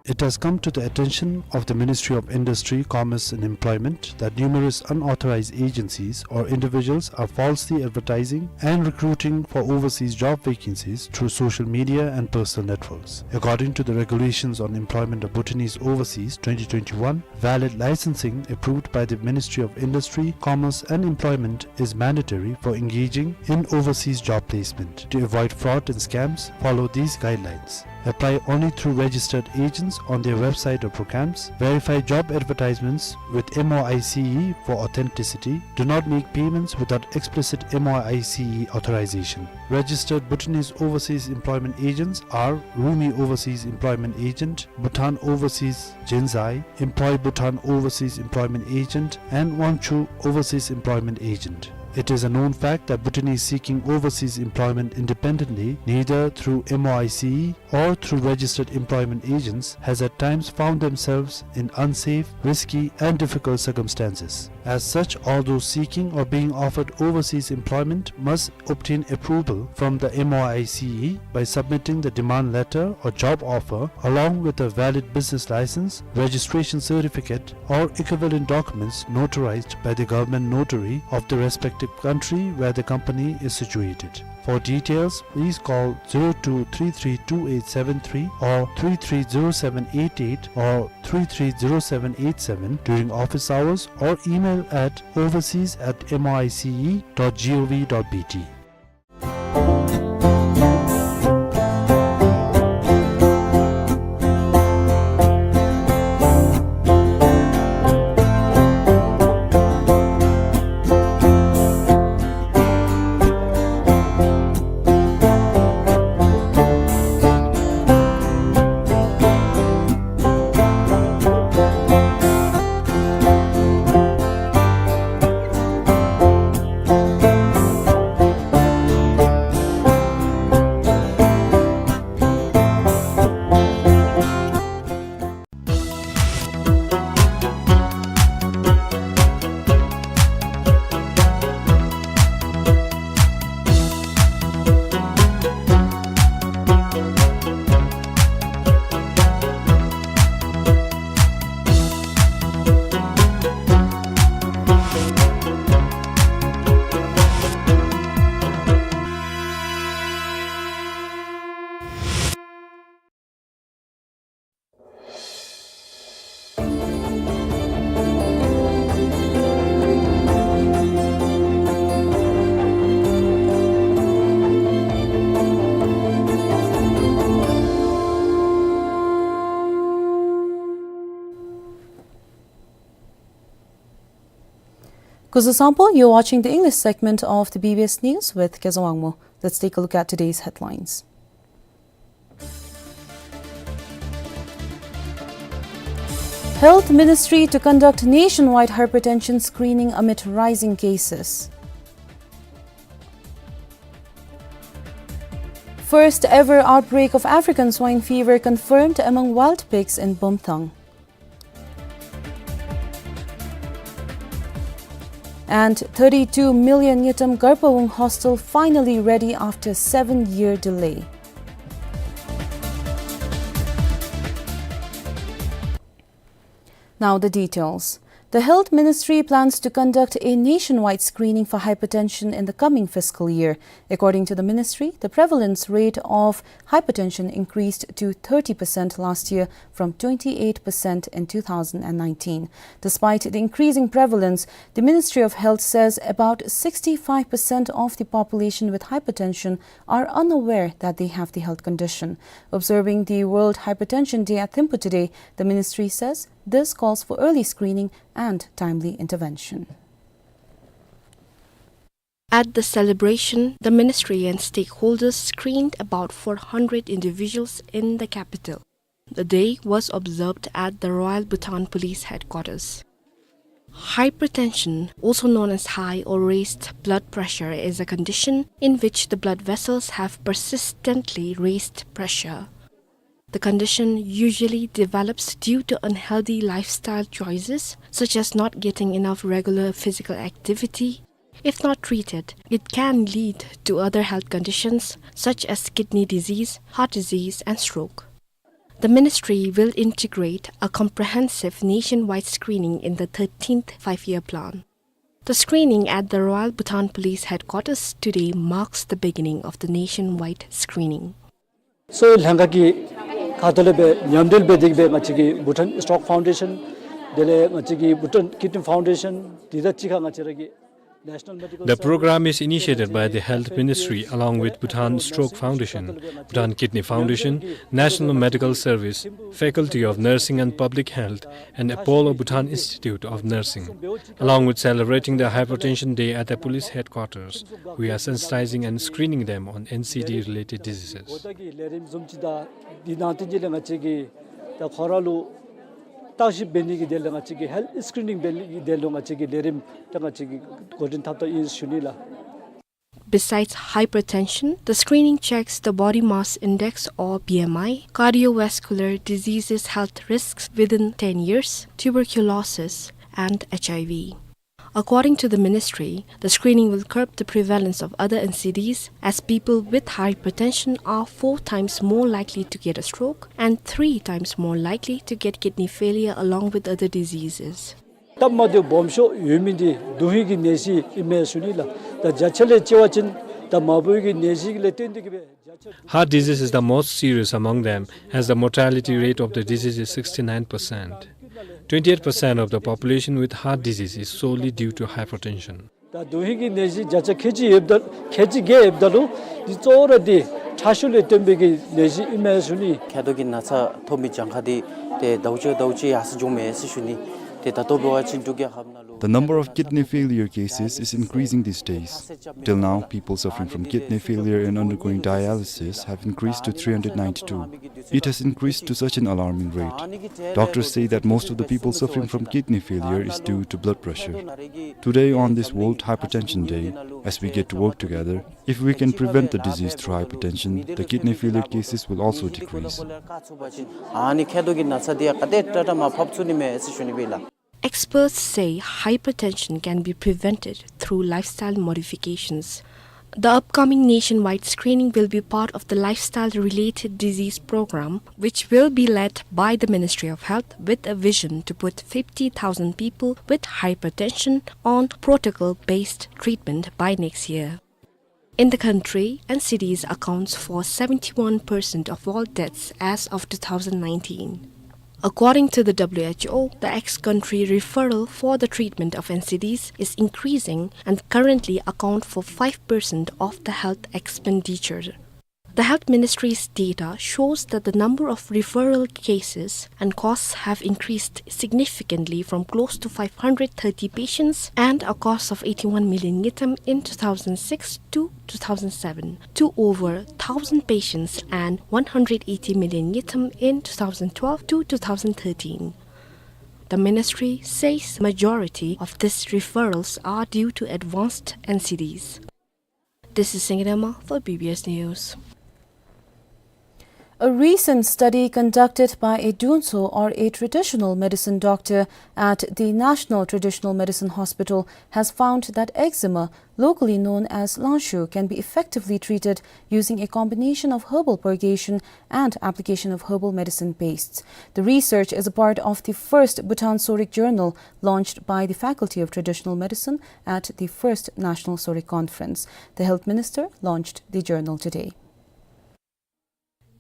It has come to the attention of the Ministry of Industry, Commerce and Employment that numerous unauthorized agencies or individuals are falsely advertising and recruiting for overseas job vacancies through social media and personal networks. According to the regulations on employment of Bhutanese overseas twenty twenty-one, valid licensing approved by the Ministry of Industry, Commerce and Employment is mandatory for engaging in overseas job placement. To avoid fraud and scams, follow these guidelines. Apply only through registered agents on their website or programs. Verify job advertisements with M O I C E for authenticity. Do not make payments without explicit M O I C E authorization. Registered Bhutanese overseas employment agents are Rumi Overseas Employment Agent, Bhutan Overseas Jinzai, Employ Bhutan Overseas Employment Agent, and Wangchuh Overseas Employment Agent. It is a known fact that Bhutanese seeking overseas employment independently, neither through M O I C E or through registered employment agents, has at times found themselves in unsafe, risky, and difficult circumstances. As such, all those seeking or being offered overseas employment must obtain approval from the M O I C E by submitting the demand letter or job offer along with a valid business license, registration certificate, or equivalent documents notarized by the government notary of the respective country where the company is situated. For details, please call zero two three three two eight seven three or three three zero seven eight eight or three three zero seven eight seven during office hours or email at overseas at M O I C E dot G O V dot B T. Kuzuzangpo, you're watching the English segment of the B B S News with Kezawangmo. Let's take a look at today's headlines. Health Ministry to conduct nationwide hypertension screening amid rising cases. First ever outbreak of African swine fever confirmed among wild pigs in Bontang. And thirty-two million Ngitam Garpawung Hostel finally ready after seven-year delay. Now the details. The Health Ministry plans to conduct a nationwide screening for hypertension in the coming fiscal year. According to the ministry, the prevalence rate of hypertension increased to thirty percent last year from twenty-eight percent in two thousand nineteen. Despite the increasing prevalence, the Ministry of Health says about sixty-five percent of the population with hypertension are unaware that they have the health condition. Observing the World Hypertension Day at Thimphu today, the ministry says this calls for early screening and timely intervention. At the celebration, the ministry and stakeholders screened about four hundred individuals in the capital. The day was observed at the Royal Bhutan Police Headquarters. Hypertension, also known as high or raised blood pressure, is a condition in which the blood vessels have persistently raised pressure. The condition usually develops due to unhealthy lifestyle choices, such as not getting enough regular physical activity. If not treated, it can lead to other health conditions such as kidney disease, heart disease, and stroke. The ministry will integrate a comprehensive nationwide screening in the thirteenth Five-Year Plan. The screening at the Royal Bhutan Police Headquarters today marks the beginning of the nationwide screening. གསོ་བའི་ལྷན་ཁག་གི་ཁ་ཐུག་ལས་སྦེ་མཉམ་འབྲེལ་འབད་དེ་གིས་སྦེ་ང་བཅས་ཀྱི་Bhutan Stroke Foundation དེ་ལས་ང་བཅས་ཀྱི་Bhutan Kidney Foundation དེ་དང་གཅིག་ཁར་ང་བཅས་ར་གི་National Medical The Service program is initiated by the Health Ministry along with Bhutan Stroke Foundation, Bhutan Kidney Foundation, National Medical Service, Faculty of Nursing and Public Health, and Apollo Bhutan Institute of Nursing. Along with celebrating the Hypertension Day at the police headquarters, we are sensitizing and screening them on N C D related diseases. གོ་བརྡ་གི་ལས་རིམ་བཟུམ་ཅིག་དང་འདི་ནང་བསྟན་གྱི་ལས་ང་བཅས་ཀྱི་ད་ཁོ་ར་ལུ་བརྟག་ཞིབ་འབད་ནི་གི་དེ་ལས་ང་བཅས་ཀྱི་health screening འབད་ནི་གི་དེ་ལུ་ང་བཅས་ཀྱི་ལས་རིམ་ད་ང་བཅས་ཀྱིས་འགོ་འདྲེན་འཐབ་འཐབ་ཨིན་ཞུ་ནི་ལགས། Besides hypertension, the screening checks the body mass index or B M I, cardiovascular diseases, health risks within ten years, tuberculosis, and H I V. According to the ministry, the screening will curb the prevalence of other N C Ds, as people with hypertension are four times more likely to get a stroke and three times more likely to get kidney failure along with other diseases. སྟབས་མ་བདེཝ་སྦོམ་ཤོས་ཡོད་མི་འདི་མདུན་ཧིང་གི་ནད་གཞི་ཨིན་མས་ཞུ་ནི་ལགས། ད་བརྒྱ་ཆ་ལས་བརྩི་བ་ཅིན་ད་མ་བུ་གི་ནད་གཞི་ལས་བརྟེན་ཏེ་གིས་སྦེ་Heart disease is the most serious among them, as the mortality rate of the disease is sixty-nine percent. Twenty-eight percent of the population with heart disease is solely due to hypertension. ད་མདུན་ཧིང་གི་ནད་གཞི་བརྒྱ་ཆ་ཁལ་གཅིག་ཡོདཔ་ད་ཁལ་གཅིག་བརྒྱད་ཡོདཔ་ད་ལུ་འདི་གཙོ་བོ་ར་འདི་ཁྲག་ཤུགས་ལས་བརྟེན་པའི་གི་ནད་གཞི་ཨིན་མས་ཞུ་ནི། མཁལ་རྡོག་གི་ན་ཚ་ཐོབ་མི་གྱངས་ཁ་འདི་ཏེ་ཟླཝ་གཅིག་ཟླཝ་གཅིག་ཡར་སེང་འགྱོཝ་མས་ཟེར་ཞུ་ནི། ཏེ་ད་ལྟོ་འབད་བ་ཅིན་འབྲུག་རྒྱལ་ཁབ་ནང་ལུ Heart disease is increasing these days. Till now, people suffering from kidney failure and undergoing dialysis have increased to three hundred ninety-two. It has increased to such an alarming rate. Doctors say that most of the people suffering from kidney failure is due to blood pressure. Today, on this World Hypertension Day, as we get to work together, if we can prevent the disease through hypertension, the kidney failure cases will also decrease. ཨ་ནི་མཁལ་རྡོག་གི་ན་ཚ་འདི་ཡང་ག་དེ་དྲག་དྲག་མར་ཕབ་ཚུགས་ནི་མས་ཟེར་ཞུ་ནི་སྦེ་ལགས། Experts say hypertension can be prevented through lifestyle modifications. The upcoming nationwide screening will be part of the lifestyle-related disease program, which will be led by the Ministry of Health, with a vision to put fifty thousand people with hypertension on protocol-based treatment by next year. In the country, N C Ds accounts for seventy-one percent of all deaths as of two thousand nineteen. According to the W H O, the ex-country referral for the treatment of N C Ds is increasing and currently account for five percent of the health expenditure. The Health Ministry's data shows that the number of referral cases and costs have increased significantly from close to five hundred thirty patients and a cost of eighty-one million ngultrum in two thousand six to two thousand seven to over thousand patients and one hundred eighty million ngultrum in two thousand twelve to two thousand thirteen. The ministry says majority of these referrals are due to advanced N C Ds. This is Singye Dema for B B S News. A recent study conducted by a Drunso, or a traditional medicine doctor at the National Traditional Medicine Hospital, has found that eczema, locally known as langshu, can be effectively treated using a combination of herbal purgation and application of herbal medicine pastes. The research is a part of the first Bhutan Sorik Journal launched by the Faculty of Traditional Medicine at the first National Sorik Conference. The Health Minister launched the journal today.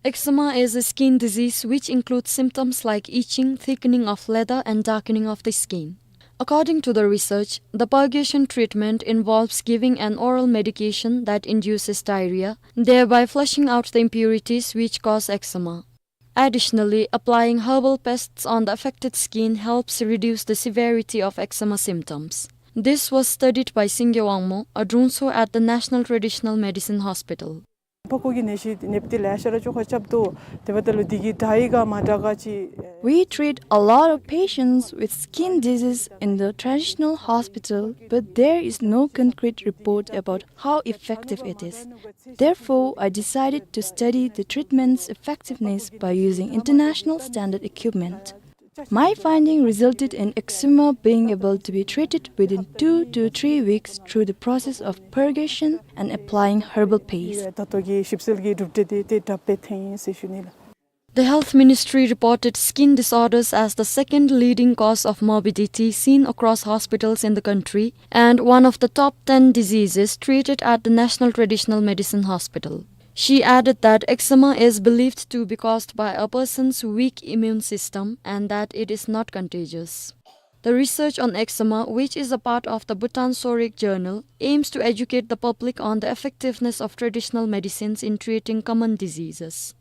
Eczema is a skin disease which includes symptoms like itching, thickening of leather, and darkening of the skin. According to the research, the purgation treatment involves giving an oral medication that induces diarrhea, thereby flushing out the impurities which cause eczema. Additionally, applying herbal pastes on the affected skin helps reduce the severity of eczema symptoms. This was studied by Singye Wangmo, a Drunso at the National Traditional Medicine Hospital. ཕྲུ་གུ་གི་ནད་གཞི་ནད་པ་འདི་ལེ་ཤ་ར་ཅོག་ཁ་རྐྱབ་འདུག། དེ་འབདཝ་ད་ལུ་འདི་གི་དྲག་ཡི་ག་མ་དྲག་ག་ཅིག། We treat a lot of patients with skin disease in the traditional hospital, but there is no concrete report about how effective it is. Therefore, I decided to study the treatment's effectiveness by using international standard equipment. My finding resulted in eczema being able to be treated within two to three weeks through the process of purgation and applying herbal paste. ད་ལྟོ་གི་ཞིབ་འཚོལ་གྱི་གྲུབ་འབྲས་འདི་ཏེ་དྲག་པས་ཐོན་ཟེར་ཞུ་ནི་ལགས། The Health Ministry reported skin disorders as the second leading cause of morbidity seen across hospitals in the country and one of the top ten diseases treated at the National Traditional Medicine Hospital. She added that eczema is believed to be caused by a person's weak immune system and that it is not contagious. The research on eczema, which is a part of the Bhutan Sorik Journal, aims to educate the public on the effectiveness of traditional medicines in treating common diseases.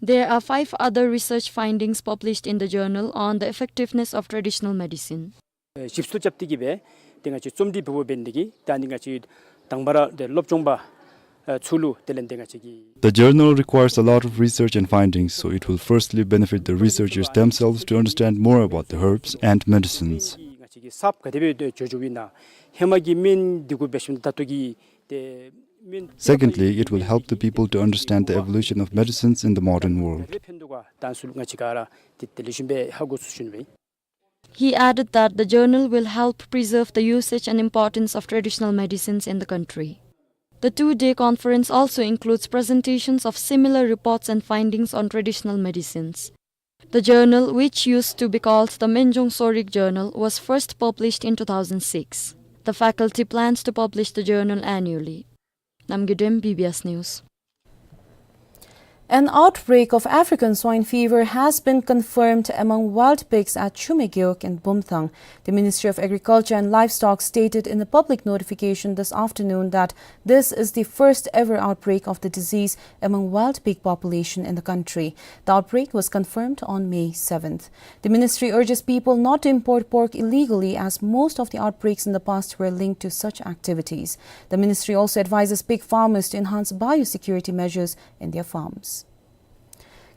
There are five other research findings published in the journal on the effectiveness of traditional medicine. ཞིབ་འཚོལ་རྐྱབ་སྟེ་གི་སྦེ་ཏེ་ང་བཅས་རྩོམ་སྒྲིག་འབདཝ་འབད་ནི་དེ་གིས་ད་ནི་ང་བཅས་དང་པ་ར་ཏེ་སློབ་སྦྱོང་པ་ཚུ་ལུ་དེ་ལས་ཏེ་ང་བཅས་ཀྱི། The journal requires a lot of research and findings, so it will firstly benefit the researchers themselves to understand more about the herbs and medicines. ང་བཅས་ཀྱི་གསརཔ་ག་དེ་སྦེ་འགྱོ་འགྱོཝ་ཨིན་ན། ཧེ་མ་གི་སྨན་འདི་གུ་འབད་ཞིནམ་ད་ལྟོ་གི་ཏེ་སྨན། Secondly, it will help the people to understand the evolution of medicines in the modern world. ག་དེ་སྦེ་ཕན་འདུག་ག་ད་ཚུ་ལུ་ང་བཅས་ག་ར་ཏེ་དེ་ལེགས་ཤོམ་སྦེ་ཧ་གོ་ཚུགས་ཞུ་ནི་སྦེ། He added that the journal will help preserve the usage and importance of traditional medicines in the country. The two-day conference also includes presentations of similar reports and findings on traditional medicines. The journal, which used to be called the Menjong Sorik Journal, was first published in two thousand six. The faculty plans to publish the journal annually. Namgay Dem, B B S News. An outbreak of African swine fever has been confirmed among wild pigs at Chume Gewog in Bumthang. The Ministry of Agriculture and Livestock stated in a public notification this afternoon that this is the first ever outbreak of the disease among wild pig population in the country. The outbreak was confirmed on May seventh. The ministry urges people not to import pork illegally, as most of the outbreaks in the past were linked to such activities. The ministry also advises pig farmers to enhance biosecurity measures in their farms.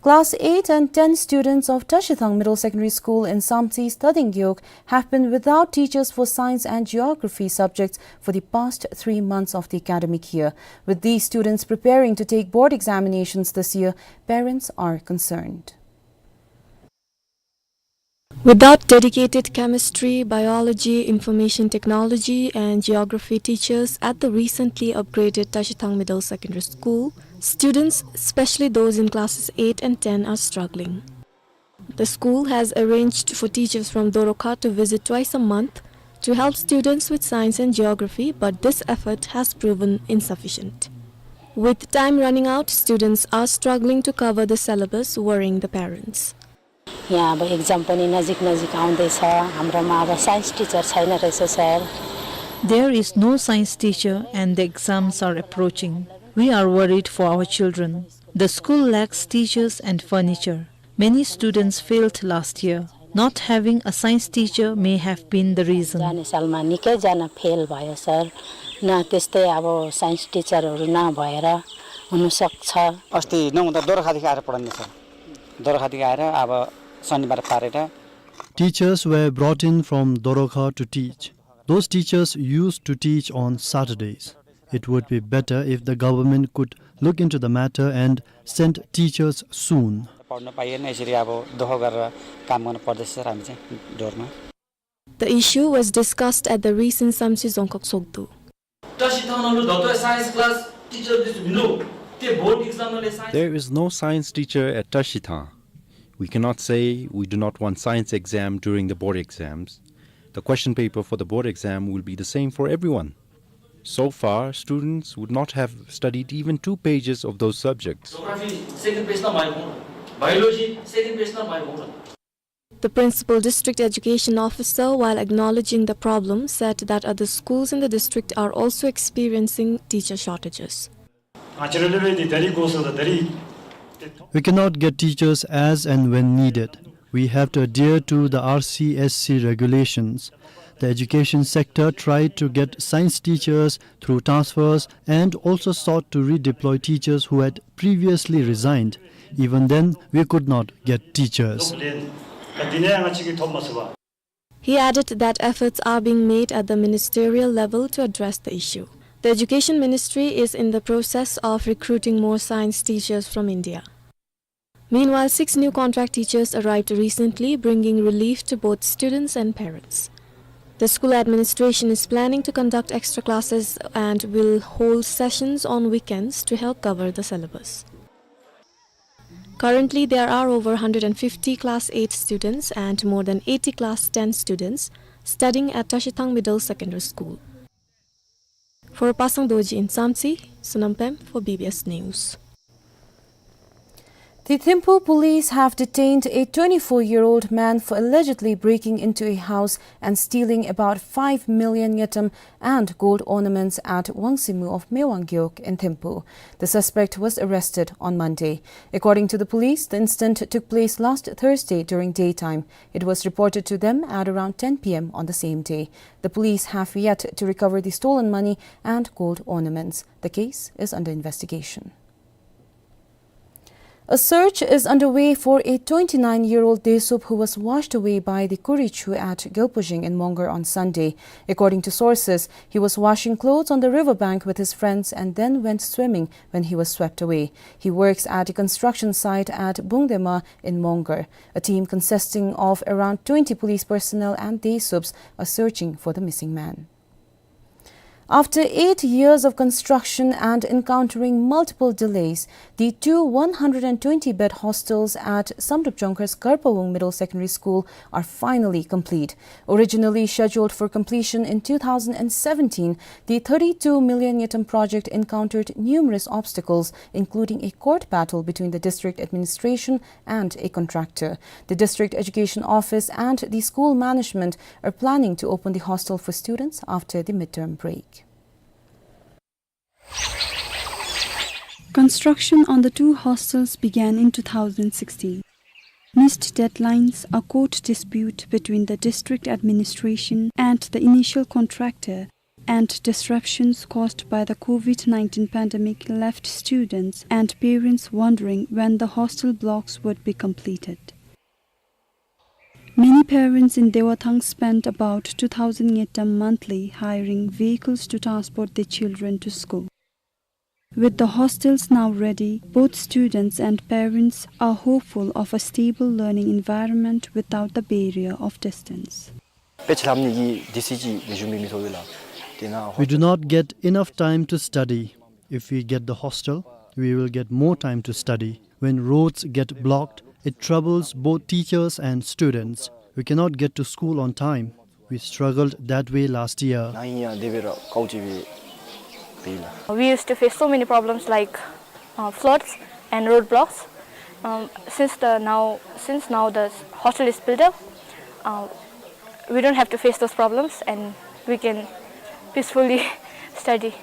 Class eight and ten students of Tashithang Middle Secondary School in Samtse, Tading Gewog, have been without teachers for science and geography subjects for the past three months of the academic year. With these students preparing to take board examinations this year, parents are concerned. Without dedicated chemistry, biology, information technology, and geography teachers at the recently upgraded Tashithang Middle Secondary School, students, especially those in classes eight and ten, are struggling. The school has arranged for teachers from Dorokha to visit twice a month to help students with science and geography, but this effort has proven insufficient. With time running out, students are struggling to cover the syllabus, worrying the parents. यहाँ अब exam पनि नजिक नजिक आउँदैछ। हाम्रोमा अब science teacher छैन रहेछ, sir। There is no science teacher and the exams are approaching. We are worried for our children. The school lacks teachers and furniture. Many students failed last year. Not having a science teacher may have been the reason. जाने सालमा निकै जना fail भयो, sir। न त्यस्तै अब science teacherहरू नभएर हुनसक्छ। अस्ति नहुँदा दोरोखादेखि आएर पढाउने छ। दोरोखादेखि आएर अब शनिबार पारेर। Teachers were brought in from Dorokha to teach. Those teachers used to teach on Saturdays. It would be better if the government could look into the matter and send teachers soon. पढ्न पाइएन, यसरी अब दुःख गरेर काम गर्नु पर्दैछ सर, हामी चाहिँ डरमा। The issue was discussed at the recent Samtse Dzongkhag Sogdu. Tashi thang na lu dato science class teacher this minu. Te board exam na le science. There is no science teacher at Tashi Thang. We cannot say we do not want science exam during the board exams. The question paper for the board exam will be the same for everyone. So far, students would not have studied even two pages of those subjects. Geography second page na mai bong. Biology second page na mai bong. The principal district education officer, while acknowledging the problem, said that other schools in the district are also experiencing teacher shortages. We cannot get teachers as and when needed. We have to adhere to the R C S C regulations. The education sector tried to get science teachers through transfers and also sought to redeploy teachers who had previously resigned. Even then, we could not get teachers. He added that efforts are being made at the ministerial level to address the issue. The Education Ministry is in the process of recruiting more science teachers from India. Meanwhile, six new contract teachers arrived recently, bringing relief to both students and parents. The school administration is planning to conduct extra classes and will hold sessions on weekends to help cover the syllabus. Currently, there are over one hundred fifty class eight students and more than eighty class ten students studying at Tashi Thang Middle Secondary School. For Pasang Dorji in Samtse, Sonam Pem for B B S News. The Thimphu police have detained a twenty-four-year-old man for allegedly breaking into a house and stealing about five million ngultrum and gold ornaments at Wangsimu of Mewang Gewog in Thimphu. The suspect was arrested on Monday. According to the police, the incident took place last Thursday during daytime. It was reported to them at around ten P M on the same day. The police have yet to recover the stolen money and gold ornaments. The case is under investigation. A search is underway for a twenty-nine-year-old Desup who was washed away by the Kurichu at Gyalpujing in Mongar on Sunday. According to sources, he was washing clothes on the riverbank with his friends and then went swimming when he was swept away. He works at a construction site at Bungdema in Mongar. A team consisting of around twenty police personnel and Desups are searching for the missing man. After eight years of construction and encountering multiple delays, the two one hundred twenty bed hostels at Samdrup Jongkhar's Karpawung Middle Secondary School are finally complete. Originally scheduled for completion in two thousand seventeen, the thirty-two million ngultrum project encountered numerous obstacles, including a court battle between the district administration and a contractor. The district education office and the school management are planning to open the hostel for students after the midterm break. Construction on the two hostels began in two thousand sixteen. Missed deadlines, a court dispute between the district administration and the initial contractor, and disruptions caused by the COVID nineteen pandemic left students and parents wondering when the hostel blocks would be completed. Many parents in Dewathang spend about two thousand ngultrum monthly hiring vehicles to transport their children to school. With the hostels now ready, both students and parents are hopeful of a stable learning environment without the barrier of distance. དཔེ་ཆ་ལྷབ་ནི་གི་དུས་ཚོད་ཅིག་ལེགས་ཤོམ་སྦེ་མི་ཐོབ་ཡོད་ལགས། དེ་ནང་། We do not get enough time to study. If we get the hostel, we will get more time to study. When roads get blocked, it troubles both teachers and students. We cannot get to school on time. We struggled that way last year. ནཱ་ཧིང་ཡང་དེ་སྦེ་ར་དཀའཝ་སྤྱད་སྦེ་འབད་ཡི་ལགས། We used to face so many problems like uh, floods and roadblocks. Um, since the now since now the hostel is built up, uh, we don't have to face those problems and we can peacefully study.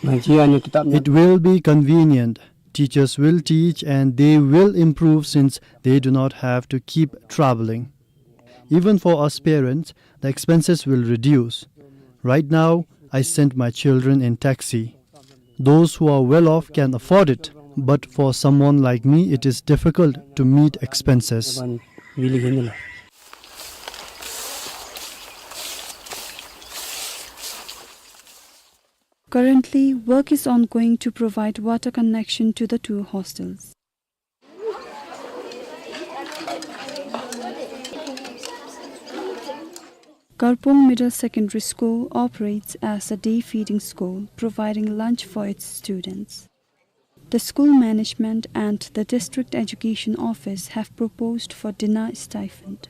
It will be convenient. Teachers will teach and they will improve since they do not have to keep traveling. Even for us parents, the expenses will reduce. Right now, I send my children in taxi. Those who are well off can afford it, but for someone like me, it is difficult to meet expenses. Currently, work is ongoing to provide water connection to the two hostels. Karpong Middle Secondary School operates as a day feeding school, providing lunch for its students. The school management and the district education office have proposed for dinner stipend.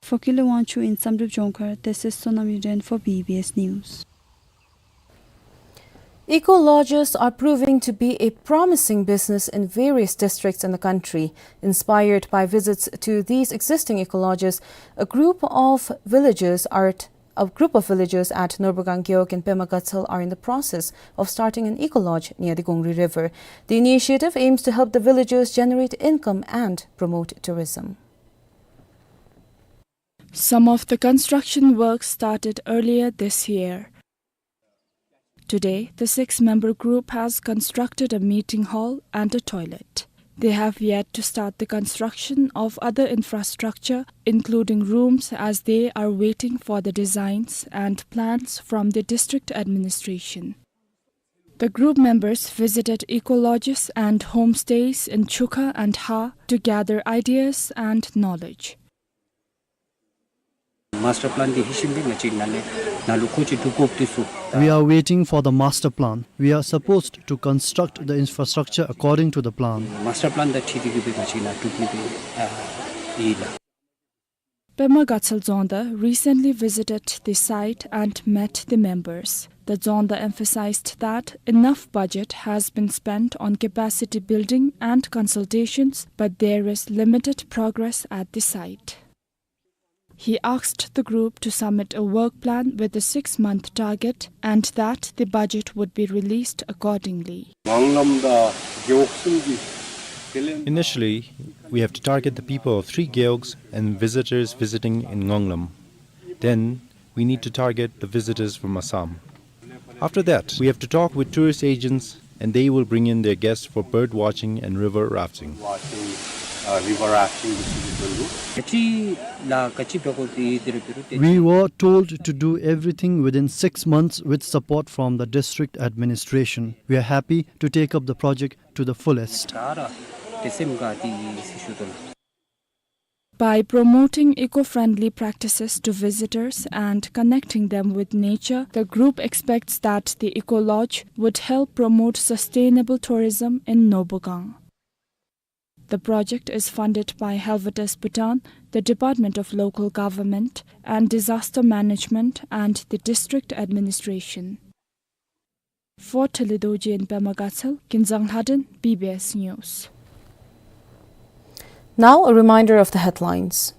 For Kile Wangchuk in Samdrup Jongkhar, this is Sonam Yuden for B B S News. Eco lodges are proving to be a promising business in various districts in the country. Inspired by visits to these existing eco lodges, a group of villagers are at, a group of villagers at Norbugang Gewog in Pema Gatshel are in the process of starting an eco lodge near the Gongri River. The initiative aims to help the villagers generate income and promote tourism. Some of the construction work started earlier this year. Today, the six-member group has constructed a meeting hall and a toilet. They have yet to start the construction of other infrastructure, including rooms, as they are waiting for the designs and plans from the district administration. The group members visited eco lodges and homestays in Chukha and Ha to gather ideas and knowledge. Master plan འདི་ལྷོད་ཤིམ་སྦེ་ང་བཅས་ནཱ་ལས་ནཱ་ལུ་ཁོ་ཅིག་འགྲུབ་དགོཔ་འདི་ཚུ། We are waiting for the master plan. We are supposed to construct the infrastructure according to the plan. Master plan དང་འཁྲིལ་ཏེ་གིས་སྦེ་ང་བཅས་ནཱ་འགྲུབ་ནི་སྦེ་ཨ་ཨིན་ལགས། Pema Gatshel Dzongda recently visited the site and met the members. The Dzongda emphasized that enough budget has been spent on capacity building and consultations, but there is limited progress at the site. He asked the group to submit a work plan with a six-month target and that the budget would be released accordingly. Initially, we have to target the people of three gewogs and visitors visiting in Ngonglam. Then, we need to target the visitors from Assam. After that, we have to talk with tourist agents and they will bring in their guests for bird watching and river rafting. Watching, uh, river rafting, this is the Dundu. We were told to do everything within six months with support from the district administration. We are happy to take up the project to the fullest. By promoting eco-friendly practices to visitors and connecting them with nature, the group expects that the Eco Lodge would help promote sustainable tourism in Norbugang. The project is funded by Helvetas Bhutan, the Department of Local Government and Disaster Management, and the district administration. For Thili Dorji in Pema Gatshel, Kinzang Lhaden, B B S News. Now, a reminder of the headlines.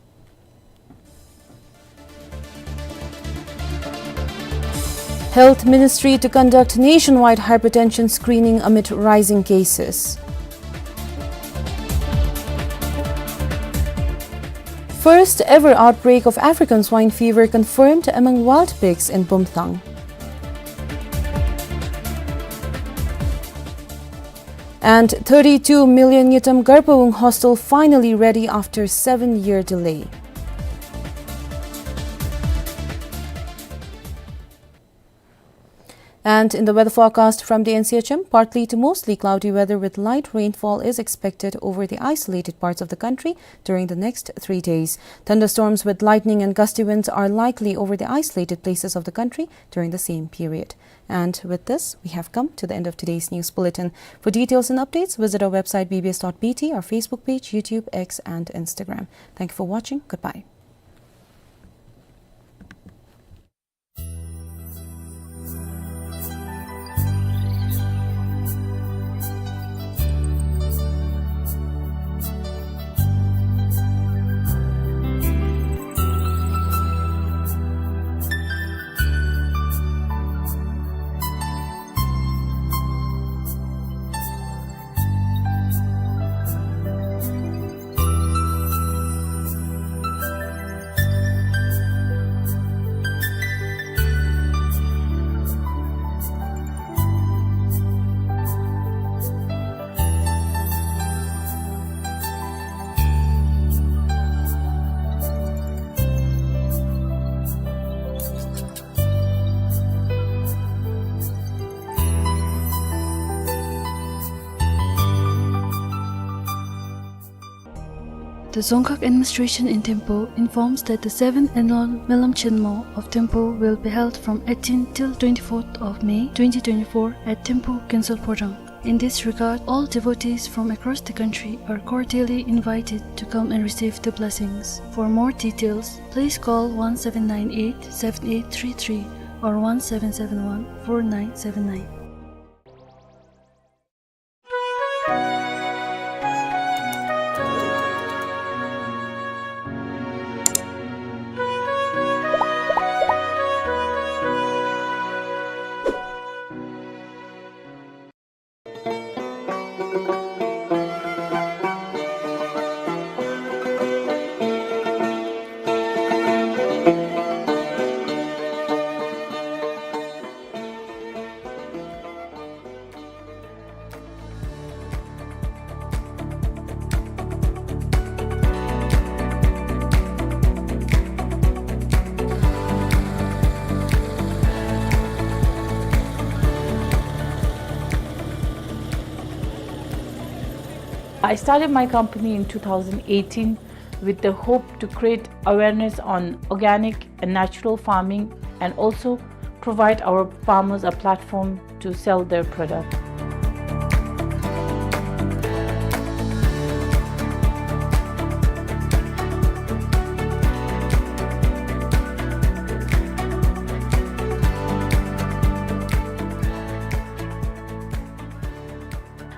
Health Ministry to conduct nationwide hypertension screening amid rising cases. First ever outbreak of African swine fever confirmed among wild pigs in Bumthang. And thirty-two million ngultrum Garpawung hostel finally ready after seven-year delay. And in the weather forecast from the N C H M, partly to mostly cloudy weather with light rainfall is expected over the isolated parts of the country during the next three days. Thunderstorms with lightning and gusty winds are likely over the isolated places of the country during the same period. And with this, we have come to the end of today's news bulletin. For details and updates, visit our website B B S dot B T, our Facebook page, YouTube, X, and Instagram. Thank you for watching. Goodbye. The Dzongkhag administration in Thimphu informs that the seventh annual Melam Chenmo of Thimphu will be held from eighteenth till twenty-fourth of May twenty twenty-four at Thimphu Gyaltsary Phodrang. In this regard, all devotees from across the country are cordially invited to come and receive the blessings. For more details, please call one seven nine eight, seven eight three three or one seven seven one, four nine seven nine. I started my company in two thousand eighteen with the hope to create awareness on organic and natural farming and also provide our farmers a platform to sell their product.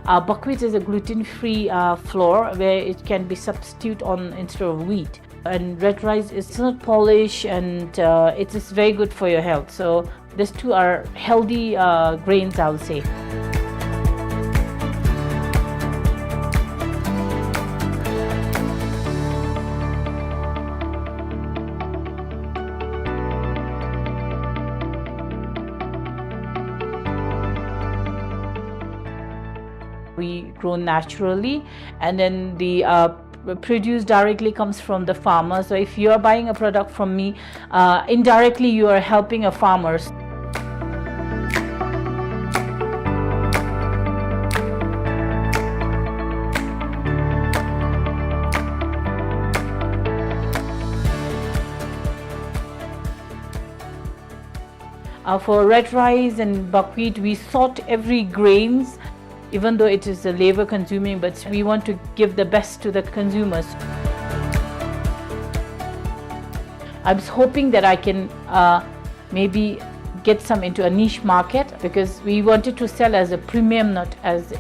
Uh, buckwheat is a gluten-free, uh, flour where it can be substitute on instead of wheat. And red rice is not polish and, uh, it is very good for your health. So these two are healthy, uh, grains, I would say. We grow naturally, and then the, uh, produce directly comes from the farmer. So if you are buying a product from me, uh, indirectly you are helping a farmer. Uh, for red rice and buckwheat, we sort every grains, even though it is a labor consuming, but we want to give the best to the consumers. I was hoping that I can, uh, maybe get some into a niche market, because we wanted to sell as a premium, not as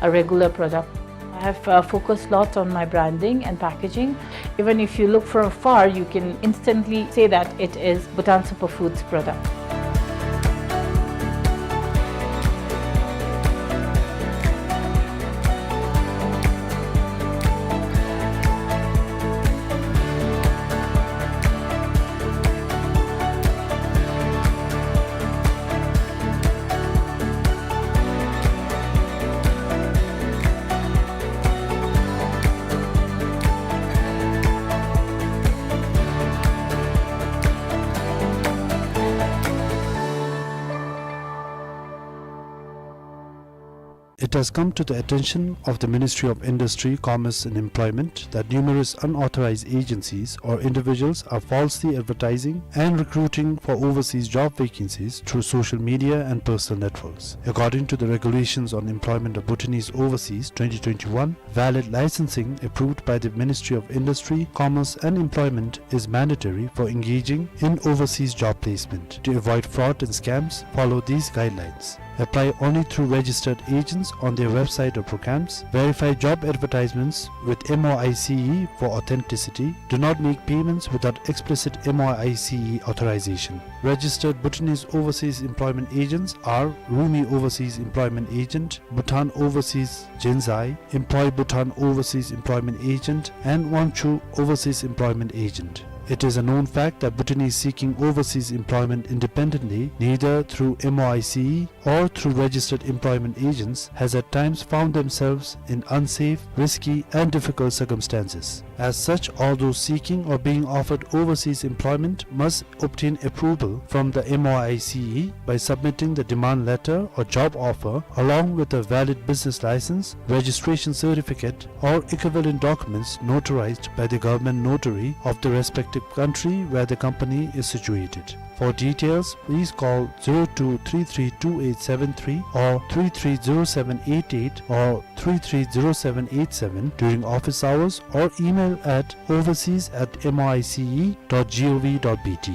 a regular product. I have, uh, focused a lot on my branding and packaging. Even if you look from afar, you can instantly say that it is Bhutan Superfoods product. It has come to the attention of the Ministry of Industry, Commerce and Employment that numerous unauthorized agencies or individuals are falsely advertising and recruiting for overseas job vacancies through social media and personal networks. According to the Regulations on Employment of Bhutanese Overseas twenty twenty-one, valid licensing approved by the Ministry of Industry, Commerce and Employment is mandatory for engaging in overseas job placement. To avoid fraud and scams, follow these guidelines. Apply only through registered agents on their website or programs. Verify job advertisements with M O I C E for authenticity. Do not make payments without explicit M O I C E authorization. Registered Bhutanese overseas employment agents are Rumi Overseas Employment Agent, Bhutan Overseas Jinzai, Employ Bhutan Overseas Employment Agent, and Wangchuh Overseas Employment Agent. It is a known fact that Bhutanese seeking overseas employment independently, neither through M O I C E or through registered employment agents, has at times found themselves in unsafe, risky, and difficult circumstances. As such, all those seeking or being offered overseas employment must obtain approval from the M O I C E by submitting the demand letter or job offer along with a valid business license, registration certificate, or equivalent documents notarized by the government notary of the respective country where the company is situated. For details, please call zero two three three two eight seven three or three three zero seven eight eight or three three zero seven eight seven during office hours or email at overseas at M O I C E dot G O V dot B T.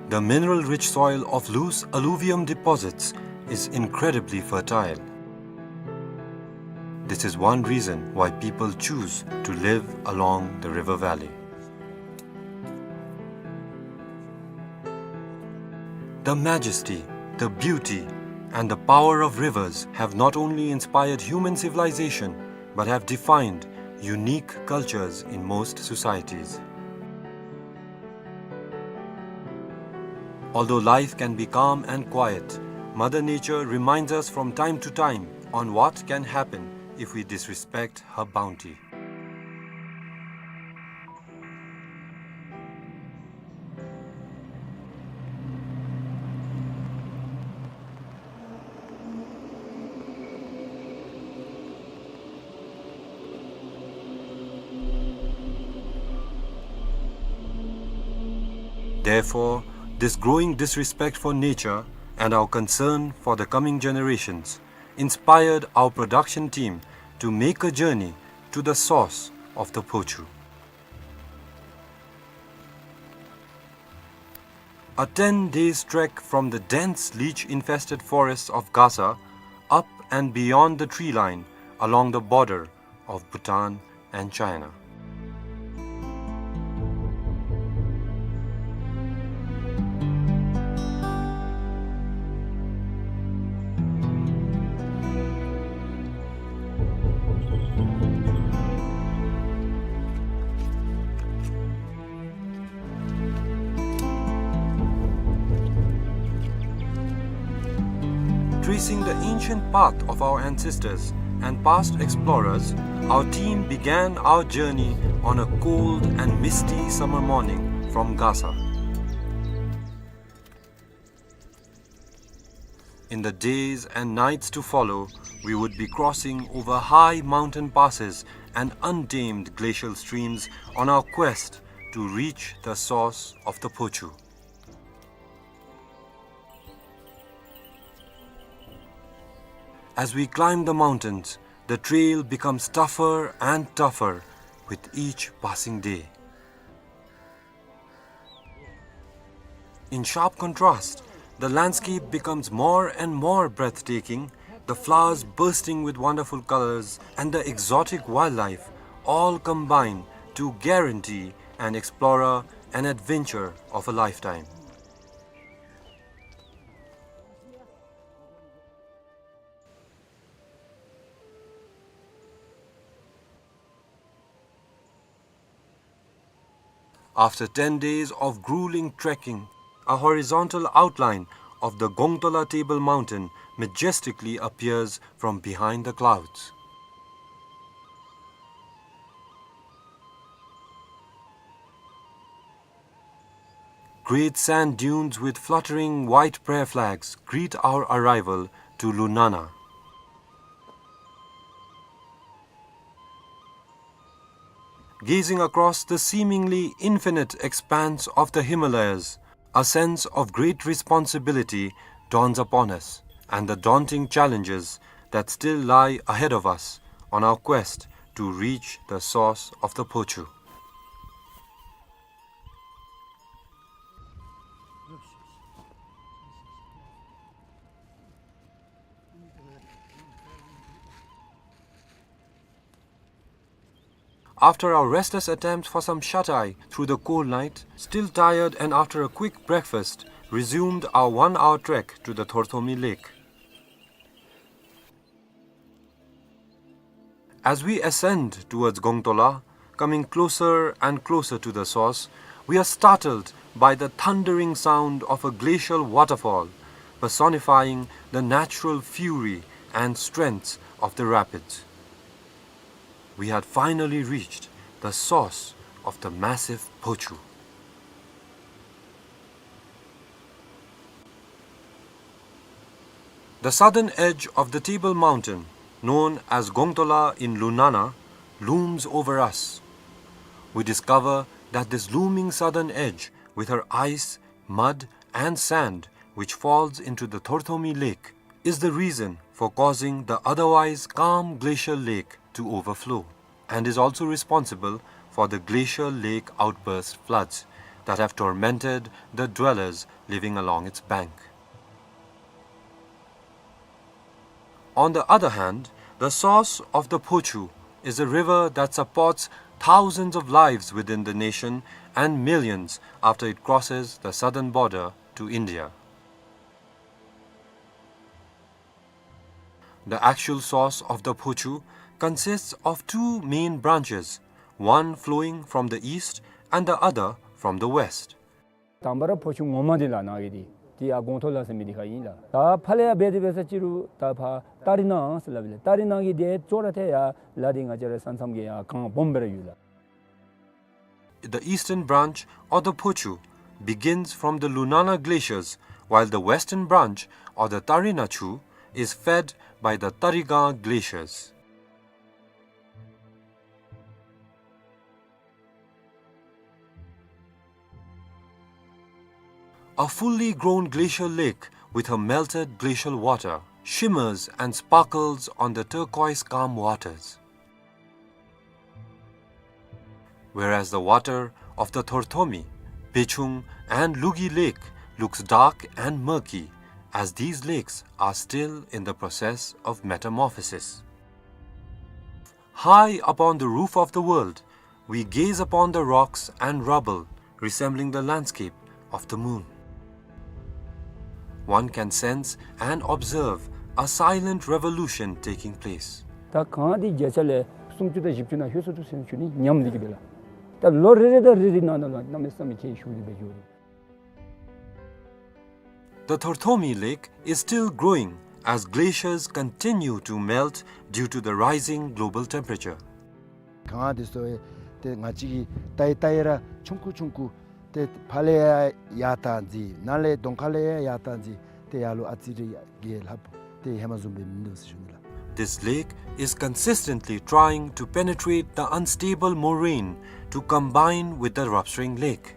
The mineral-rich soil of loose alluvium deposits is incredibly fertile. This is one reason why people choose to live along the river valley. The majesty, the beauty, and the power of rivers have not only inspired human civilization, but have defined unique cultures in most societies. Although life can be calm and quiet, Mother Nature reminds us from time to time on what can happen if we disrespect her bounty. Therefore, this growing disrespect for nature and our concern for the coming generations inspired our production team to make a journey to the source of the Phochu. A ten days trek from the dense leech-infested forests of Gasa, up and beyond the tree line, along the border of Bhutan and China. Tracing the ancient path of our ancestors and past explorers, our team began our journey on a cold and misty summer morning from Gasa. In the days and nights to follow, we would be crossing over high mountain passes and untamed glacial streams on our quest to reach the source of the Phochu. As we climb the mountains, the trail becomes tougher and tougher with each passing day. In sharp contrast, the landscape becomes more and more breathtaking, the flowers bursting with wonderful colors and the exotic wildlife all combine to guarantee an explorer an adventure of a lifetime. After ten days of grueling trekking, a horizontal outline of the Gongtola Table Mountain majestically appears from behind the clouds. Great sand dunes with fluttering white prayer flags greet our arrival to Lunana. Gazing across the seemingly infinite expanse of the Himalayas, a sense of great responsibility dawns upon us, and the daunting challenges that still lie ahead of us on our quest to reach the source of the Phochu. After our restless attempt for some shut-eye through the cold night, still tired and after a quick breakfast, resumed our one-hour trek to the Thorthomi Lake. As we ascend towards Gongtola, coming closer and closer to the source, we are startled by the thundering sound of a glacial waterfall, personifying the natural fury and strength of the rapids. We had finally reached the source of the massive Phochu. The southern edge of the Table Mountain, known as Gongtola in Lunana, looms over us. We discover that this looming southern edge, with her ice, mud, and sand, which falls into the Thorthomi Lake, is the reason for causing the otherwise calm glacial lake to overflow, and is also responsible for the glacial lake outburst floods that have tormented the dwellers living along its bank. On the other hand, the source of the Phochu is a river that supports thousands of lives within the nation and millions after it crosses the southern border to India. The actual source of the Phochu consists of two main branches, one flowing from the east and the other from the west. དང་པ་ར་ཕོ་ཆུ་ངོ་མ་འདི་ལགས་ནཱ་གི་འདི་འདི་ཡར་སྒོང་ཐོག་ལ་ཟེར་མི་འདི་ཁར་ཨིན་ལགས། ད་ཕར་ལས་ཡར་འབད་དེ་འབད་ས་ཅིག་རུང་ད་ཕར་ཏ་རི་ནང་ཟེར་སླབ་ཨིན་ལགས། ཏ་རི་ནང་གི་འདི་ཅོག་ར་ཐད་ཡར་ལ་འདི་ང་བཅས་ར་ས་མཚམས་ཀྱི་ཡར་གངས་སྦོམ་སྦེ་ར་ཡོད་ལགས། The eastern branch of the Phochu begins from the Lunana glaciers, while the western branch, or the Tarina Chu, is fed by the Tarigang glaciers. A fully grown glacial lake with her melted glacial water shimmers and sparkles on the turquoise calm waters. Whereas the water of the Thorthomi, Bechung, and Lugi Lake looks dark and murky, as these lakes are still in the process of metamorphosis. High upon the roof of the world, we gaze upon the rocks and rubble resembling the landscape of the moon. One can sense and observe a silent revolution taking place. ད་གངས་འདི་བརྒྱ་ཆ་ལས་སུམ་ཅུ་དང་བཞི་བཅུ་ནང་ལྷོད་སོ་ནུག་ཟེར་ཞུ་ནི་ཉམས་འདི་གིས་འབད་ལགས། ད་ལོ་རེ་རེ་དང་རེ་རེ་ནང་ན་ལུ་གནམ་མེད་ས་མེད་ཁྱད་ཞུགས་ཏེ་འབད་འགྱོ་རུང་། The Thorthomi Lake is still growing as glaciers continue to melt due to the rising global temperature. གངས་འདི་ཚུ་ཏེ་ང་བཅས་ཀྱིས་བལྟ་ཡི་བལྟ་ཡི་ར་ཆུང་ཀུ་ཆུང་ཀུ་ཏེ་ཕར་ལས་ཡར་ཡར་བཏང་ཅི་ནཱ་ལས་གདོང་ཁ་ལས་ཡར་ཡར་བཏང་ཅི་ཏེ་ཡར་ལུ་ཨ་ཙི་རེ་ཡར་རྒྱས་ལྷབ་ཏེ་ཧེ་མ་བཟུམ་སྦེ་མིན་འདུག་ཟེར་ཞུ་ནི་ལགས། This lake is consistently trying to penetrate the unstable moraine to combine with the Ravspring Lake.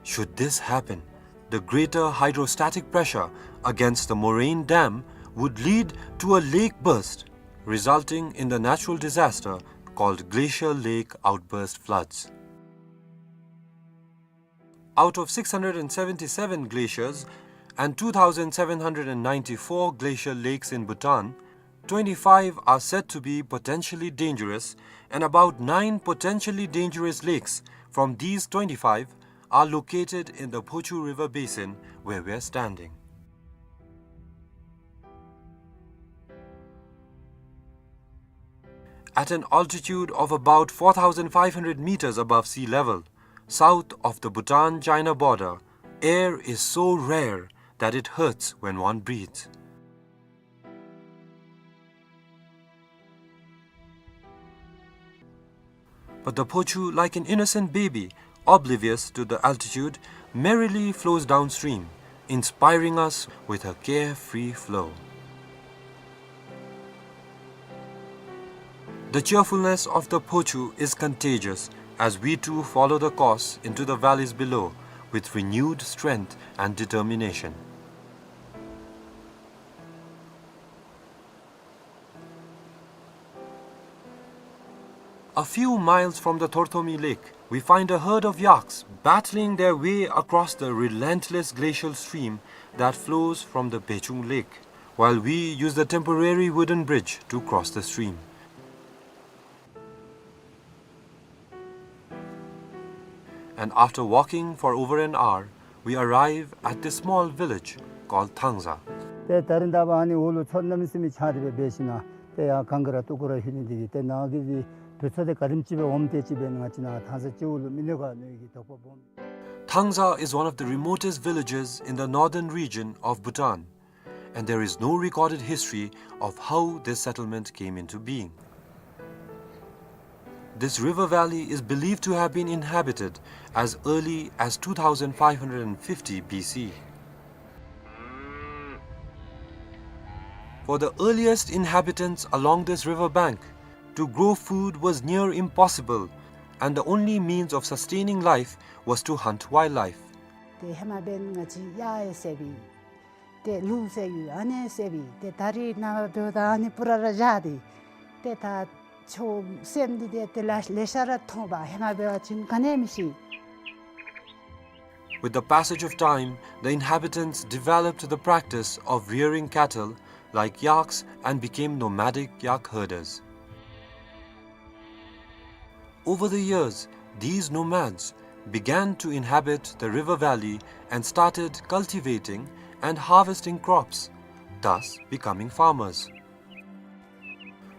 Should this happen, the greater hydrostatic pressure against the moraine dam would lead to a lake burst, resulting in the natural disaster called glacial lake outburst floods. Out of six hundred and seventy-seven glaciers and two thousand seven hundred and ninety-four glacial lakes in Bhutan, twenty-five are said to be potentially dangerous, and about nine potentially dangerous lakes from these twenty-five are located in the Phochu River basin where we are standing. At an altitude of about four thousand five hundred meters above sea level, south of the Bhutan-China border, air is so rare that it hurts when one breathes. But the Phochu, like an innocent baby, oblivious to the altitude, merrily flows downstream, inspiring us with her carefree flow. The cheerfulness of the Phochu is contagious as we too follow the course into the valleys below with renewed strength and determination. A few miles from the Thorthomi Lake, we find a herd of yaks battling their way across the relentless glacial stream that flows from the Bechung Lake, while we use the temporary wooden bridge to cross the stream. And after walking for over an hour, we arrive at this small village called Thangza. ཏེ་ད་རིས་ད་འབདན་ཨ་ནི་འོག་ལུ་མཚོ་གནམ་མེད་ས་མེད་ཆགས་ཏེ་སྦེ་འབད་ཞིནམ་ལས་ཏེ་ཡར་གངས་ཀྱི་ར་སྟོད་ཀྱི་ར་ལྷོད་ནི་འདི་གིས་ཏེ་ནཱ་གི་འདི་དུས་ཚོད་འདི་ག་དེམ་ཅིག་སྦེ་འོངམ་དེ་ཅིག་སྦེ་ང་བཅས་ནཱ་ཐང་ས་སྤྱི་བོ་ལུ་མི་ནོར་ག་མནོ་བའི་གི་དོགས་པ་སྦོམ། Thangza is one of the remotest villages in the northern region of Bhutan, and there is no recorded history of how this settlement came into being. This river valley is believed to have been inhabited as early as two thousand five hundred fifty B C. For the earliest inhabitants along this river bank, to grow food was near impossible, and the only means of sustaining life was to hunt wildlife. ཏེ་ཧེ་མ་འབདན་ང་བཅས་གཡག་ཡང་བསད་པས། ཏེ་ལུག་བསད་ཡོད། ཨ་ནི་བསད་པས། ཏེ་ད་རིས་ནངས་པ་འབདཝ་ད་ཨ་ནི་སྤུ་ར་ར་བཞག་སྟེ། ཏེ་ད་ཆུ་སྲནམ་འདི་ཏེ་ཏེ་ལེ་ལེ་ཤ་ར་མཐོང་པས། ཧེ་མ་འབད་བ་ཅིན་ག་ནི་མི་ཤེས། With the passage of time, the inhabitants developed the practice of rearing cattle like yaks and became nomadic yak herders. Over the years, these nomads began to inhabit the river valley and started cultivating and harvesting crops, thus becoming farmers.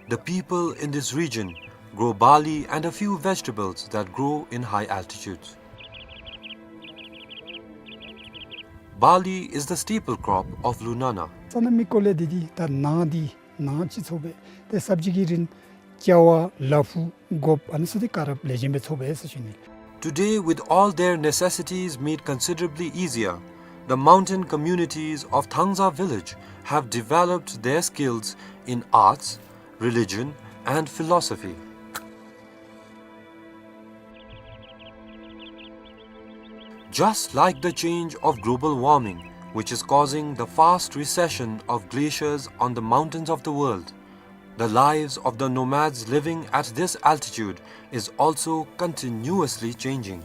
The people in this region grow barley and a few vegetables that grow in high altitudes. Barley is the staple crop of Lunana. ས་གནས་མི་སྐོར་ལས་འདི་འདི་ད་ནཱ་འདི་ནཱ་ཅིག་ཚོགས་པས། ཏེ་སབ་ཇི་གི་རིན་ཅ་བ་ལ་ཕུག་སྒོགཔ་ཨ་ནི་ཚུ་འདི་ག་ར་ལེགས་ཤོམ་སྦེ་ཚོགས་པས་ཟེར་ཞུ་ནི། Today, with all their necessities made considerably easier, the mountain communities of Thangza village have developed their skills in arts, religion, and philosophy. Just like the change of global warming, which is causing the fast recession of glaciers on the mountains of the world, the lives of the nomads living at this altitude is also continuously changing.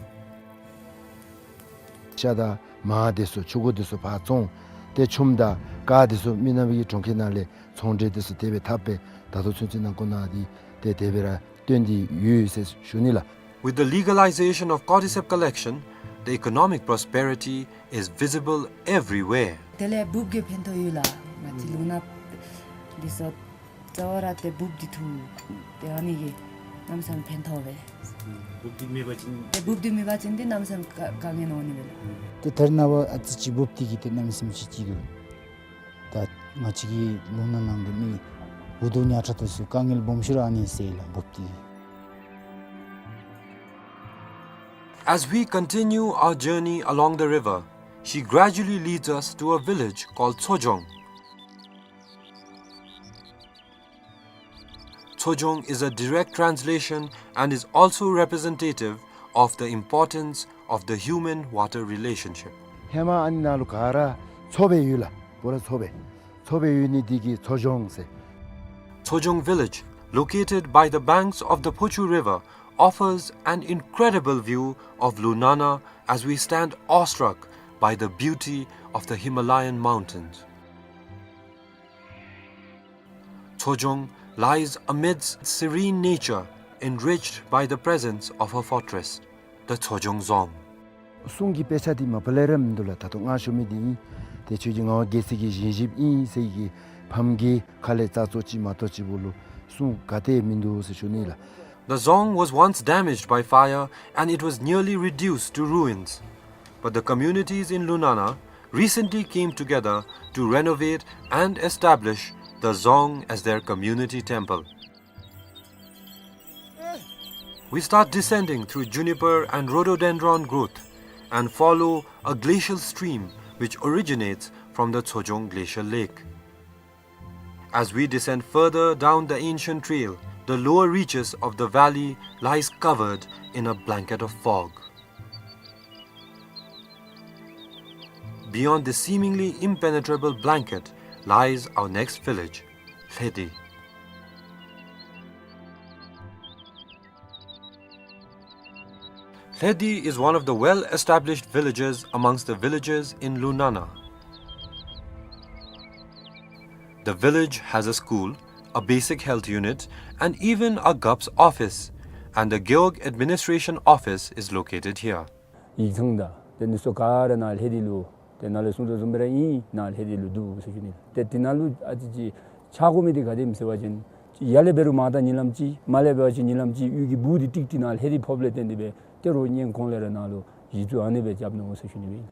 ཤ་དང་མར་འདི་ཚུ་ཕྱུར་འགོ་འདི་ཚུ་ཕར་བཙོང་། ཏེ་ཆུམ་དང་དཀར་འདི་ཚུ་མི་ནག་པའི་གྲོང་ཁྱེར་ནང་ལས་ཚོང་འབྲེལ་འདི་ཚུ་དེ་སྦེ་འཐབ་སྦེ་ད་ལྟོ་ཚུན་ཚོད་ནང་ཁོ་ན་འདི་ཏེ་དེ་སྦེ་ར་སྟོན་ཏེ་ཡོད་ཟེར་ཞུ་ནི་ལགས། With the legalization of cordyceps collection, the economic prosperity is visible everywhere. དེ་ལས་འབུཔ་གིས་ཕན་ཐོགས་ཡོད་ལགས། ང་བཅས་ལུང་ནག་འདི་ཚུ་རྩ་བ་ར་ཏེ་འབུཔ་འདི་འཐུ། ཏེ་ཨ་ནི་གིས་གནམ་མེད་ས་མེད་ཕན་ཐོགས་པས། འབུཔ་འདི་མེད་པ་ཅིན་ཏེ་འབུཔ་འདི་མེད་པ་ཅིན་ཏེ་གནམ་མེད་ས་མེད་དཀའ་དཀའ་ངལ་འོང་ནི་མས་ལགས། ཏེ་ད་རེས་ནངས་པ་ཨ་ཙི་ཅིག་འབུཔ་འདི་གིས་ཏེ་གནམ་མེད་ས་མེད་ཅིག་ཅིག་གི་ད་ང་བཅས་ཀྱི་ལུང་ནག་ནང་གི་མི་འུ་སྡུག་ཉག་ཕྲ་དེ་ཚུ་དཀའ་ངལ་སྦོམ་ཤོས་ར་ཨ་ནི་སེལ་ལགས་འབུཔ་འདི་གིས། As we continue our journey along the river, she gradually leads us to a village called Tsojong. Tsojong is a direct translation and is also representative of the importance of the human-water relationship. ཧེ་མ་ཨ་ནི་ནང་ལུ་ག་ར་མཚོ་སྦེ་ཡོད་ལགས། པུ་ར་མཚོ་སྦེ་མཚོ་སྦེ་ཡོད་ནི་འདི་གིས་མཚོ་ལྗོངས་ཟེར། Tsojong village, located by the banks of the Phochu River, offers an incredible view of Lunana as we stand awestruck by the beauty of the Himalayan mountains. Tsojong lies amidst serene nature, enriched by the presence of her fortress, the Tsojong Dzong. གསུང་གི་དཔེ་ཆ་འདི་མ་པ་ལས་ར་མིན་འདུག་ལགས། ད་ལྟོ་ང་ཞུ་མི་འདི་ཨིན། ཏེ་ཁྱོད་ཀྱི་ངག་དབང་རྒྱལ་སྲས་ཀྱི་བཞེངས་གཞིཔ་ཨིན་ཟེར་གྱི་ཕམ་གྱི་ཁ་ལས་རྩ་ཚོ་ཅིག་མ་གཏོགས་ཅིག་པོ་ལུ་གསུང་ག་ཏེ་མིན་འདུག་ཟེར་ཞུ་ནི་ལགས། The dzong was once damaged by fire and it was nearly reduced to ruins. But the communities in Lunana recently came together to renovate and establish the dzong as their community temple. We start descending through juniper and rhododendron growth and follow a glacial stream which originates from the Tsojong Glacial Lake. As we descend further down the ancient trail, the lower reaches of the valley lies covered in a blanket of fog. Beyond this seemingly impenetrable blanket lies our next village, Lhedi. Lhedi is one of the well-established villages amongst the villages in Lunana. The village has a school, a basic health unit, and even a Gap's office, and the Gewog Administration Office is located here. ཡིག་ཚང་དང་ཏེ་འདི་ཚུ་ག་ར་ནཱ་ལྷོད་དེ་ལུ་ཏེ་ནཱ་ལས་གསུངས་དོ་བཟུམ་སྦེ་ར་ཨིན་ནཱ་ལྷོད་དེ་ལུ་འདུག་ཟེར་ཞུ་ནི། ཏེ་འདི་ནང་ལུ་ཨ་ཙི་ཅིག་ཆགས་དགོ་མི་འདི་ག་དེམ་ཟེར་བ་ཅིན་ཡར་ལས་འབད་རུང་མར་ད་ཉིན་ལམ་ཅིག་མར་ལས་འབད་བ་ཅིན་ཉིན་ལམ་ཅིག་གཡུས་ཀྱི་སྦུག་འདི་ཏིག་ཏིག་ནཱ་ལྷོད་དེ་ཕོགཔ་ལས་བརྟེན་ཏེ་སྦེ་ཏེ་རོགས་སྔོན་གོང་ལས་ར་ནཱ་ལུ་གཞི་བཙུགས་ཨ་ནི་སྦེ་རྐྱབ་ནུག་ཟེར་ཞུ་ནི་སྦེ་ཨིན།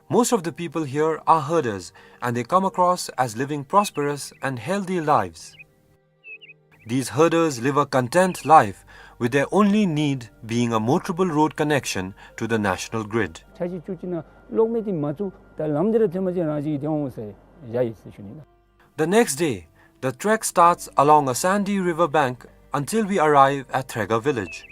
Most of the people here are herders, and they come across as living prosperous and healthy lives. These herders live a content life, with their only need being a motorable road connection to the national grid. ཆ་ཅིག་ཅུ་ཅིག་ནང་གློག་མེ་འདི་མ་བཙུགས་ད་ལམ་འདི་ར་ཐོན་པ་ཅིན་རང་ཅིག་གིས་ཐོན་འོང་ཟེར་བཞག་ཡི་ཟེར་ཞུ་ནི་ལགས། The next day, the trek starts along a sandy river bank until we arrive at Threga village.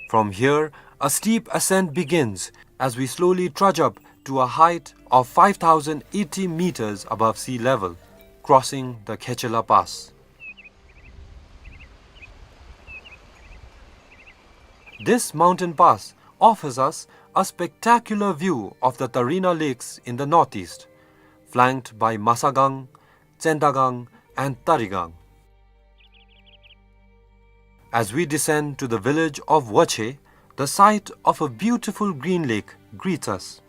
From here, a steep ascent begins as we slowly trudge up to a height of five thousand eighty meters above sea level, crossing the Khechela Pass. This mountain pass offers us a spectacular view of the Tarina Lakes in the northeast, flanked by Masagang, Tsendagang, and Tarigang. As we descend to the village of Wache, the sight of a beautiful green lake greets us.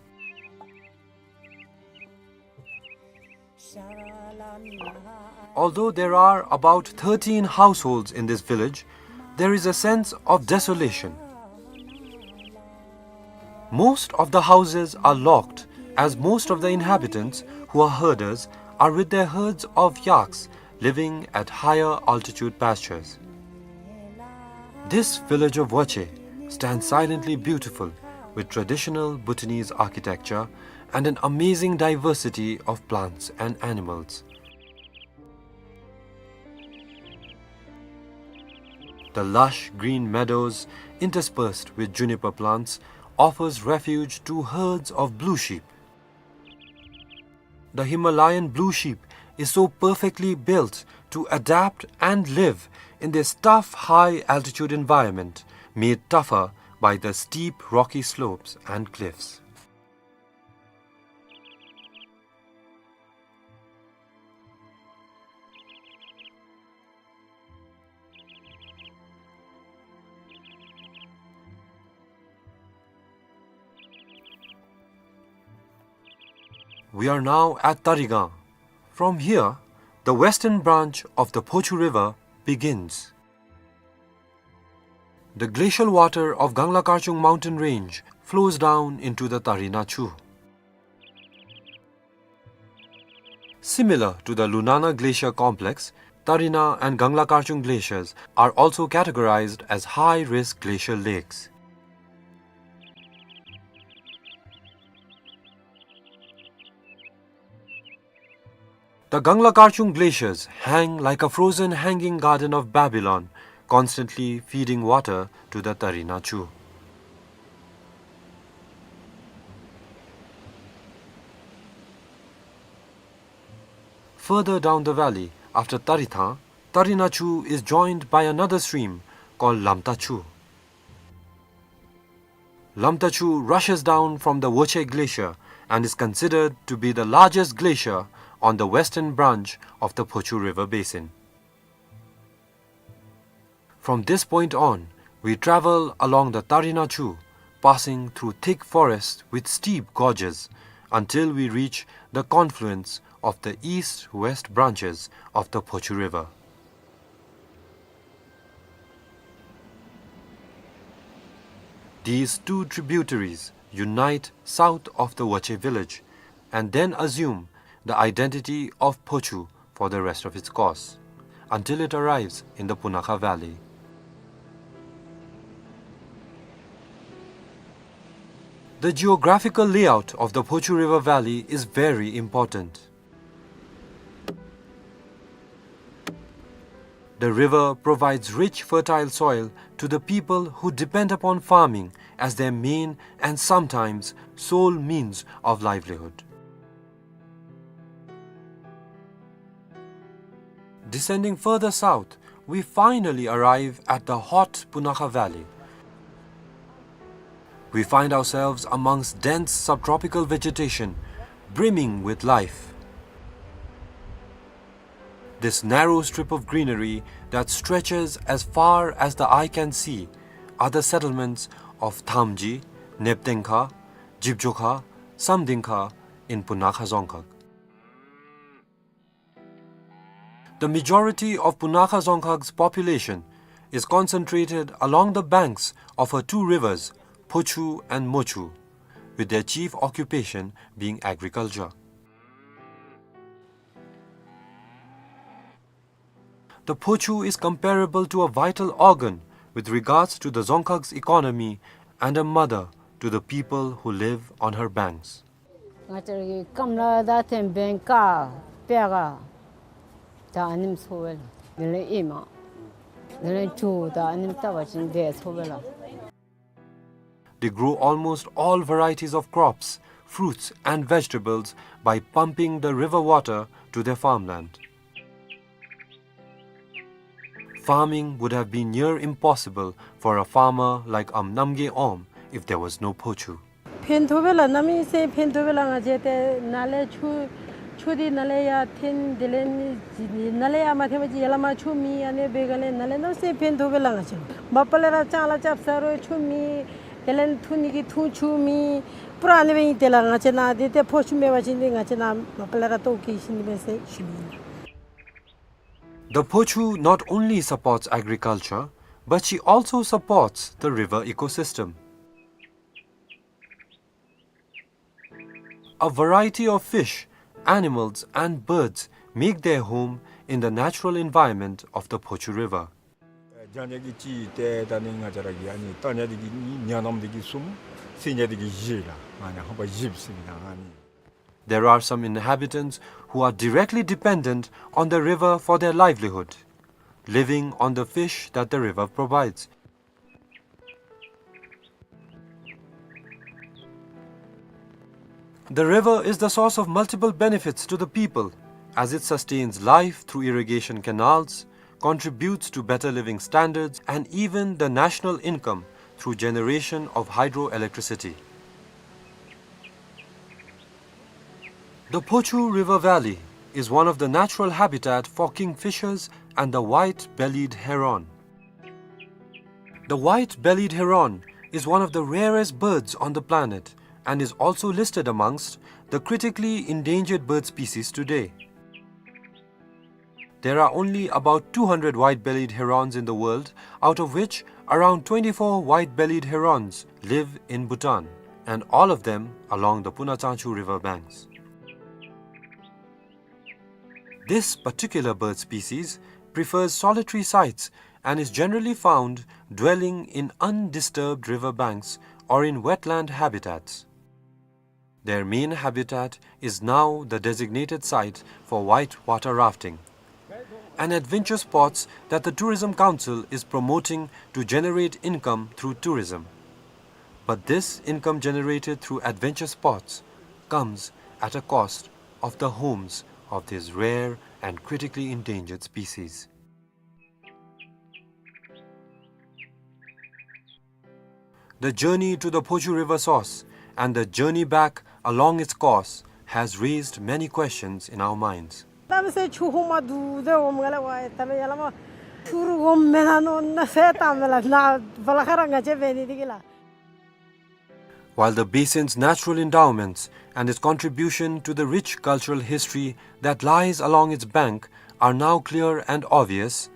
Although there are about thirteen households in this village, there is a sense of desolation. Most of the houses are locked, as most of the inhabitants, who are herders, are with their herds of yaks living at higher altitude pastures. This village of Wache stands silently beautiful, with traditional Bhutanese architecture and an amazing diversity of plants and animals. The lush green meadows, interspersed with juniper plants, offers refuge to herds of blue sheep. The Himalayan blue sheep is so perfectly built to adapt and live in this tough high-altitude environment, made tougher by the steep rocky slopes and cliffs. We are now at Tarigang. From here, the western branch of the Phochu River begins. The glacial water of Gangla Karchung mountain range flows down into the Tarina Chu. Similar to the Lunana Glacier Complex, Tarina and Gangla Karchung glaciers are also categorized as high-risk glacial lakes. The Gangla Karchung glaciers hang like a frozen hanging garden of Babylon, constantly feeding water to the Tarina Chu. Further down the valley, after Tarithang, Tarina Chu is joined by another stream called Lamta Chu. Lamta Chu rushes down from the Woche Glacier and is considered to be the largest glacier on the western branch of the Phochu River basin. From this point on, we travel along the Tarina Chu, passing through thick forests with steep gorges, until we reach the confluence of the east-west branches of the Phochu River. These two tributaries unite south of the Woche village and then assume the identity of Phochu for the rest of its course, until it arrives in the Punakha Valley. The geographical layout of the Phochu River Valley is very important. The river provides rich, fertile soil to the people who depend upon farming as their main and sometimes sole means of livelihood. Descending further south, we finally arrive at the hot Punakha Valley. We find ourselves amongst dense subtropical vegetation, brimming with life. This narrow strip of greenery that stretches as far as the eye can see are the settlements of Thamji, Neptengkha, Jibjokha, Samdingkha in Punakha Dzongkhag. The majority of Punakha Dzongkhag's population is concentrated along the banks of her two rivers, Phochu and Mochu, with their chief occupation being agriculture. The Phochu is comparable to a vital organ with regards to the Dzongkhag's economy and a mother to the people who live on her banks. ང་བཅས་ར་གི་སྐམ་ལ་ད་ཐེམ་བེན་ཀ་པེ་ག་ད་ཨ་ནེམ་ཚོ་བས་ལགས། དེ་ལས་ཨེ་མ་དེ་ལས་ཇོ་ད་ཨ་ནེམ་བཏབ་པ་ཅིན་དེ་ཚོ་བས་ལགས། They grow almost all varieties of crops, fruits and vegetables by pumping the river water to their farmland. Farming would have been near impossible for a farmer like Amnamgay Om if there was no Phochu. ཕན་ཐོགས་པས་ལགས། གནམ་མེད་ས་མེད་ཕན་ཐོགས་པས་ལགས། ང་བཅས་ཏེ་ནཱ་ལས་ཆུ་ཆུ་འདི་ནཱ་ལས་ཡར་འཐེན། དེ་ལས་ནཱ་ལས་ཡར་མ་འཐེན་པ་ཅིན་ཡར་ལས་མར་ཆུ་མེད། ཨ་ནི་འབད་ག་ལས་ནཱ་ལས་གནམ་མེད་ས་མེད་ཕན་ཐོགས་པས་ལགས། ང་བཅས་མ་པ་ལས་ར་ལྕང་ལཱ་རྐྱབ་ས་རུང་ཆུ་མེད། དེ་ལས་འཐུང་ནི་གི་འཐུང་ཆུ་མེད། པུ་ར་ཨ་ནི་སྦེ་ཨིན་ཏེ་ལགས། ང་བཅས་ནཱ་འདི་ཏེ་ཕོ་ཆུ་མེད་པ་ཅིན་འདི་ང་བཅས་ནཱ་མ་པ་ལས་ར་ལྟོཝ་བཀྱེས་ཤི་ནི་མས་ཟེར་ཞུ་ནི་ཨིན། The Phochu not only supports agriculture, but she also supports the river ecosystem. A variety of fish, animals, and birds make their home in the natural environment of the Phochu River. ཨེ་རྒྱ་ཉ་འདི་གིས་གཅིག་ཏེ་ད་ནི་ང་བཅས་ར་གི་ཨ་ནི་རྟ་ཉ་འདི་གིས་གཉིས། ཉ་ནམ་འདི་གིས་གསུམ། སེང་ཉ་འདི་གིས་བཞི་ལགས། ང་ཉ་ཧོ་པ་བཞི་ཟེར་མི་ད་ཨ་ནི། There are some inhabitants who are directly dependent on the river for their livelihood, living on the fish that the river provides. The river is the source of multiple benefits to the people, as it sustains life through irrigation canals, contributes to better living standards, and even the national income through generation of hydroelectricity. The Phochu River Valley is one of the natural habitat for kingfishers and the white-bellied heron. The white-bellied heron is one of the rarest birds on the planet and is also listed amongst the critically endangered bird species today. There are only about two hundred white-bellied herons in the world, out of which around twenty-four white-bellied herons live in Bhutan, and all of them along the Punachangchu river banks. This particular bird species prefers solitary sites and is generally found dwelling in undisturbed river banks or in wetland habitats. Their main habitat is now the designated site for whitewater rafting, an adventure sports that the Tourism Council is promoting to generate income through tourism. But this income generated through adventure sports comes at a cost of the homes of these rare and critically endangered species. The journey to the Phochu River source and the journey back along its course has raised many questions in our minds. ད་མི་སེར་ཆུ་ཧོ་མ་དུ་དེ་འོང་མ་ག་ལས་ཝའི་ད་མི་ཡར་ལས་མར་ཆུ་རུ་འོང་མེན་ན་ནོ་ན་ཟེར་ད་མི་ལགས། ན་བ་ལ་ཁ་ར་ང་བཅས་འབད་ནི་འདི་གིས་ལགས། While the basin's natural endowments and its contribution to the rich cultural history that lies along its bank are now clear and obvious,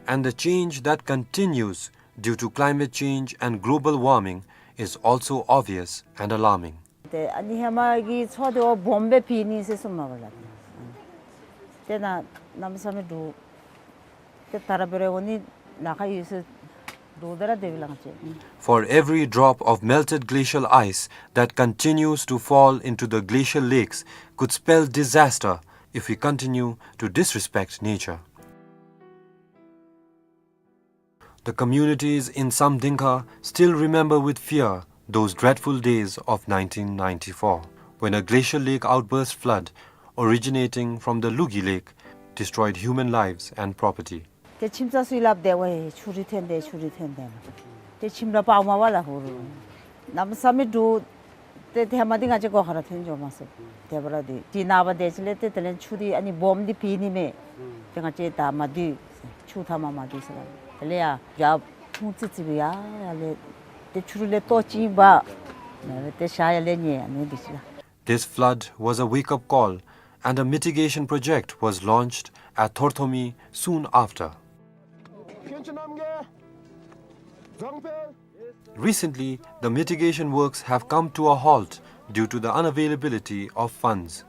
and the change that continues due to climate change and global warming is also obvious and alarming. ཏེ་ཨ་ནི་ཧེ་མ་གི་མཚོ་འདི་བ་སྦོམ་སྦེ་ཕྱེ་ནི་ཟེར་གསུངམ་མས་ལགས། ཏེ་ནཱ་གནམ་མེད་ས་མེད་འདྲོག། ཏེ་ད་ར་འབད་རུང་འོང་ནི་ལཱ་ཁག་ཡོད་ཟེར་འདྲོག་སྟེ་ར་སྡོདཔ་ལགས་ང་བཅས། For every drop of melted glacial ice that continues to fall into the glacial lakes could spell disaster if we continue to disrespect nature. The communities in Samdingkha still remember with fear those dreadful days of nineteen ninety-four, when a glacial lake outburst flood originating from the Lugi Lake destroyed human lives and property. ཏེ་ཁྱིམ་ཚང་ཚུ་ཡང་སླབ་སྟེ་ཝའི་ཆུ་རུ་ཐོན་དེས། ཆུ་རུ་ཐོན་དེས། ཏེ་ཁྱིམ་ར་ཕར་མ་པ་ལགས་ཧོ་རུ། གནམ་མེད་ས་མེད་འདྲོག། ཏེ་ཧེ་མ་འདི་ང་བཅས་སྒོ་ཁར་ར་ཐོན་འགྱོ་མས་ཟེར། དེ་འབད་རུང་འདི་ཅིག་ནངས་པ་དེ་ཅིག་ལས་ཏེ་དེ་ལས་ཆུ་འདི་ཨ་ནི་སྦོམ་འདི་ཕྱེ་ནི་མས། ཏེ་ང་བཅས་ད་མ་སྡོད་ཟེར། ཆུ་མཐའ་མར་མ་སྡོད་ཟེར་ལགས། དེ་ལས་ཡར་རྒྱབ་ ཐུང་ཙི་ཙི་སྦེ་ཡར་ཡར་ལས་ཏེ་ཆུ་རུད་ལས་ལྟོ་ཅིག་འབག་ཨ་ནི་སྦེ་ཏེ་ཤར་ཡར་ལས་ཉལ་ཨ་ནི་སྦེ་ཅིག་ལགས། This flood was a wake-up call, and a mitigation project was launched at Thorthomi soon after. Recently, the mitigation works have come to a halt due to the unavailability of funds.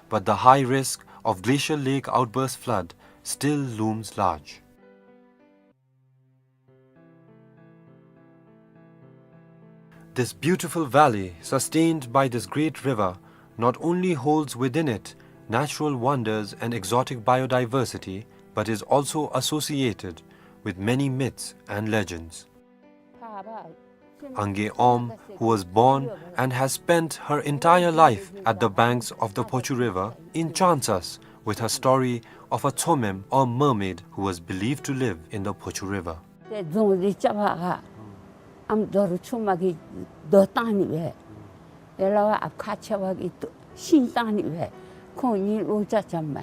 But the high risk of glacial lake outburst flood still looms large. This beautiful valley, sustained by this great river, not only holds within it natural wonders and exotic biodiversity, but is also associated with many myths and legends. Angay Om, who was born and has spent her entire life at the banks of the Phochu River, enchants us with her story of a Tsomem or mermaid who was believed to live in the Phochu River. ཏེ་རྫོང་འདི་རྐྱབ་པར་ཨམ་རྡོ་རུ་ཆུང་མ་གིས་རྡོ་བཏང་ནི་སྦེ། ཡ་ལ་བ་ཨཔ་ཁ་ཆེ་བ་གིས་ཤིང་བཏང་ནི་སྦེ། ཁོང་གཉིས་ལོ་ཅ་ཅམ་མས།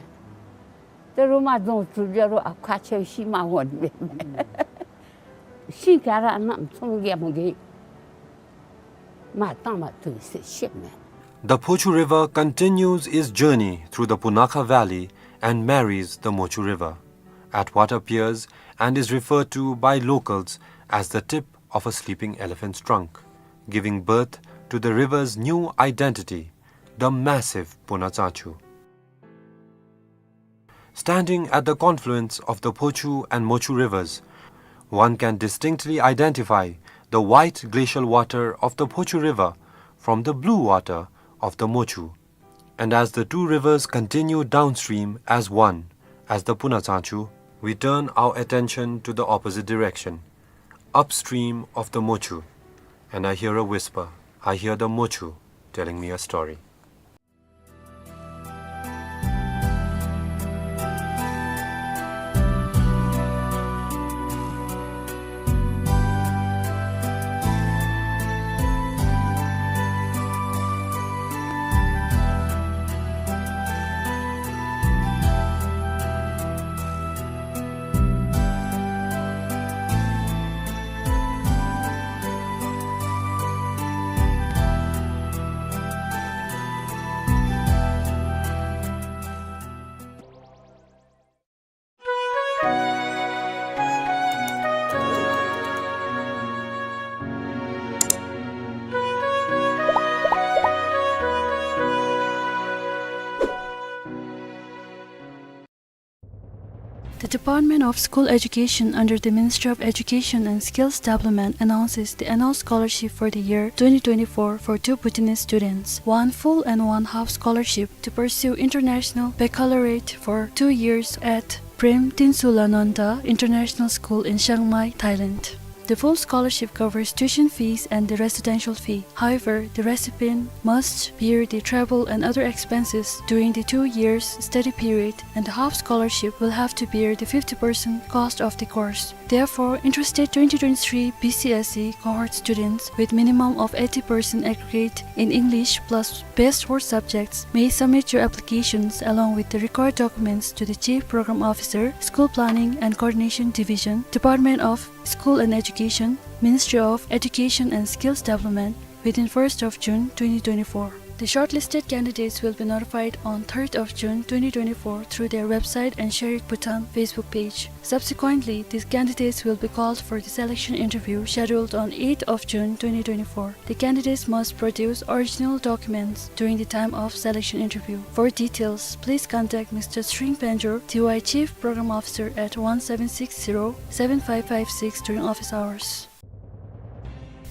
ཏེ་རུ་མ་རྫོང་གྲུབ་ལས་རུང་ཨཔ་ཁ་ཆེ་བའི་ཤིང་མ་འོང་ནི་སྦེ། ཤིང་ག་ར་གནམ་ཚོང་རྒྱལ་མོ་གིས་མར་བཏང་མ་བཏུབ་ཟེར་བཤད་མས། The Phochu River continues its journey through the Punakha Valley and marries the Mochu River at what appears and is referred to by locals as the tip of a sleeping elephant's trunk, giving birth to the river's new identity, the massive Punatsachu. Standing at the confluence of the Phochu and Mochu rivers, one can distinctly identify the white glacial water of the Phochu River from the blue water of the Mochu. And as the two rivers continue downstream as one, as the Punatsachu, we turn our attention to the opposite direction, upstream of the Mochu. And I hear a whisper. I hear the Mochu telling me a story. The Department of School Education under the Ministry of Education and Skills Development announces the annual scholarship for the year twenty twenty-four for two Bhutanese students, one full and one half scholarship to pursue international baccalaureate for two years at Prem Tinsulanonda International School in Chiang Mai, Thailand. The full scholarship covers tuition fees and the residential fee. However, the recipient must bear the travel and other expenses during the two years study period, and the half scholarship will have to bear the fifty percent cost of the course. Therefore, interested twenty twenty-three B C S E cohort students with minimum of eighty percent aggregate in English plus best four subjects may submit your applications along with the required documents to the Chief Program Officer, School Planning and Coordination Division, Department of School and Education, Ministry of Education and Skills Development, within first of June twenty twenty-four. The shortlisted candidates will be notified on third of June twenty twenty-four through their website and Share It Bhutan Facebook page. Subsequently, these candidates will be called for the selection interview scheduled on eighth of June twenty twenty-four. The candidates must produce original documents during the time of selection interview. For details, please contact Mister Sring Penjor, T Y Chief Program Officer, at one seven six zero, seven five five six during office hours.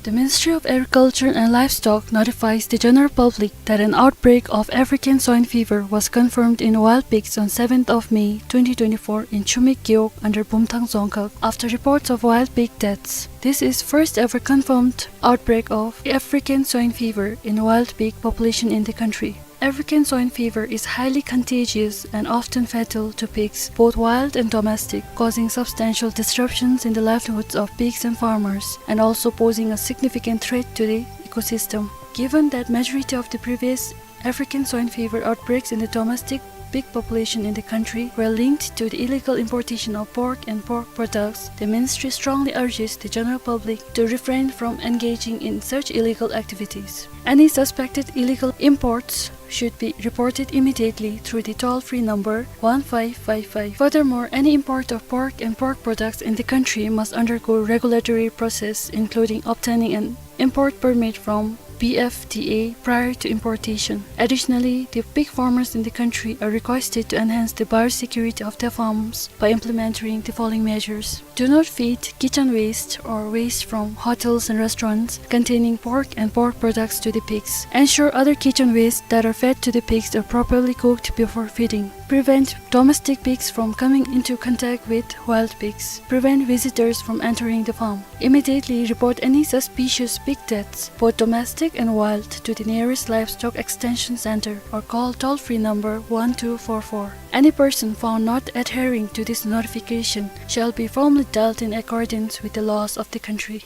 The Ministry of Agriculture and Livestock notifies the general public that an outbreak of African swine fever was confirmed in wild pigs on seventh of May twenty twenty-four in Chumik Gewog under Bumthang Dzongkhag after reports of wild pig deaths. This is first ever confirmed outbreak of African swine fever in wild pig population in the country. African swine fever is highly contagious and often fatal to pigs, both wild and domestic, causing substantial disruptions in the livelihoods of pigs and farmers, and also posing a significant threat to the ecosystem. Given that majority of the previous African swine fever outbreaks in the domestic pig population in the country were linked to the illegal importation of pork and pork products, the ministry strongly urges the general public to refrain from engaging in such illegal activities. Any suspected illegal imports should be reported immediately through the toll-free number one five five five. Furthermore, any import of pork and pork products in the country must undergo regulatory process, including obtaining an import permit from B F D A prior to importation. Additionally, the pig farmers in the country are requested to enhance the biosecurity of their farms by implementing the following measures. Do not feed kitchen waste or waste from hotels and restaurants containing pork and pork products to the pigs. Ensure other kitchen waste that are fed to the pigs are properly cooked before feeding. Prevent domestic pigs from coming into contact with wild pigs. Prevent visitors from entering the farm. Immediately report any suspicious pig deaths, both domestic and wild, to the nearest livestock extension center or call toll-free number one two four four. Any person found not adhering to this notification shall be firmly dealt in accordance with the laws of the country.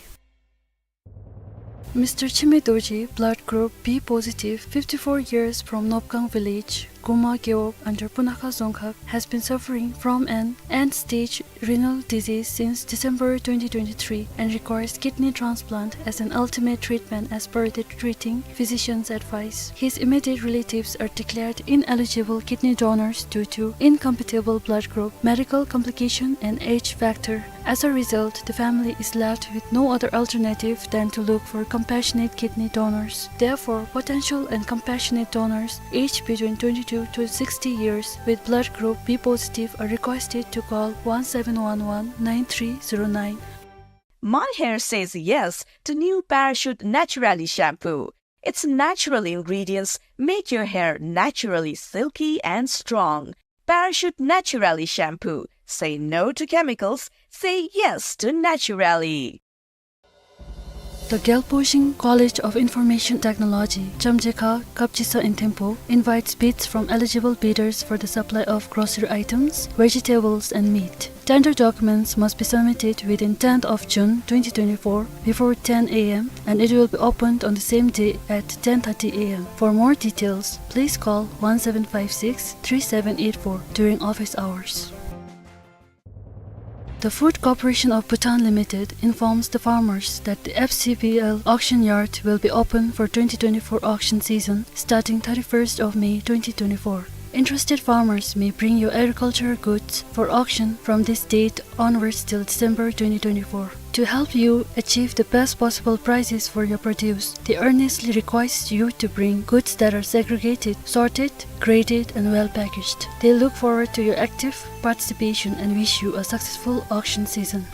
Mister Chime Dorji, blood group B positive, fifty-four years, from Nopgang village, Guma Gewog, under Punakha Dzongkhag, has been suffering from an end-stage renal disease since December twenty twenty-three and requires kidney transplant as an ultimate treatment as per the treating physician's advice. His immediate relatives are declared ineligible kidney donors due to incompatible blood group, medical complication and age factor. As a result, the family is left with no other alternative than to look for compassionate kidney donors. Therefore, potential and compassionate donors aged between twenty-two to sixty years with blood group B positive are requested to call one seven one one nine three zero nine. My hair says yes to new Parachute Naturally shampoo. Its natural ingredients make your hair naturally silky and strong. Parachute Naturally shampoo. Say no to chemicals. Say yes to naturally. The Gyalpo Shing College of Information Technology, Chamjekha, Kapchisa in Thimphu, invites bids from eligible bidders for the supply of grocery items, vegetables and meat. Tender documents must be submitted within tenth of June twenty twenty-four before ten A M and it will be opened on the same day at ten thirty A M. For more details, please call one seven five six three seven eight four during office hours. The Food Corporation of Bhutan Limited informs the farmers that the F C B L auction yard will be open for twenty twenty-four auction season starting thirty-first of May twenty twenty-four. Interested farmers may bring your agricultural goods for auction from this date onwards till December twenty twenty-four. To help you achieve the best possible prices for your produce, they earnestly request you to bring goods that are segregated, sorted, graded, and well packaged. They look forward to your active participation and wish you a successful auction season.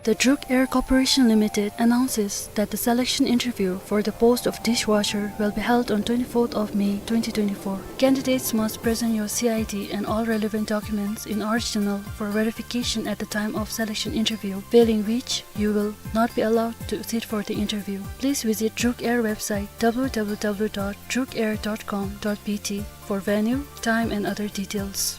The Druk Air Corporation Limited announces that the selection interview for the post of dishwasher will be held on twenty-fourth of May twenty twenty-four. Candidates must present your C I D and all relevant documents in original for verification at the time of selection interview, failing which you will not be allowed to sit for the interview. Please visit Druk Air website W W W dot druk air dot com dot B T for venue, time and other details.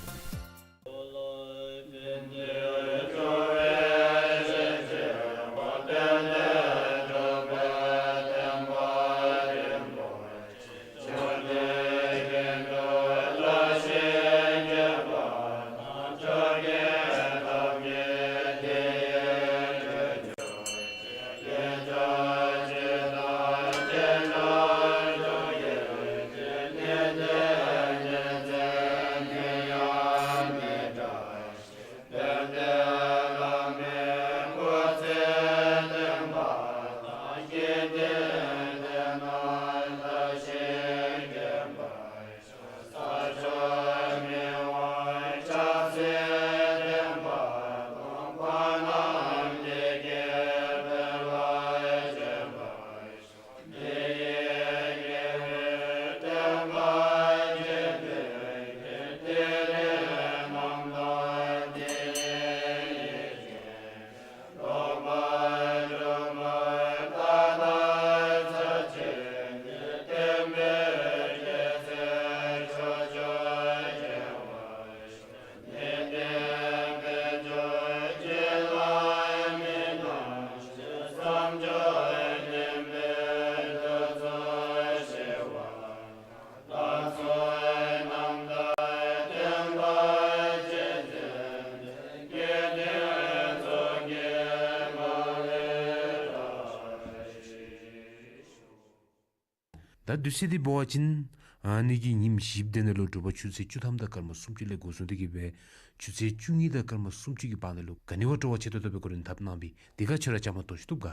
ད་དུས་ཚོད་འདི་འབད་བ་ཅིན་ཨ་ནི་གི་ཉིནམ་བཞི་པོ་དེ་ནང་ལུ་དྲོ་པ་ཆུ་ཚོད་བཅུ་ཐམ་དང་སྐར་མ་སུམ་ཅུ་ལས་འགོ་བཟུང་སྟེ་གི་སྦེ་ཆུ་ཚོད་བཅུ་གཉིས་དང་སྐར་མ་སུམ་ཅུ་གི་བར་ན་ལུ་ག་ནི་བ་སྤྲོ་བ་ཆེ་ཏོག་ཏོ་སྦེ་གོ་རིམ་འཐབ་གནང་པས། དེ་ཁར་ཁྱོད་ར་བཅའ་མར་གཏོགས་ཅིག་བཏུབ་ག།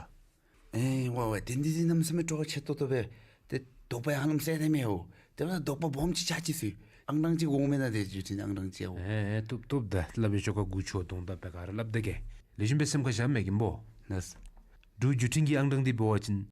ཨེ་ཝ་ཝ། དེ་འདི་འདི་གནམ་མེད་ས་མེད་སྤྲོ་བ་ཆེ་ཏོག་ཏོ་སྦེ། ཏེ་དོགས་པ་ཡང་ལམ་སེལ་ཏེ་མེད་འོ། དེ་བ་དོགས་པ་སྦོམ་ཅིག་ཆགས་ཅི་ཟེར། ཨང་གྲངས་ཅིག་འོང་མེན་ན། ཏེ་བརྒྱུད་འཕྲིན་ཨང་གྲངས་ཅིག་འོ། ཨེ་ཨེ་བཏུབ་བཏུབ། ད་སླབ་པའི་ཆོ་ག་དགུ་ཆོག་དོང་དང་པེ་ག་ར་སླབ་དེ་གི་ལེགས་ཤོམ་སྦེ་སེམས་ཁར་བཞག་མས་གིན་པོ། ལགས། འབྲུག་བརྒྱུད་འཕྲིན་གྱི་ཨང་གྲངས་འདི་འབད་བ་ཅིན་